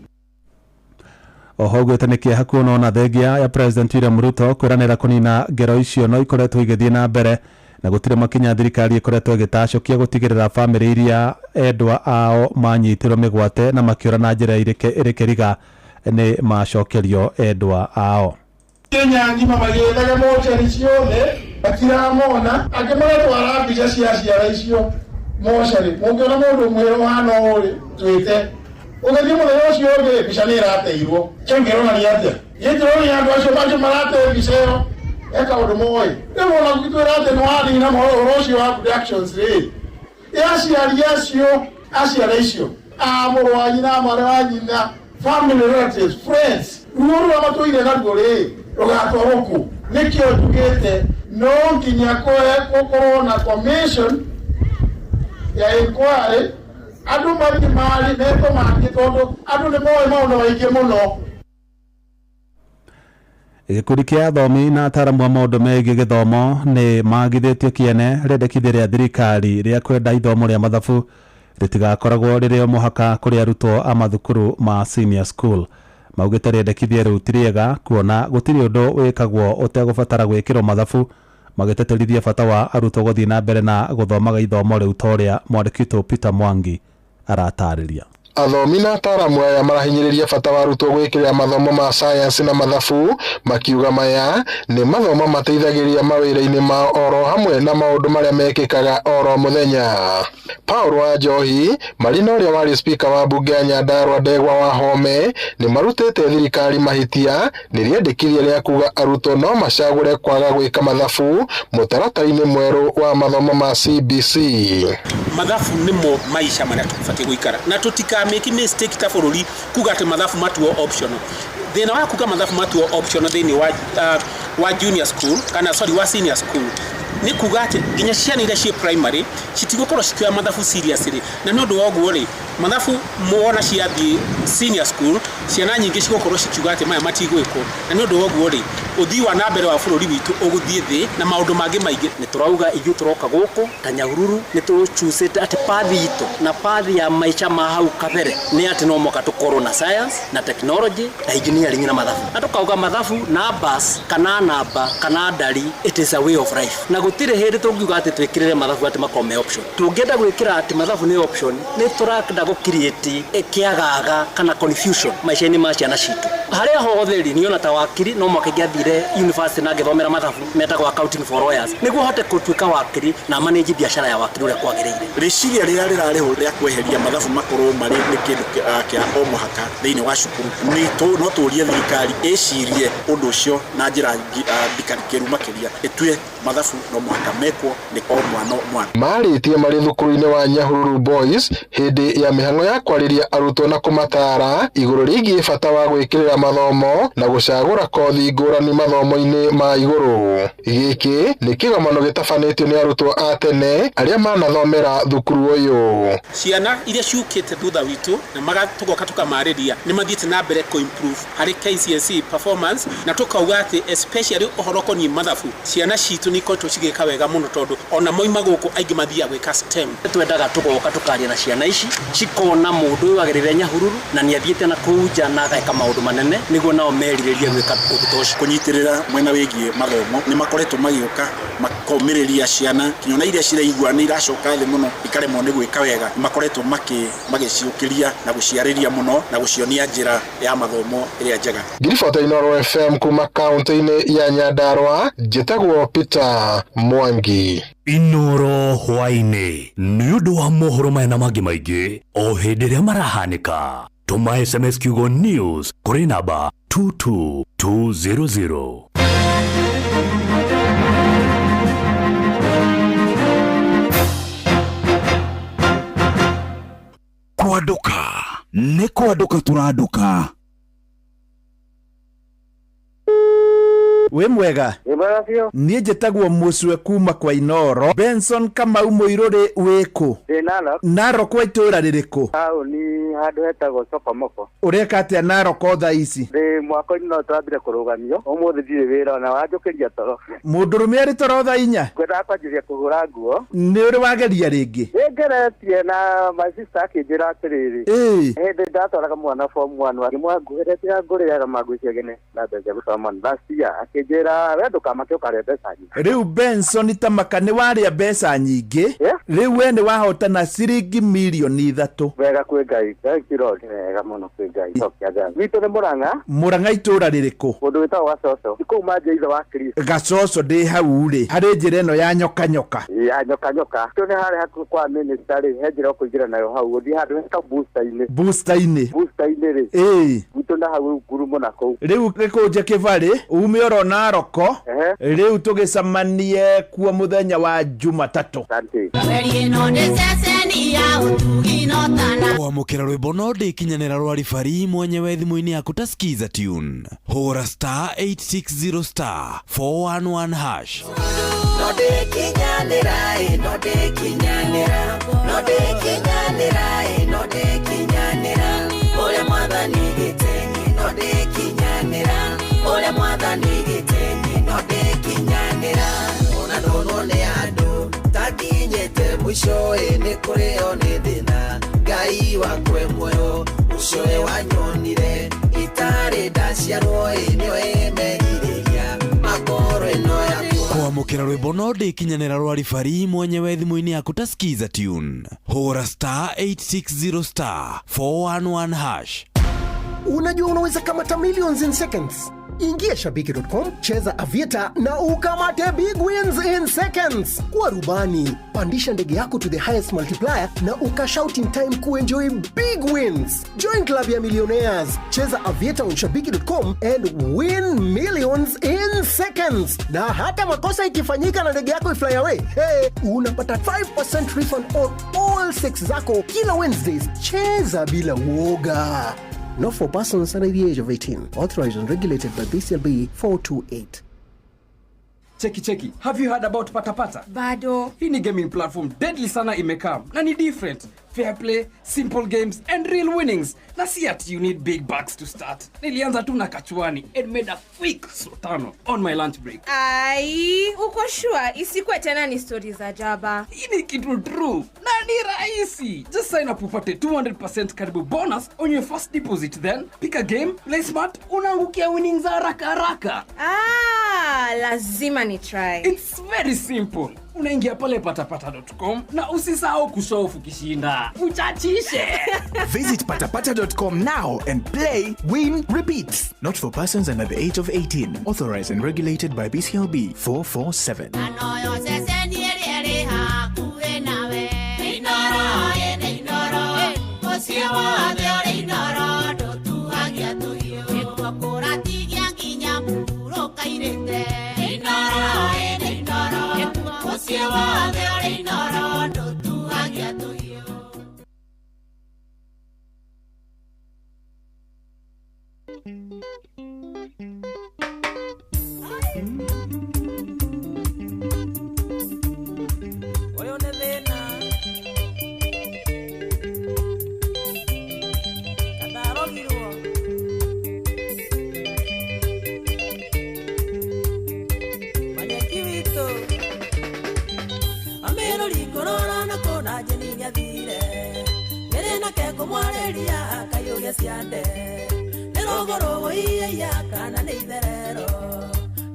Oho augĩte nĩ kĩeha kuona ona thengia ya President William Ruto kwĩranĩra kũnina ngero icio no ikoretwo igĩthiĩ na mbere na gũtirĩ makinya thirikari ĩkoretwo ĩgĩtacũkia gũtigĩrĩra bamĩrĩ iria endwa ao manyitirwo mĩgwate na makĩũra na njĩra ĩrĩ kĩriga nĩ macokerio endwa ao. Kenya ng'ima magĩthaga mocarĩ ciothe matiramona, angĩ magatwara mbica cia ciara icio mocarĩ. Mũngĩona mũndũ mwĩrũ ũhana ũũ rĩ, twĩte ũgĩthiĩ mũthenya ũcio ũngĩ mbica nĩ ĩrateirwo. Kĩu kĩronania atĩa? Gĩkĩ kĩronania andũ acio macio marate mbica ĩyo he kaũndũ moĩ. Rĩu ona ũngĩtwĩra atĩ nĩ wanina ũhoro ũcio wa abductions rĩ, ĩ aciari acio a ciana icio, a mũrũ wa nyina, mwarĩ wa nyina, family relatives, friends, ruo rũrĩa matũire naruo rĩ rũgatwarwo kũ? Nĩkĩo njugĩte no nginya gũkorwo na commission ya inquiry, andũ mathiĩ marĩ metwo mangĩ, tondũ andũ nĩ moĩ maũndũ maingĩ mũno. Gĩkundi kĩa athomi na ataaramu a maũndũ megiĩ gĩthomo nĩ magithĩtio kĩene rĩendekithia rĩa thirikari rĩa kwenda ithomo rĩa mathabu rĩtigakoragwo rĩrĩ o mũhaka kũrĩ arutwo a mathukuru ma senior school. Maugĩte rĩendekithia rĩu ti rĩega kuona gũtirĩ ũndũ wĩkagwo ũtegũbatara gwĩkĩrwo mathabu, magĩtĩtĩrithia bata wa arutwo gũthiĩ na mbere na gũthomaga ithomo rĩu ta ũrĩa mwandĩki witũ Peter Mwangi aratarĩria. Athomi na ataaramu aya marahinyĩrĩria bata wa arutwo gwĩkĩrĩra mathomo ma sayansi na mathabu, makiuga maya nĩ mathomo mateithagĩrĩria mawĩra-inĩ mao oro hamwe na maũndũ marĩa mekĩkaga oro mũthenya. Paul Wanjohi marĩ na ũrĩa warĩ spika wa mbunge ya Nyandarua Ndegwa Wahome nĩ marutĩte thirikari mahĩtia nĩ rĩendekithia rĩa kuga arutwo no macagũre kwaga gwĩka mathabu mũtaratara-inĩ mwerũ wa mathomo ma CBC. Mathabu nĩmo maisha marĩa tũbatiĩ gũikara na tũtikamake mistake ta bũrũri kuga atĩ mathabu matuo optional. Thĩna wa kuga mathabu matuo optional thĩinĩ wa junior school kana sorry wa senior school nĩ kuga atĩ nginya ciana iria ciĩ primary citigũkorwo cikĩoya mathabu seriously, na nĩ ũndũ wa ũguo rĩ, mathabu wona ciathiĩ senior school ciana nyingĩ cigũkorwo cikiuga atĩ maya matigwĩkwo, na nĩ ũndũ wa ũguo rĩ, ũthii wa na mbere wa bũrũri witũ ũgũthiĩ thĩ na maũndũ mangĩ maingĩ. Nĩ tũrauga ithuĩ tũroka gũkũ ta Nyahururu nĩ tũchucĩte atĩ pathi itũ na pathi ya maica ma hau kabere nĩ atĩ no mũhaka tũkorwo na science na technology na engineering na mathabu, na tũkauga mathabu numbers kana namba kana ndari, it is a way of life, na gũtirĩ hĩndĩ tũngiuga atĩ twĩkĩrĩre mathabu atĩ makorwo me option. Tũngĩenda gwĩkĩra atĩ mathabu nĩ option, nĩ tũrenda gũ create kĩagaga kana confusion maica-inĩ ma ciana citũ. Harĩa hothe rĩ, niona ta wakiri no mwaka ingĩathire university na ngĩthomera mathabu metagwo accounting for lawyers nĩguo hote gũtuĩka wakiri na manage biacara ya wakiri ũrĩa kwagĩrĩire. Rĩciria rĩrĩa rĩrarĩho rĩa kweheria mathabu makorwo marĩ nĩ kĩndũ kĩa o mũhaka thĩinĩ wa cukuru, no tũrie thirikari ĩcirie ũndũ ũcio na njĩra ndikarikĩru makĩria, ĩtue mathabu no mũhaka mekwo nĩ o mwana mwana. Marĩtie marĩ thukuru-inĩ wa Nyahururu Boys hĩndĩ ya mĩhang'o ya kwarĩria arutwo na kũmataara igũrũ rĩgiĩ bata wa gwĩkĩrĩra mathomo na gũcagũra kothi ngũrani mathomo-inĩ ma igũrũ. Gĩkĩ nĩ kĩgomano gĩtabanĩtio nĩ arutwo a tene arĩa manathomera thukuru ũyũ. Ciana iria ciũkĩte thutha witũ na tũgoka tũkamarĩria nĩ mathiĩte na mbere kũ improve harĩ KCSE performance, na tũkauga atĩ especially ũhoro ũkoniĩ mathabu ciana citũ nĩ ikoretwo cigĩka wega mũno, tondũ ona moima gũkũ aingĩ mathiaga gwĩka STEM. Twendaga tũgoka tũkaria na ciana ici cikona mũndũ ũyũ agereire Nyahururu na nĩ athiĩte na kũu nja na ageka maũndũ manene nĩguo nao merirĩrie gwĩka ũndũ ta ũcio. Kũnyitĩrĩra mwena wĩgiĩ mathomo nĩ makoretwo magĩũka makomĩrĩria ciana kinya ona iria ciraigua nĩ iracoka thĩ mũno ikaremwo nĩ gwĩka wega, nĩ makoretwo magĩciũkĩria na gũciarĩria mũno na gũcionia njĩra ya mathomo ĩrĩa njega. Ngiribota Inooro FM kuma kaunti-inĩ ya Nyandarua, njĩtagwo Peter Mwangi. Inooro hwaĩ-inĩ nĩ ũndũ wa mohoro maya na mangĩ maingĩ o hĩndĩ ĩrĩa marahanĩka. Tũma SMS kiugo news kũrĩ namba 22200. Kwanduka nĩ kwanduka tũranduka. Wĩ mwega? Niĩ njĩtagwo Mũcwe kuma kwa Inooro. Benson Kamau Mũirũrĩ wĩkũ? Ndĩ Narok. Narok wa itũũra rĩrĩkũ? Taũni handũ hetagwo Sokomoko. Ũreka atĩa Narok thaa ici? Ndĩ mwako-inĩ no twambire kũrũgamio. Ũmũthĩ ndirĩ wĩra ona wanjũkĩria toro. Mũndũrũme arĩ toro thaa inya? Ngwendaga kwanjĩrĩria kũhũra nguo. Nĩ ũrĩ wageria rĩngĩ? Nĩngeretie na my sister akĩnjĩra atĩrĩrĩ. Ĩĩ. Hĩndĩ ndatwaraga mwana form 1 akĩmwĩra nguhĩre tiga ngũrĩaga manguo icio ngene na mbeca cia gũthoma last year akĩnjĩra we ndũkamake ũkarĩa mbeca nyingĩ. Rĩu Benson Tamaka nĩ warĩa mbeca nyingĩ. Rĩu we nĩ wahotana ciringi mirioni 3. Wega kwĩ Ngai. Thank you Lord. Wega mũno kwĩ Ngai. Cokia ngatho. Gwitũ nĩ Mũrang'a. Mũrang'a itũũra rĩrĩkũ? Kũndũ gwĩtagwo Gacoco. Nĩ kũu manja ithe wa Kristo. Gacoco ndĩ hau rĩ, harĩ njĩra ĩno ya nyoka nyoka. Ya nyoka nyoka. Tũ nĩ harĩa hakuhĩ kwa minister rĩ, he njĩra ũkũingĩra nayo hau. Ũthiĩ handũ hetagwo booster-inĩ. Booster-inĩ. Booster-inĩ rĩ. Ĩĩ. Gwitũ na hau ngurumo na kũu. Rĩu gĩkũnje kĩbarĩ, ume oro Naroko. Rĩu tũgĩcemanie kuo mũthenya wa Jumatatũ. Kwamũkĩra rwĩmbo no ndĩkinyanĩra rwa ribari mwenyewe thimũ-inĩ yaku ta Skiza Tune. Hũra star 860 star 411 hash. No ndĩkinyanĩra, no ndĩkinyanĩra, no ndĩkinyanĩra, no ndĩkinyanĩra, ũrĩa mwathani gĩtĩ, no ndĩkinyanĩra, ũrĩa mwathani gĩtĩ, no ndĩkinyanĩra. Ona ndonwo nĩ andũ ta nginyĩte mũico, nĩ kũrĩo nĩ thĩna, Ngai wakwe muoyo ũcio we wanyonire itarĩ ndaciarwo, nĩwe merirĩria makoro ĩno yakwa. Kwamũkĩra rwĩmbo no ndĩkinyanĩra rwa ribari mwenyewe thimũ-inĩ yaku ta Skiza Tune. Hũra star 860 star 411 hash. Unajua unaweza kamata millions in seconds. Ingia shabiki.com, cheza Aviator na ukamate big wins in seconds. Kuwa rubani, pandisha ndege yako to the highest multiplier na ukashout in time kuenjoy big wins. Join club ya millionaires, cheza Aviator on shabiki.com and win millions in seconds. Na hata makosa ikifanyika na ndege yako ifly away, hey, unapata 5% refund on all six zako kila Wednesdays. Cheza bila uoga. Not for persons under the age of 18. Authorized and regulated by BCLB 428. Cheki cheki, have you heard about Patapata? Bado. Hii ni gaming platform deadly sana imekam na ni different. Fair play, simple games and real winnings. Na si ati you need big bucks to start. Nilianza tu na kachuani and made a quick sotano on my lunch break. Ai, uko sure isikuwe tena ni stori za jaba? Hii ni kitu true na ni rahisi. Just sign up upate 200% karibu bonus on your first deposit, then pick a game, play smart, unaangukia winnings haraka haraka. Ah, lazima ni try. It's very simple. Unaingia pale patapata.com na usisahau kushow ukishinda. Uchachishe. Visit patapata.com now and play, win, repeat. Not for persons under the age of 18. Authorized and regulated by BCLB 447. Ũyũ nĩ thĩna kandarogirwo manyeki witũ amĩrũri ngũrora na kũna njeni nĩathire mĩrĩ nake ngũmwarĩria akayũria ciande nĩ rũgũrũ wũiyaia kana nĩ itherero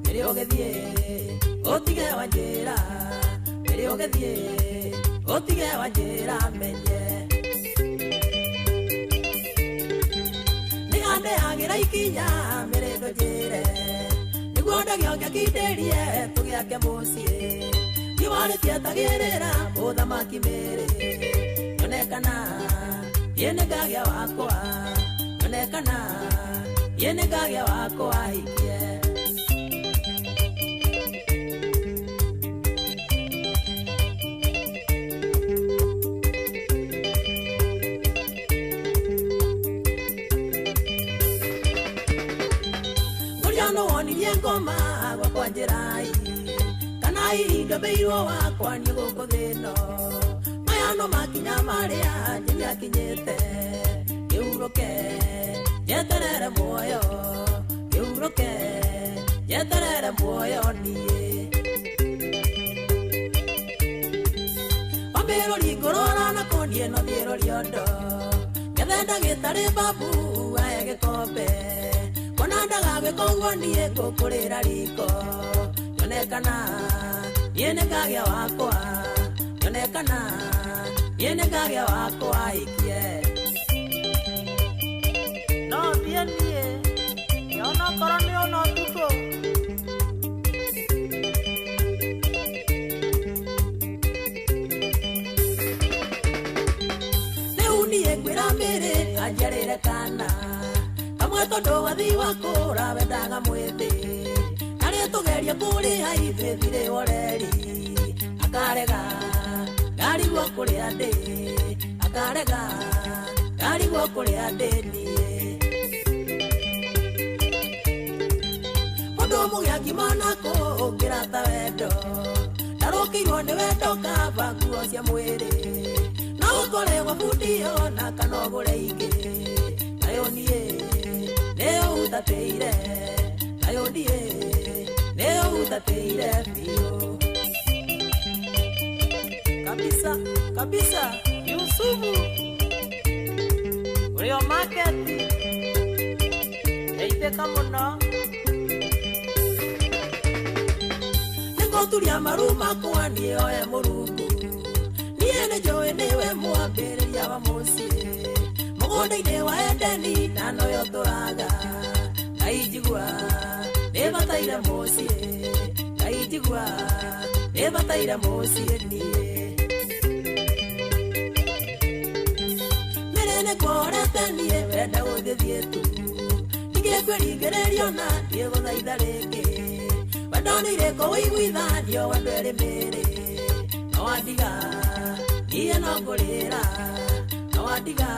nĩrĩ ũgĩthiĩ ũtige wanjĩra nĩrĩ ũgĩthiĩ ũtige wanjĩra menye nĩandeagĩra ikinya mĩrĩndũ njĩre nĩguo ndagĩoke kindĩrie tũgĩake mũciĩ niwarĩtietagĩrĩra mũthamaki mĩrĩ nyonekana niĩ nĩngagĩa wakwa nyonekana niĩ nĩngagĩa wakwa hikie. Ngũriano wonirie ngoma gwakwa njĩrai kana hihi ngamĩirwo wakwa niĩ gũkũ thĩno maya no makinya marĩa njĩnyakinyĩte kĩhurũke njeterere muoyo kĩhurũke njeterere muoyo niĩ wambĩrũri ngũrora na kũniĩ no thiĩ rũriondo ngethe ndagĩtarĩ babu ahe gĩkombe kona ndagagwĩka ũguo niĩ ngũkũrĩra riko nyonekana niĩ nĩngagĩa wakwa nyonekana niĩ nĩngagĩa wakwa hikie. No thiĩ niĩ onokorwo nĩ ona ũtukũ. Rĩu niĩ ngwĩra mĩrĩ anjiarĩre kana kamwe tondũ wathi wakũra wendaga mwĩthĩ narĩ tũgerie kũrĩha ithuĩ thirĩ woreri akarega ndarigwo kũrĩa ndĩ akarega ndarigwo kũrĩa ndĩ niĩ mũndũ mũgĩakima na kũngĩra ta wendo ndarũkĩirwo nĩ wendo kaba nguo cia mwĩrĩ no ũkore gwa bundio na kana ũgũre ingĩ nayo niĩ nĩyo hutatĩire nayo niĩ nĩyo hutatĩire biũ kabisa kabisa. Yusufu ũrĩ o maketi ndeithĩka mũno. Nĩngũturia maru makwa niĩ oe Mũrungu. Niĩ nĩnjũĩ nĩwe mwambĩrĩria wa mũciĩ. Mũgũnda-inĩ wa Edeni na noyo tũraga. Ngai njigua nĩbataire mũciĩ. Ngai njigua nĩbataire mũciĩ niĩ. Mĩrĩ nĩkworete niĩ wenda gũthĩthiĩ tu. Ndigĩkwĩringĩrĩrio na ndiĩgũthaitha rĩngĩ. Wendo nĩ irĩko wĩiguithanio wendo ĩrĩ mĩrĩ. No wandiga niĩ no ngũrĩra. No wandiga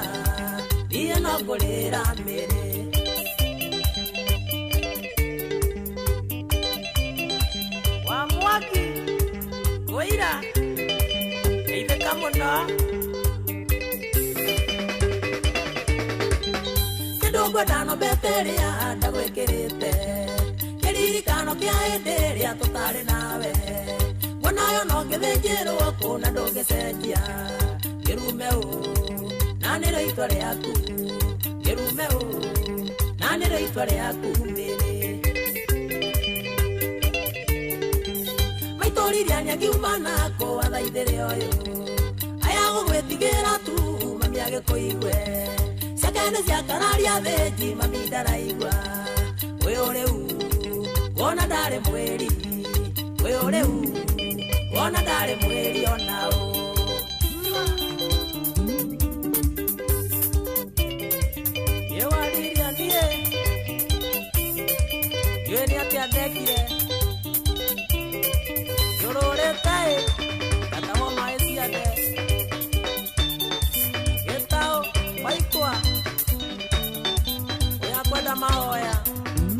niĩ no ngũrĩra mĩrĩ. Wa mwaki ngũira geithĩka mũno. Kĩndũ ngwenda no mbete ĩrĩa ndagwĩkĩrĩte. Kĩririkano kĩa hĩndĩ ĩrĩa tũtarĩ nawe. Mwena ũyũ no ngĩthĩnjĩrwo kũna ndũngĩcenjia. Ngĩrume ũ na nĩrĩo itua rĩaku. Ngĩrume ũ na nĩrĩo itua rĩaku mĩrĩ. Maitũriria nĩangiuma nako athaithĩre ũyũ. Aya gũgwĩtigĩra tu mami agĩkũigue. Ciake nĩ ciakararia thĩnji mami ndaraigua. Ũyũ rĩu wona ndarĩ mwĩri. Ũyũ rĩu wona ndarĩ mwĩri ona ũ. Nĩwariria niĩ ndiũĩ nĩ atĩa ndekire. Njũrũrĩte ĩ ngatahwo maĩ ciande. Gĩtaũ maikwa ũyũ akwenda mahoya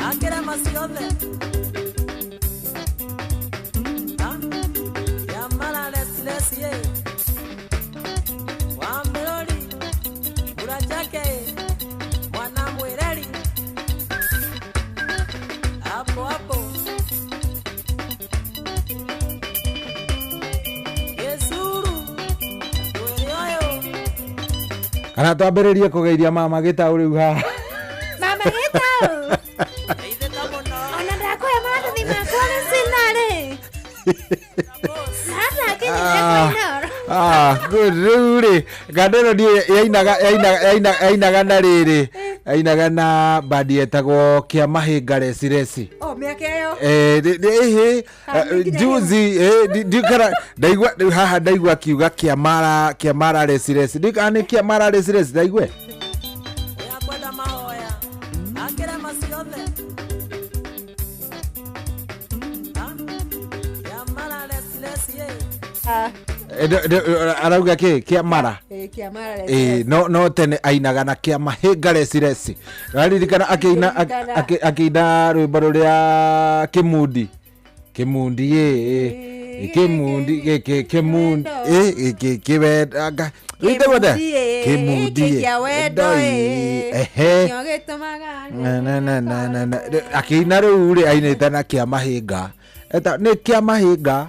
akĩrema ciothe. Yamara restless ye wa Melody mbura chake mwana mwĩreri hapo hapo Gĩcuru mwĩrĩ ũyũ. Kana twambĩrĩrie kũgeithia mama Gĩtaũ rĩu haha. Mama Gĩtaũ. Ona ndakũhe maratathi makwa gĩcina-rĩ. Natakinyire kũinoro. Good. Rĩu rĩ nganda ĩno ndiũĩ yainaga na rĩrĩ yainaga na bandi yetagwo Kĩamahĩnga Recireci. Oh, mĩaka ĩyo. Ĩhĩ Kana nginya juzi ndiũkara ndaigua rĩu haha ndaigua akiuga Kĩamara Kĩamara Recireci ndiũĩ kana nĩ Kĩamara Recireci ndaigue. Ũyũ akwenda mahoya akĩrema ciothe. Yamara restless ye. Arauga kĩ Kĩamara. Kĩamara Ĩĩ, no tene ainaga na Kĩamahĩnga Recireci. Ũraririkana akĩina Ndirikana. akĩina rwĩmbo rũrĩa Kĩmundi. Kĩmundi ĩ Kĩmundi gĩkĩ Kĩmundi ĩ gĩkĩ kĩwenda wĩtagwo atĩa? Kĩmundi ĩ kĩa wendo ĩ. Ehe. Nĩkĩo gĩtũmaga Na, na, na, na, na, na. Akĩina rĩu rĩ ainĩte na Kĩamahĩnga. Eta nĩ Kĩamahĩnga.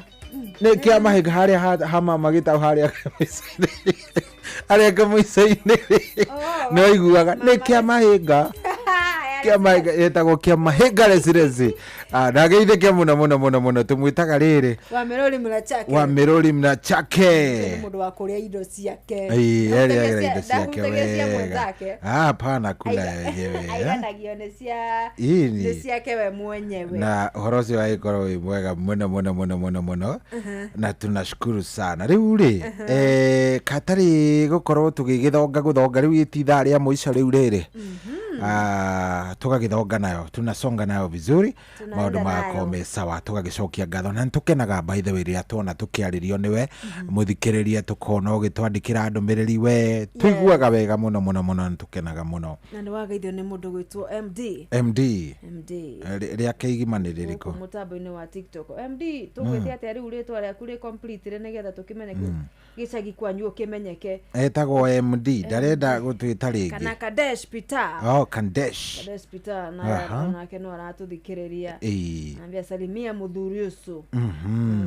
Nĩ Kĩamahĩnga harĩa ha mama Gĩtaũ harĩa kamũico-inĩ. Harĩa kamũico-inĩ nĩ waiguaga nĩ Kĩamahĩnga. Kĩamahĩnga yetagwo Kĩamahĩnga Recireci. Na geithĩke mũno mũno mũno mũno tũmwĩtaga rĩrĩ wa Melody Mlachake. wa Melody Mlachake. Nĩ mũndũ wa kũrĩa indo ciake. Ĩĩ, Ndahutagia arĩaga indo ciake ndahutagia cia wega. mwenzake. Hapana kula yenyewe. Aiganagio nĩ cia Ĩni. nĩ ciake we mwenyewe. Na ũhoro ũcio wagĩkorwo wĩ mwega mũno mũno mũno mũno mũno Mhm. na tunashukuru sana rĩu rĩ katarĩ gũkorwo tũgĩgĩthonga gũthonga rĩu ĩti ithaa rĩa mũico rĩu rĩrĩ tũgagĩthonga nayo tunasonga nayo vizuri Tunaenda maũndũ magakorwo nayo. me sawa tũgagĩcokia ngatho na nĩtũkenaga by the way rĩrĩa tuona tũkĩarĩrio nĩwe mũthikĩrĩria tũkona ũgĩtwandĩkĩra ndũmĩrĩri we tũiguaga wega mũno mũno mũno nĩtũkenaga mũno. Na nĩ wageithio nĩ mũndũ gwĩtwo MD. MD MD. Rĩake igima nĩ rĩrĩkũ? Gũkũ mũtambo-inĩ wa TikTok. MD tũgwĩte atĩa rĩu rĩtwa rĩaku rĩ complete rĩ nĩgetha tũkĩmenye gĩcagi kwanyu ũkĩmenyeke. Etagwo MD ndarenda gũtwĩta rĩngĩ. Kana Kadesh Peter. Oh, Kandesh. Kadesh Peter na onake no aratũthikĩrĩria. Ambia salimia mũthuri ũcio.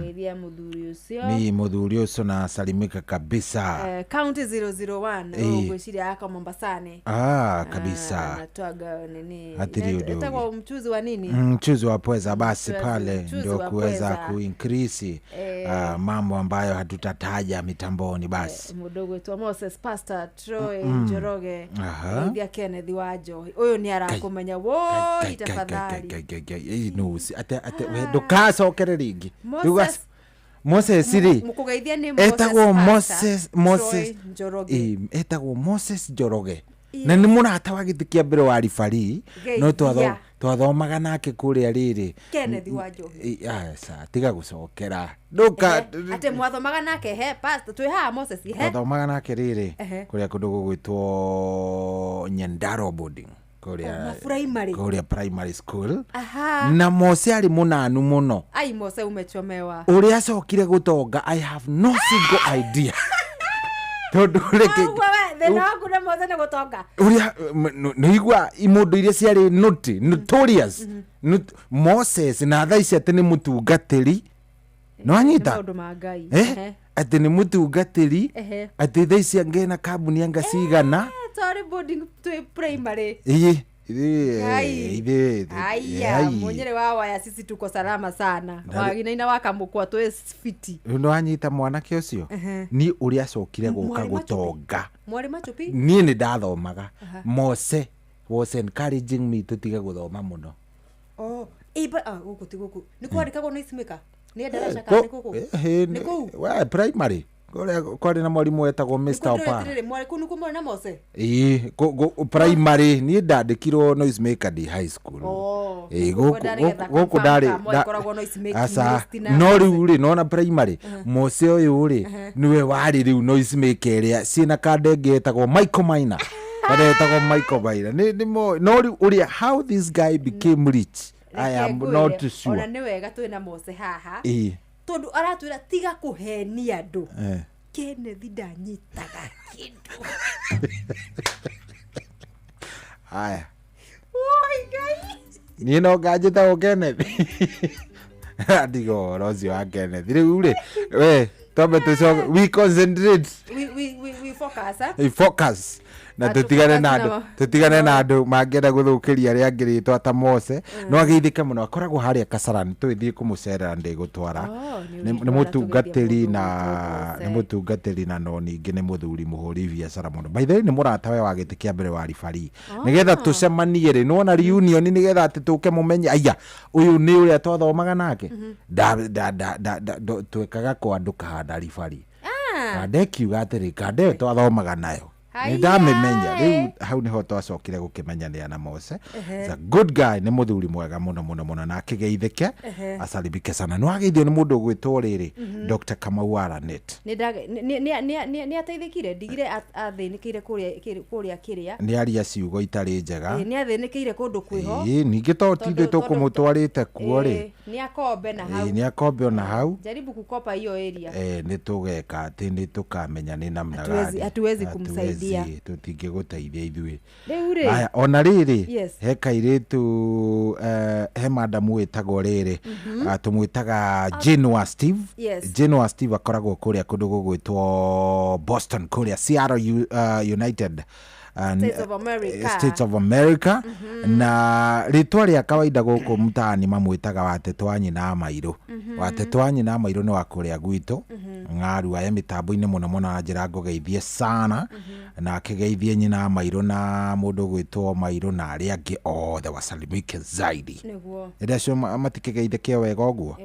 Geithia mũthuri ũcio. Ni mũthuri ũcio na salimika kabisa. County 001 ũgwĩciria aka Mombasani. Kabisa. Anatwaga nini? Etagwo mchuzi wa nini? Mchuzi wa pweza basi pale ndio kuweza kuincrease mambo ambayo hatutataja mitamboni basi. Mudogo wetu Moses Pastor Troy Njoroge. Ndia Kenneth Wajo. Uyu ni arakumenya woi tafadhali. No ate ndukacokere ringi. Moses ri. Mukugeithia ni Moses. Etagwo Moses Njoroge. Etagwo Moses Njoroge. Na nĩ mũrata wa gĩtĩ kĩa mbere wa ribari no twathomaga nake kũrĩa rĩrĩ Kenneth Wajo. Aca tiga gũcokera ndũka ate mwathomaga nake he pastor twĩ haha Moses he twathomaga nake rĩrĩ kũrĩa kũndũ gũgwĩtwo Nyandarua boarding kũrĩa primary kũrĩa primary school. Na Mose arĩ mũnanu mũno. Ai Mose umechomewa. Ũrĩa acokire gũtonga I have no single idea. Tondu reke thina waku na Mose nĩ gũtonga uria nĩigua imundu iria ciarĩ notorious Moses na thaa ici atĩ nĩ mũtungatĩri nĩwanyita maũndũ ma Ngai atĩ nĩ mũtungatĩri atĩ thaa ici angĩ na kambuni anga cigana sorry boarding twĩ primary aya munyere wa waya sisi tuko salama sana waginaina wakamukwa twĩ fiti nĩwanyita mwanake ũcio ni ũrĩa acokire gũka gũtonga mwari machupi niĩ nĩ ndathomaga Mose was encouraging me tũtige gũthoma mũno. Gũkũ ti gũkũ nĩ kwandĩkagwo noise maker nĩ ndaraca kana nĩ gũkũ nĩ kũu we primary kũrĩa kwarĩ na mwarimũ wetagwo Mr. Opa. Mwarĩ kũu nĩkuo mwarĩ na Mose? Ĩĩ primary niĩ ndandĩkirwo noise maker ndĩ high school. Gũkũ ndarĩ aca no rĩu rĩ nona primary Mose ũyũ rĩ nĩwe warĩ rĩu noise maker ĩrĩa ciĩna kandenge etagwo Michael Maina. Etagwo Michael Maina. No rĩu ũrĩa how this guy became rich I am not sure. Ona nĩ wega twĩna Mose haha. Tondu aratwĩra tiga kũhenia andũ. Kenneth ndanyitaga kĩndũ. Aya. Oi Ngai. Niĩ no nganjĩtagwo Kenneth. Ndiga ũhoro ũcio wa Kenneth. Rĩu rĩ we twambe tũcoke we concentrate. We focus. We focus. Na tutigane na andũ tutigane na andũ mangĩenda gũthũkĩria arĩa angĩ rĩtwa ta Mose no ageithĩke mũno akoragwo harĩa Kasarani tũgĩthiĩ kũmũcerera ndĩgũtwara nĩ mũtungatĩri na nĩ mũtungatĩri na no ningĩ nĩ mũthuri mũhũri biacara mũno by the way nĩ mũrata we wa gĩtĩ kĩa mbere wa ribari nĩgetha tũcemanie rĩ nĩwona reunion nĩgetha atĩ tũke mũmenye aya ũyũ nĩ ũrĩa twathomaga nake twekaga kwandũka handa ribari kande kiuga atĩrĩ kande twathomaga nayo nĩndamĩmenya rĩu hau nĩho twacokire gũkĩmenyanĩra na Mose. He's a good guy nĩ mũthuri mwega mũno mũno mũno na akĩgeithĩke acaribike sana nĩ wageithio nĩ mũndũ ũgwĩtwo rĩrĩ Dr. Kamau Aranet nĩ ateithĩkire ndigire athĩnĩkĩire kũrĩa kĩrĩa nĩ aria ciugo itarĩ njega nĩ athĩnĩkĩire kũndũ kwĩho ningĩ to tithuĩ tũkũmũtwarĩte kuo rĩ nĩ akombe na hau nĩ akombe ona hau jaribu kukopa hiyo area nĩ tũgeka atĩ nĩ tũkamenya nĩ namna gani hatuwezi kumsaidia tũtingĩgũteithia ithuĩ rĩu rĩ aya ona rĩrĩ he kairĩtu he madamu wĩtagwo rĩrĩ tũmwĩtaga Jane wa Steve. Jane wa Steve akoragwo kũrĩa kũndũ gũgwĩtwo Boston kũrĩa Seattle United States of America. Na rĩtwa rĩa kawaida gũkũ mtaani mamwĩtaga Watetũ wa nyina Mairũ. Watetũ wa nyina Mairũ nĩ wa kũrĩa gwitũ ng'aru aya mĩtambo-inĩ mũno mũno na njĩra ngũgeithie sana na akĩgeithie nyina Mairũ na mũndũ ũgwĩtwo Mairũ na arĩa angĩ othe wasalimike zaidi rĩrĩa acio matikĩgeithĩke wega ũguo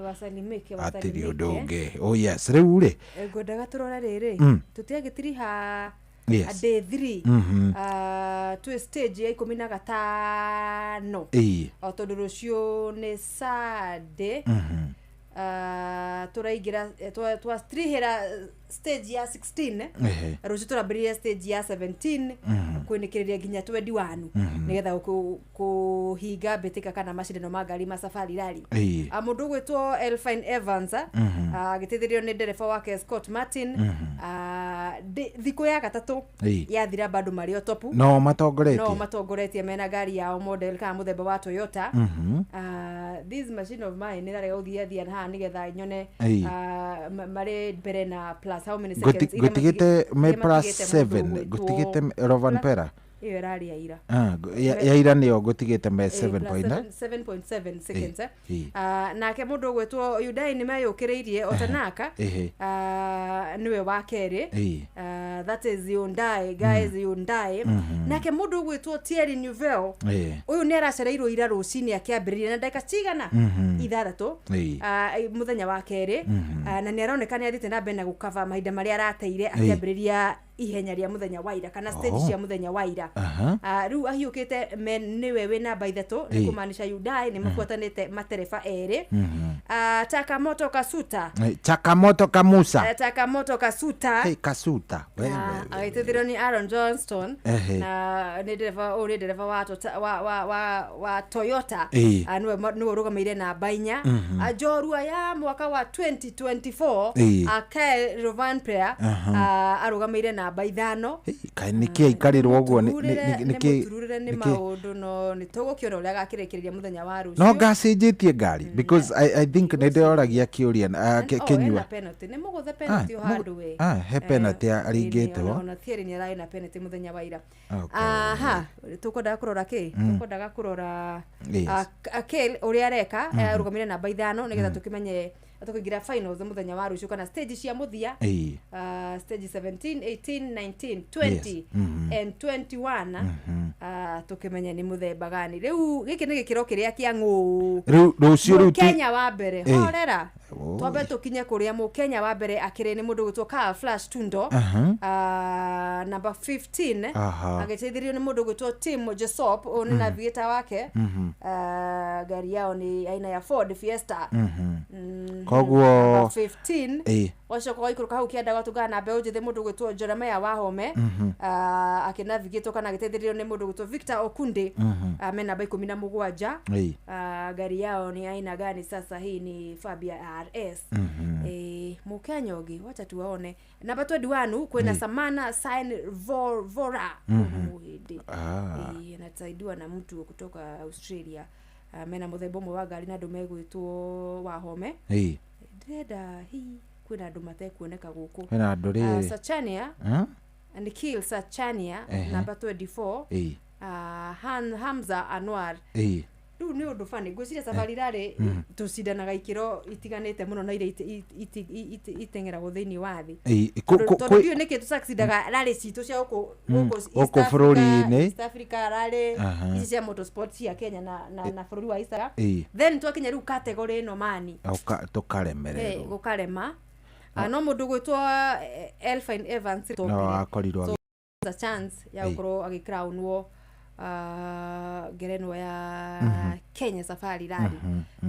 hatirĩ ũndũ ũngĩ. Oh yes rĩu rĩ ngwendaga tũrore rĩrĩ tũtiagĩtiriha Yes. Day 3 twĩ stage ya 15 o tondũ rũciũ nĩ Sunday tũraingĩra twastrihĩra stage ya 16 rũciũ tũrambĩrĩria stage ya 17 kwĩnĩkĩrĩria nginya 21 nĩgetha kũhinga mbĩtĩka kana macindano ma ngari ma Safari Rally. Mũndũ ũgwĩtwo Elfine Evans agĩteithĩrĩrio nĩ ndereba wake Scott Martin Thikũ ya gatatũ Ĩĩ. yathira bado marĩ o topu. No matongoretie. No matongoretie mena ngari yao model kana mũthemba wa Toyota. This machine of mine nĩrarega gũthiathia na haha nĩgetha nyone Ĩĩ. marĩ mbere na plus how many seconds iria Ngũtigĩte me iria plus matigĩte mũndũ 7 ũgwĩtwo- ngũtigĩte Rovan Pera. Ĩyo ĩrarĩ ya ira. Ah, ya ira nĩyo ngũtigĩte me Eh, plus 7.9. 7.7 seconds, eh. Ĩĩ. Nake mũndũ ũgwĩtwo Yudai nĩ meyũkĩrĩirie Otanaka. Ĩhĩ. Nĩwe wa kerĩ. Ĩĩ. That is Hyundai guys, Hyundai. Nake mũndũ ũgwĩtwo Thierry Neuville, Ĩĩ. ũyũ nĩ aracereirwo ira rũcinĩ akĩambĩrĩria na ndagĩka cigana 6 mũthenya wa kerĩ. Na nĩ aroneka nĩ athiĩte na mbere na gũkava mahinda marĩa arateire akĩambĩrĩria ihenya rĩa mũthenya wa ira kana stage cia mũthenya wa ira. Rĩu ahiũkĩte nĩwe wĩ namba 3, nĩ kũmaanisha Hyundai nĩ mabuatanĩte matereba erĩ. Takamoto Kasuta. Chakamoto Kamusa. Takamoto Kasuta. Hey, Kasuta. We, we, Agĩteithĩrĩrio nĩ Aaron Johnston. Ehe. Na nĩ ndereba ũyũ nĩ ndereba wa wa Toyota. Ĩĩ. Nĩwe ũrũgamĩire namba 4. Njorua ya mwaka wa 2024, Ĩĩ. Kyle Rovanpera, arũgamĩire namba 5. Kaĩ nĩkĩ aikarĩrwo ũguo Nĩ nĩkĩ mũtururĩre nĩ nĩkĩ- maũndũ, no nĩ tũgũkĩona ũrĩa agakĩrĩkĩrĩria mũthenya wa rũciũ. No ngacenjetie ngari because I think nĩ ndĩroragia kĩũria Oh, kĩnyua. ena penalty, nĩ mũgũthe penalty o handũ we. Ah, he penalty aringĩtwo. Ona Thierry nĩ ararĩ na penalty mũthenya wa ira. Okay. Aha, tũkwendaga kũrora kĩ? Tũkwendaga kũrora Yes. Kale ũrĩa areka, arũgamĩre namba 5 nĩgetha tũkĩmenye tũkĩingĩra finals mũthenya wa rũciũ kana stage cia mũthia. Ĩĩ. Stage 17, 18, 19, 20 Yes. And 21. Tũkĩmenye nĩ mũthemba gani rĩu. Gĩkĩ nĩ gĩkĩro kĩrĩa kĩa ng'ũ. Rĩu rũciũ rĩu Mũkenya wa mbere, Ĩĩ. horera, Oi. twambe tũkinye kũrĩa mũkenya wa mbere akĩrĩ nĩ mũndũ ũgwĩtwo Carl Flash Tundo, namba 15, agĩteithĩrĩrio nĩ mũndũ ũgwĩtwo Tim Jesop, ũyũ nĩ navigator wake. Ngari yao nĩ aina ya Ford Fiesta. Koguo Namba 15. Ĩĩ. Wacoka waikũrũka hau kĩanda gwatũngana na mbeũ njĩthĩ, mũndũ ũgwĩtwo Jeremiah Wahome, akĩnavigĩtwo kana agĩteithĩrĩrio nĩ mũndũ ũgwĩtwo Victor Okunde. Me namba 17. Ĩĩ. Ngari yao ni aina gani sasa? Hii ni Fabia RS. Mũkenya ũngĩ, wacha tuwaone, namba 21 kwĩna Samana Sign Vora, Mũhĩndĩ. Anasaidiwa na mtu kutoka Australia. Mena mũthemba ũmwe wa ngari na andũ megwĩtwo Wahome. Ĩĩ. Ndĩrenda hi kwĩna andũ matekuoneka gũkũ. Kwĩna andũ rĩrĩ. Sachania. Nikhil Sachania, namba 24. Ĩĩ. Hamza Anwar. Ĩĩ. Rĩu nĩ ũndũ bani ngwĩciria safari rarĩ tũcindanaga ikĩro itiganĩte mũno na iria iteng'eragwo thĩinĩ wa thĩ. Ĩĩ, Tondũ ndiũĩ nĩkĩ tũcacindaga rarĩ citũ cia gũkũ gũkũ East Gũkũ Africa, bũrũri-inĩ. East Africa rarĩ ici cia motorsport cia Kenya na bũrũri wa East Africa. Then twakinya rĩu category ĩno mani Tũkaremererwo. Gũkarema. No mũndũ gwĩtwo Elfine Evans No akorirwo So, a chance ya gũkorwo agĩcrownwo ngerenwa ya Kenya Safari Rally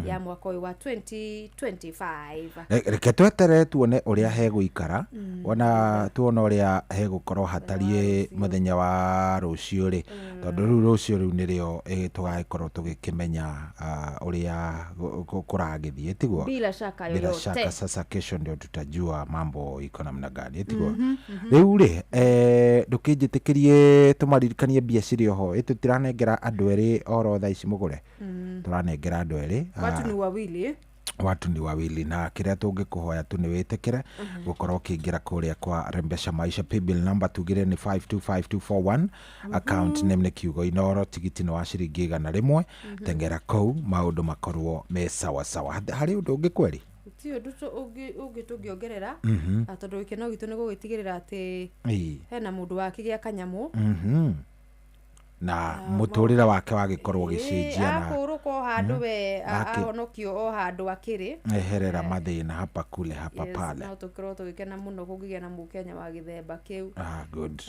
ya mwaka ũyũ wa 2025. Reke tweterere tuone ũrĩa hegũikara. Wona tuona ũrĩa hegũkorwo hatariĩ mũthenya wa rũciũ rĩ, tondũ rĩu rũciũ rĩu nĩrĩo tũgagĩkorwo tũgĩkĩmenya ũrĩa kũragĩthiĩ, tiguo? Bila shaka Bila yoyote. shaka, sasa kesho ndio tutajua mambo iko namna gani, tiguo? Rĩu rĩ, ndũkĩnjĩtĩkĩrie tũmaririkanie mbia cirĩ oho. Ĩ tũtiranengera andũ erĩ oro thaa ici mũgũre? Tũranengera andũ erĩ. Watu ni wawili. Watu ni wawili, na kĩrĩa tũngĩkũhoya tu nĩ wĩtĩkĩre gũkorwo ũkĩingĩra kũrĩa kwa Rembesha Maisha. Paybill number tugire nĩ 525241, account name nĩ kiugo Inoro, tigiti nĩ wa ciringi 100. Tengera kũu maũndũ makorwo me sawa sawa. Harĩ ũndũ ũngĩ kweri? Ti ũndũ ũngĩ tũngĩongerera, tondũ gĩkeno gitũ nĩ gũgĩtigĩrĩra atĩ hena mũndũ wakĩgĩa kanyamũ. Na mũtũrĩre wake wagĩkorwo ũgĩcenjia na Akũrũka o handũ we ahonokio o handũ akĩrĩ. Eherera mathĩna hapa kule hapa Yes, pale. no tũkorwo tũgĩkena mũno kũngĩgĩa na mũkenya wa gĩthemba kĩu. Ah, good.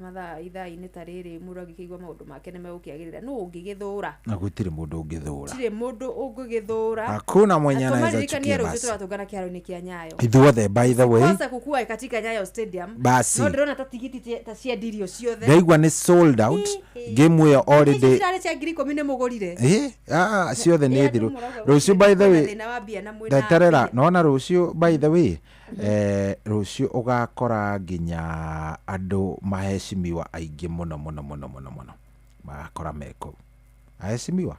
Mathaa ithaa-inĩ ta rĩrĩ mũndũ angĩkĩigua maũndũ make nĩ megũkĩagĩrĩra, nũ ũngĩgĩthũra? Na gũtirĩ mũndũ ũngĩthũra. Tirĩ mũndũ ũngĩgĩthũra. Hakuna mwenye anaweza Tũmaririkanie chukia rũciũ basi. tũratũngana kĩharo-inĩ kĩa Nyayo. Ithuothe, by the way. Kwanza kukua katika Nyayo Stadium. Basi. No ndĩrona ta tigiti ta ciendirio ciothe. Ndaigua nĩ sold out game ĩyo Ici already. cirarĩ cia 10,000 nĩ mũgũrire? Ĩ, Ah, ciothe nĩ thiru rũciũ. By the way, Thĩna wa mbia na mwĩna ndeterera nona rũciũ. By the way, rũciũ ũgakora nginya andũ mahecimiwa aingĩ mũno mũno mũno mũno mũno magakora me kũu. Ahecimiwa,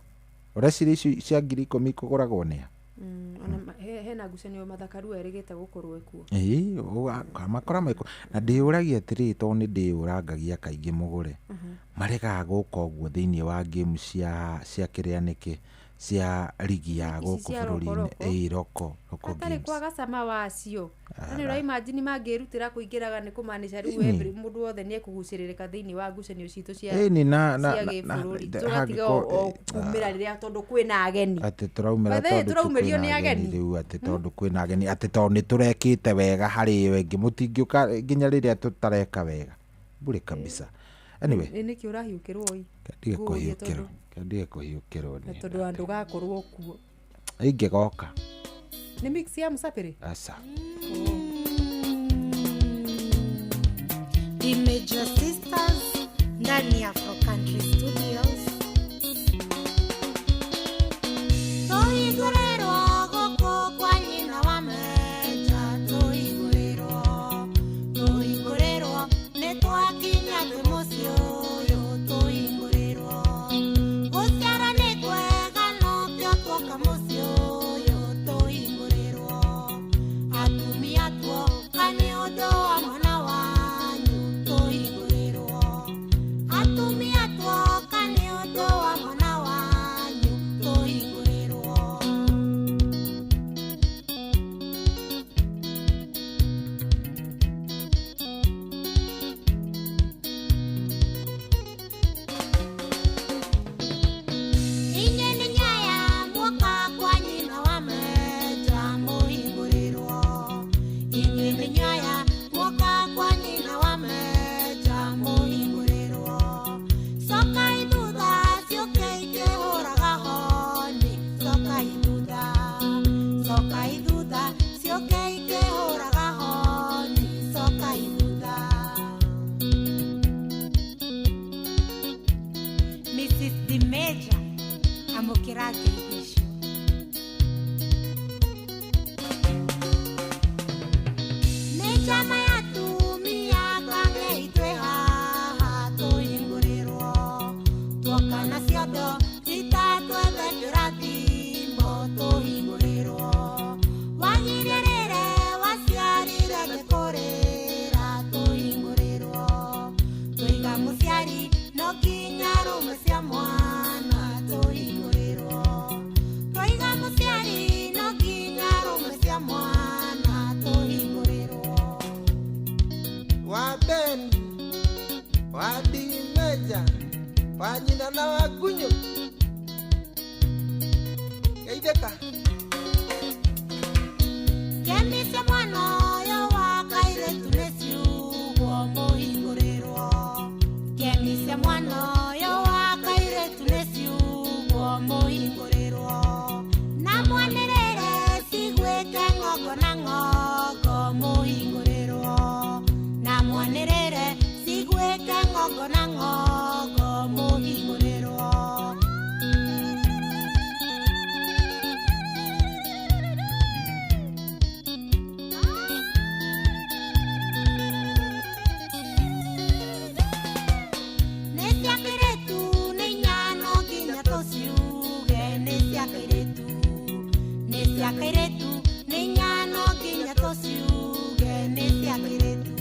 ũreciria icio cia 10,000 kũgũragwo nĩa? Ona hena ngucanio mathakaru erĩgĩte gũkorwo ĩkuo. Ĩĩ, makora me kũu na ndĩũragia atĩrĩrĩ, tondũ nĩ ndĩũrangagia kaingĩ mũgũre maregaga gũka ũguo thĩinĩ wa game cia kĩrĩa nĩkĩ cia rigi ya Ici gũkũ cia bũrũri-inĩ. Roko-Roko? Ĩĩ, roko roko Hatarĩ games. kwaga cama wacio na nĩ ũraimagine mangĩrutĩra kũingĩraga nĩ kũmaanisha rĩu Ĩni. every mũndũ wothe nĩ ekũgucĩrĩrĩka thĩinĩ wa ngucanio citũ cia Ĩni, cia gĩbũrũri tũgatiga o kumĩra rĩrĩa tondũ kwĩna ageni. Atĩ tũraumĩra By the way, tondũ tu tũraumĩrio kwĩna nĩ ageni ageni. Rĩu atĩ tondũ kwĩna ageni, atĩ tondũ nĩ tũrekĩte wega harĩ ĩyo ĩngĩ, mũtingĩũka nginya rĩrĩa tũtareka wega bure kabisa. Anyway, Nĩ nĩkĩ ũrahiũkĩrwo ĩ? Ndige Ngũũrie kũhiũkĩrwo, ndige kũhiũkĩrwo na nĩ tondũ andũ gakorwo kuo ingĩgoka. Nĩ mix ya mũcapĩrĩ. Aca. The Major Sisters ndani ya Afro Country Studios. Tũhingũrĩrwo gũkũ kwa nyina wa Meja, tũhingũrĩrwo, tũhingũrĩrwo, nĩ twakinya twĩ mũciĩ ũyũ, tũhingũrĩrwo. Gũciara nĩ kwega nokĩo tuoka mũciĩ ũyũ, tũhingũrĩrwo. Atumia tuoka nĩ ũndũ wa mwana wanyu, tũhingũrĩrwo. Atumia tuoka nĩ ũndũ wa mwana wanyu, tũhingũrĩrwo. Inyuĩ nĩ nyaya muoka kwa nyina wa Meja, mũhingũrĩrwo. Inyuĩ nĩ nyaya muoka kwa nyina wa Meja, mũhingũrĩrwo. Cokai thutha ciũke ikĩhũraga honi, cokai thutha, cokai thutha ciũke ikĩhũraga honi, cokai thutha. Mrs. The Major amũkĩra ngeithi icio. Nĩ njama ya atumia kang'ei twĩ haha tũhingũrĩrwo. Tuoka na ciondo rita twethe kĩrathimo tũhingũrĩrwo. Wagirĩrĩre waciarire ngĩkũrĩra tũhingũrĩrwo. Tũiga mũciari no nginya rũme cia mwana tũhingũrĩrwo. Tũiga mũciari no nginya rũme cia mwana tũhingũrĩrwo. Wa Ben, wa Dimeja, wa nyina na wa Gunyo. Geithĩka. Kemi cia mwana ũyũ wa kairĩtu nĩ ciugwo mũhingũrĩrwo. Kemi cia mwana ũyũ wa kairĩtu nĩ ciugwo mũhingũrĩrwo. Na mwanĩrĩre ciguĩke ng'ongo na ng'ongo mũhingũrĩrwo. Na mwanĩrĩre ciguĩke ng'ongo na ng'ongo mũhingũrĩrwo. Nĩ cia kairĩtu nĩ inya no nginya tũciuge nĩ cia kairĩtu. Nĩ cia kairĩtu nĩ inya no nginya tũciuge nĩ cia kairĩtu.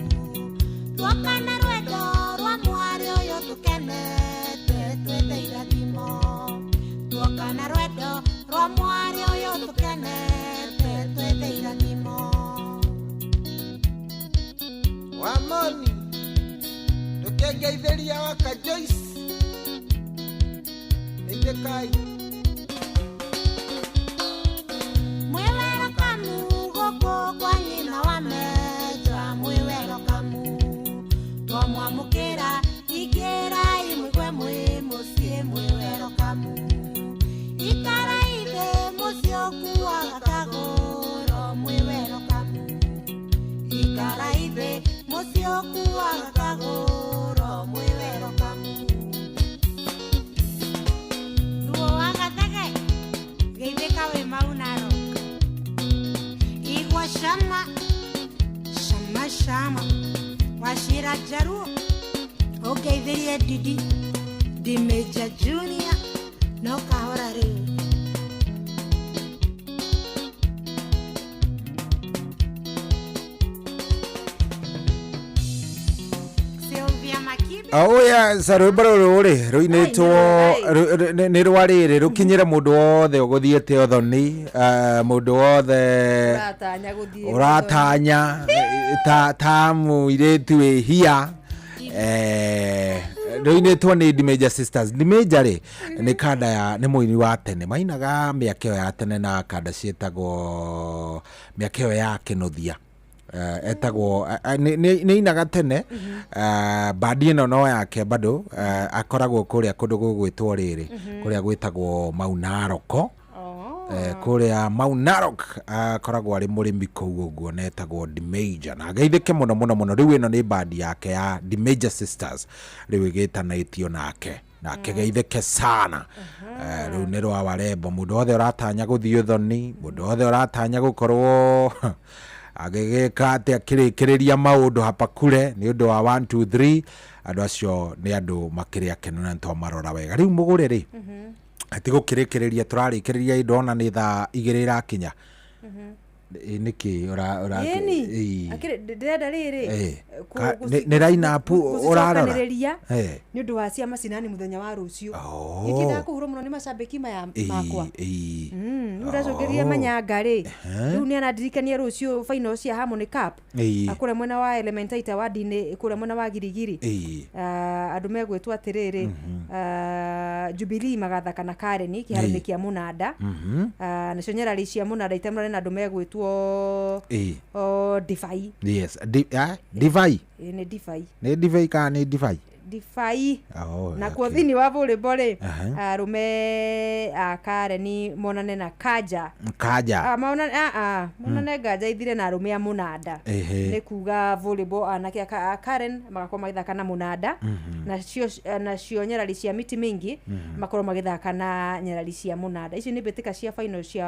Tuoka na rwendo rwa mwarĩ ũyũ tũkenete twĩte irathimo. Tuoka na rwendo rwa mwarĩ ũyũ tũkenete twĩte irathimo. Wa Moni, ndũkĩngeithĩria waka Joyce. Geithĩkai. Mwĩwero kamu gũkũ kwa nyina wa Meja, mwĩwero kamu. Twamwamũkĩra ingĩrai mũigue mwĩ mũciĩ, mwĩwero kamu. Ikarai thĩ mũciĩ ũkuaga kagũro, mwĩwero kamu. Ikarai thĩ mũciĩ ũkuaga kagũro, mwĩwero kamu. Ruo wa Shama Shama Shama Wachira Jaruo Ũngeithirie Didi Di Major Junior no kahora rĩu. Sylvia Makibe. Oya rwĩmbo rũrũ rĩ rũinĩtwo nĩ rwa rĩrĩ rũkinyĩre mũndũ wothe ũgũthiĩte ũthoni, mũndũ wothe ũratanya gũthiĩ ũratanya ta mũirĩtu wĩhia. Rũinĩtwo nĩ The Major Sisters. The Major rĩ nĩ kanda ya nĩ mũini wa tene mainaga mĩaka ĩyo ya tene na kanda ciĩtagwo mĩaka ĩyo ya Kĩnũthia. Etagwo nĩ inaga tene bandi ĩno no yake bado akoragwo kũrĩa kũndũ gũgwĩtwo rĩrĩ kũrĩa gwĩtagwo Mau Narok. Kũrĩa Mau Narok akoragwo arĩ mũrĩmi kũu ũguo na etagwo The Major na ageithĩke mũno mũno mũno. Rĩu ĩno nĩ bandi yake ya The Major Sisters rĩu ĩgĩtanĩtio nake na geithĩke sana. Rĩu nĩ rwa warembo mũndũ wothe ũratanya gũthiĩ ũthoni, mũndũ wothe ũratanya gũkorwo agĩgĩka atĩ akĩrĩkĩrĩria maũndũ hapa kure nĩ ũndũ wa 1 2 3 andũ acio nĩ andũ makĩrĩ akenu na nĩtwamarora wega. Rĩu mũgũre rĩ ati gũkĩrĩkĩrĩria tũrarĩkĩrĩria ndona nĩ thaa 2 irakinya. Nĩkĩ ũra ndĩrenda rĩrĩ nĩ line up ũrarora nĩ ũndũ wa cia macinani mũthenya wa rũciũ. Ningĩ ndakũhũrwo mũno nĩ macambĩki maya makwa. Rĩu ndacokeria manyanga rĩ rĩu nĩ arandirikania rũciũ final cia Harmony Cup kũrĩa mwena wa Elementaita wadi-inĩ kũrĩa mwena wa Girigiri. Andũ megwĩtwo atĩrĩrĩ Jubilee magathaka na Karen kĩharo-inĩ kĩa Mũnanda, nacio nyarari cia Mũnanda itemũrane na andũ megwĩtwo Divai. Yes, Divai. Nĩ Divai. Nĩ Divai kana nĩ Divai? Divai. Na kuo thĩinĩ wa volleyball rĩ arũme a Karen monane na Kaja. Kaja. Monane Gaja ithire na arũme a Mũnanda. Nĩ kuga volleyball anake a Karen magakorwo magĩthaka na Mũnanda, nacio nyarari cia miti mingi makorwo magĩthaka na nyarari cia Mũnanda. Icio nĩ mbĩtĩka cia final cia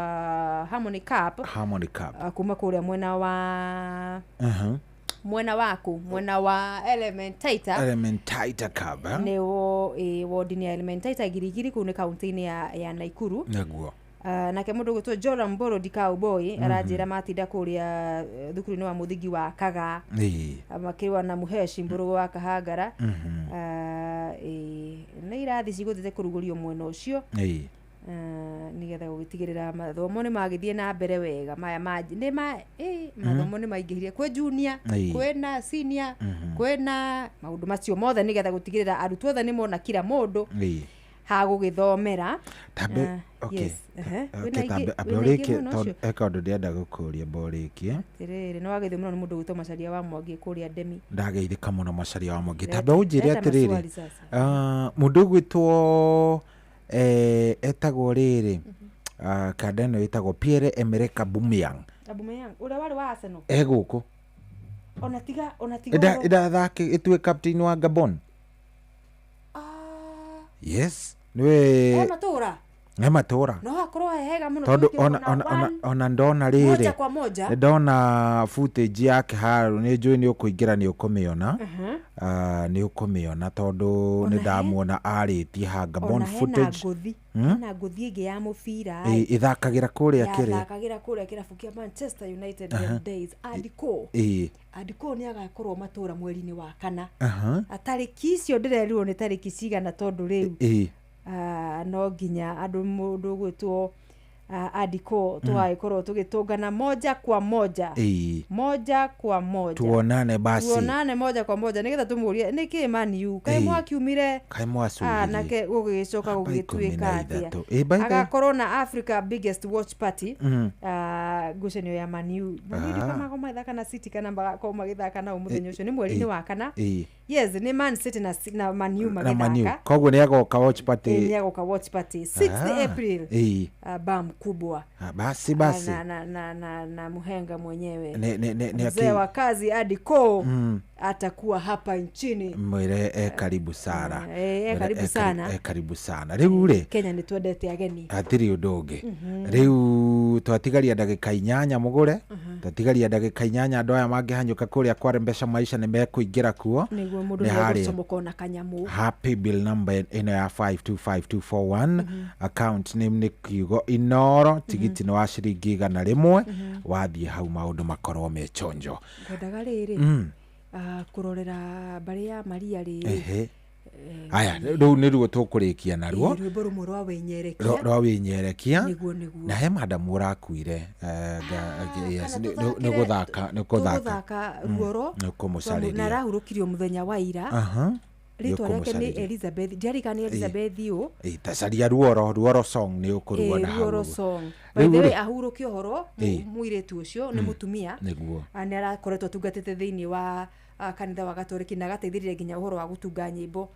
Harmony Cup. Harmony Cup. Kuma kũrĩa mwena wa mwena waku mwena wa Elementaita. Elementaita Cup nĩ wo wodi ya Elementaita Girigiri kũu nĩ kaunti-inĩ ya Naikuru. Naguo nake mũndũ ũgwĩtwo Joram Borodi Cowboy aranjĩra matinda kũrĩa thukuru-inĩ wa mũthingi wa Kaga makĩrwa na Muheshi Mbũrũgũ wa Kahangara. Nĩ irathi cigũthiĩte kũrugũrio mwena ũcio nĩgetha gũgĩtigĩrĩra mathomo nĩ magĩthiĩ na mbere wega. Maya nĩ mathomo nĩ maingĩhire kwĩ junior kwĩna senior kwĩna maũndũ macio mothe nĩgetha gũtigĩrĩra arutwo othe nĩ mona kila mũndũ ha gũgĩthomera. Kaũndũ ndĩrenda gũkũria mborĩkie atĩrĩrĩ nĩ wageithio mũno nĩ mũndũ ũgwĩtwo Macharia wa Mwangi kũrĩa Ndemi. Ndageithĩka mũno Macharia wa Mwangi. Tambe ũnjĩre atĩrĩrĩ mũndũ ũgwĩtwo etagwo rĩrĩ kanda ĩno ĩtagwo Pierre Emerick Aubameyang. Aubameyang ũrĩa warĩ wa Arsenal egũkũ ona tiga ĩdathake ĩtue captain wa Gabon. Yes niwe e matũra no akorwo hega mũno tondũ ona ndona rĩrĩ ndona footage yake haru nĩ njũĩ nĩ ũkũingĩra nĩ ũkũmĩona nĩ ũkũmĩona tondũ nĩ ndamuona arĩtie ha Gabon footage na ngũthi ĩngĩ ya mũbira ĩthakagĩra kũrĩa kĩrĩa ĩthakagĩra kũrĩa kĩrabu kĩa Manchester United days Adiko Adiko nĩ agakorwo matũra mweri-inĩ wa kana. Tarĩki icio ndĩrerirwo nĩ tarĩki cigana tondũ rĩu no nginya andũ mũndũ ũgwĩtwo Adiko tũgagĩkorwo tũgĩtũngana moja kwa moja moja kwa moja tuonane basi tuonane moja kwa moja nĩgetha tũmũrie nĩkĩ Man U kaĩ mwakiumire kaĩ mwacũririe nake gũgĩcoka gũgĩtuĩka atĩa agakorwo na Africa biggest watch party ngucanio ya Man U ndikamago magĩthaka na City kana magakorwo magĩthaka nao mũthenya ũcio nĩ mweri-inĩ wa kana. Yes nĩ Man City na Man U magĩthaka koguo nĩ agoka watch party nĩ agoka watch party 6th April bam kubwa basi basi na muhenga mwenyewe mzee wa kazi Adiko atakuwa hapa nchini mwire karibu sana karibu sana karibu sana rĩu rĩ Kenya nĩ twendete ageni hatirĩ ũndũ ũngĩ rĩu Rĩu twatigaria ndagĩka 8 mũgũre, twatigaria ndagĩka 8 andũ aya mangĩhanyũka kũrĩa kware mbeca maisha nĩ mekũingĩra kuo. Nĩguo mũndũ Nĩ harĩa. nĩegũcomoka ona kanyamũ. Happy bill number ĩno ya 525241, account name nĩ kiugo Inoro, tigiti nĩ wa ciringi 100. Wathiĩ hau maũndũ makorwo me chonjo. Ngwendaga rĩrĩ kũrorera mbarĩ ya Maria rĩrĩ. Ehe. Aya, rĩu nĩruo tũkũrĩkia naruo. Rwĩmbo rũmwe rwa wĩnyerekia. Rwa wĩnyerekia. Nĩguo, nĩguo. Na he madamu ũrakuire, yes, nĩ gũthaka, nĩ gũthaka. Tũgũthaka ruoro. Nĩ kũmũcarĩria. Na arahurũkirio mũthenya wa ira. Rĩtwa rĩake nĩ Nĩũkũmũcarĩria. Elizabeth, ndiarikana nĩ Elizabeth ũ. Ĩ, ta caria ruoro, ruoro song nĩ ũkũruona hau Ruoro ũguo. song. By Rĩu the way, rĩ- ahurũkio ũhoro mũirĩtu ũcio nĩ mũtumia. Nĩguo. Nĩ arakoretwo atungatĩte thĩinĩ wa kanitha wa Gatoreki na agateithĩrĩria nginya ũhoro wa gũtunga nyĩmbo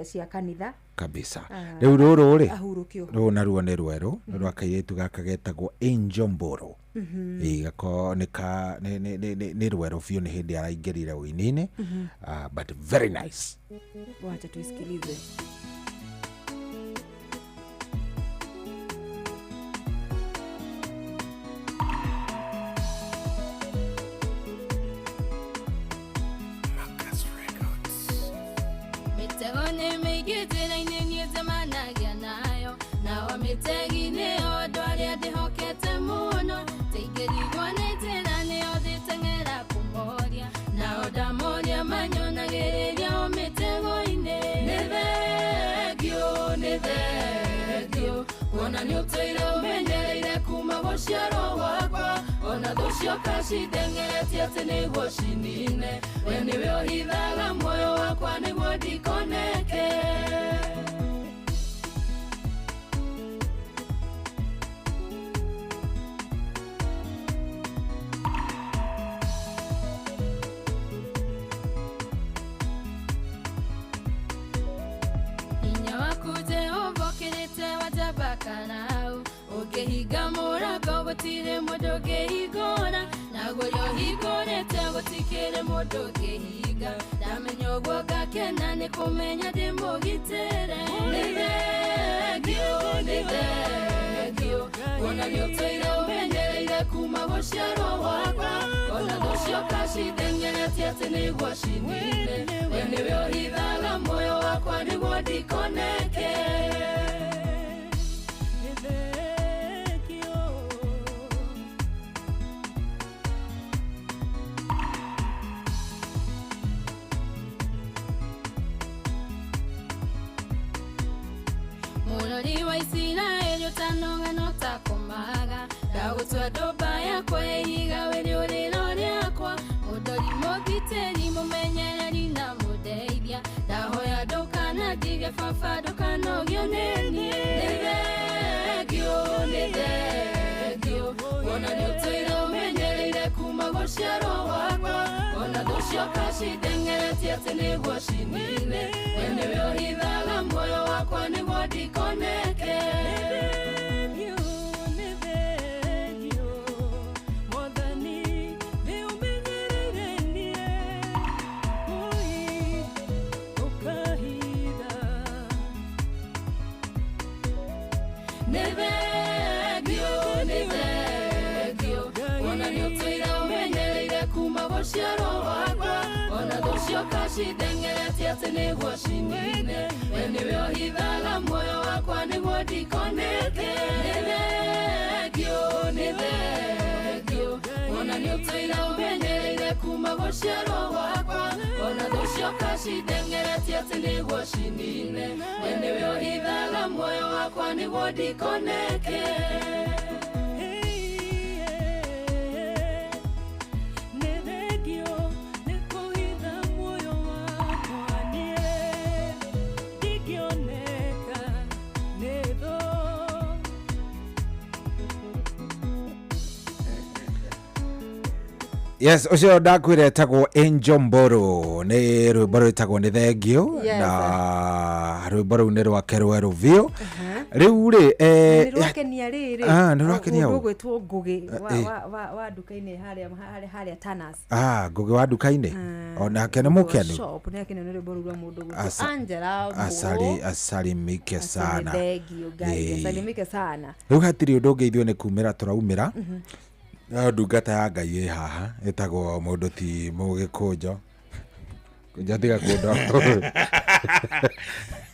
cia kanitha. Kabisa. Rĩu rũrũ rĩ, ahurũkio. Rũrũ naruo nĩ rwerũ, nĩ rwa kairĩtu gaka getagwo Angel Mbũrũ. Ĩ, gako nĩ ka nĩ nĩ nĩ nĩ- nĩ rwerũ biũ, nĩ hĩndĩ araingĩrire ũini-inĩ. But very nice. Wacha tuisikilize. Mĩtego nĩ mĩingĩ njĩra-inĩ niĩ njemanagia nayo, nao mĩtegi nĩo andũ arĩa ndĩhokete mũno. Ndingĩrigwo nĩ njĩra nĩo ndĩteng'era kũmoria, nao ndamoria manyonagĩrĩria o mĩtego-inĩ. Nĩ thengio, nĩ thengio, kuona nĩ ũtũire ũmenyereire kuma gũciarwo gwakwa, ona thũ cioka cindeng'eretie atĩ nĩguo cinine, we nĩwe ũhithaga muoyo wakwa nĩguo ndikoneke. Hinya waku Jehova ũkĩrĩte wa njamba karau, ũngĩhinga mũrango gũtirĩ mũndũ ũngĩhingũra, naguo ũrĩa ũhingũrĩte gũtikĩrĩ mũndũ ũngĩhinga. Ndamenya ũguo ngakena nĩ kũmenya ndĩ mũgitĩre. Nĩ thengio, nĩ thengio, kuona nĩ ũtũire ũmenyereire kuma gũciarwo gwakwa, ona thũ cioka cindeng'eretie atĩ nĩguo cinine, we nĩwe ũhithaga muoyo wakwa nĩguo ndikoneke. Mũrori wa Isiraeli ũtanoga no takomaga, ndagũtua ndũmba yakwa ĩhiga we nĩ ũrĩro rĩakwa, mũndori mũgitĩri mũmenyereri na mũndeithia, ndahoya ndũkanandige baba ndũkanogio nĩ niĩ. Nĩ thengio, nĩ thengio, kuona nĩ ũtũire ũmenyereire kuma gũciarwo gwakwa, ona thũ cioka cindeng'eretie atĩ nĩguo cinine, we nĩwe ũhithaga muoyo wakwa nĩguo ndikoneke. Nĩ thengio, nĩ thengio, kuona nĩ ũtũire ũmenyereire kuma gũciarwo gwakwa, ona thũ cioka cindeng'eretie atĩ nĩguo cinine, we nĩwe ũhithaga muoyo wakwa nĩguo ndikoneke. Nĩ thengio, nĩ thengio, kuona nĩ ũtũire ũmenyereire kuma gũciarwo gwakwa, ona thũ cioka cindeng'eretie atĩ nĩguo cinine, we nĩwe ũhithaga muoyo wakwa nĩguo ndikoneke. Yes, ũcio ndakwĩra etagwo Angel Mboro, nĩ rwĩmbo rwĩtagwo nĩ thengio. Yes. Na rwĩmbo rũu nĩ rwake rwerũ biũ rĩu rĩ. Nä rwakenia rä Ah, nĩ rwakenia rä ũ? gwätwo ngå Eh. wa nduka-inä harä a Tanas. Ah, ngũgĩ wa nduka-inĩ onake nĩ mũkenu. Shop nä akenio nä rwä mbo rå rwa må ndå gwätwo Angela Mbũrũ. Asalimike sana. Thengio Ngai, Ĩĩ. asalimike sana. Rĩu hatirĩ ũndũ ũngĩ, ithuĩ nĩ kumĩra tũraumĩra. No ndungata ya Ngai ĩ haha ĩtagwo mũndũ ti mũgĩkũnjo kũnjo, tiga kũndwa.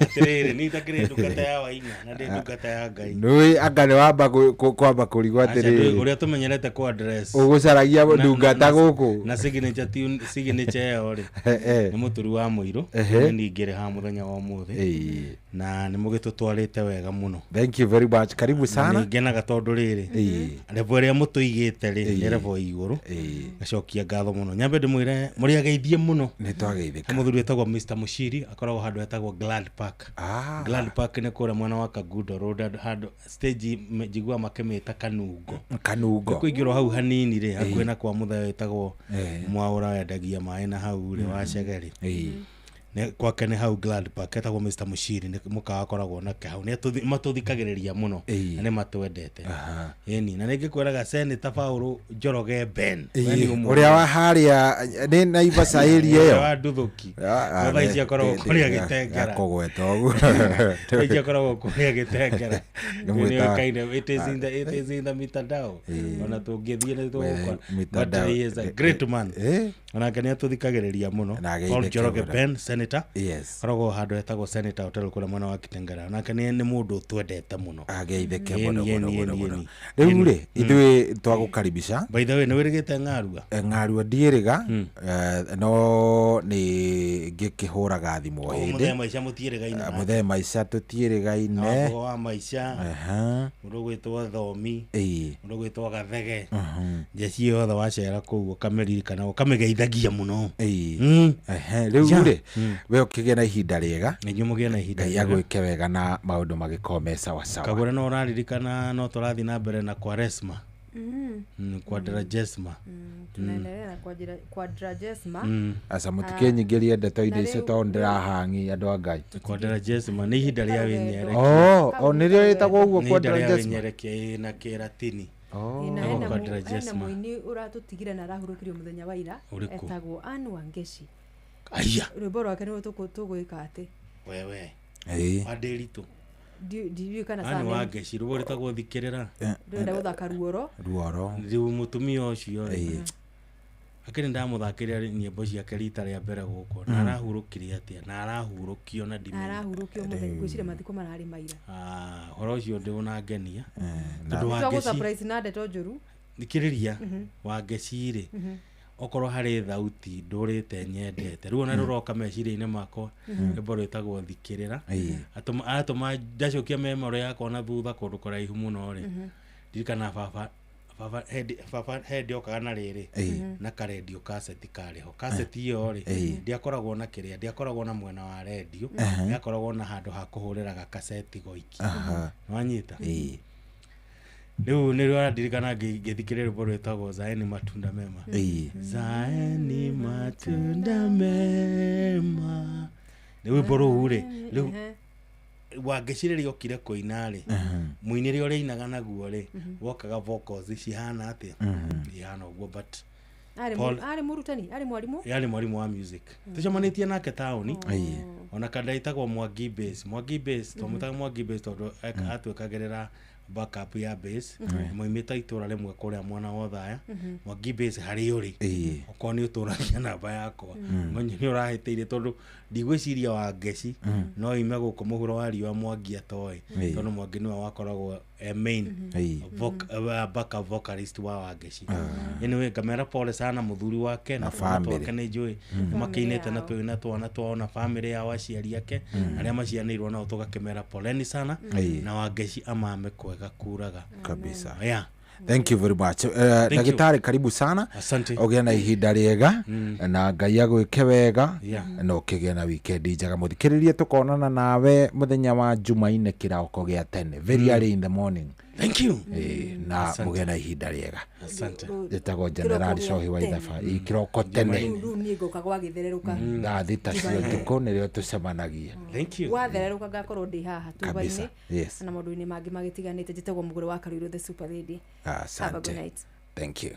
Atirĩrĩ, niĩ itakĩrĩ ndungata ya Waina na ndĩ ndungata ya Ngai. Nĩũĩ anga nĩ wamba kwamba kũrigwo Aca, atĩrĩrĩ, ũrĩa tũmenyerete kũ address ũgũcaragia ndungata gũkũ. Na signature tune, signature ĩyo rĩ, nĩ mũturi wa mũirũ. Ehe. Nĩ ningĩrĩ haha mũthenya wa ũmũthĩ na nĩ mũgĩtũtwarĩte wega mũno. Thank you very much, karibu sana. Nĩ ngenaga tondũ rĩrĩ, level ĩrĩa mũtũigĩte rĩ, nĩ level ĩ igũrũ. Ngacokia ngatho mũno, nyambe ndĩmwĩre mũrĩ ageithie mũno. Nĩ twageithĩka. He mũthuri wĩtagwo Mr Mushiri, akoragwo handũ hetagwo Glad Park. Glad Park nĩ kũrĩa mwena wa Kangundo Road, handũ stage njiguaga makĩmĩta Kanungo. Kanungo. Nĩ kũingĩrwo hau hanini rĩ, hakuhĩ na kwa mũthee wĩtagwo Eh. Mwaũra wendagia maĩ na hau rĩ, wa Cegeri. Ĩĩ. Nĩ kwake, nĩ hau Glad Park, etagwo Mr Mushiri, nĩ mũkawa akoragwo nake hau. Nĩ matũthikagĩrĩria mũno na nĩ matwendete. Ĩni, na nĩngĩkwĩraga Senator Paul Njoroge Ben. We nĩ ũmwe. Ũrĩa wa harĩa nĩ Naivasha area Ũrĩa ĩyo. wa Nduthũki. Ah, We thaa ici akoragwo kũrĩa Gĩtengera. Gakũgweta ũguo. Thaa ici akoragwo kũrĩa Gĩtengera. Nĩ mwĩta- Nĩũĩkaine, it is in the mitandao. Ona tũngĩthiĩ nĩ tũgũkora. But mitandao. he is a great man. Onake nĩ atũthikagĩrĩria mũno. Na ageithĩke Paul Njoroge mũno. Ben, senator. Yes. Akoragwo handũ hetagwo Senator Hotel kũrĩa mwena wa Kitengela. Onake nĩ mũndũ ũtwendete mũno. Ageithĩke Ĩni, mũno ĩni, mũno mũno ĩni, mũno. ĩni. Rĩu Ĩni. rĩ, ithuĩ twagũkaribisha. By the way, nĩ wĩrĩgĩte ng'arua? Ng'arua ndiĩrĩga, no nĩ ngĩkĩhũraga thimũ o Koguo hĩndĩ. mũthee maica mũtiĩrĩgaine nake. Mũthee maica tũtiĩrĩgaine. Wambogo wa maica. Aha. Mũndũ ũgwĩtwo Thomi. Ĩĩ. Mũndũ ũgwĩtwo Gathege. Mhm. Njeci yothe wacera kũu ũkamĩririkana, ũkamĩgeithagia mũno. Ĩĩ. Ehe, rĩu Ja. rĩ, we ũkĩgĩe na ihinda rĩega. Inyuĩ mũgĩe na ihinda Ngai rĩega. agwĩke wega na maũndũ magĩkorwo me sawasawa. Kagũre, no ũraririkana no tũrathiĩ na mbere na Kwaresma? Kwadrajesma. Tunaendelea na quadragesma. Aca, mũtikĩnyingĩrie ndeto-inĩ Na icio rĩu- tondũ ndĩrahangi andũ a Ngai. Kwadrajesma nĩ ihinda rĩa wĩnyerekia. Oh, nĩrĩo rĩtagwo ũguo? Nĩ ihinda rĩa Quadragesma. wĩnyerekia, ĩĩ, na kĩratini. Ĩ, na Ĩtagwo hena hena Quadragesma. mũini ũratũtigire na arahurũkirio mũthenya wa ira. Ũrĩkũ? Etagwo Anne Wangeci. Aya. Rwĩmbo rwake nĩrwo tũgwĩka atĩ Wewe. Ĩĩ. Wa Ndĩritũ. Ndiũĩ kana Ani surname. wa Ngeci, rwĩmbo rwĩtagwo thikĩrĩra. Ndĩrenda gũthaka ruoro. Ruoro. Rĩu mũtumia ũcio rĩ, akĩrĩ ndamũthakĩra nyĩmbo ciake rita rĩa mbere gũkũ na arahurũkire atĩa na arahurũkio na Na ndimenya. arahurũkio mũthenya, ngwĩciria mathiko mararĩ maira. Ah, ũhoro ũcio ndũnangenia tondũ Twagũ Wangeci surprise na ndeto njũru. Thikĩrĩria, Wangeci rĩ, okorwo harĩ thauti ndũrĩte nyendete rĩu ona rũroka meciria-inĩ makwa, rwĩmbo rwĩtagwo thikĩrĩra. Aratũma ndacokia memory yakwa na thutha kũndũ kũraihu mũno rĩ. Ndirikana baba baba hĩndĩ okaga na rĩrĩ na karendio kaseti karĩho, kaseti ĩyo rĩ, ndiakoragwo na kĩrĩa, ndiakoragwo na mwena wa rendio, yakoragwo na handũ ha kũhũrĩra gakaseti goiki. Nĩwanyita? Rĩu nĩrĩo arandirikana ngĩthikĩrĩria rwĩmbo rwĩtagwo zaeni matunda mema. Zaeni matunda mema, nĩ rwĩmbo rũu rĩ, rĩu Wangeci rĩrĩa okire kũina rĩ, mũinĩre ũrĩa ainaga naguo rĩ, wokaga vocals cihana atĩa, ihana ũguo, but Arĩ mũrutani, arĩ mwarimũ. Yarĩ mwarimũ wa music, tũcemanĩtie nake taũni ona kanda ĩtagwo Mwangi Bass. Mwangi Bass, twamwĩtaga Mwangi Bass tondũ atwĩkagĩrĩra backup ya bass. Maumĩte itũra rĩmwe kũrĩa mwena wa Othaya. Mwangi Bass, harĩ ũrĩ, okorwo nĩ ũtũragia namba yakwa, menye nĩ ũrahĩtĩire tondũ ndigwĩciria Wangeci no ime gũkũ mũhuro wa riũa Mwangi atoĩ, tondũ Mwangi nĩwe wakoragwo e main backup vocalist wa Wangeci. Anyway, ngamera pole sana mũthuri wake na twana family. twake, nĩ njũĩ nĩmakĩinĩte na twĩ na twana twao na family yao, aciari ake arĩa macianĩirwo nao, tũgakĩmera poleni sana. Na Wangeci amame kwega kuraga. Kabisa. Yeah. Thank you very much. Thank you. Ndagĩtarĩ, karibu sana. Asante. Ũgĩe na ihinda rĩega na Ngai agwĩke wega na ũkĩgĩe na weekend njega. Mũthikĩrĩrie, tũkonana nawe mũthenya wa Jumaine kĩroko gĩa tene, very early in the morning. Thank you. Na Asante. mũgĩe na ihinda rĩega. Asante. Njĩtagwo General Cohi wa Ithaba. Ĩ, kĩroko tene. Rĩu niĩ ngũka gwagĩthererũka. Thaa thita cia ũtukũ nĩrĩo tũcemanagia. Thank you. Gwathererũka ngakorwo ndĩ haha Kabisa. tuba-inĩ Yes. na maũndũ-inĩ mangĩ magĩtiganĩte. Njĩtagwo Mũgũre wa Karuirũ, the super lady. Have a good Asante. night. Thank you.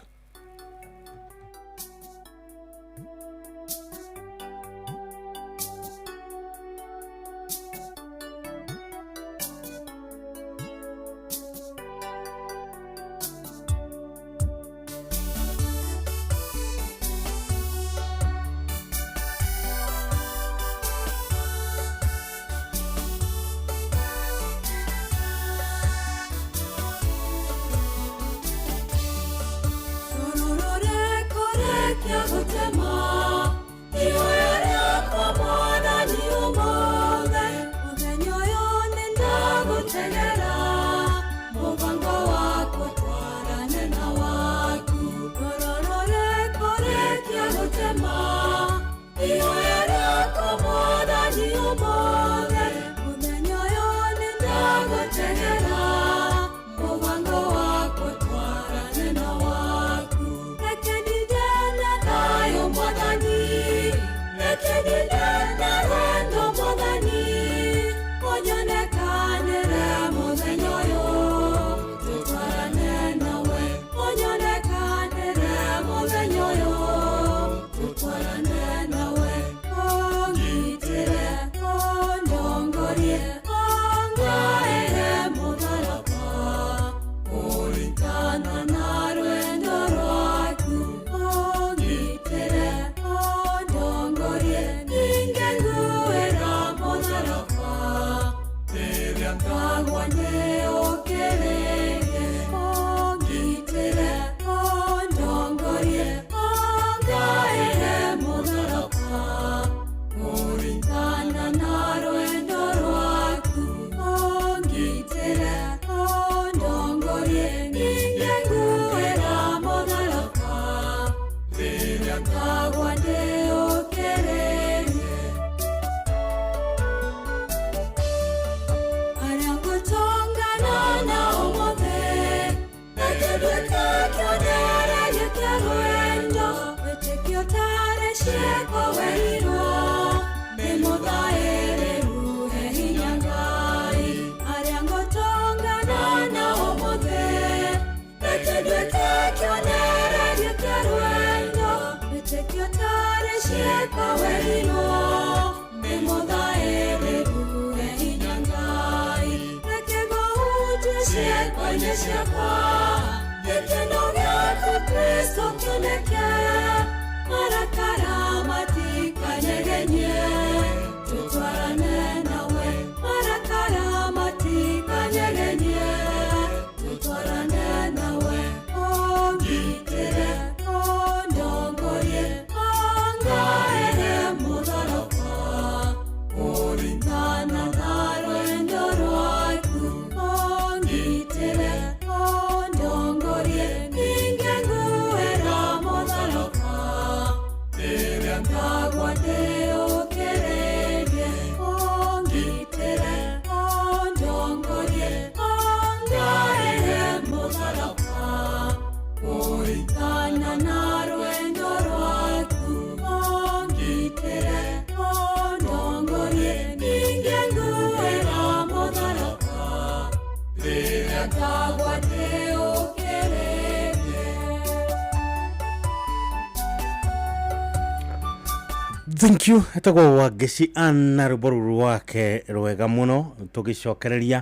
Thank you. Etagwo Wangeci Ann na rwĩmbo rũu rwake rwega mũno. Tũgĩcokereria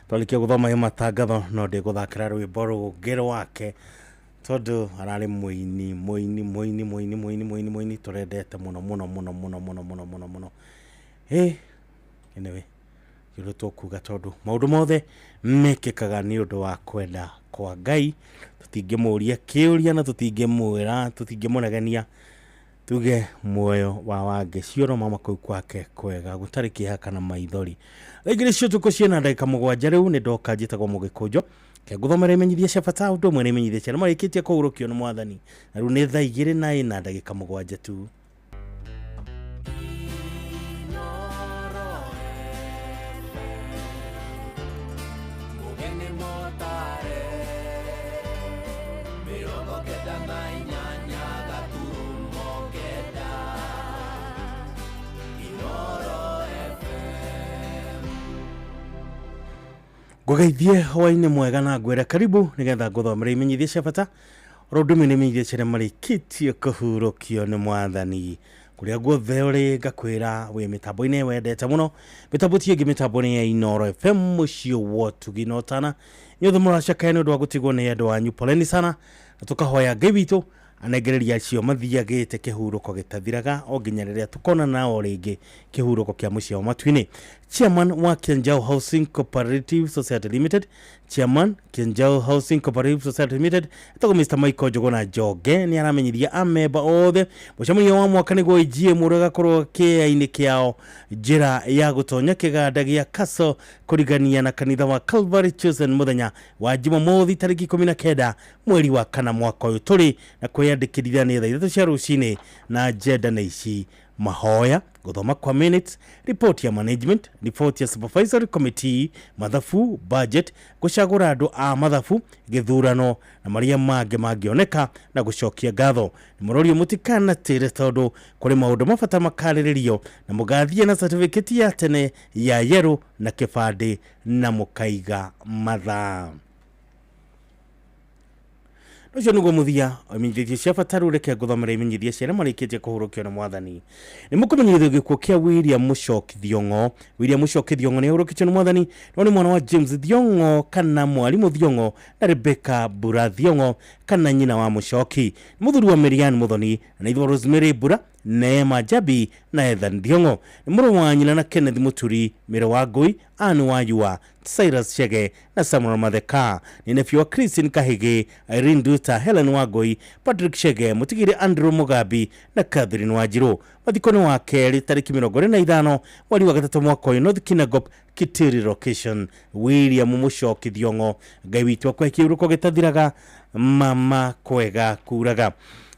twarĩkia gũthoma ĩ matangatho, no ndĩgũthakĩra rwĩmbo rũngĩ rwake tondũ ararĩ mũini mũini mũini mũini mũini mũini mũini tũrendete mũno mũno mũno mũno mũno mũno mũno mũno. Ĩ anyway, kĩũndũ tũkuga tondũ maũndũ mothe mekĩkaga nĩ ũndũ wa kwenda kwa Ngai. Tũtingĩmũria kĩũria na tũtingĩmwĩra, tũtingĩmũregenia, tuge muoyo wa Wangeci oro mama kũu kwake kwega gũtarĩ kĩeha kana maithori. Thaa igĩrĩ cia ũtukũ ciĩna ndagĩka 7 rĩu nĩ ndoka. Njĩtagwo Mũgĩkũnjo, kengũthomera imenyithia cia bata ũndũ ũmwe na imenyithia cia marĩkĩtie kũhurũkio nĩ mwathani, na rĩu nĩ thaa igĩrĩ na ĩna ndagĩka 7 tu. Mugeni mota Ngũgeithie hwainĩ mwega na ngwĩre karibu nĩgetha ngũthomere imenyithia cia bata oro ndũmĩ nĩ imenyithia ciarĩa marĩkĩtie kũhurũkio nĩ mwathani kũrĩa guothe ũrĩ ngakwĩra wĩ mĩtambo-inĩ wendete mũno mĩtambo ti ĩngĩ mĩtambo nĩ ya Inooro FM mũciĩ wa ũtugi na ũtana inyuothe mũracakaya nĩ ũndũ wa gũtigwo nĩ endwa anyu poleni sana na tũkahoya Ngai witũ anengereria acio mathiagĩte kĩhurũko gĩtathiraga o nginya rĩrĩa tũkona nao rĩngĩ kĩhurũko kĩa mũciĩ wa matu-inĩ. Chairman wa Kianjau Housing Cooperative Society Limited, Chairman Kianjau Housing Cooperative Society Limited etagwo Mr Michael Njuguna Njonge nĩ aramenyithia amemba othe mũcemanio wa mwaka nĩguo AGM ũrĩa ũgakorwo kĩea-inĩ kĩao njĩra ya gũtonya kĩganda gĩa Castle kũrigania na kanitha wa Calvary Chosen mũthenya wa Jumamothi tarĩki 19 mweri wa kana mwaka ũyũ tũrĩ na kwĩyandĩkithia nĩ thaa 3 cia rũcinĩ na agenda nĩ ici: mahoya, gũthoma kwa minutes, report ya management, report ya supervisory committee, mathabu, budget, gũcagũra andũ a mathabu, gĩthurano na marĩa mangĩ mangĩoneka na gũcokia ngatho. Nĩ mũrorio mũtikanatĩre tondũ kũrĩ maũndũ mabata makarĩrĩrio na mũgathiĩ na certificate ya tene ya yerũ na kĩbandĩ na mũkaiga mathaa. Ũcio nĩguo mũthia wa imenyithia cia bata. Rĩu reke ngũthomere imenyithia cia arĩa marĩkĩtie kũhurũkio nĩ mwathani. Nĩ mũkũmenyithio gĩkuũ kĩa William Mũcoki Thiong'o. William Mũcoki Thiong'o nĩ ahurũkĩtio nĩ mwathani, no nĩ mwana wa James Thiong'o kana mwarimũ Thiong'o na Rebecca Mbura Thiong'o kana nyina wa Mũcoki. Nĩ mũthuri wa Marianne Muthoni na ithe wa Rosemary Mbura, Neema Jabi na Ethan Thiong'o. Nĩ mũrũ wa nyina na Kenneth Muturi, Mĩrĩ wa Ngũi, Anne Wayua, Cyrus Chege na Samuel Matheka. Nĩ nephew wa Christine Kahigi, Irene Duta, Helen Wangui, Patrick Chege, Mutigiri Andrew Mugambi na Catherine Wanjiru. Mathiko nĩ wa kerĩ tarĩki 25 mweri wa gatatũ mwaka ũyũ, North Kinangop, Kitiri location. William Mũcoki Thiong'o, Ngai witũ akũhe kĩhurũko gĩtathiraga, mama kwega kuraga.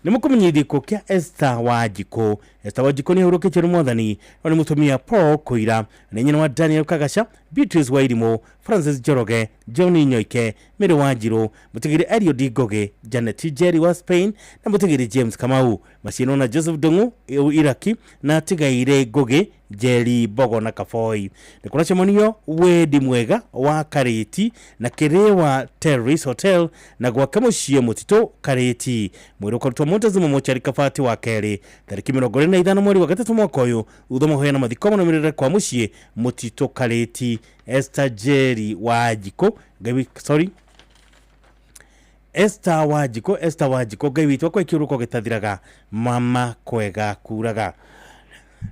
Nĩ mũkũmenyithia gĩkuũ kĩa Esther Wanjikũ. Esther Wanjikũ nĩ ahurũkĩtio nĩ mwathani, no nĩ mũtumia Paul Kũira, nĩ nyina wa Daniel Kagasha, Beatrice Wairimu, Francis Njoroge, John Nyoike, Mary Wanjiru, mũtigĩri Eliud Ngũgĩ, Janet Njeri wa Spain na mũtigĩri James Kamau. Maciano na Joseph Ndung'u Iraki na Tigaire Ngũgĩ, Njeri Mbogo na Kaboi. Nĩ kũracemanio wendi mwega wa Karĩti na Kĩrĩwa Terrace Hotel na gwake mũciĩ Mũtitũ Karĩti. Mwĩrĩ ũkarutwo Montezuma mochari Kabati wa kerĩ tarĩki 25 mweri wa gatatũ mwaka ũyũ, thutha mahoya na mathiko marũmĩrĩre kwa mũciĩ Mũtitũ Karĩti. Esther Njeri Wanjikũ, Ngai sorry Esther Wanjikũ, Esther Wanjikũ, Ngai witũ akũhe kĩhurũko gĩtathiraga, mama kwega kuraga.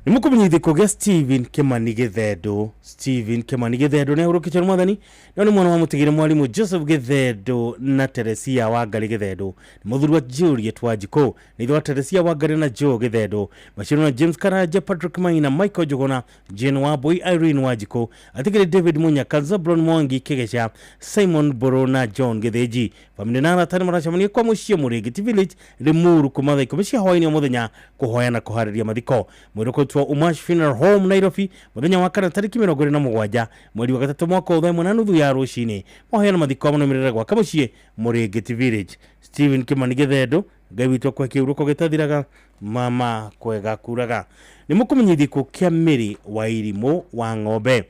Nĩ mũkũmenyithia gĩkuũ gĩa Stephen Kimani Gĩthendũ. Stephen Kimani Gĩthendũ nĩ ahurũkĩtio nĩ mwathani, no nĩ mwana wa mũtigĩre mwarimũ Joseph Gĩthendũ na Teresia Wangari Gĩthendũ. Nĩ mũthuri wa Juliet Wanjikũ, nĩ ithe wa Teresia Wangari na Joe Gĩthendũ. Maciaro na James Karanja, Patrick Maina, Michael Njuguna, Jane Wambui, Irene Wanjikũ, atigĩre David Munyaka, Zablon Mwangi Kĩgeca, Simon Mbũrũ na John Gĩthĩnji. Bamĩrĩ na arata nĩ maracemania kwa mũciĩ Mũrĩngĩti Village, Limuru kuma thaa 10 cia hwaĩ-inĩ o mũthenya kũhoya na kũharĩria mathiko. Mwĩrĩ ũkarutwo Umash Funeral Home, Nairobi, mũthenya wa kana tarĩki 27 mweri wa gatatũ mwaka ũyũ thaa 1:30 ya rũcinĩ. Mahoya na mathiko marũmĩrĩre gwaka mũciĩ Mũrĩngĩti Village. Stephen Kimani Gĩthendũ, Ngai witũ akũhe kĩhurũko gĩtathiraga, mama kwega kuraga. Nĩ mũkũmenyithia gĩkuũ kĩa Mary Wairimũ wa Ng'ombe.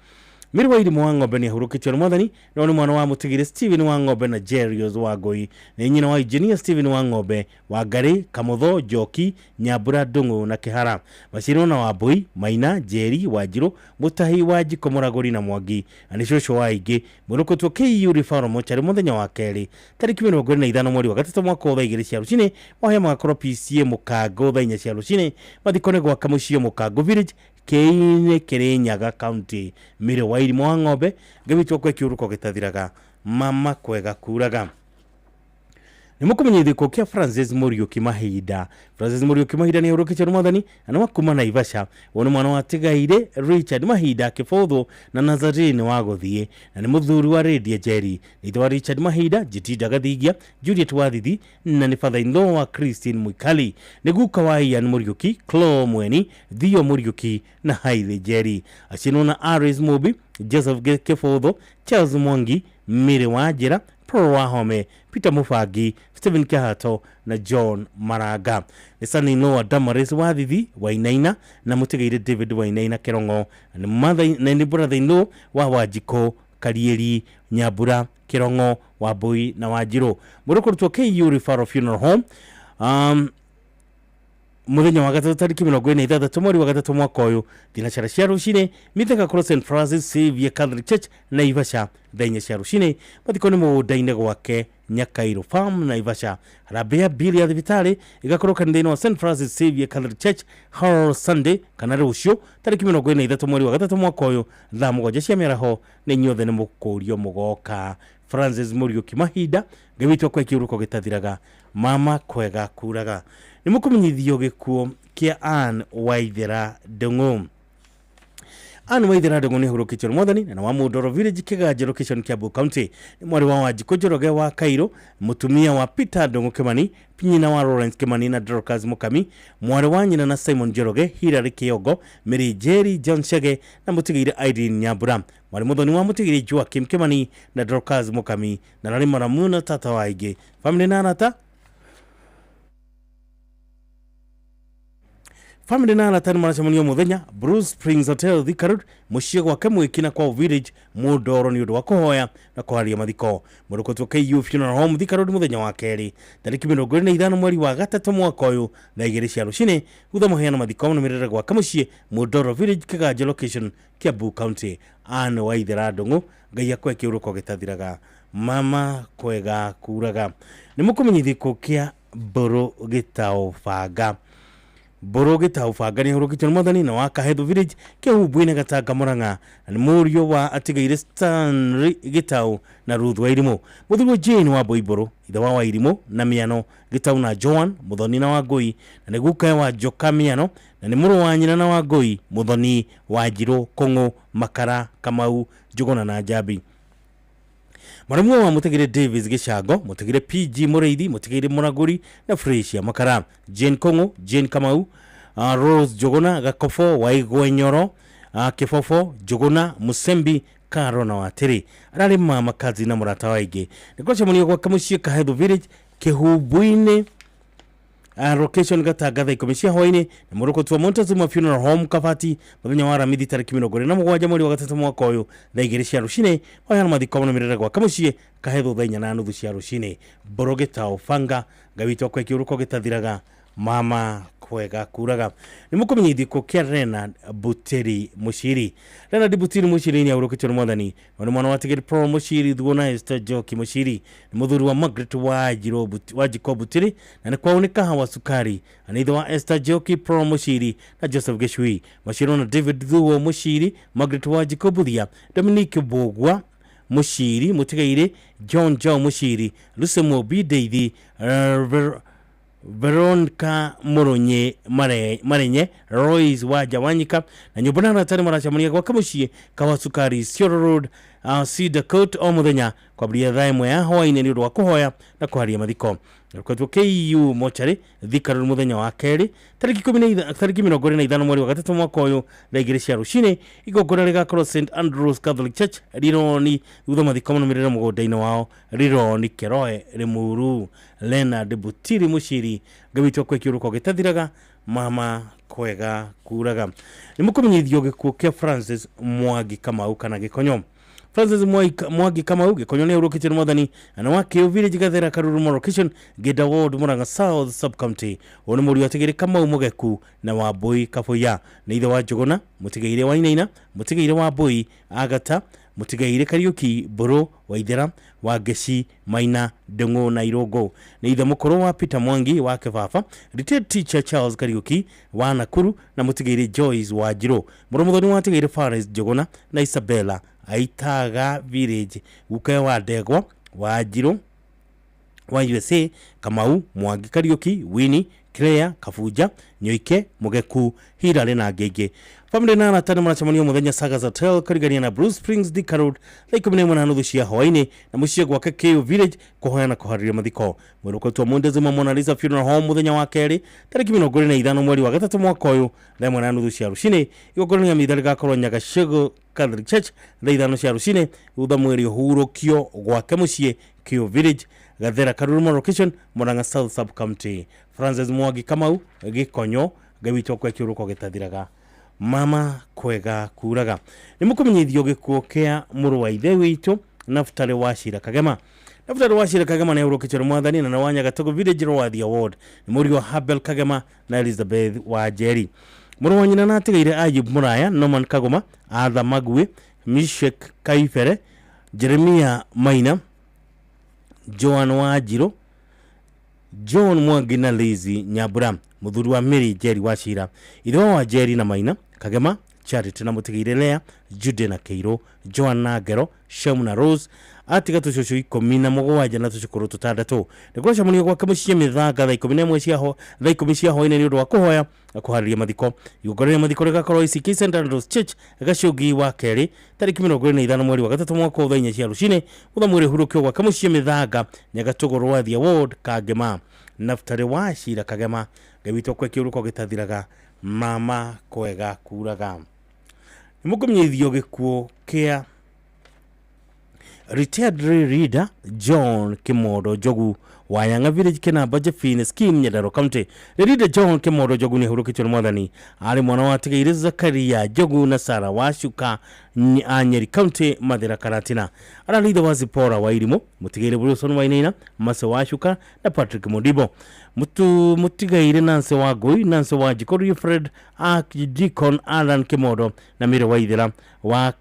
Mary Wairimũ wa Ng'ombe nĩ ahurũkĩtio nĩ mwathani, no nĩ mwana wa mũtigĩre Stephen wa Ng'ombe na Jerios wa Ngũi. Nĩ nyina wa engineer Stephen wa Ng'ombe, Wangari, Kamũtho, Njoki, Nyambura, Ndung'u na Kĩhara. Maciarwo na Wambui, Maina, Njeri, Wanjirũ, Mũtahi, Wanjikũ, Mũragũri na Mwangi. Na nĩ cũcũ wa aingĩ. Mwĩrĩ ũkũrutwo KU Referral Mochari mũthenya wa kerĩ tarĩki 25 mweri wa gatatũ mwaka ũyũ thaa 2 cia rũcinĩ. Mahoya magakorwo PCA Mũkango thaa 4 cia rũcinĩ. Mathiko nĩ gwaka mũciĩ Mũkango Village, Kĩinĩ, Kĩrĩnyaga County. Mary Wairimũ wa Ng'ombe, Ngai witũ akũhe kĩhurũko gĩtathiraga, mama kwega kuraga. Nĩ mũkũmenyithia gĩkuũ kĩa Francis Mũriũki Mahinda. Francis Mũriũki Mahinda nĩ ahurũkĩtio nĩ mwathani na nĩ wa kuma Naivasha. Ũyũ nĩ mwana wa Tigaire Richard Mahinda Kĩbũthũ na Nazarene wa Gũthiĩ, na nĩ mũthuri wa Lydia Njeri. Nĩ ithe wa Richard Mahinda, Jitinda Gathingia, Juliet Wathithi na nĩ father in law wa Christine Mwikali. Nĩ guka wa Ian Mũriũki, Chloe Mweni, Theo Mũriũki na Hailey Njeri. Aciarwo na Aris Mubi, Joseph Kĩbũthũ, Charles Mwangi, Mary Wanjĩra, Paul Wahome, Peter Mubangi, Stephen Kihato na John Maranga. Nĩ son-in-law wa Damaris Wathithi Wainaina na mũtigaire David Wainaina Kĩrong'o, na nĩ brother-in-law wa Wanjikũ Karieri, Nyambura, Kirongo, Wambui na Wanjiru. Mwĩrĩ kũrutwo KU Referral Funeral Home muthenya wa gatatu tariki 46 mweri wa gatatu mwaka ũyũ thinacara cia rũcinĩ Mithika Cross St Francis Xavier Catholic Church Naivasha thaa inya cia rũcinĩ. Mathiko nĩ mũgũnda-inĩ gwake Nyakairo Farm Naivasha. Harambee ya bili ya thibitarĩ ĩgakorwo kanitha-inĩ wa St Francis Xavier Catholic Church Harold Sunday kana rũciũ tariki 43 mweri wa gatatu mwaka ũyũ thaa 7 cia mĩaraho. Nĩ inyuothe nĩ mũkũrio mũgoka. Francis Muriuki Mahinda Ngai witũ akwe kĩũrũko gĩtathiraga mama kwega kuraga. Nĩ mũkũmenyithio gĩkuũ kĩa Ann Waithera Ndung'u. Ann Waithera Ndung'u nĩ ahurũkĩtio nĩ Mwathani na wa Mũndoro Village Kĩganjo location Kiambu County. Nĩ mwarĩ wa Wanjikũ Njoroge wa Kairũ, mũtumia wa Peter Ndung'u Kimani, nyina wa Lawrence Kimani na Dorcas Mukami, mwarĩ wa nyina na Simon Njoroge, Hilary Kĩongo, Mary Jerry John Chege na mũtigĩire Irene Nyambura. Mwarĩ mũthoni wa mũtigĩire Joakim Kimani na Dorcas Mukami na rarĩ maramu na tata wa aingĩ. Family na arata Family na arata nĩ maracemania mũthenya Bruce Springs Hotel Thika Road mũciĩ gwake Mwĩki na kwao Village Mũndoro nĩ ũndũ wa kũhoya na kũharia mathiko. Mũrũkotwo KU Funeral Home Thika Road mũthenya wa kerĩ tariki 25 mweri wa gatatũ mwaka ũyũ thaa 2 cia rũcinĩ thutha mũheana mathiko nũmĩrĩre gwake mũciĩ Mũndoro Village Kĩganjo location Kiambu County. Ann Waithera Ndung'u Ngai akwe kĩũrũko gĩtathiraga mama kwega kuraga. Nĩ mũkũmenyithio gĩkuũ kĩa Mbũrũ Gĩtaũ Banga. Mbũrũ Gĩtaũ Banga nĩ ahurũkĩtio nĩ Mwathani na wa Kahethu Village Kĩhumbũ-inĩ Gatanga Mũrang'a na nĩ mũriũ wa atigĩire Stanley Gĩtaũ na Ruth Wairimũ. Mũthuri Jane wa Mbũi ithe wa Wairimũ na Mĩano Gĩtaũ na Joan Mũthoni na Wangũi na nĩ gukae wa Njoka Mĩano na nĩ mũrũ wa nyina na Wangũi Mũthoni Wanjirũ Kũng'ũ Makara Kamau Njũgũna na Njambi. Mwarimu wa mũtigĩre Davis Gĩcango, mũtigĩre PG Mũrĩithi, mũtigĩre Mũragũri na Fresia Makara, Jane Kũng'ũ, Jane Kamau, Rose Njũgũna, Gakobo Waigwe Nyoro, Kĩbobo Njũgũna, Mũsembi Karo na Watĩrĩ. Ararĩ mama kazi na mũrata wa aingĩ. Nĩ gwacemanio gwake mũciĩ Kahethu Village Kĩhumbũ-inĩ location Gatanga thaa 10 cia hwaĩ-inĩ na mũrũkũtu wa Montezuma Funeral Home Kabati mũthenya wa Aramithi tariki 27 mweri wa gatatũ mwaka ũyũ thaa 2 cia rũcinĩ. Hoyana mathiko manũmĩrĩre gwake mũciĩ Kahethu thaa 4:30 cia rũcinĩ. Mbũrũ Gĩtaũ Banga Ngai witũ akwe kĩũrũko gĩtathiraga mama kwega kuraga. Nĩ mũkũmenyithio gĩkuũ kĩa Leonard Buteri Mũciri. Leonard Buteri Mũciri nĩ ahurũkĩtio nĩ Mwathani na nĩ mwana wa Tigiri Paul Mũciri thuo na Esther Njoki Mũciri. Nĩ mũthuri wa Margaret Wanjikũ Buteri na nĩ kwao nĩ Kahawa Sukari na nĩ ithe wa Esther Njoki Paul Mũciri na Joseph Gĩcui. Maciarwo na David Thuo Mũciri, Margaret Wanjikũ Buthia, Dominic Mbũgua Mũciri, mũtigairĩ John Joe Mũciri, Lucy Mũmbi Ndeithi, Veronica Mũrũnyi Marenye, Royce Wanja Wanyika na nyũmba na arata nĩ maracemania gwake mũciĩ Kahawa Sukari Cioro Road Cedar Court o mũthenya kwambĩrĩria thaa 1 ya hwaĩ-inĩ nĩ ũndũ wa kũhoya na kũharia mathiko. Rũkotwo KU Mochari Thika Road mũthenya wa kerĩ tariki 25 mweri wa gatatũ mwaka ũyũ thaa 2 cia rũcinĩ. Igongona rĩgakorwo St Andrews Catholic Church Rironi thutha mathiko manũmĩrĩre mũgũnda-inĩ wao Rironi Keroe Limuru. Leonard Butiri Mũciri Ngai witũ akwe kĩũrũko gĩtathiraga mama kwega kuraga. Nĩ mũkũmenyithio gĩkuũ kĩa Francis Mwangi Kamau kana Gĩkonyo. Francis Mwangi Kamau Gĩkonyo nĩ ahurũkĩtio nĩ Mwathani na wa Kĩũ Village Gathera Karurumo location Ngĩnda Ward Murang'a South Sub County. Ũyũ nĩ mũriũ atigĩrĩ Kamau Mũgeku na Wambui Kabuya. Nĩ ithe wa Njũgũna, mũtigairĩ wa Inaina, mũtigairĩ wa Mbui Agata, mũtigairĩ Kariũki Mbũrũ Waithera Wangeci Maina Ndung'u na Irũngũ. Nĩ ithe mũkũrũ wa Peter Mwangi wa Kĩbaba, retired teacher Charles Kariũki wa Nakuru na mũtigairĩ Joyce Wanjirũ. Mũrũ mũthoni wa atigĩrĩ Faris Njũgũna na Isabella Aitaga Village, gukae wa Ndegwa Wanjirũ wa USA, Kamau Mwangi Kariũki, Winnie Claire Kabuja, Nyoike Mugeku, Hilary na angĩ. Family na arata nĩ maracemania mũthenya Sagas Hotel kũrigania na Blue Springs Thika Road thaa 11:30 cia hwaĩ-inĩ na mũciĩ gwake Kĩũ Village kũhoya na kũharĩria mathiko. Mwĩrĩ ũkoretwo Montezuma Mona Lisa Funeral Home mũthenya wa kerĩ tarĩki 25 mweri wa gatatũ mwaka ũyũ thaa 1:30 cia rũcinĩ. Igongona rĩa mitha rĩgakorwo Nyagacego Catholic Church thaa 5 cia rũcinĩ thutha mwĩrĩ ũhurũkio gwake mũciĩ Kĩũ Village Gathera Karurumo location Murang'a South Sub County. Francis Mwangi Kamau Gĩkonyo Ngai witũ akwe kĩũrũko gĩtathiraga Mama kwega kuraga. Nĩ mũkũmenyithio gĩkuũ kĩa mũrũ wa ithe witũ Naftali Wachira Kagema. Naftali Wachira Kagema nĩ ahurũkĩtio nĩ mwathani na nĩ wa Nyagatogo village Rwathia ward. Nĩ mũriũ wa Habel Kagema na Elizabeth wa Njeri. Mũrũ wa nyina na atigaire Ayub Muraya, Norman Kagoma, Arthur Magui, Mishek Kaibere, Jeremia Maina, Joan Wanjiru, John Mwangi na Lizi Nyambura, muthuri wa Mary Njeri Wachira, ithe wa Njeri na Maina Kagema, Charity na mũtigĩire Lea, Jude na Kĩirũ, Joan na Ngero, Shem na Rose, atiga tũcũcũ 17 na tũcũkũrũ 6. Nĩ kũracemanio gwake mũciĩ Mĩthanga thaa 11 cia thaa 10 cia hwaĩ-inĩ nĩ ũndũ wa kũhoya na kũharĩria mathiko. Igongona rĩa mathiko rĩgakorwo ACK St Andrews Church Gacũngi wa kerĩ tarĩki 25 mweri wa gatatũ mwaka thaa 4 cia rũcinĩ. Gũtha mwĩrĩ ũhurũkio gwake mũciĩ Mĩthanga, Nyagatũgũ, Rwathia ward, Kangema. Naftali Wachira Kagema, Ngai witũ akue kĩũrũko gĩtathiraga. Mama kwega kuraga. Nĩ mũkũmenyithio gĩkuũ kĩa retired reader John Kimodo Njogu wa Yanga Village Kinamba Jefine Scheme Nyandarua County. Reader John Kimodo Njogu nĩ ahurũkĩtio nĩ mwathani. Arĩ mwana wa atigaire Zakaria Njogu na Sara Wacuka a Nyeri County Mathira Karatina. Ararĩ ithe wa Zipora wa Irimũ, mũtigaire Wilson Wainaina, Mase Wacuka na Patrick Modibo. Mũtigaire Nancy Wangui, Nancy Wanjikũ, Wilfred Archdeacon Alan Kimodo na Mary Waithera wa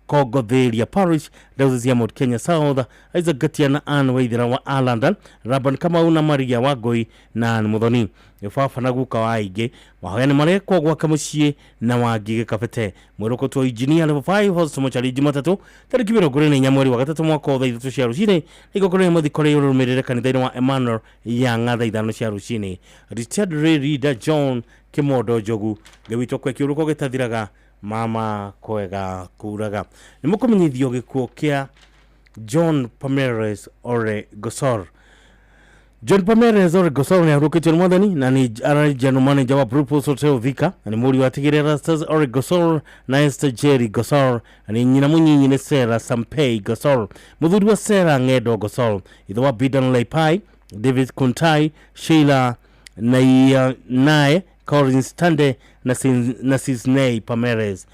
Kogothiria Parish, Diocese ya Mount Kenya South, Isaac Gatia na Ann Waithera wa a London, Raban Kamau na Maria Wangui na Ann Muthoni. Baba na guka wa aingĩ mahoya nĩ marekwo gwake mũciĩ na Wangigĩ Kabete. Mwĩrũkũtwo engineer level 5 hospital mochari Jumatatũ tarĩki 24 mweri wa gatatũ mwaka wa thaa 3 cia rũcinĩ. Igongona rĩa mathiko rĩrũmĩrĩre kanitha-inĩ wa Emmanuel Yang'a thaa 5 cia rũcinĩ. Retired reader John Kimondo Njogu, Ngai witũ akue kĩũrũko gĩtathiraga. Mama kwega kuraga. Nĩ mũkũmenyithio gĩkuũ kĩa John Pomeres Ore Gosor. John Pomeres Ore Gosor nĩ ahurũkĩtio nĩ mwathani na nĩ ararĩ general manager wa Blue Post Hotel Thika, na nĩ mũriũ wa atigĩrĩra Erastus Ore Gosor na Esther Jerry Gosor, na nĩ nyina mũnyinyi nĩ Sarah Sampei Gosor, mũthuri wa Sarah Ng'endo Gosor, ithe wa Bidan Leipai, David Kuntai, Sheila Nae, Collins Tande na Sisney Pomeres.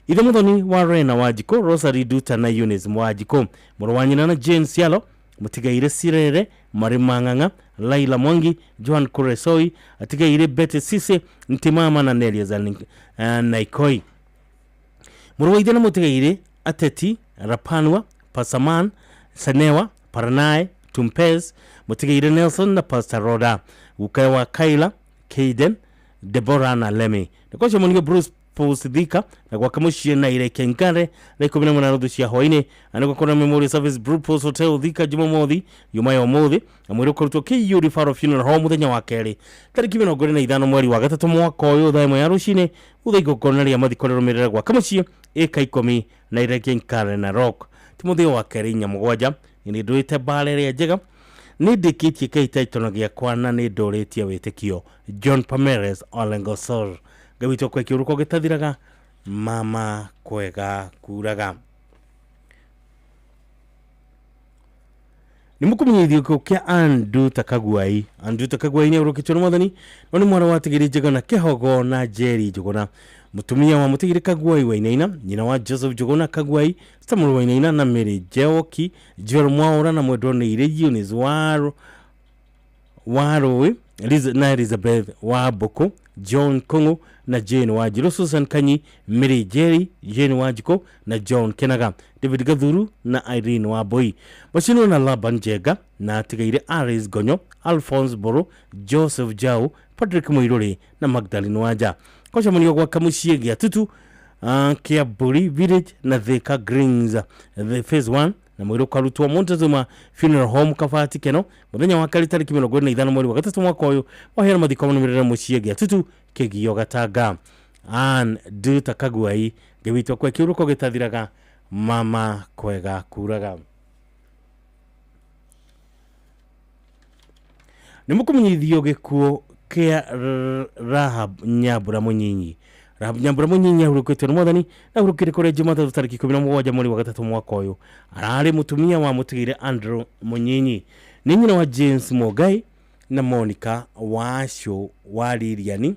Ithe muthoni wa Rena Wanjikũ, Rosary Duta na Eunice Wanjikũ, mũrũ wa nyina na Jane Sialo, mũtigaire Sirere Marĩ Mang'ang'a, Laila Mwangi, Joan Kuresoi, atigaire Betty Sise, Ntimama na Nelia Naikoi. Mũrũ wa ithe na mũtigaire Ateti Rapanwa, Pasaman, Sanewa, Paranae, Tumpez, mũtigaire Nelson na Pastor Roda, gukae wa Kaila, Kaiden, Deborah na Lemi. Nĩkwacemanio Bruce Post Thika na gwake mũciĩ na Ire Kengare thaa 18 cia hwaĩ-inĩ. Na nĩgũkorwo na Memorial Service Blue Post Hotel Thika Jumamothi yuma ya ũmũthĩ, na mwĩrĩ ũkarutwo KU Referral Funeral Home mũthenya wa kerĩ tarĩki 25 mweri wa gatatũ mwaka ũyũ thaa 1 ya rũcinĩ. Thutha igongona rĩa mathiko rĩrũmĩrĩre gwake mũciĩ ĩka 10 na Ire Kengare na Rock. Timotheo wa kerĩ 4:7. Nĩ ndũĩte mbara ĩrĩa njega, nĩ ndĩkĩtie kĩhĩtahĩtano gĩakwa na nĩ ndũrĩtie wĩtĩkio. John Pomeres Olengosor. Ngai witũ akue kĩũrũko gĩtathiraga. Mama kwega kuraga. Nĩ mũkũmenyithio gĩkuũ kĩa Anduta Kaguai. Anduta Kaguai nĩ ahurũkĩtio nĩ mwathani, no nĩ mwana wa atigĩrĩ Njuguna Kĩhogo na Njeri Njuguna, mũtumia wa mũtigĩrĩ Kaguai Wainaina, nyina wa Joseph Njuguna Kaguai, Samuel Wainaina na Mary Njeoki, Joel Mwaura na mwendwa nĩ Ire Eunice Warũĩ na Elizabeth wa Mbũkũ, John Kung'u na Jane Wanjiru, Susan Kanyi, Mary Njeri, Jane Wanjikũ na John Kenaga, David Gathuru na Irene Wambui. Macinwo na Laban Njenga na atigaire Aris Gonyo, Alphonse Mburu, Joseph Jau, Patrick Muiruri na Magdalene Wanja. Kwacemanio gwake mũciĩ gĩa Tutu Kĩamburi Village na Thika Greens the phase 1, na mwĩrĩ ũkarutwo Montezuma Funeral Home Kabati Keno mũthenya wa kerĩ tarĩki 25 mweri wa gatatũ mwaka ũyũ. Waheana mathiko manũmĩrĩre mũciĩ gĩa Tutu Kĩgio Gatanga. Ann Duta Kaguai, Ngai witũ akue kĩũrũko gĩtathiraga. Mama kwega kuraga. Nĩ mũkũmenyithio gĩkuũ kĩa Rahab Nyambura Mũnyinyi. Rahab Nyambura Mũnyinyi ahurũkĩtio nĩ mwathani na ahurũkire kũrĩa Jumatatũ tarĩki 17 mweri wa gatatũ mwaka ũyũ. Ararĩ mũtumia wa mũtigĩire Andrew Mũnyinyi. Nĩ nyina wa James Mogai na Monica Wacũ wa Lilian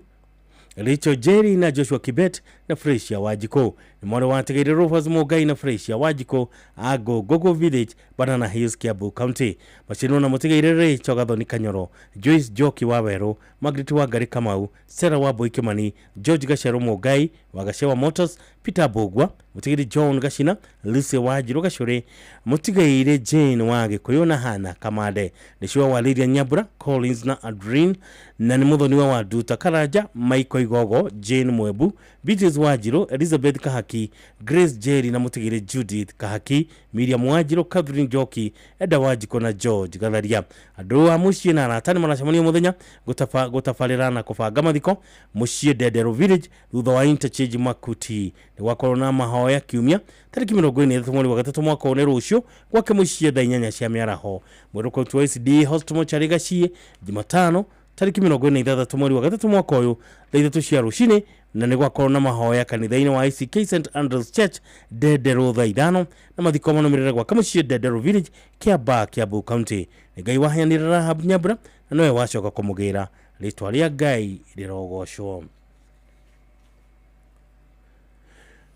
Rachel Jerry na Joshua Kibet na Fresia Wajiko. Nĩ mwarĩ wa Tigĩrĩ Rufus Mũngai na Fresia Wajiko a Gogogo Village, Banana Hills, Kiambu County. Macinwo na mũtigaire Rachel Gathoni Kanyoro, Joyce Njoki wa Werũ, Margaret Wangari Kamau, Sarah Wambui Kimani, George Gacero Mũngai wa Gacewa Motors, Peter Mbũgua, mũtigaire John Gacina, Lucy Wanjiru Gacũrĩ, mũtigaire Jane wa Gĩkũyũ na Hana Kamande. Nĩcio wa Lidia Nyambura, Collins na Adrine, na nĩ mũthoniwa wa Nduta Karanja, Michael Igogo, Jane Mwebu, Beatrice Wanjiru, Elizabeth Kahaki, Grace Jerry na mũtigĩre Judith Kahaki, Miriam Wanjiru, Catherine Njoki, Eda Wanjiko na George Gatharia. Andũ a mũciĩ na arata nĩ maracemania mũthenya gũtabarĩra na kũbanga mathiko mũciĩ Ndendero Village thutha wa interchange Makuti. Nĩ gwakorwo na mahoya kiumia tarĩki 23 mweri wa gatatũ mwaka ũyũ nĩ rũciũ gwake mũciĩ thaa 8 cia mĩaraho. Mwerũko wa SD Hospital Mochari Gaciĩ Jumatano tarĩki 46 mweri wa gatatũ mwaka ũyũ thaa 3 cia rũcinĩ, na nĩ gwakorwo na mahoya kanitha-inĩ wa ICK St Andrews Church Ndendero thaa 5 na mathiko manũmĩrĩre gwaka mũciĩ Ndendero Village, Kiambaa, Kiambu County. Nĩ Ngai waheanire Rahab Nyambura na nowe wacoka kũmũgĩra. Rĩtwa rĩa Ngai rĩrogocwo.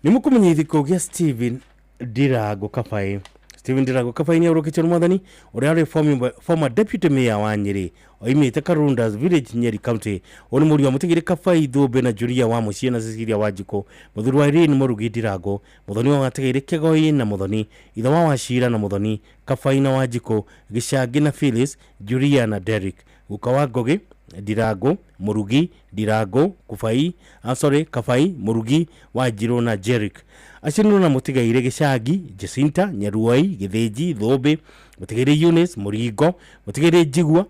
Nĩ mũkũmenya ithiko gĩa Stephen Ndirango Kabai. Stephen Ndirango Kabai nĩ ahurũkĩtio nĩ mwathani ũrĩa arĩ former deputy mayor wa Nyĩrĩ, oimĩte Karundas Village, Nyeri County. Ũyũ nĩ mũriũ wa mũtigĩrĩ Kabai Thũmbĩ na Julia wa Mũciĩ na Cecilia Wanjikũ, mũthuri wa Irene Mũrugi Ndirango, mũthoni wa Gatigĩrĩ Kĩgoi na mũthoni, ithe wa Wacira na mũthoni, Kabai na Wanjikũ, Gĩcangi na Phyllis, Julia na Derrick, guka wa Ngũgĩ Ndirango, Mũrugi Ndirango, Kubai, Kabai, Mũrugi Wanjirũ na Jerick. Acio nĩ na mũtigaire Gĩcangi, Jacinta, Nyaruai, Gĩthĩnji, Thũmbĩ, mũtigaire Eunice, Mũringo, mũtigaire Njigua,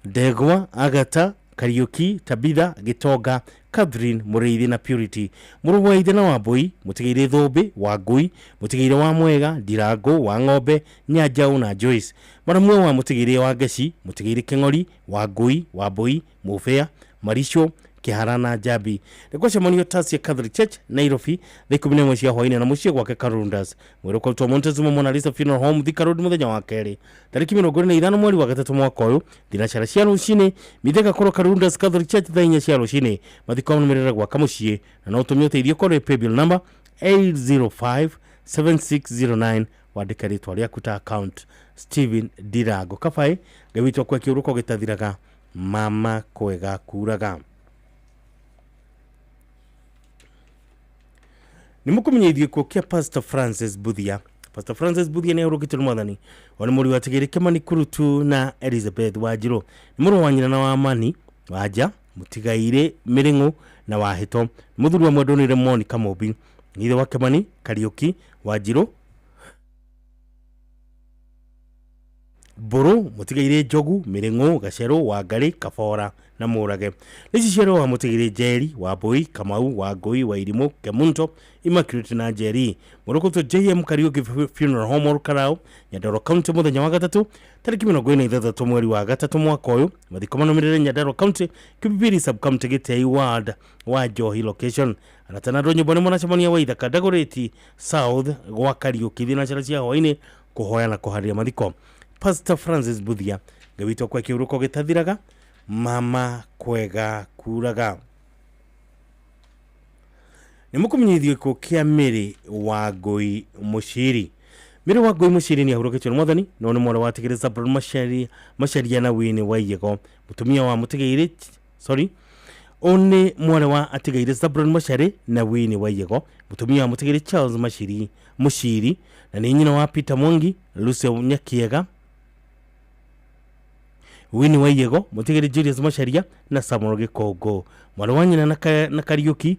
Ndegwa, Agata, Kariuki, Tabitha, Gĩtonga, Catherine, Mũrĩithi na Purity. Mũrũ wa ithe na Wambui, mũtigaire Thũmbĩ, Wangui, mũtigaire wa Mwega, Ndirango, wa Ng'ombe, Nyanjaũ na Joyce. Maramwe wa mũtigaire wa Ngeci, mũtigaire Kĩng'ori, Wangui, Wambui, Mũbĩa, Marico, Kĩhara na Njambi. Nĩ gwacemanio Tasia Catholic Church, Nairobi, thaa 11 cia hwaĩ-inĩ na mũciĩ gwake Karundas. Mwĩrĩ ũkarutwo Montezuma Mona Lisa Funeral Home, Thika Road mũthenya wa kerĩ tarĩki 25 mweri wa gatatũ mwaka ũyũ thinacara cia rũcinĩ. Mithe ĩgakorwo Karundas Catholic Church thaa 4 cia rũcinĩ. Mathiko manũmĩrĩre gwaka mũciĩ na no ũtũmie ũteithio kũrĩ paybill number 8057609, wandĩke rĩtwa rĩaku ta account Stephen Ndirango Kabai. Ngai witũ akue kĩũrũko gĩtathiraga, mama kwega kuraga. Nĩ mũkũmenya gĩkuũ kĩa Pastor Francis Buthia. Pastor Francis Buthia nĩ ahurũkĩtio nĩ mwathani. Ũyũ nĩ mũriũ wa Tigĩrĩ Kĩmani Kurutu na Elizabeth Wanjirũ. Nĩ mũrũ wa nyina na wa Mani Wanja, mũtigairĩ Mĩrĩng'ũ na Wahĩto. Nĩ mũthuri wa mwendwa nĩ Monica Mũmbi. Nĩ ithe wa Kĩmani, Kariũki, Wanjirũ, Mbũrũ, mũtigairĩ Njogu, Mĩrĩng'ũ, Gacerũ, Wangarĩ, Kabora na Mũrage. Nĩ ciciaro wa mũtigairĩ Njeri, Wambui, Kamau, Wangũi, Wairimũ, Kemunto, Immaculate na Njeri. Mũrũkũtwo JM Kariũki Funeral Home Olkalau, Nyandarua County mũthenya wa gatatũ tarĩki 26 mweri wa gatatũ mwaka ũyũ. Mathiko manũmĩrĩre Nyandarua County, Kipipiri Sub County, Gĩtei Ward wa Njohi location. Arata na andũ a nyũmba nĩ maracemania Waithaka Dagoretti South gwa Kariũki thinacara cia hwaĩ-inĩ kũhoya na kũharĩria mathiko. Pastor Francis Buthia, Ngai witũ akue kĩũrũko gĩtathiraga, mama kwega kuraga. Nĩ mũkũmenyithio gĩkuũ kĩa Mary Wangũi Mũciri. Mary Wangũi Mũciri nĩ ahurũkĩtio nĩ mwathani, no nĩ mwarĩ wa Tigĩrĩ Zabron Macharia na Winnie Waiyego, mũtumia wa mũtigairĩ, ũyũ nĩ mwarĩ wa atigaire Zabron Machari na Winnie Waiyego, mũtumia wa mũtigairĩ Charles Mũciri, na nĩ nyina wa Peter Mwangi, Lucy Nyakiega, Winnie Waiyego, mũtigairĩ Julius Macharia na Samuel Gĩkũngũ. Mwarĩ wa nyina na Kariũki,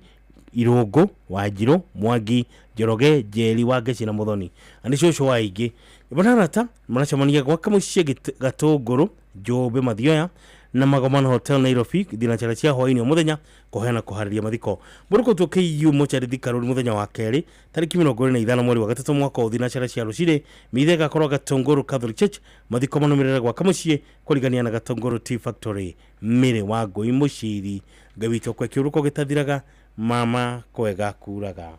Irũngũ, Wanjirũ, Mwangi, Njoroge, Njeri, Wangeci na Mũthoni. Na nĩ cũcũ wa aingĩ. Arata maracemania gwaka mũciĩ Gatũngũrũ, Njũmbĩ, Mathioya na Magomano Hotel Nairobi thinacara cia hwaĩ-inĩ o mũthenya kũheana kũharĩria mathiko. Mũrũkũtwo KU Mochari Thika Road mũthenya wa kerĩ tarĩki 25 mweri wa gatatũ mwaka ũyũ thinacara cia rũcinĩ. Mithe ĩgakorwo Gatũngũrũ Catholic Church, mathiko manũmĩrĩre gwaka mũciĩ kũrigania na Gatũngũrũ Tea Factory. Mary Wangũi Mũciri, Ngai witũ akue kĩũrũko gĩtathiraga, mama kwega kuraga.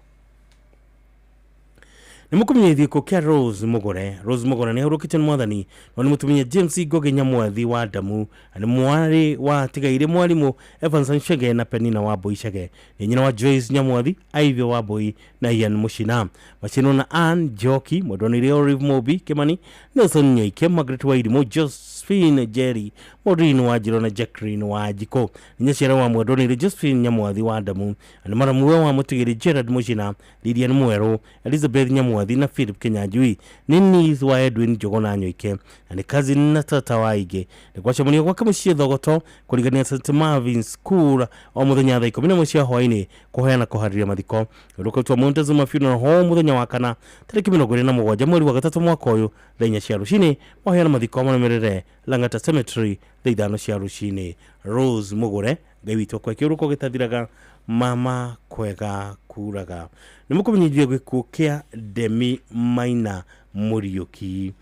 Nĩ mũkũmenyithio gĩkuũ kĩa Rose Mũgore. Rose Mũgore nĩ ahurũkĩtio nĩ mwathani no nĩ mũtumia James Ngogi Nyamwathi wa Ndamu, na nĩ mwarĩ wa tigaire mwarimũ Evans Nchege na Penina wa Mbui Chege. Nĩ nyina wa Joyce Nyamwathi, Ivy wa Mbui na Ian Mushina. Macinwo na Ann Njoki, mwendwanĩire Olive Mobi Kimani, Nelson Nyaike, Margaret Wairimu, Josephine Jerry, Maureen Wanjiro na Jacqueline Wanjiko. Nĩ nyaciara wa mwendwanĩire Josephine Nyamwathi wa Ndamu, na nĩ maramuwe wa mũtigĩri Gerard Mushina, Lilian Mwerũ, Elizabeth Nyamwathi na Philip Kinyanjui. Nĩ niece wa Edwin Njogona Nyoike na nĩ cousin na tata wa aingĩ. Nĩ gwacemanio gwake mũciĩ Thogoto kũringania St Marvin School o mũthenya thaa 11 cia hwaĩ-inĩ kũheana kũharĩria mathiko. Rũkautwa Montezuma Funeral Home mũthenya wa kana tarĩki 27 mweri wa gatatũ mwaka ũyũ thaa 4 cia rũcinĩ. Maheana mathiko marũmĩrĩre Lang'ata Cemetery thaa 5 cia rũcinĩ. Rose Mũgũre, Ngai witũ akwe kĩũrũko gĩtathiraga, mama kwega kuraga. Nĩ mũkũmenyithio gĩkuũ kĩa Demi Maina Mũriũki.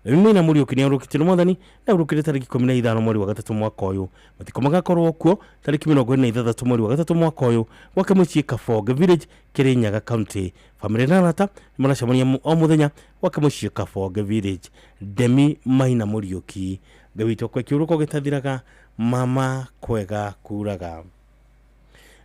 Demi Maina Mũriũki nĩ ahurũkĩtio nĩ mwathani na ahurũkire tarĩki 15 mweri wa gatatũ mwaka ũyũ. Mathiko magakorwo kuo tarĩki 26 mweri wa gatatũ mwaka ũyũ gwake mũciĩ Kabonge Village, Kirinyaga County. Bamĩrĩ na arata nĩ maracemania o mũthenya gwake mũciĩ Kabonge Village. Demi Maina Mũriũki, Ngai witũ akwe kĩũrũko gĩtathiraga, mama kwega kuraga.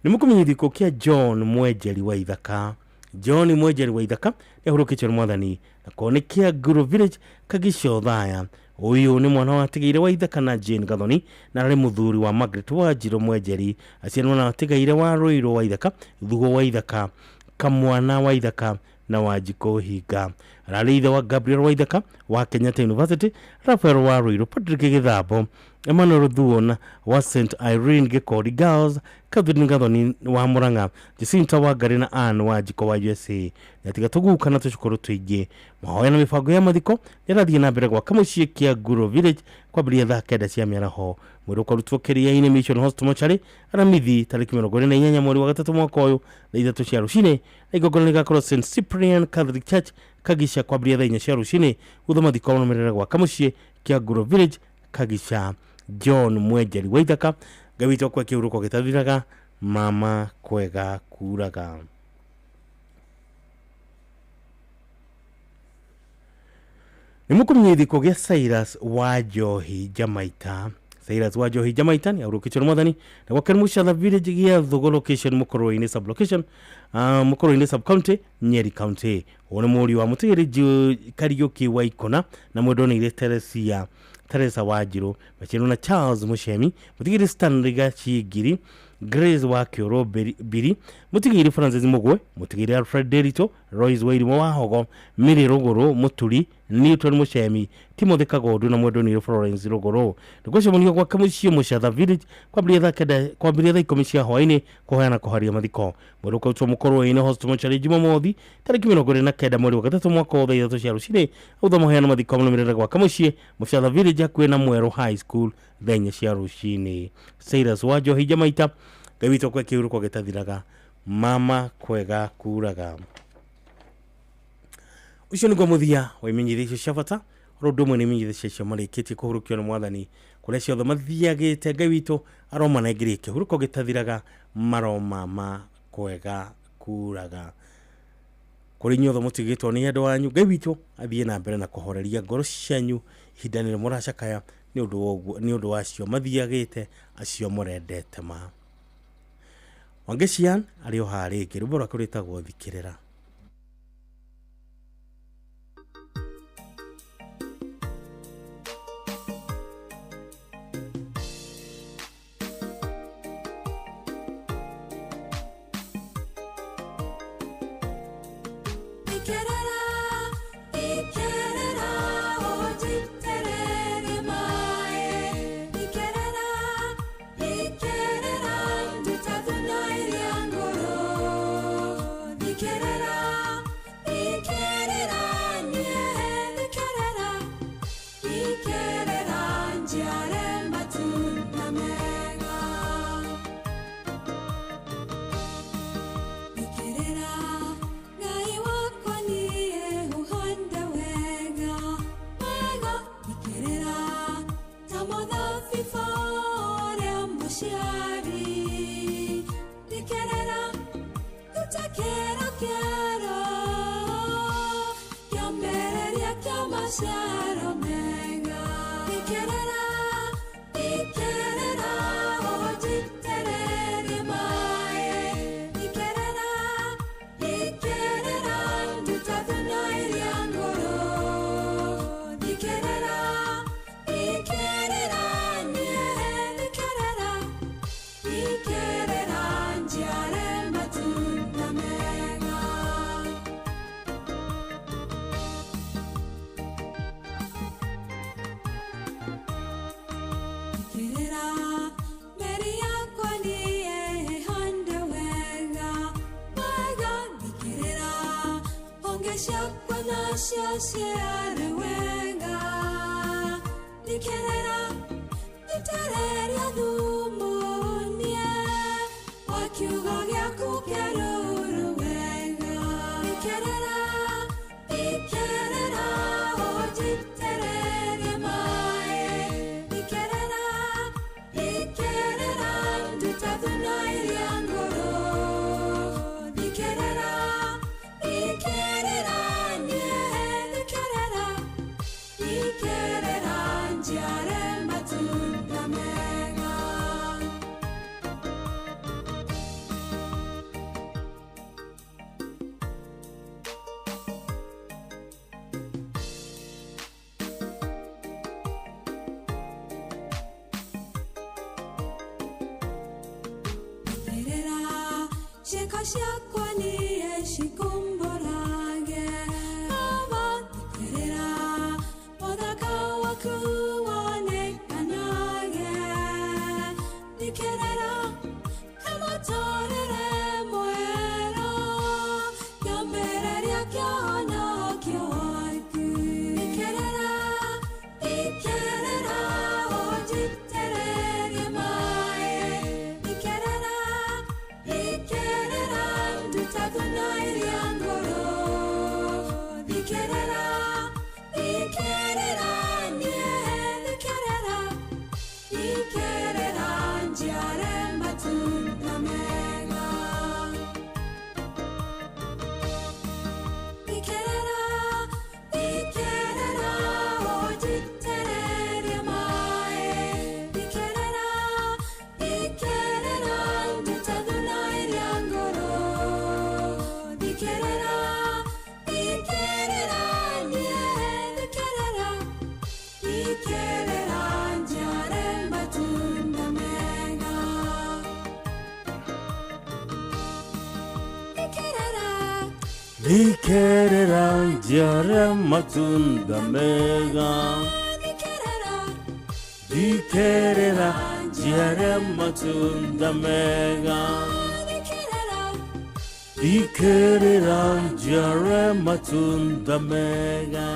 Nĩ mũkũmenyithio gĩkuũ kĩa John Mwenjeri wa Ithaka. John Mwenjeri wa Ithaka nĩ ahurũkĩtio nĩ mwathani na ko nĩ kĩa Nguru Village, Kagico Thaya. Ũyũ nĩ mwana wa tigaire wa Ithaka na Jane Gathoni na arĩ mũthuri wa Margaret Wanjirũ Mwenjeri. Aciari mwana wa tigaire wa Rũirũ wa Ithaka, Thugo wa Ithaka, Kamwana wa Ithaka na Wanjikũ Hinga. Ararĩ ithe wa Gabriel wa Ithaka wa Kenyatta University, Raphael wa Rũirũ, Patrick Gĩthambo, Emmanuel Thuona wa St Irene Gĩkori Girls, Catherine Gathoni wa Murang'a, Jacinta wa Ngarĩ na Ann Wanjikũ wa USA. Nĩatiga tũguka na tũcukuru tũingĩ. Mahoya na mĩbango ya mathiko nĩrathiĩ na mbere gwaka mũciĩ kĩa Nguru Village kwambĩrĩria thaa 9 cia mĩaraho. Mwĩrĩ ũkarutwo Kĩrĩa-inĩ Mission Hospital Mortuary Aramithi tarĩki 28 mweri wa gatatũ mwaka ũyũ thaa 3 cia rũcinĩ, na igongona rĩgakorwo St Cyprian Catholic Church Kagica kwambĩrĩria thaa 4 cia rũcinĩ. Gũtho mathiko marũmĩrĩre gwaka mũciĩ kĩa Nguru Village Kagica. John Mwenjeri wa Ithaka, Ngai witũ akwe kĩhurũko gĩtathiraga, mama kwega kuraga. Nĩ mũkũmenyithio gĩkuũ gĩa Cyrus wa Njohi Jamaita. Cyrus wa Njohi Jamaita nĩ ahurũkĩtio nĩ mwathani na gwake Mũcatha Village gĩa Thugo location Mũkũrwe-inĩ sub location, Mũkũrwe-inĩ sub county, Nyeri County. Ũyũ nĩ mũriũ wa mũtigĩri Kariũki wa Ikona na mwendwanĩire Teresa Wanjirũ, maciarwo na Charles Mũcemi, mũtigĩri Stanley Gachingiri, Grace wa Kĩoro Biri, mũtigĩri Francis Mũgwe, mũtigĩri Alfred Derito, Royce Wairimu wa Hogo, Mary Rũgũrũ Mũturi, Newton Mũcemi, Timothy Kagondu na mwendwanĩire Florence Rũgũrũ. Nĩ gwacemanio gwake mũciĩ Mũcatha Village kwambĩrĩria thaa 10 cia hwaĩ-inĩ kũheana kũharia mathiko. Mwĩrĩ ũkarutwo Mũkũrwe-inĩ Hospital Mortuary Jumamothi tarĩki 29 mweri wa gatatũ mwaka wa thaa 3 cia rũcinĩ. Thutha maheana mathiko marũmĩrĩre gwake mũciĩ Mũcatha Village hakuhĩ na Mwerũ High School thaa 4 cia rũcinĩ. Cyrus wa Njohi Jamaita, Ngai witũ akwe kĩhurũko gĩtathiraga, mama kwega kuraga. Ũcio nĩguo mũthia wa imenyithia icio cia bata. Oro ũndũ ũmwe nĩ imenyithia icio marĩkĩtie kũhurũkio nĩ mwathani kũrĩa ciothe mathiagĩte. Ngai witũ aromanengerie kĩhurũko gĩtathiraga, maromama kwega kuraga. Kũrĩ inyuothe mũtigĩtwo nĩ endwa anyu, Ngai witũ athiĩ na mbere na kũhoreria ngoro cianyu ihinda rĩrĩa mũracakaya nĩ ũndũ wa acio mathiagĩte, acio mũrendete ma. Wangecian arĩ o haha rĩngĩ, rwĩmbo rwake rwĩtagwo Thikĩrĩra. Get it. maciaro mega. Thikĩrĩra, thikĩrĩra, ũnjitĩrĩrie maĩ. Thikĩrĩra, thikĩrĩra, nduta thuna ĩrĩa ngũrũ. Thikĩrĩra, thikĩrĩra, niĩ thikĩrĩra, thikĩrĩra, njiare matunda mega. Thikĩrĩra, mĩri yakwa nĩĩhande wega, wega. Thikĩrĩra, honge ciakwa nacio ciare wega. Thikĩrĩra, itĩrĩria thumu niĩ wa kiugo gĩaku kĩarũrũ wega. Thikĩrĩra, thikĩrĩra, ũnjitĩrĩrie maĩ. Thikĩrĩra, thikĩrĩra, nduta thuna ĩrĩa ngũrũ. Thikĩrĩra, thikĩrĩra, niĩ thikĩrĩra, thikĩrĩra, njiare matunda mega. Thikĩrĩra, ciĩko ciakwa niĩ cikumbũrage. Baba, thikĩrĩra, ũthaka waku wonekanage. Thikĩrĩra, he mũtũũrĩre mwerũ, kĩambĩrĩria kĩa ũhonokio waku. Thikĩrĩra, thikĩrĩra, ũnjitĩrĩrie maĩ. Thikĩrĩra, thikĩrĩra, nduta thuna ĩrĩa ngũrũ. Thikĩrĩra, thikĩrĩra, niĩ thikĩrĩra, thikĩrĩra, njiare matunda mega. Thikĩrĩra, thikĩrĩra, ũnjitĩrĩrie maĩ. Thikĩrĩra, thikĩrĩra, nduta thuna ĩrĩa ngũrũ. Thikĩrĩra, thikĩrĩra, niĩ thikĩrĩra, thikĩrĩra, njiare matunda mega. Thikĩrĩra, Thikĩrĩra njiare matunda mega. Thikĩrĩra njiare matunda mega. Thikĩrĩra njiare matunda mega.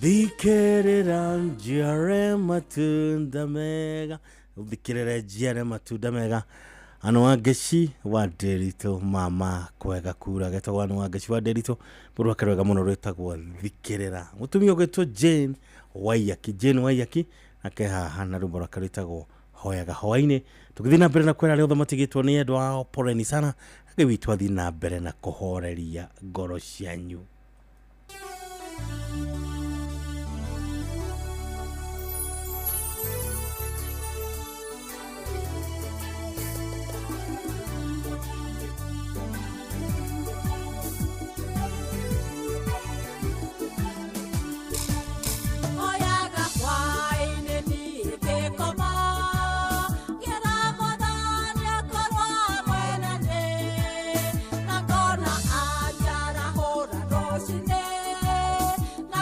Thikĩrĩra njiare matunda mega. Thikĩrĩra njiare matunda mega. Ano wa Ngeci wa Nderitu, mama kwega kura getagwo ano wa Ngeci wa Nderitu, mũndũ wake rwega mũno rwĩtagwo Thikĩrĩra. Mũtumia ũgwĩtwo Jane Waiyaki, Jane Waiyaki ake haha na rwĩmbo rwake rwĩtagwo Hoyaga Hwaĩ-inĩ. Tũgĩthiĩ na mbere na kwĩra arĩa othe matigĩtwo nĩ endwa ao poleni sana, Ngai witũ athiĩ na mbere na kũhoreria ngoro cianyu. Hoyaga hwaĩ-inĩ niĩ ngĩkoma, ngĩra Mwathani akorwo hamwe na niĩ, na ngona anjarahũra rũciinĩ, na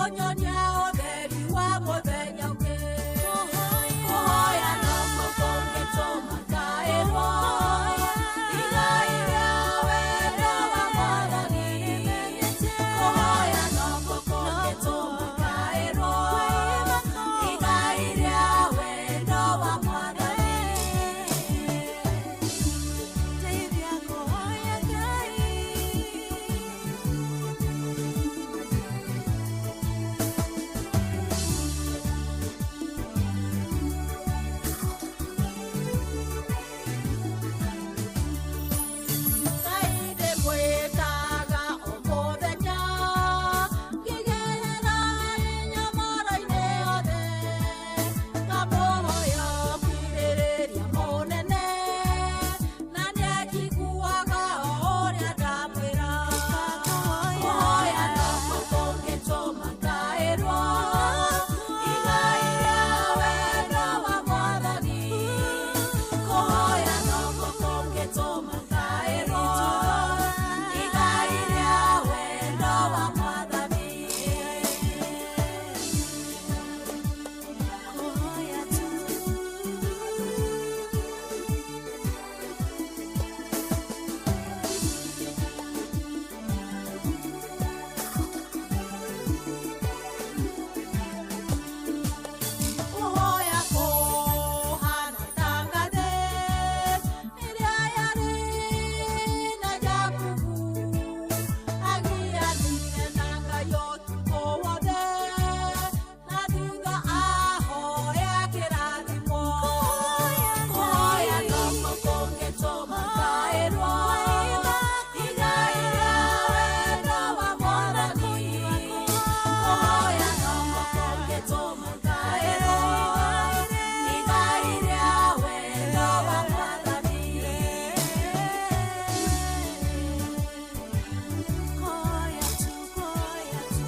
kũnyonia ũtheri wa mũthenya ũngĩ. Kũhoya nokuo kũngĩtũma ngaĩrwo igai rĩa wendo wa Mwathani. Kũhoya nokuo kũngĩtũma ngaĩrwo igai rĩa wendo wa Mwathani. Ndeithia kũhoya Ngai. Ngai ndĩmwĩtaga o mũthenya, ngĩgerera mĩnyamaro-inĩ yothe, ngamũhoya ũkirĩrĩria mũnene, na nĩanjiguaga o ũrĩa ndamwĩra. Kũhoya nokuo kũngĩtũma ngaĩrwo igai rĩa wendo wa Mwathani. Kũhoya nokuo kũngĩtũma ngaĩrwo igai rĩa wendo wa Mwathani. Kũhoya tu. Kũhoya kũhana ta ngathĩ ĩrĩa yarĩ na Jakubu, agianire na Ngai ũtukũ wothe, na thutha ahoya kĩrathimo. Kũhoya nokuo kũngĩtũma ngaĩrwo igai rĩa wendo wa Mwathani. Kũhoya nokuo kũngĩtũma ngaĩrwo igai rĩa wendo wa Mwathani. Kũhoya tu, kũhoya tu.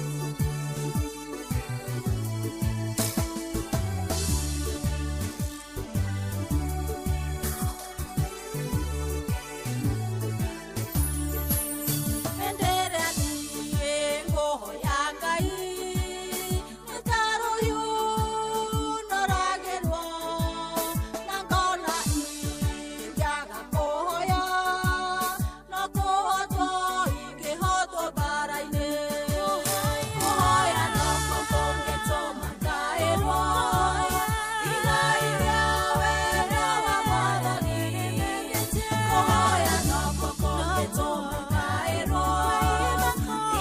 Hĩndĩ ĩrĩa niĩ ngũhoya Ngai, nĩ ta rũhiũ noragĩrwo, na ngona ingĩaga kũhoya, no kũhotwo ingĩhotwo mbaara-inĩ. Kũhoya nokuo kũngĩtũma ngaĩrwo igai rĩa wendo wa Mwathani. Kũhoya nokuo kũngĩtũma ngaĩrwo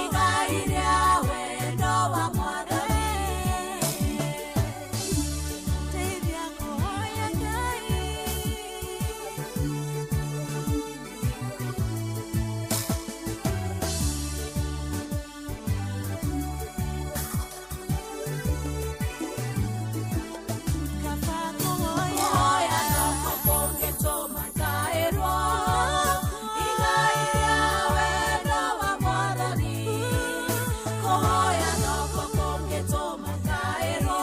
igai rĩa wendo wa Mwathani. Ndeithia kũhoya Ngai. Kũhoya nokuo kũngĩtũma ngaĩrwo igai rĩa wendo wa Mwathani. Kũhoya nokuo kũngĩtũma ngaĩrwo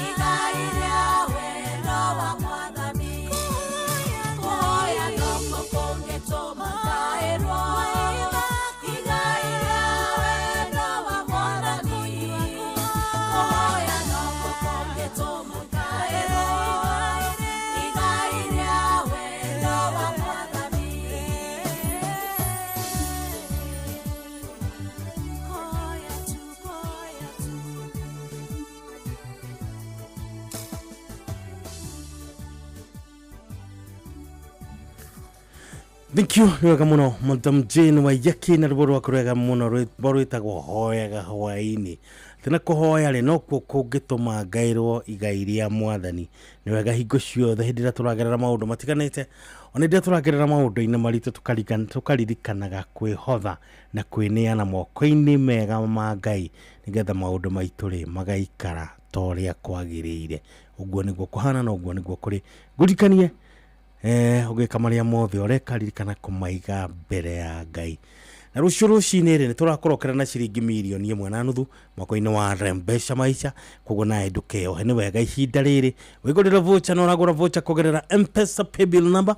igai rĩa wendo wa Mwathani. Kũhoya nokuo kũngĩtũma ngaĩrwo igai rĩa wendo wa Mwathani. Kũhoya nokuo kũngĩtũma ngaĩrwo igai rĩa wendo wa Mwathani. Kũhoya tu, kũhoya tu. Thank you nĩ wega mũno Madam Jane Waiyaki na rwĩmbo rwaku rwega mũno rwĩmbo rwĩtagwo hoyaga hwaĩ-inĩ tena kũhoya rĩ nokuo kũngĩtũma ngaĩrwo igai rĩa Mwathani. Nĩ wega hingo ciothe hĩndĩ ĩrĩa tũragerera maũndũ matiganĩte, ona hĩndĩ ĩrĩa tũragerera maũndũ-inĩ maritũ, tũkaririkanaga kwĩhotha na kwĩneana moko-inĩ mega ma Ngai, nĩgetha maũndũ maitũ rĩ magaikara ta ũrĩa kwagĩrĩire. Ũguo nĩguo kũhana na ũguo nĩguo kũrĩ. Ngũririkanie ũgĩka marĩa mothe ũreka, ririkana kũmaiga mbere ya Ngai. Na rũciũ rũcinĩ rĩ, nĩ tũrakorokera na ciringi 1.5 mirioni mwaka-inĩ wa Rembesha Maisha. Koguo nawe ndũkeyohe, nĩ wega ihinda rĩrĩ wĩgũrĩre voucher, na ũragũra voucher kũgerera Mpesa paybill number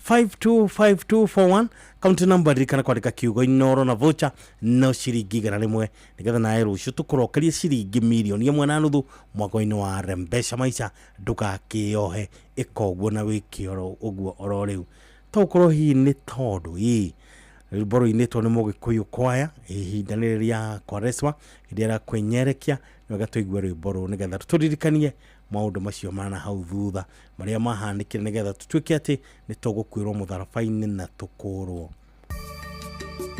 525241 Kaunti namba ririkana kwandĩka kiugo Inoro na voucher no ciringi 100 nĩgetha nawe rũciũ tũkũrokerie ciringi 1.5 milioni mwaka-inĩ wa Rembesha Maisha. Ndũgakĩohe, ĩka ũguo na wĩke oro ũguo oro rĩu. To ũkorwo hihi nĩ tondũ ĩ rwĩmbo rũinĩtwo nĩ Mũgĩkũyũ kwaya ihinda nĩ rĩrĩa Kwaresma, hĩndĩ ĩrĩa kwĩnyerekia, nĩ wega tũigue rwĩmbo rũrũ nĩgetha tũririkanie maũndũ macio mana hau thutha marĩa mahanĩkire, nĩgetha tũtuĩke atĩ nĩ tũgũkuĩrwo mũtharaba-inĩ na tũkũrwo. Thank you.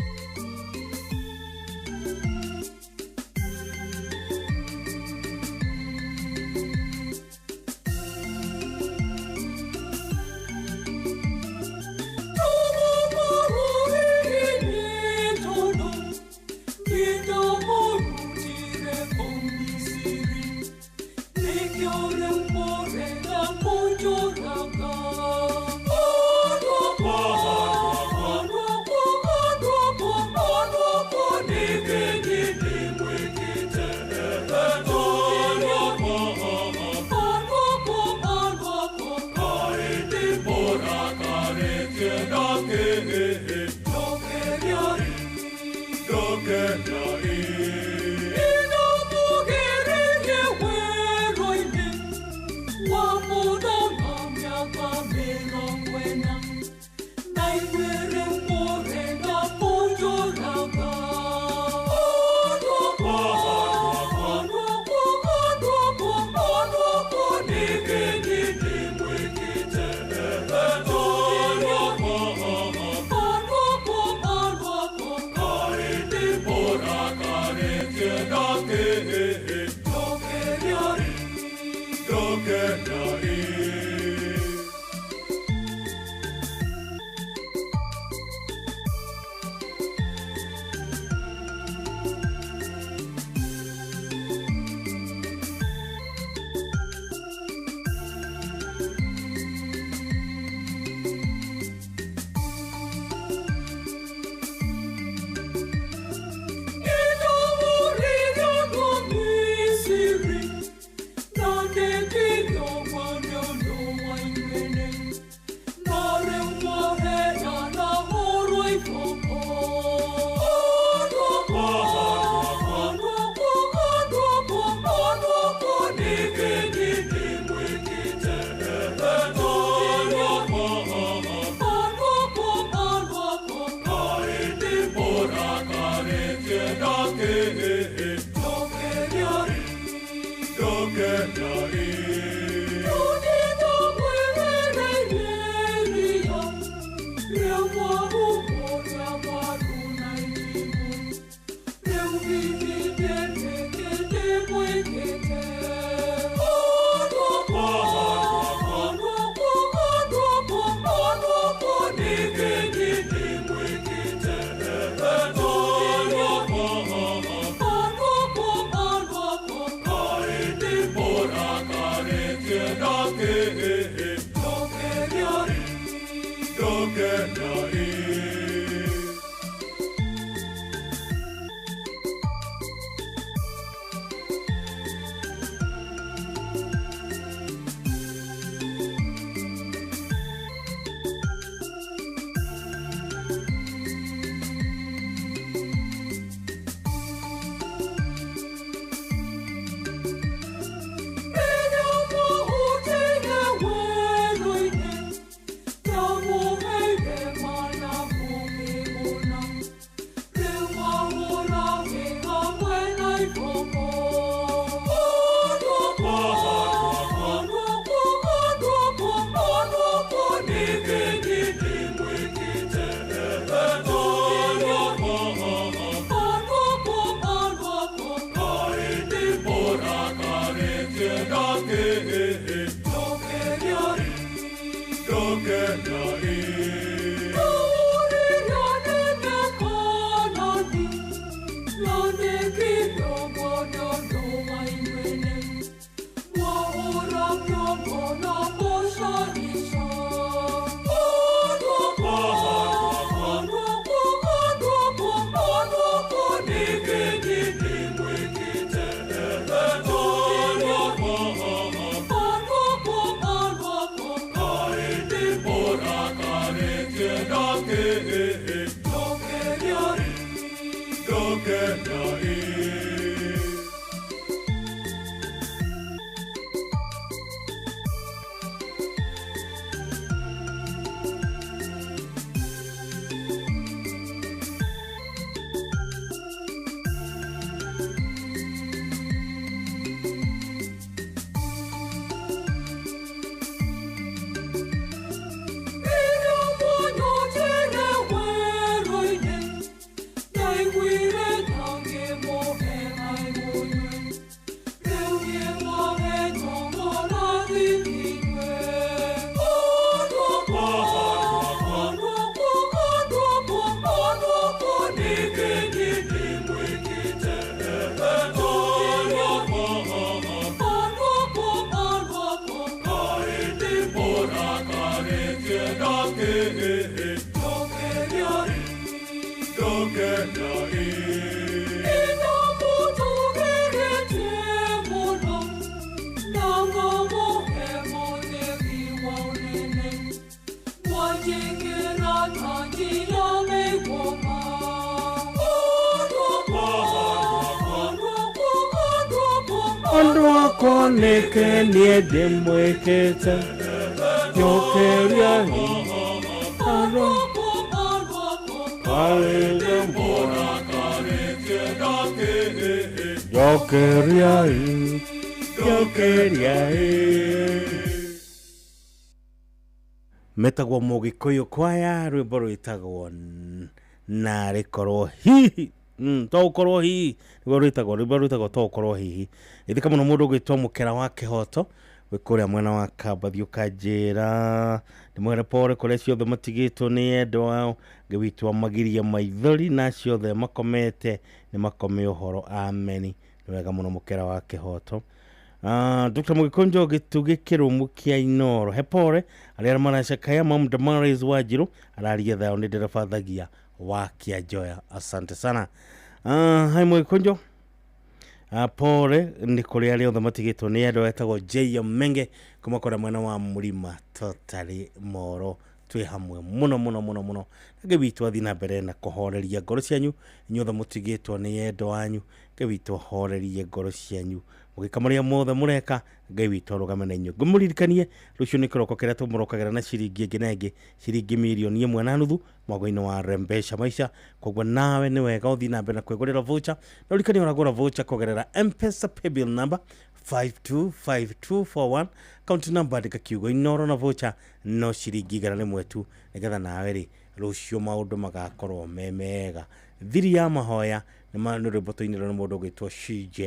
Metagwo Mũgĩkũyũ kwaya rwĩmbo rwĩtagwo narĩ korwo hihi to ũkorwo hihi nĩguo rwĩtagwo rwĩmbo rwĩtagwo to ũkorwo hihi. Ĩthika mũno mũndũ ũgwĩtwo Mũkera wa Kĩhoto wĩ kũrĩa mwena wa Kambathi ũkanjĩra ndĩmwĩre pore kũrĩa ciothe matigĩtwo nĩ endwa ao, Ngai witũ amagirie maithori na ciothe makomete nĩ makome ũhoro ameni. Nĩ wega mũno Mũkera wa Kĩhoto. Dr. Mũgĩkũnjo gĩtugĩ kĩrũmu kĩa Inoro he pore arĩa maracakaya Mam Damaris Wanjiru araria thayũ nĩ nderebathagia wa Kĩanjoya, asante sana. Hai Mũgĩkũnjo, pore nĩ kũrĩ arĩa othe matigĩtwo nĩ endwa etagwo J.M. Menge kuma kũrĩa mwena wa Mũrima Totally Moro, twĩ hamwe mũno mũno mũno mũno. Ngai witũ athiĩ na mbere na kũhoreria ngoro cianyu inyuothe mũtigĩtwo nĩ endwa anyu. Ngai witũ ahorerie ngoro cianyu mũgĩka marĩa mothe mũreka, Ngai witũ arũgame na inyuĩ. Ngũmũririkanie rũciũ nĩ kĩroko kĩrĩa tũmũrokagĩra na ciringi ĩngĩ na ĩngĩ, ciringi mirioni 1.5 mwaka-inĩ wa Rembesha Maisha. Koguo nawe nĩ wega ũthiĩ na mbere na kwĩgũrĩra voucher, na ũririkanie ũragũra voucher kũgerera M-Pesa paybill number 525241 account number andĩka kiugo Inoro na voucher no ciringi 100 tu, nĩgetha nawe rĩ rũciũ maũndũ magakorwo me mega. Thiri ya mahoya nĩ rwĩmbo tũinĩrwo nĩ mũndũ ũgwĩtwo CJ.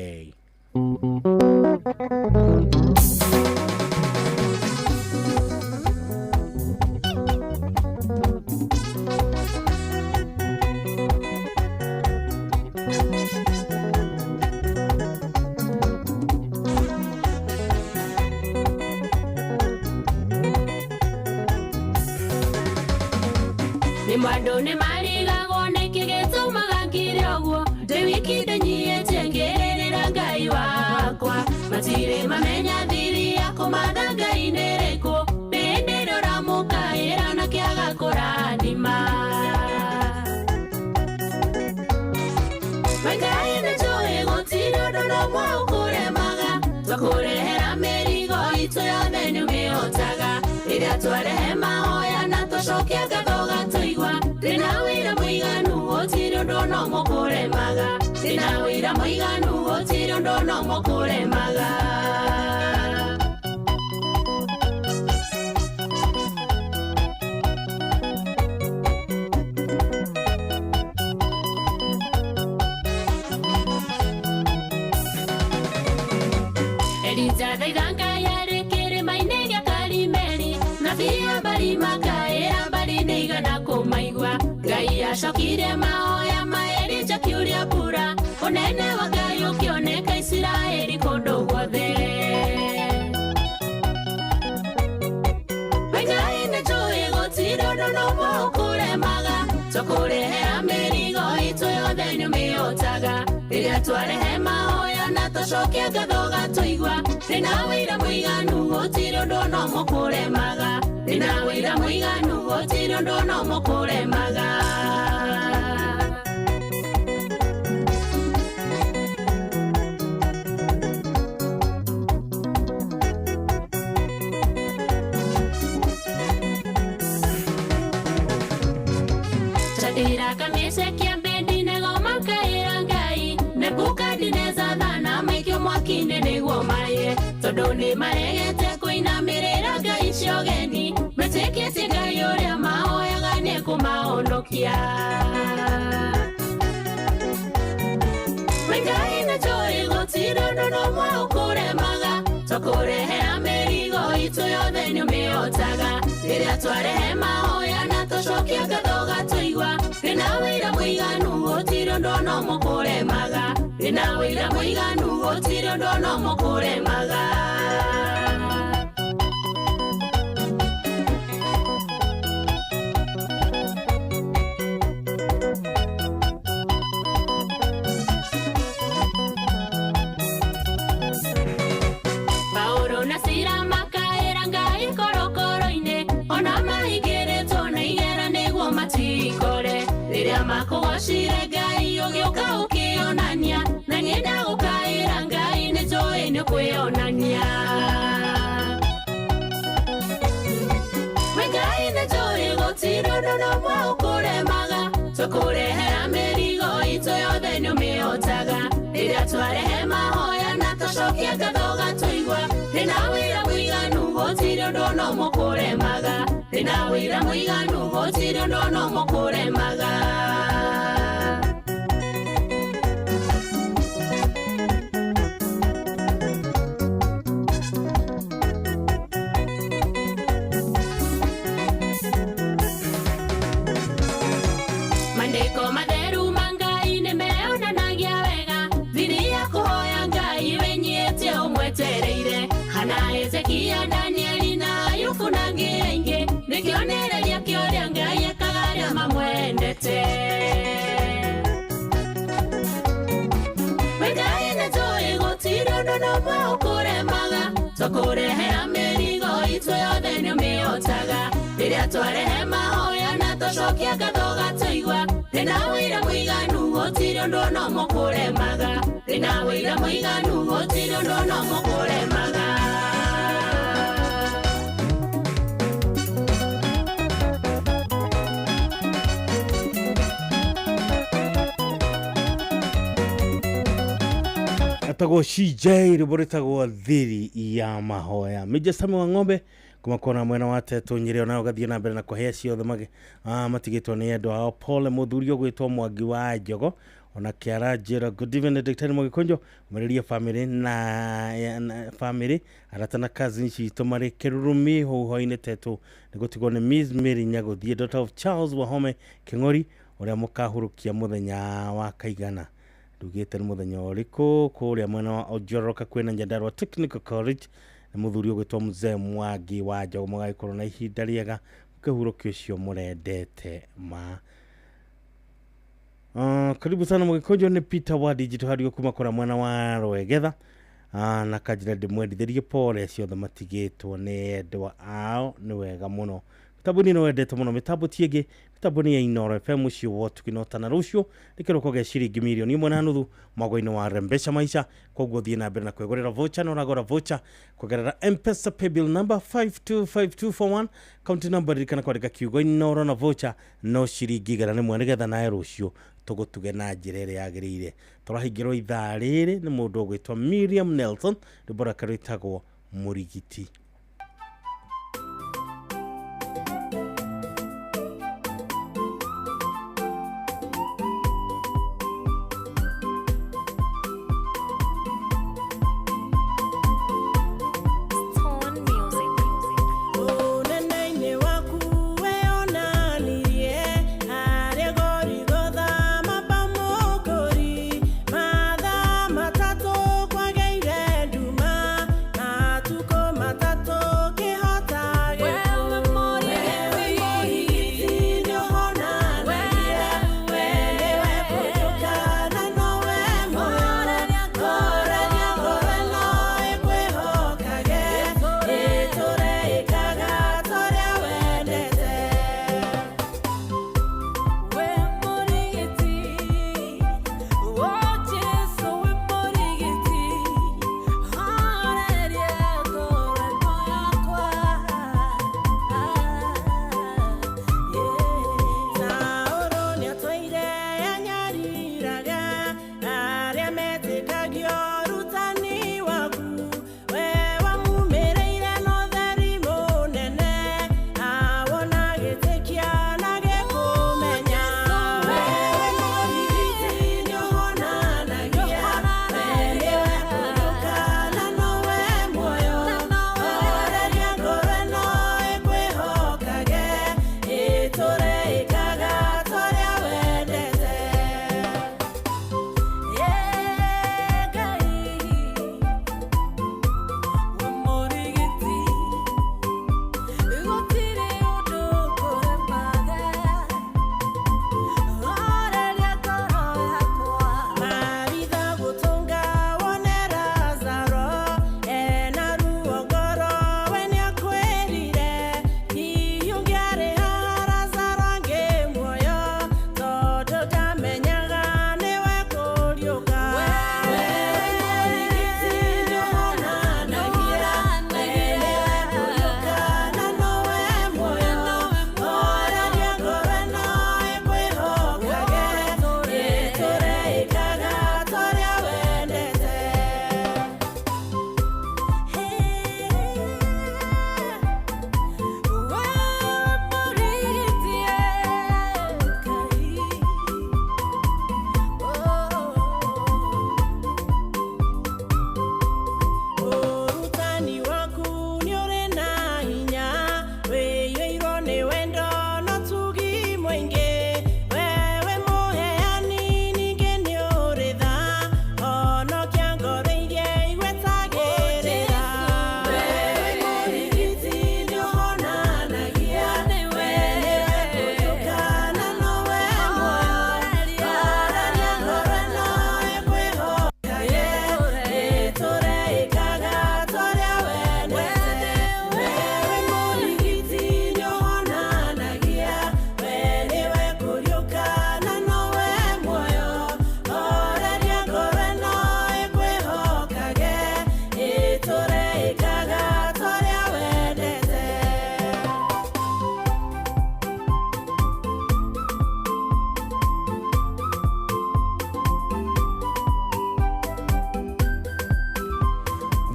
Nĩ mwandũ nĩ marigagwo nĩkĩ gĩtũmaga ngire ũguo ndĩ wiki ndĩnyiĩtie ngĩrĩrĩra Ngai wakwa matirĩ mamenya thiri ya kũmatha Ngai nĩ ĩrĩkũ hĩndĩ ĩrĩa ũramũkaĩra na kĩaga kũrathima. We Ngai nĩnjũĩ gũtirĩ ũndũ n'ũmwe ũkũremaga twakũrehera mĩrigo itũ yothe nĩũmĩhotaga rĩrĩa twarehe mahoya na twacokia ngatho ũgatũigua ndĩna wĩra mũiganu gũtirĩ ũndũ n'ũmwe ũkũremaga ndĩna wĩra mũiganu gũtirĩ ũndũ n'ũmwe ũkũremaga. Elija thaitha Ngai arĩ kĩrĩma-inĩ gĩa Karimeli nabii mbari makaĩra mbari nĩ igana kũmaigua Ngai acokire mahoya ma Elija kiuria mbura ũnene wa Ngai ũkĩoneka Isiraeli kũndũ guothe. We Ngai nĩnjũĩ gũtirĩ ũndũ n'ũmwe ũkũremaga tũkũrehera mĩrigo itũ yothe nĩũmĩhotaga rĩrĩa twarehe mahoya na twacokia ngatho ũgatũigua ndĩna wĩra mũiganu gũtirĩ ũndũ n'ũmwe ũkũremaga ndĩna wĩra mũiganu gũtirĩ ũndũ n'ũmwe ũkũremaga. Meshaki Abedinego makaĩra Ngai Nebukadineza thana maikio mwaki-inĩ nĩguo maye tondũ nĩ maregete kũinamĩrĩra ngai cia ũgeni metĩkĩtie Ngai ũrĩa mahoyaga nĩekũmahonokia. We Ngai nĩnjũĩ gũtirĩ ũndũ n'ũmwe ũkũremaga tũkũrehera mĩrigo itũ yothe nĩũmĩhotaga rĩrĩa twarehe mahoya na tũcokia ngatho ũgatũigua ndĩna wĩira mũiganu gũtirĩ ũndũ ona ũmwe ũkũremaga ndĩna wĩira mũiganu gũtirĩ ũndũ ona ũmwe ũkũremaga. Paulo na Sila makaĩra Ngai korokoro-inĩ ona mahingĩrĩtwo na igera nĩguo matikore rĩrĩa makũgocire Ngai ũgĩũka ũkĩonania na niĩ ndagũkaĩra Ngai nĩnjũĩ nĩũkwĩonania. We Ngai nĩnjũĩ gũtirĩ ũndũ n'ũmwe ũkũremaga tũkũrehera mĩrigo itũ yothe nĩũmĩhotaga rĩrĩa twarehe mahoya na tũcokia ngatho ũgatũigua ndĩna wĩira mũiganu gũtirĩ ũndũ ona ũmwe ũkũremaga ndĩna wĩira mũiganu gũtirĩ ũndũ ona ũmwe ũkũremaga. Maandĩko matheru ma Ngai nĩmeonanagia wega thiri ya kũhoya Ngai wĩnyihĩtie ũmwetereire Hana, Hezekia, Danieli na Ayubu na angĩ aingĩ nĩ kĩonereria kĩa ũrĩa Ngai ekaga arĩa mamwendete. We Ngai nĩnjũĩ gũtirĩ ũndũ n'ũmwe ũkũremaga tũkũrehera mĩrigo itũ yothe nĩũmĩhotaga rĩrĩa twarehe mahoya na tũcokia ngatho ũgatũigua ndĩna wĩira mũiganu gũtirĩ ũndũ ona ũmwe ũkũremaga ndĩna wĩira mũiganu gũtirĩ ũndũ ona ũmwe ũkũremaga. Etagwo CJ rwĩmbo rwĩtagwo thiri ya mahoya. Major Sami wa ng'ombe kuma kona mwena wa Tetũ Nyĩrĩ ona ũgathiĩ na mbere na kũhe acio othe matigĩtwo nĩ endwa ao. Paul mũthuri ũgwĩtwo Mwangi wa Njogo ona Kĩara Njĩra. Good evening Daktari Mũgĩkũnjo ũmĩrĩrie famĩlĩ na famĩlĩ arata na cousin citũ marĩ Kĩrurumi huho-inĩ Tetũ nĩ gũtigwo nĩ Miss Mary Nyagũthiĩ daughter of Charles Wahome Kĩng'ori ũrĩa mũkahurũkia mũthenya wa kaigana ndugĩte nĩ mũthenya ũrĩkũ kũrĩa mwena wa Ojoroka kwĩna Nyandarua Technical College nĩ mũthuri ũgwĩtwo Mzee Mwangi wa Njogo mũgagĩkorwo na ihinda rĩega mũkĩhurũkia ũcio mũrendete ma. Karibu sana Mũgĩkũnjo nĩ Peter wa Digital Hardware kuma kũrĩa mwena wa Rwegetha na kanjĩra ndĩmwendithĩrie pole ciothe matigĩtwo nĩ endwa ao nĩ wega mũno. Mĩtambo nĩ wendete mũno mĩtambo ti ĩngĩ mĩtambo nĩ ya Inooro FM mũciĩ wa ũtugi na ũtana rũciũ nĩ kĩroko gĩa ciringi mirioni 1.5 mwaka-inĩ wa Rembesha Maisha koguo thiĩ na mbere na kwĩgũrĩra voucher na ũragũra voucher kũgerera M-Pesa paybill number 525241 kaunti number ririkana kwandĩka kiugo Inooro na voucher no ciringi 100 nĩgetha nawe rũciũ tũgũtuge na njĩra ĩrĩa yagĩrĩire. Tũrahingĩrwo ithaa rĩrĩ nĩ mũndũ ũgwĩtwo Miriam Nelson rwĩmbo rwake rwĩtagwo Mũrigiti. Matatu.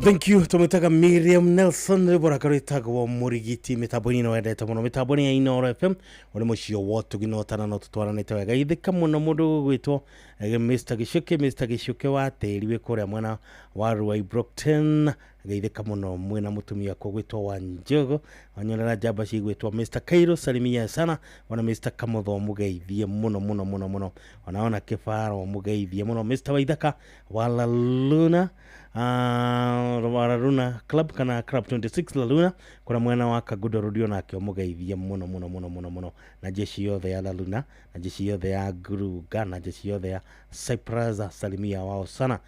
Thank you. Tumwĩtaga Miriam Nelson, rwĩmbo rwake rwĩtagwo Mũrigiti, mĩtambo-inĩ ĩno wendete mũno, mĩtambo-inĩ ya Inooro FM. Ũrĩ mũciĩ wa ũtugi na ũtana no tũtwaranĩte wega. Ithĩka mũno mũndũ ũgwĩtwo Mr. Gĩcuke, Mr. Gĩcuke wa tĩri wĩ kũrĩa mwena wa Ruai Brockton. Geithĩka mũno mwĩna mũtumia wakwa ũgwĩtwo wa Njogo, wanyonera njamba cigwĩtwo Mr. Kairo, salimia sana ona Mr. Kamotho, mũgeithie mũno mũno mũno mũno, ona Kĩbaro mũgeithie mũno, Mr. Waithaka wa La Luna, wa La Luna Club kana Club 26 La Luna kũrĩa mwena wa Kagundo Road, onake mũgeithie mũno mũno mũno mũno mũno, na jeshi yothe ya La Luna, na jeshi yothe ya Guruga, na jeshi yothe ya Cyprus, salimia wao sana.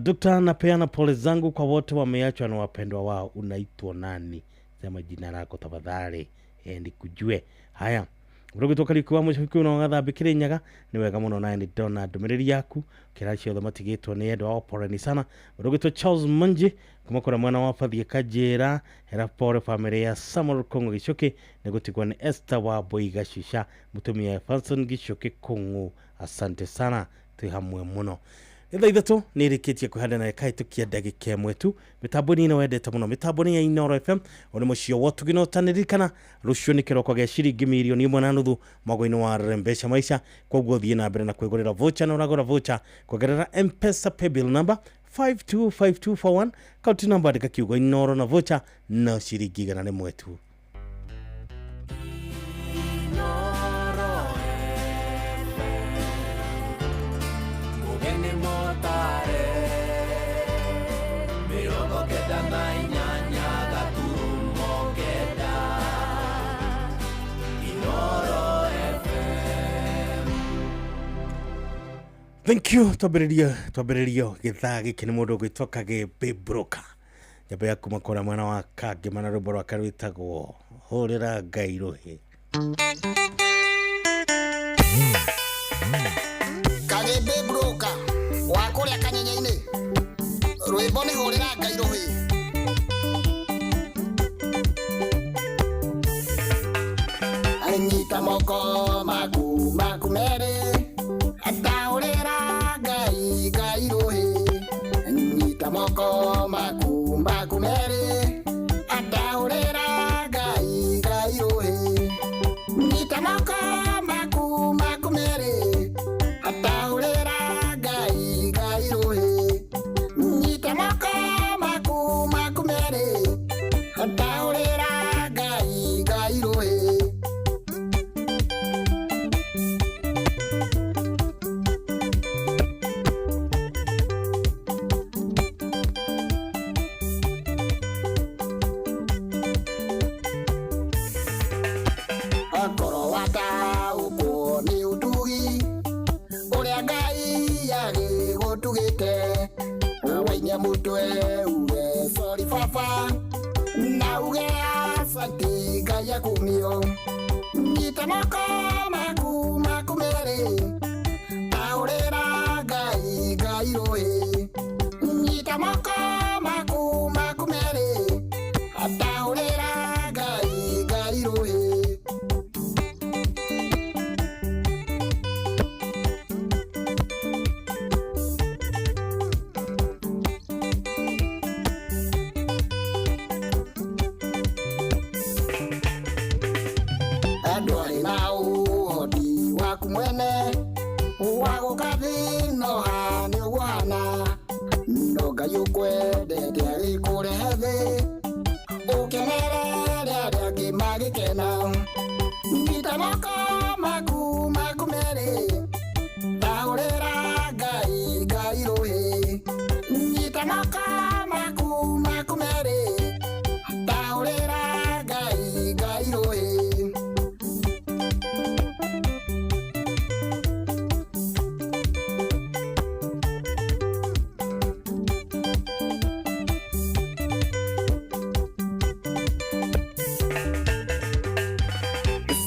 Dr. napeana pole zangu kwa wote wameachwa na wapendwa wao. Unaitwa nani? Sema jina lako tafadhali, nikujue. Haya, ũrũgĩtwo Kariuki wa mũcabiki ũno gathambi Kĩrĩnyaga, nĩ wega mũno naye nĩ ndona ndũmĩrĩri yaku kĩra ciothe matigĩtwo nĩ endwa ao, poleni sana. Ũrũgĩtwo Charles Munji kuma kũrĩa mwena wa Bathie Kanjĩra, hera pole famĩlĩ ya Samuel Kũng'ũ Gĩcuki nĩ gũtigwo nĩ Esther wa Boiga Shisha, mũtumia Evanson Gĩcuki Kũng'ũ, asante sana, twĩ hamwe mũno. Nĩ thaa ithatũ nĩ ĩrĩkĩtie kwĩhanda na ĩkahĩtũkia ndagĩka ĩmwe tu mĩtambo-inĩ ĩno wendete mũno, mĩtambo-inĩ ya Inooro FM. Ũrĩ mũciĩ wa ũtugi na ũtanĩririkana rũciũ nĩ kĩroko gĩa ciringi 1.5 milioni mwaka-inĩ wa Rembesha Maisha. Koguo thiĩ na mbere na kwĩgũrĩra voucher, na ũragũra voucher kũgerera M-Pesa paybill number 525241, kaunti namba andĩka kiugo Inooro na voucher no ciringi 100 tu. Mugeni motare 98 gaturumo kenda Inooro FM. Thank you. Twambĩrĩrio gĩthaa gĩkĩ nĩ mũndũ ũgwĩtwo Kagĩmbĩ Broker, njamba ya kuma kũrĩa mwena wa Kangema, na rwĩmbo rwake rwĩtagwo Hũrĩra Ngai Rũhĩ. Kagĩmbĩ Broker wa kũrĩa Kanyenye-inĩ, rwĩmbo nĩ hũrĩra Ngai rũhĩ. Anyita moko maku maku merĩ, ataũrĩra Ngai Ngai rũhĩ. Nyita moko maku maku merĩ, ataũrĩra Ngai Ngai rũhĩ. Nyita moko maku maku merĩ, ataũrĩra Ngai Ngai rũhĩ. Nyita moko maku maku merĩ, ataũrĩra Ngai Ngai rũhĩ. Akorwo wataũkwo nĩ ũtugi ũrĩa Ngai agĩgũtugĩte, wainia mũtwe uge sorry baba, na uge asante Ngai akumio. Nyita moko maku maku merĩ, taũrĩra Ngai Ngai rũhĩ. Nyita moko maku maku merĩ, taũrĩra Ngai Ngai rũhĩ. Ndwarĩ na ũhoti waku mwene wa gũka thĩ no ha nĩ ũguo hana, no Ngai ũkwendete agĩkũrehe thĩ ũkenere arĩa angĩ magĩkena. Nyita moko maku maku merĩ, taũrĩra Ngai Ngai rũhĩ. Nyita moko maku maku merĩ, taũrĩra Ngai Ngai rũhĩ.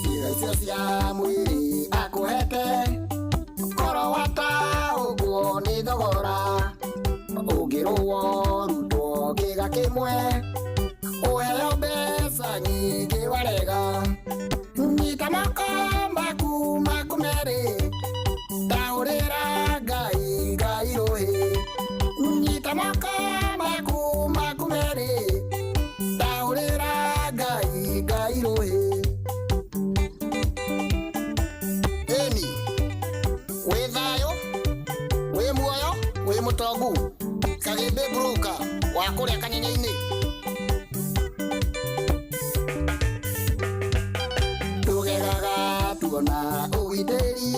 Ciĩga icio cia mwĩrĩ akũhete, korwo wataũkwo nĩ thogora, ũngĩrũo rutwo kĩga kĩmwe, ũheo mbeca nyingĩ warega. Nyita moko maku maku merĩ, taũrĩra Ngai Ngai rũhĩ. Nyita moko maku maku Wĩ mũtongu Kagĩmbĩ broker wa kũrĩa kanyenya-inĩ. Tũgegaga tuona ũgitĩri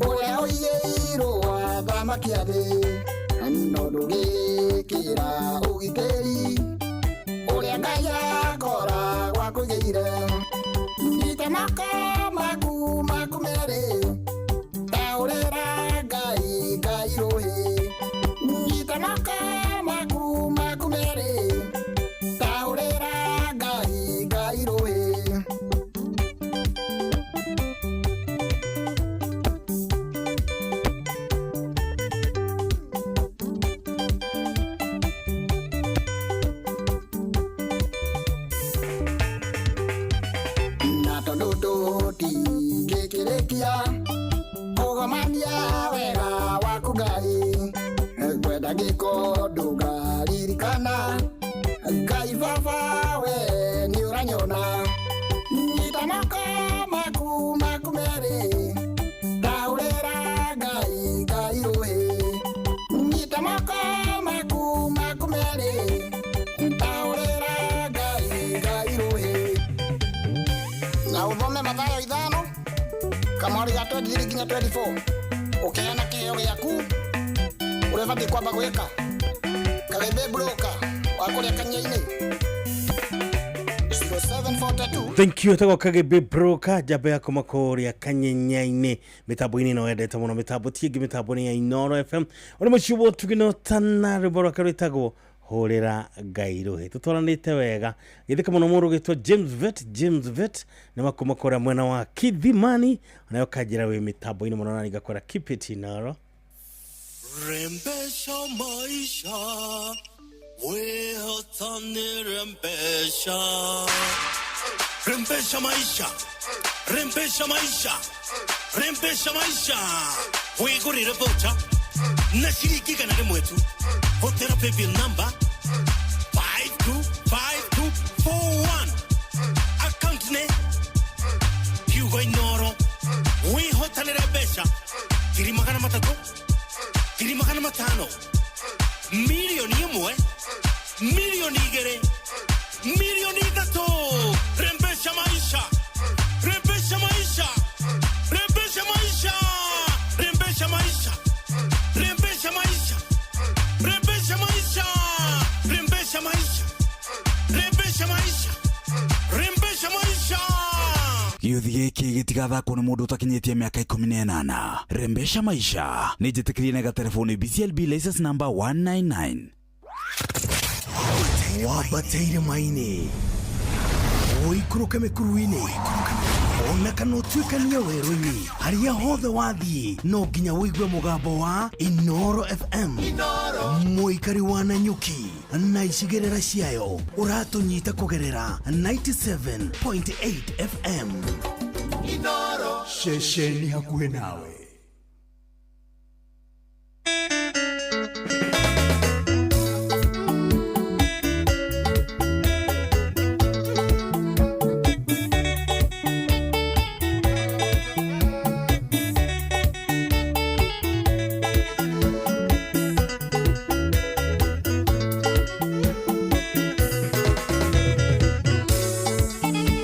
ũrĩa ũigĩirwo athamaki a thĩ, no ndũgĩkĩra ũgitĩri ũrĩa Ngai akoragwo akũigĩire. Nyita moko maku maku merĩ, taũrĩra Ngai Ngai rũhĩ. Nyita moko maku maku merĩ, taũrĩra Ngai Ngai rũhĩ. Na tondũ tũtingĩkĩrĩkia kũgomania wega waku Ngai, ngwenda ngĩko ndũkaririkana Ngai baba we nĩ ũranyona. Nyita moko maku maku merĩ, taũrĩra Ngai Ngai rũhĩ. Nyita moko maku maku merĩ, taũrĩra Ngai Ngai rũhĩ. Na ũthome Mathayo 5 kamwari ga 23 nginya 24 ũkĩheana kĩheo gĩaku ũrĩa ũbatiĩ kwamba gwĩka. Kagĩmbĩ broker wa kũrĩa kanyenya-inĩ 0742. Thank you etagwo Kagĩmbĩ broker njamba ya kuma kũrĩa kanyenya-inĩ mĩtambo-inĩ ĩno wendete mũno mĩtambo ti ĩngĩ mĩtambo nĩ ya Inoro FM ũrĩ mũciĩ wa ũtugi na ũtana rwĩmbo rwake rwĩtagwo hũrĩra Ngai rũhĩ. Tũtwaranĩte wega gĩthĩka mũno mũndũ ũgĩtwo James Vet. James Vet nĩ wakuma kũrĩa mwena wa Kithimani nayo kanjĩra wĩ mĩtambo-inĩ mũno na ngakwĩra keep it Inoro. Rembesha maisha, wehotani rembesha. Rembesha maisha, rembesha maisha, rembesha maisha. Wigurire voucher na ciringi 100 tu. Hũthĩra paybill number 525241. Account nĩ kiugo Inoro. Wĩhotanĩre mbeca 300,000, 500,000, 1,000,000, 2,000,000, 3,000,000. Rembesha maisha, rembesha maisha, rembesha maisha, rembesha maisha, rembesha maisha, rembesha maisha, rembesha maisha, rembesha maisha, rembesha maisha. Gĩũthi gĩkĩ gĩtigathakwo nĩ mũndũ ũtakinyĩtie mĩaka 18. Rembesha maisha nĩ njĩtĩkĩrie na gatelefoni BCLB license number 199. Wambateire maini ũikũrũke mĩkuru-inĩ ona kana ũtuĩkanie werũ-inĩ harĩa hothe wathiĩ no nginya ũigue mũgambo wa Inoro FM. Mũikari wa Nanyuki na icigĩrĩra ciayo ũratũnyita kũgerera 97.8 FM. Inoro. Ceceni hakuhĩ nawe.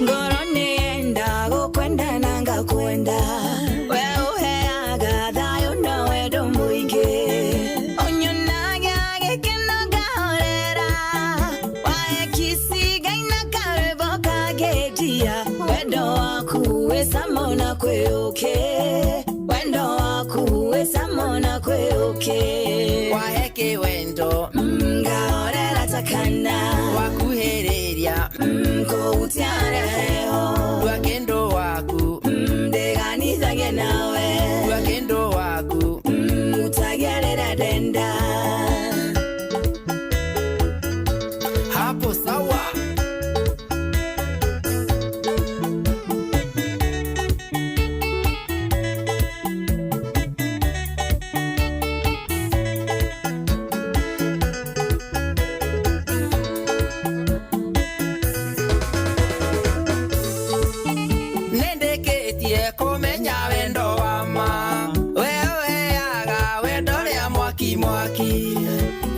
Ngoro nĩyenda gũkwenda na ngakwenda, we ũheaga thayũ na wendo mũingĩ, ũnyonaga gĩkeno ngahorera, wahe kisi ngaina karwĩmbo kangĩndia, wendo waku wĩ cama ona kwĩ ũkĩ, wendo waku wĩ cama ona kwĩ ũkĩ, wahe kĩwendo ngahorera ta kana, wakuhĩrĩria kũhutia heho, ndua kĩndũ waku ndĩganithagie nawe, ndua kĩndũ waku utagia rĩrĩa ndenda. Hapo sawa. Mwaki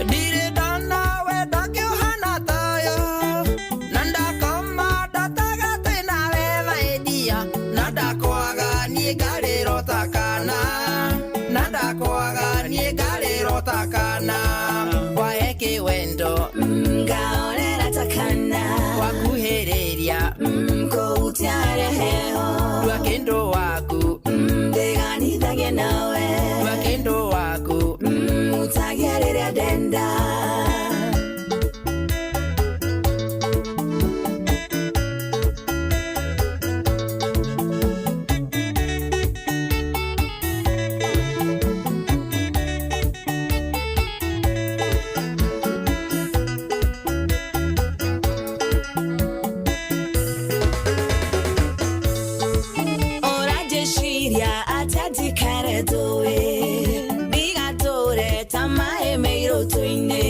ndirĩ ndona wendo ngĩũhana toyo na ndakoma ndotaga twĩ nawe vaendia na ndakwaga niĩ ngarĩro ta kana na ndakwaga niĩ ngarĩro ta kana wahe kĩwendo Ngaorera takana wakuhĩrĩria Kũhutia harĩa heho ndua kĩndũ waku Ndiganithagie nawe ndua kĩndũ waku Utagia rĩrĩa ndenda. Ũranjĩciria atĩa njikare ndũĩ ndigatũre ta maĩ meirũtũ-inĩ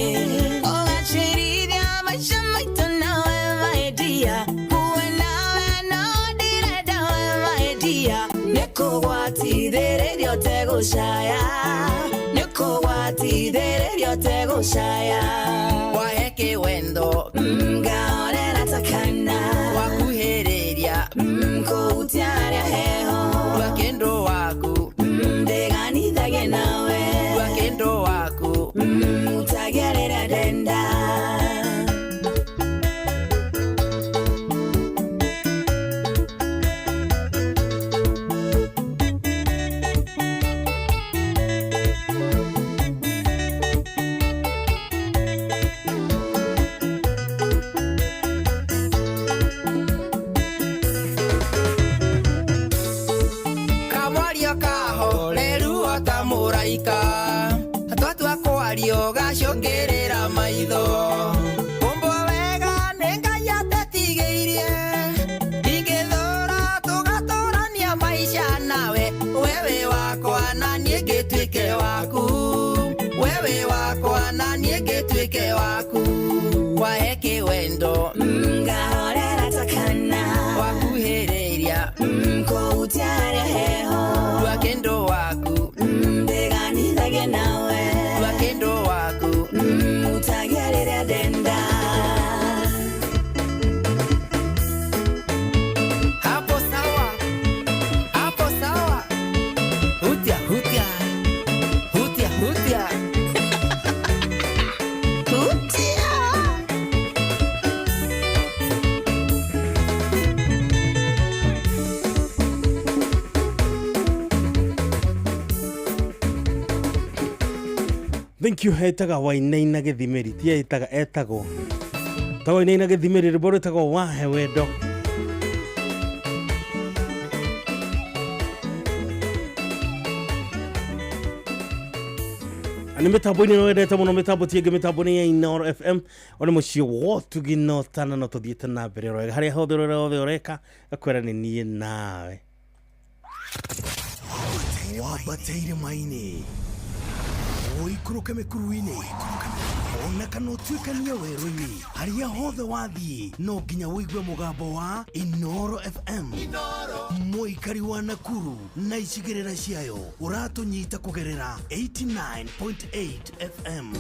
ũgacĩrithia maica maitũ nawe maendia kuwe nawe no ndĩrenda we maendia nĩ kũgwatithĩrĩria ũtegũcaya nĩ kũgwatithĩrĩria ũtegũcaya wahe kĩwendo Ngaorera takana wakuhĩrĩria Kũhutia harĩa heho ndua kĩndũ waku Ndiganithagie nawe ndua kĩndũ waku Utagia rĩrĩa ndenda. Kamwario kahoreru ota mũraika twatua kwario gacũngĩrĩra maitho kũmbwo wega nĩ Ngai atetigĩirie ingĩthũra tũgatũrania maica nawe wewe wakwa na niĩ ngĩtuĩke waku wewe wakwa na niĩ ngĩtuĩke waku wahe kĩwendo Ngahorera takana wakuhĩrĩria Kũhutia harĩa heho ndua kĩndũ waku Ndiganithagie nawe ndua kĩndũ waku Utagia rĩrĩa ndenda. Hapo sawa, hapo sawa, hutia hutia hutia hutia hutia. Thank you. Etaga Wainaina Gĩthimĩri, ti etaga, etagwo ta Wainaina Gĩthimĩri, rwĩmbo rwĩtagwo Wahe Wendo. Nĩ mĩtambo-inĩ ĩno wendete mũno, mĩtambo ti ĩngĩ, mĩtambo nĩ ya Inooro FM, o nĩ mũciĩ wotugi no tana no tũthiĩte na mbere oro wega harĩa hothe ũrĩa hothe ũreka gakwĩra nĩ niĩ nawe. Wambate irĩma-inĩ, ũikũrũke mĩkuru-inĩ, ona kana ũtuĩkanie werũ-inĩ, harĩa hothe wathiĩ no nginya ũigue mũgambo wa Inooro FM. Mũikari wa Nakuru na icigĩrĩra ciayo ũratũnyita kũgerera 89.8 FM.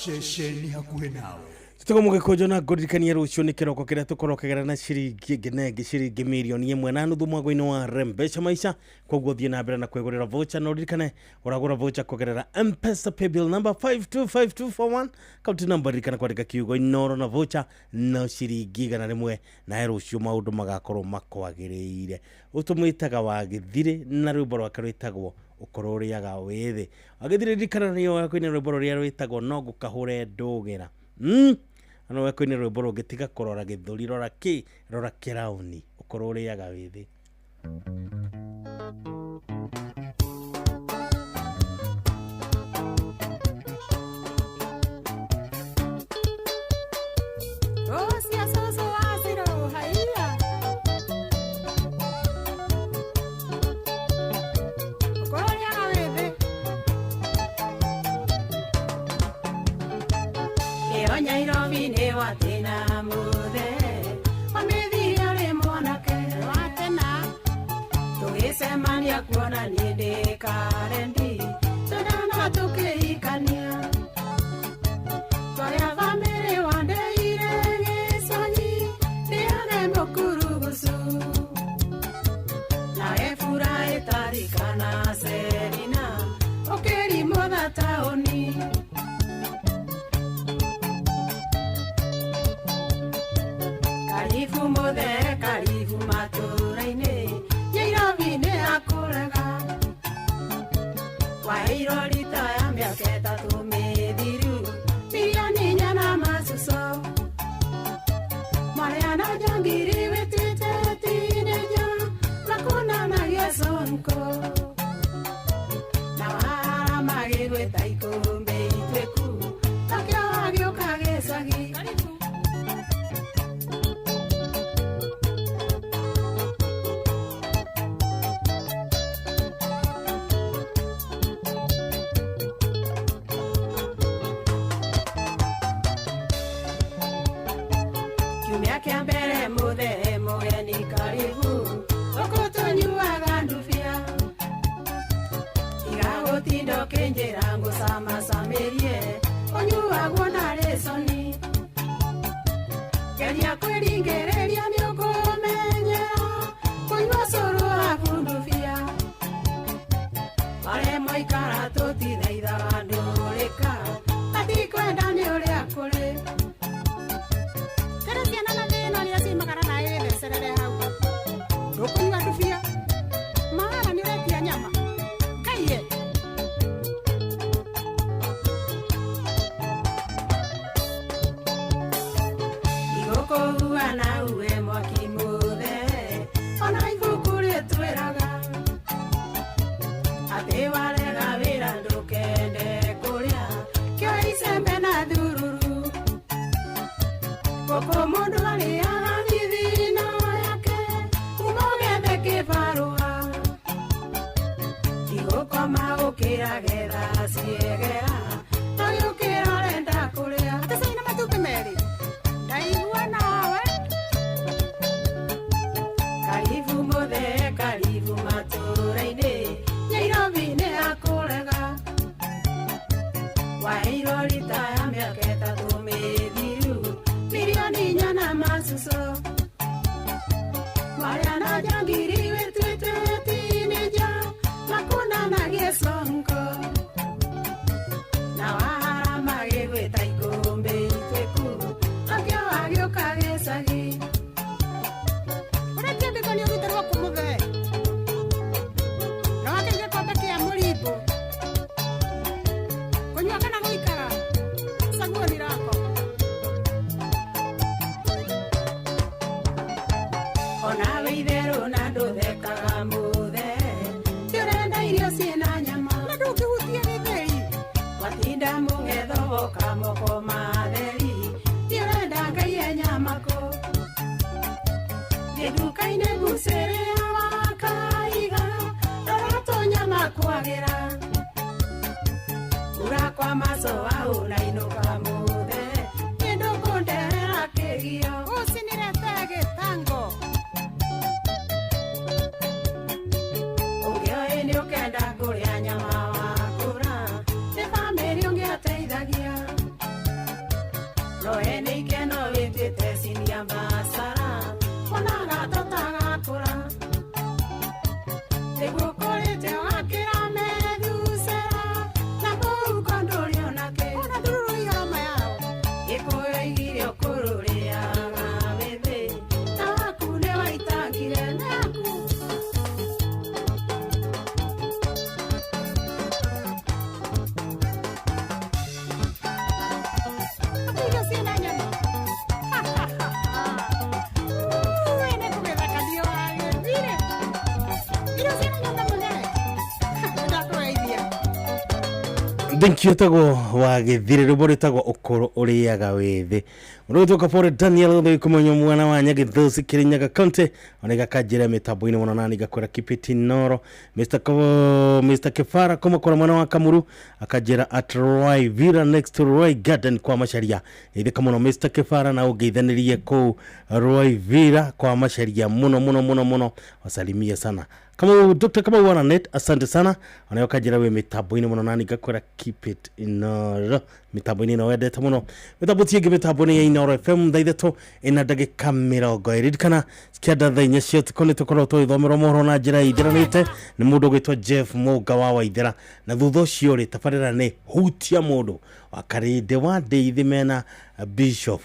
Ceceni hakuhĩ nawe. Tũtagwo mũgĩkũnjo na ngũririkania rũciũ nĩ kĩroko kĩrĩa tũkorokagĩra na ciringi ĩngĩ na ĩngĩ, ciringi 1.5 mirioni mwago-inĩ wa Rembesha Maisha. Koguo thiĩ na mbere na kwĩgũrĩra voucher na ũririkane ũragũra voucher kũgerera M-Pesa paybill number 525241, kaunti number, ririkana kwandĩka kiugo Inooro na voucher no ciringi 100, nawe rũciũ maũndũ magakorwo makwagĩrĩire. Ũtũmwĩtaga Wagĩthirĩ na rwĩmbo rwake rwĩtagwo Ũkorwo Ũrĩaga Wĩthĩ. Wagĩthirĩ, ririkana nĩyo kwĩna rwĩmbo rũrĩa rwĩtagwo No Ngũkahũre Ndũgĩra. No we kwĩna rwĩmbo rũngĩ, tiga kũrora gĩthũri, rora kĩ, rora kĩraũni, ũkorwo ũrĩaga wĩthĩ. Rosia soso wasiro haiya. Ũkorwo wĩthĩ. Ĩyo Nyairobi nĩ watĩna mũthe wamĩthire ũrĩ mwanake watena tũgĩcemania kuona niĩ ndĩ karendi tũndana. Taũni. Karibu mũthee, karibu matũũra-inĩ, Nyairobi nĩ akũrega. Waheirwo rita ya mĩaka 3 mĩthiru, mirioni 4 na macuco. Mwarĩa na njangiri wĩtĩte tinĩnja, makunanagia conko. Na wahara magĩgwĩta ikũmbĩ ituĩku, nakĩo wagĩũka gĩcagi. Kiumia kĩa mbere mũthee mũgeni karibu, gũkũ tũnyuaga ndubia. Tiga gũtinda ũkĩnjĩra ngũcamacamĩrie, ũnyuagwo na rĩconi. Geria kwĩringĩrĩria nĩũkũmenyera, kũnyua cũrũ waku ndubia. Marĩa maikara tũtithaithaga ndũrĩka, na ndikwenda nĩ ũrĩa kũrĩ. Kĩrĩ ciana na thĩna rĩrĩa ciumagara na ĩthecerere hau. Ndũkũnyua ndubia. Mara nĩ ũretia nyama. Kaiye. Igũkũhua na uwe mwaki mũthee, ona ibuku rĩtwĩraga atĩ warega wĩra ndũkende kũrĩa, kĩoe icembe na thururu. Gũkũ mũndũ arĩaga thithino yake, kuma ũgethe kĩbarũa. Tigũkoma ũkĩra getha ciegera, no gĩũkĩra ũrenda kũrĩa. Atĩ cai na matumbĩ merĩ. Ndaigua nawe. Karibu mũthee, karibu matũũra-inĩ, Nyairobi nĩ akũrega. Waheirwo rita ya mĩaka 3 mĩthiru, mirioni 4 na macuco. Mwarĩa na njangiri wĩtuĩte tinĩnja, makunanagie conko. Na wahara magĩgwĩta ikũmbĩ ituĩku, nakĩo wagĩũka gĩcagi. Ũretia ndĩko nĩ ũgitĩri waku mũthee. Na wakĩria gĩkombe kĩa mũrimbo. Kũnyua kana gũikara, caguo nĩ rako. Ona wĩ itherũ na ndũthekaga mũthee, ti ũrenda irio ciĩna nyama. Na ndũngĩhutia gĩtheri. Watinda mũng'etho woka moko matheri, ti ũrenda Ngai e nyama kũ. Thiĩ nduka-inĩ mbucĩrĩ ya Wakaiga, rora tũnyama kwagĩra. Ura kwa maco waũrainũka mũthee, nĩ ndũkũnderera kĩgio. Ũcinĩrete gĩtango. Ũngĩoĩ nĩ ũkenda kũrĩa nyama wakũra, nĩ bamĩrĩ ũngĩateithagia. No ene ikeno wĩtuĩte cinia macara, wonaga tũtagakũra. Nĩguo ũkũrĩte ũgakĩra methusera, na mũhuko ndũrĩ onake. Ona ndururu igarama yao. Gĩkũyũ oigire ũkũrũ ũrĩaga wĩthĩ, na waku nĩ waitangire Nĩ aku. Atĩ irio ciĩna nyama. Uwe nĩ kũgĩthaka wagĩthire. Irio ciĩna nyama mũthee. Nĩndakũgeithia. Thank you tagwo wagĩthire rwĩmbo rwĩtagwo ũkũrũ ũrĩaga wĩthĩ. Mũndũ ũgwĩtwo Kabore Daniel gũthĩ kũmenya mwana wa Nyagĩthũci Kĩrĩnyaga County ona igakanjĩra mĩtambo-inĩ mũno nani ngakwĩra keep it Inooro. Mr Kefara kuma kũrĩa mwena wa Kamuru akanjĩra at Roy Villa next to Roy Garden kwa Macharia. Geithĩka mũno Mr Kefara na ũngeithanĩrie kũu Roy Villa kwa Macharia mũno mũno mũno mũno, wasalimie sana. Kamau, Dr. Kamau wa Lanet, asante sana onayo kanjĩra wĩ mĩtambo-inĩ mũno nani ngakwĩra keep it Inoro mĩtambo-inĩ ĩno wendete mũno. Mĩtambo ti ĩngĩ, mĩtambo nĩ ya Inoro FM. Thaa 3 ĩna ndagĩka 20. Ririkana kĩanda thaa 4 cia ũtukũ nĩ tũkoragwo tũgĩthomerwo mohoro na njĩra ĩtheranĩte nĩ mũndũ ũgwĩtwo Jeff Mũnga wa Waithera, na thutha ũcio rĩ tabarĩra nĩ hutia mũndũ wa Karĩndĩ wa Ndeithi mena Bishop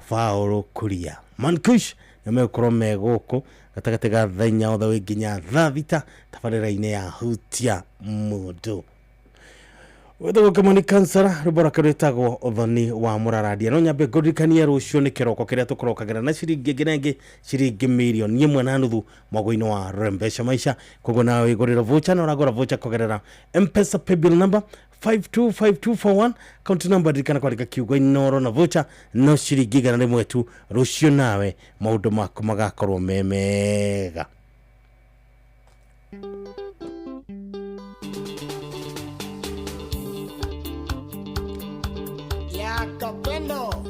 Paul Kuria Mankush nĩ megũkorwo me gũkũ gatagatĩ ga thaa 4 othe wĩ nginya thaa 6 tabarĩra-inĩ ya hutia mũndũ. Wĩtagwo Kimani Kansara, rwĩmbo rwake rwĩtagwo ũthoni wa mũrarandia. No nyambe ngũririkanie rũciũ nĩ kĩroko kĩrĩa tũkũrokagĩra na ciringi ĩngĩ na ĩngĩ, ciringi 1.5 mirioni mwago-inĩ wa Rembesha Maisha. Koguo nawe wĩgũrĩra voucher na ũragũra voucher kũgerera M-Pesa paybill number 525241, account number ririkana kwandĩka kiugo Inoro na voucher no ciringi 100 tu. Rũciũ nawe maũndũ maku magakorwo me mega. Ya Kapendo.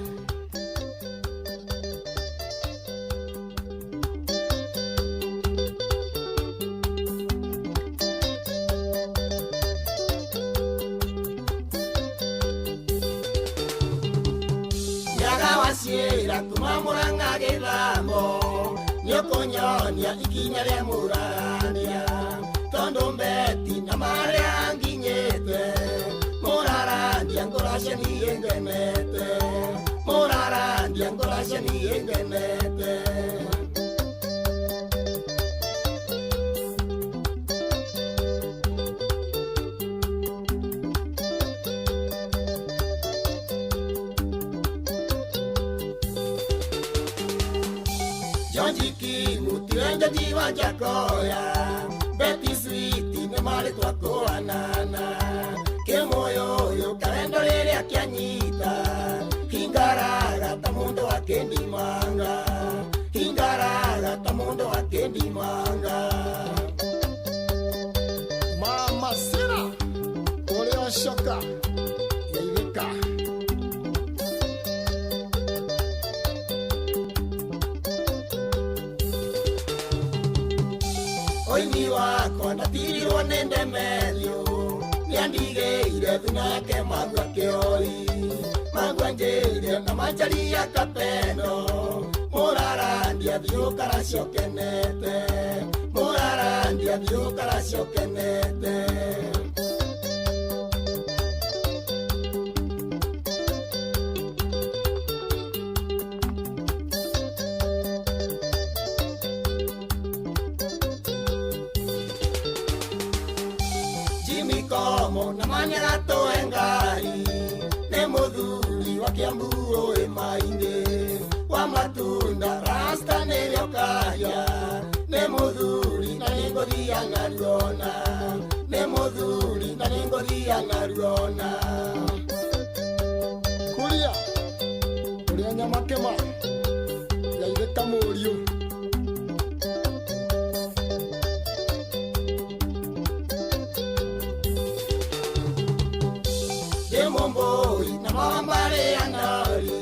Nyaga waciĩra kuma Mũrang'a gĩthamo nĩũkũnyonia ikinya rĩa mũrarania tondũ mbeti na marĩa nginyĩte mũrarandia ngũracia niĩ ngenete mũrarandia ngũracia niĩ ngenete. Jonjiki mutiwe njoji wa Jakoya Betty Sweet nĩ marĩ twakũanana kĩmũyũyũ karendo rĩrĩa kĩanyita hingaraga ta mũndũ akĩndimanga hingaraga ta mũndũ akĩndimanga. Mama Sira ũrĩa ũcoka yaithĩka. Oini wakwa ndatirirwo nĩ ndemethio nĩandigĩire thunake magua kĩoi magua njĩire na manjaria kapendo mũrarandia thiũkara ciokenete mũrarandia thiũkara ciokenete. Jimmy Komo na manyagato engari nĩ mũthuri wa Kiambu ũĩ maingĩ wa matunda rasta nĩrĩo karia nĩ mũthuri na nĩngũthia naruona nĩ mũthuri na nĩngũthia naruona. Kuria ũrĩa nyamakĩma yaithĩka mũriũ. Ndĩmũmbũi na mawambarĩ anori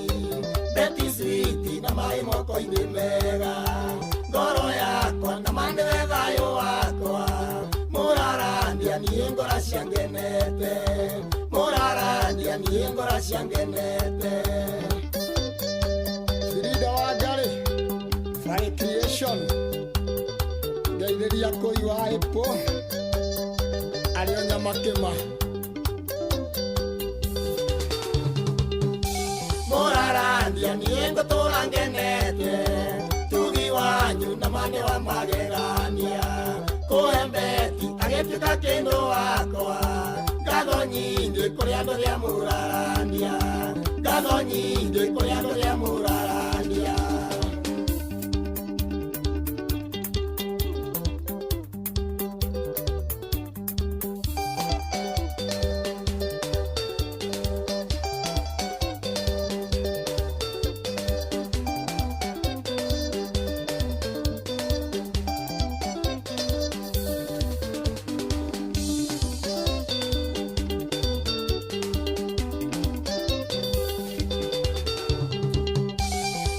Betty Sweet na maĩ moko-inĩ mega ngoro yakwa na manĩwe thayũ wakwa mũrarandia niĩ ngora ciangenete mũrarandia niĩ ngora ciangenete. Frida wa Ngarĩ Fine Creation ngeithĩria kũi wa ĩpũ arĩ o nyamakĩma mũrarandia niĩ ngũtũra ngenete tugi wanyu na mane wa magegania kũhe mbeti agĩtuĩka kĩndũ wakwa ngatho nyingĩ kũrĩ andũ rĩa mũrarandia ngatho nyingĩ kũrĩ andũ rĩa mũrarandia.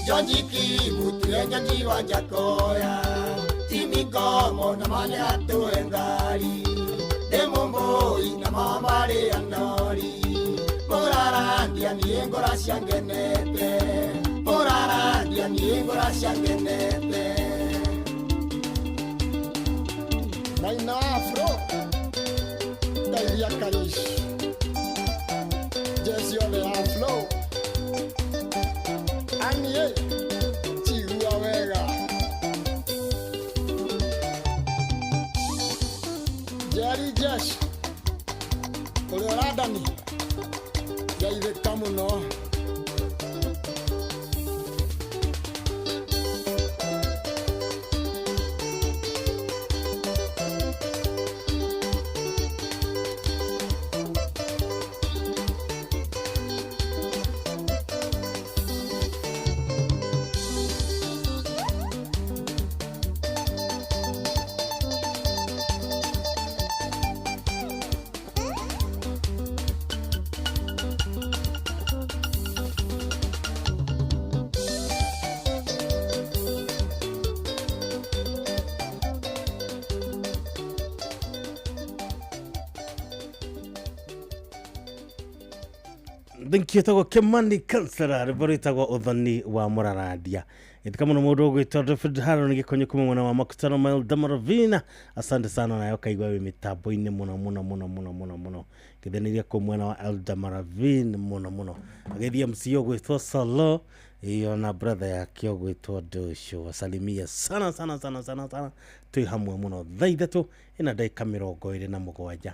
Jonjiki mutiwe njoji wa Jakoya Timikomo na mane atũhe ngari Ndĩ mũmbũi na mamarĩ anori Mũrarandia niĩ ngora ciangenete Mũrarandia niĩ ngora ciangenete Maina Afro Kairia Karish Jesse on the Afro Anie Chigua Vega Jerry Jesh Ũrĩa ũrandani Ngeithĩka mũno. Thank you tagwo Kimani Kansara rwĩmbo rwĩtagwo ũthoni wa mũrarandia ĩtika mũno mũndũ ũgwĩtwo David Haron gĩkonyo kuma mwena wa Makutano Mile Damarovina asante sana nayo kaigua wĩ mĩtambo-inĩ mũno mũno mũno mũno mũno mũno kĩthenirie kũ mwena wa Eldamaravin mũno mũno agĩthiĩ MC ũgwĩtwo Solo iyo na brother yake ũgwĩtwo Dosho wasalimia sana sana sana sana sana twĩ hamwe mũno thaa ithatũ ĩna ndagĩka 27.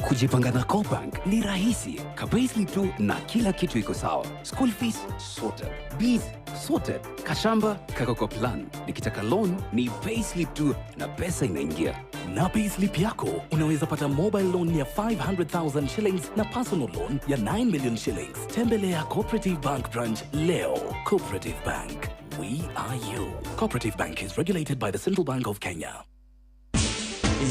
Kujipanga na CoBank ni rahisi. Ka-payslip tu na kila kitu iko sawa. School fees sorted, bills sorted, kashamba kako kwa plan. Nikitaka loan ni payslip tu na pesa inaingia. Na payslip yako unaweza pata mobile loan ya 500,000 shillings na personal loan ya 9 million shillings. Tembelea Cooperative Bank branch leo. Cooperative Bank, we are you. Cooperative Bank is regulated by the Central Bank of Kenya.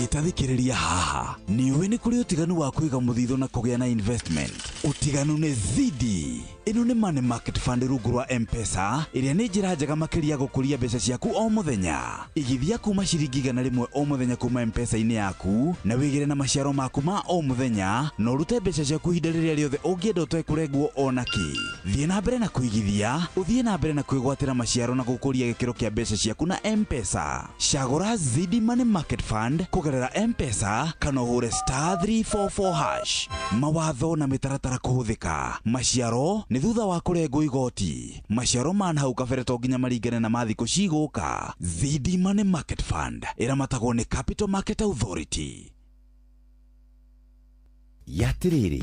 Ĩtathikĩrĩria haha nĩ ũĩ nĩ kũrĩ ũtiganu wa kũiga mũthithũ na kũgĩa na investment. Ũtiganu nĩ zidi. Ĩno nĩ money market fund rungu rwa M-Pesa ĩrĩa nĩ njĩra njega makĩria gũkũria mbeca ciaku o mũthenya. Igithia kuma ciringi 100 o mũthenya kuma M-Pesa-inĩ yaku na wĩgĩre na maciaro maku ma o mũthenya na ũrute mbeca ciaku ihinda rĩrĩa rĩothe ũngĩenda ũtekũrengwo ona kĩ. Thiĩ na mbere na kũigithia, ũthiĩ na mbere na kwĩgwatĩra maciaro na gũkũria gĩkĩro kĩa mbeca ciaku na M-Pesa. Cagũra Zidi Money Market Fund kũgerera M-Pesa kana ũhũre *344#. Mawatho na mĩtaratara kũhũthĩka. Maciaro nĩ thutha wa kũrengwo igoti. Maciaro ma nahau kabere to nginya maringane na ma thikũ cigũka. Zidi Money Market Fund ĩramatagwo nĩ Capital Market Authority. Yatiriri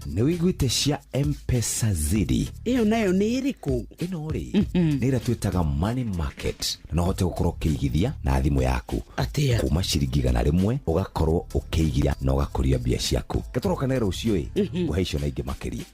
nĩ wĩiguĩte cia M-Pesa Zidi? Ĩyo nayo nĩ ĩrĩkũ? Ĩno rĩ nĩ ĩrĩa twĩtaga money market na no ũhote gũkorwo ũkĩigithia na thimũ yaku. Atĩa? Kuma ciringi 100 ũgakorwo ũkĩigithia na ũgakũria mbia ciaku. Gatũrokane rũciũ ĩ ngũhe icio na ingĩ makĩria.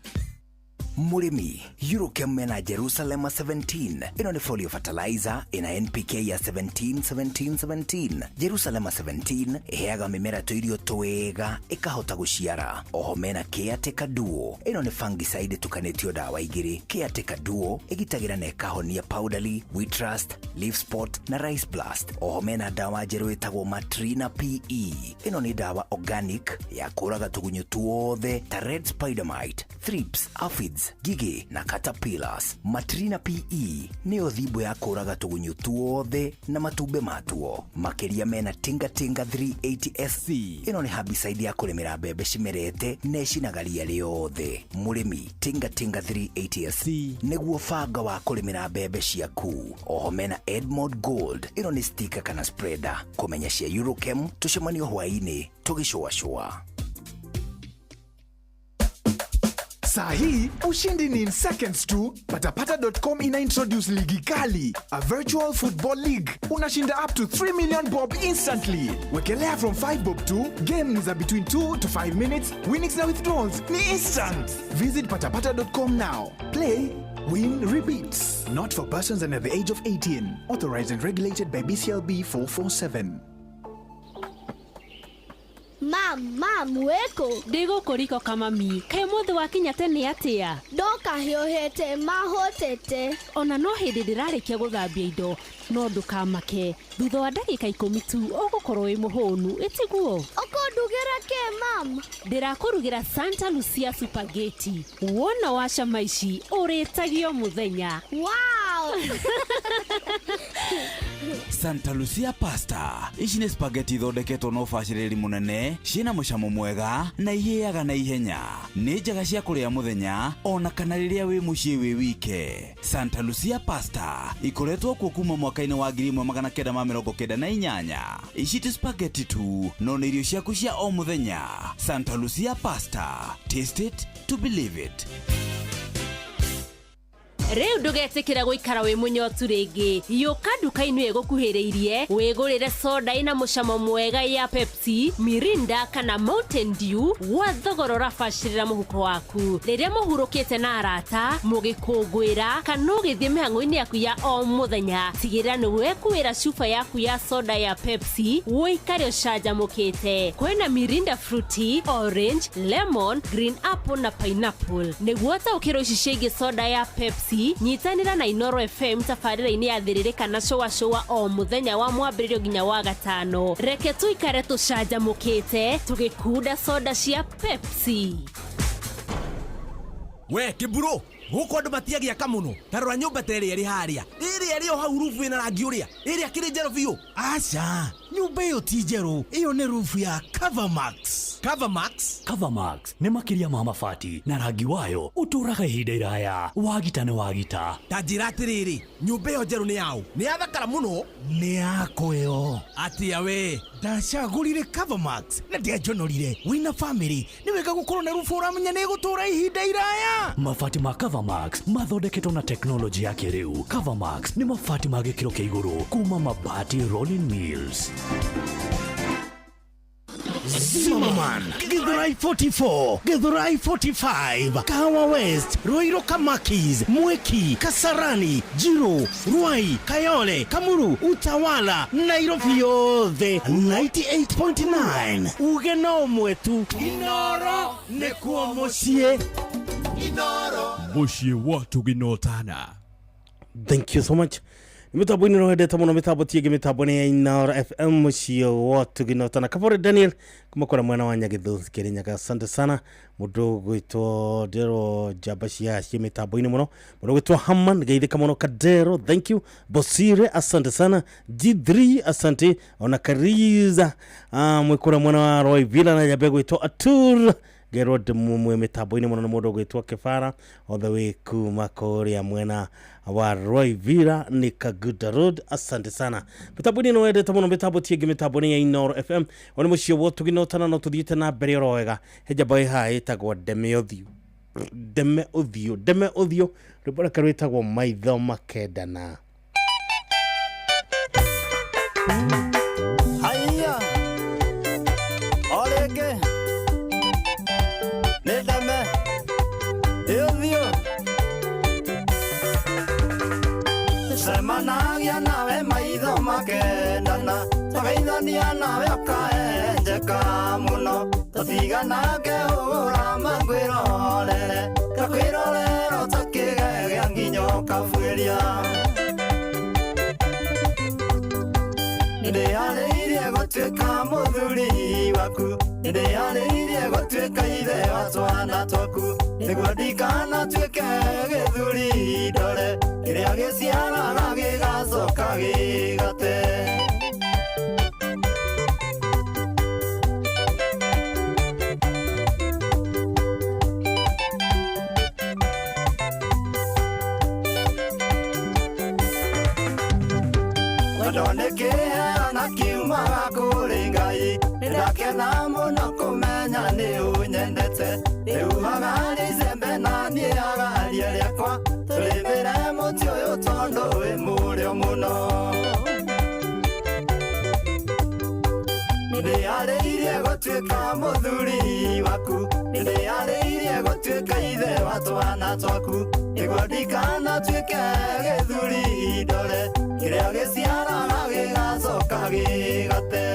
Mũrĩmi, Eurochem mena Jerusalem 17. Ĩno nĩ folio fertilizer ĩna NPK ya 17 17 17. Jerusalem 17 ĩheaga mĩmera tũirio twega ĩkahota gũciara. Oho mena Caretaker Duo. Ĩno nĩ fungicide ĩtukanĩtio ndawa igĩrĩ. Caretaker Duo ĩgitagĩra na ĩkahonia powdery, wheat rust, leaf spot na rice blast. Oho mena ndawa njerũ ĩtagwo Matrina PE. Ĩno nĩ ndawa organic ya kũraga tũgunyũ tuothe ta red spider mite, thrips, aphids, ngigĩ na caterpillars. Matrina PE nĩyo thimbo ya kũraga tũgunyũ tuothe na matumbĩ matuo. Makĩria mena Tinga Tinga 380 SC. Ĩno nĩ herbicide ya kũrĩmĩra mbembe cimerete na ĩcinaga ria rĩothe. Mũrĩmi, Tinga Tinga 380 SC nĩguo banga wa kũrĩmĩra mbembe ciaku. Oho mena Edmond Gold. Ĩno nĩ sticker kana spreader. Kũmenya cia Eurochem tũcemanio hwaĩ-inĩ tũgĩcũacũa. Saa hii ushindi ni in seconds tu. Patapata.com ina introduce ligi kali, a virtual football league. Unashinda up to 3 million bob instantly. Wekelea from 5 bob tu. Game ni za between 2 to 5 minutes. Winnings na withdrawals ni instant. Visit patapata.com now. Play, win, repeat. Not for persons under the age of 18. Authorized and regulated by BCLB 447. Mam, mam, wĩkũ? Ndĩ gũkũ riko kamami. Kaĩ ũmũthĩ wakinya tene atĩa? Ndoka hiũhĩte mahũtĩte. Ona no hĩndĩ ndĩrarĩkia gũthambia indo, no ndũkamake. Thutha wa ndagĩka 10 tu ũgũkorwo wĩ mũhũnu, ĩtiguo? Ũkũndugĩra kĩ mam? Ndĩrakũrugĩra Santa Lucia Spaghetti. Wona wacama ici ũrĩtagio mũthenya. Wow! Santa Lucia pasta ici nĩ spaghetti ithondeketwo na ũbacĩrĩri mũnene, ciĩna mũcamo mwega na ihĩaga na ihenya. Nĩ njega cia kũrĩa mũthenya ona kana rĩrĩa wĩ mũciĩ wĩ wike. Santa Lucia pasta ikoretwo kuo kuma mwaka-inĩ wa 1998. Ici ti spaghetti tu, no nĩ irio ciaku cia o mũthenya. Santa Lucia pasta, taste it to believe it. Rĩu ndũgetĩkĩra gũikara wĩ mũnyotu rĩngĩ. Yũka nduka-inĩ ĩgũkuhĩrĩirie wĩgũrĩre soda ĩna mũcamo mwega ya Pepsi, Mirinda kana Mountain Dew gwa thogora ũrabacĩrĩra mũhuko waku. Rĩrĩa mũhurũkĩte na arata, mũgĩkũngũĩra kana ũgĩthiĩ mĩhang'o-inĩ yaku ya o mũthenya, tigĩrĩra nĩ wekuĩra cuba yaku ya soda ya Pepsi ũikare ũcanjamũkĩte. Kwĩna Mirinda Fruity, Orange, Lemon, Green Apple na Pineapple. Nĩguo ũtaũkĩrwo ici ciĩgiĩ soda ya Pepsi, nyitanĩra na Inoro FM tabarĩra-inĩ ya Thĩrĩrĩ kana Cũa Cũa o mũthenya wa mwambĩrĩrio nginya wa gatano. Reke tũikare tũcanjamũkĩte tũgĩkunda soda cia Pepsi. We kĩmburu, gũkũ andũ matiagĩaka mũno. Ta rora nyũmba ta ĩrĩa ĩrĩ harĩa, ĩrĩa ĩrĩ o hau rubu ĩna rangi ũrĩa, ĩrĩa kĩrĩ njerũ biũ. Aca, nyũmba ĩyo ti njerũ, ĩyo nĩ rubu ya Covermax. Covermax? Covermax nĩ makĩria ma mabati na rangi wayo ũtũũraga ihinda iraya. Wagita nĩ wagita. Ta njĩra atĩrĩrĩ, nyũmba ĩyo njerũ nĩ yaũ? Nĩ yathakara mũno. Nĩ yakwa ĩyo. Atĩa we? Ndacagũrire Covermax na ndianjonorire. Wĩna famĩlĩ nĩ wega gũkorwo na rubu ũramenya nĩ ĩgũtũũra ihinda iraya. Mabati ma Covermax mathondeketwo na teknolojĩ ya kĩrĩu. Covermax nĩ mabati ma gĩkĩro kĩa igũrũ kuma Mabati Rolling Mills. Zimmerman, Githurai 44, Githurai 45, Kahawa West, Ruiru Kamakis, Mwiki, Kasarani, Jiro, Ruai, Kayole, Kamuru, Utawala, Nairobi yothe 98.9. Uge no ũmwe tu. Inoro nĩkuo mũciĩ. Mũciĩ wa tũginotana. Thank you so much. Mĩtambo-inĩ no wendete mũno, mĩtambo ti ĩngĩ, mĩtambo nĩ ya Inoro FM mũciĩ wa tũginotana. Kabore Daniel kuma kũrĩa mwena wa Nyagĩthũ Kĩrĩnyaga, asante sana. Mũndũ gwĩtwo ndĩrwo njamba cia ciĩ mĩtambo-inĩ mũno, mũndũ gwĩtwo Haman geithĩka mũno, Kadero thank you, Bosire asante sana, G3 asante, ona Kariza mwĩ kũrĩa mwena wa Roy Villa na nyambe gwĩtwo Atur ngerwo ndĩmwe mĩtambo-inĩ mũno nĩ mũndũ gwĩtwo Kĩbara all the way kuma kũrĩa mwena wa Roy Villa nĩ Kaguda Road, asante sana. Mĩtambo-inĩ nĩ wendete mũno, mĩtambo ti ĩngĩ, mĩtambo nĩ ya Inoro FM. One mũciĩ wa tũginotana no tũthiĩte na mbere oro wega. He njamba ĩ haha ĩtagwo Ndeme Ũthiũ, Ndeme Ũthiũ, Ndeme Ũthiũ, rwĩmbo rwake rwĩtagwo Maitho Makendana. Haiya, o rĩngĩ nĩ ndeme ĩ ũthiũ cemanagia nawe maitho makendana tũgeithania nawe ũkaenjeka mũno tũtiganake hũra mangwĩrorere ngakwĩrorera ũtakĩgegia nginya ũkabuĩria. Nĩndĩharĩirie gũtuĩka mũthuri waku, nĩndĩharĩirie gũtuĩka ithe wa twana twaku, nĩguo ndikanatuĩke gĩthuri ndore kĩrĩa gĩciaraga gĩgacoka gĩgate. Wendo nĩ kĩheo na kiumaga kũrĩ Ngai, nĩndakena mũno kũmenya nĩ ũnyendete. Rĩu hagaria icembe na niĩ hagaria rĩakwa, tũrĩmĩre mũtĩ ũyũ tondũ wĩ mũrĩo mũno. Nĩndĩharĩirie gũtuĩka mũthuri waku, nĩndĩharĩirie gũtuĩka ithe wa twana twaku, nĩguo ndikanatuĩke gĩthuri ndore kĩrĩa gĩciaraga gĩgacoka gĩgate.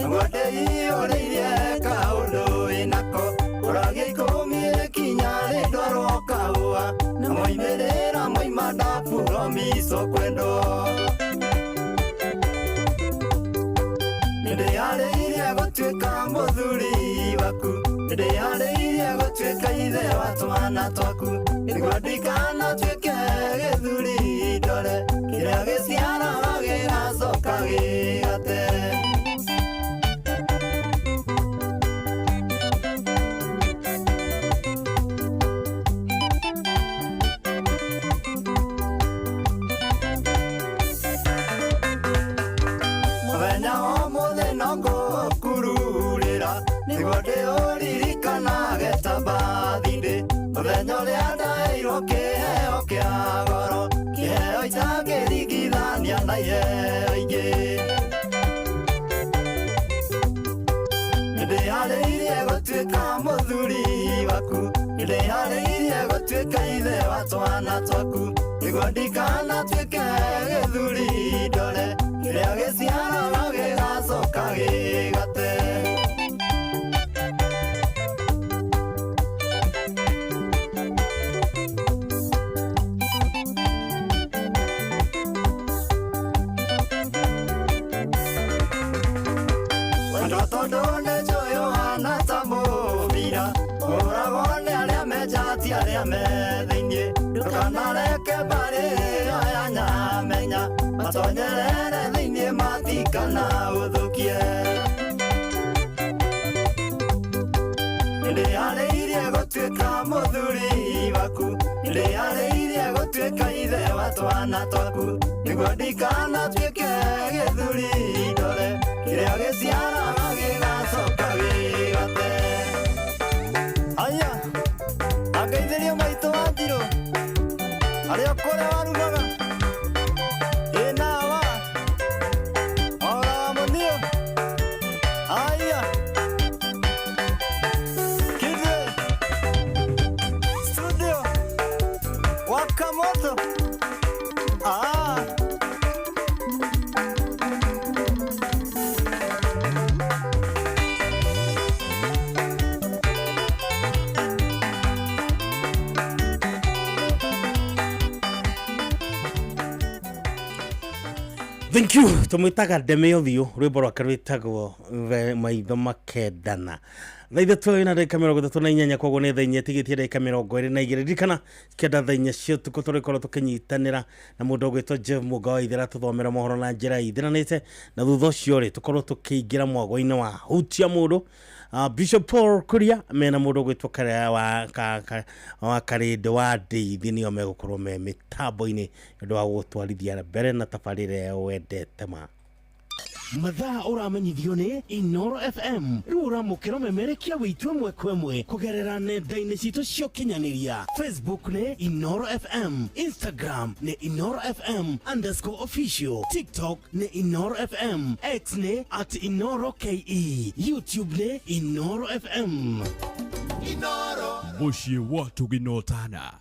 Nĩguo ndĩiyũrĩirie kaũndũ wĩnako Ũragĩa ikũmi ĩkinya rĩndwarwo kahũa Na moimĩrĩra moima ndaburomiso kwendwo Nĩndĩharĩirie gũtuĩka mũthuri waku Nĩndĩharĩirie gũtuĩka ithe wa twana twaku Nĩguo ndikanatuĩke gĩthuri ndore Kĩrĩa gĩciaraga gĩgacoka gĩgate Mũthenya ũmũthĩ no ngũkururĩra Nĩguo ndĩũririkanage ta birthday Mũthenya ũrĩa ndaheirwo kĩheo kĩa goro Kĩheo itangĩringithania na iheo ingĩ Nĩndĩharĩirie gũtuĩka mũthuri waku Nĩndĩharĩirie gũtuĩka ithe wa twana twaku Nĩguo ndikanatuĩke gĩthuri ndore Kĩrĩa gĩciaraga gĩgacoka gĩgate Wendo tondũ nĩ njũĩ ũhana ta mũbira Ũhũragwo nĩ arĩa menja ti arĩa me thĩiniĩ Ndũkanareke mbarĩ ĩyo ya Nyamenya Matonyerere thĩiniĩ matikana ũthũkie Nĩndĩharĩirie gũtuĩka mũthuri waku Nĩndĩharĩirie gũtuĩka ithe wa twana twaku Nĩguo ndikanatuĩke gĩthuri ndore Kĩrĩa gĩciaraga gĩgacoka gĩgate Aya, angeithĩrio maitũ wa Njirũ Arĩa kũrĩa warugaga Ĩ nawa Ora wa mũnio Aya Kidwe Studio Wakamoto Ah Thank you tumwitaga ndeme ũthiũ rwĩmbo rwake rwĩtagwo maitho makendana thaa ithatũ na ndagĩka 38 koguo nĩ thaa inya ĩtigĩtie ndagĩka 22 ririkana kenda thaa inya cia ũtukũ tũrĩkorwo tũkĩnyitanĩra na mũndũ ũgwĩtwo Jeff Mũga wa Ithera tũthomera mohoro na njĩra ĩtheranĩte na thutha ũcio rĩ tũkorwo tũkĩingĩra mwago-inĩ wa hutia mũndũ Bishop Paul Kuria mena mũndũ ũgwĩtwo Karĩa wa wa Karĩndĩ wa Ndeithi nĩo megũkorwo me mĩtambo-inĩ nĩ ũndũ wa gũtwarithia mbere na tabarĩra ĩyo wendete ma Mathaa ũramenyithio nĩ Inoro FM rĩu ũramũkĩra ũmemerekia wĩitũ ĩmwe kwa ĩmwe kũgerera nenda-inĩ citũ cia ũkinyanĩria Facebook nĩ Inoro FM Instagram nĩ Inoro FM underscore official TikTok nĩ Inoro FM X nĩ at Inoro KE YouTube nĩ Inoro FM Inoro Mũciĩ wa Tũginotana.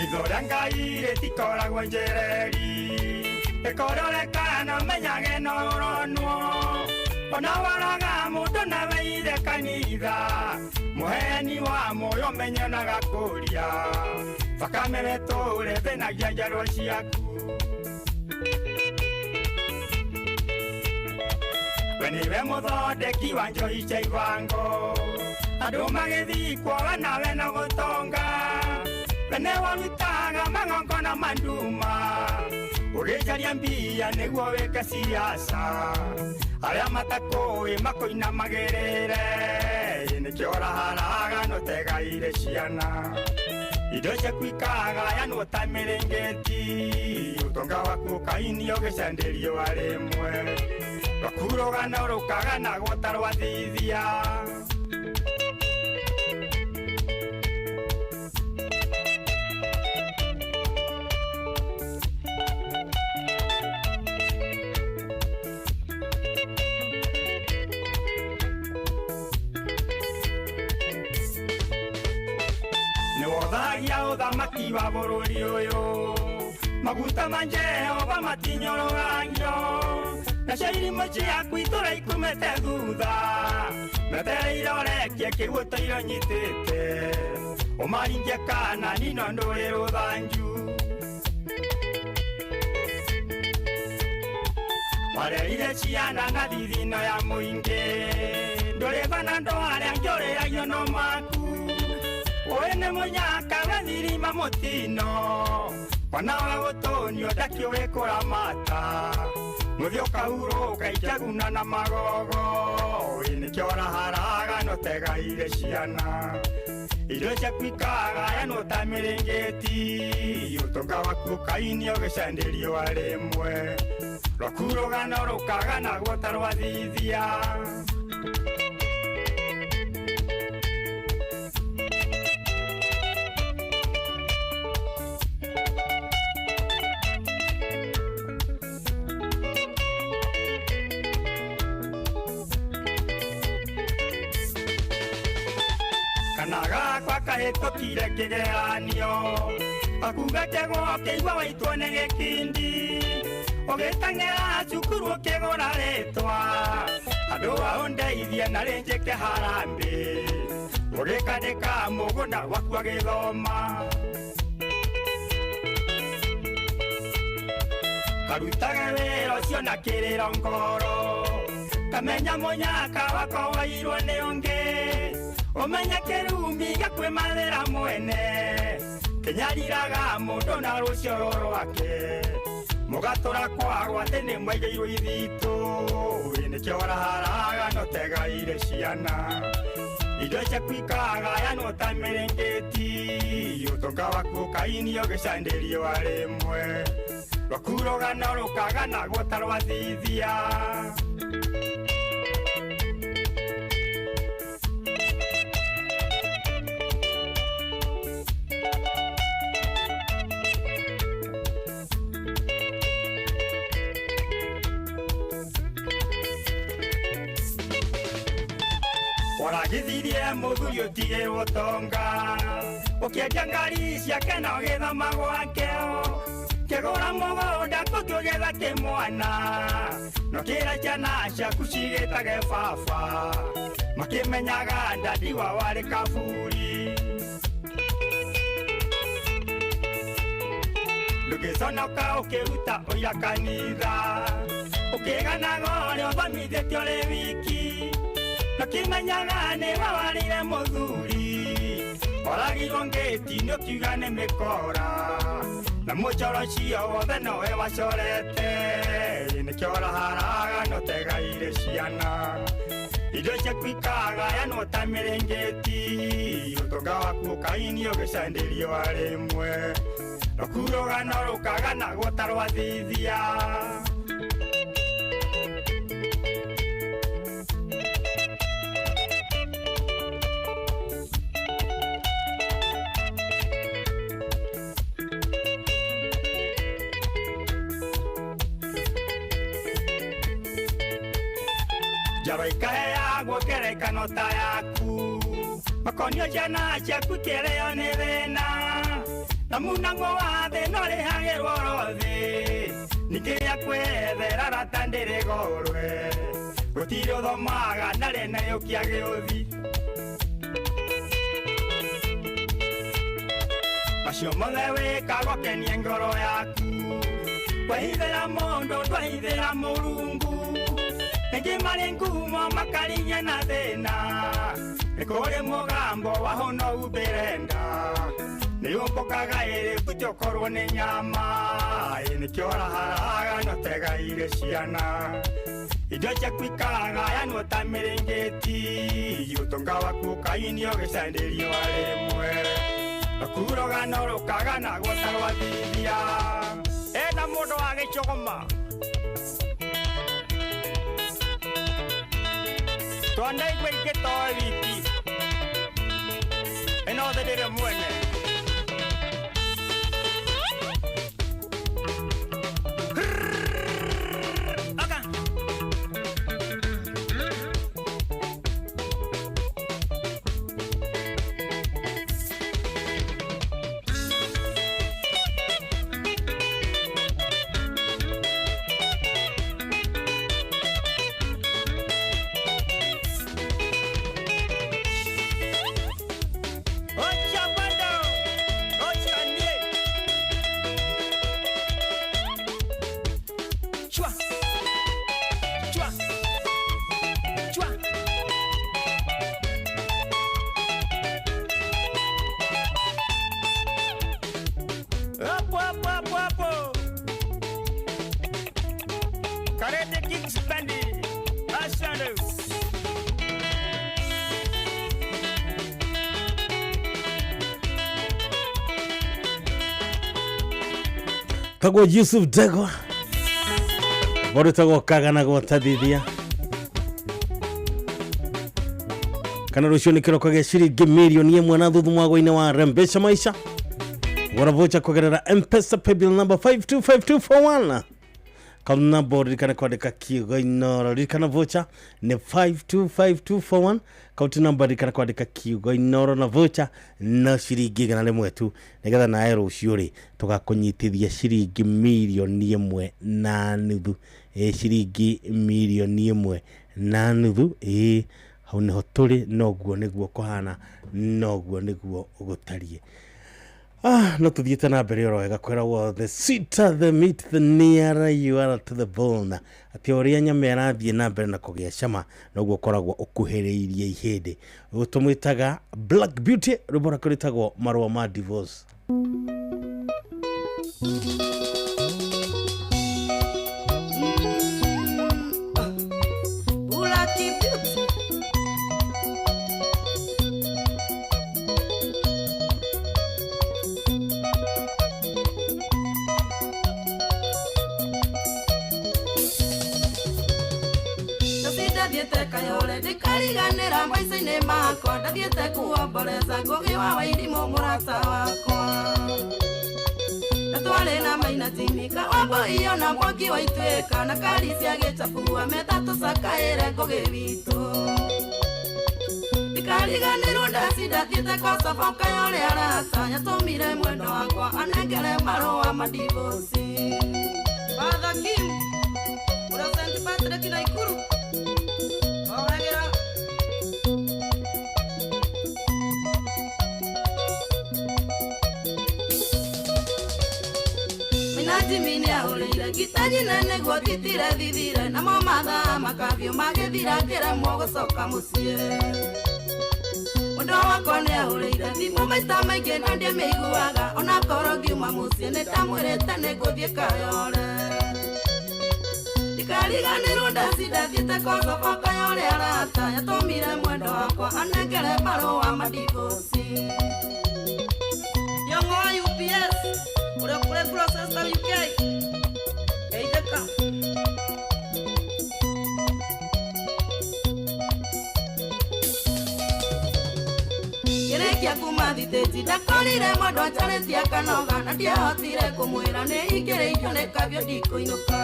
Itho rĩa Ngai rĩtikoragwo njereri ĩkororeka menyage no ũronwo ona waraga mũndũ nawe ithe kanitha mũheani wa muoyo menyonaga kũria thakame wetũre thĩnagia njarwa ciaku we nĩwe mũthondeki wa njohi cia ibango andũ magĩthikwo we nawe no gũtonga Wene warutaga magongona manduma ũgĩcaria mbia nĩguo wĩke siasa arĩa matakũĩ makoinamagĩrĩre nĩkĩo ũraharaga nũtegaire ciana indo ciaku ikagayanwo ta mĩrĩngĩti ũtonga waku ũkainio ũgĩcenderio arĩmwe rwaku rũgano rũkaganagwo ta rwa thithia Mũthamaki wa bũrũri ũyũ maguta ma Jehova matinyũrũragio nacio irimũ ciaku itũra ikumĩte thutha metereire ũrekie kĩguũ ta irio nyitĩte ũmaringie kana nino ndũrĩ rũthanju warerire ciana na thithino ya mũingĩ ndũrĩ bana andũ arĩa ngĩũrĩragio no maku ũyũ nĩ mũnyaka wethirima mũtino mwana wa gũtũnio ndakĩũĩ kũramata mũthĩ ũkahurũka ikĩaguna na magogo ĩ nĩkĩo ũraharaga no tegaire ciana irio ciaku ikagayanwo ta mĩrĩngĩti ũtonga waku ũkainio gĩcanĩrio rĩmwe rwaku rũgano rũkaganagwo ta rwathithia. Kana gakwa kahĩtũkire kĩgeranio gakuga kĩgwa ũkĩigua waitwo nĩ gĩkindi ũgĩteng'era cukuru ũkĩgũra rĩtwa andũ a ũndeithie na rĩ njĩke harambĩ ũgĩkandĩka mũgũnda waku agĩthoma karutage wĩra ũcio na kĩrĩro ngoro kamenya mũnyaka wakwa wairwo nĩ ũngĩ ũmenye kĩrumi gĩkwĩmathĩra mwene kĩnyariraga mũndũ na rũcioro rwake mũgatũra kwagwo atĩ nĩ mwaigĩirwo ithitũ ĩ nĩkĩo ũraharaga no tegaire ciana irio ciaku ikagayanwo ta mĩrĩngĩti ũtonga waku ũkainio gĩcanĩrio rĩmwe rwaku rũgano rũkaganagwo ta rwathithia. Waragithirie mũthuri ũtigĩrwo ũtonga ũkĩendia ngari ciake na ũgĩthama gwake kĩgũra mũgũnda kũngĩ ũgĩetha kĩmwana no kĩra ciana ciaku cigĩtage baba makĩmenyaga ndadi wao arĩ kaburi ndũgĩconoka ũkĩruta ũira kanitha ũkĩganaga ũrĩa ũthomithĩtio ũrĩ wiki nakimenyaga nĩwe warĩire mũthuri oragirwo ngĩti-inĩ ũkiuga nĩ mĩkora na mũcoro ũcio wothe nowe wacorete nĩkĩo ũraharaga no tegaire ciana irio ciaku ikagayanwo ta mĩrĩngĩti ũtonga waku ũkainio gĩcanĩrio rĩmwe rwaku rũgano rũkaganagwo ta rwathithia. Njaro ikaheagwo ngerekano ta yaku makonio ciana ciaku kĩrĩo nĩ thĩna na munang'o wa thĩ no rĩhagĩrwo rothĩ ningĩ ya kwethera rata ndĩrĩgorwe gũtirĩ ũthomaga na rĩneyũkia gĩũthi macio mothe wĩkaga ũkenie ngoro yaku wehithĩra mũndũ ndwehithĩra Mũrungu ningĩ marĩ ngumo makarinya na thĩna nĩ kũrĩ mũgambo wa hũno umbĩre nda nĩ ũmbũkaga ĩrĩ butĩ ũkorwo nĩ nyama ĩ nĩkĩo ũraharaga no tegaire ciana irio ciaku ikagayanwo ta mĩrĩngĩti ũtonga waku ũkainio gĩcanĩrio rĩmwe rwaku rũgano rũkaganagwo ta rwathithia ena mũndũ wa gĩcũgũma twanaigua ingĩ toĩ wiki ĩno thĩ ndĩrĩ mwene. Chwa. Chwa. Chwa. Hapo hapo hapo hapo. Karate Kicks Bandi. Asante. Tagwo Yusuf Degwa borutagwo kagana gwatathithia kana rũciũ nĩ kĩroko gĩa ciringi mirioni ĩmwe na thuthu mwago-inĩ wa rembesha maisha gũra vocha kũgerera mpesa paybill number 525241 account number ririkana kwandĩka kiugo inoro ririkana vocha nĩ 525241 account number ririkana kwandĩka kiugo inoro na vocha no ciringi 100 tu nĩgetha nawe rũciũ rĩ tũgakũnyitithia ciringi mirioni ĩmwe na nuthu ĩ ciringi mirioni ĩmwe na nuthu ĩ hau nĩho tũrĩ noguo nĩguo kũhana noguo nĩguo gũtariĩ. No tuthiĩte na mbere oro wega kwĩragwo the sweeter the meat the nearer you are to the bone, atĩ ũrĩa nyama ĩrathiĩ na mbere na kũgĩa cama noguo ũkoragwo ũkuhĩrĩirie ihĩndĩ. Ũyũ tũmwĩtaga Black Beauty, rwĩmbo rwake rwĩtagwo marũa ma divorce. Black Beauty. Ndathiĩte Kayole ndikariganĩra maica-inĩ makwa, ndathiĩte kuomboreza Ngũgĩ wa Wairimũ mũrata wakwa. Na twarĩ na Maina Jimmy Kawambũiyo na Mwangi wa Ituĩka na Karisia Gĩchabua metha tũcakaĩre Ngũgĩ witũ. Ndikariganĩrwo ndaci ndathiĩte Kosovo Kayole arata yatũmire mwendwa wakwa anengere marũa ma divorce. Father Kim ũrĩa St Patrick Naikuru. Jimmy nĩahũrĩire ngita nyina nĩguo thitire thithire namo mathaa makabio magĩthira ngĩremwo gũcoka mũciĩ. Mũndũ wakwa nĩahũrĩire thimũ maita maingĩ na ndiamĩiguaga onakorwo ngiuma mũciĩ nĩndamwĩrĩte nĩngũthiĩ Kayole. Ndikariganĩrwo ndaci ndathiĩte Kosovo Kayole arata yatũmire mwendwa wakwa anengere marũa ma divorce. Nyong'o wa UPS ũrĩa kũrĩ Gloucester UK. Geithĩka. Ngĩrĩkia kuma thitĩji ndakorire mwendwa njarĩtie akanoga na ndiahotire kũmwĩra nĩ ingĩrĩirio nĩ kabiũ ndikũinũka.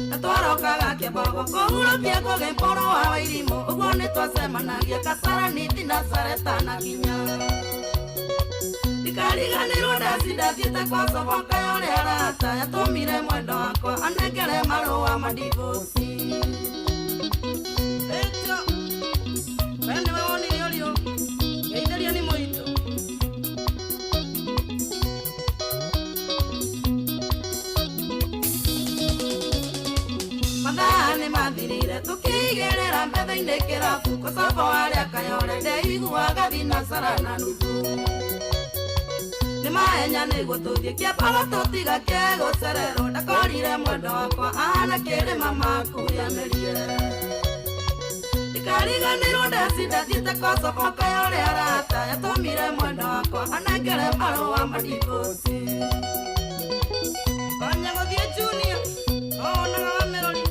Na twarokaga kĩbogo kũhurũkia Ngũgĩ mũrũ wa Wairimũ ũguo nĩtwacemanagia Kasarani Thinacare na kinya. Ndikariganĩrwo ndaci ndathiĩte Kosovo Kayole arata yatũmire mwendwa wakwa anengere marũa ma divorce. Echo, we nĩwe wonire ũriũ, ngeithĩrio nĩ mũitũ. Mathaa nĩmathirire tũkĩigĩrĩra metha-inĩ kĩrabu Kosovo arĩa Kayole ndeiguaga thinacara na nuthu. Nĩmahenya nĩguo tũthiĩ Kĩambago tũtiga kegũcererwo ndakorire mwendwa wakwa ahana kĩrĩma makuyanĩrie. Ndikariganĩrwo ndaci ndathiĩte Kosovo Kayole arata yatũmire mwendwa wakwa anengere marũa ma divorce. Konya gũthiĩ Junior onaga wa mĩrori.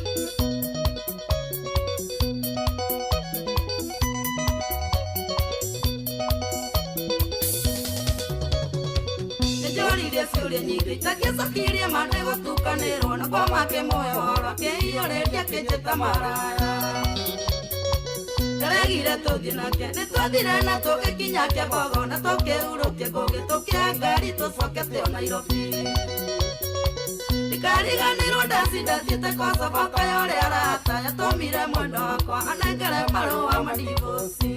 Nĩnjũririe ciũria nyingĩ itangĩcokirie ma nĩgũtukanĩrwo na kwa make muoyo ũhoro akĩiyũrĩria akĩnjĩta maraya. Ndaregire tũthiĩ nake nĩtwathire na tũgĩkinya Kĩambogo na tũkĩhurũkia Ngũgĩ tũkĩoya ngari tũcokete o Nairobi. Ndikariganĩrwo ndaci ndathiĩte Kosovo Kayole arata yatũmire mwendwa wakwa anengere marũa ma divorce.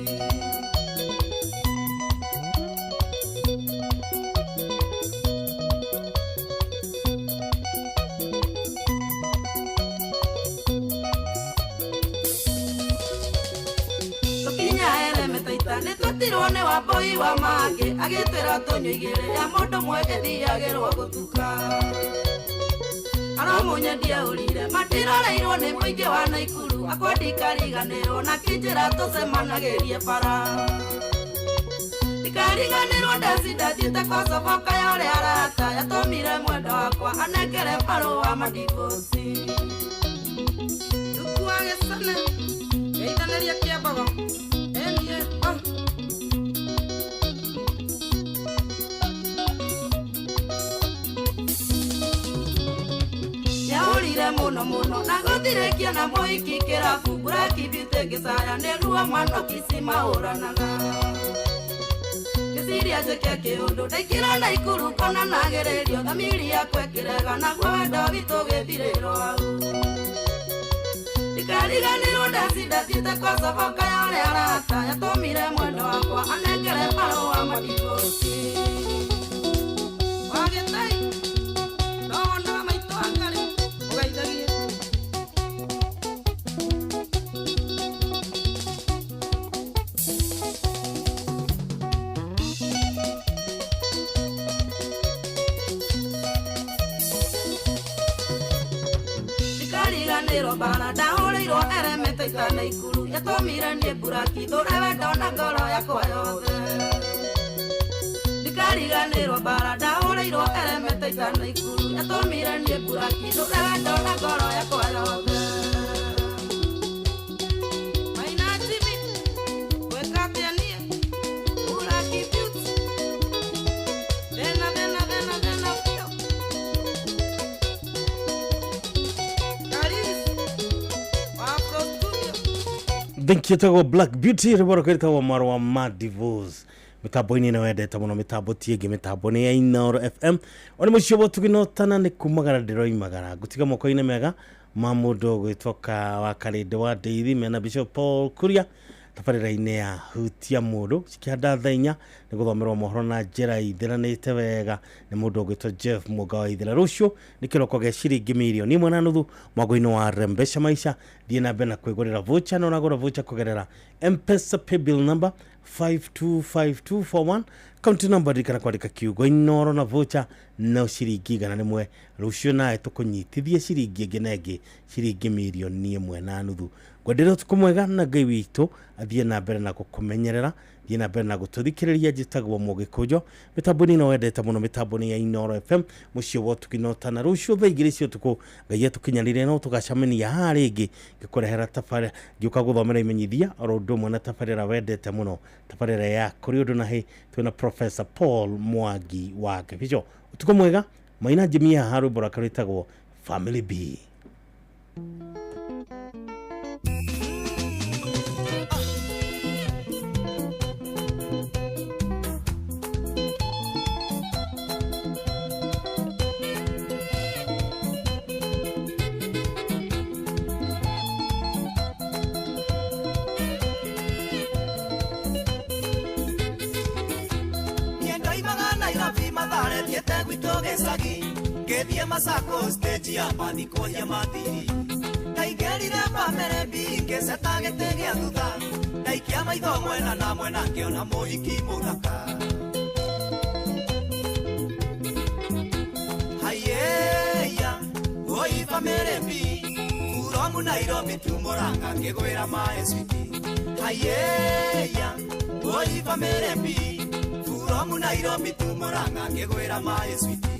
Twetirwo nĩ Wambũi wa Mangĩ agĩtwĩra tũnyue igĩrĩ ya mũndũ ũmwe ĩthiagĩrwo gũtuka. Aramũnyendia ũrire matiroreirwo nĩ mũingĩ wa Naikuru akwendikariganĩrwo na kĩnjĩra tũcemanagĩrie bara. Ndikariganĩrwo ndeci ndathiĩte Kosovo ya ũrĩa arata yatũmire mwendwa wakwa anengere marũa ma divorce. Duku wa Gĩcane geithanĩria kĩambago enie Nĩahũrire mũno mũno na gũtirĩkia na mũhiki kĩrabu Black Beauty ngĩcaya nĩ ruo manokici mahũranaga. Ngĩciria njĩke kĩũndũ ndaingĩra Naikuru kona nagĩrĩrio thamiri yakwa ĩkĩrega naguo wendo witũ ũgĩthirĩrwo hau. Ndikariganĩrwo ndeci ndathiĩte Kosovo ya ũrĩa arata yatũmire mwendwa wakwa anengere marũa ma divorce. Wagĩtai no wonaga maitũ angarĩ ũgeithagie. Ndikariganĩrwo bara ndahũrĩirwo eremete ita Naikuru yatũmire niĩ mburaki thũre wendo na ngoro yakwa yothe. Ndikariganĩrwo bara ndahũrĩirwo eremete ita Naikuru yatũmire niĩ mburaki thũre wendo na ngoro yakwa yothe. Maina Jimmy gwĩka atĩa niĩ Black Beauty thĩna thĩna thĩna thĩna biũ. Karis wa Afro Studio. Thank you tagwo Black Beauty rwĩmbo rwake rwĩtagwo marũa ma divorce. Mĩtambo-inĩ ĩno wendete mũno mĩtambo ti ĩngĩ mĩtambo nĩ ya Inooro FM. One mũciĩ wa tũgĩnotana nĩ kumagara ndĩroimagara ngũtiga moko-inĩ mega ma mũndũ ũgwĩtwo wa Karĩndĩ wa Ndeithi mena Bishop Paul Kuria tabarĩra-inĩ ya hutia mũndũ cikĩhanda thaa inya nĩ gũthomerwo mohoro na njĩra ithĩranĩte wega nĩ mũndũ ũgwĩtwo Jeff Mũga wa Ithĩra. Rũciũ nĩ kĩroko gĩa ciringi mirioni 1.5 mwago-inĩ wa Rembesha Maisha. Thiĩ na mbere na kwĩgũrĩra voucher na ũragũra voucher kũgerera M-Pesa paybill number 525241 kaunti number ririkana kwandĩka kiugo Inooro na voucher no ciringi 100. Rũciũ nawe tũkũnyitithie ciringi ĩngĩ na ĩngĩ ciringi mirioni 1.5. Ngwendere ũtukũ mwega na Ngai witũ athiĩ na mbere na gũkũmenyerera, thiĩ na mbere na gũtũthikĩrĩria. Njĩtagwo Mũgĩkũnjo mĩtambo-inĩ ĩno wendete mũno mĩtambo-inĩ ya Inooro FM mũciĩ wa ũtugi na ũtana. Rũciũ thaa 2 cia ũtukũ Ngai atũkinyanĩrie no tũgacemania haha rĩngĩ ngĩkũrehera tabarĩra ngĩũka gũthomera imenyithia oro ũndũ ũmwe na tabarĩra wendete mũno tabarĩra ya kũrĩ ũndũ na hĩ twĩna Professor Paul Mwangi wa Kĩbico. Ũtukũ mwega. Maina Jimmy haha rwĩmbo rwake rwĩtagwo Family B. Ndoimaga Nairobi Mathare thiĩte gwitũ gĩcagi ngĩthiĩ Masako stage ya mathi kũhia mathiri ndaingĩrire bamĩrĩ mbi ngĩceta gĩtĩ gĩa thutha ndaikia maitho mwena na mwena ngĩona mũhiki mũthaka. Haiyeya oi bamĩrĩ mbi Kuromu Nairobi tu Murang'a ngĩgwĩra maĩ switi. Haiyeya oi bamĩrĩ mbi Kuromu Nairobi tu Murang'a ngĩgwĩra maĩ switi.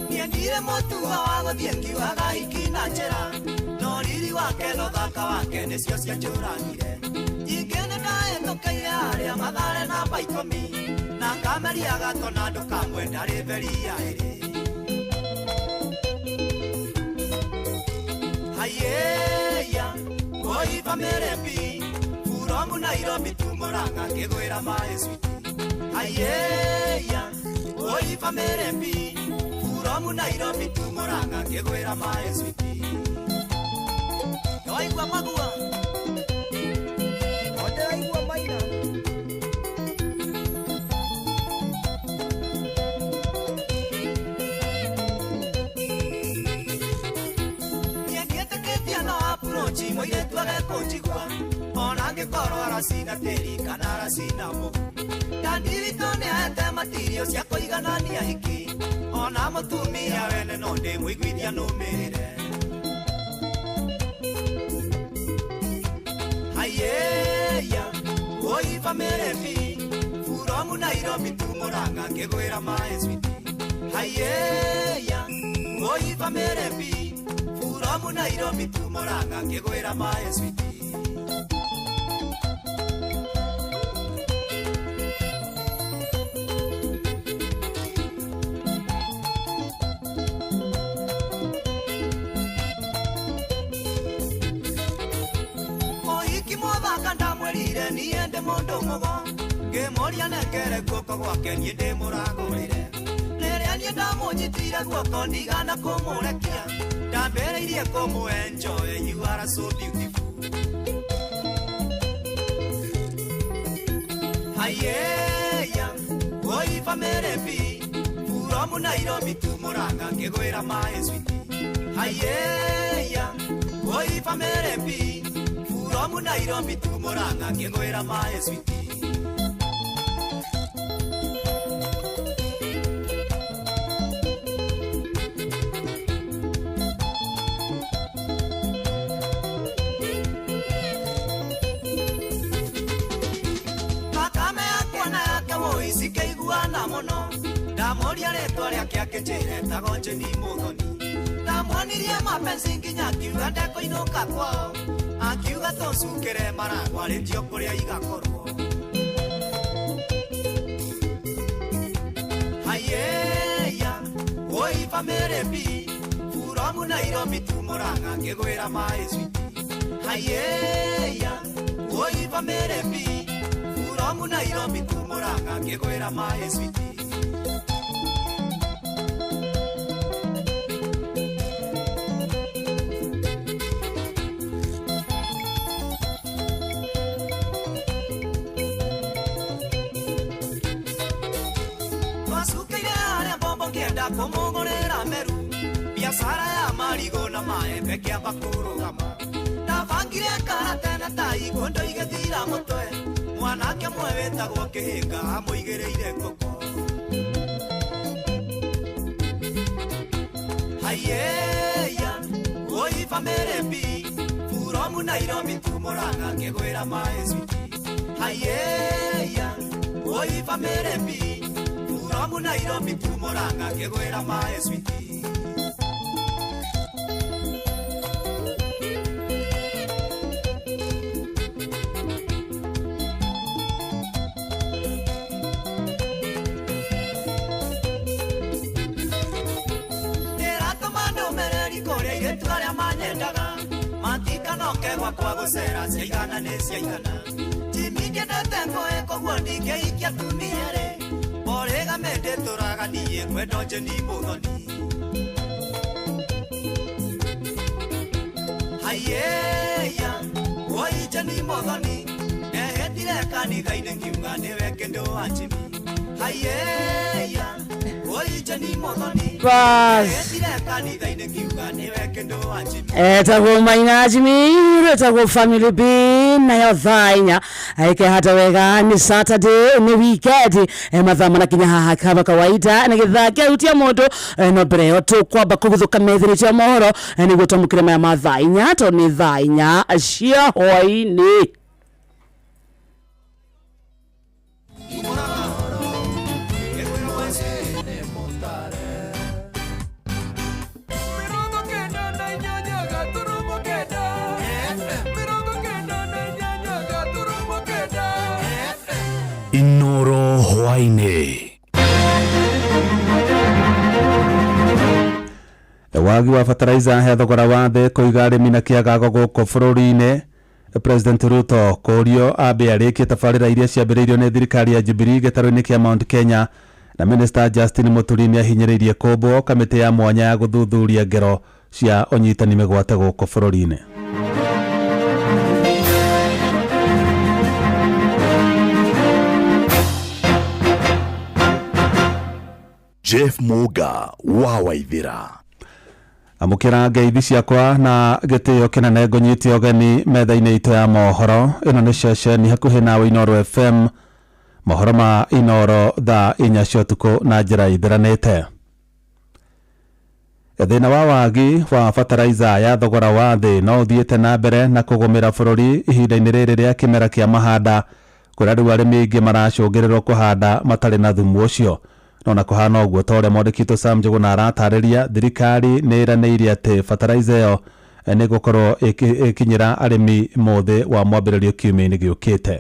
Niendire mũtugo wa gũthiĩ ngiugaga hiki na njĩra no riri wake na ũthaka wake nĩcio cianjũragire. Ningĩ nĩndahĩtũkĩire harĩa Mathare namba 10 na ngameria gatona ndũkamwenda rĩ mberi ya ĩrĩ. Haiyeya oi bamĩrĩ mbi Kuromu Nairobi tu Murang'a ngĩgwĩra maĩ switi. Haiyeya oi bamĩrĩ mbi Kuromu Nairobi tu Murang'a ngĩgwĩra maĩ switi. Nĩwaigua magua? Ndĩraigua maina. mũci mũirĩtu age kũnjigua ona angĩkorwo aracina tĩri kana aracina mũhu dandi witũ nĩahete matirio cia kũiganania hiki ona mũtumia wene no ndĩmũiguithia nũmĩrĩre hayeya woi famĩlĩ bi furomu Nairobi tu Murang'a ngĩgwĩra maĩ switi hayeya woi famĩlĩ bi furomu Nairobi tu Murang'a ngĩgwĩra maĩ switi. Mũhiki mũthaka ndamwĩrire niĩ ndĩ mũndũ mũgo ngĩmũria nengere guoko gwake niĩ ndĩmũragũrĩre rĩrĩa niĩ ndamũnyitire guoko ndigana kũmũrekia ndambĩrĩirie kũmũ-enjoy you are so beautiful hayeya woi famĩlĩ bi furomu Nairobi tu Murang'a ngĩgwĩra maĩ switi hayeya woi famĩlĩ bi furomu Nairobi tu Murang'a ngĩgwĩra maĩ switi. Thakame yakwa na yake woi cikĩiguana mũno ndamũria rĩtwa rĩake akĩnjĩra etagwo Jane Mũthoni ndamwonirie mapenzi nginya akiuga ndekũinũka kwao akiuga tũcukĩre maragwa rĩtio kũrĩa igakorwo hayeya woi famĩlĩ bi furomu Nairobi tu Murang'a ngĩgwĩra maĩ switi hayeya woi famĩlĩ bi furomu Nairobi tu Murang'a ngĩgwĩra maĩ switi. Twacukĩire harĩa mbombo ngĩenda kũmũgũrĩra meru biacara ya marigũ na maembe kĩamba kũrũgama ndabangire karate na tai kũndũ igĩthira mũtwe mwanake ũmwe wĩtagwo Kĩhĩnga amũigĩrĩire guoko hayeya woi famĩlĩ bi furomu Nairobi tu Murang'a ngĩgwĩra maĩ switi hayeya woi famĩlĩ bi furomu Nairobi tu Murang'a ngĩgwĩra maĩ switi. Ndĩratũma ndũmĩrĩri kũrĩ airĩtu arĩa manyendaga matikanoke gwakwa gũcera ciaigana nĩ ciaigana Jimmy ndiendete ngũĩ koguo ndingĩhikia atumia rĩ Borĩga mendĩtũraga niĩ kwendo Jane Mũthoni hayeya woi Jane Mũthoni ndehĩtire kanitha-inĩ ngiuga nĩwe kĩndũ wa Jimmy hayeya woi Jane Mũthoni Bas. ndehĩtire kanitha-inĩ ngiuga nĩwe kĩndũ wa Jimmy. Etagwo Maina Jimmy etagwo Family B nayo thaa inya ikehata wega ni Saturday ni weekend mathaa manakinya haha kama kawaida na githaa kĩahutia mũndũ no mbere ĩyo tũkwamba kũguthũka methĩrĩ cia mohoro nĩguo twamũkĩre maya ma thaa inya tondũ nĩ thaa inya cia hwaĩ-inĩ. Inoro hwaĩ-inĩ. Wagi wa fertilizer he thogora wa thĩ kũiga arĩmi na kĩagago gũkũ bũrũri-inĩ. President Ruto kũrio ambe arĩkie tabarĩra iria ciambĩrĩirio nĩ thirikari ya Jubilee gĩtarũ-inĩ kĩa Mount Kenya na Minister Justin Muturi nĩahinyĩrĩirie kũmbwo kamĩtĩ ya mwanya ya gũthuthuria ngero cia ũnyitani mĩgwate gũkũ bũrũri-inĩ. Jeff Muga wa Waithira. Amũkĩra ngeithi ciakwa na gĩtĩo kĩnene, ngũnyite ũgeni metha-inĩ itũ ya mohoro. Ĩno nĩ ceceni hakuhĩ nawe, Inooro FM. Mohoro ma Inooro thaa 4 cia ũtukũ na njĩra ithiranĩte. Thĩna wa wagi wa bataraitha ya thogora wa thĩ no ũthiĩte na mbere na kũgũmĩra bũrũri ihinda-inĩ rĩrĩ rĩa kĩmera kĩa mahanda, kũrĩa rĩu arĩmi aingĩ maracũngĩrĩrwo kũhanda matarĩ na thumu ũcio. No na kũhana ũguo, ta ũrĩa mwandĩki witũ Sam Njũgũna aratarĩria, thirikari nĩ ĩranĩire atĩ bataraitha ĩyo nĩ ĩgũkorwo ĩkinyĩra arĩmi mũthĩ wa mwambĩrĩrio kiumia-inĩ gĩũkĩte.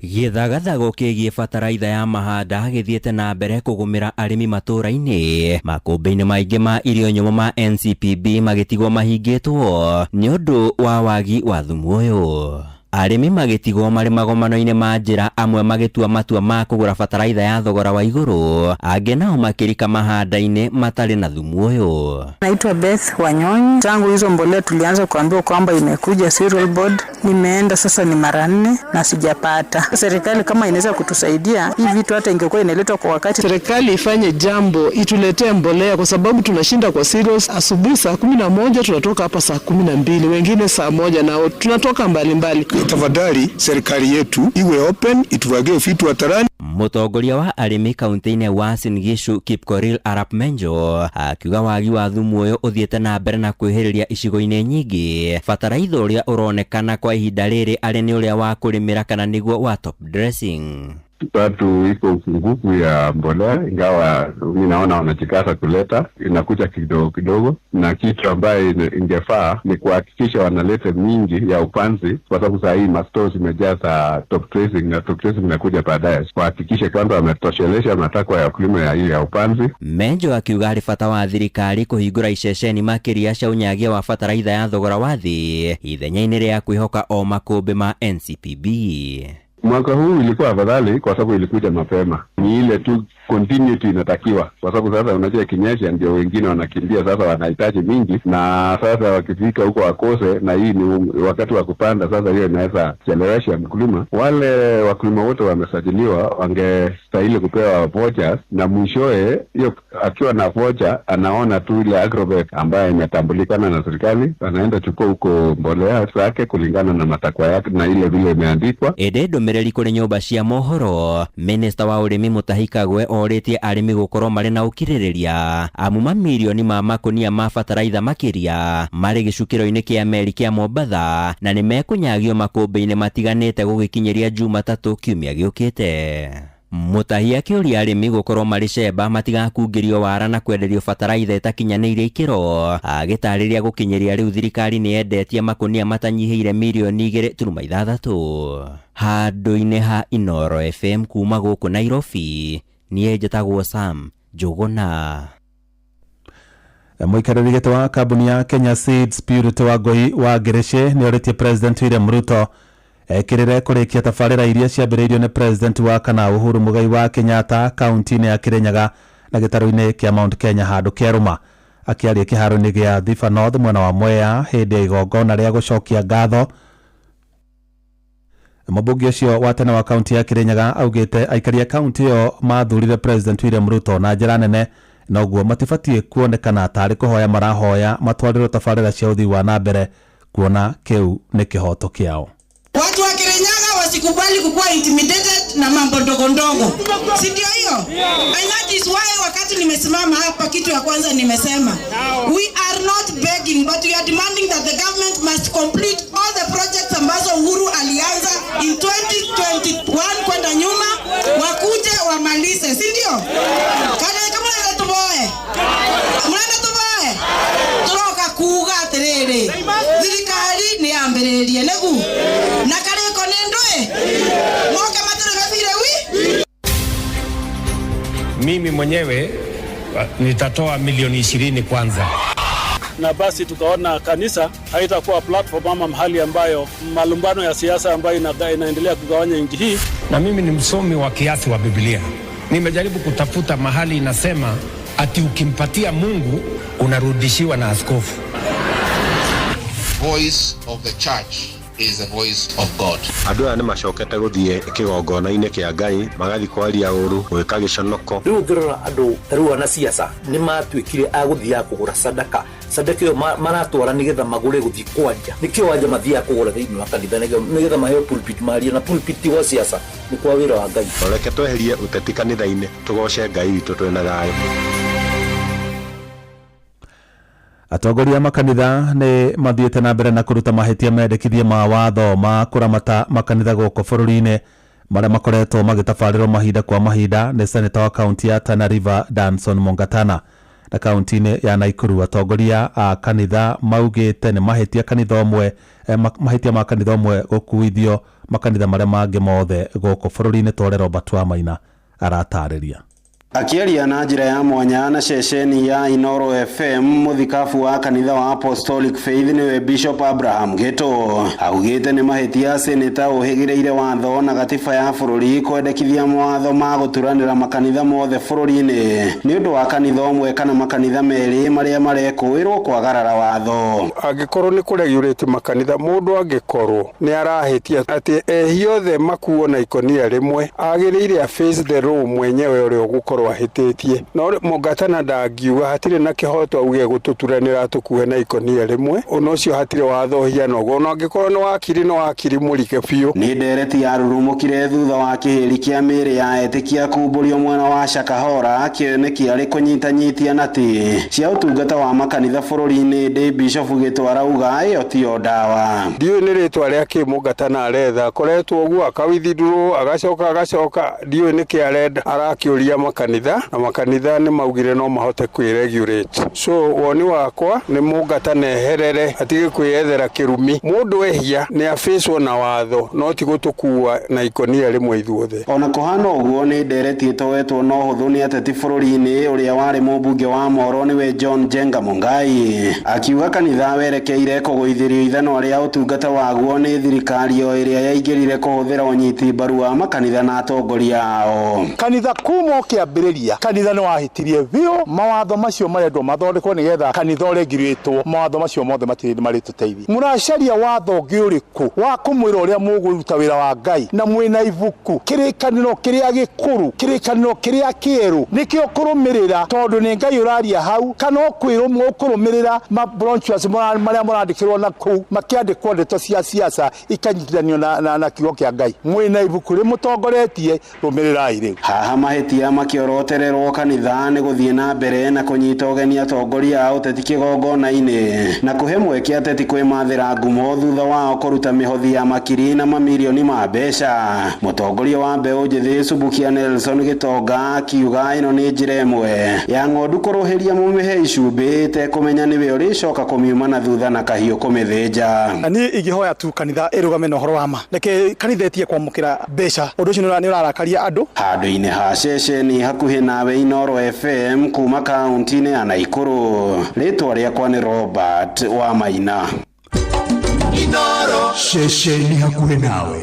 Gĩthagathago kĩgiĩ bataraitha ya mahanda gĩthiĩte na mbere kũgũmĩra arĩmi matũũra-inĩ. Makũmbĩ-inĩ maingĩ ma irio nyũmũ ma NCPB magĩtigwo mahingĩtwo nĩ ũndũ wa wagi wa thumu ũyũ. Arĩmi magĩtigwo marĩ magomano-inĩ ma njĩra, amwe magĩtua matua ma kũgũra bataraitha ya thogora wa igũrũ, angĩ nao makĩrika mahanda-inĩ matarĩ na thumu ũyũ. Naitwa Beth Wanyonyi. Tangu hizo mbolea tulianza kuambiwa kwamba imekuja Cereal Board, nimeenda sasa ni mara 4 na sijapata. Serikali kama inaweza kutusaidia hii vitu, hata ingekuwa inaletwa kwa wakati. Serikali ifanye jambo, ituletee mbolea, kwa sababu tunashinda kwa cereals. Asubuhi saa 11 tunatoka hapa saa 12, wengine saa 1, na tunatoka mbalimbali. Tafadhali serikali yetu iwe open, ituwagie vitu hadharani. Mũtongoria wa arĩmi kaunti-inĩ wa Uasin Gishu Kipkorir Arap Menjo akiuga wagi wa thumu ũyũ ũthiĩte na mbere na kwĩhĩrĩria icigo-inĩ nyingĩ. Bataraitha ũrĩa ũronekana kwa ihinda rĩrĩ arĩ nĩ ũrĩa wa kũrĩmĩra kana nĩguo wa top dressing. Tatu, iko upungufu ya mbolea, ingawa mimi naona wanajikaza kuleta, inakuja kidogo kidogo, na kitu ambaye ingefaa ni kuhakikisha wanaleta mingi ya upanzi, kwa sababu saa hii mastores zimejaa za top dressing, na top dressing inakuja baadaye. Kuhakikisha kwamba wametoshelesha matakwa ya wakulima ya hii ya upanzi. Menjo akiuga harĩ bata wa thirikari kũhingũra iceceni makĩria cia ũnyagia wa bataraitha ya thogora wa thĩ ithenya-inĩ rĩa kwĩhoka o makũmbĩ ma NCPB. Mwaka huu ilikuwa afadhali kwa sababu ilikuja mapema. Ni ile tu continuity inatakiwa, kwa sababu sasa unajua ikinyesha ndio wengine wanakimbia, sasa wanahitaji mingi, na sasa wakifika huko wakose, na hii ni wakati wa kupanda. Sasa hiyo inaweza chelewesha mkulima. Wale wakulima wote wamesajiliwa wangestahili kupewa vouchers, na mwishowe hiyo akiwa na voucher anaona tu ile agrovet ambayo imetambulikana na serikali, anaenda chukua huko mbolea zake kulingana na matakwa yake na ile vile imeandikwa. Ĩndĩ ndũmĩrĩri kũrĩ nyũmba cia mohoro, Minista wa ũrĩmi Mutahi Kagwe orĩtie arĩmi gũkorwo marĩ na ũkirĩrĩria amu mamirioni ma makũnia ma bataraitha makĩria marĩ gĩcukĩro-inĩ kĩa meri kĩa Mombatha na nĩ mekũnyagio makũmbĩ-inĩ matiganĩte gũgĩkinyĩria Jumatatũ kiumia gĩũkĩte. Mutahi akĩũria arĩmi gũkorwo marĩ cemba matigakungĩrio wara na kwenderio bataraitha ĩtakinyanĩirie ikĩro, agĩtarĩria gũkinyĩria rĩu thirikari nĩ yendetie makũnia matanyihĩire mirioni 2.6. Handũ-inĩ ha Inooro FM kuma gũkũ Nairobi, niĩ njĩtagwo Sam Njũgũna. Mũikarĩri gĩtĩ wa kambuni ya Kenya Seeds Purity Wangui wa Ngĩrĩcĩ nĩ orĩtie President William Ruto ekĩrĩre kũrĩkia tabarĩra iria ciambĩrĩirio nĩ President wa kana Uhuru Muigai wa Kenyatta kaunti-inĩ ya Kirinyaga na gĩtarũ-inĩ kĩa Mount Kenya handũ kĩarũma. Akĩaria kĩharo-inĩ gĩa Thika North mwena wa Mwea hĩndĩ ya igongona rĩa gũcokia ngatho, mũmbunge ũcio wa tene wa kaunti ya Kirinyaga augĩte aikari a kaunti ĩyo mathurire President William Ruto na njĩra nene, noguo matibatiĩ kuonekana tarĩ kũhoya marahoya matwarĩrwo tabarĩra cia ũthii wa na mbere, kuona kĩu nĩ kĩhoto kĩao. Watu wa Kirinyaga wasikubali kukuwa intimidated na mambo ndogo ndogo, si ndio hiyo? And that is why wakati nimesimama hapa, kitu ya kwanza nimesema, we are not begging but we are demanding that the government must complete all the projects ambazo Uhuru alianza in 2021 kwenda nyuma, wakuje wamalize, si ndio? Kana kama mnaenda tuboe, mnaenda tuboe, turoka kuuga atiriri thirikari ni yambĩrĩrie nĩgu na karĩko nĩ ndũĩ moke matũrĩhe wi. Mimi mwenyewe nitatoa milioni 20 kwanza. Na basi tukaona kanisa haitakuwa platform ama mahali ambayo malumbano ya siasa ambayo inaendelea kugawanya nchi hii. Na mimi ni msomi wa kiasi wa Biblia. Nimejaribu kutafuta mahali inasema ati ukimpatia Mungu unarudishiwa na askofu. Voice of the church is the voice of God. Andũ aya nĩ macokete gũthiĩ kĩgongona-inĩ kĩa Ngai, magathiĩ kwaria ũru, gwĩka gĩconoko. Rĩu ũngĩrora andũ ta rĩu anasiasa nĩ matuĩkire a gũthiaga kũgũra sadaka sadaka ĩyo maratwara nĩgetha magũre gũthiĩ kwaria nĩkĩo wanja mathiaga kũgũra thĩinĩ wa kanitha nĩgetha maheo pulpit marie na pulpit ti gwa siasa nĩ kwa wĩra wa Ngai. Reke tweherie ũteti kanitha-inĩ, tũgoce Ngai witũ twĩna thayũ. Atongoria a makanitha nĩ mathiĩte na mbere na kũruta mahĩtia mendekithie ma watho ma kũramata makanitha gũkũ bũrũri-inĩ marĩa makoretwo magĩtabarĩrwo mahinda kwa mahinda nĩ seneta wa kaunti ya Tana River Danson Mungatana. Na kaunti-inĩ ya Nakuru atongoria a kanitha maugĩte nĩ mahĩtia kanitha ũmwe mahĩtia ma kanitha ũmwe gũkuithio makanitha marĩa mangĩ mothe gũkũ bũrũri-inĩ ta ũrĩa Robert Wamaina aratarĩria. Akĩaria na njĩra ya mwanya na ceceni ya Inoro FM, mũthikabu wa kanitha wa Apostolic Faith nĩwe Bishop Abraham Gĩtũ augĩte nĩ mahĩtia seneta ũhĩgĩrĩire watho na gatiba ya bũrũri kwendekithia mawatho ma gũturanĩra makanitha mothe bũrũri-inĩ nĩ ũndũ wa kanitha ũmwe kana makanitha merĩ marĩa marekũĩrwo kwagarara watho. Angĩkorwo nĩ kũregurate makanitha, mũndũ angĩkorwo nĩ arahĩtia atĩ ehia othe makuo na ikonia rĩmwe, agĩrĩire a face the law mwenyewe ũrĩa ũgũkorwo ahĩtĩtie. No Mungatana ndangiuga hatirĩ na kĩhoto auge gũtũturanĩra tũkue na ikonia rĩmwe, ona ũcio hatirĩ watho ũhiana ũguo, ona angĩkorwo nĩ wakiri nĩ wakiri mũrike biũ. Nĩ ndereti yarurumũkire thutha wa kĩhĩri kĩa mĩĩrĩ ya etĩkia kumbũrio mwena wa Shakahola kĩoneki arĩ kũnyitanyitia nati cia ũtungata wa makanitha bũrũri-inĩ. Ndĩ Bishop Gĩtũ arauga ĩyo tiyo ndawa. Ndiũĩ nĩ rĩtwa rĩa kĩ Mungatana aretha, akoretwo ũguo akawithdraw agacoka agacoka, ndiũĩ nĩkĩ arenda, arakĩũria makanitha na makanitha nĩ maugire no mahote kwĩregulate. So woni wakwa nĩ Mungatana eherere atige kwĩyethera kĩrumi. Mũndũ ehia nĩ abĩcwo na watho no ti gũtũkua na ikonia rĩmwe ithuothe. Ona kũhana ũguo nĩ ndereti ĩtoetwo na ũhũthũ nĩ ateti bũrũri-inĩ ũrĩa warĩ mũmbunge wa Moro nĩwe John Njenga Mungai akiuga kanitha werekeire kũgũithĩrio ithanwa rĩa ũtungata waguo nĩ thirikari o ĩrĩa yaingĩrire kũhũthĩra ũnyiti mbaru wa makanitha na atongoria ao. Kanitha kuma ũkĩambĩrĩria kanitha nĩ wahĩtirie biũ, mawatho macio marendwo mathondekwo nĩgetha kanitha ũregirĩtwo, mawatho macio mothe matirĩ marĩtũteithia. Mũracaria watho ũngĩ ũrĩkũ wa kũmwĩra ũrĩa mũgũruta wĩra wa Ngai na mwĩna ibuku kĩrĩkanĩro kĩrĩa gĩkũrũ kĩrĩkanĩro kĩrĩa kĩerũ nĩkĩo kũrũmĩrĩra, tondũ nĩ Ngai ũraria hau, kana ũkwĩrwo ũkũrũmĩrĩra ma brochures marĩa mũrandĩkĩrwo na kũu makĩandĩkwo ndeto cia siasa ikanyitithanio na kiugo kĩa Ngai. Mwĩna ibuku rĩmũtongoretie, rũmĩrĩrai rĩu. Haha mahĩtia makĩorotererwo kanitha nĩ gũthiĩ na mbere na kũnyita ũgeni atongoria a ũteti kĩgongona-inĩ na kũhe mweke ateti kwĩmathĩra ngumo thutha wao kũruta mĩhothi ya makiri na mamirioni ma mbeca. Mũtongoria wa mbeũ njĩthĩ Subukia Nelson Gĩtonga akiuga ĩno nĩ njĩra ĩmwe ya ng'ondu kũrũhĩria mũmĩhe icumbĩ ĩtekũmenya nĩwe ũrĩcoka kũmiuma na thutha na kahiũ kũmĩthĩnja. Na niĩ ingĩhoya tu kanitha ĩrũgame na ũhoro wa ma, reke kanitha ĩtige kwamũkĩra mbeca, ũndũ ũcio nĩ ũrarakaria andũ. Handũ-inĩ ha ceceni hakuhĩ nawe Inoro FM kuma kaunti-inĩ ya Nakuru, rĩtwa rĩakwa nĩ Robert Wamaina. Inoro ceceni hakuhĩ nawe.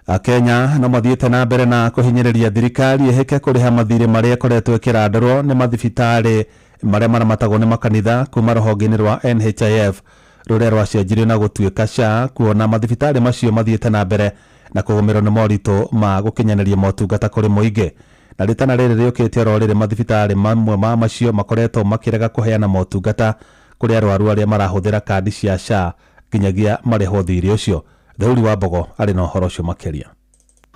Akenya no mathiĩte na mbere na kũhinyĩrĩria thirikari ĩhĩke kũrĩha mathirĩ marĩa ĩkoretwo ĩkĩrandũrwo nĩ mathibitarĩ marĩa maramatagwo nĩ makanitha kuma rũhonge-inĩ rwa NHIF rũrĩa rwacenjirio na gũtuĩka SHA, kuona mathibitarĩ macio mathiĩte na mbere na kũgũmĩrwo nĩ moritũ ma gũkinyanĩria motungata kũrĩ mũingĩ. Na rĩtana rĩrĩ rĩũkĩte oro rĩrĩ mathibitarĩ mamwe ma macio makoretwo makĩrega kũheana motungata kũrĩ arwaru arĩa marahũthĩra kandi cia SHA nginyagia marĩhwo thirĩ ũcio. Theuri wa Mbogo arĩ na ũhoro ũcio makĩria.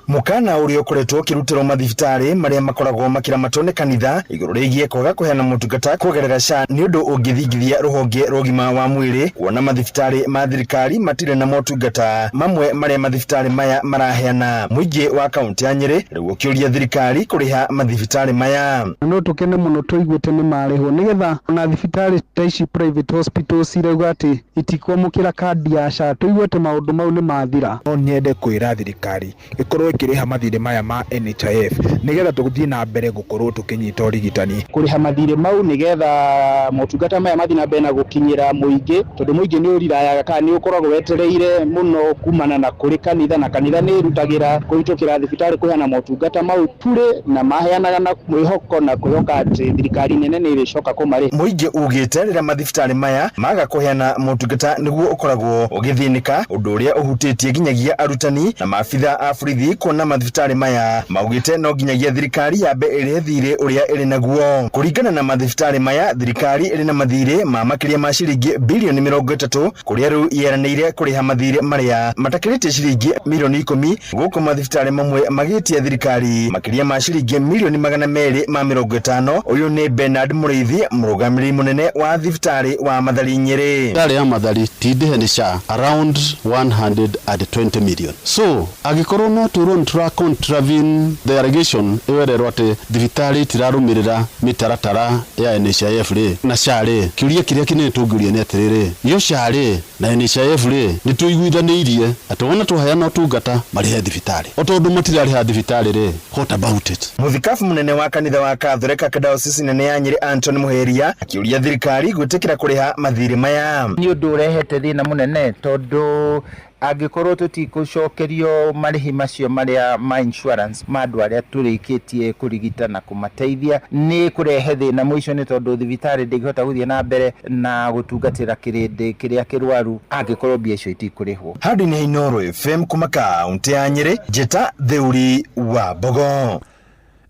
Mũkana ũrĩa ũkoretwo ũkĩrutĩrwo mathibitarĩ marĩa makoragwo makĩramatwo nĩ kanitha igũrũ rĩgiĩ kwaga kũheana motungata kũgerera SHA nĩ ũndũ ũngĩthingithia rũhonge rwa ũgima wa mwĩrĩ, kuona mathibitarĩ ma thirikari matirĩ na motungata mamwe marĩa mathibitarĩ maya maraheana. Mũingĩ wa kaunti ya Nyĩrĩ rĩu ũkĩũria thirikari kũrĩha mathibitarĩ maya. No tũkene mũno tũiguĩte nĩ marĩhwo nĩgetha ona thibitarĩ ta ici private hospitals irauga atĩ itikwamũkĩra kandi ya SHA, tũiguĩte maũndũ mau nĩ mathira. No nyende kwĩra thirikari ĩkorwo ĩkĩrĩha mathirĩ maya ma NHIF nĩgetha tũthiĩ na mbere gũkorwo tũkĩnyita ũrigitani. Kũrĩha mathirĩ mau nĩgetha motungata maya mathiĩ na mbere na gũkinyĩra mũingĩ, tondũ mũingĩ nĩ ũrirayaga kana nĩ ũkoragwo wetereire mũno kumana na kũrĩ kanitha, na kanitha nĩ ĩrutagĩra kũhĩtũkĩra thibitarĩ kũheana motungata mau bure, na maheanaga na mwĩhoko na kwĩhoka atĩ thirikari nene nĩ ĩrĩcoka kũmarĩha. Mũingĩ ugĩte rĩrĩa mathibitarĩ maya maga kũheana motungata nĩguo ũkoragwo ũgĩthĩnĩka, ũndũ ũrĩa ũhutĩtie nginyagia arutani na maabitha a borithi, kuona mathibitarĩ maya maugĩte no nginyagia thirikari yambe ĩrĩhe thirĩ ũrĩa ĩrĩ naguo. Kũringana na mathibitarĩ maya, thirikari ĩrĩ na mathirĩ ma makĩria ma ciringi bilioni 30, kũrĩa rĩu yeranĩire kũrĩha mathirĩ marĩa matakĩrĩtie ciringi milioni 10, gũkũ mathibitarĩ mamwe magĩtia thirikari makĩria ma ciringi milioni 250. Ũyũ nĩ Bernard Mũrĩithi, mũrũgamĩrĩri mũnene wa thibitarĩ wa Mathari Nyĩrĩ. Thibitarĩ ya Mathari ti ndĩhe nĩ SHA around 120 million, so angĩkorwo no twĩrwo nĩ tũra contravene the allegation ĩyo ĩrerwo atĩ thibitarĩ itirarũmĩrĩra mĩtaratara ya NHIF rĩ na SHA rĩ, kĩũria kĩrĩa kĩnene tũngĩũria nĩ atĩrĩrĩ, yo SHA rĩ na NHIF rĩ nĩ tũiguithanĩirie atĩ wona twaheana ũtungata marĩhe thibitarĩ, o tondũ matirarĩha thibitarĩ rĩ, what about it? Mũthikabu mũnene wa kanitha wa Katholeka Diocese nene ya Nyĩrĩ Anton Muheria akĩũria thirikari gwĩtĩkĩra kũrĩha mathirĩ maya. Nĩ ũndũ ũrehete thĩna mũnene, tondũ angĩkorwo tũtikũcokerio marĩhi macio marĩa ma insurance ma andũ arĩa tũrĩkĩtie kũrigita na kũmateithia, nĩ kũrehe thĩna mũico, nĩ tondũ thibitarĩ ndĩngĩhota gũthiĩ na mbere na gũtungatĩra kĩrĩndĩ kĩrĩa kĩrwaru angĩkorwo mbia icio itikũrĩhwo. Handũ-inĩ ha Inooro FM kuma kaũntĩ ya Nyĩrĩ, Njĩta Theuri wa Mbogo.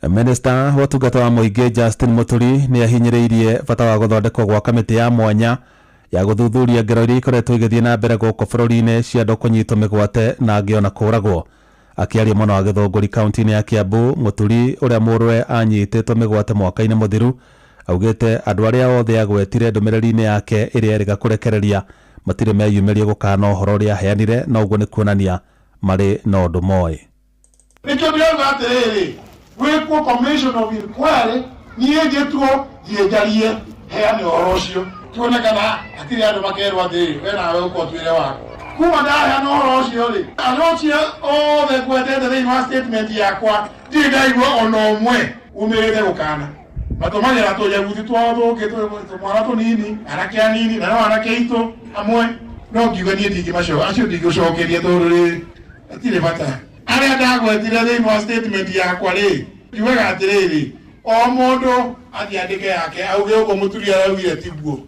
Minista wa ũtungata wa mũingĩ Justin Muturi nĩ ahinyĩrĩirie bata wa gũthondekwo gwa kamĩtĩ ya mwanya ya gũthuthuria ngero iria ikoretwo igĩthiĩ na mbere gũkũ bũrũri-inĩ cia andũ kũnyitwo mĩgwate na angĩ ona kũũragwo. Akĩaria mwena wa Gĩthũngũri kaunti-inĩ ya Kiambu, Muturi ũrĩa mũrũwe anyitĩtwo mĩgwate mwaka-inĩ mũthiru augĩte andũ arĩa othe agwetire ndũmĩrĩri-inĩ yake ĩrĩa erĩga kũrekereria matirĩ meyumĩrie gũkana ũhoro ũrĩa aheanire, na ũguo nĩ kuonania marĩ na ũndũ moĩ. Nĩkĩo ndĩrauga atĩrĩrĩ, gwĩkwo commission of inquiry, niĩ njĩtwo thiĩ njarie heane ũhoro ũcio, tuone kana hatirĩ andũ makerwo atĩrĩrĩ, we nawe ũka ũtuĩre waku. Kuma ndaheana ũhoro ũcio rĩ, andũ acio othe ngwetete thĩinĩ wa statement yakwa ndirĩ ndaigua ona ũmwe umĩrĩte gũkana. Matũmagĩra tũnyaguthi twao tũngĩ, tũmwana tũnini, anake anini na no anake aitũ amwe, no ngiuga niĩ ndingĩmacoka, acio ndingĩcokeria tondũ rĩ hatirĩ bata. Arĩa ndagwetire thĩinĩ wa statement yakwa rĩ, ngiugaga atĩrĩrĩ, o mũndũ athiĩ andĩke yake auge ũguo Mũturi araugire tiguo.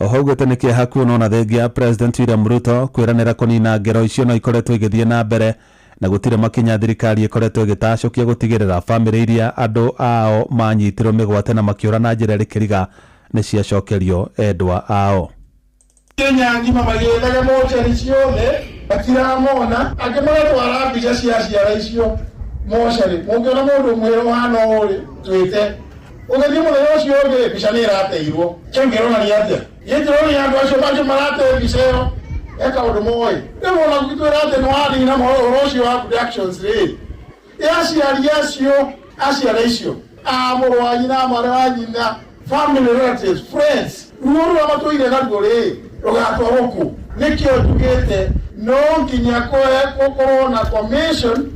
Oho augĩte nĩ kĩeha kuona ona thengia President William Ruto kwĩranĩra kũnina ngero icio no ikoretwo igĩthiĩ na mbere na gũtirĩ makinya thirikari ĩkoretwo ĩgĩtacũkia gũtigĩrĩra bamĩrĩ iria andũ ao manyitirwo mĩgwate na makĩũra na njĩra ĩrĩ kĩriga nĩ ciacokerio endwa ao. Kenya ngima magĩthaga mocarĩ ciothe matiramona, angĩ magatwara mbica cia ciara icio mocarĩ. Mũngĩona mũndũ mwĩrĩ ũhana ũũ rĩ, twĩte ũgĩthiĩ mũthenya ũcio ũngĩ mbica nĩ ĩrateirwo. Kĩu kĩronania atĩa? Gĩkĩronania andũ acio macio marate mbica ĩyo he kaũndũ moĩ. Rĩu ona gũgĩtwĩra atĩ nĩ wanina ũhoro ũcio wa abductions rĩ, ĩ aciari acio a ciana icio, a mũrũ wa nyina, mwarĩ wa nyina, family relatives, friends, ruo rũrĩa matũire naruo rĩ rũgatwarwo kũ? Nĩkĩo njugĩte no nginya gũkorwo na commission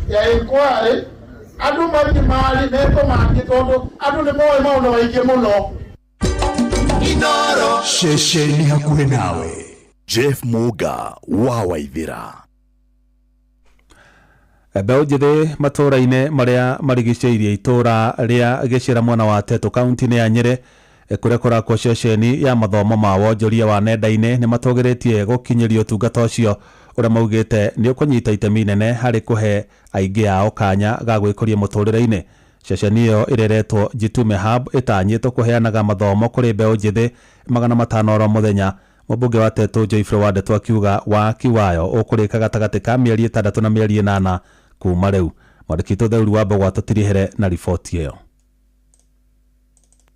ya inquiry, andũ mathiĩ marĩ metwo mangĩ, tondũ andũ nĩ moĩ maũndũ maingĩ mũno. Inooro ceceni hakuhĩ nawe. Jeff Muga wa Waithira. Mbeũ njĩthĩ matũũra-inĩ marĩa marigicĩirie itũũra rĩa Gĩcĩra mwena wa Tetu kaunti-inĩ ya Nyĩrĩ kũrĩa kũrakwo ceceni ya mathomo ma wonjoria wa nenda-inĩ nĩ matũgĩrĩtie gũkinyĩrio ũtungata ũcio ũrĩa maugĩte nĩ ũkũnyita itemi inene harĩ kũhe aingĩ ao kanya ga gwĩkũria mũtũrĩre-inĩ. Ceceni ĩyo ĩreretwo Jitume Hub ĩtanyĩtwo kũheanaga mathomo kũrĩ mbeũ njĩthĩ 500 oro mũthenya. Mũmbunge wa Tetu Geoffrey Wandeto akiuga waki wayo ũkũrĩka gatagatĩ ka mĩeri 6 na mĩeri 8 kuma rĩu. Mwandĩki witũ Theuri wa Mbogo atũtirihere na riboti ĩyo.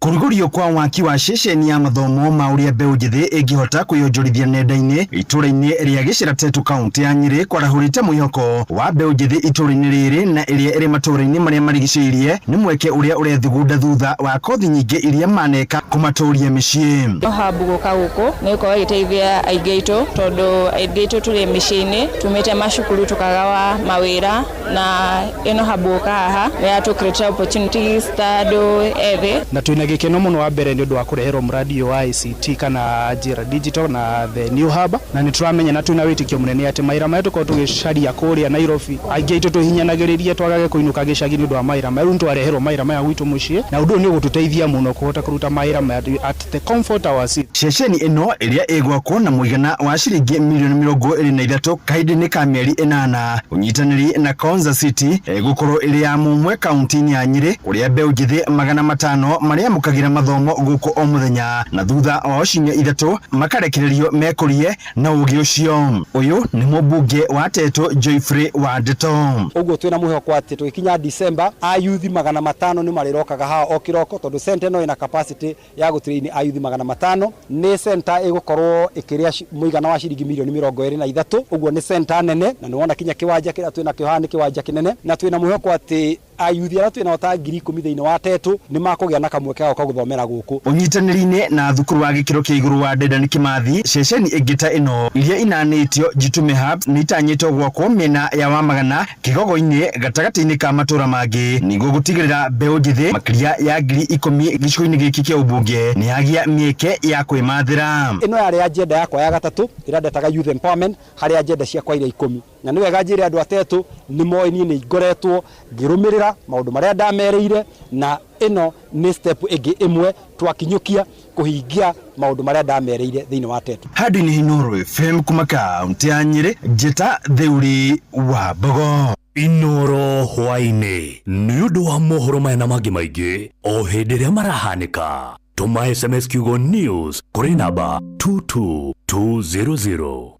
Kũrugũrio kwa waki wa ceceni ya mathomo ma ũrĩa mbeũ njĩthĩ ĩngĩhota kwĩyonjorithia nenda-inĩ itũũra-inĩ rĩa Gĩcĩra Tetu kaũntĩ ya Nyĩrĩ kwarahũrĩte mwĩhoko wa mbeũ njĩthĩ itũũra-inĩ rĩrĩ na ĩrĩa ĩrĩ matũũra-inĩ marĩa marigicĩirie nĩ mweke ũrĩa ũrethugunda thutha wa kothi nyingĩ iria maneka kũmatũria mĩciĩ. No hub gũka gũkũ nĩ gũkorwo ĩgĩteithia aingĩ aitũ tondũ aingĩ aitũ tũrĩ mĩciĩ-inĩ tumĩte macukuru tũkagawa mawĩra na ĩno hub gũka haha nĩ yatũ create opportunities ta andũ ethĩ. Na twina gĩkeno mũno wa mbere nĩ ũndũ wa kũreherwo mũradi ũyũ wa ICT kana Ajira Digital na the new hub, na nĩ tũramenya na twĩna wĩtĩkio mũnene atĩ mawĩra marĩa tũkorwo tũgĩcaria kũrĩa Nairobi aingĩ aitũ tũhinyanagĩrĩria twagage kũinũka gĩcagi nĩ ũndũ wa mawĩra maya. Rĩu nĩtwareherwo mawĩra maya gwitũ mũciĩ na ũndũ ũyũ nĩ ũgũtũteithia mũno kũhota kũruta mawĩra maya at the comfort our seat. Ceceni ĩno ĩrĩa ĩgwakwo na mũigana wa ciringi milioni 23 kahinda-inĩ ka mĩeri 8 ũnyitanĩri na Konza City ĩgũkorwo ĩrĩ ya mũmwe kaunti-inĩ ya Nyĩrĩ kũrĩa mbeũ njĩthĩ 500 marĩamũkagĩra mathomo gũkũ o mũthenya na thutha wa ciumia 3 makarekererio mekũrie na ũgĩ ũcio. Ũyũ nĩ mũmbunge wa Tetu Geoffrey Wandeto. Ũguo twĩna mwĩhoko atĩ tũgĩkinya December ayuthi 500 nĩ marĩrokaga haha o kĩroko tondũ center ĩno ĩna capacity ya gũtrain ayuthi 500. Nĩ center ĩgũkorwo ĩkĩrĩa mũigana wa ciringi milioni 23. Ũguo nĩ center nene na nĩwona kinya kĩwanja kĩrĩa twĩna kĩo haha nĩ kĩwanja kĩnene na twĩna mwĩhoko atĩ ayuthi arĩa twĩnao ta 10,000 thĩinĩ wa Tetu nĩ makũgĩa na kamweke ga gũka gũthomera gũkũ. Ũnyitanĩri-inĩ na thukuru wa gĩkĩro kĩa igũrũ wa Dedan Kimathi, ceceni ĩngĩ ta ĩno iria inanĩtio Jitume Hub nĩ itanyĩtwo gwakwo mĩena ya Wamagana, Kĩgogo-inĩ, gatagatĩ-inĩ ka matũũra mangĩ nĩguo gũtigĩrĩra mbeũ njĩthĩ makĩria ya 10,000 gĩcigo-inĩ gĩkĩ kĩa ũmbunge nĩ yagĩa mĩeke ya kwĩmathĩra. Ĩno yarĩ agenda yakwa ya gatatũ ĩrĩa ndetaga youth empowerment harĩ agenda ciakwa iria 10, na nĩ wega njĩre andũ a Tetu nĩ moĩ niĩ nĩ ngoretwo ngĩrũmĩrĩra maũndũ marĩa ndamerĩire, na ĩno nĩ step ĩngĩ ĩmwe twakinyũkia kũhingia maũndũ marĩa ndamerĩire thĩinĩ wa Tetu. Handũ-inĩ Inooro FM kuma kaunti ya Nyĩrĩ, Njĩta Theuri wa Mbogo. Inooro hwaĩ-inĩ nĩ ũndũ wa mohoro maya na mangĩ maingĩ o hĩndĩ ĩrĩa marahanĩka. Tũma SMS kiugo news kũrĩ namba 22200.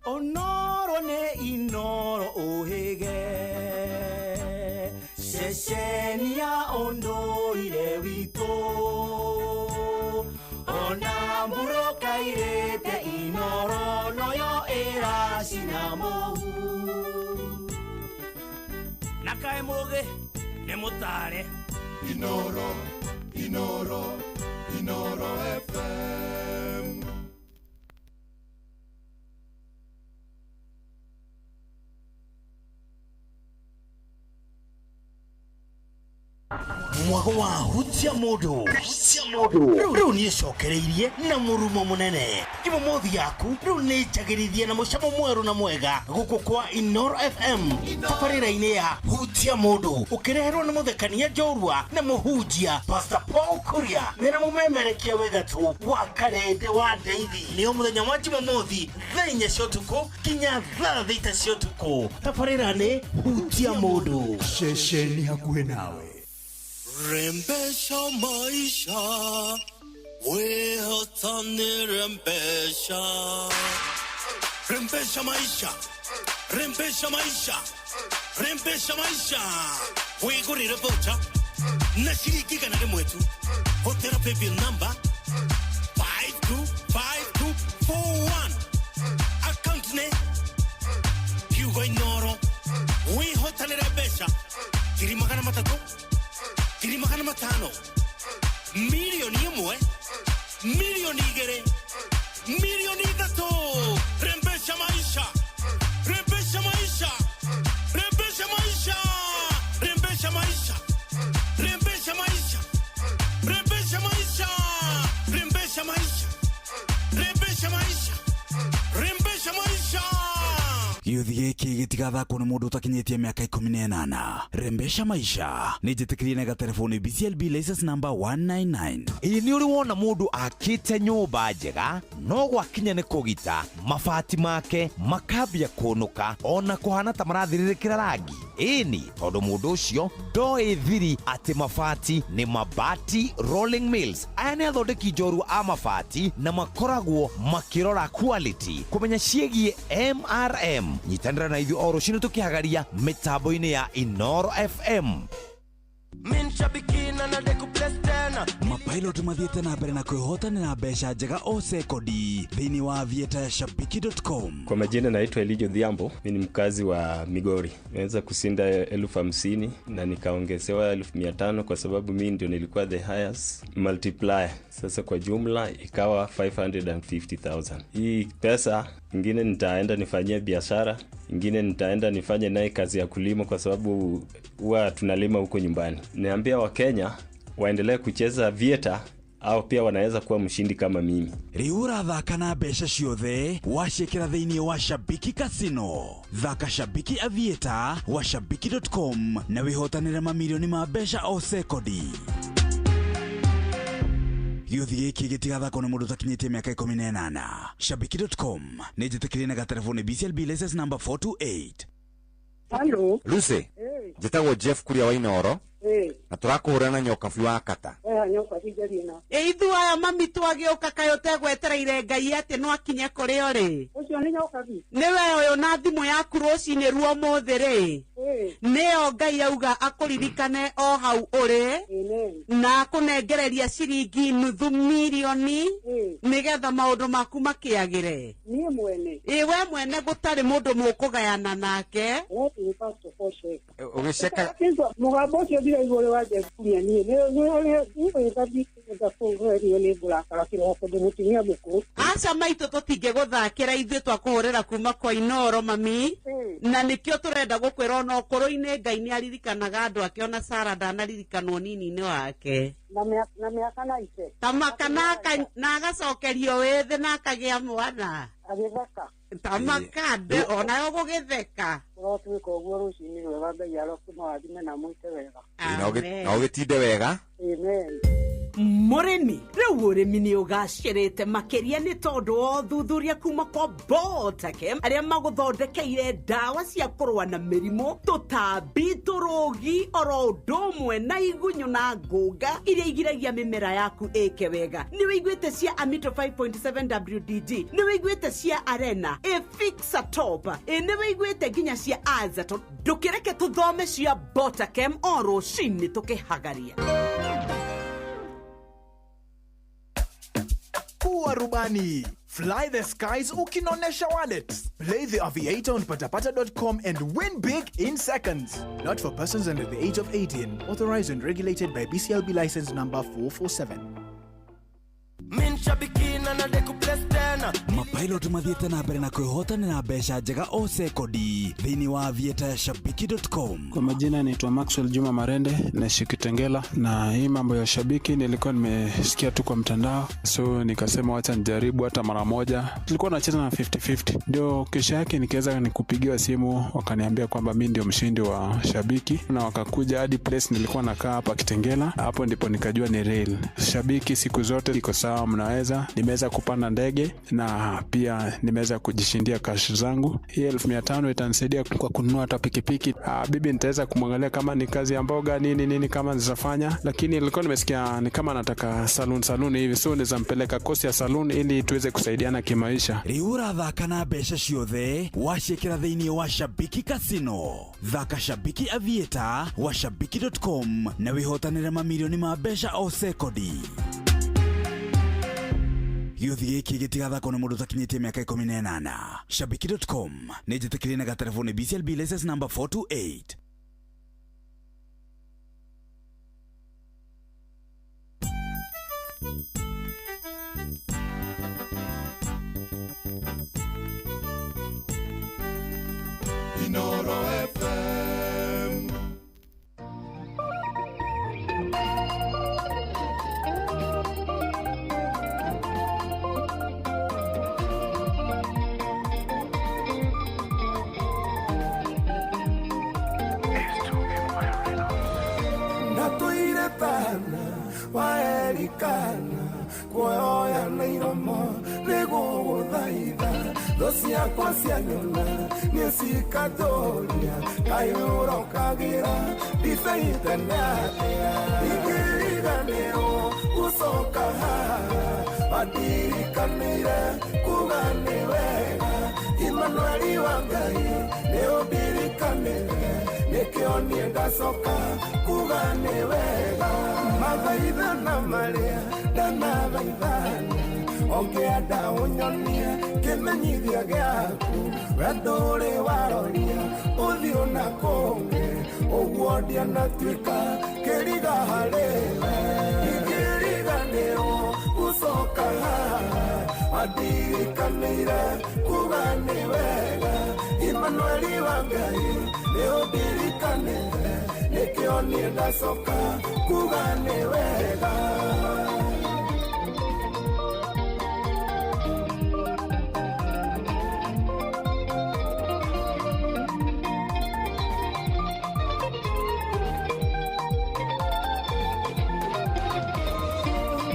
Onoro nĩ Inooro ũhĩge ceceni ya ũndũire witũ ona mbũrũka irĩte Inooro noyo ĩracina mũhu na kaĩ mũgĩ nĩ mũtare. Inooro, Inooro, Inooro FM. Mwago wa hutia mũndũ rĩu nĩ ĩcokereirie na mũrumo mũnene. Jumamothi yaku rĩu nĩ njagĩrithie na mũcamo mwerũ na mwega gũkũ kwa Inooro FM tabarĩra-inĩ ya hutia mũndũ ũkĩreherwo nĩ mũthekania njorua na mũhunjia Pastor Paul Kuria mena mũmemerekia wĩ gatũ wa Karende wa Ndeithi. Nĩo mũthenya wa Jumamothi thaa 4 cia ũtukũ nginya thaa 6 cia ũtukũ. Tabarĩra nĩ hutia mũndũ. Ceceni hakuhĩ nawe. Rembesha maisha, wehotani rembesha. Rembesha maisha, rembesha maisha, rembesha maisha. Wigurire voucher na shilingi 100 tu. Hotera paybill number 525241. Account ne Hugo Inooro. Wihotani rembesha 300,000, 500,000, 1,000,000, 2,000,000, 3,000,000. Rembesha maisha, rembesha maisha, rembesha maisha, rembesha maisha, rembesha maisha, rembesha maisha, rembesha maisha, rembesha maisha, rembesha maisha. Gĩũthi gĩkĩ gĩtigathakwo nĩ mũndũ ũtakinyĩtie mĩaka 18. Rembesha maisha nĩ njĩtĩkĩrie na gatelefoni BCLB license number 199. Ĩĩ nĩ ũrĩ wona mũndũ akĩte nyũmba njega no gwakinya nĩ kũgita mabati make makambia kũnũka ona kũhana ta marathirĩrĩkĩra rangi. Ĩni, tondũ mũndũ ũcio ndoĩ thiri atĩ mabati nĩ Mabati Rolling Mills. Aya nĩ athondeki njorua a mabati na makoragwo makĩrora quality. Kũmenya ciĩgiĩ MRM, nyitanĩra na ithuĩ o rũcinĩ tũkĩhagaria mĩtambo-inĩ ya Inoro FM. Mapilot mathiĩte na mbere na kwĩhotanĩra mbeca njega o sekondi thĩinĩ wa aviator ya shabiki.com. Kwa majina naitwa Elijo Dhiambo, mi ni mkazi wa Migori. Nimeweza kushinda 50,000 na nikaongezewa 500,000 kwa sababu mi ndio nilikuwa the highest multiplier. Sasa kwa jumla ikawa 550,000. Hii pesa ingine nitaenda nifanyie biashara, ingine nitaenda nifanye naye kazi ya kulima kwa sababu huwa tunalima huko nyumbani. Niambia Wakenya waendelee kucheza Aviator au pia wanaweza kuwa mshindi kama mimi. Rĩu ũrathaka na mbeca ciothe waciĩkĩra thĩinĩ wa Shabiki Casino. Thaka Shabiki Aviator wa shabiki.com na wĩhotanĩre mamirioni ma mbeca o sekondi. Gĩũthi gĩkĩ gĩtigathakwo nĩ mũndũ ũtakinyĩtie mĩaka 18. Shabiki.com nĩ njĩtĩkĩrie na gatelefoni BCLB license number 428. Halo. Lucy, njĩtagwo Jeff Kuria wa Inoro na tũrakũhũra na nyokabi wa kata. Ĩ ithuĩ aya mami twagĩũka kaĩ ũtegwetereire Ngai atĩ no akinye kũrĩ ũrĩ. Ũcio nĩ nyokabi. Nĩwe ũyũ na thimũ yaku rũcinĩ ruo ũmũthĩ rĩ. Nĩyo Ngai auga akũririkane o hau ũrĩ na akũnengereria ciringi 500,000 nĩgetha maũndũ maku makĩagĩre. Niĩ mwene. Ĩ we mwene gũtarĩ mũndũ mũkũgayana nake. Ũgĩceka Mũgambo ũcio ndiraigua ũrĩ wa Jeff Kuria niĩ nĩ kũgerio nĩ ngũrakara kĩroko ndĩ mũtumia mũkũrũ. Aca maitũ tũtingĩgũthakĩra ithuĩ twakũhũrĩra kuma kwa Inoro mami, na nĩkĩo tũrenda gũkwĩra ona ũkũrũ-inĩ Ngai nĩ aririkanaga andũ ake, ona Sara ndanaririkanwo nini-inĩ wake. Na mĩaka na ite. Tamaka na agacokerio wĩthĩ na akagĩa mwana. Agĩtheka. Tamaka nde onayo gũgĩtheka. Ũrotuĩka ũguo rũcinĩ rwega Ngai arokũmũrathime na mwĩke wega. Na ũgĩtinde wega. Amen. Mũrĩmi rĩu ũrĩmi nĩ ũgacĩrĩte makĩria nĩ tondũ wa ũthuthuria kuma kwa Botakem arĩa magũthondekeire ndawa cia kũrũa na mĩrimũ, tũtambi, tũrũgi oro ũndũ ũmwe na igunyũ na ngũnga iria igiragia mĩmera yaku ĩke wega. Nĩ wĩiguĩte cia Amito 5.7 WDG, nĩ wĩiguĩte cia Arena, Efixatop, nĩ wĩiguĩte nginya cia Azaton. Ndũkĩreke tũthome cia Botakem o rũcinĩ tũkĩhagaria. Kuwa rubani. Fly the skies ukinonesha wallet. Play the Aviator on patapata.com and win big in seconds. Not for persons under the age of 18. Authorized and regulated by BCLB license number 447. Mapilot mathiĩte na mbere na kwĩhotanĩra mbeca njega o sekondi thĩinĩ wa Aviator ya shabiki.com. Kwa majina naitwa Maxwell Juma Marende, naishi Kitengela, na hii mambo ya shabiki nilikuwa nimesikia tu kwa mtandao, so nikasema wacha nijaribu hata mara moja. Tulikuwa nacheza na 50-50, ndio kesho yake nikaweza nikupigiwa simu, wakaniambia kwamba mimi ndio mshindi wa shabiki, na wakakuja hadi place nilikuwa nakaa hapa Kitengela. Hapo ndipo nikajua ni real. Shabiki siku zote iko sawa, mnaweza. Nimeweza kupanda ndege na pia nimeweza kujishindia cash zangu. Hii 500,000 itanisaidia kwa kununua hata pikipiki. Bibi nitaweza kumwangalia kama ni kazi ya mboga nini nini kama nitafanya, lakini nilikuwa nimesikia ni kama nataka salon hivi, so nizampeleka kosi ya salon ili tuweze kusaidiana kimaisha. Rĩu ũrathaka na mbeca ciothe waciĩkĩra thĩinĩ wa Shabiki Casino. Thaka Shabiki Aviator wa shabiki.com na wĩhotanĩre mamirioni ma mbeca o sekondi. Gĩũthi gĩkĩ gĩtigathakwo nĩ mũndũ ũtakinyĩtie mĩaka 18. Shabiki.com nĩ njĩtĩkĩrie na gatelefoni BCLB license number 428. Inoro FM. Natũire tana waerikana kuoya na iromo nĩgũgũthaitha Thũ ciakwa cianyona nĩ cikatũria kaĩ ũrokagĩra ndibei tene atĩa ingĩriganĩrwo gũcoka haha mandirikanĩire kuga nĩ wega Imanueli wa Ngai nĩ ũndirikanĩre nĩkĩo niĩ ndacoka kuga nĩ wega mathaithana marĩa ndanathaithana ũngĩenda ũnyonie kĩmenyithia gĩaku we ndũrĩ waroria ũthiũ na kũngĩ ũguo ndianatuĩka kĩriga harĩ we ingĩriganĩrwo gũcoka haha mandirikanĩire kuga nĩ wega Imanueli wa Ngai nĩ ũndirikanĩte nĩkĩo niĩ ndacoka kuga nĩ wega.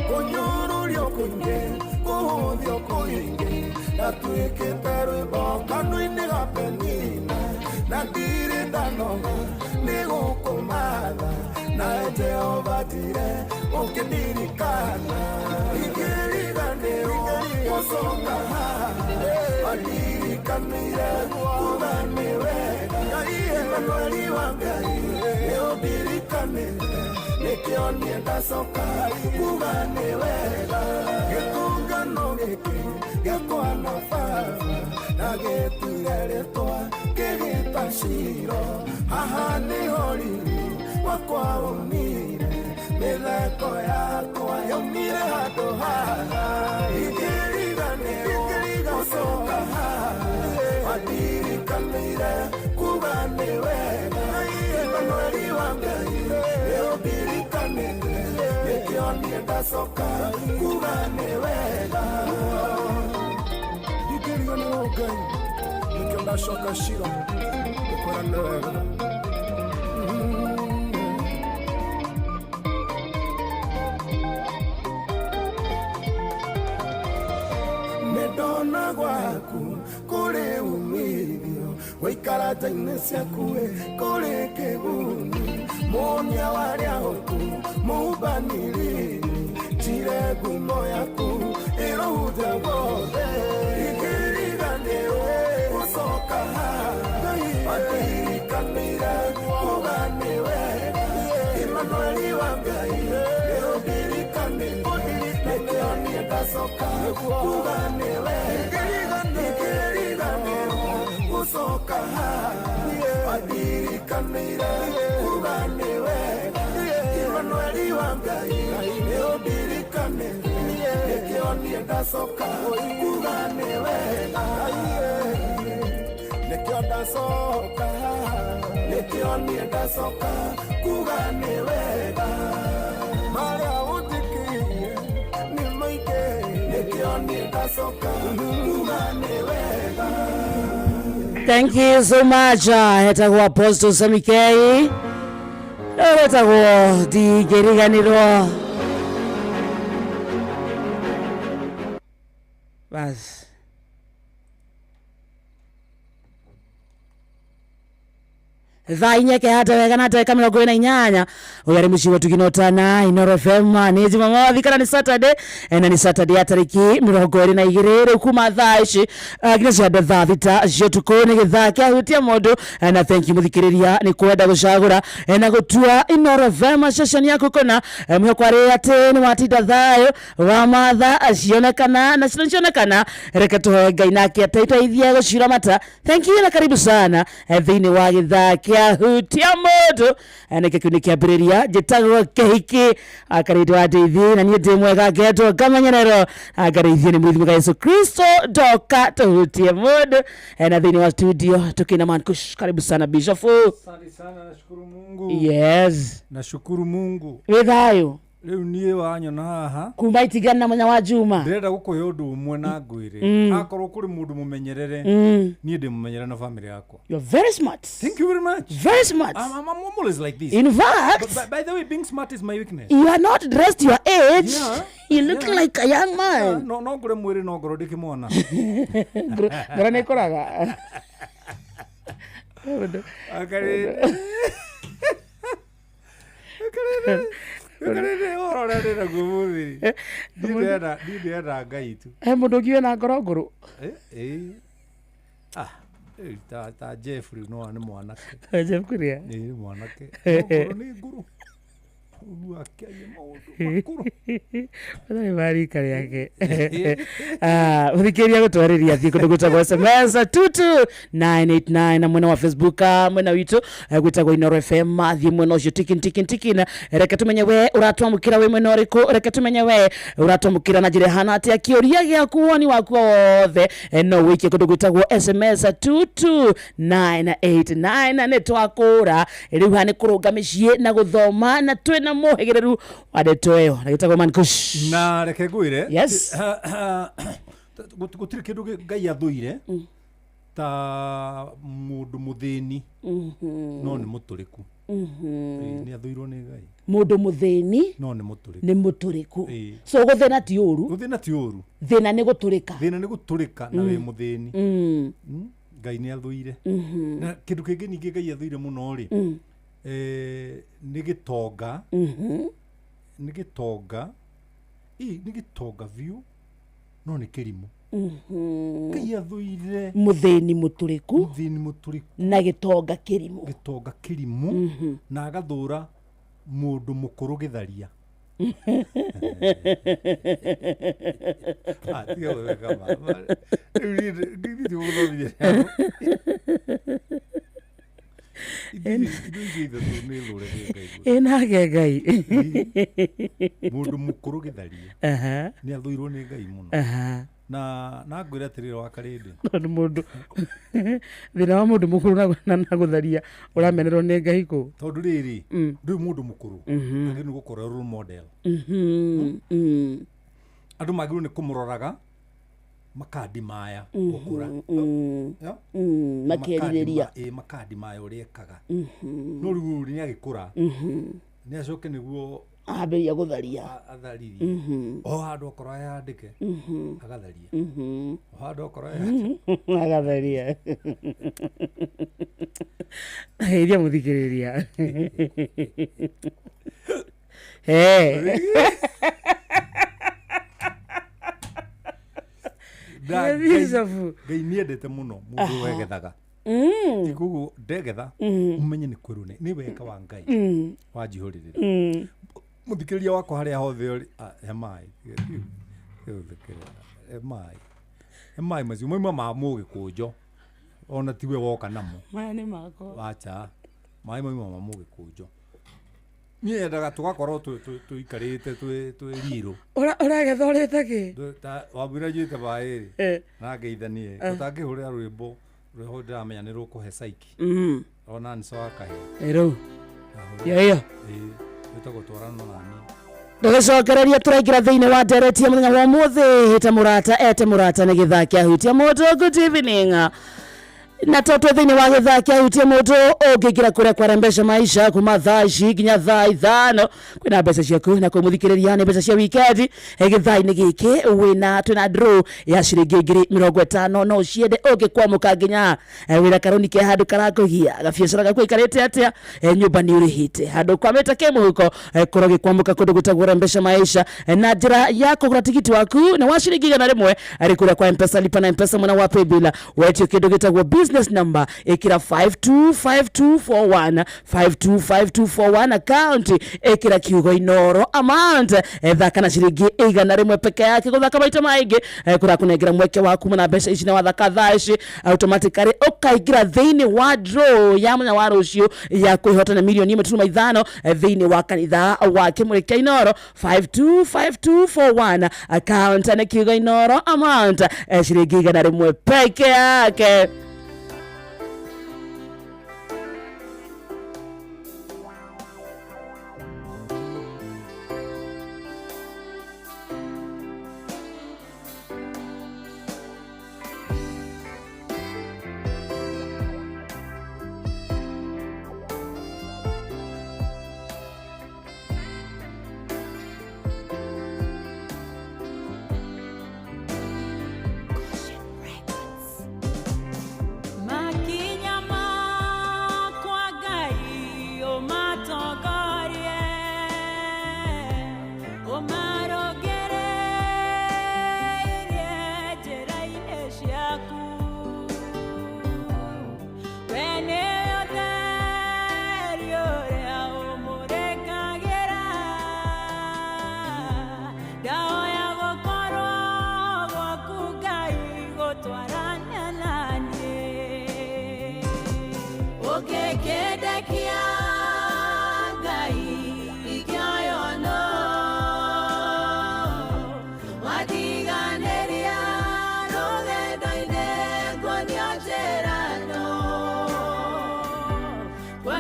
Kũnyũrũrio kũingĩ kũhũthio kũingĩ ndatuĩkĩte rwĩmbo kanua-inĩ ga Penina na ndirĩ ndanoga nĩ gũkũmatha nawe Jehova njire ũkĩndirikana ingĩriganĩrwo gũcoka haha mandirikanĩire kuga nĩ wega Imanueli wa Ngai nĩ ũndirikanĩte nĩkĩo niĩ ndacoka kuga nĩ wega gĩtũngano gĩkĩ gĩakwa na baba na gĩtuire rĩtwa kĩgĩta Shilo haha nĩho riri wakwa umire mĩtheko yakwa yaumire handũ haha ingĩriganĩrwo gũcoka haha mandirikanĩire kuga nĩ wega Imanueli wa Ngai nĩ ũndirikanĩte nĩkĩo niĩ ndacoka kuga nĩ wega ingĩriganĩrwo Ngai nĩkĩo ndacoka Shilo gũkwĩra nĩ wega. Nĩndona gwaku kũrĩ umithio gũikara nja-inĩ ciaku kũrĩ kĩguni mũnia warĩa ũku mũmbanĩrĩri njire ngumo yaku ĩrohunja guothe ingĩriganĩrwo gũcoka haha mandirikanĩire kuga nĩ wega Imanueli wa Ngai nĩ ũndirikanĩte nĩkĩo niĩ ndacoka kuga nĩ wega ingĩriganĩrwo gũcoka haha mandirikanĩire kuga nĩ wega Imanueli wa Ngai nĩ ũndirikanĩte nĩkĩo niĩ ndacoka kuga nĩ wega nĩkĩo ndacoka nĩkĩo niĩ ndacoka kuga nĩ wega marĩa ũnjĩkĩire nĩ maingĩ nĩkĩo niĩ ndacoka kuga nĩ wega. Thank you so much. Etagwo Apostle Samikei etagwo ndingĩriganĩrwo bas thaa inya kehata wega na ndagĩka 48 ũyũ arĩ mũciĩ wa tuginotana Inoro FM nĩ Jumamothi kana nĩ Saturday, na nĩ Saturday ya tarĩki 22 rĩu kuma thaa ici nginya cia thaa 6 cia ũtukũ nĩ gĩthaa kĩahutia mũndũ, na thank you mũthikĩrĩria nĩ kwenda gũcagũra na gũtua Inoro FM ceceni yaku kũna, mwĩhoko arĩ atĩ nĩ watinda thayũ wa matha cionekana na cionekana reke tũhoe Ngai nake ateithie gũciramata. Thank you na karibu sana thĩinĩ wa gĩthaa kĩahutia mũndũ, nĩkĩo kĩu nĩ kĩambĩrĩria njĩtagwo Kĩhiki akarĩndĩ wa ndeithi na niĩ ndĩ mwega ngetwo ngamenyererwo ngarĩithio nĩ mũithimũ Yesu Kristo ndoka tũhutie mũndũ, na thĩinĩ wa studio tukina Man Kush. Karibu sana Bishop. Asante sana, nashukuru Mungu. Yes. Nashukuru Mungu. Wĩ thayũ? Rĩu niĩ wanyona haha kuma itigana na mũthenya wa juma. Ndĩrenda gũkũhe ũndũ ũmwe na ngwĩre, akorwo kũrĩ mũndũ mũmenyerere, niĩ ndĩ mũmenyerere na family yakwa. You are very smart. Thank you very much. Very smart. I'm always like this. In fact- But by the way, being smart is my weakness. You are not dressed your age. Yeah, You look yeah. like a young man. Yeah, no ngũre mwĩrĩ no ngoro ndĩkĩmwana. Ngoro nĩ ĩkũraga. Akarĩrĩ. Akarĩrĩ ũhoro ũrĩa ndĩ naguo mũthĩ. Niĩ ndĩrenda Ngai tu. He mũndũ ũngiuge na ngoro ngũrũ. Eh, eh. Ah, eh, ta Jeff rĩu no nĩ mwanake. Jeff Kuria. Ĩĩ, nĩ mwanake. No ngoro nĩ ngũrũ. Ũguo akĩaria maũndũ makũrũ. Matarĩ ma rika rĩake. Mũthikĩrĩria gũtwarĩria thiĩ kũndũ gwĩtagwo SMS 22989 na mwena wa Facebook, mwena witũ gwĩtagwo Inoro FM. Thiĩ mwena ũcio tikin tikin tikin, reke tũmenye we ũratwamũkĩra wĩ mwena ũrĩkũ, reke tũmenye we ũratwamũkĩra na njĩra ĩhana atĩa. Kĩũria gĩaku, woni waku wothe, no wĩikie kũndũ gwĩtagwo SMS 22989. Nĩ twakũra rĩu haha nĩ kũrũnga mĩciĩ na gũthoma, na twĩna mũhĩgĩrĩru wa ndeto ĩyo na gĩtagwo Mankush. Na reke ngwĩre, Yes. Gũtirĩ kĩndũ Ngai athũire ta mũndũ mũthĩni no nĩ mũtũrĩku. Ĩĩ, nĩ athũirwo nĩ Ngai. Mũndũ mũthĩni no nĩ mũtũrĩku. Nĩ mũtũrĩku. Ĩĩ. So gũthĩna ti ũru. Gũthĩna ti ũru. Thĩna nĩ gũtũrĩka. Thĩna nĩ gũtũrĩka na wĩ mũthĩni. Ngai nĩ athũire. Na kĩndũ kĩngĩ ningĩ Ngai athũire mũno rĩ, nĩ gĩtonga. Nĩ gĩtonga. Ĩ, nĩ gĩtonga biũ no nĩ kĩrimũ. Ngai athũire mũthĩni mũtũrĩku. Mũthĩni mũtũrĩku na gĩtonga kĩrimũ. Gĩtonga kĩrimũ. Na agathũra mũndũ mũkũrũ gĩtharia. Ah, tiga gwĩka ma. Rĩu niĩ ndigũgũthomithia. Indo icio ithatũ nĩ thũre nĩ Ngai. Ĩ nake Ngai. Mũndũ mũkũrũ gĩtharia nĩ athũirwo nĩ Ngai mũno. Na ngwĩre atĩrĩrĩ wa Karĩndĩ. Tondũ mũndũ thĩna wa mũndũ mũkũrũ na gũtharia ũramenerwo nĩ Ngai kũ? Tondũ rĩrĩ, rĩu mũndũ mũkũrũ agĩrĩirwo nĩ gũkorwo role model. Andũ magĩrĩirwo nĩ kũmũroraga makandimaya gũkũra. Yeah? Makerirĩria. Makandimaya ũrĩa ekaga. No rĩu nĩ agĩkũra, nĩ acoke nĩguo ambĩrĩria gũtharia. Atharirie. O handũ okorwo ayandĩke, agatharia. O handũ okorwo ayandĩke, agatharia. Geithia mũthikĩrĩria. Hey. Na Bishop. Ngai nĩendete mũno mũndũ wegethaga. Koguo ndegetha, ũmenye nĩ kwĩrwo nĩ wega wa Ngai wanjihũrĩrĩra. Mũthikĩrĩria wakwa harĩa hothe ũrĩ, he maĩ. He maĩ. He maĩ macio mauma ma mũgĩkũnjo. Ona tiwe woka namo. Maya nĩ makwa. Acha. Maĩ mauma ma mũgĩkũnjo. Niĩ nyendaga tũgakorwo tũikarĩte twĩ rirũ. Ũragetha ũrĩte kĩ? Wambwĩra njuĩte maĩ rĩ, na ngeithanie. Ũtangĩhũrĩra rwĩmbo rwĩho ndĩramenya nĩ rũkũhe psyche. Ona nĩ coa kahĩa. Rĩu. Ĩyo ĩyo. Ĩĩ, wĩtagwo twarana nani. Tũgĩcokereria tũraingĩra thĩinĩ wa ndereti ya mũthenya wa ũmũthĩ. Hĩta mũrata ete mũrata nĩ gĩthaa kĩa hutia mũndũ. Good evening. Na to twĩ thĩinĩ wa gĩthaa kĩa hutia mũndũ, ũngĩingĩra kũrĩa kwara mbeca maisha kuma thaa ici nginya thaa 5 kwĩna mbeca ciaku, na kũmũthikĩrĩria nĩ mbeca cia weekend. Gĩthaa-inĩ gĩkĩ twĩna draw ya ciringi ngiri mĩrongo ĩtano, no ũciende ũngĩkwamũka nginya wĩra karoni ke handũ karakũgia, gabiacara gaku gaikarĩte atĩa, nyũmba nĩ ũrĩhĩte, handũ kwamĩte kĩmũhuko, korwo gĩkwamũka kũndũ gwĩtagwo mbeca maisha, na njĩra ya kũgũra tigiti waku na wa ciringi igana rĩmwe arĩ kũrĩa kwa M-Pesa, lipa na M-Pesa mwena wa paybill, wetio kĩndũ gĩtagwo business number, ĩkĩra 525241, 525241 account, ĩkĩra kiugo Inoro amount, thaka na ciringi igana rĩmwe peke yake. Gũthaka maita maingĩ, kũrakũnengera mweke wa kuma na mbeca ici, na wathaka thaa ici automatically ũkaingĩra thĩinĩ wa draw ya mũthenya wa rũciũ ya kwĩhota na mirioni ĩmwe turuma ithano, thĩinĩ wa kanitha wa Kĩmũrĩ kĩa Inoro. 525241 account nĩ kiugo Inoro amount, ciringi igana rĩmwe peke yake.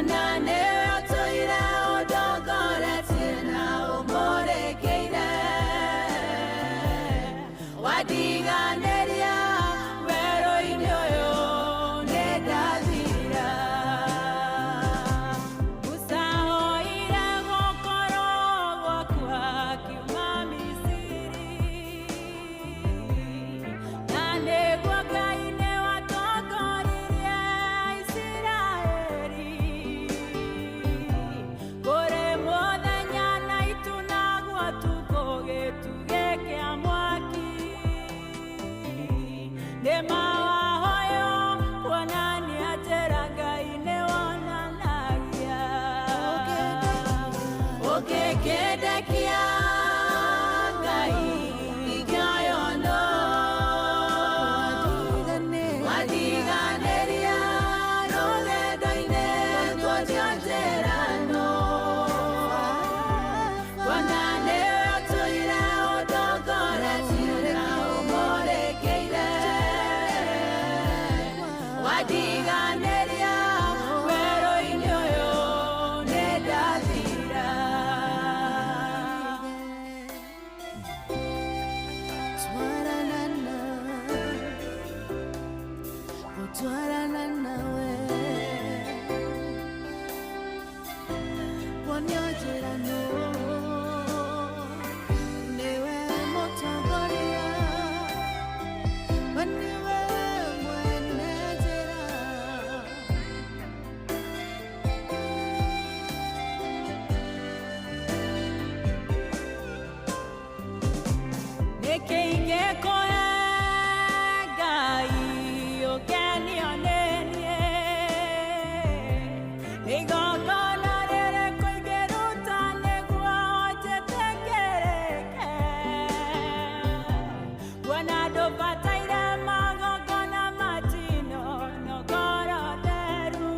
Kuona nĩwe ũtũire ũndongoretie na ũmũrĩkĩire. Wandiganĩria werũ-inĩ ũyũ nĩ ndathira. Musa oire gũkorwo gwaku akiuma Misiri, na nĩguo Ngai nĩwatongoririe Isiraeli. Kũrĩ mũthenya na itu naguo ũtukũ gĩtugĩ kĩa mwaki. Nĩ mawahoyo kuonania njĩra Ngai nĩwonanagia. Ũngĩkĩndekia Ngai ingĩoywo nũ? Wandiganĩria rũgendo-inĩ nguonio njĩra nũ? Kuona nĩwe ũtũire ũndongoretie na ũmũrĩkĩire. Wandiganĩria werũ-inĩ ũyũ nĩ ndathira. Gũtwarana nawe kuonio njĩra nũ nĩwe mũtongoria we nĩwe mwene njĩra. Nĩkĩ ingĩkũhe Ngai ũkenio nĩ niĩ? Nĩ igongona rĩrĩkũ ingĩruta nĩguo njĩtĩkĩrĩke? Kuona ndũbataire magongona ma njino na ngoro theru.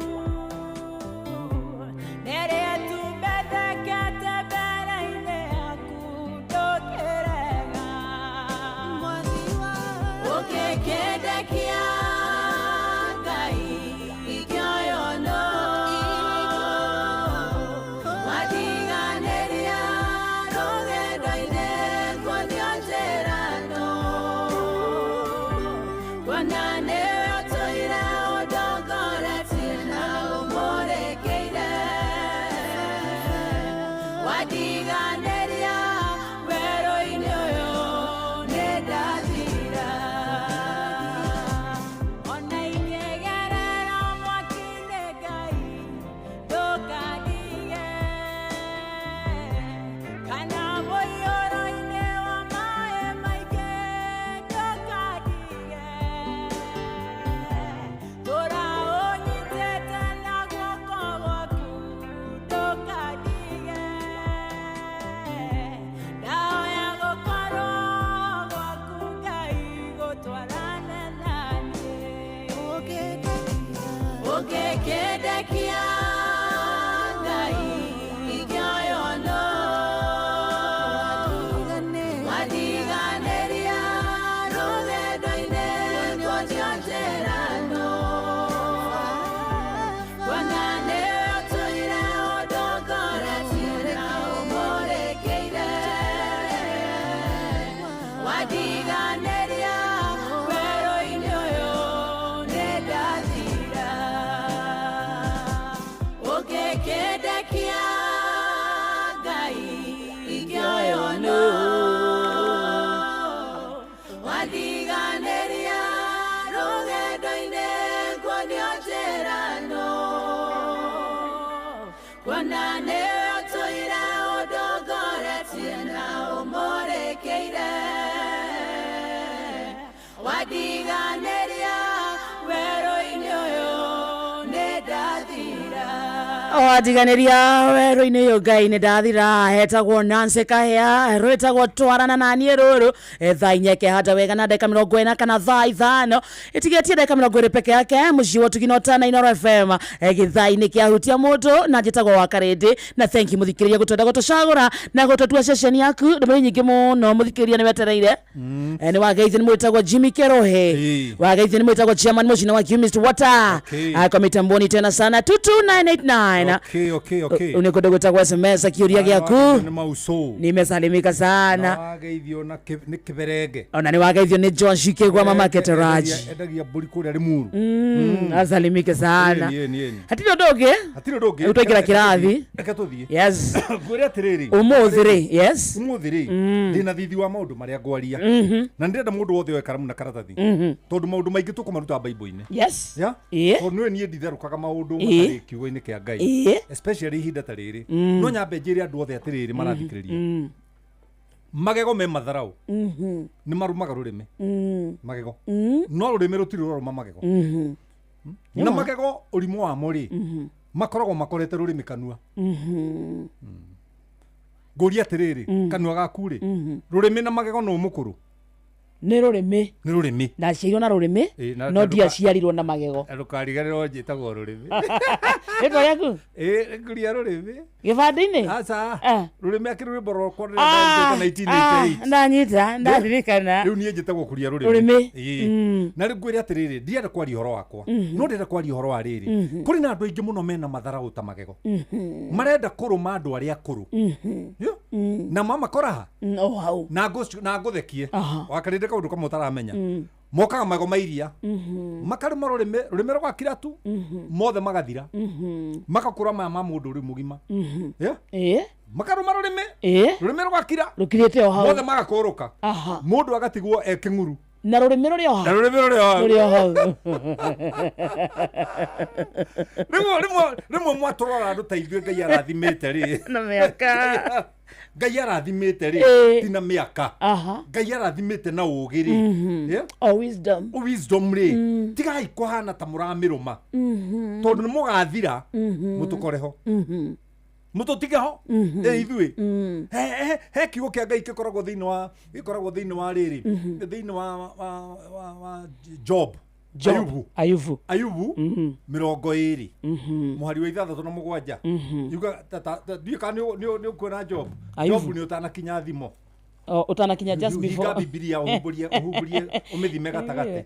Nĩrĩ itumbĩthekete mbere-inĩ yaku ndũkĩrega. Ũngĩkĩndekia Ngai ingĩoywo nũ? Wandiganĩria rũgendo-inĩ nguonio njĩra nũ? Kuona nĩwe ũtũire ũndongoretie na ũmũrĩkĩire. Wandiganĩria werũ-inĩ ũyũ nĩ ndathira. Ona ingĩgerera mwaki-inĩ Ngai ndũkandige, kana mũiyũro-inĩ wa maĩ maingĩ ndũkandige. Tũra ũnyitĩte na guoko gwaku ndũkandige. Ndahoya gũkorwo gwaku Ngai gũtwarane na niĩ. Ũngĩkĩndekia Ngai ingĩoywo nũ? Wandiganĩria rũgendo-inĩ nguonio njĩra nũ? Kuona nĩwe ũtũire ũndongoretie na ũmũrĩkĩire. Wandiganĩria werũ-inĩ ũyũ nĩ ndathira. Ũngĩkĩndekia Ngai ingĩoywo nũ? Wandiganĩria rũgendo-inĩ nguonio njĩra nũ? Kuona nĩwe ũtũire ũndongoretie na ũmũrĩkĩire. Wandiganĩria werũ-inĩ ũyũ nĩ ndathira. Watiganĩria werũ-inĩ ũyũ Ngai nĩ ndathira. Hetagwo Nancy Kahĩa, rwĩtagwo twarana na niĩ rũrũ. Thaa inya ikehanda wega na ndagĩka 40 kana thaa 5 ĩtigĩtie ndagĩka 20 peke yake. Mũciĩ wa ũtugi na ũtana Inooro FM, gĩthaa-inĩ kĩa hutia mũndũ, na njĩtagwo wa Karĩndĩ. Na thank you mũthikĩrĩria gũtwenda gũtũcagũra na gũtũtua ceceni yaku. Ndũmĩrĩri nyingĩ mũno mũthikĩrĩria nĩ wetereire. Nĩ wageithio nĩ mwĩtagwo Jimmy Kerohe, wageithio nĩ mwĩtagwo chairman mũcina wa Chemist Water. Kwa mitamboni tena sana 22989. Okay. Rĩu nĩ kũndũ gwĩtagwo SMS akĩũria gĩaku. Nĩ mauso. Nimesalimika sana. Wageithio na nĩ kĩberenge. Ona nĩ wageithio nĩ John Shikegwa mama Keteraji. Endagia mbũri kũrĩa Limuru. Asalimike sana. Ĩni, ĩni, ĩni. Hatirĩ ũndũ ũngĩ. Hatirĩ ũndũ ũngĩ. Rĩu twaingĩra kĩrathi. Reke tũthiĩ. Yes. Ngwĩre atĩrĩrĩ. Ũmũthĩ rĩ, yes. Ũmũthĩ rĩ, ndĩna thithi wa maũndũ marĩa ngwaria. Na ndĩrenda mũndũ wothe oe karamu na karatathi. Tondũ maũndũ maingĩ tũkũmaruta Bible-inĩ. Yes. Yeah? Ĩĩ. Tondũ nĩũĩ niĩ nditherũkaga maũndũ Ĩĩ. matarĩ kiugo-inĩ kĩa Ngai. Ĩĩ. Especially ihinda ta rĩrĩ. No nyambe njĩre andũ othe atĩrĩrĩ marathikĩrĩria. Magego me matharau. Nĩ marumaga rũrĩmĩ. Magego. No rũrĩmĩ rũtirĩ rũrarũma magego. Na magego ũrimũ wamo rĩ, makoragwo makorete rũrĩmĩ kanua. Ngũria atĩrĩrĩ, kanua gaku rĩ, rũrĩmĩ na magego nũ mũkũrũ? Nĩ rũrĩmĩ. Nĩ rũrĩmĩ. Ndaciarirwo na rũrĩmĩ, Ĩĩ, no ndiaciarirwo na magego. Ndũkariganĩrwo njĩtagwo rũrĩmĩ. Rĩtwa rĩaku? Ĩĩ, ngũria rũrĩmĩ. Gĩbandĩ-inĩ? Aca. Rũrĩmĩ akĩrĩ rwĩmbo rwakwa rũrĩa Ah, ndandĩkĩte 1988. ah, ndanyita, ndaririkana. Rĩu niĩ njĩtagwo kũria rũrĩmĩ. Rũrĩmĩ. Ĩĩ. Na rĩu ngwĩre atĩrĩrĩ, ndirenda kwaria ũhoro wakwa. No ndĩrenda kwaria ũhoro wa rĩrĩ. Kũrĩ na andũ aingĩ mũno mena matharaũ ta magego. Marenda kũrũma andũ arĩa akũrũ. Yo. Na mamakora ha? O hau. Na na ngũthekie. Aha. Wakarĩndĩ kaũndũ kamwe ũtaramenya. Mokaga magego ma iria. Makarũma rũrĩmĩ, rũrĩmĩ rũgakira tu. Mothe magathira. Magakũra maya ma mũndũ rĩu mũgima. Yeah? Ĩĩ. Makarũma rũrĩmĩ. Ĩĩ. Rũrĩmĩ rũgakira. Rũkirĩte o hau. Mothe magakũrũka. Aha. Mũndũ agatigwo e kĩng'uru. Na rũrĩmĩ rũrĩ o hau. Na rũrĩmĩ rũrĩ o hau. Rũrĩ o hau. Rĩmwe rĩmwe mwatũrora andũ ta ithuĩ Ngai arathimĩte rĩ. Na mĩaka. Ngai arathimĩte rĩ Ĩĩ. ti na mĩaka. Aha. Ngai arathimĩte na ũũgĩ rĩ. Yeah? O wisdom. Wisdom rĩ. Tigai kũhana ta mũramĩrũma. Tondũ nĩ mũgathira mũtũkore ho. Mũtũtige ho. Ĩ ithuĩ. He kiugo kĩa Ngai gĩkoragwo thĩinĩ wa gĩkoragwo thĩinĩ wa rĩrĩ. Thĩinĩ wa Job. Job. Ayubu. Ayubu. Ayubu 27 mũhari wa 67. Yuga ndiũĩ kana nĩ ũkuona Job. Ayubu. Job nĩ ũtanakinya thimo. O, ũtanakinya just before. Hinga Bibilia ũhumbũrie ũhumbũrie ũmĩthime gatagatĩ.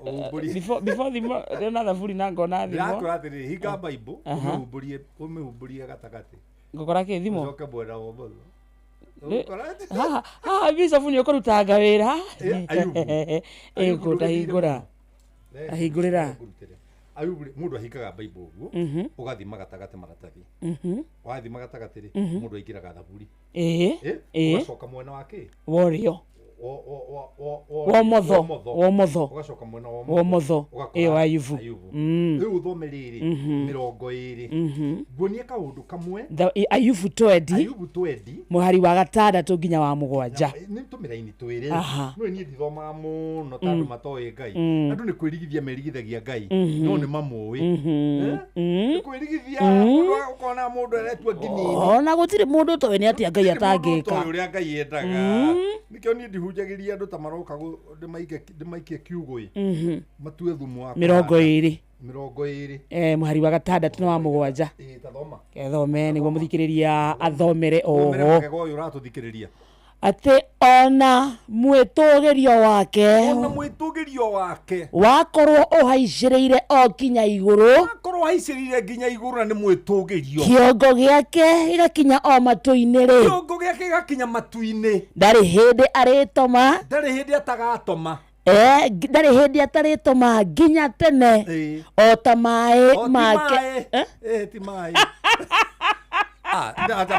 Ũhumbũrie. Before thimo ndĩrona thaburi na ngona thimo. Ndĩrakwĩra atĩrĩrĩ, hinga Bible Aha. ũmĩhumbũrie ũmĩhumbũrie gatagatĩ. Ngũkora kĩ thimo? Ũcoke mwena wa ũmotho. Haha haha Bishop nĩ ũkũrutanga wĩra. Ayubu. Ĩ ngũndahingũra. Ahingũrĩra. Ayubu rĩ, mũndũ ahingaga Bible ũguo ũgathima gatagatĩ maratathi. Wathima gatagatĩ rĩ, mũndũ aingĩraga thaburi. Ĩĩ. Ĩ, Ĩĩ. ũgacoka mwena wa kĩ? Wa ũrĩo. Wa Wa ũmotho. Wa ũmotho. Ũgacoka mwena wa Wa ũmotho. ũgakora Ĩ wa Ayubu. Rĩu ũthome rĩrĩ 20. Nguonie kaũndũ kamwe. Ayubu twendi. Ayubu twendi. Mũhari wa 6 nginya wa 7. Nĩ tũmĩraini twĩrĩ. Aha. No niĩ ndithomaga mũno ta andũ matoĩ Ngai. Andũ nĩ kwĩrigithia merigithagia Ngai. No nĩ mamũĩ. Nĩ kwĩrigithia mũndũ ũkona mũndũ aretua nginini. Ona gũtirĩ mũndũ ũtoĩ nĩ atĩa Ngai atangĩka. Ũtoĩ ũrĩa Ngai endaga. Nĩkĩo niĩ ndihunjagĩria andũ ta maroka ndĩmaikie kiugũ ĩ. Matue thumu wa 20. 20. Mũhari wa 6 na wa 7. Ĩ, ta thoma. Kethome nĩguo mũthikĩrĩria athomere Thomere oho. magego ũyũ ũratũthikĩrĩria. Atĩ ona mwĩtũgĩrio wake. Ona mwĩtũgĩrio wake. Wakorwo ũhaicĩrĩire o nginya igũrũ. Wakorwo ũhaicĩrĩire nginya igũrũ na nĩ mwĩtũgĩrio. Kĩongo gĩake gĩgakinya o matu-inĩ rĩ. Kĩongo gĩake gĩgakinya matu-inĩ. Ndarĩ hĩndĩ arĩtoma. Ndarĩ hĩndĩ atagatoma. Ndarĩ hĩndĩ atarĩtoma nginya tene. O ta maĩ O ti make. maĩ. Ĩ, ti maĩ.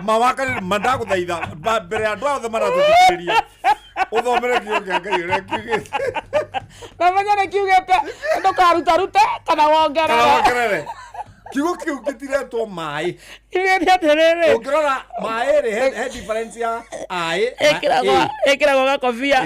Mawaka mandagũthaitha mbere ya andũ othe maratũthikĩrĩria ũthomere kiugo kĩa Ngai ũrĩa kiugĩte. Namenya nĩ kiugĩte ndũkarutarute kana wongerere. Kana wongerere. Kiugo kĩu gĩtiretwo maĩ. Kiugĩte atĩrĩrĩ. Ũngĩrora maĩ rĩ, he difference ya aĩ na Ĩkĩragwo ĩ. ĩkĩragwo gakobia.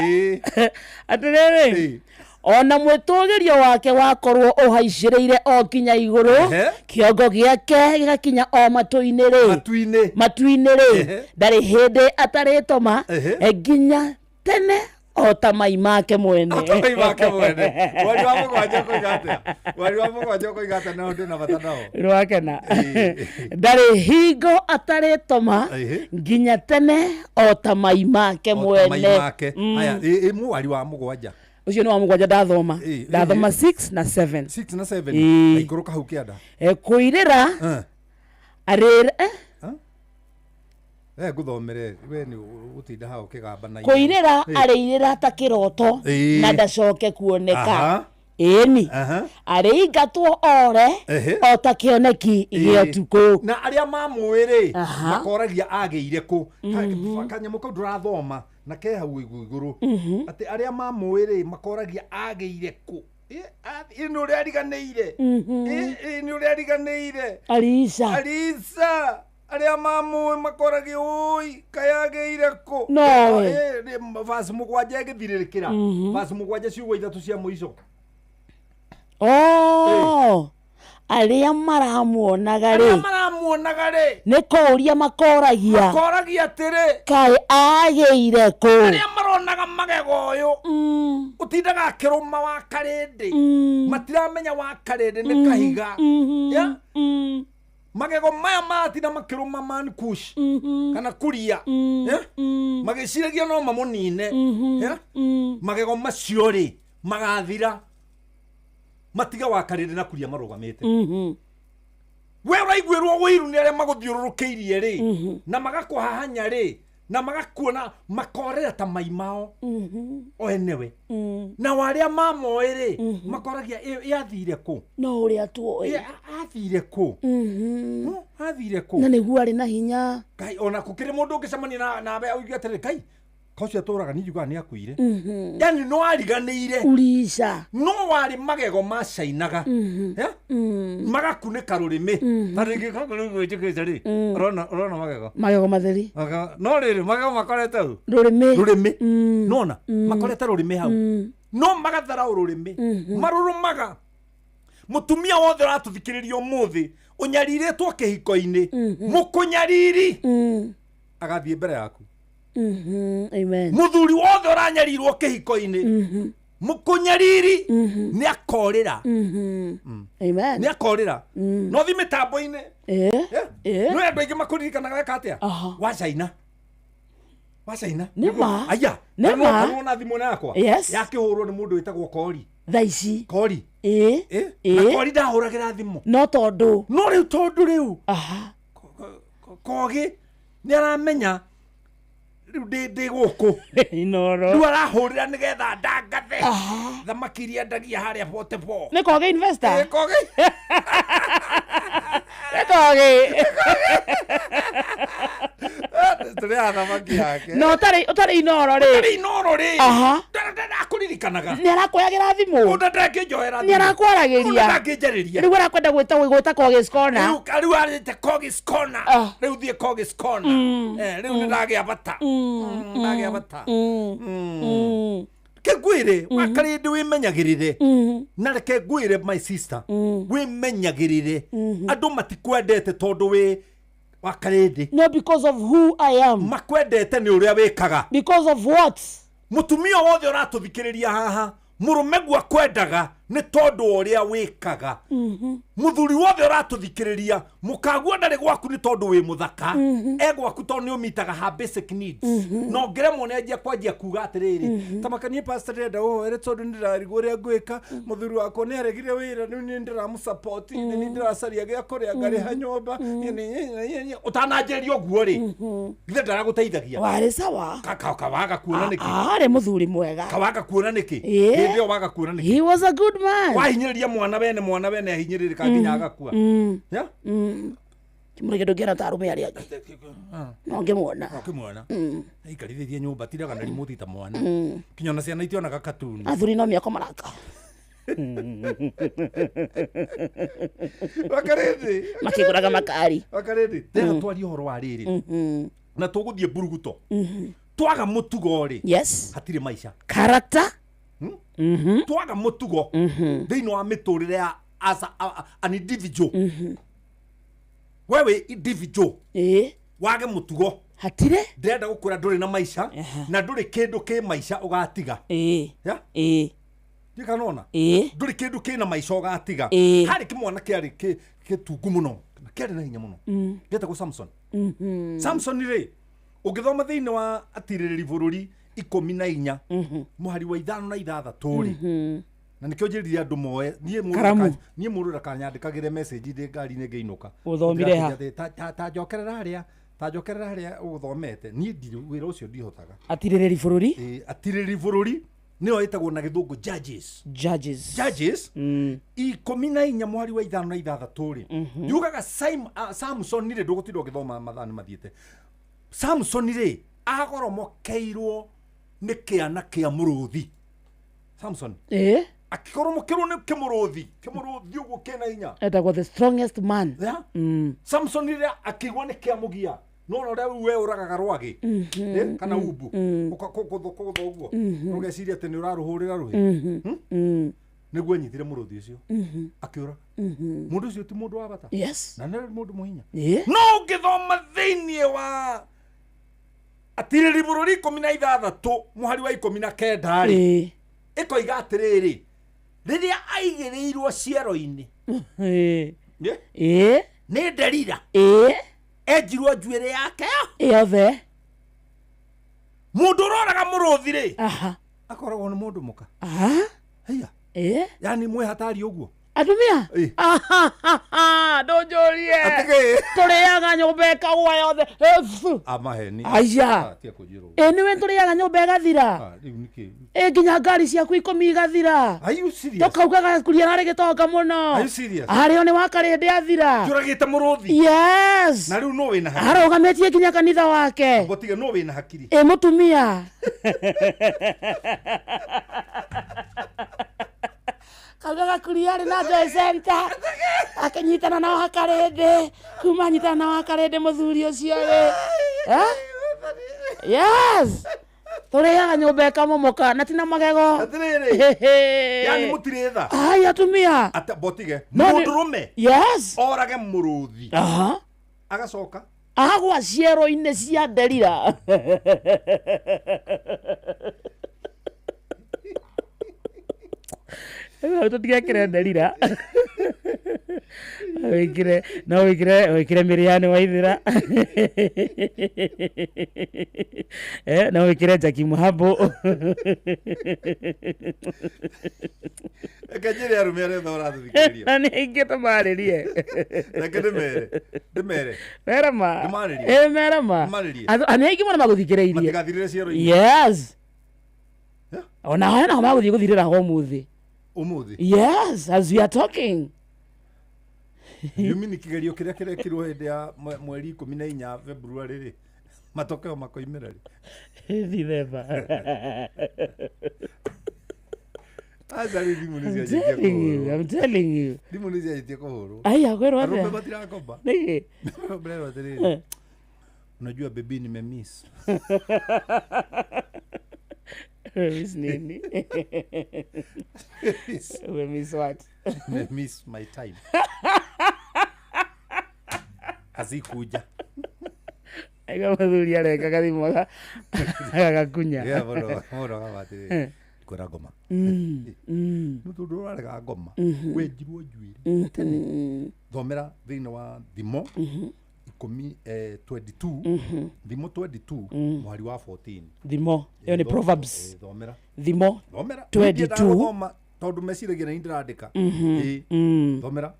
Atĩrĩrĩ. Ona mwĩtũgĩrio wake wakorwo ũhaicĩrĩire o nginya igũrũ, kĩongo gĩake gĩgakinya o matũ-inĩ rĩ, matu-inĩ matu-inĩ rĩ, ndarĩ hĩndĩ atarĩtoma nginya tene o ta mai make mwene. O ta mai make mwene. Mweri wa mũgwanja ũkoiga atĩa? Mweri wa mũgwanja ũkoiga atĩa? Nao ndĩ na bata nao. Rwakena ndarĩ hingo atarĩtoma nginya tene o ta mai make O ta mai mwene. make. Aya, mwari wa mũgwanja. Ũcio nĩ wa mũgwanja ndathoma. Ndathoma 6 na 7. 6 na 7. Ĩĩ. Aikũrũka hau kĩanda. Kũirĩra arĩra Ngũthomere we nĩ ũtinda hau ũkĩgamba na kũirĩra arĩirĩra ta kĩroto na ndacoke kuoneka. Ĩni arĩingatwo ore o ta kĩoneki gĩa ũtukũ. Na arĩa mamũĩ rĩ makoragia agĩire kũ. Kanyamũ kau ndũrathoma na ke hau igũrũ, atĩ arĩa mamũĩ rĩ makoragia agĩire kũ. Ĩ nĩ ũrĩa ariganĩire. Ĩ nĩ ũrĩa ariganĩire. Arisa. Arisa, arĩa mamũĩ makoragia ũi kaĩ agĩire kũ. Nowe. Verse 7 ĩgĩthirĩrĩkĩra. Verse 7 ciugo ithatũ cia mũico. Oh, arĩa maramuonaga Arĩa rĩ maramuonaga rĩ nĩ kũũria makoragia, makoragia atĩrĩ, kaĩ agĩire kũ. Arĩa maronaga magego ũyũ ũtindaga akĩrũma wa karĩndĩ, matiramenya wa karĩndĩ nĩ kahiga. Ya? Magego maya maratinda makĩrũma man kush kana kuria, Ya? Magĩciragia no mamũnine. Ya? Magego macio rĩ magathira matiga wa karĩndĩ na kuria marũgamĩte. We ũraiguĩrwo ũiru nĩ arĩa magũthiũrũrũkĩirie rĩ na magakũhahanya rĩ na magakuona makorera ta mai mao o enewe, na arĩa mamoĩ rĩ makoragia yathire kũ. No ũrĩa tuoĩ. Athire kũ? Athire kũ? Na nĩguo arĩ na hinya. Ngai, ona gũkĩrĩ mũndũ ũngĩcemania nawe auge atĩrĩ, Ngai kaucio atũraga nĩ njugaga nĩ akuire. Yani no ariganĩire. Urica. No warĩ magego macainaga. Magakunĩka rũrĩmĩ. Ta rĩngĩ kangũ rĩu gwĩtĩkĩte rĩ, ũrona magego. Magego matheri. No rĩrĩ magego makorete hau. Rũrĩmĩ. Rũrĩmĩ. Nona makorete rũrĩmĩ hau. No magatharau rũrĩmĩ. Marũrũmaga. Mũtumia wothe ũratũthikĩrĩria ũmũthĩ ũnyarirĩtwo kĩhiko-inĩ, mũkũnyariri agathiĩ mbere yaku. Amen. Mũthuri wothe ũranyarirwo kĩhiko-inĩ, mũkũnyariri nĩ akorĩra. Amen. Nĩ akorĩra. No thi mĩtambo-inĩ. No andũ aingĩ makũririkanaga weka atĩa? Wa China. Wa China. Nĩ ma. Aya. Nĩ ma. Nĩ thimũ yakwa. Yes. Yakĩhũrwo nĩ mũndũ wĩtagwo Kori. Thaa ici. Kori. Na Kori ndahũragĩra thimũ. No tondũ. No rĩu tondũ rĩu. Kogi nĩ aramenya rĩu ndĩ gũkũ. Inoro. Rĩu arahũrĩra nĩgetha ndangathe thamaki iria endagia harĩa 44. Nĩ Kogi investor? Ĩ, Kogi. Nĩ Kogi. Tũrĩaga thamaki yake. Na ũtarĩ inoro rĩ. Ũtarĩ inoro rĩ. Ndakũririkanaga. Nĩ arakuoyagĩra thimũ. Ũndũ ndangĩnjoera Nĩ thimũ. arakwaragĩria. Ũndũ ndangĩnjarĩria. Rĩu arakwenda gwĩta Kogi's Corner. Rĩu arĩte Kogi's Corner. Rĩu thiĩ Kogi's Corner. Rĩu nĩ ndagĩa bata. Ndagĩa bata. Reke ngwĩre wakarĩndĩ wĩmenyagĩrĩre. Na reke ngwĩre my sister, wĩmenyagĩrĩre. Andũ matikwendete tondũ wĩ wakarĩndĩ. No, because of who I am. Makwendete nĩ ũrĩa wĩkaga. Because of what? Mũtumia wothe ũratũthikĩrĩria haha, mũrũme guo akwendaga nĩ tondũ wa ũrĩa wĩkaga. Mũthuri wothe ũratũthikĩrĩria, mũkaguo ndarĩ gwaku nĩ tondũ wĩ mũthaka. E gwaku tondũ nĩ ũmitaga her basic needs. Na ũngĩremwo nĩ anjia kwanjia kuga atĩrĩrĩ, tamakanie pastor ndĩrenda ũhoere tondũ nĩ ndĩrarigwo ũrĩa ngwĩka, mũthuri wakwa nĩ aregire wĩra, rĩu nĩ ndĩramũsupport, nĩ niĩ ndĩracaria gĩa kũrĩa ngarĩha nyũmba, ũtananjĩrĩria ũguo rĩ, githĩ ndaragũteithagia? Warĩ sawa. Kawaga kuona nĩkĩ? Arĩ mũthuri mwega. Kawaga kuona nĩkĩ? Hĩndĩ ĩyo waga kuona nĩkĩ? He was a good man. Wahinyĩrĩria mwana wene, mwana wene ahinyĩrĩrĩka nginya agakua. Ya? Kimũrĩge ndũngĩona ta arũme arĩa angĩ. No ngĩmuona. No ngĩmuona. Aikarithĩtie nyũmba tiraga na remote ta mwana. Kinya ona ciana itionaga cartoon. Athuri no mĩako maraka. Wakarĩndĩ. Makĩgũraga makari. Wakarĩndĩ. Tena twarie ũhoro wa rĩrĩ. Na tũgũthiĩ mburuguto. Twaga mũtugo rĩ. Yes. Hatirĩ maica. Character. Twaga mũtugo thĩinĩ wa mĩtũrĩre ya as an individual, wewe individual wage mũtugo, hatirĩ. Ndĩrenda gũkwĩra ndũrĩ na maica na ndũrĩ kĩndũ kĩ maica ũgatiga. Ya? Ndiũĩ kana nĩwona? Ndũrĩ kĩndũ kĩna maica ũgatiga. Harĩ kĩmwana kĩarĩ kĩtungu mũno na kĩarĩ na hinya mũno, gĩetagwo Samson. Samson rĩ, ũngĩthoma thĩinĩ wa Atirĩrĩri Bũrũri 14 mũhari wa 5 na 6 rĩ, na nĩkĩo njĩrire andũ moe niĩ mũndũ Karamu. Niĩ mũndũ ndakanyandĩkagĩre message ndĩ ngari-inĩ ngĩinũka. Ũthomire ha? Ndĩrakĩnja atĩ, ta njokerera harĩa, ta njokerera harĩa ũthomete. Niĩ ndirĩ wĩra ũcio ndihotaga. Atirĩrĩri Bũrũri. Ĩĩ, Atirĩrĩri Bũrũri nĩyo ĩtagwo na gĩthũngũ Judges. Judges. Judges 14 mũhari wa 5 na 6 rĩ, yugaga Samson rĩ, ndũgũtinda ũgĩthoma, mathaa nĩ mathiĩte. Samson rĩ, agoromokeirwo nĩ kĩana kĩa mũrũthi. Samson akĩgoromokerwo nĩ kĩmũrũthi, kĩmũrũthi ũguo kĩna hinya. Etagwo the strongest man. Yeah? Samson rĩrĩa akĩigua nĩ kĩamũgia, nona ũrĩa rĩu we ũragaga rwagĩ, eh, kana umbu kũgũtha ũguo, ũgeciria atĩ nĩ ũrarũhũrĩra rũhĩ. Nĩguo anyitire mũrũthi ũcio, akĩũraga mũndũ ũcio. Ti mũndũ wa bata? Na nĩ mũndũ mũhinya. No ũngĩthoma thĩinĩ wa Atirĩrĩri Bũrũri 16 mũhari wa 19 rĩ, ĩkoiga atĩrĩrĩ, rĩrĩa aigĩrĩirwo ciero-inĩ nĩ Nderira, enjirwo njuĩrĩ yake yothe. Mũndũ ũroraga mũrũthi rĩ, akoragwo nĩ mũndũ mũka. Haiya. Yani mwĩ hatari ũguo. Atumia ndũnjũrie. Tũrĩaga nyũmba ĩkagwa yothe. Fu. Amaheni. Aya. Tia kũnjĩra ũguo. Ĩ nĩwe tũrĩaga nyũmba ĩgathira. Ah, rĩu nĩkĩ? Ĩ nginya ngari ciaku 10 igathira. Are you serious? Tũkauga gakuria narĩ gĩtonga mũno. Are you serious? Arĩo nĩ wakarĩndĩ athira. Njũragĩte mũrũthi. Yes. Na rĩu no wĩna hakiri. Arũgamĩtie nginya kanitha wake. Botige no wĩna hakiri. Ĩ mũtumia kauga gakuria arĩ na Joy Center akĩnyitana nao hakarĩndĩ, kuma anyitana nao hakarĩndĩ mũthuri ũcio rĩ. Eh? Yes, tũrĩaga nyũmba ĩkamomoka na tina magego. Atĩrĩrĩ. Yani mũtirĩ tha. Ai, atumia. Ate botige. No, Mũndũrũme. Yes. Orage mũrũthi. Agacoka. Agwa ciero-inĩ cia Nderira. Rĩu tũtigekĩre Nderira, wĩkĩre, no wĩkĩre Mĩrĩani Waithĩra. Eh, no wĩkĩre Jackie Muhambo. Reke njĩre arũme arĩa othe maratũthikĩrĩria. Na nĩ aingĩ tũmarĩrie. Reke ndĩmere. Ndĩmere. Merama. Ndĩmarĩrie. Ĩ merama. Ndĩmarĩrie. Nĩ aingĩ mũno magũthikĩrĩirie. Matigathirĩre ciero-inĩ. Yes, ona haya nao magũthiĩ gũthirĩra ho ũmũthĩ. Ũmũthĩ. Yes, as we are talking. You mean kĩgerio kĩrĩa kĩrekirwo hĩndĩ ya mweri 14 February rĩ, matokeo makoimĩra rĩ? Dithemba. Aca rĩu thimũ nĩ I'm cianjĩtie telling you, kũhũrwo. I'm telling you. Thimũ nĩ cianjĩtie kũhũrwo. Aya, kwĩrwo atĩa? Arũme matirakomba. Nĩkĩ? Marerwo atĩrĩrĩ, unajua baby nimemiss. Miss nini? Umemiss what? Nimemiss my time. Azikuja. Aiga mũthuri areka gathimũ agagakunya. Yeah, mũndũ mũndũ akauga atĩrĩrĩ, kwĩra ngoma. Nĩ tondũ ũrarega ngoma, wenjirwo njuĩrĩ tene. Thomera thĩinĩ wa Thimo 10, 22, Thimo 22 mũhari wa 14. Thimo ĩyo nĩ Proverbs. Thomera. Thimo Thomera. 22. Gũthoma tondũ meciragia na niĩ ndĩrandĩka. Ĩĩ. Thomera.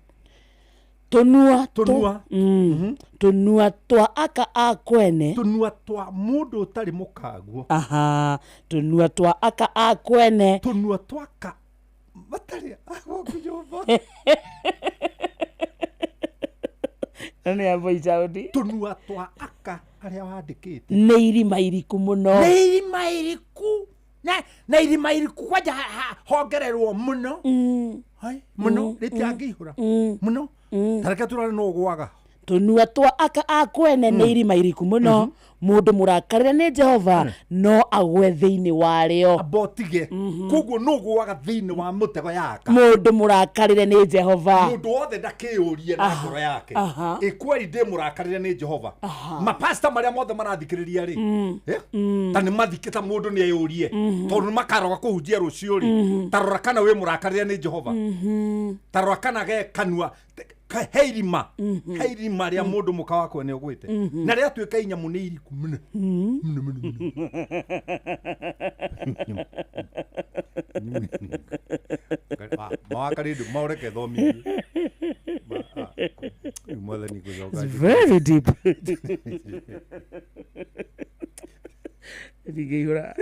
Tũnua. Tũnua. Tũnua twa aka a kwene. Tũnua twa mũndũ ũtarĩ mũkaguo. Aha, tũnua twa aka a kwene. Tũnua twa aka matarĩ a gwaku nyũmba. Na nĩ ya boy child. Tũnua twa aka arĩa wandĩkĩte nĩ irima iriku mũno. Nĩ irima iriku na irima iriku kwanja hongererwo mũno. Hai, mũno rĩtiangĩihũra mũno. Tareke tũrore no ũgwaga. Tũnua twa aka a kwene nĩ irima iriku mũno, mũndũ mũrakarĩre nĩ Jehova no agwe thĩinĩ warĩo. Amba ũtige. Koguo no gwaga thĩinĩ wa mũtego ya aka. Mũndũ mũrakarĩre nĩ Jehova. Mũndũ wothe ndakĩyũrie na ngoro yake, ĩ kweri ndĩ mũrakarĩre nĩ Jehova? Mapasta marĩa mothe marathikĩrĩria rĩ, ta nĩ mathikĩ ta mũndũ nĩ eyũrie, tondũ nĩ makaroga kũhunjia rũciũ rĩ, ta rora kana wĩ mũrakarĩre nĩ Jehova. Ta rora kana ge kanua he irima, he irima rĩa mũndũ mũka wakwa nĩ ũgwĩte na rĩatuĩka inyamũ nĩ iriku mũno mũno mũno mũno. Mawakarĩndũ maũreke thomithie. Rĩu Mwathani ngũcoka. It's very deep. Ndingĩihũra.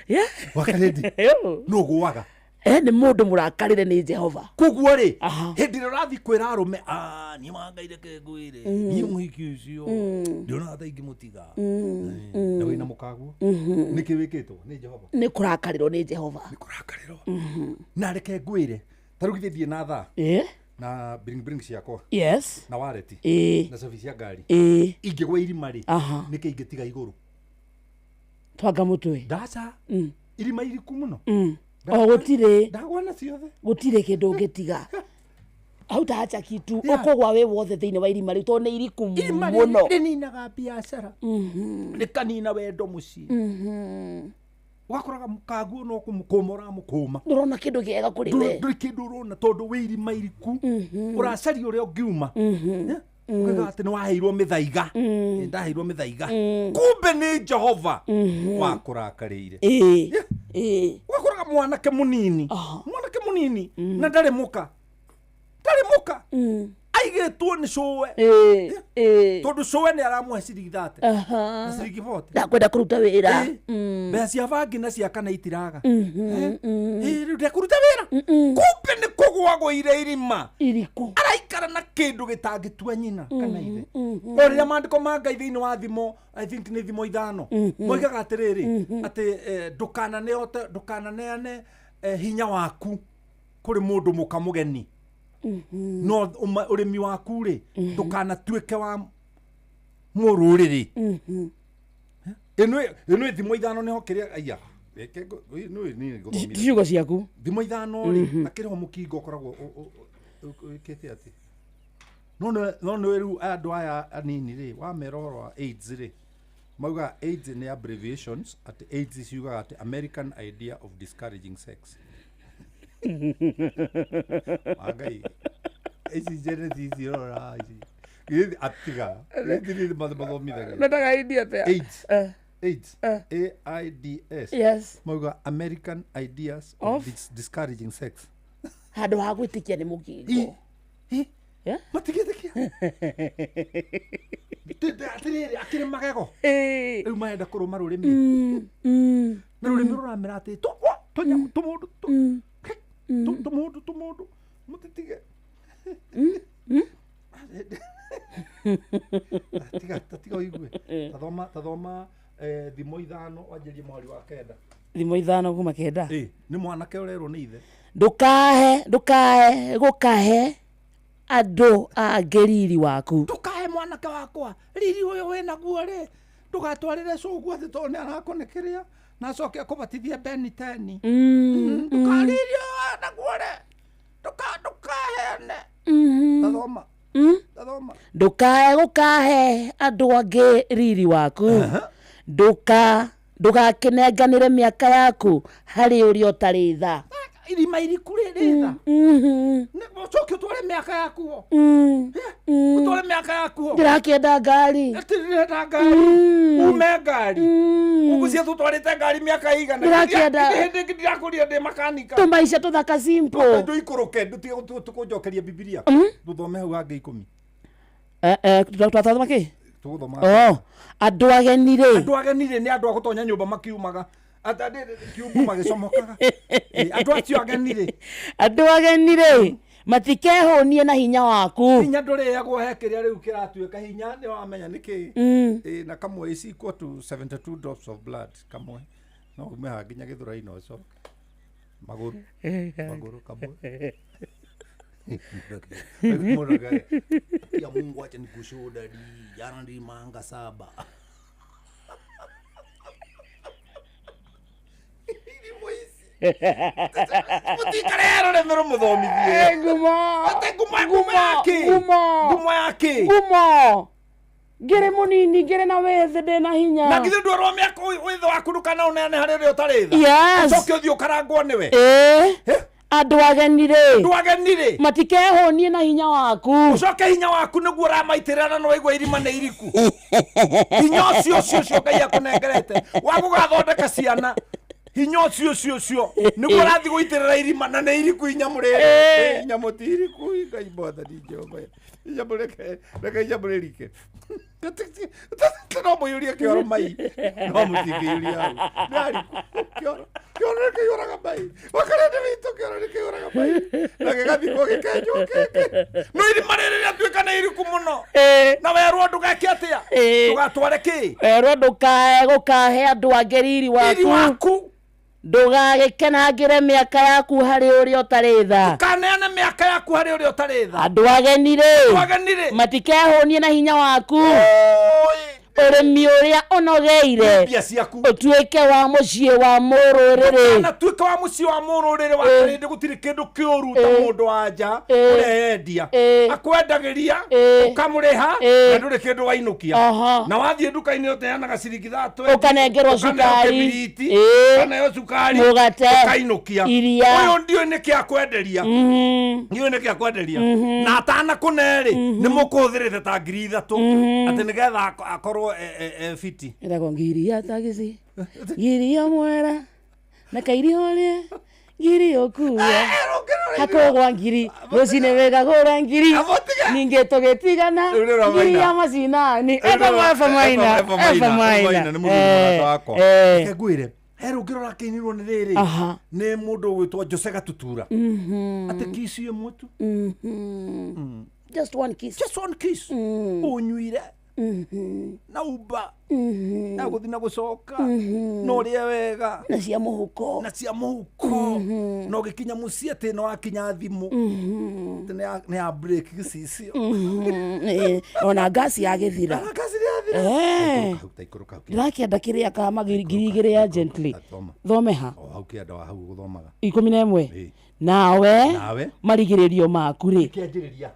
Yeah. Wakarĩndi. Yo. No gwaga. Nĩ mũndũ mũrakarĩre nĩ Jehova. Koguo rĩ, hĩndĩ ĩrĩa ũrathiĩ kwĩra arũme, "Ah, niĩ wa Ngai reke ngwĩre, niĩ mũhiki ũcio ndionaga ta ingĩmũtiga," na wĩna mũkaguo, nĩkĩ wĩkĩtwo nĩ Jehova? Nĩ kũrakarĩrwo nĩ Jehova. Nĩ kũrakarĩrwo. Na reke ngwĩre, ta rĩu githĩ thiĩ na thaa na bring bring ciakwa na wareti na cabi cia ngari, ingĩgwa irima rĩ, nĩkĩ ingĩtiga igũrũ? Twanga mũtwe. Ndaca irima iriku mũno. O gũtirĩ. Ndagwa na ciothe. Gũtirĩ kĩndũ ũngĩtiga. Hautaacha kitu. Ũkũgwa wĩ wothe thĩinĩ wa irima rĩu tondũ nĩ iriku Irima mũno. rĩninaga biacara, rĩkanina wendo mũciĩ. Ũgakoraga mũkaguo no kũmũkũma ũramũkũma. Ndũrona kĩndũ kĩega kũrĩ we. Ndũrĩ kĩndũ ũrona tondũ wĩ irima iriku, ũracaria ũrĩa ũngiuma. Ũkauga atĩ nĩ waheirwo mĩthaiga. Ĩ, ndaheirwo mĩthaiga, kumbe nĩ Jehova wakũrakarĩire. Ũgakoraga mwanake mũnini, mwanake mũnini na ndarĩ mũka, ndarĩ mũka, aigĩtwo nĩ cũwe tondũ cũwe nĩ aramũhe ciringi 30 na ciringi 40. Ndakwenda kũruta wĩra. Mbeca cia bangi na cia kana itiraga. Rĩu ndekũruta wĩra, kumbe nĩ kũgwagũire irima iriku. Araikara na kĩndũ gĩtangĩtua nyina kana ithe. O rĩrĩa maandĩko ma Ngai thĩinĩ wa Thimo, I think nĩ Thimo 5, moigaga atĩrĩrĩ, atĩ ndũkananeote, ndũkananeane hinya waku kũrĩ mũndũ mũka mũgeni, no ũrĩmi waku rĩ, ndũkanatuĩke wa mũrũrĩrĩ. Ĩno Thimo 5 nĩho kĩrĩa aya. Reke ĩno nĩ ngũthomithia. Ciugo ciaku. Thimo 5 rĩ, akĩrĩ ho mũkingo ũkoragwo wĩkĩte atĩ no nĩ rĩu andũ aya anini rĩ, wamera ũhoro wa AIDS rĩ, maugaga AIDS nĩ abbreviations, atĩ AIDS ciugaga atĩ American idea of discouraging sex. Wa Ngai, ici Genesis ici rora ici. Githĩ atiga githĩ nĩ mathomithagia. Mendaga AIDS atĩa? AIDS. AIDS, AIDS. Mauga American ideas of discouraging sex. Handũ ha gwĩtĩkia nĩ mũkingo. Matigĩtĩkia atĩrĩrĩ, akĩrĩ magego rĩu marenda kũrũma rũrĩmĩ, na rũrĩmĩ rũramera atĩ tũnyamũ tũmũndũ tũmũndũ tũmũndũ mũtitige. Tiga tiga ũigue, tathoma tathoma Thimo 5 wanjĩrie mweri wa 9. Thimo 5 kuma 9. Ĩ, nĩ mwanake ũrerwo nĩ ithe. Ndũkahe, ndũkahe gũkahe andũ angĩ riri waku. Ndũkahe, mwanake wakwa, riri ũyũ wĩnaguo rĩ, ndũgatwarĩre cũguo atĩ tondũ nĩ arakũnĩkĩria na acoke akũbatithie beni teni. Ndũkariri ũyũ naguo rĩ, ndũkaheane. Tathoma. Tathoma. Ndũkae gũkahe andũ angĩ riri waku. Ndũgakĩnenganĩre mĩaka yaku harĩ ũrĩa ũtarĩ tha. Irima iriku rĩ rĩtha, ũcoke ũtware mĩaka yaku ho, ũtware mĩaka yaku ho. Ndĩrakĩenda ngari. Ndĩrenda ngari, ume ngari ũgucia tũtwarĩte ngari mĩaka igana. Ndĩrakĩenda. Hĩndĩ ĩngĩ ndirakũria ndĩ makanika. Tũmaica tũthaka simple. Ndũikũrũke, ndũtige tũkũnjokeria Bibilia. Tũthome hau hangĩ 10. Twathoma kĩ? Tũgũthoma. Oh, andũ ageni rĩ. Andũ ageni rĩ, nĩ andũ a gũtonya nyũmba makiumaga. Kiumbu magĩcomokaga. Ĩ, andũ acio ageni rĩ. Andũ ageni rĩ matikehũnie na hinya waku. Hinya ndũrĩagwo he kĩrĩa rĩu kĩratuĩka hinya nĩ wamenya nĩ kĩ. Ĩ, na kamwe is equal to 72 drops of blood kamwe no ume haha nginya Gĩthũrai na ũcoke magũrũ magũrũ kamwe. Ya Mungu acha nikushuhuda di jana ndilimanga saba. Mutikare ruremero muthomithie. Ngumo. Ate ngumo ngumo yake. Ngumo. Ngumo yake. Ngumo. Ngĩrĩ mũnini ngĩrĩ na wĩthĩ ndĩna hinya. Na githĩ ndwarwo mĩaka wĩthĩ waku ndũkana ũneane harĩ ũrĩa ũtarĩ tha. Yes. Ũcoke ũthiĩ ũkarangwo nĩwe. Ĩĩ. Andũ ageni rĩ. Andũ ageni rĩ. Matikehũnie na hinya waku. Ũcoke hinya waku nĩguo ũramaitĩrĩra na nĩwaigua irima nĩ iriku. Hinya ũcio ũcio ũcio Ngai akũnengerete wa gũgathondeka ciana. Hinya ũcio ũcio ũcio nĩguo ũrathiĩ gũitĩrĩra irima na nĩ iriku inyamũ rĩrĩ. Inyamũ ti iriku Ngai mwathani Jehova. Inyamũ reke reke inyamũ rĩrike. No mũiyũrie kĩoro mai. No mũtingĩiyũria hau. Nĩ ariku. Kĩoro kĩoro nĩkĩiyũraga mai. Wakarende witũ kĩoro nĩkĩiyũraga mai. Na gĩgathikwo gĩkenjwo kĩngĩ. No irima rĩrĩ rĩatuĩka nĩ iriku mũno. Na werwo ndũgeke atĩa? Ndũgatware kĩ? Werwo ndũkae gũkahe andũ angĩ riri waku. Riri waku. Ndũgagĩkenangĩre mĩaka yaku harĩ ũrĩa ũtarĩ tha. Ndũkaneane mĩaka yaku harĩ ũrĩa ũtarĩ tha. Andũ ageni rĩ. Andũ ageni rĩ. Matikehũnie na hinya waku. Ũrĩmi ũrĩa ũnogeire. Mbia ciaku. Ũtuĩke wa mũciĩ wa mũrũrĩrĩ. Ndũkanatuĩke wa mũciĩ wa mũrũrĩrĩ wa karĩndĩ gũtirĩ kĩndũ kĩũru ta mũndũ wa nja ũrĩa endia. Akwendagĩria ũkamũrĩha na ndũrĩ kĩndũ wainũkia. Na wathiĩ nduka-inĩ ũteanaga ciringi 30. Ũkanengerwo cukari. Kĩbiriti. Ũkaneo cukari. Mũgate. Ũkainũkia. Iria. Ũyũ ndiũĩ nĩkĩ akwenderia. Ndiũĩ nĩkĩ akwenderia. Na atanakũne rĩ nĩ mũkũhũthĩrĩte ta 3,000 atĩ nĩgetha akorwo fiti. Ĩtagwo ngiri ya tagisi, ngiri ya mwera, na kairi horie, ngiri ũkue. Hakũgwa ngiri, rũcinĩ wĩkagũra ngiri, ningĩ tũgĩtigana, ngiri ya macinani. Eba Maina, Eba Maina. Nĩ mũthuri mũrata wakwa. Reke ngwĩre he rũngĩ rũrakĩinirwo nĩ rĩrĩ nĩ mũndũ ũgwĩtwo Jose Gatutura atĩ kiss ĩmwe tu. Just one kiss. Just one kiss. Ũnyuire na uba na gũthiĩ na gũcoka na ũrĩe wega na cia mũhuko na cia mũhuko na ũgĩkinya mũciĩ atĩ nĩ wakinya thimũ atĩ nĩ ya break gĩcicio ona ngasi yagĩthira. Ndĩrakĩenda kĩrĩa kama 2,000 ya gently. Thome ha o hau kĩanda wa hau gũthomaga 11. Nawe marigĩrĩrio maku rĩ kĩanjĩrĩria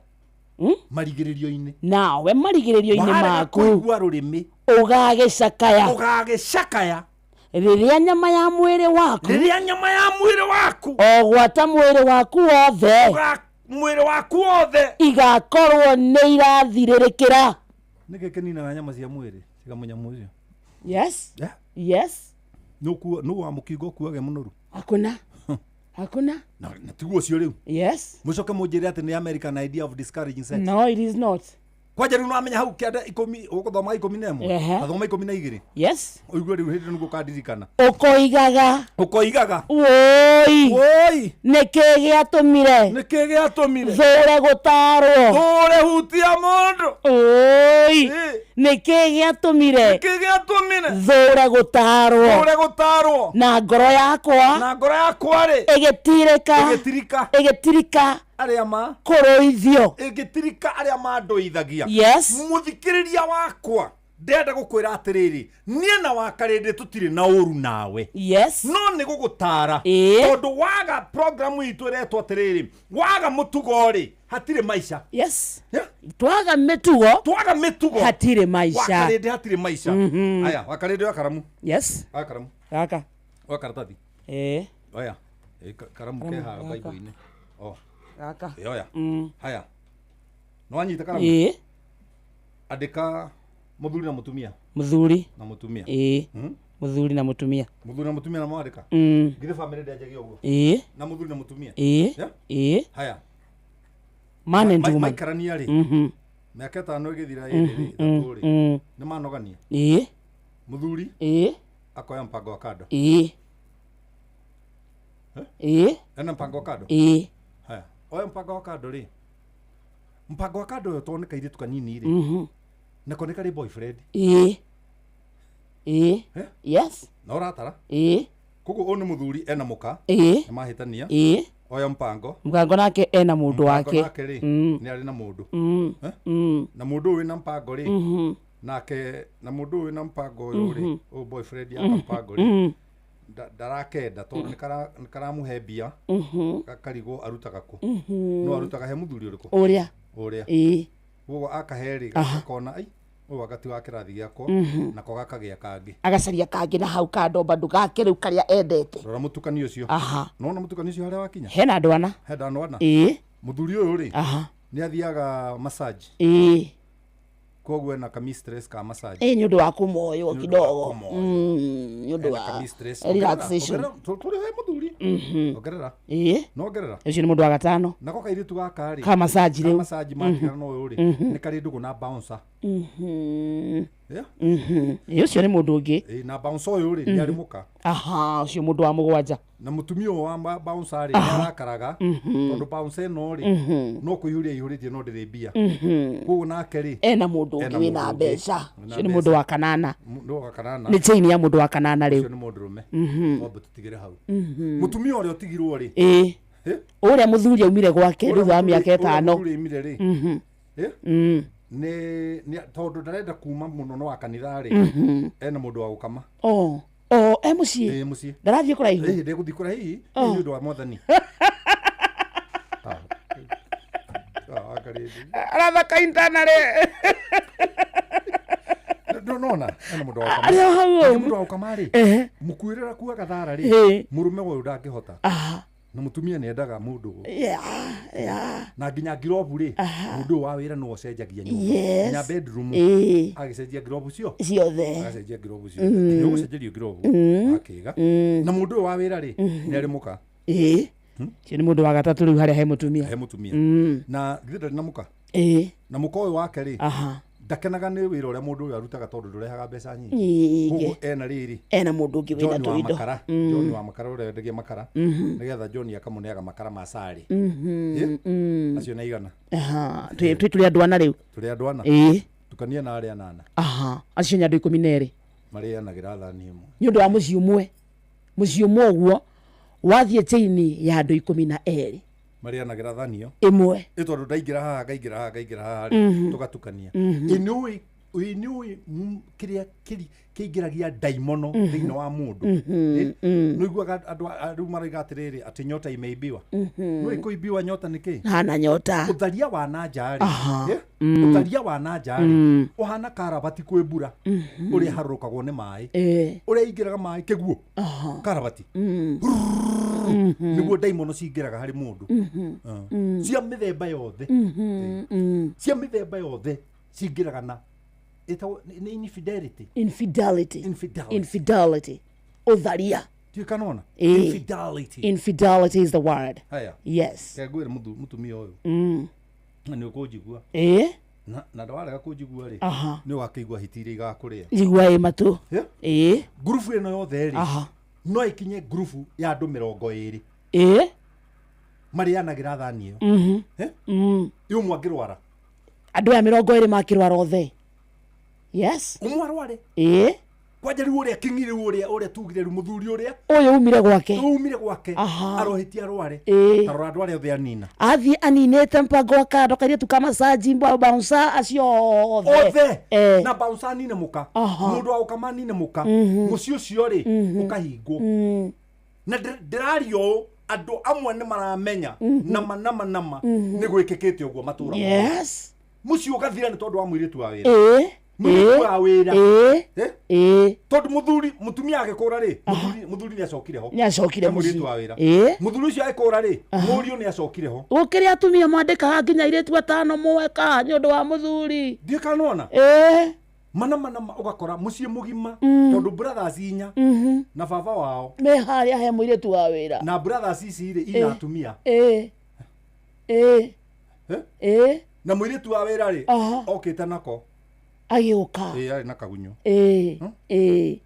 marigĩrĩrio-inĩ. Nawe marigĩrĩrio-inĩ maku kũigua rũrĩmĩ ũgagĩcakaya. Ũgagĩcakaya rĩrĩa nyama ya mwĩrĩ waku. Rĩrĩa nyama ya mwĩrĩ waku. O gwata mwĩrĩ waku wothe. Mwĩrĩ waku wothe. Igakorwo nĩ irathirĩrĩkĩra. Nĩkĩ kĩninaga nyama cia mwĩrĩ tiga mũnyamũ ũcio? Yes. Yes. Nũ wa mũkingo ũkuage mũnoru? Hakuna. Hakuna. Na tiguo ũcio rĩu. Yes. Mũcoke mũnjĩre atĩ nĩ American idea of discouraging sex. No, it is not. Kwanja rĩu nĩwamenya hau kĩanda 10 ũgũthoma 11. Tathoma 12. Yes. Ũigue rĩu hĩndĩ nĩguo ũkandirikana. Ũkoigaga. Ũkoigaga. Woi. Woi. Nĩkĩ gĩatũmire? Nĩkĩ gĩatũmire? Thũre gũtarwo. Thũre hutia mũndũ. Woi. Nĩkĩ gĩatũmire? Nĩkĩ gĩatũmire? Thũre gũtarwo. Thũre gũtarwo. Na ngoro yakwa. Na ngoro yakwa rĩ. Ĩgĩtirĩka. Ĩgĩtirika. Ĩgĩtirika. Arĩa ma kũrũithio. Ĩngĩtirika arĩa mandũithagia. Yes. Mũthikĩrĩria wakwa ndĩrenda gũkwĩra atĩrĩrĩ niĩ na wakarĩndĩ tũtirĩ na ũru nawe. Yes. No nĩ gũgũtara tondũ waga programu itũ ĩretwo atĩrĩrĩ waga mũtugo rĩ hatirĩ maica. Yes. Twaga mĩtugo. Twaga mĩtugo. Hatirĩ maica. Wakarĩndĩ hatirĩ maica. Aya wakarĩndĩ oya karamu. Yes. Oya karamu. Gaka. Oya karatathi. Oya. Karamu ke haha Bible-inĩ. O. Gaka. Oya. Haya. Nĩ wanyita karamu? Andĩka mũthuri na mũtumia. Mũthuri na mũtumia. Mũthuri na mũtumia. Mũthuri na mũtumia na mwandĩka? Githĩ family ndĩanjagia ũguo? Na mũthuri na mũtumia? Haya. Man and woman. Maikarania rĩ. Mĩaka 5 ĩgĩthira ĩrĩ 3 rĩ. Nĩ manogania? Mũthuri? Akoya mpango wa kando. Ena mpango wa kando? Haya. Oya mpango wa kando rĩ. Mpango wa kando ũyũ tondũ nĩ kairĩtu kanini rĩ. Nako nĩ karĩ boyfriend. Yes. Na ũratara? Koguo ũyũ nĩ mũthuri ena mũka. Nĩ mahĩtania. Oya mpango Mgango nake ena mũndũ Mpango wake. nake rĩ nĩ arĩ na mũndũ. Mm. Eh? Mm. Na mũndũ ũyũ wĩna mpango rĩ, nake na mũndũ ũyũ wĩna mpango ũyũ rĩ, ũyũ boyfriend ya mpango rĩ, ndarakenda tondũ nĩ karamũhe mbia, gakarigwo arutaga kũ. No arutaga he mũthuri ũrĩkũ? Ũrĩa. Ũrĩa. Ĩĩ. Koguo akahe rĩ, Aha. gakona ai ũyũ anga ti wa kĩrathi gĩakwa, nako gakagĩa kangĩ. Agacaria kangĩ na hau kando bado gake rĩu karĩa endete. Rora mũtukanio ũcio. Aha. Nona mũtukanio ũcio harĩa wakinya? Hena andũ ana. He andũ ana. Ĩĩ. Mũthuri ũyũ rĩ, Aha. nĩ athiaga massage. Ĩĩ. Koguo ena ka mistress ka massage. Ĩĩ, nĩ ũndũ wa kũmoywo Nĩ ũndũ wa kidogo. kũmoywo. Nĩ ũndũ Ena wa ka mistress. relaxation. Ongerera, tũrĩ he mũthuri. Ongerera. Ĩĩ. No ongerera. Ũcio nĩ mũndũ wa gatano. Nako kairĩtu gaka rĩ, Ka massage ka rĩu. massage matigana na ũyũ rĩ, nĩ karĩ ndũgũ na bouncer. Yeah. Ĩĩ, ũcio nĩ mũndũ ũngĩ. Ĩĩ, na bouncer ũyũ rĩ, nĩ arĩ mũka. Aha, ũcio mũndũ wa mũgwanja. Na mũtumia ũyũ wa bouncer rĩ, nĩ arakaraga tondũ bouncer ĩno rĩ, no kũihũria ihũrĩtie no ndĩrĩ mbia. Koguo nake rĩ, Ena mũndũ ũngĩ ena wĩna mũndũ ũngĩ mbeca. wĩna Ũcio nĩ mbeca. mũndũ wa kanana. Mũndũ wa kanana. Nĩ chain ya mũndũ wa kanana rĩu. Ũcio nĩ mũndũrũme. Twambe tũtigĩre hau. Mũtumia ũrĩa ũtigirwo rĩ, Ĩĩ. Eh? Ũrĩa mũthuri aumire gwake Ũrĩa thutha wa mĩaka ũrĩa ĩtano. mũthuri aumire rĩ, Eh? Nĩ tondũ ndarenda kuma mũno no wa kanitha rĩ, ena mũndũ wa gũkama. Oh. Oh, e mũciĩ. Ĩĩ, mũciĩ. Ndarathiĩ kũraihu. Ĩĩ, ndegũthiĩ kũraihu Oh. nĩ ũndũ wa mwathani. Ah. Ah, akarĩndĩ. Arathaka intanarĩ. Nona ena mũndũ wa gũkama. Arĩ o hau. Nake mũndũ wa gũkama rĩ, Ehe. mũkuĩre akuaga thara rĩ, Ĩĩ. mũrũme ũyũ ndangĩhota. Aha. Na mũtumia nĩ endaga mũndũ Yeah, yeah. na nginya ngirobu rĩ, mũndũ ũyũ wa wĩra nĩwe ũcenjagia nyũmba. Yes. Nginya bedroom Ĩĩ. agĩcenjia ngirobu cio Ciothe. Agacenjia ngirobu ciothe. Nĩ ũgũcenjerio ngirobu akĩga. Na mũndũ ũyũ wa wĩra rĩ, nĩ arĩ mũka. Ĩĩ. Ũcio nĩ mũndũ wa gatatũ rĩu harĩa he mũtumia. He mũtumia. Na githĩ ndarĩ na mũka? Ĩĩ. Na mũka ũyũ wake rĩ, Aha. ndakenaga nĩ wĩra ũrĩa mũndũ ũyũ arutaga tondũ ndũrehaga mbeca nyingĩ. Nyingĩ. Koguo ena rĩrĩ, Ena mũndũ ũngĩ wĩna John wa tũindo. makara, John wa makara ũrĩa wendagia makara, nĩgetha John akamũneaga makara ma carĩ. Ĩ? Acio nĩ aigana? Aha. Twĩ tũrĩ andũ ana rĩu. Tũrĩ andũ ana. Ĩĩ. Tukanie na arĩa anana. Aha. Acio nĩ andũ 12. Marĩanagĩra thani ĩmwe. Nĩ ũndũ wa mũciĩ ũmwe. Mũciĩ ũmwe ũguo wathiĩ chain ya andũ 12. Marĩanagĩra thani ĩyo. Ĩmwe. Ĩ tondũ ndaingĩra haha ngaingĩra haha ngaingĩra haha rĩ, tũgatukania. Ĩ nĩũĩ ĩ nĩũĩ kĩrĩa kĩingĩragia ndaimono thĩinĩ wa mũndũ. Ĩ? Nĩũiguaga andũ rĩu maroiga atĩrĩrĩ atĩ nyota imeibiwa. Nĩũĩ kũimbiwa nyota nĩ kĩ? Hana nyota. Ũtharia wa na nja rĩ. Aha. Ĩ? Ũtharia wa na nja rĩ, ũhana karabati kwĩ mbura ũrĩa harũrũkagwo nĩ maĩ. Ĩĩ. Ũrĩa ingĩraga maĩ kĩguũ. Karabati. Nĩguo ndaimono cingĩraga harĩ mũndũ. Cia mĩthemba yothe. Cia mĩthemba yothe cingĩraga na ĩtagwo nĩ infidelity. Infidelity. Infidelity. Infidelity. Ũtharia. Ndiũĩ kana wona? Ĩĩ. Infidelity. Infidelity is the word. Haya. Yes. Reke ngwĩre mũtumia ũyũ. Na nĩ ũkũnjigua. Ĩĩ. Na ndwarega kũnjigua rĩ, Aha. nĩ ũgakĩigua hiti iria igakũrĩa. Njigua ĩ matũ. Yeah? Ĩĩ. Ngurubu ĩno yothe rĩ, Aha. no ĩkinye ngurubu ya andũ 20. Ĩĩ. Marĩanagĩra thani ĩyo. Eh? Ĩ ũmwe angĩrwara. Andũ aya 20 makĩrwara othe. Yes. Ũmwe arware. Ĩĩ. Kwanja rĩu ũrĩa kĩng'i rĩu ũrĩa tugire rĩu mũthuri ũrĩa Ũyũ umire gwake. Umire gwake. Aha. Arohĩtie arware. Ĩĩ. Ta rora andũ arĩa othe anina. Athiĩ aninĩte mpango wa kando kairĩtu ka massage mbao bouncer acio othe. Othe. Eh. Na bouncer anine mũka. Aha. Mũndũ wa gũkama anine mũka. Mũciĩ ũcio rĩ, ũkahingwo. Na ndĩraria ũũ, andũ amwe nĩ maramenya nama nama nama nĩ gwĩkĩkĩte ũguo matũũra mao. Yes. Mũciĩ ũgathira nĩ tondũ wa mũirĩtu wa wĩra. Ĩĩ. Mũirĩtu wa wĩra. Ĩĩ. Eh? Ĩĩ. Tondũ mũthuri mũtumia agĩkũra rĩ, mũthuri nĩ acokire ho. Nĩ acokire He mũirĩtu mũciĩ. wa wĩra. Ĩĩ. Mũthuri ũcio agĩkũra rĩ, mũriũ nĩ acokire ho. Gũkĩrĩ atumia mandĩkaga nginya airĩtu atano mweka nĩ ũndũ wa mũthuri. Ndiũĩ kana nĩwona? Ĩĩ. Mana mana ũgakora mũciĩ mũgima tondũ brothers inya na baba wao Me harĩa he mũirĩtu wa wĩra. na brothers ici rĩ ina atumia. Ĩĩ. Ĩĩ. Eh? Ĩĩ. Na mũirĩtu wa wĩra rĩ, Aha. okĩte nako. Agĩũka. Ĩĩ, arĩ na kagunyũ. Ĩĩ. Ĩĩ.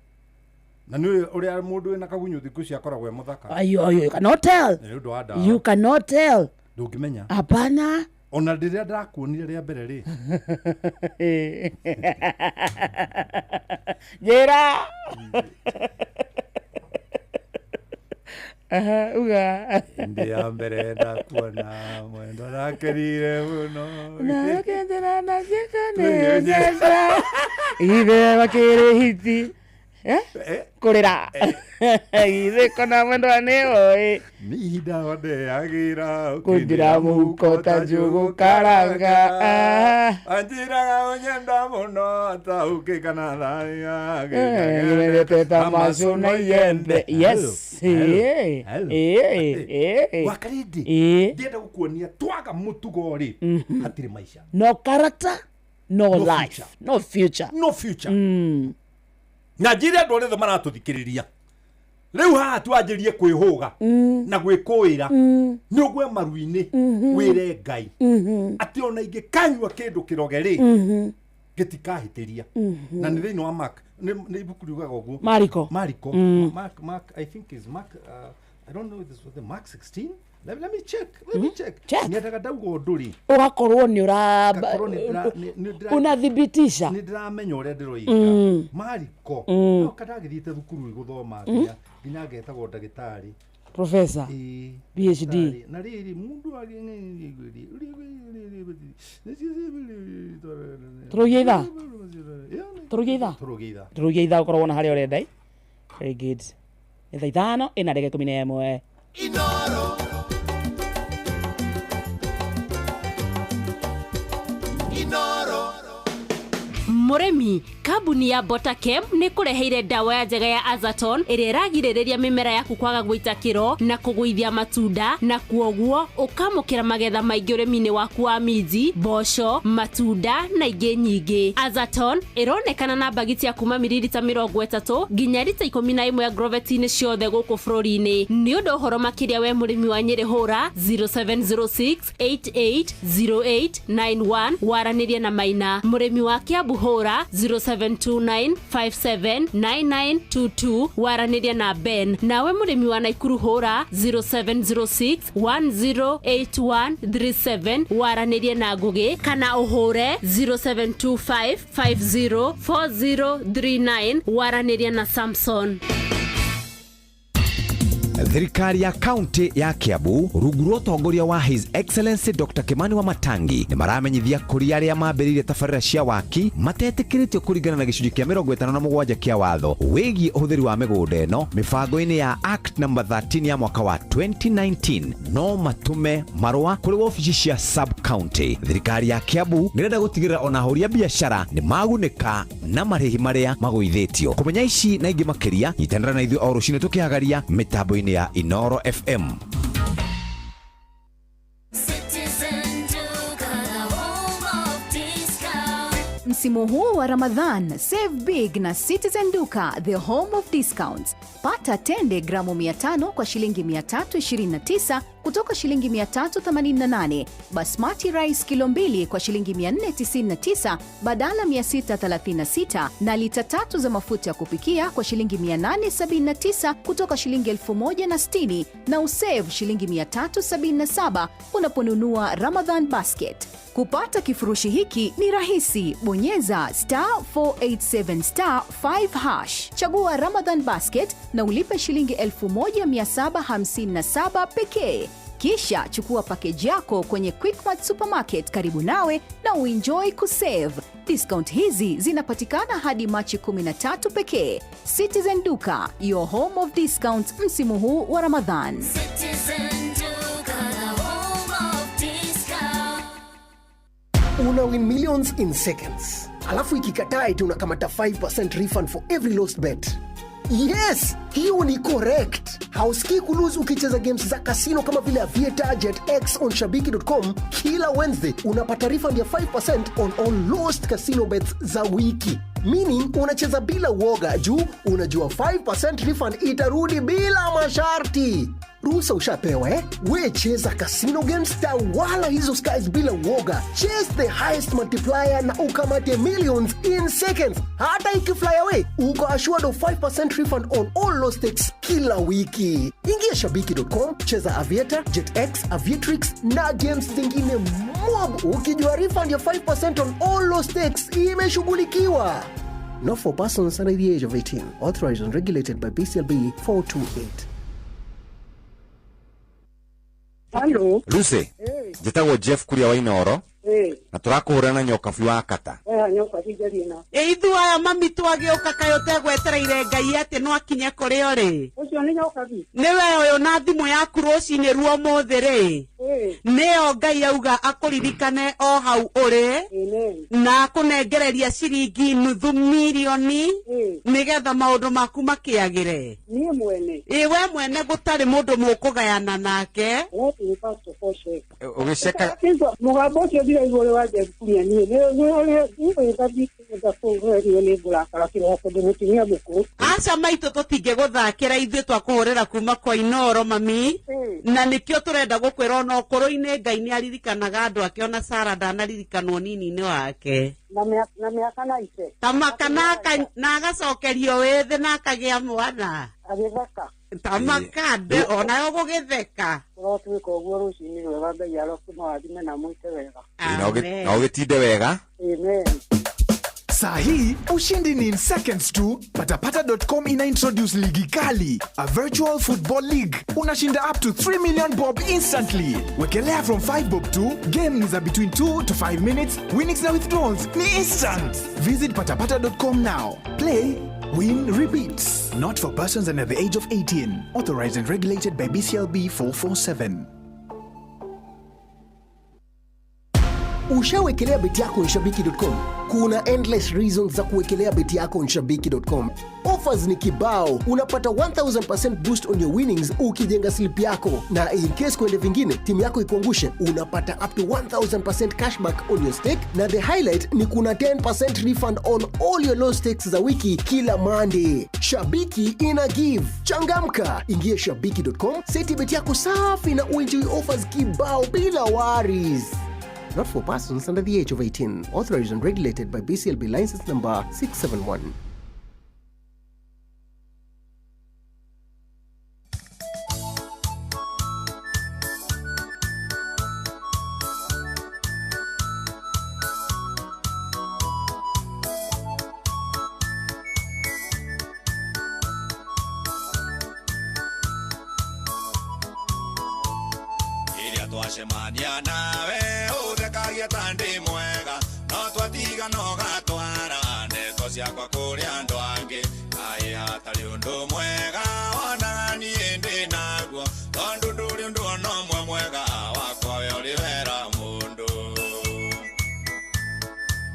Na nĩ ũrĩa mũndũ wĩna kagunyũ thikũ ici akoragwo e mũthaka. Ayo, ayo, you cannot tell. Nĩ ũndũ wa ndawa. You cannot tell. Ndũngĩmenya. Hapana. Ona rĩrĩa ndĩrakuonire rĩa mbere rĩ. Njĩra. Aha, uga. Ndĩ ya mbere ndakuona mwendo ndakenire mũno. Nakendera na ciĩkanĩnyeca ithe wakĩrĩ hiti. Eh? Kũrĩra ithe kona mwendwa nĩ oĩ. Nĩ ihinda wandeagĩra. Kũnjĩra mũhuko ta njũgũ karanga. Ah. Anjĩraga ũnyenda mũno ataũkĩkana thaya. Nyendete ta macu na iembe. Yes. Hello. Eh. Hello. Eh, eh. Wakarindi. Eh. Ndĩrenda gũkuonia twaga mũtugo rĩ, hatirĩ maica. No character, no No life, future. no future. No future. Na njĩre andũ arĩa othe maratũthikĩrĩria rĩu haha twanjĩrie kwĩhũga na gwĩkũĩra, nĩ ũgwe maru-inĩ wĩre Ngai atĩ ona ingĩkanyua kĩndũ kĩroge rĩ, gĩtikahĩtĩria. Na nĩ thĩinĩ wa Mark, nĩ ibuku riugaga ũguo. Mariko. Mariko. Mark, I think is Mark, I don't know if this was the Mark 16. Let me check, let me check. Nyendaga ndauga ũndũ rĩ, Ũgakorwo nĩ ũra Ngakorwo nĩ unathibitisha. Nĩ ndĩramenya ũrĩa ndĩroiga. Mariko. No kadagĩthiĩte thukuru gũthoma nginya ngetagwo ndagĩtarĩ. Professor. Ĩĩ, PhD. ndagĩtarĩ. Na rĩrĩ mũndũ Tũrũgie ithaa? Tũrũgie ithaa? Tũrũgie ithaa. Tũrũgie ithaa ũkorwo wona harĩa ũrenda. Very good. Nĩ thaa 5 ĩna ndagĩka 11. Mũrĩmi, kambuni ya Botakem nĩ kũreheire ndawa ya njega ya Azaton ĩrĩa ĩragirĩrĩria mĩmera yaku kwaga gũita kĩro na kũgũithia matunda, na kuoguo ũkamũkĩra magetha maingĩ ũrĩmi-inĩ waku wa minji, mboco, matunda na ingĩ nyingĩ. Azaton ĩronekana na mbagiti ya kuma miririta 30 nginya rita 11 agroveti-inĩ ciothe gũkũ bũrũri-inĩ. Nĩ ũndũ ũhoro makĩria we mũrĩmi wa Nyĩrĩ hũra 0706 880891 waranĩrie na Maina. Mũrĩmi wa Kiambu hũra 0729579922 waranĩrie na Ben. Nawe mũrĩmi wa Naikuru hũra 0706 108137 waranĩrie na Ngũgĩ kana ũhũre 0725504039 waranĩrie na Samson. Thirikari ya kaunti ya Kiambu rungu rwa ũtongoria wa His Excellency Dr. Kimani wa Matangi nĩ maramenyithia kũrĩ arĩa mambĩrĩirie tabarĩra cia waki matetĩkĩrĩtio kũringana na gĩcunjĩ kĩa 57 kĩa watho wĩgiĩ ũhũthĩri wa mĩgũnda ĩno mĩbango-inĩ ya Act number 13 ya mwaka wa 2019, no matũme marũa kũrĩ wabici cia sub county. Thirikari ya Kiambu nĩrenda gũtigĩrĩra ona ahũri a biacara nĩ magunĩka na marĩhi marĩa magũithĩtio. Kũmenya ici na ingĩ makĩria, nyitanĩra na ithuĩ o rũcinĩ tũkĩhagaria mĩtambo-inĩ ya Inoro FM. Citizen Duka, the home of discount. Msimu huu wa Ramadhan, save big na Citizen Duka, the home of discounts. Pata tende gramu 500 kwa shilingi 329 kutoka shilingi 388, basmati rice kilo 2 kwa shilingi 499 badala 636, na lita 3 za mafuta ya kupikia kwa shilingi 879 kutoka shilingi 1060, na usave shilingi 377 unaponunua Ramadhan basket. Kupata kifurushi hiki ni rahisi. Bonyeza star 487 star 5 hash, chagua Ramadhan basket na ulipe shilingi 1757 pekee. Kisha chukua pakeji yako kwenye Quickmart supermarket karibu nawe na uenjoy kusave. Discount hizi zinapatikana hadi Machi 13 pekee. Citizen Duka, your home of discounts msimu huu wa Ramadhan. Citizen Duka, the home of discount. Una win millions in seconds, alafu ikikataa eti unakamata 5% refund for every lost bet. Yes, hiyo ni correct. Hausikii kulose ukicheza games za casino kama vile Aviator, Jet X on shabiki.com. Kila Wednesday unapata refund ya 5% on all lost casino bets za wiki, meaning unacheza bila uoga juu unajua 5% refund itarudi bila masharti. Ruhusa ushapewa, eh? We cheza casino games, tawala hizo skies bila uoga. Chase the highest multiplier na ukamate millions in seconds. Hata ikifly away, uko assured of 5% refund on all lost stakes kila wiki. Ingia shabiki.com, cheza Aviator, JetX, Aviatrix na games zingine mob, ukijua refund ya 5% on all lost stakes imeshughulikiwa. Not for persons under the age of 18. Authorized and regulated by BCLB 428. Hello. Lucy, njĩtagwo Jeff Kuria wa Inooro na tũrakũhũra na nyokabi wa kata. Eha nyoka cijarie na. Ĩ ithuĩ aya mami twagĩũka kaĩ ũtegwetereire Ngai atĩ no akinye kũrĩ ũrĩ. Ũcio nĩ nyokabi. Nĩwe ũyũ na thimũ yaku rũcinĩ ruo ũmũthĩ rĩ. Nĩyo Ngai auga akũririkane o hau ũrĩ na akũnengereria ciringi nuthu mirioni nĩgetha maũndũ maku makĩagĩre. Niĩ mwene. Ĩ we mwene gũtarĩ mũndũ mũkũgayana nake. Ũgĩceka Mũgambo ũcio ndiraigua ũrĩ wa Jeff Kuria niĩ nĩ nĩ ngũrakara kĩroko ndĩ mũtumia mũkũrũ. Aca maitũ tũtingĩgũthakĩra ithuĩ twakũhũrĩra kuma kwa Inooro mami na nĩkĩo tũrenda gũkwĩra ona ũkũrũ-inĩ Ngai nĩ aririkanaga andũ ake ona Sara ndanaririkanwo nini-inĩ wake. Na mĩaka na ite. Tamaka na agacokerio wĩthĩ na akagĩa mwana. Agĩtheka. Tamaka nde onayo gũgĩtheka. Ũrotuĩka ũguo rũcinĩ rwega Ngai arokũmũrathime na mwĩke wega. Na ũgĩtinde wega. Amen. Saa hii ushindi ni in seconds tu. Patapata.com ina introduce ligi kali, a virtual football league. Unashinda up to 3 million bob instantly. Wekelea from 5 bob tu. Game ni za between 2 to 5 minutes. Winnings na withdrawals ni instant. Visit patapata.com now. Play, win, repeat. Not for persons under the age of 18. Authorized and regulated by BCLB 447. Ushawekelea beti yako on shabiki.com? Kuna endless reasons za kuwekelea beti yako on shabiki.com. Offers ni kibao, unapata 1000% boost on your winnings ukijenga slip yako, na in case kuende vingine timu yako ikuangushe, unapata up to 1000% cashback on your stake, na the highlight ni kuna 10% refund on all your low stakes za wiki kila Monday. Shabiki ina give. Changamka, ingia shabiki.com, seti beti yako safi na uenjoy offers kibao bila worries. Not for persons under the age of 18. Authorized and regulated by BCLB license number 671. Twacemania nawe ũthekagia ta ndĩ mwega no twatiga no gatwara ndeto ciakwa kũrĩ andũ angĩ kaĩ hatarĩ ũndũ mwega wonaga niĩ ndĩ naguo tondũ ndũrĩ ũndũ ona ũmwe mwega wakwa we ũrĩ wera mũndũ.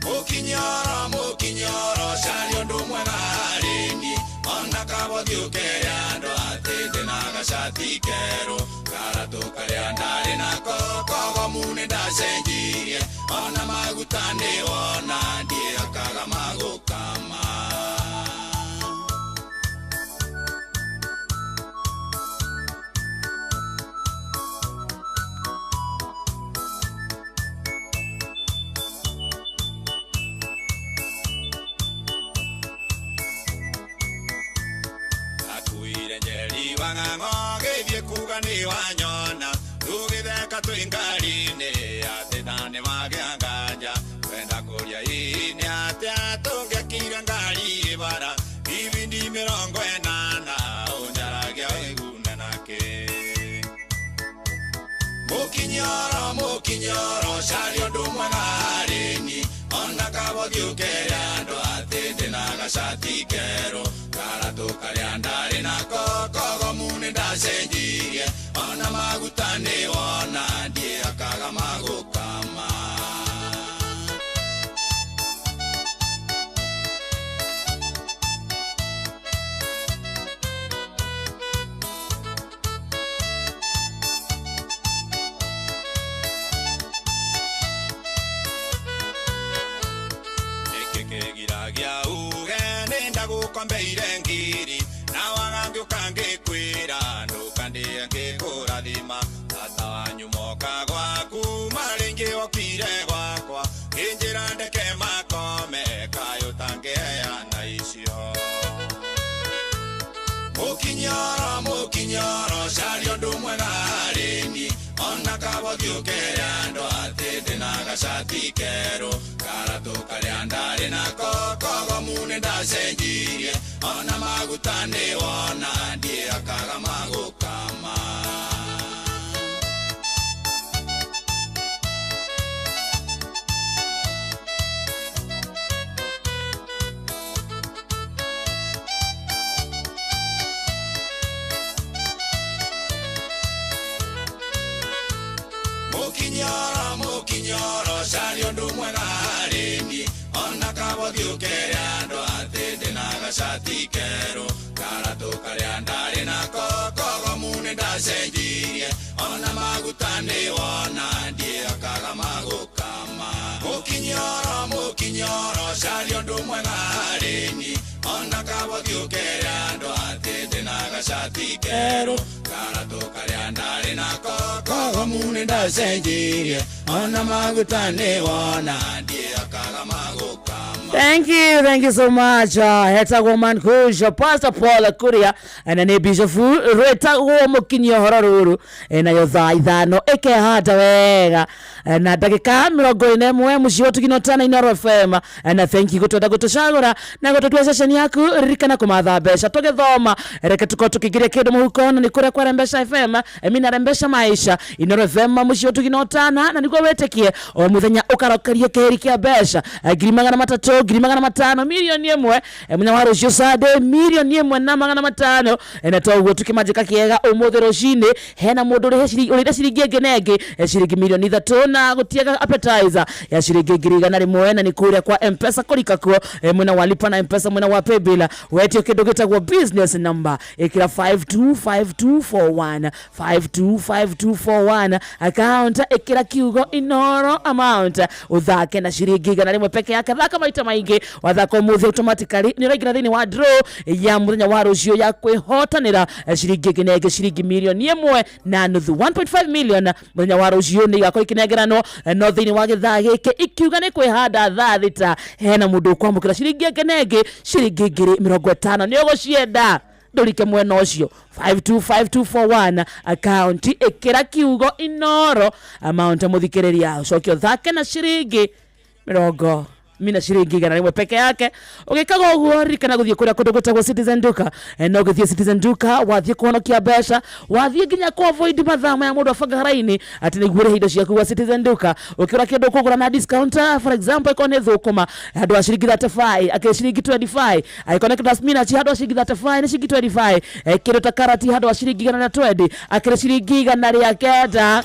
Mũkinyoro mũkinyoro caria ũndũ mwega harĩ niĩ ona kabothiĩ ũkere andũ atĩ ndĩna gacati kerũ karatũ karĩa ndarĩ nako kogomu nĩ ndacenjirie ona maguta nĩ wona ndiĩhakaga magũkama. Akuire njeri wang'ang'o gĩthiĩ kuga nĩ wanyona tũgĩtheka twĩ ngari-inĩ atĩ ndanĩ wagĩa nganja kwenda kũria hihi nĩ atĩa tũngĩakire ngari ĩbara ibindi 80 ũnjaragia wĩgune nakĩ. Mũkinyoro mũkinyoro caria ũndũ mwega harĩ niĩ ona kabothiĩ ũkere andũ atĩ ndĩna gacati kerũ karatũ karĩa ndarĩ nako kogomu nĩ ndacenjirie ona maguta nĩ wona ndiĩhakaga magũkama. Nĩkĩ kĩgiragia uge nĩ ndagũkombeire ngiri na waga ngĩũka ngĩkwĩra ndũkandĩe ngĩkũrathima tata wanyu moka gwaku marĩ okire gwakwa ngĩnjĩra ndeke makome kaĩ ũtangĩheana icio. Mũkinyoro mũkinyoro caria ũndũ mwega harĩ niĩ ona kabothiĩ ũkere andũ atĩ ndĩna gacati kerũ karatũ karĩa ndarĩ nako kogomu nĩ ndacenjirie ona maguta nĩ wona ndiĩhakaga magũkama. Caria ũndũ mwega harĩ niĩ ona kabothi ũkere andũ atĩ ndĩna gacati kerũ karatũ karĩa ndarĩ nako kogomu nĩ ndacenjirie ona maguta nĩ wona ndiĩhakaga magũkama mũkinyoro mũkinyoro caria ũndũ mwega harĩ niĩ ona kabothi ũkere andũ atĩ ndĩna gacati kerũ karatũ karĩa ndarĩ nako kogomu nĩ ndacenjirie ona maguta nĩ wona ndiĩhakaga magũkama. Thank you so much. Hetagwo man Kush, Pastor Paul Kuria, na nĩ Bishop rwĩtagwo mũkinyia ũhoro rũrũ nayo thaa 5 ĩkehanda wega na ndagĩka 41 mũciĩ wa Tugino Tana Inooro FM. Na thank you gũtwenda gũtũcagũra na gũtũtua ceceni yaku. Ririkana kũmatha mbeca tũgĩthoma, reke tũkorwo tũkĩingĩria kĩndũ mũhuko, na nĩ kũrĩa kwa Rembesha FM, mina Rembesha Maisha Inooro FM mũciĩ wa Tugino Tana, na nĩguo wĩtĩkie o mũthenya ũkarokerio kĩhĩri kĩa mbeca 300,000, 500,000, 1,000,000 mũthenya wa rũciũ Sunday 1,500,000. Na toguo tukĩmanjĩka kĩega ũmũthĩ rũcinĩ hena mũndũ ũrĩire ciringi ĩngĩ na ĩngĩ ciringi 3,000,000 na gũtiaga appetizer ya ciringi 100,000, na nĩ kũrĩa kwa Mpesa kũrika kuo mwena wa lipa na Mpesa, mwena wa paybill wetio kĩndũ gĩtagwo business number, ĩkĩra 525241, 525241, account ĩkĩra kiugo Inooro, amount ũthake na ciringi 100 peke yake. Thaka maita maingĩ, wathaka ũmũthĩ automatically nĩ ũraingĩra thĩinĩ wa draw ya mũthenya wa rũciũ ya kwĩhotanĩra ciringi ĩngĩ na ĩngĩ ciringi 1.5 million, 1.5 million mũthenya wa rũciũ nĩ igakorwo ikĩnengeranwo. No thĩinĩ wa gĩthaa gĩkĩ ikiuga nĩ kwĩhanda thaa 6 hena mũndũ ũkwamũkĩra ciringi ĩngĩ na ĩngĩ ciringi 50,000. Nĩ ũgũcienda ndũrike mwena ũcio, 525241, account ĩkĩra kiugo Inooro, amount mũthikĩrĩria ũcoke ũthake na ciringi mĩrongo mina ciringi 100 peke yake. Ũgĩkaga ũguo ririkana gũthiĩ kũrĩa kũndũ gwĩtagwo Citizen Duka. No ũgĩthiĩ Citizen Duka wathiĩ kũhonokia mbeca, wathiĩ nginya kũ avoid mathaa maya mũndũ abanga raini atĩ nĩguo ũrĩhe indo ciaku gwa Citizen Duka. Ũkĩgũra kĩndũ ũkũgũra na discount, for example ĩkorwo nĩ thũkũma handũ wa ciringi 35 akĩrĩ ciringi 25, angĩkorwo nĩ kĩndũ ta spinach handũ wa ciringi 35 nĩ ciringi 25, kĩndũ ta karati handũ wa ciringi 120 akĩrĩ ciringi 109.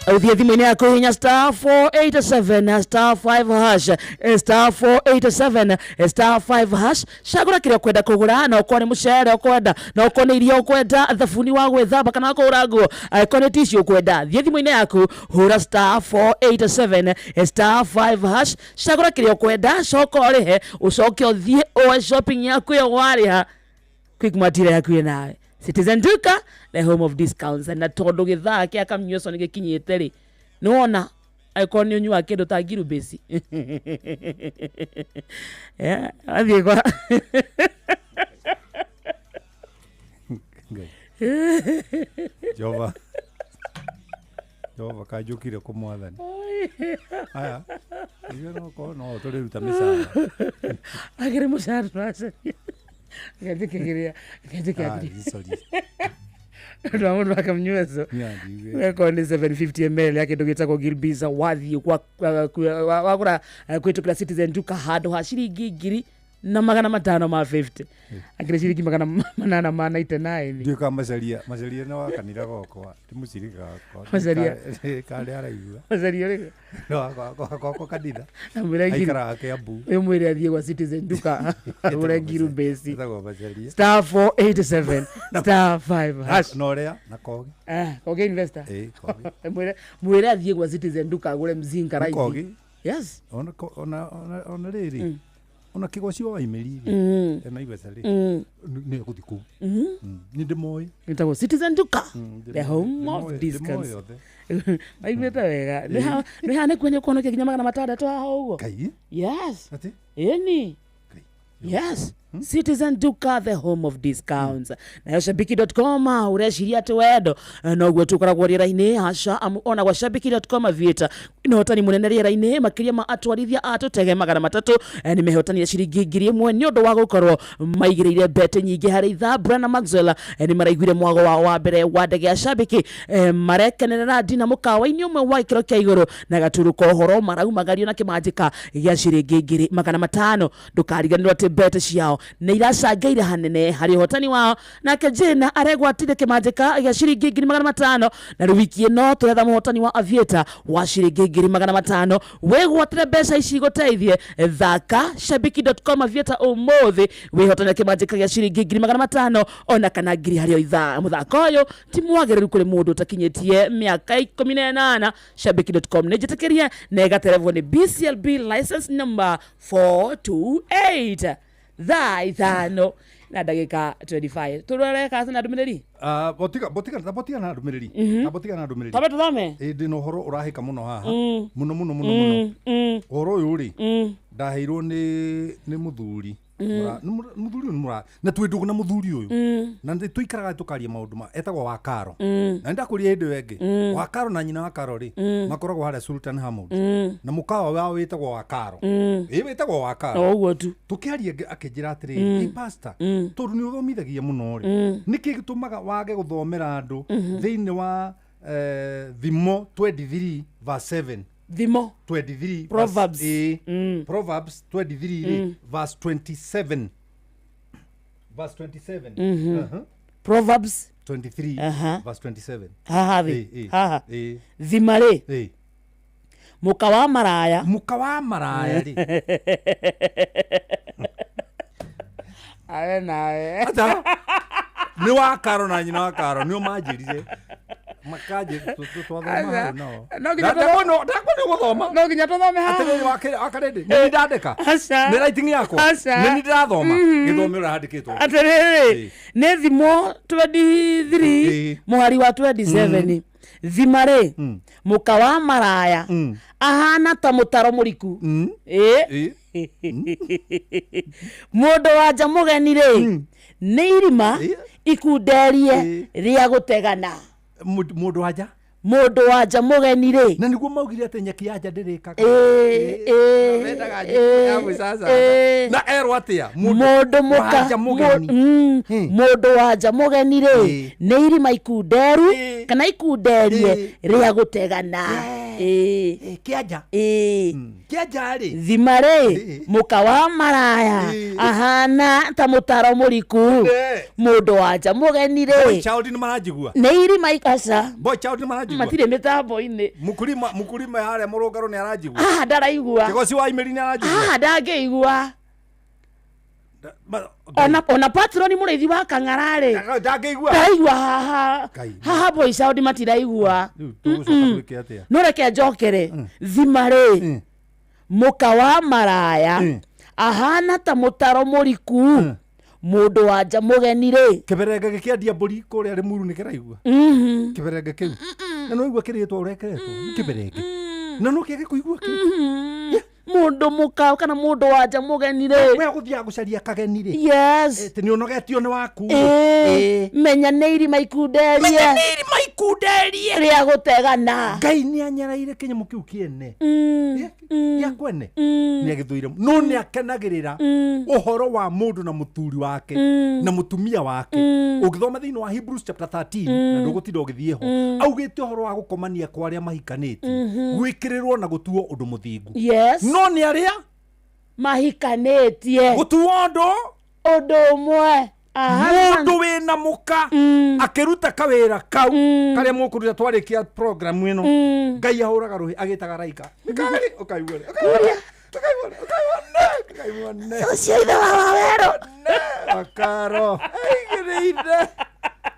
Ũthiĩ thimũ-inĩ yaku hinya star 487 star 5 hash, star 487 star 5 hash, cagũra kĩrĩa ũkwenda kũgũra, na ũkorwo nĩ mũcere ũkwenda, na ũkorwo nĩ irio ũkwenda, thabuni wa gwĩthamba kana wa kũhũra nguo, angĩkorwo nĩ tissue ũkwenda, thiĩ thimũ-inĩ yaku hũra star 487 star 5 hash, cagũra kĩrĩa ũkwenda, coka ũrĩhe, ũcoke ũthiĩ oe shopping yaku ĩyo warĩha. Quickmart ĩrĩa hakuhĩ nawe. Citizen Duka, the home of discounts. Na tondũ gĩthaa kĩa kamnyueco nĩ gĩkinyĩte rĩ, nĩwona angĩkorwo nĩ ũnyuaga kĩndũ ta ngirubĩci, athiĩ kwa Ngai. Jehova Jehova kanjũkire kũ mwathani aya ithuĩ no korwo no tũrĩruta mĩcara. Akĩrĩ mũcara tũracaria ngenjĩkĩgĩrĩa Ah, sorry. Ũndũ wa mũndũ wa kamnyueco Niĩ eko nĩ 750 ml ya kĩndũ gĩtagwo Gilbisa, wathiĩ wagũra kũhĩtũkĩra Citizen Duka handũ ha ciringi 550,000 akĩrĩ ciringi 899. Ndiũĩ kana Macaria Macaria nĩ wa kanitha gwakwa ti mũcirika wakwa. Macharia. Karĩ araigua. Macaria ũrĩkũ? No, gwakwa kanitha. Amwĩre Aikaraga Kiambu. Ũmwĩre athiĩ gwa Citizen Duka agũre ngirubĩci. Etagwo Macaria. Star 487 star 5 hash. Na ũrĩa na Kogi. Ah, Kogi investor. Ĩĩ, Kogi. Mwĩre athiĩ gwa Citizen Duka agũre mzinga Nĩ raithi. Kogi. Yes. Ona rĩrĩ ona kĩgocio wa imeri rĩ ena ibeca rĩ nĩ egũthiĩ kũu. Nĩ ndĩmoĩ. Ĩtagwo Citizen Duka, the home of Ndĩmoĩ discounts. othe. Maiguĩte wega nĩ haha nĩ kuo nĩ ũkũhonokia nginya 600 haha ũguo. Ngai. Yes. Atĩ? Ĩni. Yes. Citizen Duka, the home of discounts. Nayo shabiki.com, ũreciria atĩ wendo noguo tũkoragwo rĩera-inĩ? Aca, amu ona gwa shabiki.com aviator nĩ ũhotani mũnene rĩera-inĩ. Makĩria ma atwarithia a tũtege 300 nĩ mehotanire ciringi 1,000 nĩ ũndũ wa gũkorwo maigĩrĩire mbete nyingĩ harĩ ithaa. Brana Maxwell nĩ maraiguire mwago wao wa mbere wa ndege ya shabiki, marekenerera ndina mũkawa-inĩ ũmwe wa gĩkĩro kĩa igũrũ na gaturu ka ũhoro maraumagario na kĩmanjĩka gĩa ciringi 500,000. Ndũkariganĩrwo atĩ mbete ciao Nĩ iracangĩire hanene harĩ ũhotani wao. Nake Jane aregwatire kĩmanjĩka gĩa ciringi 500,000. Na rĩu wiki ĩno tũretha mũhotani wa Aviator wa ciringi 500,000. Wĩgwatĩre mbeca ici igũteithie. Thaka shabiki.com Aviator ũmũthĩ, wĩhotanĩre kĩmanjĩka gĩa ciringi 500,000 ona kana ngiri harĩ o ithaa. Mũthako ũyũ ti mwagĩrĩru kũrĩ mũndũ ũtakinyĩtie mĩaka 18. Shabiki.com nĩ njĩtĩkĩrie na ĩgaterevwo nĩ BCLB license number 428. Thaa 5 na ndagĩka 25. Tũrore kana na ndũmĩrĩri. Ah, botiga botiga botiga na ndũmĩrĩri. Botiga na ndũmĩrĩri. Twambe tũthome. Ĩ, ndĩna ũhoro ũrahĩka mũno haha, mũno mũno mũno mũno. Ũhoro ũyũ rĩ, ndaheirwo nĩ mũthuri. Mũthuri ũyũ nĩ mũra na twĩ ndũgũ na mũthuri ũyũ, na nĩ tũikaraga tũkaria maũndũ ma etagwo Wakaro. Na nĩ ndakũria hĩndĩ ĩyo ĩngĩ, Wakaro na nyina Wakaro rĩ, makoragwo harĩa Sultan Hamud, na mũkawa wao wĩtagwo Wakaro. Ĩ, wĩtagwo Wakaro. O ũguo tu. Tũkĩaria akĩnjĩra atĩrĩrĩ, "Ĩ pastor, tondũ nĩ ũthomithagia mũno rĩ, nĩkĩ gĩtũmaga wage gũthomera andũ thĩinĩ wa Thimo 23 verse 7?" Thimo 23. Proverbs. Ĩ, Proverbs 23 rĩ, verse 27, verse 27. Proverbs 23 verse 27. Haha thĩ. Ĩ, ĩ, Haha. Ĩ. Thima rĩ, Ĩ. Mũka wa maraya. Mũka wa maraya rĩ. Awe nawe. Ata nĩ wa Karo na nyina wa Karo nĩo manjĩrire, makanjĩ twathoma hau nao. No nginya Ndakwo nĩ gũthoma. No nginya tũthome haha. Atĩrĩrĩ, wakarĩndĩ nĩ ndandĩka. Aca. Nĩ writing yakwa. Aca. Nĩ ndĩrathoma gĩthome ũrĩa handĩkĩtwo. Atĩrĩrĩ, nĩ Thimo 23 mũhari wa 27. Thima rĩ, mũka wa maraya ahana ta mũtaro mũriku. Ĩ, mũndũ wa nja mũgeni rĩ, nĩ irima ikunderie rĩa gũtegana. Mũndũ wa nja. Mũndũ wa nja mũgeni rĩ. Na nĩguo maugire atĩ nyeki ya nja ndĩrĩkaga. Ĩ, ĩ, Mendaga ĩ, nyeki ya gwĩcacaca. ĩ. Na erwo atĩa? Mũndũ mũka wa nja mũgeni. Mũndũ wa nja mũgeni rĩ, nĩ irima ikunderu kana ikunderie rĩa gũtegana. Ĩ. Kĩanja. Ĩ. Kĩanja rĩ. Thima rĩ, mũka wa maraya ahana ta mũtaro mũriku. Mũndũ wa nja mũgeni Boy rĩ, child nĩ maranjigua. Nĩ irima aca. Boy child nĩ maranjigua. Matirĩ mĩtambo-inĩ. Mũkulima, mũkulima harĩa mũrũngarũ nĩ aranjigua. Haha ndaraigua. Kĩgoci wa imĩri nĩ aranjigua. Haha ndangĩigua. Ona patroni mũrĩithi wa kang'ara rĩ, ndangĩigua. Ndaraigua haha. Haha boy child matiraigua. Tũgũcoka twĩke atĩa? No reke njokere. Thima rĩ, mũka wa maraya ahana ta mũtaro mũriku. Mũndũ wa nja mũgeni rĩ. Kĩberenge gĩkĩendia mbũri kũrĩa Rĩmuru nĩ kĩraigua. Kĩberenge kĩu na no igua kĩrĩtwo ũrekeretwo nĩ kĩberenge na no kĩage kũigua kĩ. Mũndũ mũka kana mũndũ wa nja mũgeni rĩ, we gũthiaga gũcaria kageni rĩ. Yes. Atĩ nĩ ũnogetio nĩ waku. Ĩ, menya nĩ irima ikunderie. Menya nĩ irima ikunderie rĩa gũtegana. Ngai nĩ anyareire kĩnyamũ kĩu kĩene gĩa kwene, nĩ agĩthũire no nĩ akenagĩrĩra ũhoro wa mũndũ na mũthuri wake na mũtumia wake. Ũngĩthoma thĩinĩ wa Hebrews chapter 13, na ndũgũtinda ũgĩthiĩ ho, augĩte ũhoro wa gũkomania kwa arĩa mahikanĩtie, gwĩkĩrĩrwo na gũtuo ũndũ mũthingu. Yes. No nĩ arĩa mahikanĩtie gũtuo ũndũ ũndũ ũmwe. Mũndũ wĩna mũka akĩruta kawĩra kau karĩa mũkũruta twarĩkia program ĩno, Ngai ahũraga rũhĩ agĩtaga raika. Nĩkagari ũkaigua rĩ, ũkaigua rĩ, ũkaigua rĩ, ũkaigua ne, ũkaigua ne. Ũcio ithe wa Wawerũ. Wakaro aigĩrĩire,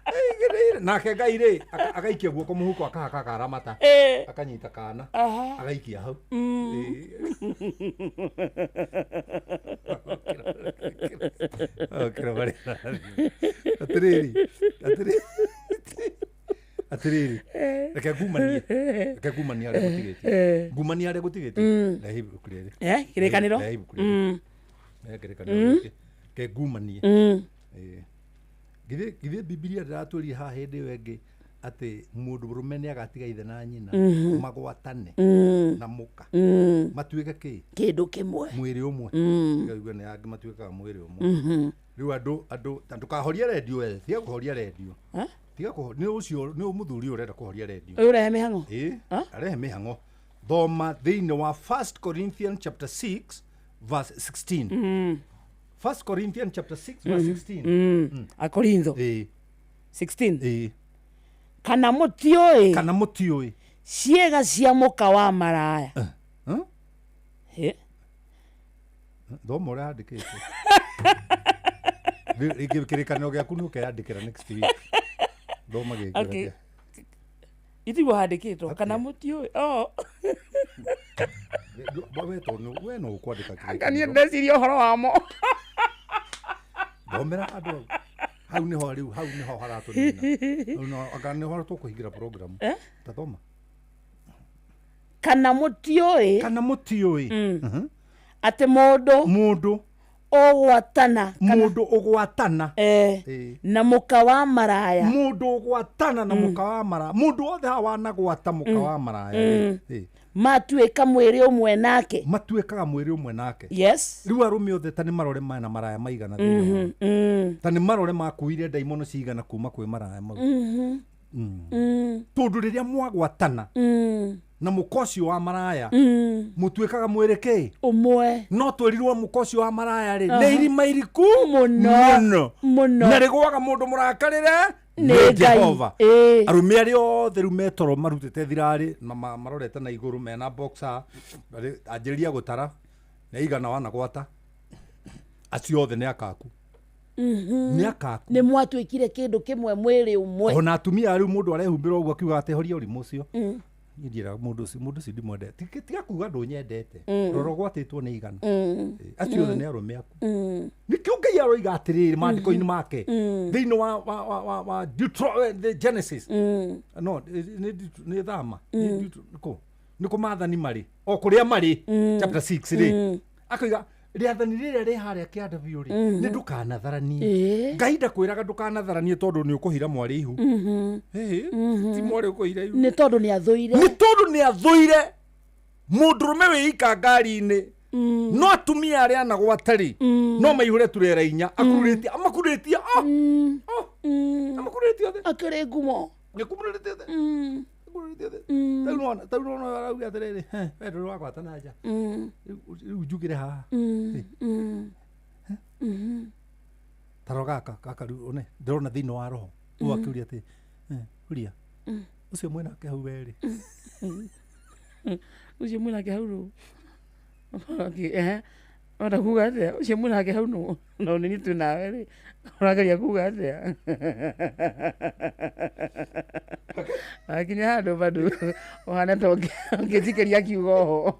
aigĩrĩire nake Ngai rĩ, agaikia guoko mũhuko, akahaka karamata, akanyita kana, agaikia hau. Okĩra marĩa arathiĩ. Atĩrĩrĩ, atĩrĩrĩ, atĩrĩrĩ, reke ngumanie, reke ngumanie harĩa ngũtigĩtie, ngumanie harĩa ngũtigĩtie. Rehe ibuku rĩrĩ. Eh, Kĩrĩkanĩro? Rehe ibuku rĩrĩ. Rehe Kĩrĩkanĩro gĩkĩ. Reke ngumanie. Ĩĩ. Githĩ Bibilia ndĩratwĩrire haha hĩndĩ ĩyo ĩngĩ atĩ mũndũ mũrũme nĩ agatiga ithe na nyina, magwatane na mũka, matuĩke kĩ? Kĩndũ kĩmwe. Mwĩrĩ ũmwe. Ngaigua nĩ angĩ matuĩkaga mwĩrĩ ũmwe. Rĩu andũ ta ndũkahorie rendio, we tiga kũhoria rendio. Eh? Tiga nĩ ũcio nĩ mũthuri ũyũ ũrenda kũhoria rendio. Ũyũ ũrehe mĩhang'o. Ĩ, arehe mĩhang'o. Thoma thĩinĩ wa 1 Corinthians chapter 6 verse 16. First Corinthians chapter 6 verse 16. Akorintho Ĩĩ. 16. Ĩĩ. Kana mũtiũĩ Kana mũtiũĩ. Ciĩga cia mũka wa maraya. Huh? Hĩ? Thoma ũrĩa handĩkĩtwo. Kĩrĩkanĩro gĩaku nĩ ũkeyandĩkĩra next week. Thoma gĩkĩ. Okay. Itiguo handĩkĩtwo kana mũtiũĩ. Oh. We tondũ we no ũkwandĩka Anga niĩ kĩrĩkanĩro. ndeciria ũhoro wamo. Thomera andũ hau. Hau nĩho rĩu hau nĩho haratũnina. Hau nĩho anga nĩho tũkũhingĩra program. Eh? Ta thoma. Kana mũtiũĩ. Kana mũtiũĩ. Atĩ mũndũ. Mũndũ. Ũgwatana. Mũndũ ũgwatana. Eh. Ĩĩ. Na mũka wa maraya. Mũndũ ũgwatana na mũka wa maraya. Mũndũ wothe haha wanagwata mũka wa maraya. Ĩĩ. Matuĩka mwĩrĩ ũmwe nake. Matuĩkaga mwĩrĩ ũmwe nake. Yes. Rĩu arũme othe ta nĩ marore mena maraya maigana thĩinĩ wao. Ta nĩ marore makuire ndaimono cigana kuma kwĩ maraya mau. Tondũ rĩrĩa mwagwatana na mũka ũcio wa maraya mũtuĩkaga mwĩrĩ kĩ ũmwe. No twĩrirwo mũka ũcio wa maraya rĩ Aha. nĩ irima iriku Mũno. mũno Mũno. na rĩgwaga mũndũ mũrakarĩre Nĩ Ngai. Jehova. Ĩĩ. Arũme arĩa othe rĩu metoro marutĩte thirarĩ na marorete na igũrũ mena boxer anjĩrĩria gũtara nĩ igana wanagwata acio othe nĩ akaku. Nĩ akaku. Nĩ mwatuĩkire kĩndũ kĩmwe mwĩrĩ ũmwe. Ona atumia rĩu mũndũ arehumbĩra ũguo akiuga atĩ horia ũrimũ ũcio. Niĩ ndiĩraga mũndũ ũcio mũndũ ũcio ndimwendete. Tiga kuga ndũnyendete. Rora ũgwatĩtwo nĩ igana. Acio othe nĩ arũme aku. Nĩkĩo Ngai aroiga atĩrĩrĩ maandĩko-inĩ make thĩinĩ wa the Genesis. No nĩ thama. Nĩ kũ? Nĩ kũ maathani marĩ o kũrĩa marĩ chapter 6 rĩ akoiga rĩathani rĩrĩa rĩ harĩa kĩanda biũ rĩ nĩ ndũkanatharanie. Ngai ndakwĩraga ndũkanatharanie tondũ nĩ ũkũhira mwarĩ ihu. Ti mwarĩ ũkũhira ihu. Nĩ tondũ nĩ athũire. Nĩ tondũ nĩ athũire mũndũrũme wĩ ika ngari-inĩ no atumia arĩa anagwata rĩ no maihũre turera inya akururĩtie amakururĩtie amakururĩtie othe. Akĩrĩ ngumo. Nĩkumururĩtie othe. Akururĩtie othe. Tarĩu nĩwona tarĩu nĩwona arauga atĩrĩrĩ we ndũrĩ wagwata na nja. Rĩu njugĩre haha. Taro gaka gaka rĩu one ndĩrona thĩinĩ wa roho ũyũ akĩũria atĩ huria ũcio mwĩnake hau werĩ. Ũcio mwĩnake hau nũ? Okay, ehe. Ũrenda kuga atĩa? Ũcio mwĩnake hau nũ? No nĩ niĩ twĩ nawe rĩ. Ũrageria kuga atĩa? Wakinya handũ bado ũhana ta ũngĩnjikĩria kiugo ho.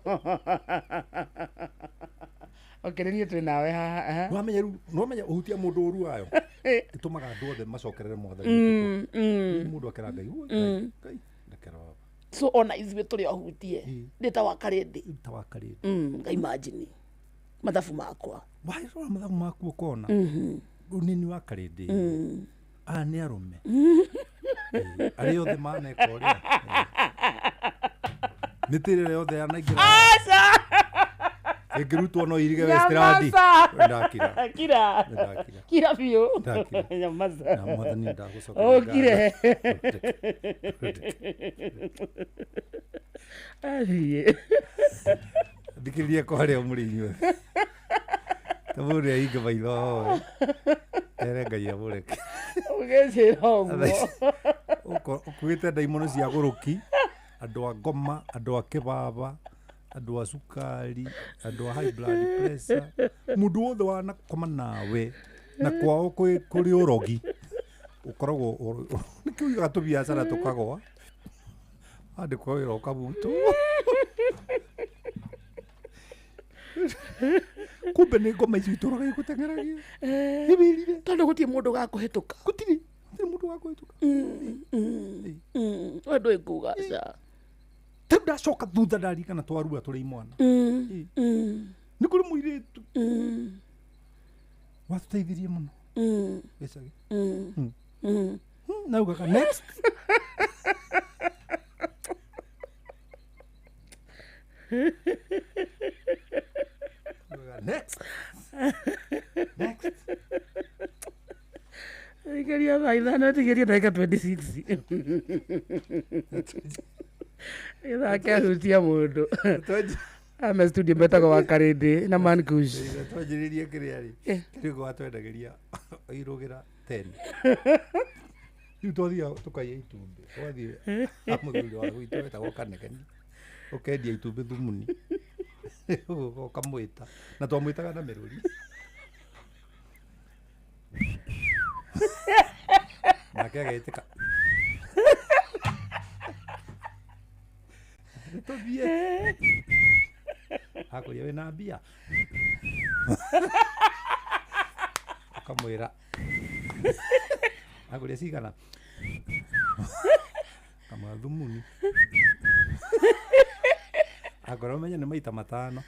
Okay, nĩ niĩ twĩ nawe haha. Ehe. Nĩwamenya rĩu nĩwamenya ũhutia mũndũ ũru wayo ĩtũmaga andũ othe macokerere mwathani. Mũndũ akera Ngai "Oi, Ngai, Ngai ndekera baba." So ona ithuĩ tũrĩ ahutie nĩ ta wa karĩndĩ. Ta wa karĩndĩ. Nga imagine mathabu makwa. Wairora mathabu maku ũkona ũnini wa karĩndĩ aya nĩ arũme arĩa othe maneka ũrĩa mĩtĩ ĩrĩa yothe yanaingĩra Aca! ĩngĩrutwo no irige Westland. Ndakira. Kira. Ndakira. Kira biũ. Ndakira. Nyamaza. Na mwathani ndagũcokeria Ũkire. ngatho. Athiĩ. Thikĩrĩria kwa arĩa mũrĩ inyuothe ta mũndũ ahinga maitho hoe ere Ngai amũreke. Ũgĩcĩra ũguo. Ũkuĩte ndaimono cia gũrũki andũ a ngoma andũ a kĩbaba andũ a cukari andũ a high blood pressure mũndũ wothe wanakoma nawe na kwao kũrĩ ũrogi ũkoragwo nĩkĩo ugaga tũbiacara tũkagwa wandĩkwo wĩra ũkabutwo kumbe nĩ ngoma icio itũraga igũteng'eragia. Tondũ gũtirĩ mũndũ ũgakũhĩtũka. Gũtirĩ mũndũ ũgakũhĩtũka. We ndũĩ kuga aca. Tarĩu ndacoka thutha ndarikana twarua tũrĩ imwana. Nĩ kũrĩ mũirĩtu watũteithirie mũno gĩcagi. Naugaga next. Next. Next. Ikeria thaa ithano ĩtigĩrie ndagĩka 26. Gĩthake ahutia mũndũ. Ame studio metagwo wa Karĩndĩ na Man Kush. Twanjĩrĩrie kĩrĩa rĩ kĩrĩko watwendagĩria irũgĩra 10 rĩu twathiaga tũkaiya itumbĩ, twathiĩ mũthuri wa gwitũ wetagwo Kanegeni, ũkendia itumbĩ thumuni, ũkamwĩta na twamwĩtaga na mĩrũri nake agetĩka tũthiĩ akũria wĩna mbia, ũkamwĩra akũria cigana, kamwĩra thumuni, akorwo ũmenye nĩ maita 5.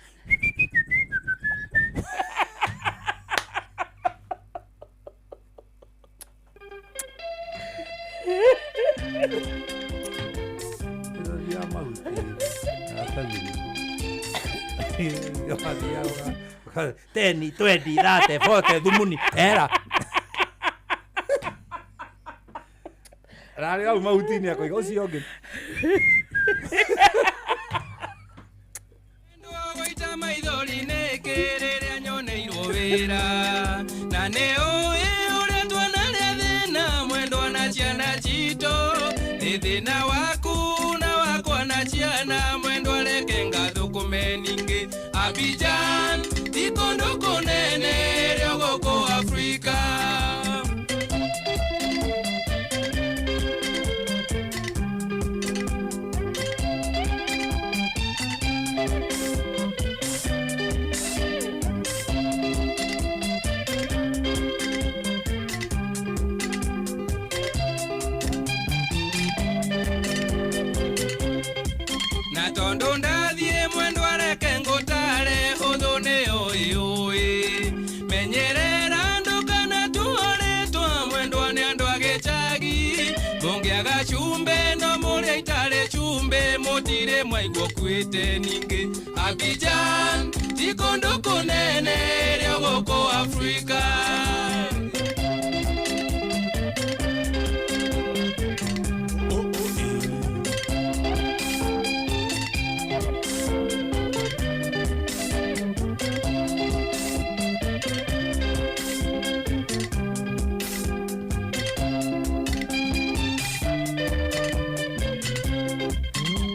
10, 20, 30, 40, thumuni era rarĩ hau mahuti-inĩ akoiga ũcio ũngĩ. Gũita maithori nĩkĩ rĩrĩa nyoneirwo wĩra na nĩ ũĩ ũrĩa tuonarĩa thĩna mwendwa na ciana citũ nĩ thĩna waku na wakwa na ciana mwendwa reke ngathũkũme ningĩ Abidjan ti kũndũ kũnene rĩo gũkũ Afrika. Na tondũ ndathiĩ mwendwa reke ngũtare ũthũ nĩ ũĩ ũĩ menyerera ndũkana tuorĩtwa mwendwa nĩ andũ a gĩcagi mũngĩaga cumbĩ no mũrĩa itarĩ cumbĩ mũtirĩ mwaigua ũkuĩte ningĩ Abidjan ti kũndũ kũnene rĩo gũkũ Afrika.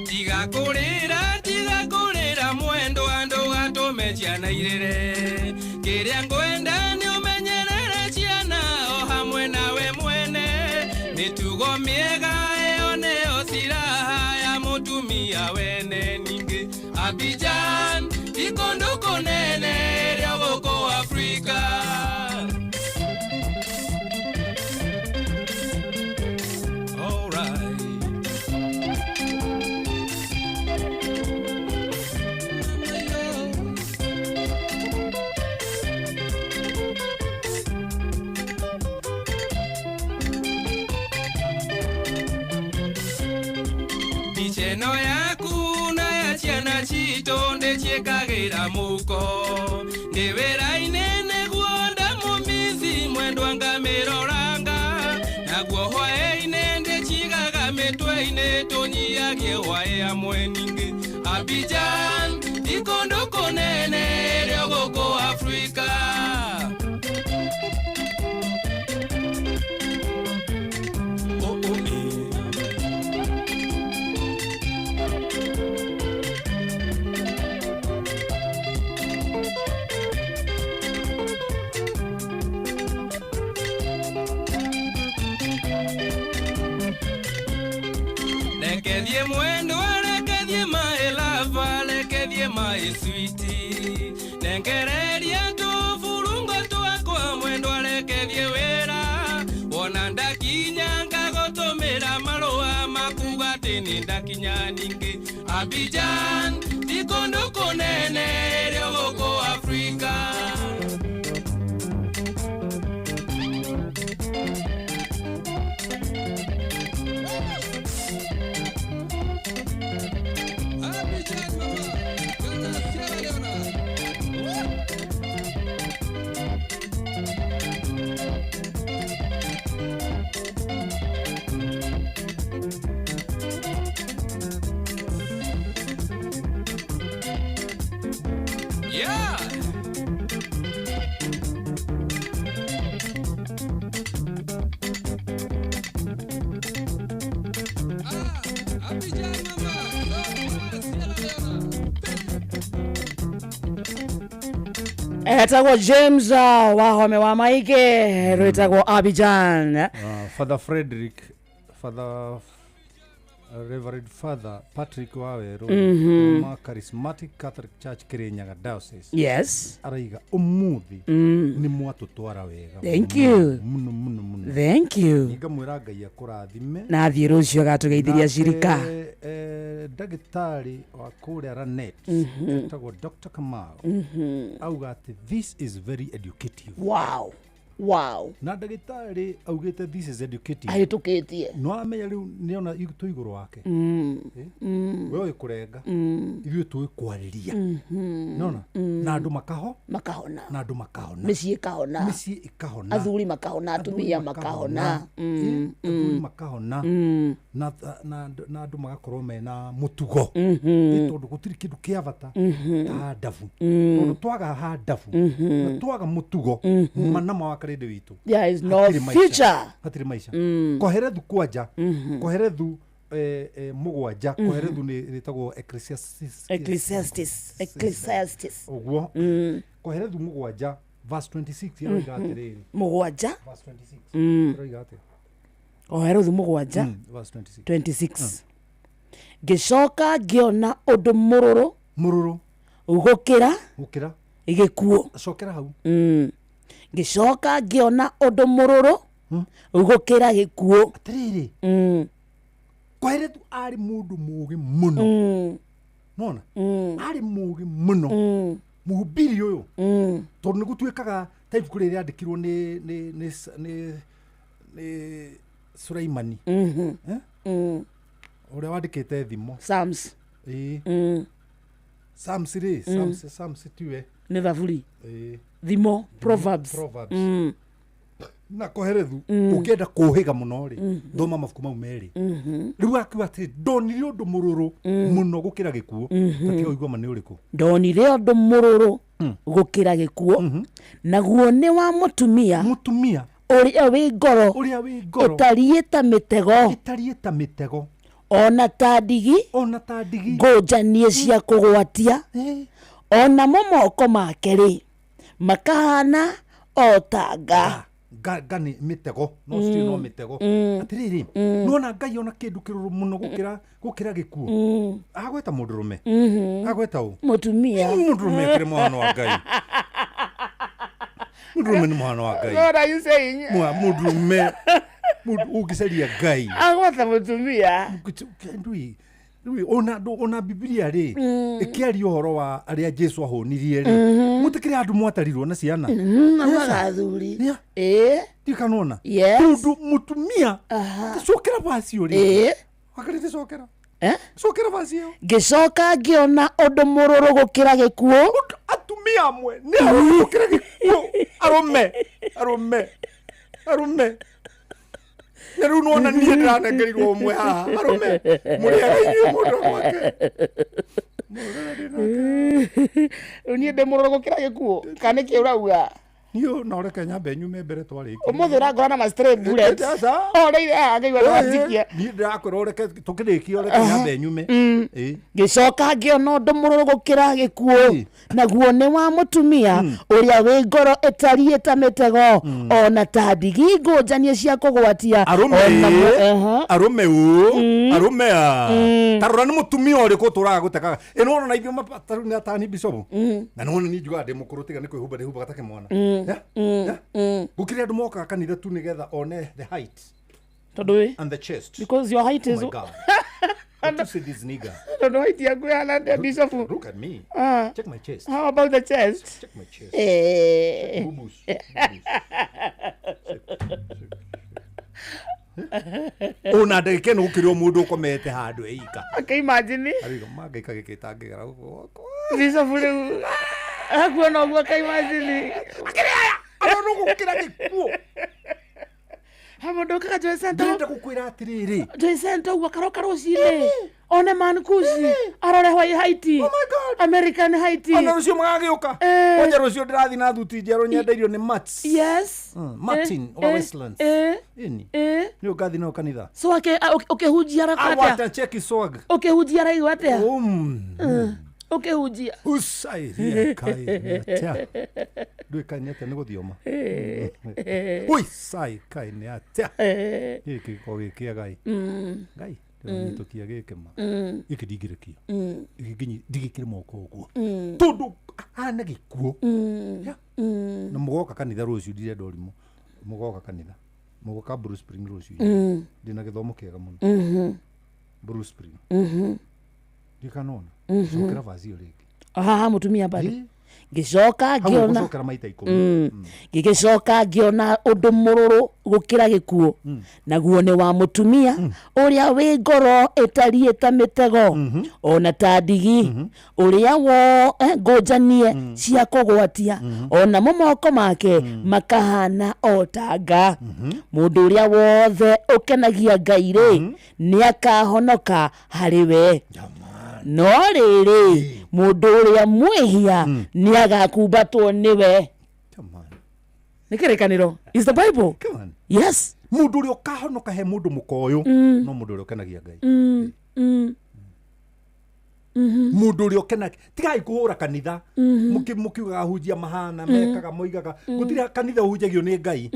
Tiga kũrĩra mwendwa ndũgatũme ciana irĩre kĩrĩa ngwenda nĩ ũmenyerere ciana o hamwe nawe mwene mĩtugo mĩega ĩyo nĩyo silaha ya mũtumia wene ningĩ Abidjan ti kũndũ kũnene rĩo gũkũ Afrika. Mbica yaku na ya ciana citũ ndĩciĩkagĩra mũhuko ndĩ wĩra-inĩ nĩguo ndamũmici mwendwa ngamĩroranga naguo hwaĩ-inĩ ndĩcigaga mĩtwe-inĩ tũnyiagie hwaĩ hamwe ningĩ Abidjan ti kũndũ kũnene rĩo gũkũ Afrika. Rekethie mwendwa rekethie my lover rekethie my sweetie nengereria tũburungo twakwa mwendwa rekethie wĩra wona ndakinya ngagũtũmĩra marũa makuga atĩ nĩ ndakinya ningĩ Abidjan ti kũndũ kũnene rĩo gũkũ Afrika. Yeah. Etagwo James Wahome wa Maike rwĩtagwo Abidjan. Father Frederick, Father Reverend Father Patrick Waweru kuma Charismatic Catholic Church Kirinyaga Diocese. Yes. Araiga umuthi ni mwatutwara wega. Thank you. Muno muno muno. Thank you. Ngamwira Ngai akũrathime. Na athiĩ rũciũ agatũgeithiria cirika. Nake, ndagĩtarĩ wa kũrĩa Ranet etagwo Dr. Kamau auga atĩ this is very educative. Wow. Wow. Na ndagĩtarĩ augĩte this is educative. Ahĩtũkĩtie. No amenya rĩu nĩona twĩ igũrũ wake. We ũĩ kũrenga. Ithuĩ tũĩ kwarĩria. Nĩona? Na andũ makaho. Makahona. Na andũ makahona. Mĩciĩ ĩkahona. Mĩciĩ ĩkahona. Athuri makahona, atumia makahona. Athuri makahona. Na na andũ magakorwo mena mũtugo. Nĩ tondũ gũtirĩ kĩndũ kĩa bata ta ndabu. Tondũ twaga ha ndabu na twaga mũtugo mana ma wakarĩndĩ witũ. There is no future. Hatirĩ maica. Koherethu kwanja. Koherethu mũgwanja. Koherethu nĩ rĩtagwo Ecclesiastes. Ecclesiastes. Ecclesiastes. Ũguo. Koherethu mũgwanja verse 26 ĩroiga atĩrĩrĩ. Mũgwanja? Verse 26. Ĩroiga atĩa? Koherethu mũgwanja. Verse 26. 26. Ngĩcoka ngĩona ũndũ mũrũrũ. Mũrũrũ. Gũkĩra. Gũkĩra. Gĩkuũ. Cokera hau. Ngĩcoka ngĩona ũndũ mũrũrũ gũkĩra gĩkuũ. Atĩrĩrĩ. Koherethu arĩ mũndũ mũũgĩ mũno. Nona? Arĩ mũũgĩ mũno. Mũhubiri ũyũ. Tondũ nĩ gũtuĩkaga ta ibuku rĩrĩa rĩandĩkirwo nĩ Sulaimani. Ũrĩa wandĩkĩte thimo. Psalms. Ĩĩ. Psalms rĩ, Psalms tiwe. Nĩ thaburi. Ĩĩ. Thimo, Proverbs. Proverbs. Na Koherethu ũngĩenda kũhĩga mũno rĩ, thoma mabuku mau merĩ. Rĩu akiuga atĩ ndonire ũndũ mũrũrũ mũno gũkĩra gĩkuũ. Tatiga ũigua ma nĩ ũrĩkũ. Ndonire ũndũ mũrũrũ gũkĩra gĩkuũ. Naguo nĩ wa mũtumia. Mũtumia. Ũrĩa wĩ ngoro. Ũrĩa wĩ ngoro. Ĩtariĩ ta mĩtego. Ĩtariĩ ta mĩtego. Ona ta ndigi. Ona ta ndigi. Ngũnjanie cia kũgwatia. Ona mo moko make rĩ makahana o ta nga. Nga nĩ mĩtego. No citirĩ no mĩtego. Atĩrĩrĩ, nĩwona Ngai ona kĩndũ kĩrũrũ mũno gũkĩra gĩkuũ. Agweta mũndũrũme. Agweta ũ? Mũtumia. Mũndũrũme akĩrĩ mũhano wa Ngai. Mũndũrũme nĩ mũhano wa Ngai. What are you saying? Mũndũrũme mũndũ ũngĩcaria Ngai. Agweta mũtumia. Ndui ona Biblia rĩ ĩkĩaria ũhoro wa arĩa Jesu ahũnirie rĩ mũtikĩrĩ andũ mwatarirwo na ciana. Augaga athuri. Ĩĩ. Ndikanona. Yes. Tondũ mũtumia cokera vaci ũrĩ. Ĩĩ. Wakarĩte cokera. Cokera vaci ĩyo. Ngĩcoka ngĩona ũndũ mũrũrũ gũkĩra gĩkuũ. Atumia amwe nĩ arũrũ gũkĩra gĩkuũ. Arũme. Arũme. Arũme. Na rĩu nĩwona niĩ ndĩranengerirwo ũmwe haha. Arũme. Mũrĩaga inyuĩ mũndũ gwake. Rĩu niĩ ndĩ mũrũrũ gũkĩra gĩkuũ. Kana nĩkĩ ũrauga? Niĩ no reke nyambe nyume mbere twarĩkia. Ũmũthĩ ũrangora na ma stray bullets. Oreire haha ngaigua nĩwanjikia. Niĩ ndĩrakwĩra ũreke tũkĩrĩkia ũreke nyambe nyume. Ĩĩ. Ngĩcoka ngĩona ũndũ mũrũrũ gũkĩra gĩkuũ. Naguo nĩ wa mũtumia ũrĩa wĩ ngoro ĩtariĩ ta mĩtego ona ta ndigi ngũnjanie cia kũgwatia. Arũme arũme ũ arũme a ta rora nĩ mũtumia ũrĩkũ ũtũraga gũtekaga ĩno wona na ithuĩ tarĩu nĩ atani bishop na nĩwona niĩ njugaga ndĩ mũkũrũ tiga nĩ kwĩhumba ndĩhumbaga ta kĩmwana. Gũkĩrĩ andũ mokaga kanitha tu nĩgetha one the height Tondũ and the chest. Because your height is Oh my God. Don't you see this nigga? Tondũ height yaku ĩhana atĩa bishop? Look at me. Check my chest. How about the chest? Check my chest. Check boo-boos. Ona ndagĩka ĩno gũkĩrĩ o mũndũ ũkomete handũ eika. Okay, imagine. Ariga mangaika gĩkĩ itangĩgera gũkũ. Bishop rĩu akuona ũguo akaimagine. Akĩrĩ aya arona gũkĩra gĩkuũ. He mũndũ ũkaga Joy Center. Ndĩrenda gũkwĩra atĩrĩrĩ. Joy Center ũguo karoka rũcinĩ. One man kuci. Arore hwai Haiti. Oh my God. American Haiti. Ona rũciũ magagĩũka. Eh. Kwanja rũciũ ndĩrathiĩ na thuti njerũ nyendeirio nĩ Mats. Yes. Martin Eh, wa eh, Westlands. Eh. Ĩni. Eh. Nĩ ũngathiĩ nao kanitha. So ũkĩhunjia araka atĩa? Awata cheki swag. Ũkĩhunjia araigua atĩa? Ũkĩhunjia. Usairia kai nĩ atĩa. Ndũĩkaine atĩa nĩ gũthioma. Eh. Ui sai kai nĩ atĩa. Eh. Gĩkĩ gĩkoragwo gĩ kĩa Ngai. Ngai ndĩranyitũkia gĩkĩ ma. Gĩkĩ ndingĩrekia. Gĩkĩ nginya ndigĩkĩre moko ũguo. Tondũ hana gĩkuũ. Yeah. Na mũgoka kanitha rũciũ ndirenda ũrimũ. Mũgoka kanitha. Mũgoka Blue Spring rũciũ. Ndĩna gĩthomo kĩega mũno. Blue Spring. Ndikanona. Cokera vazi ĩyo rĩngĩ. Haha mũtumia bado. Ngĩcoka Hau ngĩona ũgũcokera maita 10. Ngĩgĩcoka ngĩona ũndũ mũrũrũ gũkĩra gĩkuũ, naguo nĩ wa mũtumia ũrĩa wĩ ngoro ĩtariĩ ta mĩtego ona ta ndigi, ũrĩa wo ngũnjanie cia kũgwatia, ona mo moko make makahana o ta nga. Mũndũ ũrĩa wothe ũkenagia Ngai rĩ, nĩakahonoka harĩ we. No rĩrĩ, mũndũ ũrĩa mwĩhia nĩagakumbatwo nĩwe. Nĩ kĩrĩkanĩro. Is the Bible. Yes. Mũndũ ũrĩa ũkahonoka he mũndũ mũkoyũ no mũndũ ũrĩa ũkenagia Ngai. Mũndũ ũrĩa ũkenagia tigai kũhũra kanitha mũkiugaga hunjia mahana mekaga moigaga gũtirĩ kanitha ũhunjagio nĩ Ngai.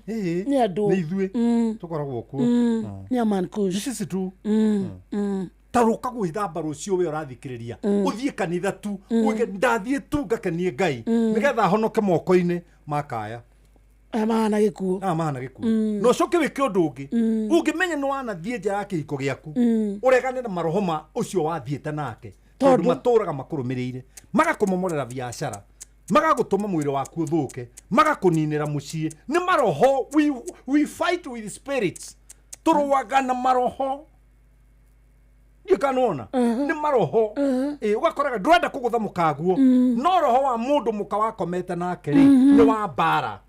Ĩĩ, Nĩ andũ. nĩ ithuĩ tũkoragwo kuo. Nĩ a man kush. Nĩ cici tu. Ta rũka gwĩthamba rũciũ we ũrathikĩrĩria ũthiĩ kanitha tu uge ndathiĩ tu ngakenie Ngai nĩgetha honoke moko-inĩ ma kaya Aya mahana gĩkuũ. Aya mahana gĩkuũ. Na ũcoke wĩke ũndũ ũngĩ ũngĩmenya nĩ wanathiĩ nja ya kĩhiko gĩaku ũregane na maroho ma ũcio wathiĩte nake tondũ matũraga makũrũmĩrĩire magakũmomorera biacara magagũtũma mwĩrĩ waku ũthũke magakũninĩra mũciĩ nĩ maroho. We fight with spirits. Tũrũaga na maroho. Ndikanona nĩ maroho. Ũgakoraga ndũrenda kũgũtha mũkaguo no roho wa mũndũ mũka wakomete nake rĩ nĩ wa mbara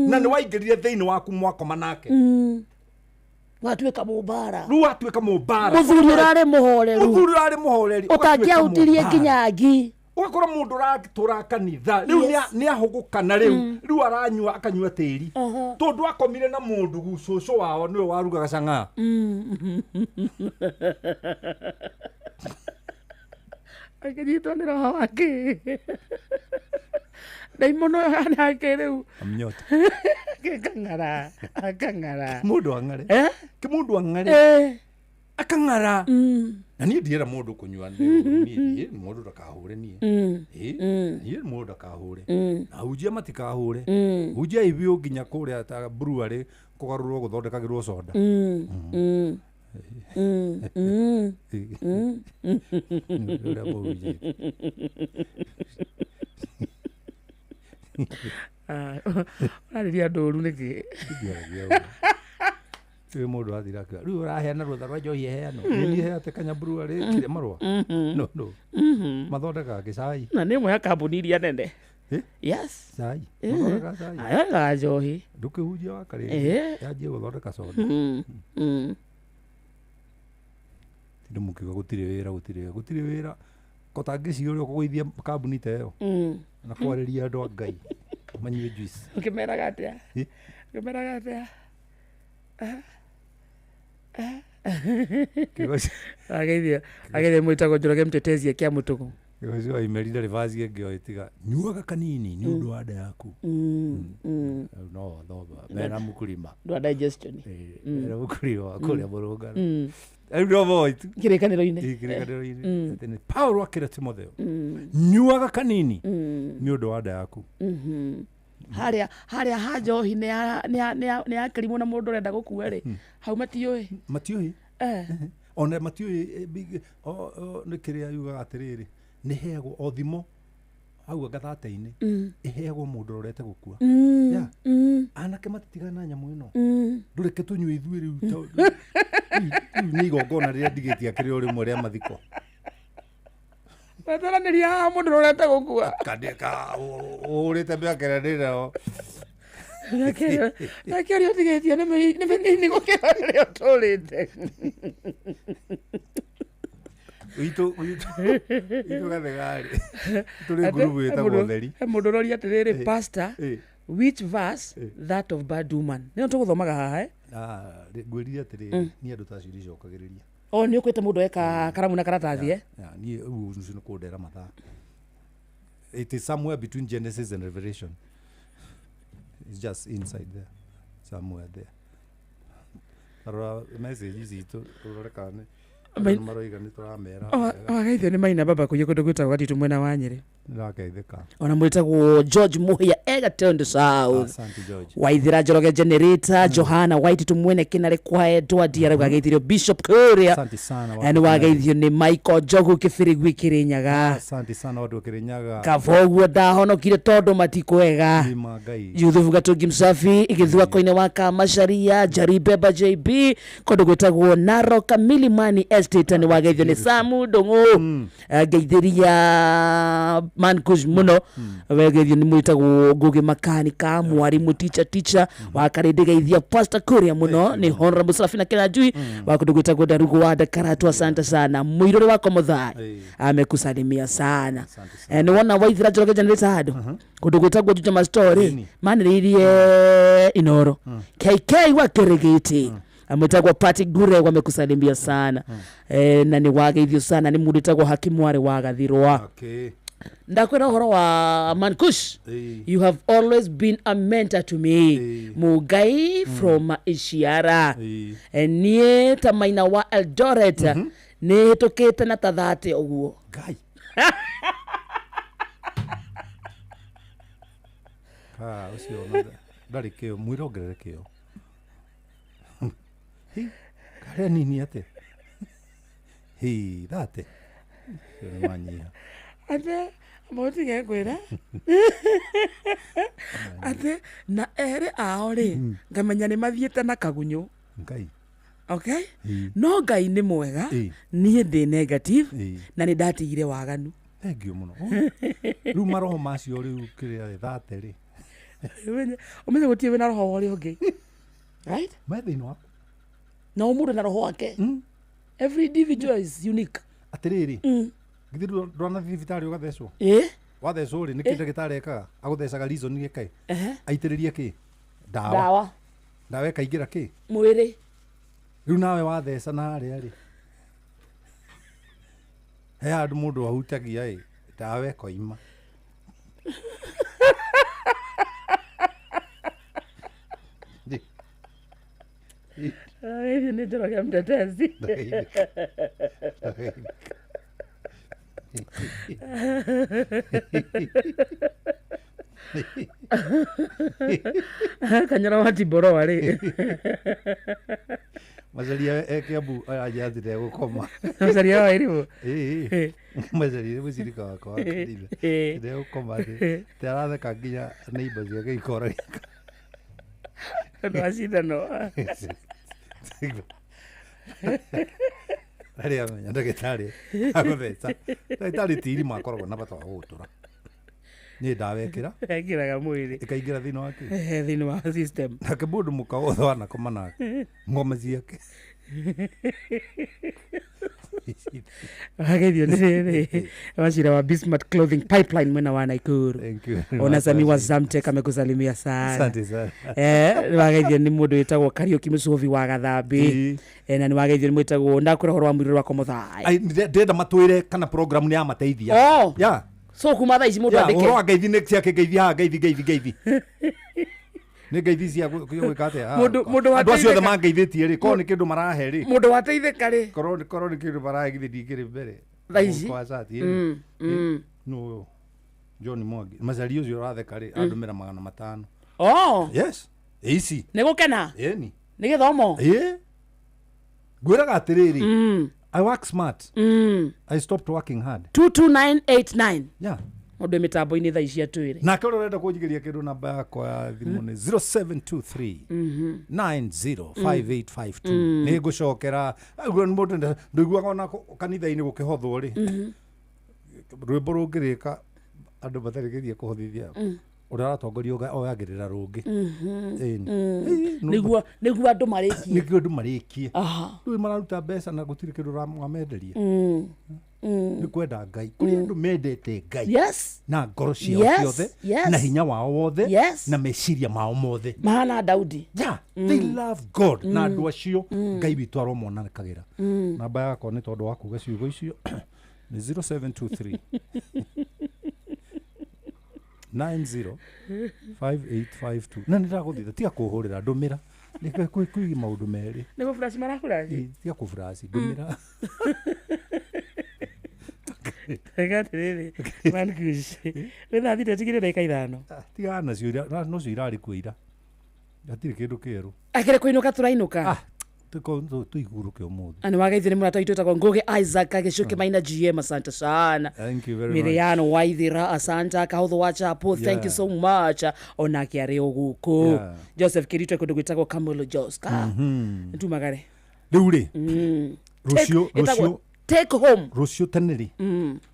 na nĩ waingĩrire thĩinĩ waku mwakoma nake. Watuĩka mũmbara. Rĩu watuĩka mũmbara. Mũthuri ũrarĩ mũhoreru. Mũthuri ũrarĩ mũhoreri. Ũtangĩahutirie nginya ngi. Ũgakora mũndũ ũratũra kanitha rĩu nĩ ahũgũkana rĩu rĩu aranyua akanyua tĩri tondũ akomire na mũndũ cũcũ wao nĩwe warugaga cang'aa. Akĩnyitwo nĩ roho wake. Ndaimono nake rĩu. Amnyota. Akang'ara. Akang'ara. Mũndũ ang'are. Kĩ mũndũ ang'are. Akang'ara. Na niĩ ndiera mũndũ kũnyua niĩ mũndũ ndakahũre niĩ. Niĩ mũndũ ndakahũre. Na hunjia matikahũre. Hunjia ibiũ nginya kũrĩa ta brewery kũgarũrwo gũthondekagĩrwo soda. Ũrĩa mũhunjĩtie. Ũrarĩria andũ ũru nĩkĩ? Ndiaragia ũru. Rĩu mũndũ athira akiuga rĩu ũraheana rũtha rwa njohi ĩheanwo nĩ niĩ heate kanya brewery kĩrĩa marũa no mathondekaga gĩcai na nĩ ĩmwe ya kambuni iria nene. Yes. Cai mathondekaga cai ayogaga njohi ndũkĩhunjia wakarĩria yanjie gũthondeka soda. Tindũ mũkiuga gũtirĩ wĩra gũtirĩ wĩra gũtirĩ wĩra kotangĩciũrĩa ũkũgũithia kambuni ta ĩyo na kwarĩria andũ a Ngai manyue juice. Ũkĩmeraga atĩa? Ũkĩmeraga atĩa? Ageithia ageithia mwĩtagwo Njoroge Mtetezi akĩa mũtũgũ. Ũcio waimerire rĩvaci ĩngĩ o ĩtiga nyuaga kanini nĩ ũndũ wa nda yaku. No thoma mena mũkulima. Ndwa wa digestion. Mena mũkulima kũrĩa mũrũngaro. Rĩu no voitu. Kĩrĩkanĩro-inĩ. Kĩrĩkanĩro-inĩ. Atĩ nĩ Paulo akĩra Timotheo nyuaga kanini nĩ ũndũ wa nda yaku. Harĩa harĩa ha njohi nĩ ya kĩrimũ na mũndũ ũrenda gũkua rĩ hau matiũĩ. Matiũĩ. Ona matiũĩ nĩ kĩrĩa yugaga atĩrĩrĩ nĩ heagwo o thimo hau ngathate-inĩ ĩheagwo mũndũ ũrorete gũkua. Anake matitigana na nyamũ ĩno ndũreke tũnyue ithuĩ rĩu nĩ igongona rĩrĩa ndigĩtie akĩrĩ o rĩmwe rĩa mathiko. Wetaranĩria haha mũndũ ũrorete gũkua. Kandĩka ũhũrĩte mĩaka ĩrĩa ndĩ nayo. Nake ũrĩa ũtigĩtie nĩ mĩnini gũkĩra rĩrĩa ũtũrĩte. Witũ gathegarĩ tũrĩ ngurubu ĩtagwo theri. He mũndũ ũroria atĩrĩrĩ, pastor, which verse that of bad woman nĩyo tũgũthomaga haha, eh? Ah, ngwĩrire atĩrĩrĩ, niĩ andũ ta acio ndicokagĩrĩria. O nĩ ũkwĩte mũndũ eka karamu na karatathi, eh? Yeah, niĩ rĩu ũcio nĩ kũndera mathaa. It is somewhere between Genesis and Revelation. It's just inside there, somewhere there. Tarora message citũ ũrore kana nĩ andũ maroiga nĩ tũramera wega. Wagaithio nĩ Maina Baba kũiya kũndũ gwĩtagwo Gatitũ mwena wa Nyĩrĩ. Nĩrageithĩka. Ona mwĩtagwo George Muhia Egerton South. Asante, George. Waithira Njoroge Generator, Johana White tumwene Kinare kwa Edward arauga ageithirio Bishop Kuria. Asante sana, Na nĩ wageithio nĩ Michael Njogu Kĩbĩrĩgui Kĩrĩnyaga. Asante sana watu wa Kirinyaga. Kaba ũguo ndahonokire tondũ matikwega. Ima Ngai. Yuthufu Gatungi Msafi igithua koine wa Kamacharia Jaribeba JB kũndũ gwĩtagwo Narok Milimani Estate nĩ wageithio nĩ Samu Ndũng'ũ. Ngeithĩria Mankush mũno, wegeithio nĩ mwĩtagwo Ngugi Makanika mwarimũ teacher wa Karĩndĩ geithia Pastor Kuria mũno nĩ Honorable Serafina Kinyanjui wa kũndũ gwĩtagwo Ndarugu wa Ndakaratu, asante sana mũirũrĩ wakwa Mũthai amekusalimia sana. Nĩ wona Waithira Njoroge Generator handũ kũndũ gwĩtagwo Juja Mastori manĩrĩirie Inoro KK wa Kĩrĩgĩtĩ amwĩtagwo Pati Gure wamekusalimia sana. Na nĩ wageithio sana nĩ mũndũ wĩtagwo Hakimu warĩ wa Gathirwa. Okay. Ndakwĩra ũhoro wa Mankush, you have always been a mentor to me, Mugai from Ishiara. Niĩ ta maina wa Eldoret nĩ hĩtũkĩte na ta 30 ũguo. Ngai. Ah, ũcio ona ndarĩ kĩo, mwĩre ongerere kĩo. Hi, karĩa nini atĩa? Hi, 30. Ũcio nĩ wanyiha. Atĩ mũtige ngwĩre atĩ na erĩ ao rĩ ngamenya nĩ mathiĩte na kagunyũ. Ngai. Okay? No Ngai nĩ mwega, niĩ ndĩ negative na nĩ ndatigire waganu. Thank you mũno. Rĩu maroho macio rĩu kĩrĩa 30 rĩ. Ũmenye gũtirĩ wĩna roho wa ũrĩa ũngĩ. Right? Me thĩinĩ waku. Na o mũndũ na roho wake. Every individual is unique. Atĩrĩrĩ, githĩ ndwanathiĩ thibitarĩ ũgathecwo? Ĩ? Wathecwo rĩ, nĩkĩ ndagĩtarĩ ekaga? Agũthecaga reason ĩkaĩ? Aitĩrĩrie kĩ? Ndawa. Ndawa. Ndawa ĩkaingĩra kĩ? Mwĩrĩ. Rĩu nawe watheca na harĩa rĩ, he handũ mũndũ ahutagia ĩ, ndawa ĩkoima. Hivi nĩ Njoroge Mtetezi. Kanyora wa Timboroa rĩ. Macaria e Kiambu aranjathire gũkoma. Macaria wa Irimũ? Ĩĩ. Macaria nĩ mũcirika wakwa wa kanitha. Ndegũkoma thĩ. Te aratheka nginya neighbor ciake ikoragia. Andũ a cindano. Rĩrĩa amenya ndagĩtarĩ agũtheca. Ndagĩtarĩ ti irima akoragwo na bata wa gũgũtũra. Nĩ ndawa ĩkĩra. Ĩkĩraga mwĩrĩ. Ĩkaingĩra thĩinĩ wa kĩ? Thĩinĩ wa system. Nake mũndũ mũka wothe wanakoma nake ngoma ciake. Wageithio nĩ rĩrĩ Wachira wa Bismarck Clothing Pipeline mwena wa Nakuru. Thank you. Ona Sami wa Zamtek amekusalimia sana. Asante sana. Wageithio nĩ mũndũ wĩtagwo Kariũki Mũcovi wa Gathambi. Na nĩ wageithio nĩ mwĩtagwo ndakwĩra ũhoro wa mũirũrũ wakwa Mũthai. Ai, ndĩrenda matwĩre kana program nĩ yamateithia. Oh. Yeah. So kuma thaa ici mũndũ Yeah, andĩke. ũhoro wa ngeithi nĩ ciake ngeithi haha ngeithi ngeithi ngeithi. Nĩ ngeithi cia gwĩka atĩa? Mũndũ Andũ acio othe wateithĩka- mangeithĩtie rĩ, korwo nĩ kĩndũ marahe rĩ. Mũndũ wateithĩka rĩ. Korwo nĩ kĩndũ marahe githĩ ndingĩrĩ mbere. Thaa ici? Kwa cati, ĩ. Nũ ũyũ? John Mwangi. Macaria ũcio ũratheka rĩ, andũmĩra 500. Oh. Yes. Ici. Nĩ gũkena? Ĩni. Nĩ gĩthomo? Ĩ. Ngwĩraga atĩrĩrĩ, I work smart. I stopped working hard. 22989. Yeah. Mũndũ wĩ mĩtambo-inĩ thaa ici atwĩre. Nake ũrĩa ũrenda kũnjigĩria kĩndũ namba yakwa ya thimũ nĩ 0723 905852. Nĩ ngũcokera. Ũguo nĩ mũndũ ndũiguaga ona kanitha-inĩ gũkĩhothwo rĩ. Rwĩmbo rũngĩrĩka andũ matarĩkĩrie kũhothithia. Ũrĩa ũratongoria oyagĩrĩra rũngĩ. Ĩni. Ĩĩ, Nĩguo andũ marĩkie. Nĩguo andũ marĩkie. Aha. Rĩu mararuta mbeca na gũtirĩ kĩndũ ũramenderia. Nĩ kwenda Ngai, kũrĩ andũ mendete Ngai Yes. na ngoro ciao ciothe, na hinya wao wothe, na meciria mao mothe. Mahana Daudi. Yeah, they love God. Na andũ acio Ngai witũ aromonanĩkagĩra. Namba yakwa, nĩ tondũ wa kuga ciugo icio, nĩ 0723 90 5852. Na nĩ ndagũthitha, tiga kũhũrĩra, ndũmĩra. Nĩ kwĩ maũndũ merĩ. Nĩ gũburaci maraburaci. Ĩ, tiga kũburaci, ndũmĩra. Reke atĩrĩrĩ, Mankush, wĩ thaa 3 tigire ndagĩka 5. Tigana nacio, nocio irarĩ kuo ira, hatirĩ kĩndũ kĩerũ. Akĩrĩ kũinũka tũrainũka. Tũigurũke ũmũthĩ. Na nĩ wageithio nĩ mũrata witũ wĩtagwo Ngũgĩ Isaac Agĩcuke Maina GM, asante sana. Thank you very much. Miriano Waithira, asante. Kahũthũ wa Chapo, thank you so much, onake arĩ o gũkũ. Joseph Kirito kũndũ gwĩtagwo Kamolo Joska. Nĩtumagare. Rĩu rĩ, rũciũ, Ĩtagwo rũciũ take home. Rũciũ tene rĩ,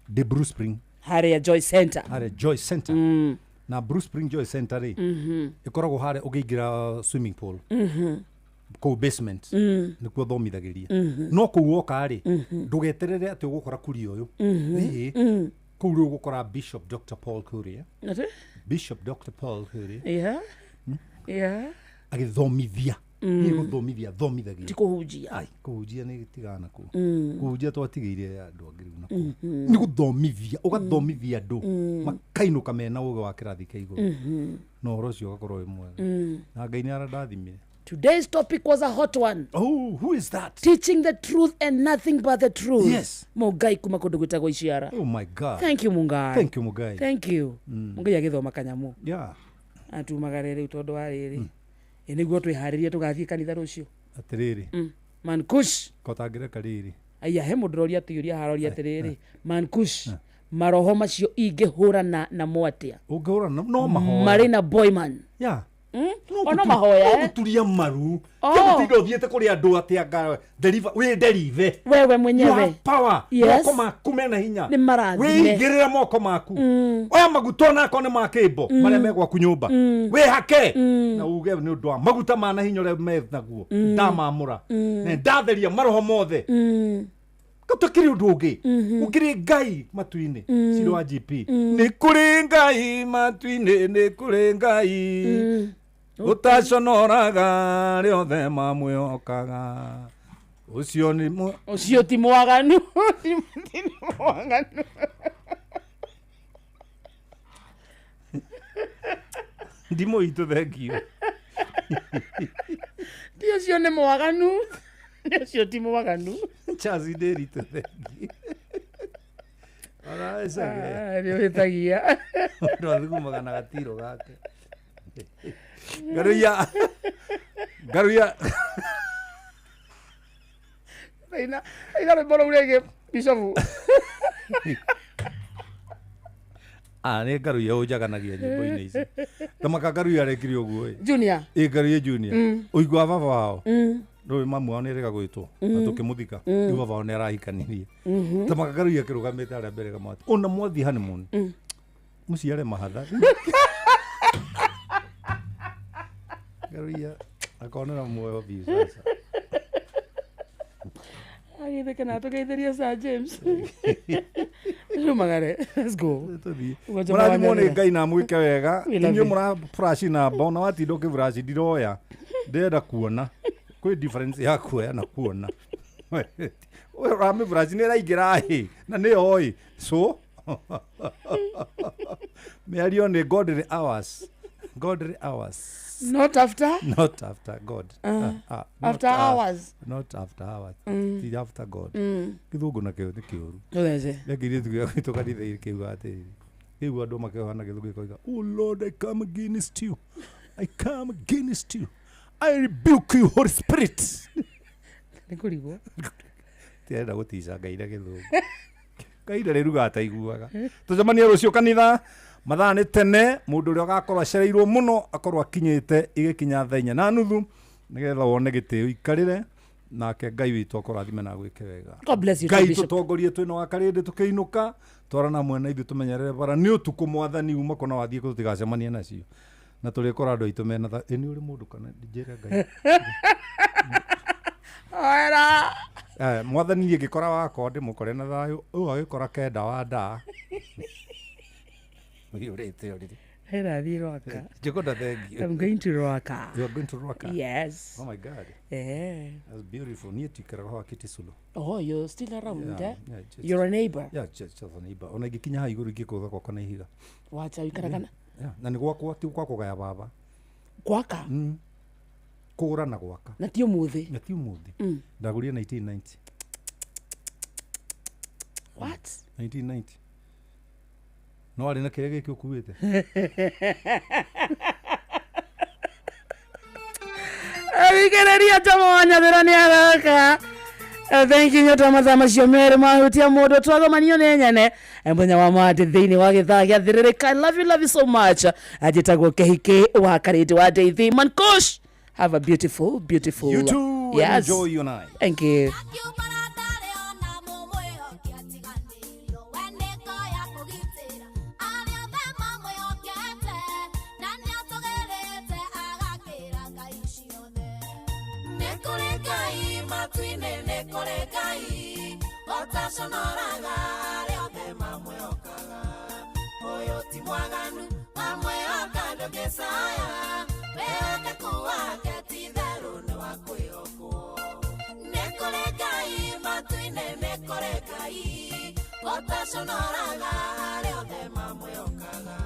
ndĩ Blue Spring. Harĩa Joy Center. Harĩa Joy Center. Na Blue Spring Joy Center rĩ, ĩkoragwo harĩa ũkĩingĩra swimming pool, kũu basement, nĩkuo thomithagĩria. No kũu woka rĩ, ndũgeterere atĩ ũgũkora kuria ũyũ. Ĩĩ. Kũu rĩu ũgũkora Bishop Dr Paul Kuria. Atĩ? Bishop Dr Paul Kuria agĩthomithia. Niĩ gũthomithia thomithagia. Ti kũhunjia. Ai, kũhunjia nĩ tigana kũu. Kũhunjia twatigĩire andũ angĩ rĩu nakũu. Nĩ gũthomithia, ũgathomithia andũ makainũka mena ũgĩ wa kĩrathi kĩa igũrũ, na ũhoro ũcio ũgakorwo wĩ mwega. Na Ngai nĩ arandathimire. Today's topic was a hot one. Oh, who is that? Teaching the truth and nothing but the truth. Yes. Mũngai kuma kũndũ gwĩtagwo Iciara. Oh my God. Thank you, Mungai. Thank you, Mungai. Thank you. Mungai agĩthoma kanyamũ. Atumagare rĩu tondũ wa rĩrĩ. Ĩ nĩguo twĩharĩrie tũgathiĩ kanitha rũciũ. Atĩrĩrĩ, Mankush. kotangĩreka rĩrĩ. Aya, he mũndũ ũroria atĩũria haroria atĩrĩrĩ. Mankush. Maroho macio ingĩhũrana namo atĩa? Ũngĩhũrana no mahoya. Marĩ na boyman. Ono mahoya, eh? Gũturia maru. Oh. Gũtinda ũthiĩte kũrĩ andũ atĩ anga deliver, wĩ deliver. Wewe mwenyewe. You have power. Yes. Moko maku mena hinya. Nĩ marathime. Wĩigĩrĩre moko maku. Oya maguta onako nĩ ma kĩmbo marĩa me gwaku nyũmba. Wĩhake na uge nĩ ũndũ wa maguta ma na hinya ũrĩa menaguo, ndamamũra na ndatheria maroho mothe. Gũtakĩrĩ ũndũ ũngĩ, gũkĩrĩ Ngai matu-inĩ. Ciro wa GP, nĩ kũrĩ Ngai matu-inĩ, nĩ kũrĩ Ngai ũtaconoraga rĩothe mamwĩhokaga, ũcio nĩ Ũcio ti mwaganu. Ti mwaganu. Ndimũ itũ, thengio. Ti ũcio nĩ mwaganu. Nĩ ũcio ti mwaganu. Charles Ndĩritũ, thengio. Araecage. Ah, nĩ ũhĩtagia. Mũndũ athugumaga na gatiro gake. Ngaruia, ngaruia. Ina ina rwĩmbo rũu rĩngĩ, Bishofu. Ah, nĩ ngaruia ũnjaganagia nyĩmbo-inĩ ici. Tamaka ngaruia arekire ũguo ĩ. Junior. Ĩ, ngaruia Junior. Ũigua baba wao. Rũĩ mamu wao nĩ erĩga gwĩtwo na tũkĩmũthika. Rĩu baba wao nĩ arahikanirie. Tamaka ngaruia kĩrũgamĩte harĩa mbere kamwati. Ona mwathiĩ honeymoon, mũciare mahatha. Ngaruia akonera muoyo biũ sasa. Agĩtheke na tũgeithĩrie Sir James. Rumagare. Let's go. Ũgũnjũ Mũrathimwo nĩ mwanya. Ngai na mwĩke wega. We love Inyuĩ you. mũra flash namba, ona watinda ũkĩflash ndiroya, ndĩrenda kuona. Kwĩ difference ya kuoya na kuona. Ũramĩ flash nĩ ĩraingĩra ĩ na nĩyo ĩ, so mĩario nĩ godly hours, godly hours. Not after? Not after God. Not After hours. Not after hours. Ti after God. Gĩthũngũ nakĩo nĩ kĩũru. Ũthece. Reke ithuĩ gwitũ kanitha kĩuga atĩrĩrĩ, kĩu andũ makĩohana gĩthũngũ gĩkoiga, "Oh Lord, I come against you, I come against you, I rebuke you, Holy Spirit." Nĩ kũrigwo. Tirenda gũtica Ngai na gĩthũngũ. Ngai ndarĩ ruga ataiguaga. Tũcemanie rũciũ kanitha mathaa nĩ tene. Mũndũ ũrĩa ũgakorwo acereirwo mũno akorwo akinyĩte igĩkinya thaa 4:30, nĩgetha wone gĩtĩo ikarĩre. Nake Ngai witũ akũrathime na agwĩke wega. God bless you too, Ngai Bishop. tũtongorie twĩna wa karĩndĩ tũkĩinũka twarana mwena ithuĩ tũmenyerere bara nĩ ũtukũ mwathani uma kũna wathiĩ kũ tũtigacemanie nacio na tũrĩkora andũ aitũ mena tha ĩ nĩ ũrĩ mũndũ kana njĩre Ngai. Oera. Mwathani niĩ ngĩkora wakwa ndĩmũkore na thayũ ũyũ agĩkora kenda wa ndaa ũiyũrĩte ũrĩrĩ. Hera Rwaka. Njogoda, thank you. I'm going to Rwaka. You are going to Rwaka? Yes. Oh my God. Eh. That's beautiful. Niĩ tuikaraga haha Kĩtisulo. Oh, you're still around, Yeah, eh? yeah, You're a neighbor. Yeah, just a neighbor. Ona ingĩkinya haha igũrũ ingĩkũtha gwakwa na ihiga. Wacha wikaraga na Yeah, na nĩ gwakwa ti gwa kũgaya baba. Gwaka? Kũgũra na gwaka. Na ti ũmũthĩ. Na ti ũmũthĩ. Ndagũrire 1990. What? 1990. No arĩ na kĩrĩa gĩkĩ ũkuĩte. Thikĩrĩria Tomo wa Nyathĩra nĩ aroka. Thank you nyota mathaa macio merĩ mahutia mũndũ twagomanio nĩ nyene mũthenya wa Monday thĩinĩ wa gĩthaa gĩa thĩrĩrĩka. I love you so much. Njĩtagwo Kĩhikĩ wa Karĩndĩ wa Ndeithi Mankush. Have a beautiful, beautiful. You too. Yes. Enjoy your night. Thank you. Utaconoraga arĩa othe mamwĩhokaga ũyũ ti mwaganu mamwĩhoka ndũngĩcaya wĩhokeku wake ti therũ nĩ wa kwĩhokwo nĩ kũrĩ Ngai matu-inĩ nĩ kũrĩ Ngai ũtaconoraga arĩa othe mamwĩhokaga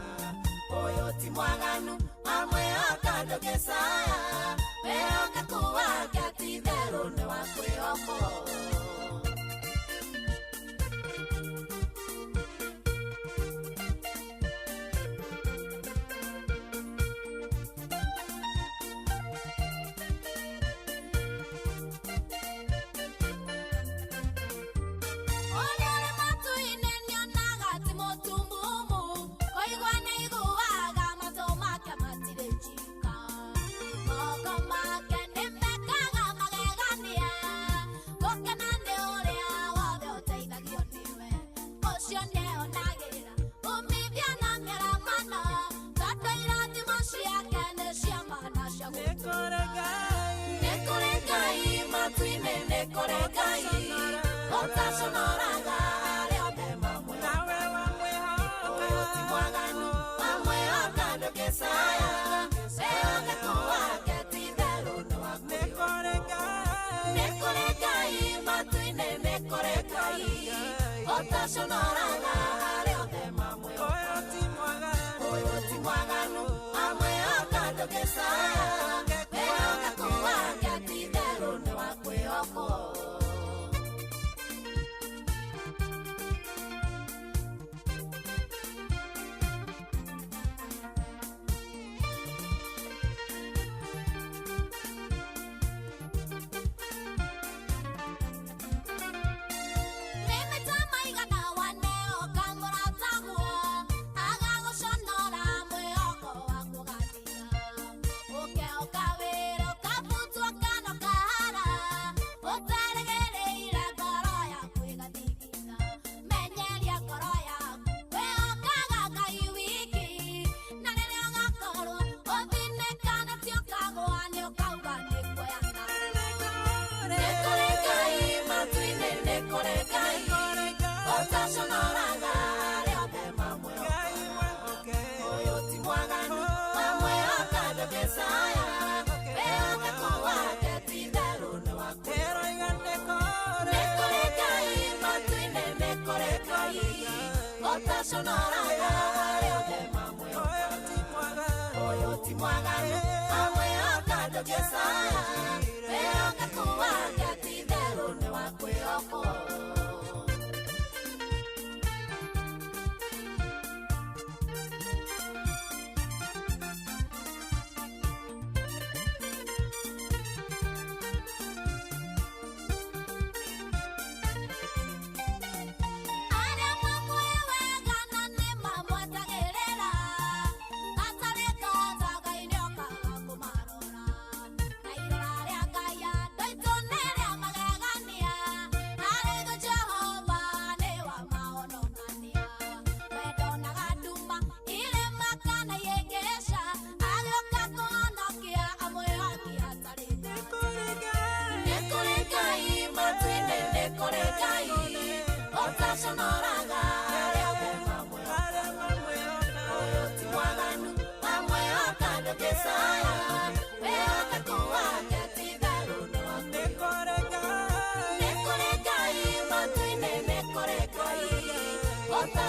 ũyũ ti mwaganu mamwĩhoka ndũngĩcaya wĩhokeku wake ti therũ nĩ wa kwĩhokwo. Utaconoraga arĩa othe mamwĩhokaga ũyũ ti mwaganu mamwĩhoka ndũngĩcaya wĩhokeku wake ti therũ nĩ wa kwĩhokwo. Utaconoraga arĩa othe mamwĩhokaga ũyũ ti mwaganu mamwĩhoka ndũngĩcaya wĩhokeku wake ti therũ nĩ wa kwĩhokwo. Arĩa mamwĩwega na nĩ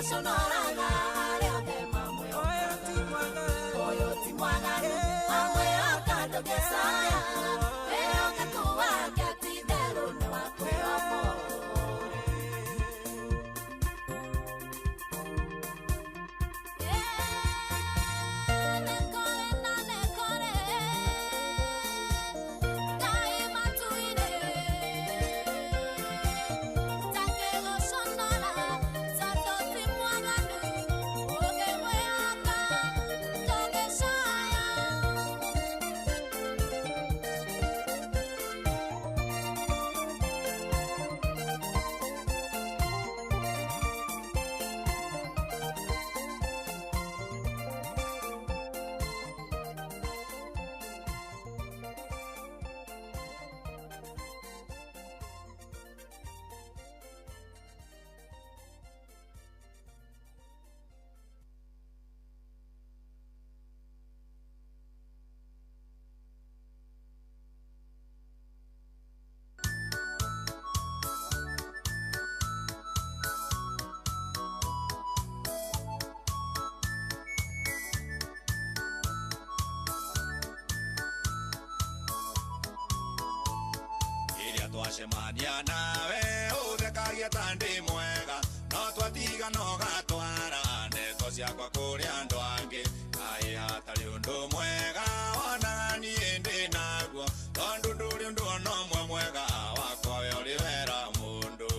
Ndũngĩconoraga arĩa othe mamwĩhokaga. Ũyũ ti mwaganu, amwĩhoka ndũngĩcaya. Wĩhokeku wake ti itherũ nĩ wa kwĩhokwo. Iria twacemania nawe ũthekagia ta ndĩ mwega no twatigana ũgatwara ndeto ciakwa kũrĩ andũ angĩ kaĩ hatarĩ ũndũ mwega wonaga niĩ ndĩ naguo tondũ ndũrĩ ũndũ ona ũmwe mwega wakwa we ũrĩ wera mũndũ.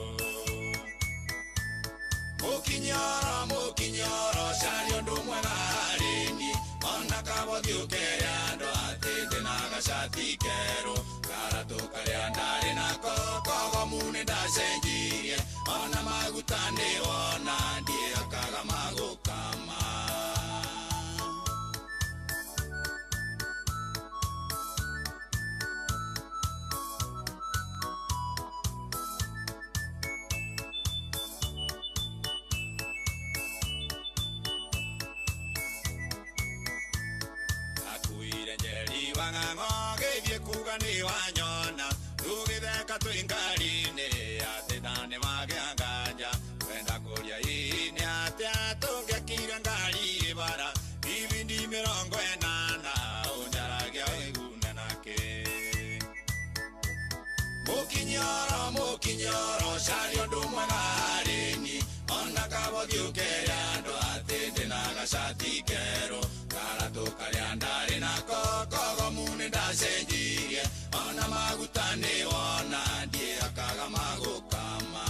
Mũkinyoro mũkinyoro caria ũndũ mwega harĩ niĩ ona kabothi ũkere andũ atĩ ndĩna gacati kerũ karatũ karĩa ndarĩ nako kogomu nĩ ndacenjirie ona maguta nĩ wona ndiĩhakaga magũkama. Akuire njeri wang'ang'o gĩthiĩ kuga nĩ wanyona tũgĩtheka twĩ ngari-inĩ atĩ ndanĩ magĩa nganja kwenda kũria hihi nĩ atĩa tũngĩakire ngari ĩbara ibindi 80 ũnjaragia wĩgune nakĩ. Mũkinyoro mũkinyoro caria ũndũ mwega harĩ niĩ ona kabothi ũkere andũ atĩ ndĩna gacati kerũ karatũ karĩa ndarĩ nako kogomu nĩ ndacenjirie ona maguta nĩ wona ndiĩhakaga magũkama.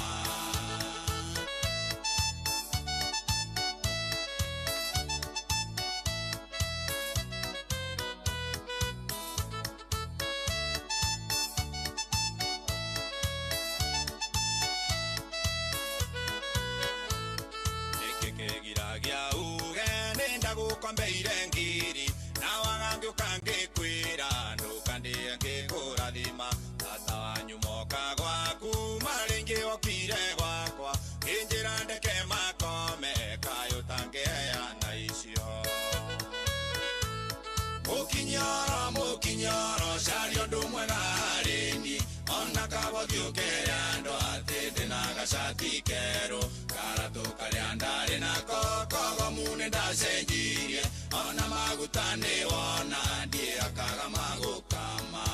Nĩkĩ kĩgiragia uge nĩ ndagũkombeire ngiri na waga ngĩũka ngĩkwĩra ndũkandĩe ngĩkũrathima tata wanyu moka gwaku marĩ ingĩ okire gwakwa ngĩnjĩra ndeke makome kayũ tangĩheana icio. Mũkinyoro mũkinyoro caria ũndũ mwega harĩ niĩ ona kabothi ũkere andũ atĩ ndĩna gacati kerũ karatũ karĩa ndarĩ nako kogomu nĩ ndacenjirie ona maguta nĩ wona ndiĩhakaga magũkama.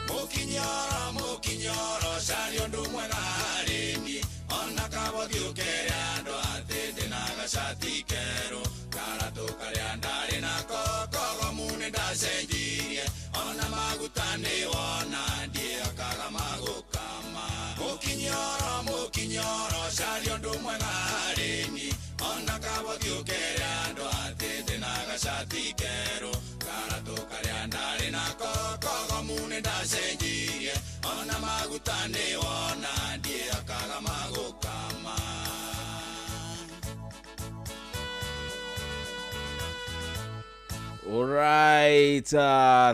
Mũkinyoro mũkinyoro caria ũndũ mwega harĩ niĩ ona kabothi ũkere andũ atĩ ndĩna gacati kerũ karatũ karĩa ndarĩ nako kogomu nĩ ndacenjirie ona maguta nĩ wona ndiĩhakaga magũkama. Mũkinyoro mũkinyoro caria ũndũ mwega harĩ niĩ ona kabothi ũkere andũ atĩ ndĩna gacati kerũ karatũ karĩa ndarĩ nako kogomu nĩ ndacenjirie ona maguta nĩ wona ndiĩhakaga magũkama. Alright,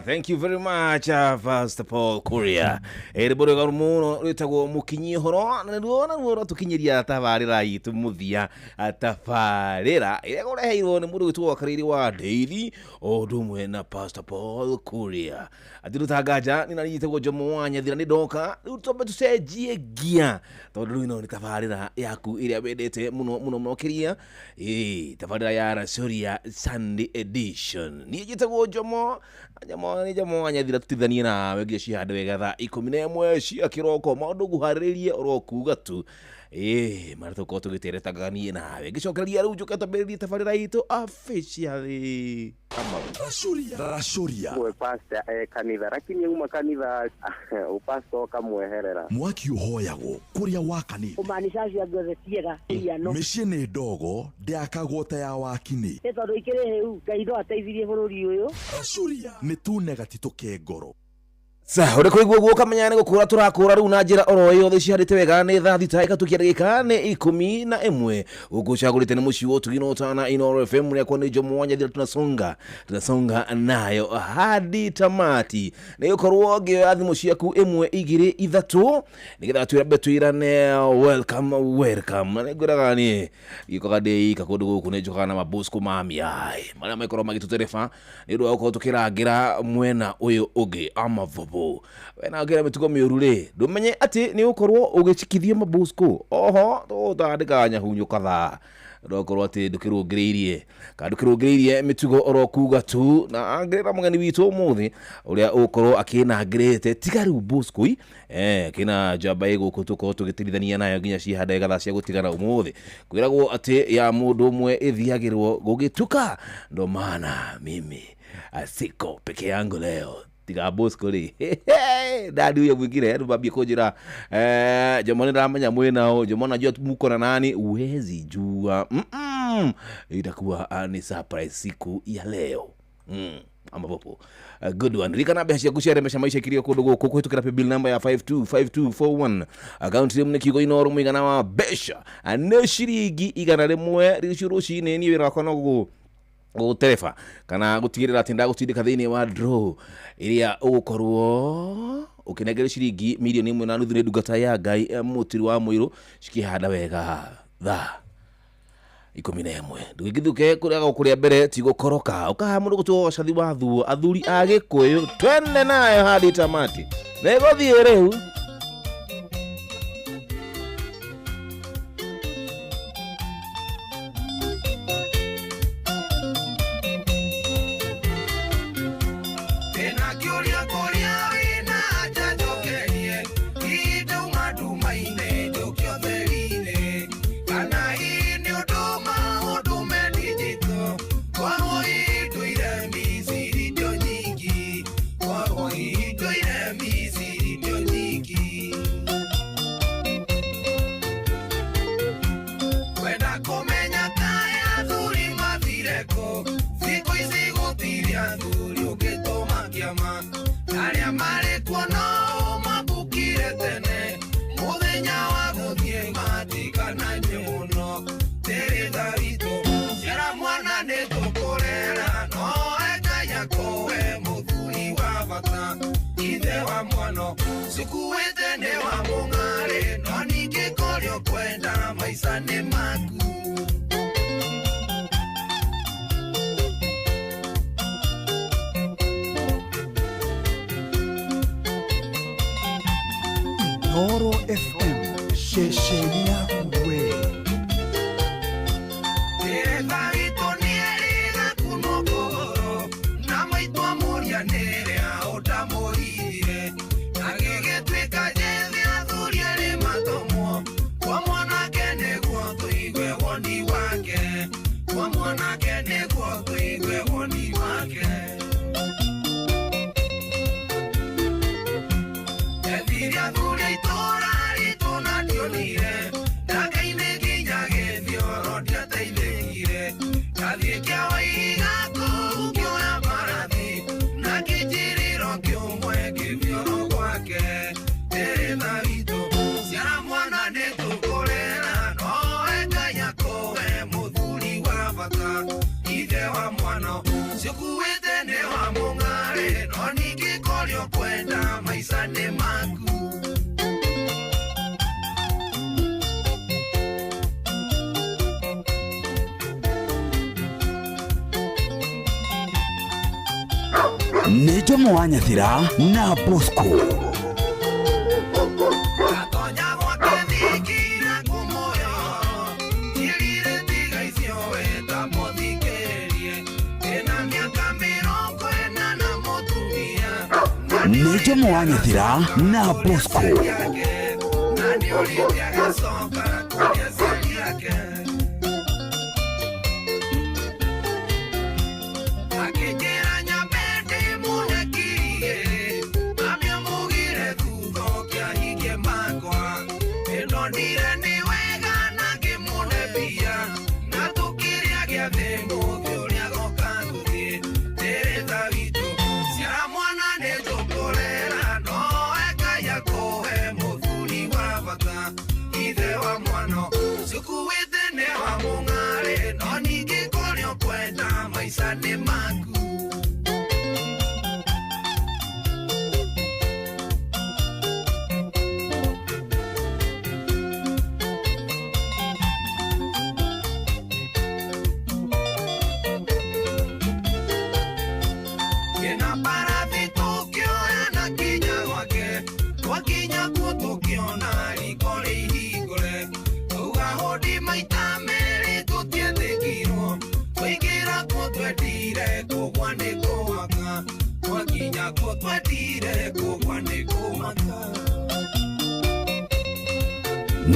thank you very much, Pastor Paul Kuria. Rwĩmbo rwega mũno rwĩtagwo mũkinyi ũhoro na nĩruo naruo rwatũkinyĩria tabarĩra itũ mũthia, tabarĩra ĩrĩa kũreheirwo nĩ mũndũ wĩtwo Wakarĩri wa Daily o ũndũ ũmwe na Pastor Paul Kuria. Atirutanganja nĩ nani njĩtagwo Jomo wa Nyathira nĩ ndoka rĩu twambe tũcenjie ngia tondũ rĩu ĩno nĩ tabarĩra yaku ĩrĩa wendete mũno mũno mũno makĩria, ĩĩ tabarĩra ya Racoria Sunday Edition. Niĩ njĩtagwo Jomo Jomo nĩ Jomo wa Nyathira tũtithanie nawe nginya cihande wega thaa 11 cia kĩroko maũndũ nguharĩrĩrie oro kuga tu ĩĩ marĩa tũkorwo tũgĩteretaga niĩ nawe ngĩcokereria rĩu njũke twambĩrĩrie tabarĩra itũ officially. Racoria we pastor kanitha lakini uma kanitha upastor kamweherera mwaki ũhoyagwo kũrĩa wakanĩte Kumaanisha acio angĩ othe tiega iano mĩciĩ nĩ ndogo ndĩakagwo ta ya wakini nĩ tondũ ikĩrĩ hĩu Ngai no ateithirie bũrũri ũyũ. Racoria nĩ tune gatitũ ke ngoro. Sa ũrĩ kũigua ũguo ũkamenya nĩ gũkũra tũrakũra rĩu na njĩra oro yothe cihandĩte wega nĩ thaa 6 ĩkatukia ndagĩka nĩ 11 gũkũ cagũrĩte nĩ mũciĩ wa ũtugi na ũtana Inooro FM rĩakwa nĩ Jomo wa Nyathira tunasonga tunasonga nayo hadi tamati nĩ gũkorwo ngĩoya thimũ ciaku 1 2 3 nĩgetha twĩrambe twĩrane welcome welcome na nĩngwĩraga niĩ gĩkoga ndĩika kũndũ gũkũ nĩ njũkaga na mabosco mamiai marĩa maikorwo magĩtũtereba nĩ ũndũ wa gũkorwo tũkĩrangĩra mwena ũyũ ũngĩ amavobo wena ngĩra mĩtugo mĩũru rĩ ndũmenye atĩ nĩ ũkorwo ũgĩcikithio mabosco oho tũtandĩkaga nyahunyo kathaa ndokorwo atĩ ndũkĩrũngĩrĩirie kana ndũkĩrũngĩrĩirie mĩtugo oro kuga tu na angĩra mũgeni witũ ũmũthĩ ũrĩa ũgũkorwo akĩnangĩrĩte tiga rĩu bosco kĩna njamba ĩ gũkũ tũkorwo tũgĩtirithania nayo nginya cihande gathaa cia gũtigana ũmũthĩ kwĩragwo atĩ ya mũndũ ũmwe ĩthiagĩrwo gũgĩtuka ndo maana mimi siko peke yangu leo tiga bosco rĩ ndadi huyo mwingine andũ mambie kũnjĩra Jomo nĩndamenya mwĩnao Jomo najua muko na nani uwezi jua itakuwa ni surprise siku ya leo ama popo. Good one. Ririkana mbeca ciaku ciaremesha maisha ikirio kũndũ gũkũ kũhĩtũkĩra paybill number ya 525241 account name nĩ kiugo Inooro mũigana wa mbeca nĩ ciringi 100 rĩcio rũcinĩ niĩ wĩra wakwa no gũtereba kana gũtigĩrĩra atĩ ndagũtindĩka thĩinĩ wa draw ĩrĩa ũgũkorwo ũkĩnengerio ciringi milioni 1.5 nĩ ndungata ya Ngai Mũtiri wa Mũirũ cikĩhanda wega thaa 11 ndũgĩgĩthuke kũrĩa gũkũrĩa mbere ti gũkoroka ũkaha mũndũ gũtwo cathi wa thuo athuri a Gĩkũyũ twende nayo hadi tamati nĩgũthiĩ rĩu. Inooro FM ceceni yaku we. Ithe wa mwana, sikuwete. Nĩ Njomo wa Nyathira na Bosco. Nĩ Njomo wa Nyathira na Bosco.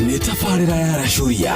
Nĩ tabarĩra ya Racuria.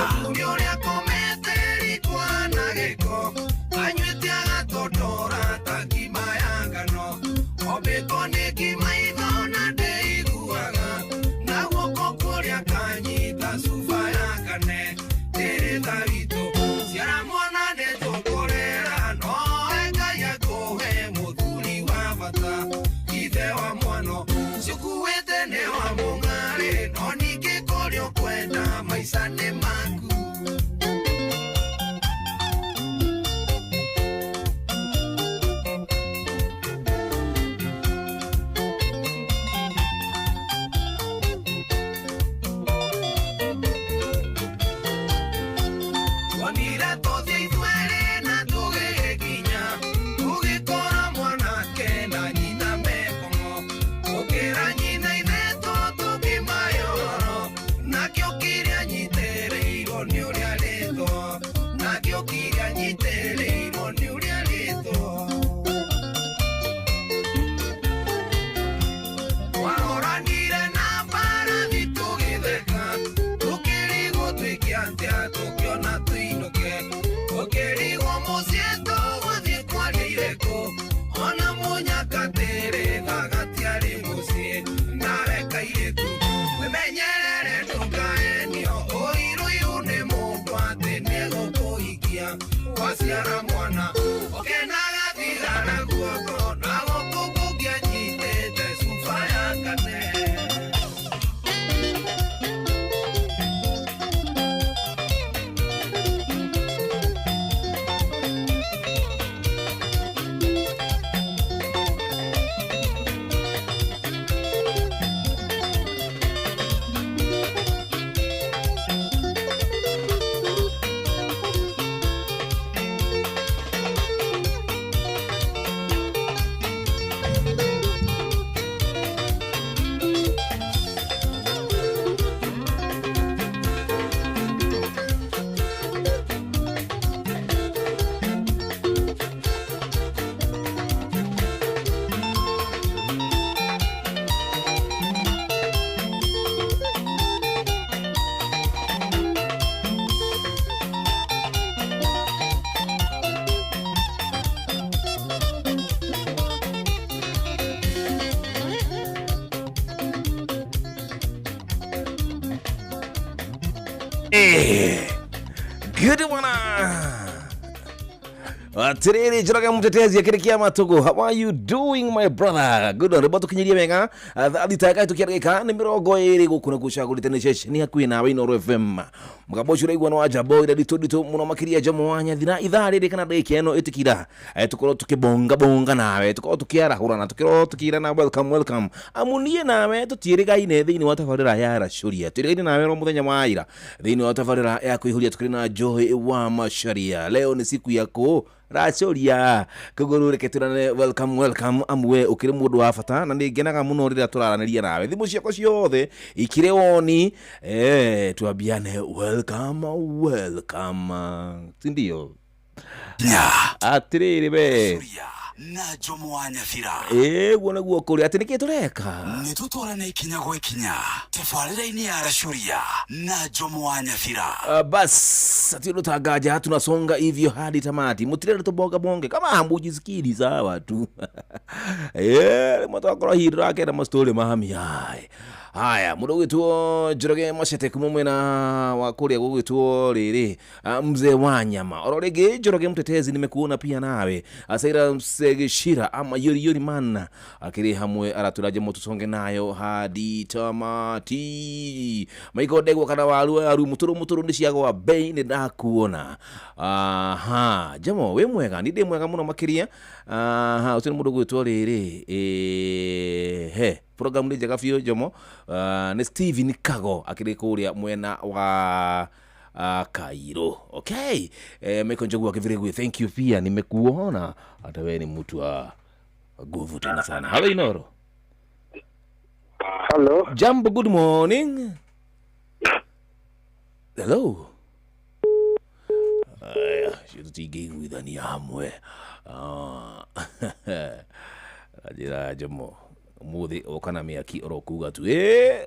Good one. Atiriri Njoroge Mtetezi akirikia matugu. How are you doing, my brother? Good one. Riboti kinyirie wega. Thita ka tukiarika ni 20 guku na gucagurite ni ceceni hakuhi nawe Inooro FM. Mũgambo ũcio ũraigua nĩ wa Njambo ira nditũ nditũ mũno makĩria Njomo wa Nyathira ithaa rĩrĩ kana ndagĩka ĩno ĩtĩkira tũkorwo tũkĩbonga bonga nawe, tũkorwo tũkĩarahũrana, tũkĩrwo tũkĩrana welcome welcome. Amu niĩ nawe tũtiĩrĩgaine thĩinĩ wa tabarĩra ya Racuria, twĩrĩgaine nawe ro mũthenya wa ira thĩinĩ wa tabarĩra ya kũihũria tũkĩrĩ na Joy wa Macharia. Leo ni siku ya ku Racoria koguo reke twĩrane welcome welcome, amu we ũkĩrĩ mũndũ wa bata na nĩ ngenaga mũno rĩrĩa tũraranĩria nawe. Thimũ ciakwa ciothe ikĩrĩ woni, tuambiane welcome welcome, si ndio? Atĩrĩrĩ we na Jomo wa Nyathira. Ĩguo nĩguo kũrĩ atĩ nĩkĩ tũreka. Nĩ tũtwarane ikinya gwa ikinya tabarĩra-inĩ ya Racuria na Jomo wa Nyathira. Bas ati ndo tangaja tunasonga hivyo hadi tamati, mutirere tubonga bonge kama hambujisikiri sawa tu. Mwatakorwo hihi ndĩrakenda mastori mahami haya haya mũndũ ũgwĩtwo Njoroge Machete kuma mwena wa kũrĩa gũgwĩtwo rĩrĩ, mzee wa nyama oro rĩngĩ. Njoroge Mtetezi, nimekuona pia nawe. Asaira Msegeshira ama yori yori man akĩrĩ hamwe aratũra jemo tusonge nayo hadi tamati. Maiko ndegwa kana waru waru mũtũrũ mũtũrũ nĩ ciagwa bei nĩ ndakuona. Aha, jamo wĩ mwega, ni ndĩ mwega mũno makĩria. Aha, ũcio nĩ mũndũ ũgwĩtwo rĩrĩ, he program nĩ njega biũ Jomo. Nĩ Steven Kago akĩrĩ kũrĩa mwena wa Cairo. Okay, Michael Njogu akivile, thank you pia, nimekuona hata wewe ni mtu wa nguvu tena sana. Hello Inoro. Hello. Jambo, good morning. Hello. Aya, tutingĩiguithania hamwe. Njĩra Jomo umuthi ũka na mĩaki oro kuga tu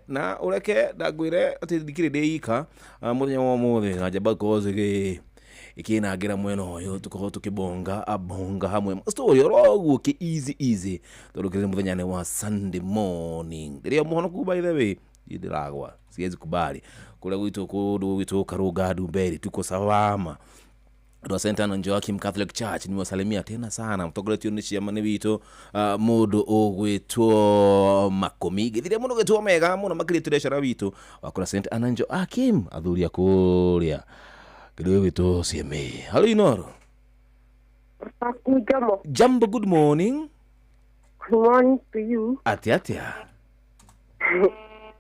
na ũreke ndangwĩre atĩ ndikĩrĩ ndĩ ika mũthenya wa ũmũthĩ na njamba kozi gĩ ikinangira mwena ũyũ tũkorwo tũkĩbonga abonga hamwe story oro ũguo kĩ easy easy tondũ kĩrĩ mũthenya-inĩ wa Sunday morning. Rĩrĩa mũhonoku, by the way, ndĩragwa siwezi kubali kũrĩa gwitũ kũndũ gwitũ Karũnga Ndumberi tuko salama. Andũ a St. Anne Joachim Catholic Church niwasalimia tena sana mũtongoretio nĩ ciama nĩ witũ mũndũ ũgwĩtwo Makũmi gĩthire mũndũ ũgwĩtwo mega mũno makĩria tũrecara witũ wa kũrĩa St. Anne Joachim athuri a kũrĩa kĩndũ gĩgwĩtwo CMA. Hello Inoro. Jomo. Jambo, good morning. Good morning to you. Atĩa atĩa?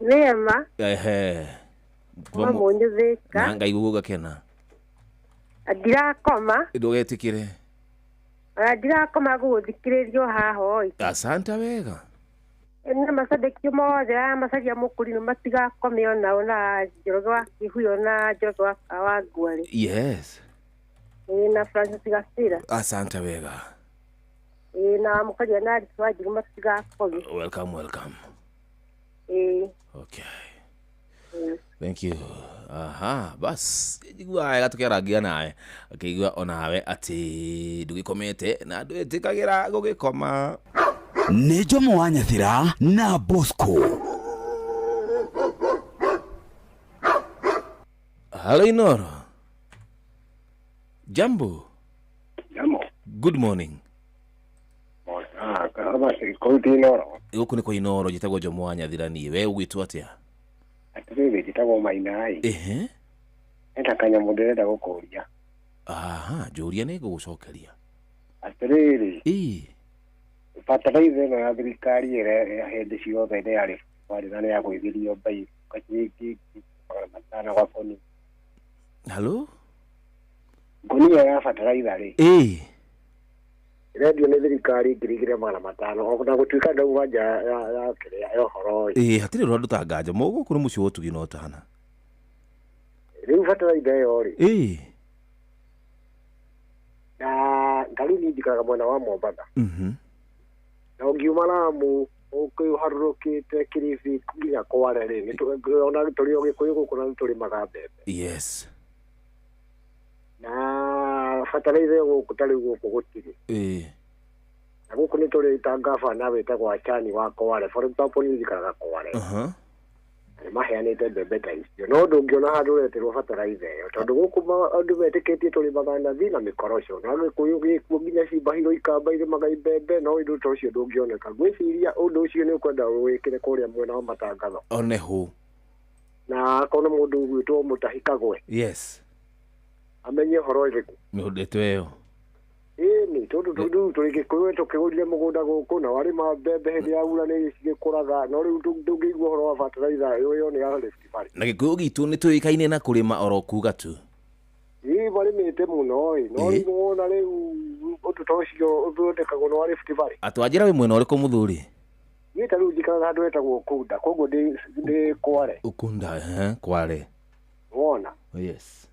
Wema. Ehe. Mamũnyũthĩka. Na ngaigua gakena. Ndirakoma. Ndũgetĩkĩre. Ndirakoma gũgũthikĩrĩrio haha oi. Asante wega. Na macandĩkio mothe aya macaria mũkũrinũ matigakome onao na Njoroge wa Kĩhuyo na Njoroge wa Ngware. Yes. Na Francis Gacira. Asante wega. Na mũkaria na Alice Wanjiru matigakome. Welcome, welcome. Okay. Thank you. Aha, bas njigua wega tũkĩarangia nawe akĩigua onawe atĩ ndũgĩkomete na ndwĩtĩkagĩra gũgĩkoma. Nĩ Jomo wa Nyathira na Bosco. Hello Inoro. Jambo. Jambo. Good morning. Gũkũ nĩ kwa Inoro, njĩtagwo Jomo wa Nyathira niĩ. We ũgwĩtwo atĩa? Atĩrĩrĩ, njĩtagwo Mainai. Ehe. Hena kanyamũ ndĩrenda gũkũria. Aha, njũria nĩ ngũgũcokeria. Atĩrĩrĩ. Ĩĩ. Bataraitha ĩno ya thirikari ĩrĩa ya hĩndĩ ciothe nĩ yarĩ barĩ na nĩ yagũithirio mbei gaciringi 500 gwa kũnia. Hello? Ngũnia ya bataraitha rĩ. Ĩĩ. Ĩrendio nĩ thirikari 2500 ona gũtuĩka ndauma nja ya kĩrĩa ya ũhoro ĩ. Ĩĩ, hatirĩ ũndũ tanganja gũkũ nĩ mũciĩ wa ũtugi na ũtana. Rĩu bataraitha ĩyo rĩ. Ĩĩ. Na ngarũ niĩ njikaraga mwena wa Mombatha. Na ũngiuma Lamu ũharũrũkĩte Kilifi nginya Kware rĩ, ona tũrĩ o Gĩkũyũ gũkũ na nĩtũrĩmaga mbembe. Yes. Na bataraitha ĩyo gũkũ ta rĩu gũkũ gũtirĩ. Ĩĩ. Na gũkũ nĩ tũrĩ ta ngabana wĩtagwo Achani wa Kware, for example niĩ njikaraga Kware. Nĩ maheanĩte mbembe ta icio no ndũngĩona handũ ũretĩrwo bataraitha ĩyo tondũ gũkũ andũ metĩkĩtie tũrĩmaga nathi na mĩkoroco na Gĩkũyũ gĩkuo nginya cimbahirwo ikamba irĩmaga imbembe no ũndũ ta ũcio ndũngĩoneka. Ngwĩciria ũndũ ũcio nĩ ũkwenda wĩkĩre kũrĩa mwena wa matangatho. One hũ. Na akorwo nĩ mũndũ ũgwĩtwo Mũtahi Kagwe. Yes. Amenye ũhoro ũrĩkũ. Ndeto ĩyo. Ĩni tondũ rĩu tũrĩ Gĩkũyũ tũkĩgũrire mũgũnda gũkũ na warĩma mbembe hĩndĩ ya mbura nĩ cigĩkũraga no rĩu ndũngĩigua ũhoro wa bataraitha ĩyo nĩ ya Rift Valley. Na Gĩkũyũ gitũ nĩ tũĩkaine na kũrĩma oro kuga tu. Ĩĩ marĩmĩte mũno ĩ no rĩu wona rĩu Ũndũ ta ũcio ũthondekagwo nĩ wa Rift Valley. Atwanjĩra wĩ mwena ũrĩkũ mũthuri? Niĩ ta rĩu njikaraga handũ hetagwo Kunda, koguo ndĩ Kware. Ukunda, Kware. Wona. Yes.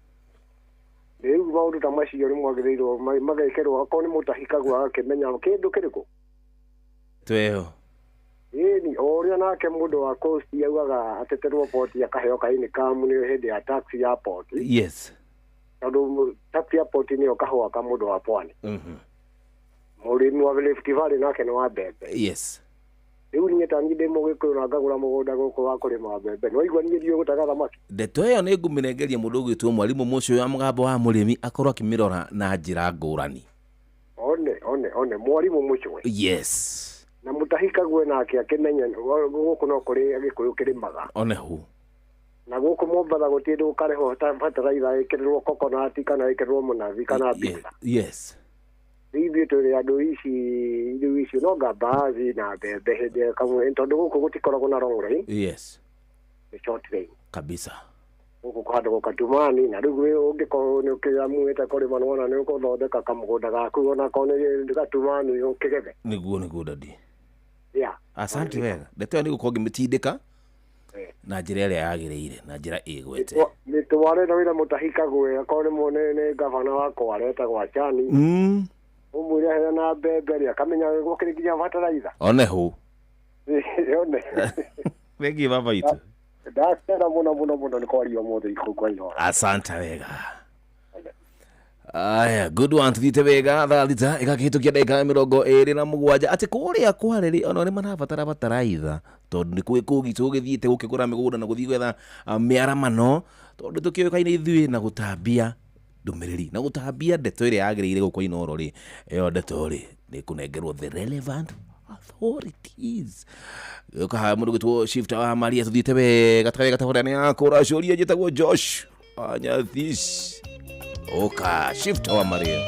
Rĩu maũndũ ta macio nĩ mwagĩrĩirwo magekĩrwo akorwo nĩ mũtahikagwo agakĩmenya kĩndũ kĩrĩkũ. Tweho. Ĩni o ũrĩa nake mũndũ wa coast augaga ateterwo poti akaheo ka income nĩ hĩndĩ ya tax ya poti. Yes. Tondũ tax ya poti nĩyo kahũa ka mũndũ wa pwani. Mũrĩmi wa Rift Valley nake nĩ wa mbembe. Yes. Rĩu niĩ ta niĩ ndĩ Mũgĩkũyũ na ngagũra mũgũnda gũkũ wa kũrĩma mbembe, nĩwaigua niĩ ndiũĩ gũtega thamaki. Ndeto ĩyo nĩ ngũmĩnengeria mũndũ ũgwĩtwo mwarimũ mũcio wa mũgambo wa mũrĩmi akorwo akĩmĩrora na njĩra ngũrani. One mwarimũ mũcwe. Yes. Na mũtahikague nake akĩmenye gũkũ no kũrĩ Gĩkũyũ kĩrĩmaga. One hu. Na gũkũ Mombatha gũtirĩ ũkarĩhwo bataraitha ĩkĩrĩrwo coconut kana ĩkĩrĩrwo mũnathi kana mbitha. Yes. Rĩu ithuĩ tũrĩ andũ ici rĩu icio no mbaazi na mbembe hĩndĩ ĩyo kamwe tondũ gũkũ gũtikoragwo na long rain. Yes. Nĩ short rain. Kabisa. Gũkũ kũhandagwo katumani na rĩu ũngĩkorwo nĩ ũkĩamuĩte kũrĩma nĩwona nĩ ũgũthondeka kamũgũnda gaku onakorwo nĩ gatumani ũkĩgethe. Nĩguo dadi. Yeah. Asante wega. Ndeto ĩyo nĩ gũkorwo ngĩmĩtindĩka na njĩra ĩrĩa yagĩrĩire na njĩra ĩgwete. Nĩtware na wĩra mũtahikagwe akorwo nĩ gavana wakwa aretagwo Achani. Ũmwĩre aheana mbembe rĩ akamenya gũkĩrĩ nginya bataraitha. One hu. One. Thengiũ baba itũ. Ndakena mũno mũno mũno nĩ kwaria ũmũthĩ ikũ kwa Inooro. Asante wega. Aya, good one tuthiĩte wega thaa 6 ĩgakĩhĩtũkia ndagĩka 27 atĩ kũrĩa Kware rĩ ona nĩ marabatara bataraitha tondũ nĩ kũĩ kũgitũ gũgĩthiĩte gũkĩgũra mĩgũnda na gũthiĩ gwetha mĩaramano tondũ tũkĩũĩkaine ithuĩ na gũtambia ndũmĩrĩri na gũtambia ndeto ĩrĩa yagĩrĩire gũkũ Inooro rĩ ĩyo ndeto rĩ nĩ kũnengerwo the relevant authorities. Gũka mũndũ gwĩtwo Shifter wa Maria tuthiĩte wega wega tabarĩra nĩ yakũra cũria njĩtagwo Josh Anyathish. Oka Shifter wa Maria.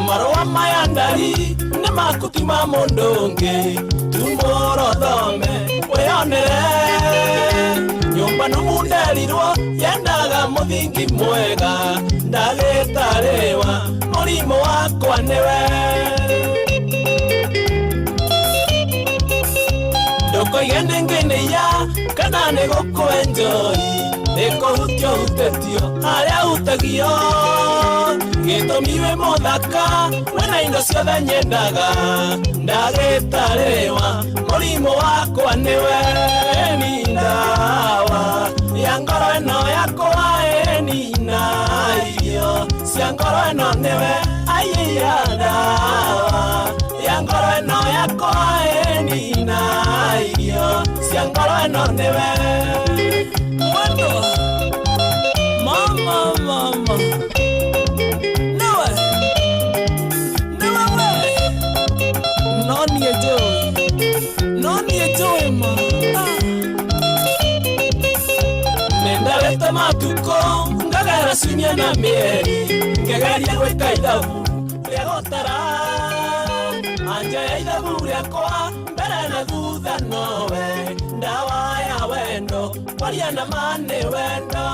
Marũa maya ndari nĩ makutima mũndũ ũngĩ tumũrothome wĩonere nyũmba nũmu nderirwo yendaga mũthingi mwega ndagĩtarĩwa mũrimũ wakwa nĩwe ndũkoige nĩngĩnĩia kana nĩ gũkũenjoi nĩ kũhutio hutĩtio harĩa hutagio gĩtũmi wĩ mũthaka wĩna indo ciothe nyendaga ndagĩtarĩwa mũrimũ wakwa nĩwe ni ndawa ya ngoro ĩno yakwa ĩnina irio cia ngoro ĩno nĩwe aiya ndawa ya ngoro ĩno yakwa ĩnina irio cia ngoro ĩno nĩwe mwendo mama mama niwe niwe we no niĩ njũĩ no niĩ njũĩ ma nĩndarĩte matukũ ngagera ciumia na mĩeri ngĩgeria gwĩka ithabu rĩa gũtara anja ya ithabu rĩakwa mbere na thutha nowe ndawa ya wendo kwaria na ma nĩ wendo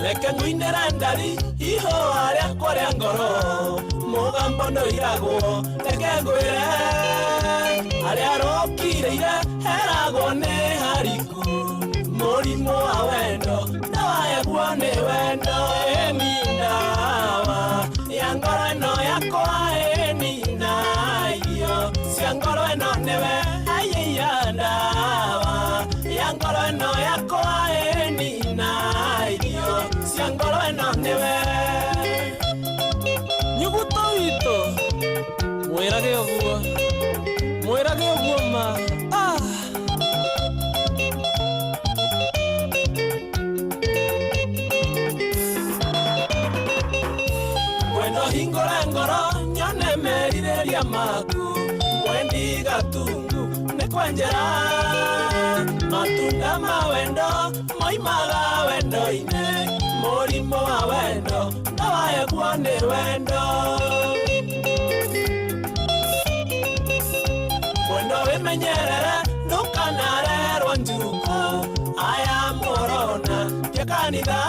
reke ngũinĩre ndari ihũa rĩakwa rĩa ngoro mũgambo ndũiragwo reke ngwĩre arĩa rũkirĩire heragwo nĩ hariku mũrimũ wa wendo ndawa yaguo nĩ wendo ĩni ndawa ya ngoro ĩno yakwa ĩni na irio cia ngoro ĩno nĩwe aiya ndawa ya ngoro ĩno yakwa ĩni na irio cia ngoro ĩno nĩwe nyuguto witũ mwĩrage ũguo mwĩrage ũguo ma mwendo hingũre ngoro nyone merirĩria maku mwendi gatungu nĩ kwenjera matunda ma wendo moimaga wendo-inĩ mũrimũ wa wendo ndawa yaguo nĩ wendo Wĩmenyerere ndũkanarerwo njuku aya mũrona tia kanitha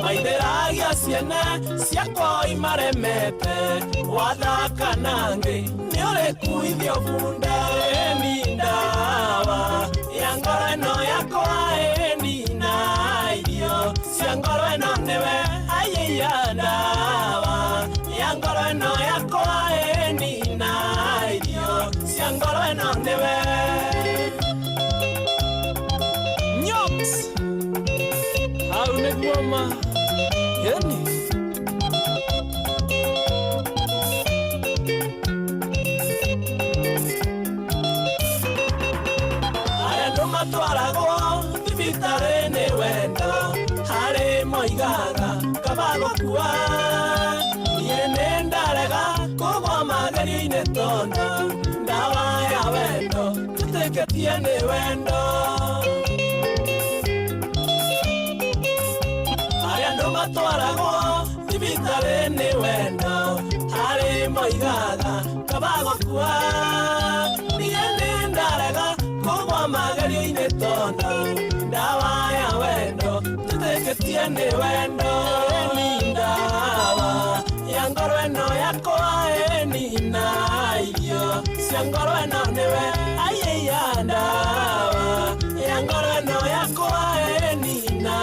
maithĩragia ciene ciakwa imaremete wathaka nangĩ nĩũrĩkuithio bunda. Ĩni ndawa ya ngoro ĩno yakwa ĩni na irio cia ngoro ĩno nĩwe aiya ndawa ya ngoro ĩno yakwa ĩni na irio cia ngoro ĩno nĩwe. Nyoks hau nĩguo ma ĩni. Arĩa andũ matwaragwo thibitarĩ nĩ wendo harĩ moigaga kaba gũkua niĩ nĩ ndarega kũgwa magerio-inĩ tondũ ndawa ya wendo njĩtĩkĩtie nĩ wendo. Arĩa andũ matwaragwo thibitarĩ nĩ wendo harĩ moigaga kaba gũkua niĩ nĩ ndarega kũgwa magerio-inĩ tondũ ndawa ya wendo njĩtĩkĩtie nĩ wendo. Ĩni ndawa ya ngoro ĩno yakwa ĩni na irio cia ngoro ĩno nĩwe aiya ndawa ya ngoro ĩno yakwa ĩni na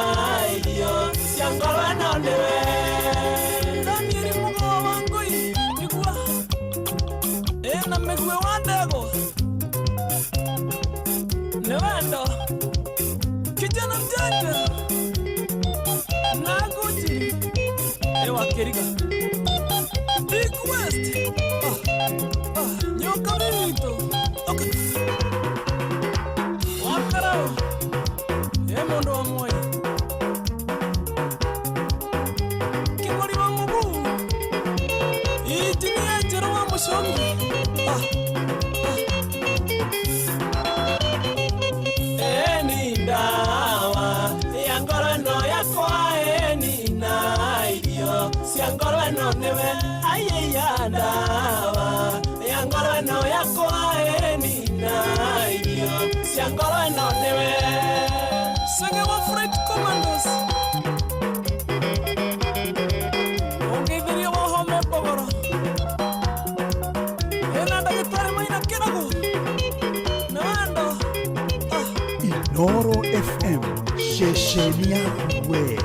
irio cia ngoro ĩno nĩwe. Danieli Mugo wa Ngui igua ĩna mĩguĩ wa ndego nĩ wendo kijana mjanja na Gucci ewa Keriga Big West nyoka mito okay. Wakarao e mundu wa Moi Kingori wa Mubu injinia Njeru wa Mucungi eni ndawa ya ngoro ĩno yakwa ĩni na irio cia ngoro ĩno nĩwe aiya ndawa ya ngoro ĩno yakwa ĩni na irio cia ngoro ĩno nĩwe. Senge wa Freight Commandos ũngeithirie wa Home Mbogoro ĩna ndagĩtarĩ Maina Kĩrago nĩ wendo. Inoro FM ceceni yaku we.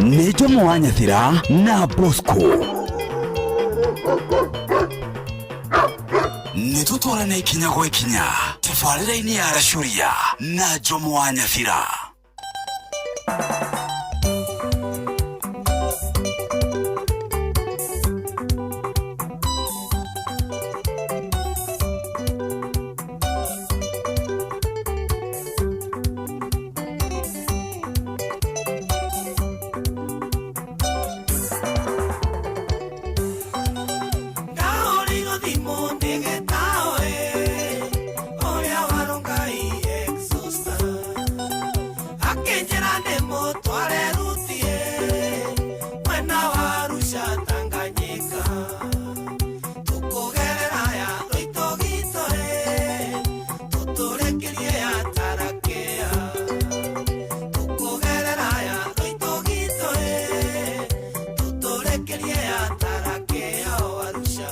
Nĩ Jomo wa Nyathira na Bosco nĩ tũtwarane ikinya gwa ikinya tabarĩra-inĩ ya Racuria na Jomo wa Nyathira. Ndahũrĩirwo thimũ nĩgetawe ũrĩa warũngai exhauster akĩnjĩra ndĩmũtware Rutie mwena wa Arusha Tanganyika tũkũgerera ya Rũitũgitũĩ tũtũrĩkĩrie ya Tarakea tũkũgerera ya Rũitũgitũĩ tũtũrĩkĩrie ya Tarakea o Arusha.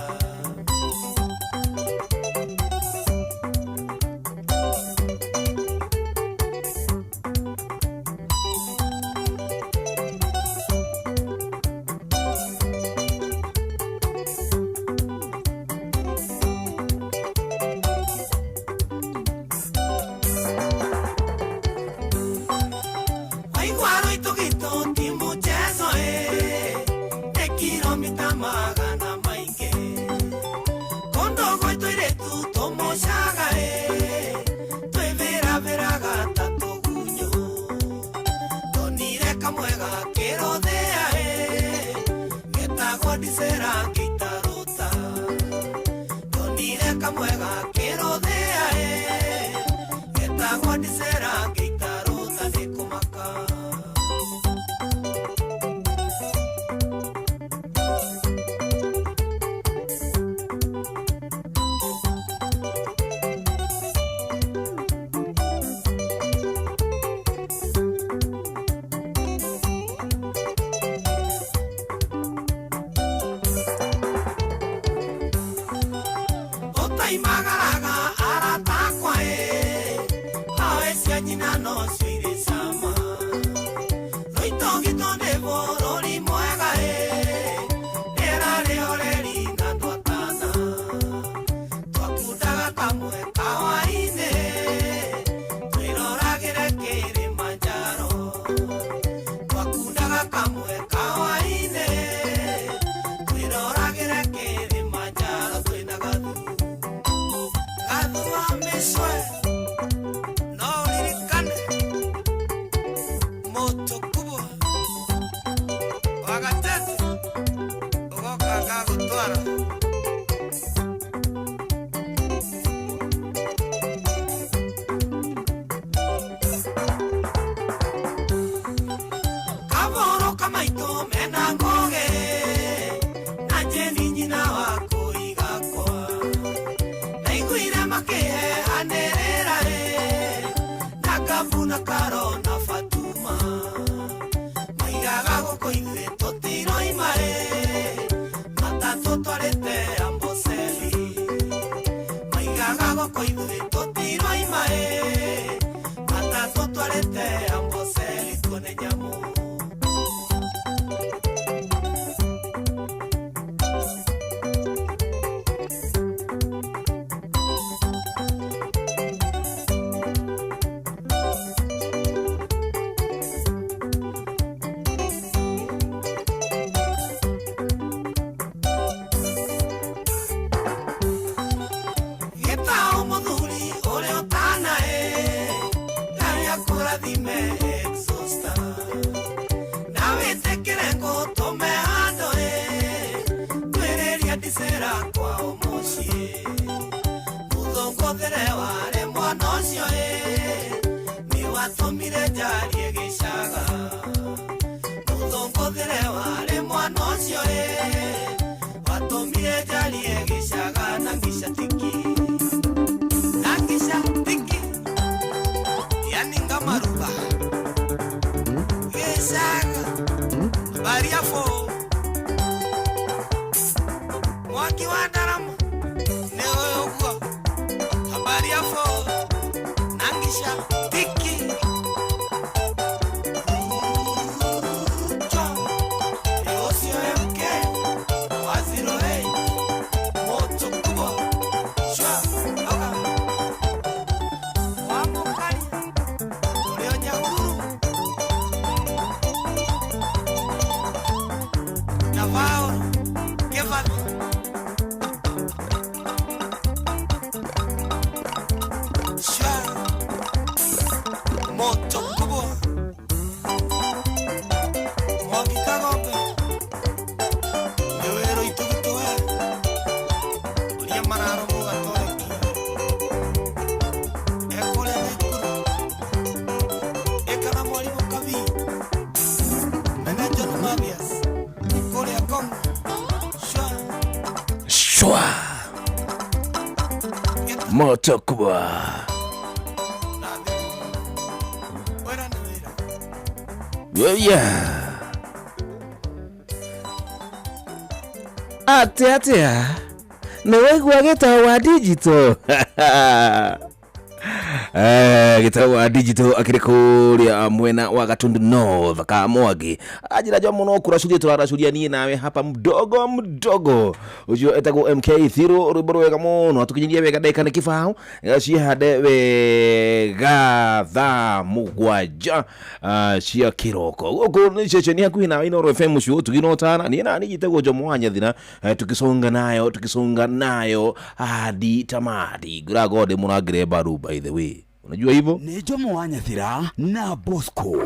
Waigua Rũitũgitũ ti mũchezo ĩ nĩ kilomita magana maingĩ kũndũ gwĩtũ tũmũcaga ĩ twĩvĩravĩraga ta tũgunyũ ndonire kamwe gakĩrũthĩa ĩ getagwo ndicera ngĩitaruta ndonire kamwe gakĩrũthĩa ĩ getagwo ndicera ngĩitaruta nĩ kũmaka. Twoimagaraga arata akwa ĩ, awe cia nyina nocio irĩ cama. Rũitũgitũ nĩ bũrũri mwega ĩ, rĩera rĩhoreri na twatana. Twakundaga kamwe kawainĩ, twĩroragĩre Kilimanjaro. Twakundaga kamwe kawainĩ, twĩroragĩre Kilimanjaro twĩna gathu. Gathu wa mĩcwe, no ũririkane moto kubwa wa gatete ũgoka ngagũtwara. Kabũrũka maitũ mena ngũgĩ na Jane nyina wa kũiga kwa. Ndaiguire makĩheanĩrĩra ĩ, na Kabu na Karo na Fatuma. Maigaga gũkũ ithuĩ tũtiroima ĩ, matatũ twarĩte Amboseli. Maigaga gũkũ ithuĩ tũtiroima ĩ, matatũ twarĩte Amboseli tuone nyamũ. Gĩtaũ mũthuri ũrĩa ũtana ĩ, Ngai akũrathime exhauster. Na wĩtĩkĩre ngũtũme handũ ĩ, twĩrĩria ndicera kwao mũciĩ. Mũthũngũthĩre warĩ mwana ũcio ĩ, nĩ watũmire njarie gĩcaga. Mũthũngũthĩre warĩ mwana ũcio ĩ, watũmire njarie gĩcaga na ngicatiki. Nangisha tiki yaninga maruba Gĩcaga bariafo mwaki wa ndaramo nĩ ũyũ ũguo habariafo nangisha tiki Rucho nĩ ũcio MK wa 08 moto kubwa shwa oka wamũkaria ũrĩa Nyahururu na Paul Kĩbathi. Shwa moto kubwa Mwangi Kagombe nĩ wĩrwo itũgitũ we ũrĩa mararũmwo gatũrĩkia ekũrĩa Naikuru ĩkana mwarimũ Kabii mene John Mathias kũrĩa Kongo shwa Shwa moto kubwa. Yeah. Atia atia nĩ waigua gĩtau wa digital. Gĩtau wa digital akĩrĩ kũrĩa mwena wa Gatundu North ka Mwangi anjĩra njo mũno kũracuria tũraracuria niĩ nawe hapa mdogo mdogo ũcio etagwo MK Thiro rwĩmbo rwega mũno atũkinyirie wega ndagĩka nĩ kĩbaũ cihande wega thaa 7 cia kĩroko gũkũ nĩ ceceni hakuhĩ nawe Inooro FM mũciĩ ũtugi na ũtana niĩ nani njĩtagwo Jomo wa Nyathira tukisonga nayo hadi tamati ngũrago ndĩ mũrangĩre mbaru by the way unajua hivyo Nĩ Jomo wa Nyathira na Bosco.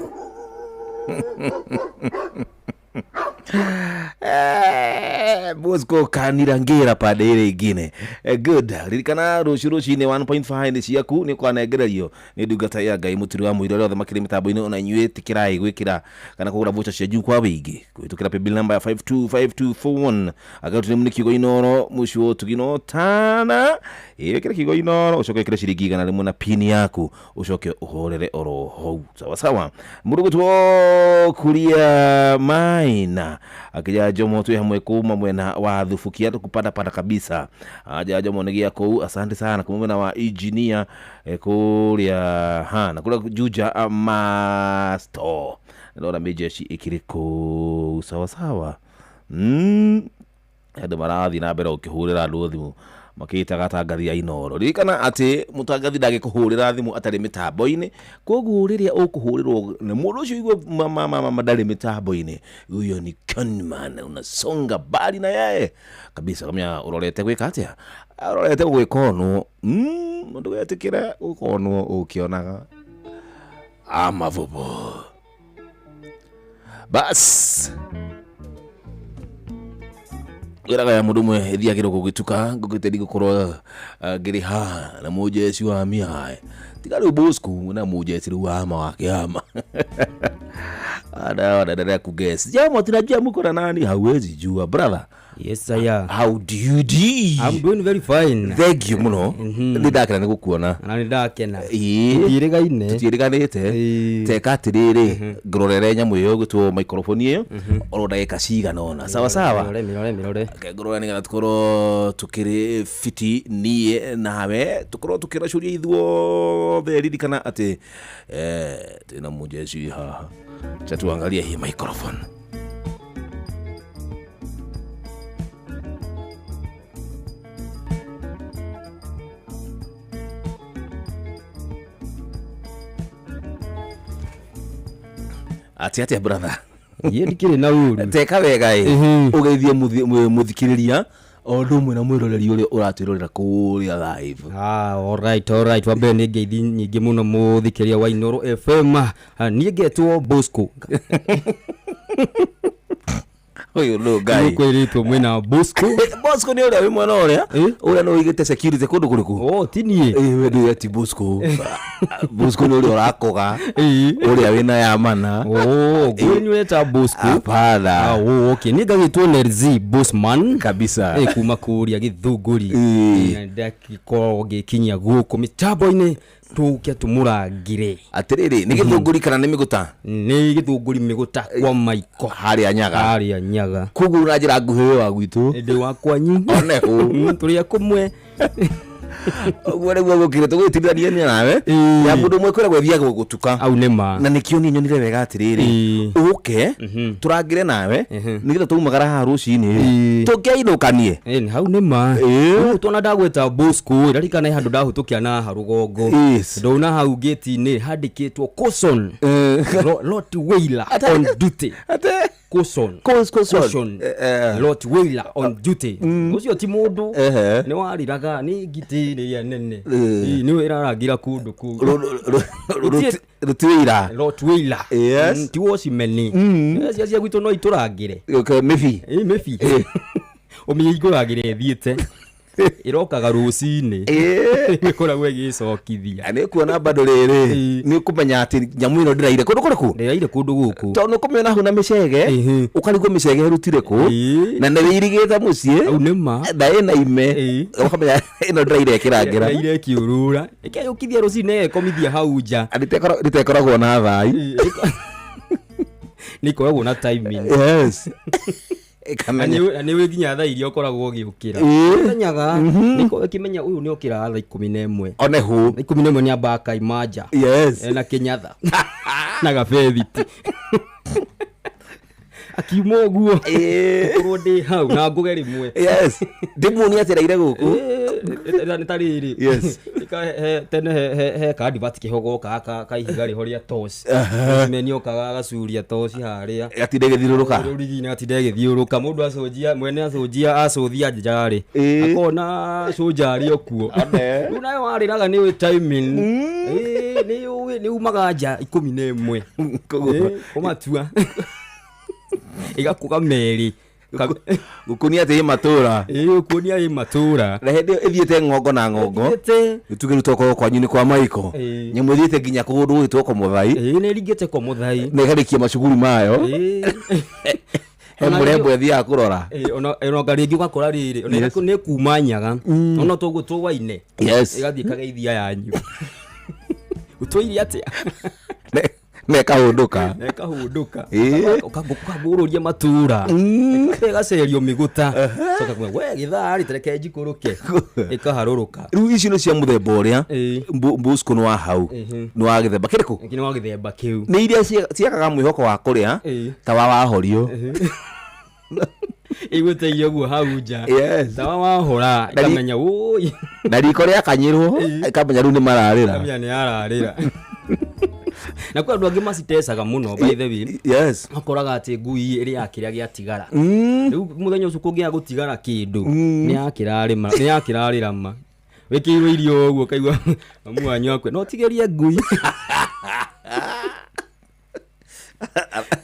Bosco kanira ngira pande ile ingine. Good ririkana rũciũ rũcinĩ 1.5 nĩ ciaku nĩ ũkanengererio nĩ ndungata ya Ngai mũturi wa mũira othe makĩrĩ mĩtambo-inĩ ona inyuĩ tĩkĩrai gwĩkĩra kana kũgũra voucher cia juu kwa wĩingĩ kũhĩtũkĩra paybill number ya 525241 akaunti nĩ kiugo Inooro mũciĩ wa ũtugi na ũtana ĩkĩra kiugo Inooro ũcoke wĩkĩre ciringi 100 na pin yaku ũcoke ũhorere oro hau sawa sawa mũndũ gũtwo kuria maina Akija Jomo twĩ hamwe kuma mwena wa Thubukia tukupanda kabisa. Aja Jomo nĩ gĩa kũu, asante sana kuma mwena wa engineer kũrĩa ha na kũrĩa Juja Masto. Ndona mijeshi ikĩrĩ kũu sawa sawa. Andũ marathiĩ na mbere gũkĩhũrĩra andũ thimũ makĩĩtaga atangathi a Inooro. Ririkana atĩ mũtangathi ndangĩkũhũrĩra thimũ atarĩ mĩtambo-inĩ, koguo rĩrĩa ũkũhũrĩrwo nĩ mũndũ ũcio igue mama ndarĩ mĩtambo-inĩ, huyo ni conman, unasonga mbali na yeye kabisa. Kamenya ũrorete gwĩka atĩa? Ũrorete gwĩkonwo. Ndũgetĩkĩre gũkonwo ũkĩonaga amavubo. Bas wĩraga ya mũndũ ũmwe ĩthiagĩrwo gũgĩtuka ngũkĩte ndigũkorwo ngĩrĩ haha na mũjeci wa miae tiga rĩu Bosco na mũjeci rĩu wa ma wa kĩama anaendelea kugesi jambo tunajua mko na nani hauwezi jua brother. Yes I am. How do you do? I'm doing very fine. Thank you muno. Nĩ ndakena nĩ gũkuona. Na nĩ ndakena. Tũtiĩrĩgaine. Tũtiĩrĩganĩte. Teka atĩrĩrĩ, ngũrorere nyamũ ĩyo ĩgwĩtwo microphone ĩyo oro ndagĩka cigana ũna. Sawa sawa. Mĩrore mĩrore mĩrore. Ngũrore nĩgetha tũkorwo tũkĩrĩ fiti niĩ nawe tũkorwo tũkĩracũria ithuothe. Ririkana atĩ twĩna mũjeci haha. Acha tuangalie hii microphone. Ati brother. Ye ndikĩrĩ na ũru. Teka wega ĩ. Ũgeithie mũthikĩrĩria o ũndũ ũmwe na mwĩroreri ũrĩa ũratwĩrorera kũrĩa live. All right. Wa mbere nĩ ngeithi nyingĩ mũno mũthikĩrĩria wa Inooro FM. Niĩ ngetwo Bosco. Ũyũ nũ Ngai. Nĩkwĩrĩtwo mwena Bosco. Bosco nĩ ũrĩa wĩ mwena ũrĩa ũrĩa nĩ ũigĩte security kũndũ kũrĩkũ? Oh, ti niĩ. We ndũĩ ati Bosco. Bosco nĩ ũrĩa ũrakoga. Ũrĩa wĩna ya mana. Oh, ngũĩ nĩ ũreta Bosco. Hapana. Oh, okay. Niĩ ngagĩtwo Nerzi Bosman. Kabisa. Kuma kũrĩa Gĩthũngũri. Ndagĩkorwo ngĩkinyia gũkũ mĩtambo-inĩ tũke tũmũrangĩre. Atĩrĩrĩ, nĩ Gĩthũngũri kana nĩ Mĩgũta? Nĩ Gĩthũngũri Mĩgũta kwa Maiko. Harĩa Nyaga. Harĩa Nyaga. Koguo na njĩra nguhĩ wĩ wa gwitũ. Ndĩ wa kwanyu. One hũ. Tũrĩ a kũmwe. Ũguo nĩguo gũkĩrĩ tũgwĩtithania nawe. Ya mũndũ ũmwe kwĩragwo ĩthiaga gũtuka. Au nĩ ma. Na nĩkĩo niĩ nyonire wega atĩrĩrĩ, ũke tũrangĩre nawe nĩgetha twaumagara haha rũcinĩ tũkĩinũkanie. Hau nĩ ma. Rĩu tuona ndagwĩta Bosco, ndarikana he handũ ndahĩtũkĩra na haha rũgongo. Ndona hau gate-inĩ handĩkĩtwo Caution. Rottweiler on duty. Caution. Caution. Rottweiler on duty. Ũcio ti mũndũ. Nĩ wariraga nĩ ngitĩ ĩrĩa nene. Nĩ ĩrarangira kũndũ kũu. Rottweiler. Rottweiler. Yes. Ti watchman. Cia cia gwitũ no itũrangĩre. Okay, mĩbi. Mĩbi. Ũmenye ikũrangĩre ĩthiĩte. Ĩrokaga rũcinĩ. Ĩkoragwo ĩgĩcokithia. Nĩ kuona bado rĩrĩ nĩ ũkũmenya atĩ nyamũ ĩno ndĩraire kũndũ kũrĩkũ? Ndĩraire kũndũ gũkũ. Tondũ nĩ ũkũmĩona hau na mĩcege, ũkarigwo mĩcege ĩrutire kũ, na nĩ wĩirigĩte mũciĩ. Au nĩ ma. Na ĩna ime. Ũkamenya ĩno ndĩraire ĩkĩrangĩra. Ndĩraire ĩkĩũrũra. Ĩkeyũkithia rũcinĩ ĩgekomithia hau nja. Rĩtekoragwo na thai. Nĩ ikoragwo na timing. Yes. Na nĩ wĩ nginya thaa iria ũkoragwo ũgĩũkĩra. Ũmenyaga, nĩkorwo ĩkĩmenya ũyũ nĩ okĩraga thaa 11. One hũ. Thaa 11 nĩ ambaga akaima nja. Yes. Ena kĩnyatha. Na gabethiti. Akiuma ũguo. Ngorwo ndĩ hau na ngũge rĩmwe. Yes. Ndĩmuonie atĩ raire gũkũ. Nĩ ta rĩrĩ. Yes. Tene he ka advert kĩho gokaga ka ihiga rĩho rĩa toci. Meni okaga agacuria toci harĩa. Gatinde ĩgĩthiũrũrũka. Rũrigi-inĩ gatinde ĩgĩthiũrũrũka. Mũndũ acũnjia, mwene acũnjia acũthia nja rĩ. Akona cũnja arĩ o kuo. Rĩu nawe warĩraga nĩ ũĩ timing. Nĩ ũĩ nĩ umaga nja 11. Kũmatua. Ĩgakũga merĩ. Gũkunia atĩ ĩ matũra. Gũkunia ĩ matũra. Na hĩndĩ ĩyo ĩthiĩte ng'ongo na ng'ongo. Ĩthiĩte. Tuge rĩu tokorwo kwanyu nĩ kwa Maiko. Nyamũ ĩthiĩte nginya kũndũ gũgĩtwo kwa Mũthai. Nĩ ĩringĩte kwa Mũthai. Na ĩkarĩkia macukuru mayo. He mũrembo ĩthiaga kũrora. Ona rĩngĩ ũgakora rĩrĩ, ona nĩ kuma Nyaga. Ona toguo tũwaine. Yes. Ĩgathiĩ ĩkageithia yanyu. Ũtũire atĩa? Na ĩkahũndũka. Na ĩkahũndũka. Ĩĩ. Ũkambũrũria matura. Ĩgacerio mĩgũta. Coka kuga, we gĩthaa rĩ tareke njikũrũke. Ĩkaharũrũka. Rĩu icio nĩ cia mũthemba ũrĩa Bosco nĩ wa hau. Nĩ wa gĩthemba kĩrĩkũ? Nĩ wa gĩthemba kĩu. Nĩ iria ciakaga mwĩhoko wa kũrĩa ta wa wahorio. Ĩgũteithia ũguo hau nja. Yes. Tawa wahora Na ĩkamenya ũi. Na riko rĩakanyĩrwo ĩkamenya rĩu nĩ mararĩra. Ĩkamenya nĩ ararĩra. Na kwĩ andũ angĩ macitecaga mũno by the way. Yes. Makoraga atĩ ngui ĩrĩaga kĩrĩa gĩatigara. Rĩu mũthenya ũcio kũngĩaga gũtigara kĩndũ nĩ yakĩrarĩma nĩ yakĩrarĩra ma. Wĩkĩirwo irio ũguo ũkaigua mamu wanyu akwe no tigĩrie ngui.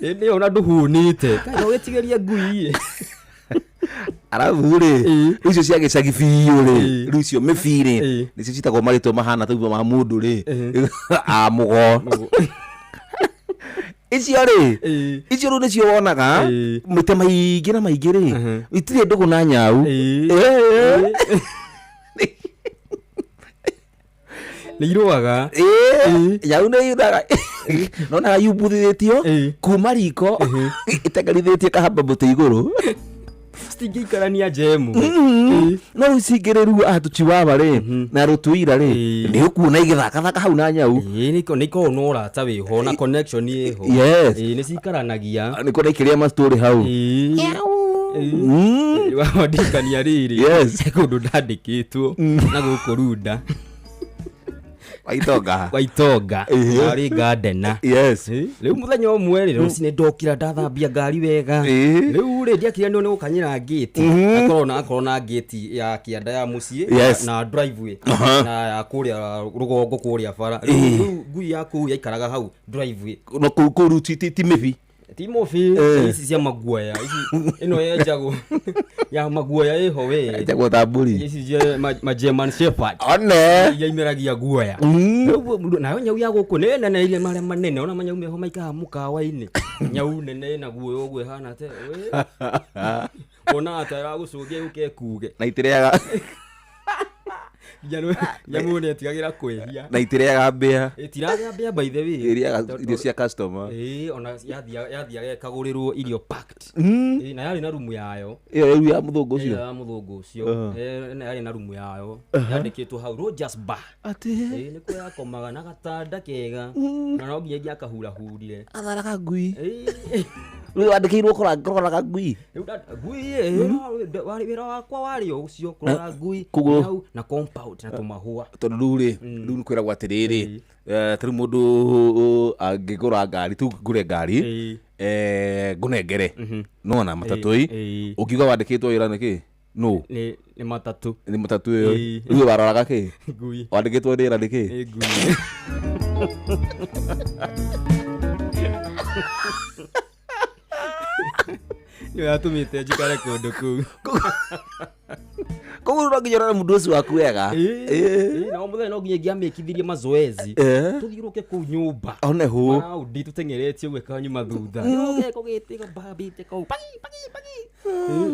Hĩndĩ ĩyo ona ndũhũnĩte. Kaĩ no wĩtigĩrie ngui. Arabu rĩ icio cia gĩcagi biũ rĩ rĩu icio mĩbi rĩ nĩcio ciĩtagwo marĩtwa mahana taguo ma mũndũ rĩ a mũgo icio rĩ icio rĩu nĩcio wonaga maita maingĩ na maingĩ rĩ itirĩ ndũgũ na nyau. Nĩ irũaga. Nyau nĩ yunaga nonaga yumbuthithĩtio kuma riko ĩtengerithĩtie kahamba mũtĩ igũrũ. Citingĩikarania njemu. No rĩu cingĩrĩrua a tũchiwawa rĩ na rũtuira rĩ nĩ ũkuona igĩthakathaka hau na nyau. Nĩ ikoragwo na ũrata wĩho na connection ĩho. Yes. Nĩ cikaranagia. Nĩ kuona ikĩrĩa mastori hau. Wandikania rĩrĩ. Yes. He kũndũ ndandĩkĩtwo na gũkũ Runda. Waitonga. Waitonga. Arĩ gardener. Yes. Rĩu mũthenya ũmwe rĩ rũcinĩ ndokĩra ndathambia ngari wega. Rĩu rĩ ndiakĩra nĩ gũkanyĩra ngĩti. Akorwo na ngĩti ya kĩanda ya mũciĩ Yes. na driveway na ya kũrĩa rũgongo kũrĩa bara. Rĩu ngui ya kũu yaikaraga hau driveway. No kũu rĩu ti mĩbi. Ti mũbi ici cia maguoya ici ĩno yenjagwo ya maguoya ĩho we. Yenjagwo ta mbũri. Ici cia ma German Shepherd. One. Iria imeragia guoya. Rĩu nayo nyau ya gũkũ nĩ nene iria marĩa manene ona manyau meho maikaraga mũkawa-inĩ. Nyau nene ĩna guoya ũguo ĩhana te we. Wonaga ta ĩragũcũthia yũke ĩkuge. Na itirĩaga. Nyamũ nĩ ĩtigagĩra kwĩhia. Na itirĩaga mbĩa. Ĩtirarĩa mbĩa by the way. Ĩrĩaga irio cia customer. Ĩĩ ona yathiaga ĩkagũrĩrwo irio packed. Ĩĩ na yarĩ na rumu yayo. Ĩyo rĩu ya mũthũngũ ũcio. Ĩyo ya mũthũngũ ũcio. Na yarĩ na rumu yayo. Yandĩkĩtwo hau Rogers Bar. Atĩ. Ĩĩ nĩkuo yakomaga na gatanda kega. Na no nginya ingĩakahurahurire. Atharaga ngui. Rĩu wandĩkĩirwo kũroraga ngui. Rĩu ngui ĩ wĩra wakwa warĩ o ũcio kũrora ngui Koguo na compound na tũmahũa. Tondũ rĩu rĩ rĩu nĩ kwĩragwo atĩrĩrĩ ta rĩu mũndũ angĩgũra ngari tu ngũre ngari ngũnengere nona matatũ ĩ ũngiuga wandĩkĩtwo wĩra nĩ kĩ no nĩ matatũ nĩ matatũ ĩyo rĩu waroraga kĩ ngui wandĩkĩtwo wĩra nĩ kĩ nĩ ngui. Nĩyo yatũmĩte njikare kũndũ kũu. Koguo no nginya ũrore mũndũ ũcio waku wega. Ĩĩ na mũthenya no nginya ingĩamĩkithirie mazoezi. Tũthiũrũke kũu nyũmba. One hũ. Maraũndi tũteng'eretie ũguo kanyuma thutha. Ũke kũgĩtĩ mbambĩte kũu. Pagi pagi pagi.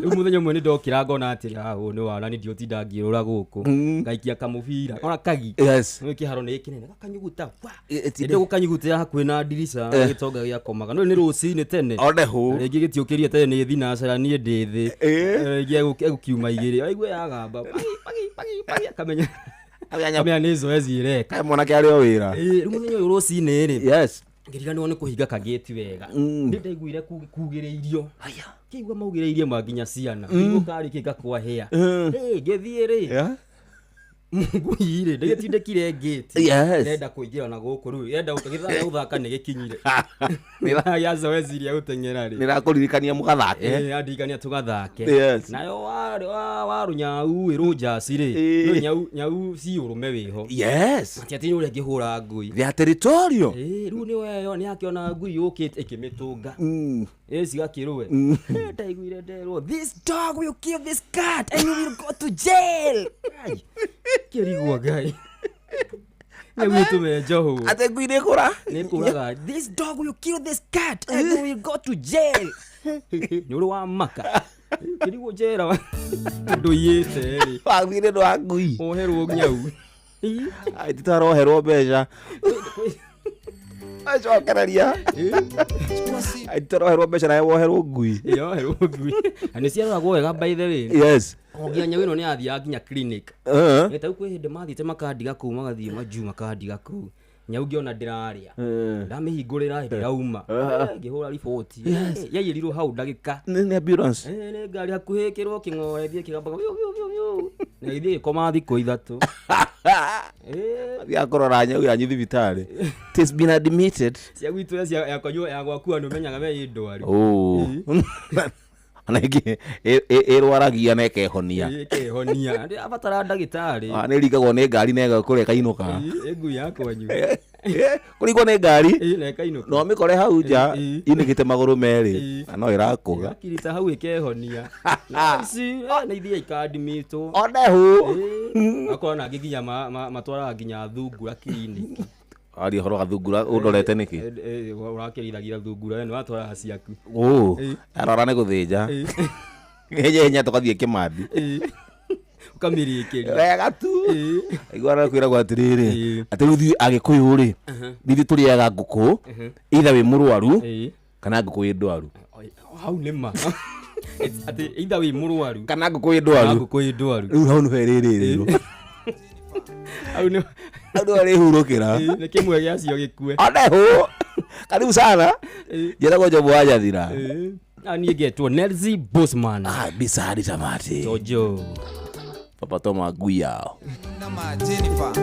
Rĩu mũthenya ũmwe nĩ ndokĩra ngona atĩrĩ ah ũyũ nĩ wana nĩ ndiũtinda ngĩũrũra gũkũ. Ngaikia kamũbira. Ona kagi. Yes. Nĩ kĩharo nĩ kĩnene gakanyuguta. Ĩndĩ gũkanyugutĩra hakuhĩ na ndirica gĩtonga gĩakomaga. No nĩ rũcinĩ tene. One hũ. Rĩngĩ gĩtiũkĩria tene nĩ thinacara niĩ ndĩ thĩ. Rĩngĩ egũkiuma igĩrĩ. Aigue yagamba. Pagi pagi pagi pagi akamenya. Akamenya nĩ zoezi ĩreka. Mwanake arĩ o wĩra. Rĩu mũthenya ũyũ rũcinĩ rĩ. Yes. Ngĩriganĩrwo nĩ kũhinga kagĩti wega. Nĩ ndaiguire kugĩrĩirio. Kĩigua maugĩrĩirie ma nginya ciana. Nĩguo karĩ kĩ gakwahĩa. Ngĩthiĩ rĩ. Ngui rĩ ndĩgĩtindĩkire ngĩti. Yes. Ndenda kũingĩra na gũkũ rĩu. Yenda gĩthaa gĩa gũthaka nĩ gĩkinyire. Gĩthaa gĩa zoezi rĩa gũteng'era rĩ. Nĩrakũririkania mũgathake. Yandirikania tũgathake. Yes. Nayo warũnyau ĩ Rogers rĩ. Rĩu nyau ci ũrũme wĩho. Yes. Atĩ atĩ ũrĩa ĩngĩhũra ngui. They are territorial. Rĩu nĩ weyo nĩ akĩona ngui yũkĩte ĩkĩmĩtũnga. Cigakĩrũe. Ndaiguire nderwo this dog will kill this cat and you will go to jail. Kĩrigwo Ngai. Nyau ĩtũme njohwo. Atĩ ngui nĩ ĩkũra? Nĩ ĩkũraga. This dog will kill this cat and you will go to jail. Nĩ ũrĩ wa maka. Kĩrigwo njera. Ndũiyĩte rĩ. Wathire ndũ wa ngui. Woherwo nyau. Titaroherwo mbeca. Acokereria. Aitoroherwo mbeca nawe woherwo ngui. Yoherwo ngui. Na nĩ ciaroragwo wega by the way. Yes. O nginya nyau ĩno nĩ yathiaga nginya clinic. Ta rĩu kwĩ hĩndĩ mathiĩte makandiga kũu magathiĩ majuu makandiga kũu. Nyau ngĩona ndĩrarĩa. Ndamĩhingũrĩra ndĩrauma. Ngĩhũra riboti. Yaiyĩrirwo hau ndagĩka. Nĩ ambulance. Nĩ ngari hakuhĩ ĩkĩrwo kĩng'ore ĩthiĩ ĩkĩgambaga biũ biũ biũ biũ. Na ĩthiĩ ĩgĩkoma thikũ 3. Mathiaga kũrora nyau yanyu thibitarĩ. It has been admitted. Cia gwitũ cia ya kwanyu ya gwaku andũ menyaga me ĩ ndwaru. Oh. Ona ĩngĩ ĩrwaragia na ĩkehonia. Ĩkehonia. Ndĩrabatara ndagĩtarĩ. Ah, nĩ ĩringagwo nĩ ngari na ĩgakũrĩa ĩkainũka. Ĩ ngui ya kwanyu. Kũringwo nĩ ngari. Na ĩkainũka. No mĩkore hau nja inĩkĩte magũrũ merĩ na no ĩrakũga. Ĩgakirita hau ĩkehonia. Na ici nĩ ithiaga ikadimitwo. Onehu. Akorwo nangĩ nginya matwaraga nginya thungura kiriniki. Aria ũhoro wa thungura ũndorete nĩkĩ? Ũrakĩrithagia thungura we nĩ watwaraga ciaku. Arora nĩ gũthĩnja. Henya henya tũgathiĩ Kĩmandi. Ũkamĩrĩkĩria. Wega tu. Aigua kwĩragwo atĩrĩrĩ, atĩ rĩu ithuĩ Agĩkũyũ rĩ, nĩ ithuĩ tũrĩaga ngũkũ, either wĩ mũrwaru kana ngũkũ ĩ ndwaru. Hau nĩ ma. Atĩ either wĩ mũrwaru kana ngũkũ ĩ ndwaru. Kana ngũkũ ĩ ndwaru. Rĩu hau nĩho ĩrĩrĩrĩrwo. Hau nĩ hau nĩho ĩrĩhurũkĩra. Nĩ kĩmwe gĩacio gĩkue. Onehu. Karibu sana. Njĩtagwo Jomo wa Nyathira. Na niĩ ngetwo Nelzy Bosman. Ah, bisa hadi tamati. Jojo. Papa Toma ngui yao. Nama Jennifer.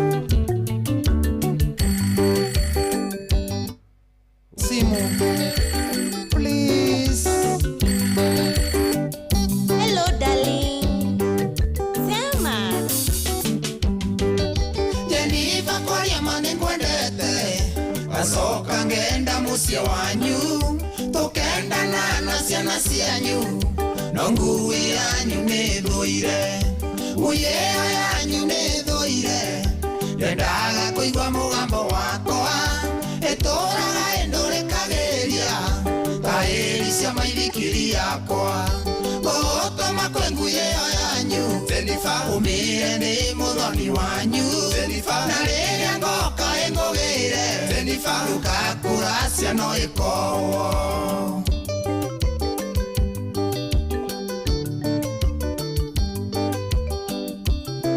Simu. Please. Hello darling. Sema. Jennifer kwaria ma nĩngwendete. Ngacoka ngenda mũciĩ wanyu. Tũkendana na ciana cianyu. No ngui yanyu nĩ thũire. Ngui ĩyo yanyu nĩ thũire. Ndendaga kũigua mũgambo wakwa. Ĩtũraga ĩndũrĩkagĩria. Ta ĩri cia maithikiri yakwa. Ngũgũtũma kwĩ ngui ĩyo yanyu. Jennifer, ũmĩre nĩ mũthoni wanyu. Jennifer, na rĩrĩa ngoka ĩngũgĩre. Jennifer, ndũgakũra ciana ĩkowo.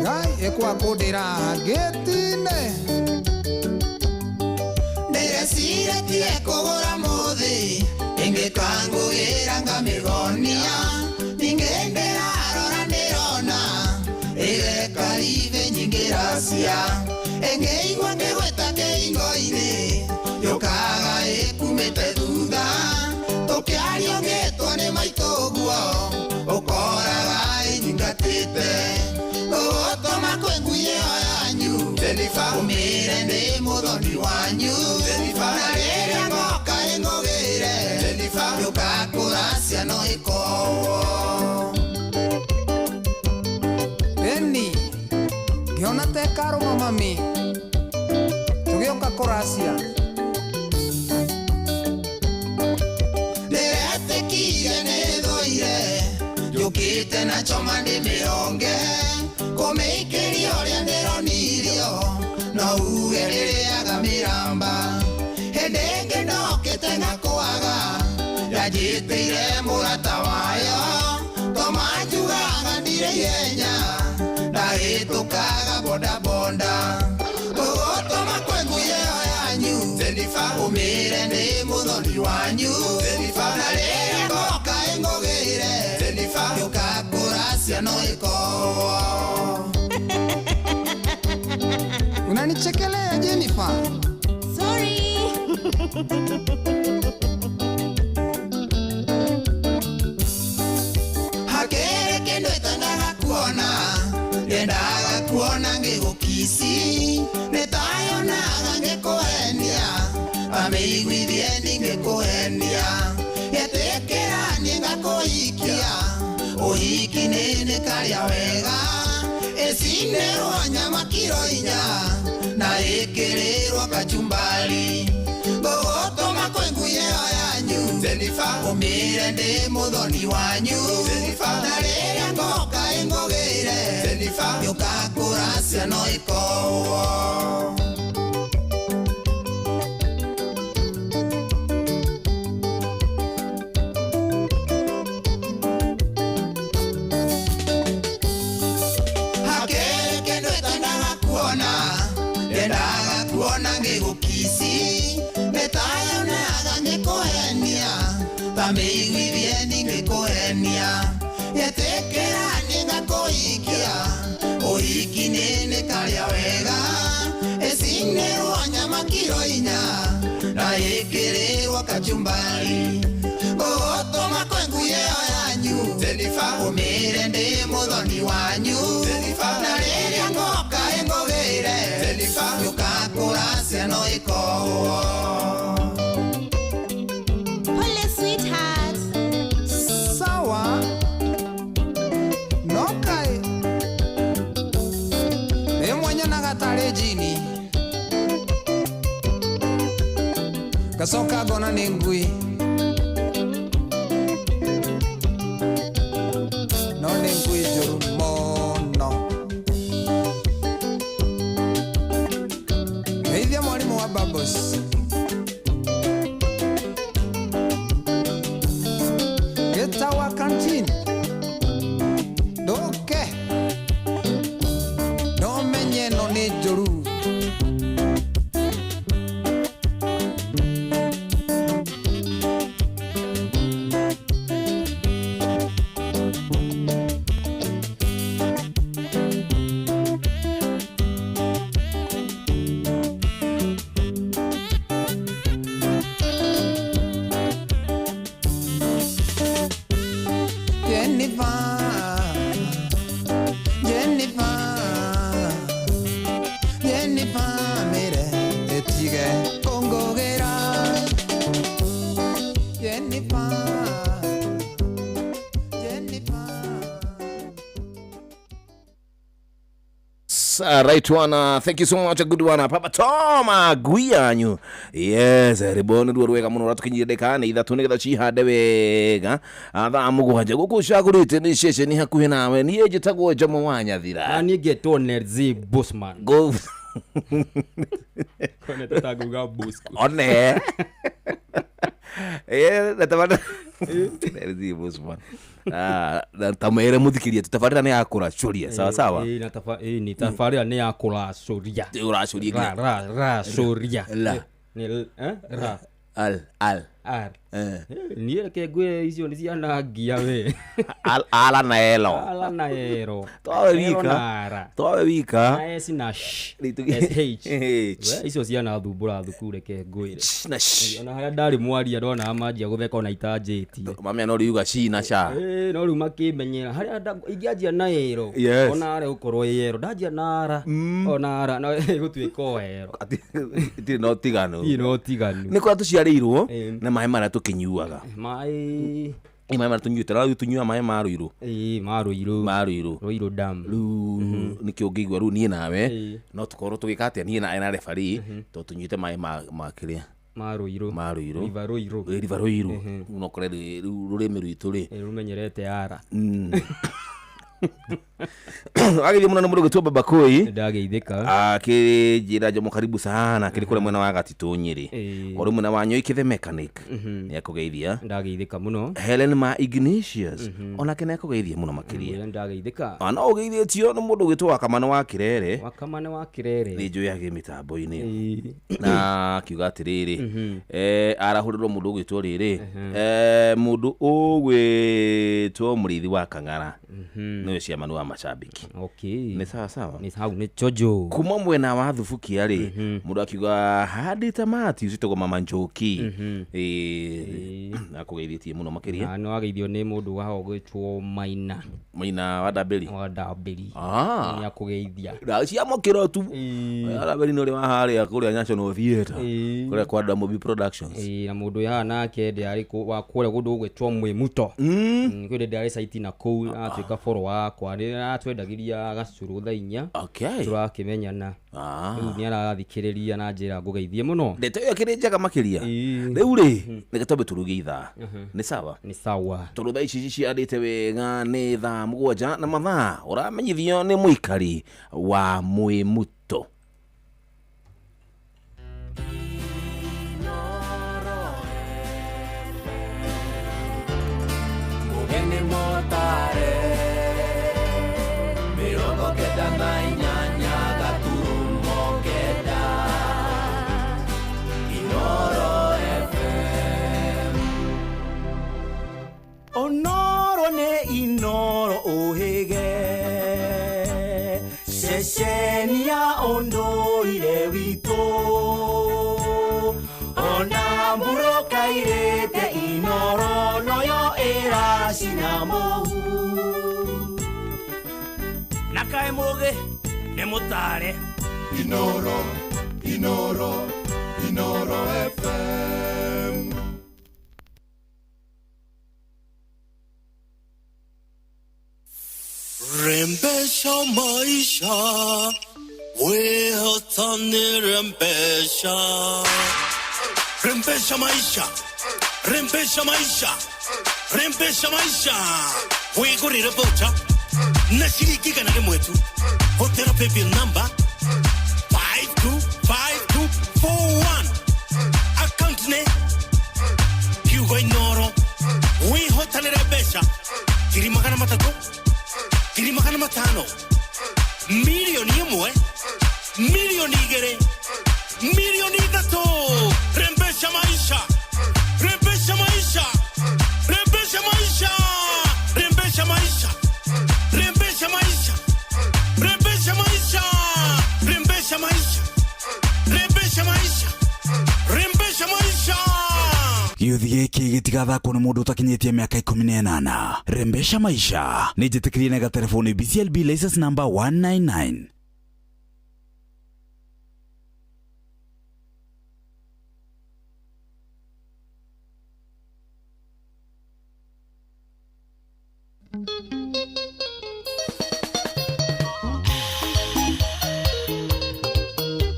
Ngai ĩkwakũndĩra ngĩtine. Ndĩreciretie kũgũra mũthĩ. Ĩngĩkangũgĩra ngamĩgonia. Ningĩ ndĩrarora ndĩrona. Ĩgeka ribĩ nyingĩ racia. Ĩngĩigua ngĩgwĩta kĩhingo-inĩ. Yũkaga ĩkumĩte thutha. Tũkĩario ngĩtwo nĩ maitũ ũguo. Ũkoraga ĩnyingatĩte. Ngũgũtũma kwĩ ngui ĩyo yanyu. Jennifer, ũmĩre nĩ mũthoni wanyu. Jennifer, na rĩrĩa ngoka ĩngũgĩre. Jennifer, ndũgakũra ciana ĩkowo. Eni, ngĩona ta ĩkarũma mami. Tũgĩũka kũracia. Ndĩretĩkire nĩ thũire. Njũkĩte na choma ndĩmĩonge. Kũmĩikĩria ũrĩa ndĩronirio. No uge rĩrĩaga mĩramba. Hĩndĩ ĩngĩ ndokĩte ngakwaga. Yanjĩtĩire mũrata wayo. Toma njugaga ndirĩ ihenya. Ndahĩtũkaga bodaboda. Ngũgũtũma kwĩ ngui ĩyo yanyu. Jennifer, ũmĩre nĩ mũthoni wanyu. Jennifer, na rĩrĩa ngoka ĩngũgĩre. Jennifer, ndũgakũra ciana ĩkowo. Unanichekelea Jennifer. Sorry. Hakĩrĩ kĩndũ ĩtendaga kuona. Ndendaga kuona ngĩgũkici. Nĩtayonaga ngĩkũhenia. Amĩiguithie ningĩkũhenia. Ĩtĩkĩra niĩ ngakũhikia. Ũhiki nĩ nĩkarĩa wega. Ĩcinĩrwo nyama kiro 4. Na ĩkĩrĩrwo kachumbari. Ngũgũtũma kwĩ ngui ĩyo yanyu. Jennifer, ũmĩre ndĩ mũthoni wanyu. Jennifer, na rĩrĩa ngoka ĩngũgĩre. Jennifer, ndũgakũra ciana ĩkowo. Ngĩgũkici nĩtayonaga ngĩkũhenia ta mĩiguithie ningĩkũhenia ĩtĩkĩra nĩngakũhikia ũhiki-inĩ nĩ karĩa wega ĩcinĩrwo nyama kiro inya na ĩkĩrĩrwo kachumbari ngũgũtũma kwĩ ngui ĩyo yanyu ũmĩre ndĩ mũthoni wanyu na rĩrĩa ngoka ĩngũgĩre ndũkakũra ciano ĩkohwo. Pole sweetheart. Sawa no kaĩ rĩmwe nyonaga tarĩ njini ngacoka ngona nĩ ngui no nĩ ngui njũru mũno. Geithia mwarimũ wa Bubbles. Gĩtawa canteen ndũke no menye ĩno nĩ njũru. Jennifer, Jennifer, Jennifer, mire, etige kongogera. Jennifer, Jennifer. Right one, thank you so much, a good one, Papa Tom Guianyu. Yes, riboni ruo rwega muno ratukinyire ndeka nĩ ithatũ nĩgetha cihande wega thaa mũgwanja gũkũ cagũrĩte nĩ ceceni hakuhĩ nawe. Niĩ njĩtagwo Jomo wa Nyathira na niĩ ngetwo Nelzy Bosman. Go Kone tataguga Bosco. One natabana Nelzy Bosman. Tamwere muthikiria tutabarira nĩ yakũracuria sawa sawa. Ni tabarira nĩ yakũracuria. Ũracuria ra ra curia. La. Ni ra al al r. Niĩ reke ngwĩre icio nĩ ciana ngia we. Al ala na elo. Ala na ero. Twawe wika. Twawe wika. Na S na sh. S H. Icio ciana thumbũra thukuru reke ngwĩre. Na sh. Ona harĩa ndarĩ mwaria ndona manjia gũtheka ona itanjĩtie. Mamia no riuga shi na sha. No rĩu makĩmenyera harĩa ingĩanjia na ero. Ona arĩa gũkorwo ĩ ero. Ndanjia na ara. Ona ara no ĩgũtuĩka o ero. Itirĩ na ũtiganu. Itirĩ na ũtiganu. Nĩ kũrĩa tũciarĩirwo na maĩ marĩa tũkĩnyuaga. Maĩ Ĩ maĩ marĩa tũnyuĩte rĩu tũnyuaga maĩ ma Rũirũ. Ĩ ma Rũirũ. Ma Rũirũ. Rũirũ dam. Rĩu nĩkĩo ũngĩigua rĩu niĩ nawe no tũkorwo tũgĩka atĩa niĩ na referee tondũ tũnyuĩte maĩ ma kĩrĩa ma Rũirũ. Ma Rũirũ. River Rũirũ. Ĩ River Rũirũ. Rĩu no ũkore rĩu rũrĩmĩ rwitũ rĩ rũmenyerete ara. Wageithio mũno nĩ mũndũ ũgwĩtwo Baba Koi. Ndageithĩka. Akĩnjĩra Jomo karibu sana akĩrĩ kũrĩa mwena wa Gatitũ Nyĩrĩ. O rĩmwe na Wanyoike the mechanic. Nĩ akũgeithia. Ndageithĩka mũno. Helen ma Ignatius onake nĩ akũgeithia mũno makĩria. Ndageithĩka. No ũgeithĩtio nĩ mũndũ ũgwĩtwo Wakamana wa Kĩrere. Wakamana wa Kĩrere. Nĩ njũĩ agĩ mĩtambo-inĩ. Na akiuga atĩrĩrĩ arahũrĩrwo mũndũ ũgwĩtwo rĩrĩ mũndũ ũgwĩtwo Mũrĩithi wa Kang'ara. Nĩwe ciamanu wa macambiki. Okay. Nĩ sawa sawa. Nĩ hau nĩ chojo. Kuma mwena wa Thubukia rĩ mũndũ akiuga handĩte mati ũcitagwo Mama Njoki. Akũgeithĩtie mũno makĩria. Na no ageithio nĩ mũndũ wa ũgwĩtwo Maina. Maina wa Ndambĩri. Wa Ndambĩri. Nĩ akũgeithia. Ciamũkĩra tu. Ndambĩri nĩ ũrĩa wa harĩa kũrĩa National Theatre. Kũrĩa kwa Damobi Productions. Na mũndũ haha nake ndĩarĩ wa kũrĩa kũndũ gũgwĩtwo Mwĩmuto. Kwĩ ndĩarĩ site na kũu atuĩka follower wakwa nĩ atwendagĩria gacũrũ thaa inya. Okay. Tũrakĩmenyana. Rĩu nĩ arathikĩrĩria na njĩra ngũgeithie mũno. Ndeto ĩyo ĩkĩrĩ njega makĩria. Rĩu rĩ reke twambe tũruge ithaa. Nĩ sawa? Nĩ sawa. Tondũ thaa ici ciandĩte wega nĩ thaa 7 na mathaa ũramenyithio nĩ mũikari wa Mwĩmuto. Mugeni motare 98.9. Onoro nĩ Inoro ũhĩge ceceni ya ũndũire witũ ona mburũka irĩte Inoro noyo ĩracina mũhu. Na kaĩ mũgĩ nĩ mũtare. Inoro, Inoro, Inoro FM. Rembesha maisha, wehotani rembesha. Rembesha maisha, rembesha maisha, rembesha maisha. Wigurire voucher na ciringi 100 tu. Hotera paybill number 525241. Account ne Hugo Inoro. Wihotanire mbeca 300,000, 500,000, 1,000,000, 2,000,000, 3,000,000. Rembesha maisha, rembesha maisha, rembesha maisha, rembesha maisha, rembesha maisha, rembesha maisha, rembesha maisha, rembesha maisha, rembesha maisha. Gĩũthi gĩkĩ gĩtigathakwo nĩ mũndũ ũtakinyĩtie mĩaka 18. Rembesha maisha nĩ njĩtĩkĩrie na gatelefoni BCLB license number 199.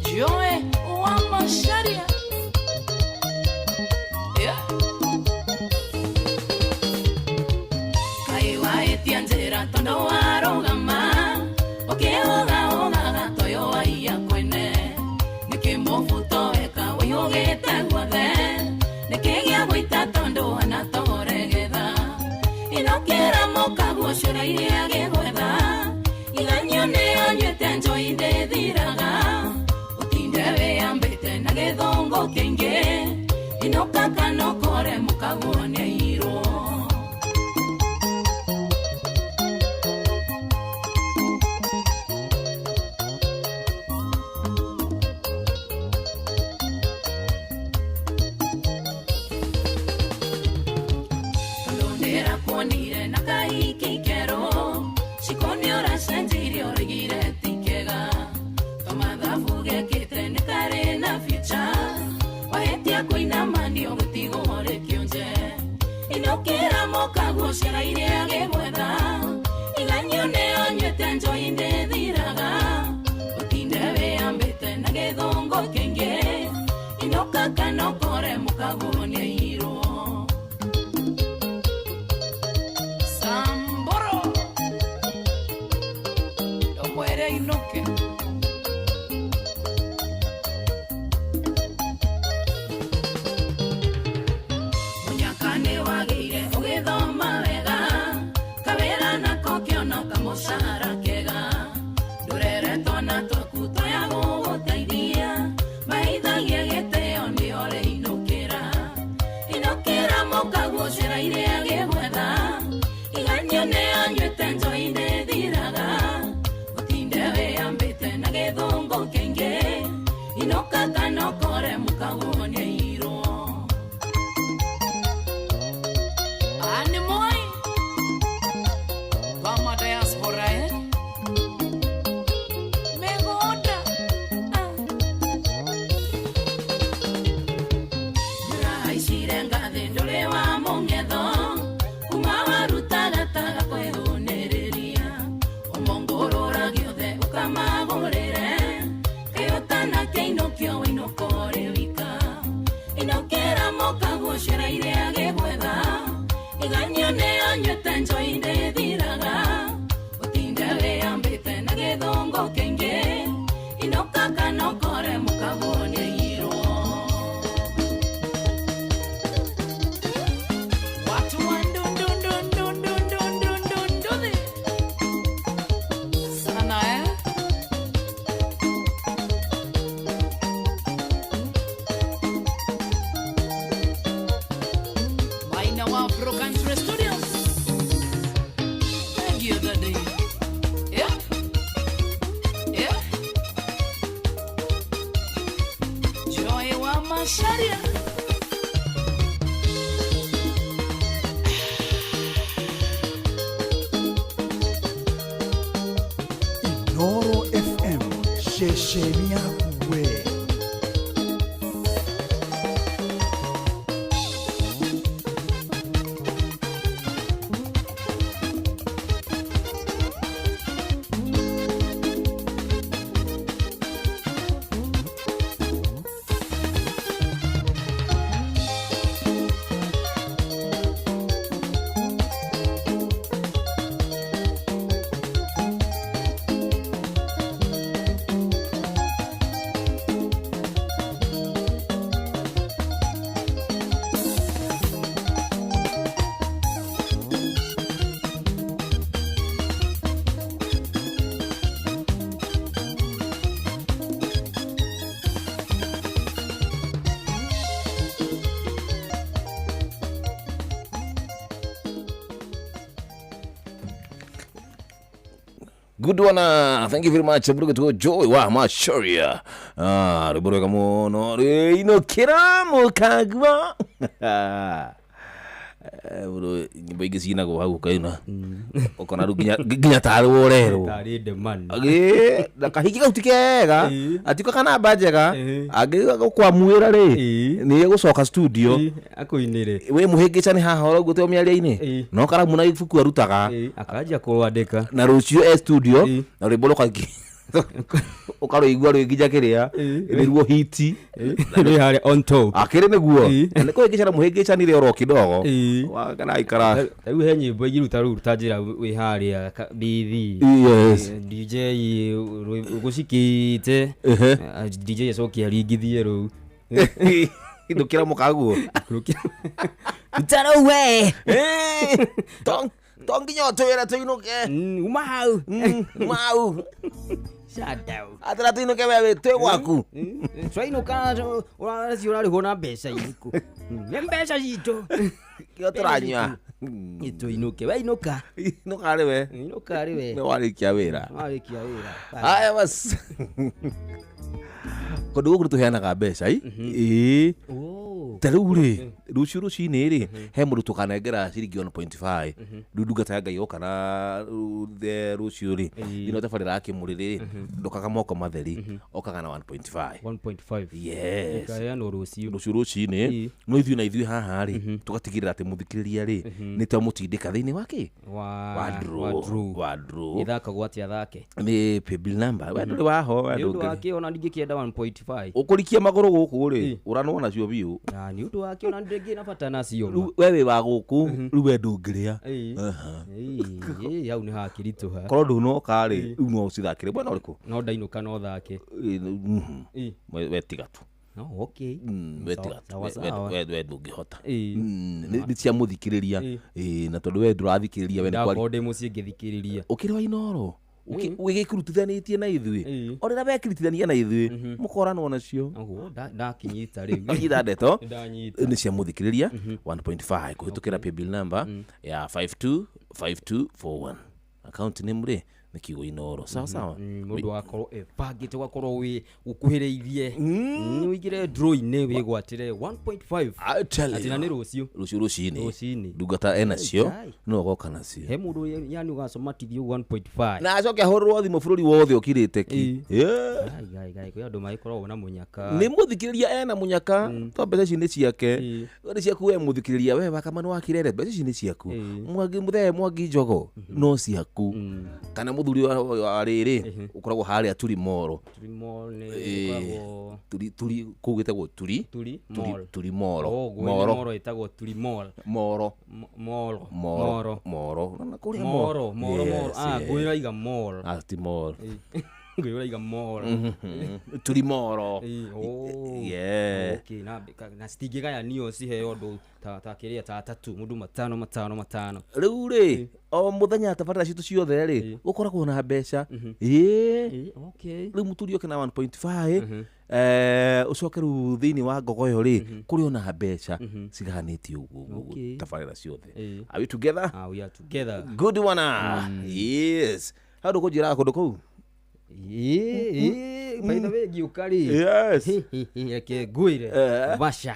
Joe wa Macharia. Yeah. Kai waetia njĩra tondũ warũgama ũkĩũgaũgaga toyo waiya kwene nĩkĩ mũbuto weka ũiyũgĩte guothe nĩkĩ gĩa gũita tondũ anatoregetha inokĩra mũkaguo cũrairie agĩgwetha iganio nĩyo nyuĩte njũi ndĩthiraga ũtinde wĩyambĩte na gĩthũngũ kĩingĩ inũka kana ũkore mũkaguo nĩairwo. Tondũ ndĩrakuonire na kahiki kerũ ciko nĩũracenjirie ũraigire ti kega tũmathabu gekĩte nĩ karĩ na future wahĩtia kũinama nĩũgũtigwo rĩ kĩonje inũkĩra mũkaguo ceraire agĩgwetha iganio nĩyo nyuĩte njũi ndĩthiraga ũtinde wĩyambĩte na gĩthũngũ kĩingĩ inũka kana ũkore mũkaguo nĩairwo. Samboro ndũmwĩre inũke. Mũnyaka nĩwagĩire ũgĩthoma wega kawĩra nako kĩono kamũcara kega ndũrere twana twaku twaya gũgũteithia maithagia gĩtĩo nĩo rĩinũkĩra inũkĩra mũkaguo ceraire agĩgwetha iganio nĩyo nyuĩte njũi ndĩthiraga ũtinde wĩyambĩte na gĩthũngũ kĩingĩ inũka kana ũkore mũkaguo nĩairwo. Ani moi Vama diaspora eh Megoda Ndũrahaicire ngathĩ ndũrĩ wa mũng'etho kuma warutaga taga kwĩhũnĩrĩria ũmongũrũra gĩothe ũkamagũrĩre kĩũtana kĩinũkio wĩinũka ũrĩ wika inũkĩra mũkaguo ceraire agĩgwetha iganio nĩyo nyuĩte njũi ndĩthiraga ũtinde wĩyambĩte na gĩthũngũ kĩingĩ inũka kana ũkore mũkaguo nĩairwo. Watu wa ndundundundundundundundunduthi sana eh? Maina wa Afro Country Studios. Ceceni yaku we. Good one. Thank you very much. Brugo Joy wa Mashoria. Ah, rwimbo rwega muno. Rwinukira mukagwa. Bro, nyimbo ingĩ cinagwo hau ũkaina. Ũkona rĩu nginya tarĩ ũrerwo. Tarĩ demand. Ĩĩ, na kahiki kau ti kega. Atiko kana namba njega. Angĩgũkwamwĩra rĩ, nĩ egũcoka studio. Akũinĩre. Wĩ mũhĩngĩca nĩ haha ũraigua twĩ mĩario-inĩ. No karamu na ibuku arutaga. Akanjia kũrwandĩka. Na rũciũ e studio na rwĩmbo rũkaingĩ ũkarũigua rwĩ nginya kĩrĩa nĩruo hiti Rwĩ harĩa on top. Akĩrĩ nĩguo. Na nĩ kũhĩngĩcana mũhĩngĩcanire oro kidogo. Wakana ikara. Rĩu he nyĩmbo ingĩruta rĩu ta njĩra wĩ harĩa bithi. Yes. DJ ũgũcikĩte. DJ acoke aringithie rũu. Ndũkĩra mũkaguo. Ruta rũu we. To nginya ũtwĩre tũinũke. Uma hau. Uma hau. Atĩra tũinũke we twĩ gwaku. Twainũka ũracio ũrarĩhwo na mbeca irĩkũ? Nĩ mbeca citũ. Kĩo tũranyua. Tũinũke we inũka. Inũka rĩ we. Inũka rĩ we. Nĩ warĩkia wĩra. Warĩkia wĩra. Haya basi. Kũndũ gũkũ nĩtũheanaga mbeca i. Ĩĩ. Ta rĩu rĩ, rũciũ rũcinĩ rĩ, he mũndũ tũkanengera ciringi 1.5. Rĩu ndungata ya Ngai yoka na rũciũ rĩ, thĩinĩ wa tabarĩra ya kĩmũrĩ rĩ, ndũkaga moko matheri, okaga na 1.5. 1.5. Yes. Ĩkaheanwo rũciũ. Rũciũ rũcinĩ, no ithuĩ na ithuĩ haha rĩ, tũgatigĩrĩra atĩ mũthikĩrĩria rĩ, nĩ twamũtindĩka thĩinĩ wa kĩ? Wa draw. Wa draw. Ĩthakagwo atĩa thake? Nĩ paybill number. We ndũrĩ waho, we Nĩ ũndũ ndũngĩ. wa kĩ ona ndingĩkĩenda 1.5. Ũkũrikia magũrũ gũkũ rĩ, ũranwo nacio biũ. Na nĩ ũndũ wa kĩ ona ndingĩ na bata nacio. Rĩu we wĩ wa gũkũ, rĩu we ndũngĩrĩa. Aha. Ĩĩ, hau nĩ hakĩritũha. Korwo ndũnoka rĩ, rĩu no ũcithakĩre mwena ũrĩkũ? No ndainũka no thake. We tiga tu. No, okay. We tiga tu. Sawa, sawa. We ndũngĩhota. Nĩ cia mũthikĩrĩria. Ĩĩ, na tondũ we ndũrathikĩrĩria we nĩ kwari. Ndakorwo ndĩ mũciĩ ngĩthikĩrĩria. Ũkĩrĩ wa Inooro. Wĩgĩkurutithanĩtie na ithuĩ. O rĩrĩa wekirutithania na ithuĩ, mũkoranwo nacio. Ũguo, ndakinyita rĩu. Wanyita ndeto? Ndanyita. Nĩ cia mũthikĩrĩria 1.5 kũhĩtũkĩra paybill number ya 525241. Account name rĩ nĩ kiugo Inooro. Sawa sawa. Mũndũ akorwo ebangĩte ũgakorwo wĩ ũkuhĩrĩirie. Ũingĩre draw-inĩ wĩgwatĩre 1.5. I tell you. Atĩ na nĩ rũciũ. Rũciũ rũcinĩ. Rũcinĩ. Ndungata enacio, Ai. no ũgoka nacio. He mũndũ yani ũgacomatithio 1.5. Na acoke ahũrĩrwo thimũ bũrũri wothe ũkirĩte ki. Ai, ai, ai, kwĩ andũ magĩkoragwo na mũnyaka. Nĩ mũthikĩrĩria ena mũnyaka, to mbeca ici nĩ ciake. Nĩ ciaku we mũthikĩrĩria, we wa Kamanu wa Kirere, mbeca ici nĩ ciaku. Mwangi mũthee, Mwangi Njogo, no ciaku. Kana mũthuri wa rĩrĩ, ũkoragwo harĩa Turi Mall. Turi Mall nĩ ĩkoragwo Turi, kũu gĩtagwo Turi. Turi Turi, Mall. Turi Mall. Oh, gwene Moro. Moro ĩtagwo Turi Mall. Moro. Moro. Moro. Moro. Moro. Nona kũrĩa Moro, Mall. Moro, Moro. Yes, Ah, yes. ngũĩ ũraiga Mall. Ah, ti Mall. Ngũĩ ũraiga Mall. Turi Moro. Oh. Yeah. Okay, na citingĩgayanio ciheo andũ ta kĩrĩa ta atatũ, mũndũ matano, matano, matano. Rĩu rĩ, o mũthenya tabarĩra citũ ciothe rĩ, gũkoragwo na mbeca. Ĩĩ. Okay. Rĩu mũturi oke na 1.5, ũcoke rĩu thĩinĩ wa ngogoyo rĩ, kũrĩ ona mbeca cigayanĩtio ũguo, ũguo, Okay. tabarĩra ciothe. Are we together? Ah, we are together. Good one. Yes. Hau ndũkũnjĩraga kũndũ kũu? Ĩĩ, by the way, ngĩũka rĩ. Yes. Reke ngwĩre. Vasha.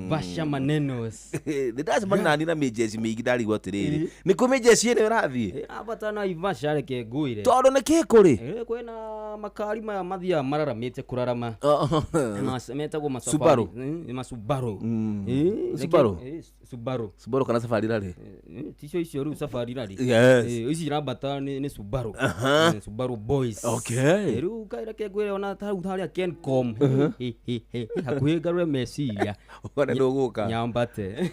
Vasha manenos. Nĩ ndacemania nani na mĩjeci mĩingĩ ndarigwo atĩrĩrĩ, nĩ kũ mĩjeci ĩno ĩrathiĩ? Abata na Ivasha reke ngwĩre. Tondũ nĩ kĩ kũrĩ? Kwĩna Makari maya mathiaga mararamĩte kũrarama. Metagwo masafari. Subaru. Masubaru. Subaru. Subaru. Subaru kana Safari Rally. Ticio icio rĩu Safari Rally. Yes. Ici irambata nĩ Subaru. Subaru Boys. Okay. Rĩu kaireke ngwĩre ona ta rĩu harĩa Kencom. Hakuhĩ ngarũre meciria. Wona ndũgũka. Nyambate.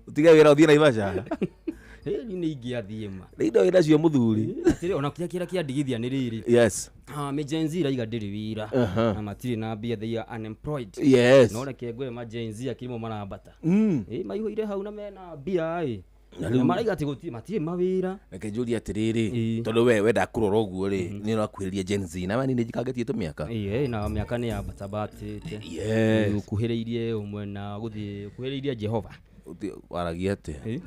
Ũtige wĩra ũthiĩ Naivasha. Rĩu nĩ ingĩathiĩ ma. Rĩu indo wĩna cio mũthuri. Atĩrĩ ona kĩrĩa kĩrĩa kĩandigithia nĩ rĩrĩ. Yes. Mĩ Gen Z iraiga ndĩrĩ wĩra. Na matirĩ na mbia, they are unemployed. Yes. No reke ngwĩre ma Gen Z akĩrĩmo marambata. Maihũire hau na mena mbia ĩ. Na Na rĩu- maraiga atĩ gũtirĩ matirĩ mawĩra. Reke njũrie atĩrĩrĩ, tondũ we wenda kũrora ũguo rĩ, nĩ ũrakuhĩrĩria Gen Z na we nĩ njikangĩtie tũmĩaka. Ĩĩ, na mĩaka nĩ yambatambatĩte. Yes. Ũkuhĩrĩirie mwena gũthiĩ ũkuhĩrĩirie Jehova. Waragia atĩa?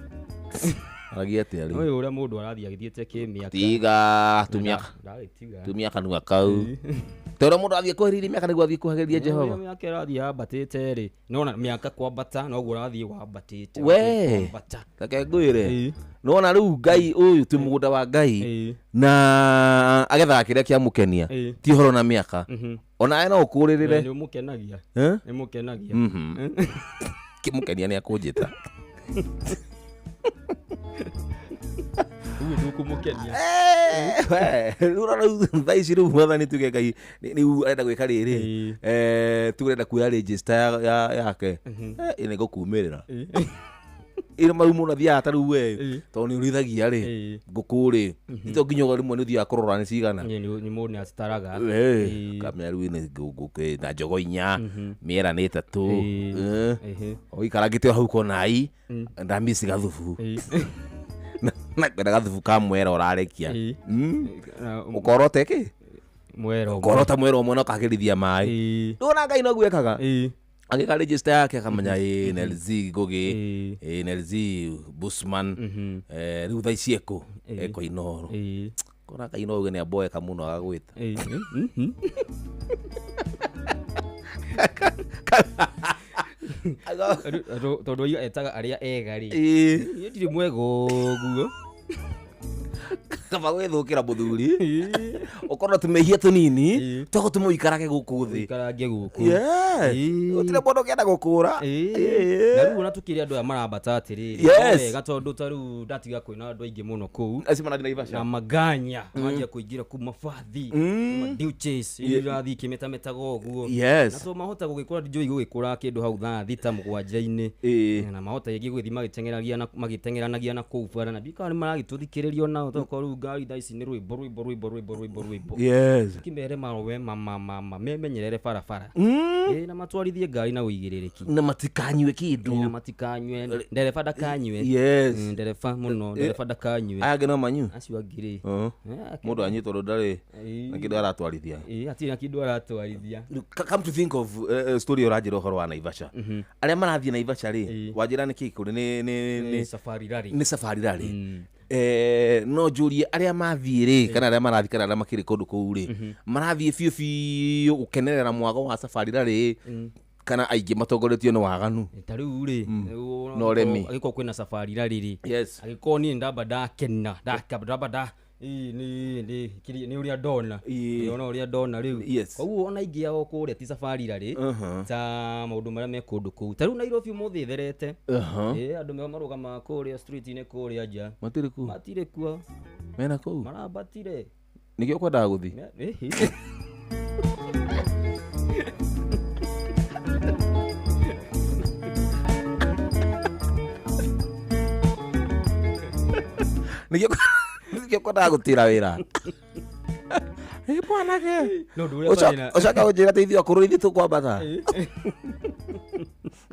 Waragia atĩa rĩu? Ũyũ ũrĩa mũndũ arathiĩ agĩthiĩte kĩmĩaka. Tiga tumia Ndagĩtiga. tumia kanua kau. Tondũ mũndũ athiĩ kuhĩrĩria mĩaka nĩguo athiĩ kuhagĩrĩria Jehova. Ũrĩa mĩaka ĩrathiĩ yambatĩte rĩ, nĩwona mĩaka kwambata noguo ũrathiĩ wambatĩte. We Kwambata. reke ngwĩre, nĩwona rĩu Ngai ũyũ twĩ mũgũnda wa Ngai na agethaga kĩrĩa kĩamũkenia, ti ũhoro na mĩaka. Ona we no ũkũrĩrĩre. Nĩ ũmũkenagia. Eh? Nĩ ũmũkenagia. Kĩmũkenia nĩ akũnjĩta. Rĩu ndũkũmũkenia. Rĩu ũrona rĩu thaa ici rĩu mwathani tuge Ngai rĩu arenda gwĩka rĩrĩ, tuge arenda kuoya register yake, nĩ ngũkumĩrĩra. Ĩno mau mũndũ athiaga ta rĩu we tondũ nĩ ũrĩithagia rĩ ngũkũ rĩ, ti to nginya rĩmwe nĩ ũthiaga kũrora nĩ cigana. Nĩ mũndũ nĩ acitaraga. Kamenya rĩu nĩ ngũkũ na njogo inya, mĩera nĩ ĩtatũ, ũikarangĩte o hau kona-i, ndamici gathubu. Na kwenda gathubu ka mwera ũrarekia. Ũkorote kĩ? Mwera ũmwe. Ũkorota mwera ũmwe na ũkagĩrithia maĩ. Ndũona Ngai noguo ekaga? Agĩka register yake akamenya ĩ NLZ Ngũgĩ, ĩ NLZ Busman, rĩu thaa ici ekũ? Ekũ Inooro. Kona Ngai no uge nĩ amboeka mũno agagwĩta. Tondũ oiga etaga arĩa ega rĩ. Niĩ ndirĩ mwega ũguo. Kaba gwĩthũkĩra mũthuri, ũkorwo na tũmehia tũnini twagũtũma ũikarage gũkũ thĩ. Ũikarange gũkũ. Gũtirĩ mũndũ ũngĩenda gũkũra. Na rĩu ona tũkĩrĩ andũ aya marambata atĩrĩrĩ, Yes. wega tondũ ta rĩu ndatiga kwĩna andũ aingĩ mũno kũu. Acio marathiĩ Naivasha. Na maganya manjia kũingĩra kũu mabathi, maduches, iria irathiĩ ikĩmetametaga ũguo. Yes. Na to mahota gũgĩkora ndijũĩ gũgĩkũra kĩndũ hau thaa thita mũgwanja-inĩ. Na mahota rĩngĩ gũgĩthiĩ magĩteng'eragia na magĩteng'eranagia na kũu bara, na ndiũĩ kana nĩ maragĩtũthikĩrĩria onao, tondũ korwo rĩu ngari thaa ici nĩ rwĩmbo rwĩmbo rwĩmbo rwĩmbo rwĩmbo rwĩmbo. Yes. Kĩmere mawe mama memenyerere barabara. Na matwarithie ngari na ũigĩrĩrĩki. Na matikanyue kĩndũ. Na matikanyue. Ndereba ndakanyue. Yes. Ndereba mũno, ndereba ndakanyue. Aya angĩ no manyue? Acio angĩ rĩ. Mũndũ anyue tondũ ndarĩ na kĩndũ aratwarithia. Hatirĩ na kĩndũ aratwarithia. Come to think of story ũranjĩra ũhoro wa Naivasha. Arĩa marathiĩ Naivasha rĩ, wanjĩra nĩ kĩ kũrĩ Nĩ Safari Rally. Nĩ Safari Rally. No njũrie arĩa mathiĩ rĩ, kana arĩa marathiĩ kana arĩa makĩrĩ kũndũ kũu rĩ, marathiĩ biũ biũ gũkenerera mwago wa Safari Rally, kana aingĩ matongoretio nĩ waganu? Ta rĩu rĩ, Na ũremi. Angĩkorwo kwĩna Safari Rally rĩ, Yes. angĩkorwo niĩ ndamba ndakena, ndamba nda nĩ ũrĩa ndona. Ndĩrona ũrĩa ndona rĩu. Yes. Koguo ona aingĩ ao kũrĩa ti Safari Rally, ta maũndũ marĩa me kũndũ kũu. Ta rĩu Nairobi ũmũthĩ ĩtherete. Andũ marũgamaga kũrĩa street-inĩ kũrĩa nja. Matirĩ kuo? Matirĩ kuo. Mena kũu? Marambatire. Nĩkĩo ũkwendaga gũthiĩ? Nĩkĩo ũkwendaga gũtĩra wĩra? Mwanake. No, ndũrĩa barĩ Ũcoke ũnjĩre atĩ ithuĩ akũrũ ithuĩ tũkwambata.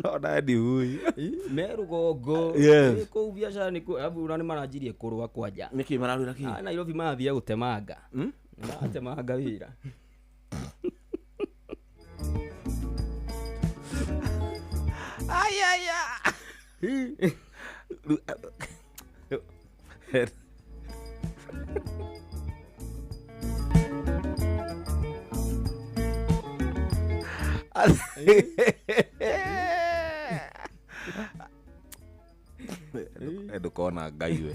Ona ndiũĩ. Me rũgongo. Yes. Kũu biacara nĩ kũ, arabu ona nĩ maranjirie kũrũa kwanja. Nĩkĩ mararũĩra kĩ? Nairobi marathiĩ gũtemanga. Maratemanga wĩra. Ai ai ai. Ndũkona Ngai we.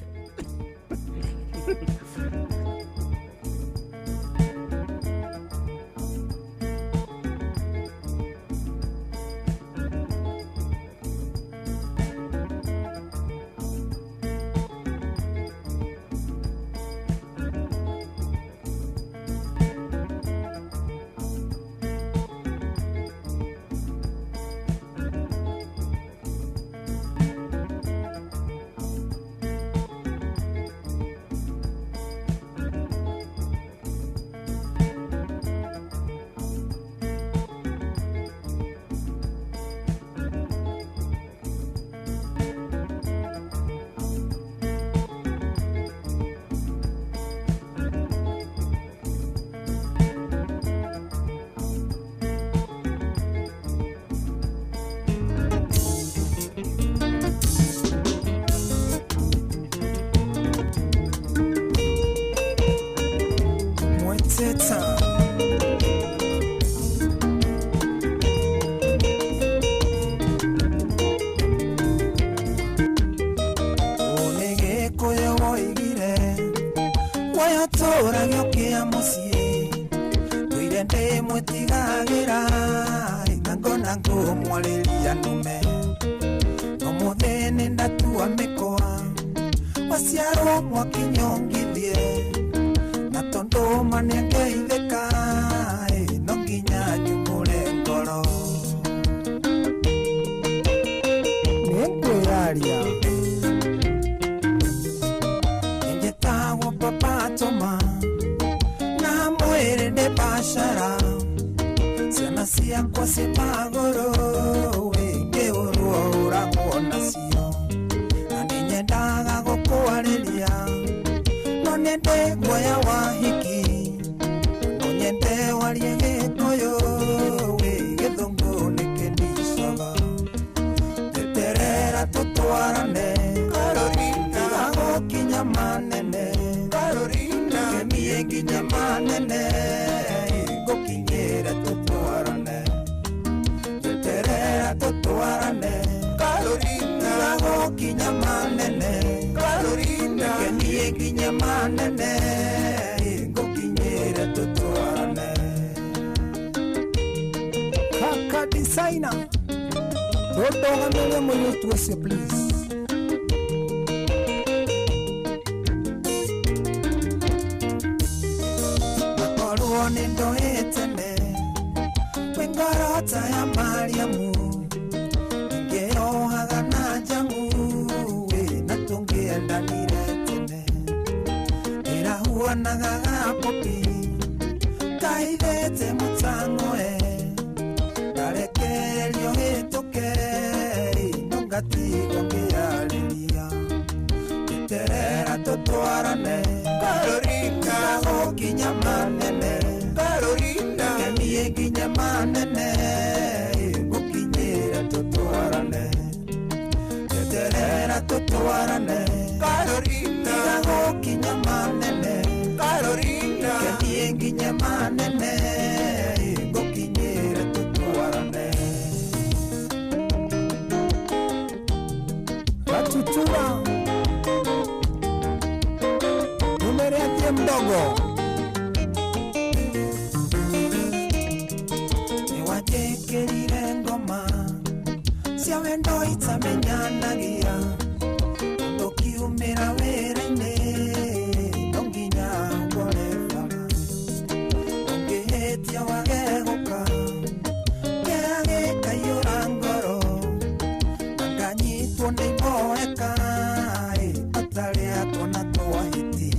ũtũrage ũkĩa mũciĩ tũire ndĩ mwĩtigagĩra na ngona ngũmwarĩria ndume ũmũthĩ nĩ ndatua mĩkwa waciarwo mwakinyongithie na tondũ ma nĩangeithĩka no nginya nyumũre ngoro nĩngwĩyaria njĩtagwo Papa Toma na mwĩrĩ nĩ biacara ciana ciakwa ciĩ magũrũ wĩngĩũrwo ũragwo nacio na nĩnyendaga gũkwarĩria no nĩ ndĩ guoya wa hiki no nyende warie Gĩkũyũ wĩ Gĩthũngũ nĩkĩndicaga teterera tũtwarane Carolina gũkinya manene Carolina kemie nginya manene ngũkinyĩre tũtwarane teterera tũtwarane Carolina gũkinya manene Carolina kemie nginya manene ngũkinyĩre tũtwarane. Kaka designer, ndũndũgamĩrie mũirĩtu ũcio please. Makorwo nĩ ndoĩ tene kwĩ ngoro ta ya Mariamu ingĩohaga na njamu wĩ na tũngĩendanire tene ĩrahuanaga gapopi kaithĩte mũtang'oe ndarekererio hĩtũke no ngatigwo ngĩarĩria eterera tũtwarane Carolina gũkinya manene Carolina kemie nginya manene ngũkinyĩre tũtwarane eterera tũtwarane Carolina gũkinya manene Carolina kemie nginya manene ngũkinyĩre tũtwarane. Gatutura numereatie mdogo nĩwanjĩkĩrire ngoma cia wendo itamenyanagia tũkiumĩra wĩra-inĩ no nginya ngore bara ũngĩhĩtia wage gũka kĩrĩa gĩkaiyũra ngoro na nganyitwo nĩ iboeka atarĩa tuona twahĩti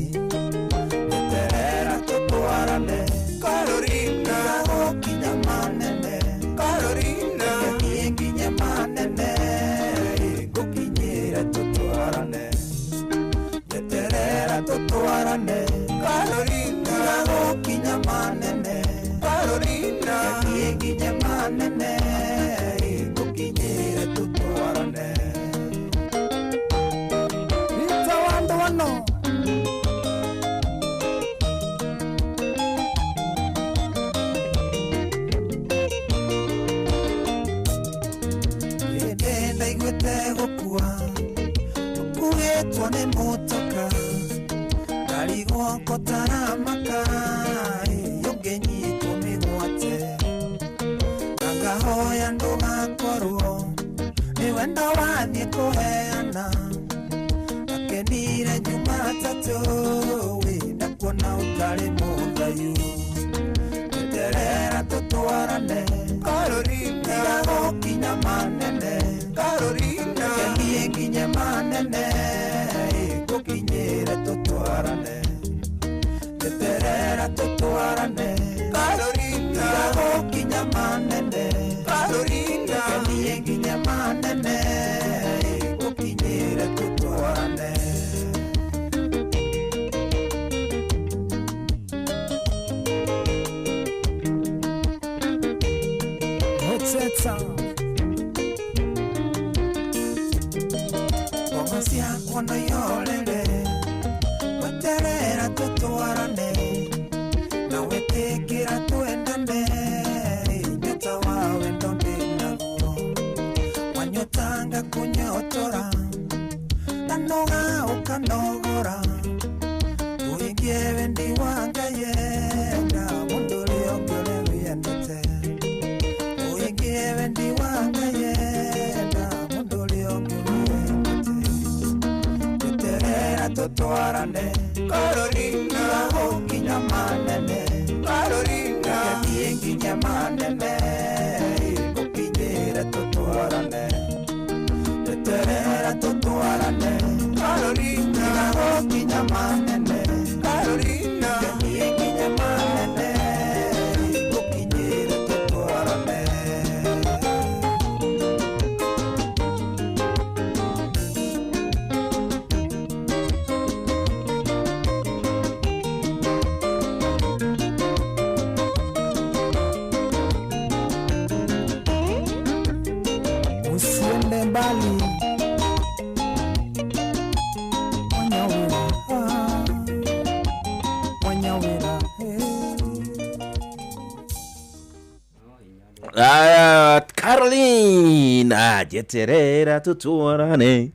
eterera tũtwarane Carolina gũkinya manene Carolina kemie nginya manene ngũkinyĩre tũtwarane eterera tũtwarane Carolina gũkinya manene Carolina kemie nginya manene ngũkinyĩre tũtwarane. Rita wando wano Hĩndĩ ndaiguĩte gũkua ũkuĩtwo nĩ mũtoka ndarigwo kũtaramaka ũngĩnyitwo mĩgwate na ngahoya ndũgakorwo nĩ wendo wathiĩ kũheana ndakenire Jumatatũ wĩ ndakuona ũtarĩ mũthayu eterera tũtwarane Carolina gũkinya manene Carolina kemie nginya manene ngũkinyĩre tũtwarane eterera tũtwarane Carolina gũkinya manene Carolina kemie nginya manene ngũkinyĩre tũtwarane. Motsetsa ngoma ciakwa no ihorere weterera tũtwarane na wĩtĩkĩra twendane nyota wa wendo ndĩnaguo wanyotanga kũnyotora ndanoga ũkanogora. Ũhingie wendi wa Ngai enda mũndũ ũrĩa ũngĩ ũrĩa wĩendete. Ũhingie wendi wa Ngai enda mũndũ ũrĩa ũngĩ wĩendete. Eterera tũtwarane Carolina gũkinya manene Carolina thiĩ nginya manene ngũkinyĩre tũtwarane. Eterera tũtwarane Carolina gũkinya manene Carolina thiĩ nginya manene ngũkinyĩre tũtwarane. Usiende mbali Wanyawira, ah, Wanyawira, eh. Aya, Caroline, njeterera tutwarane.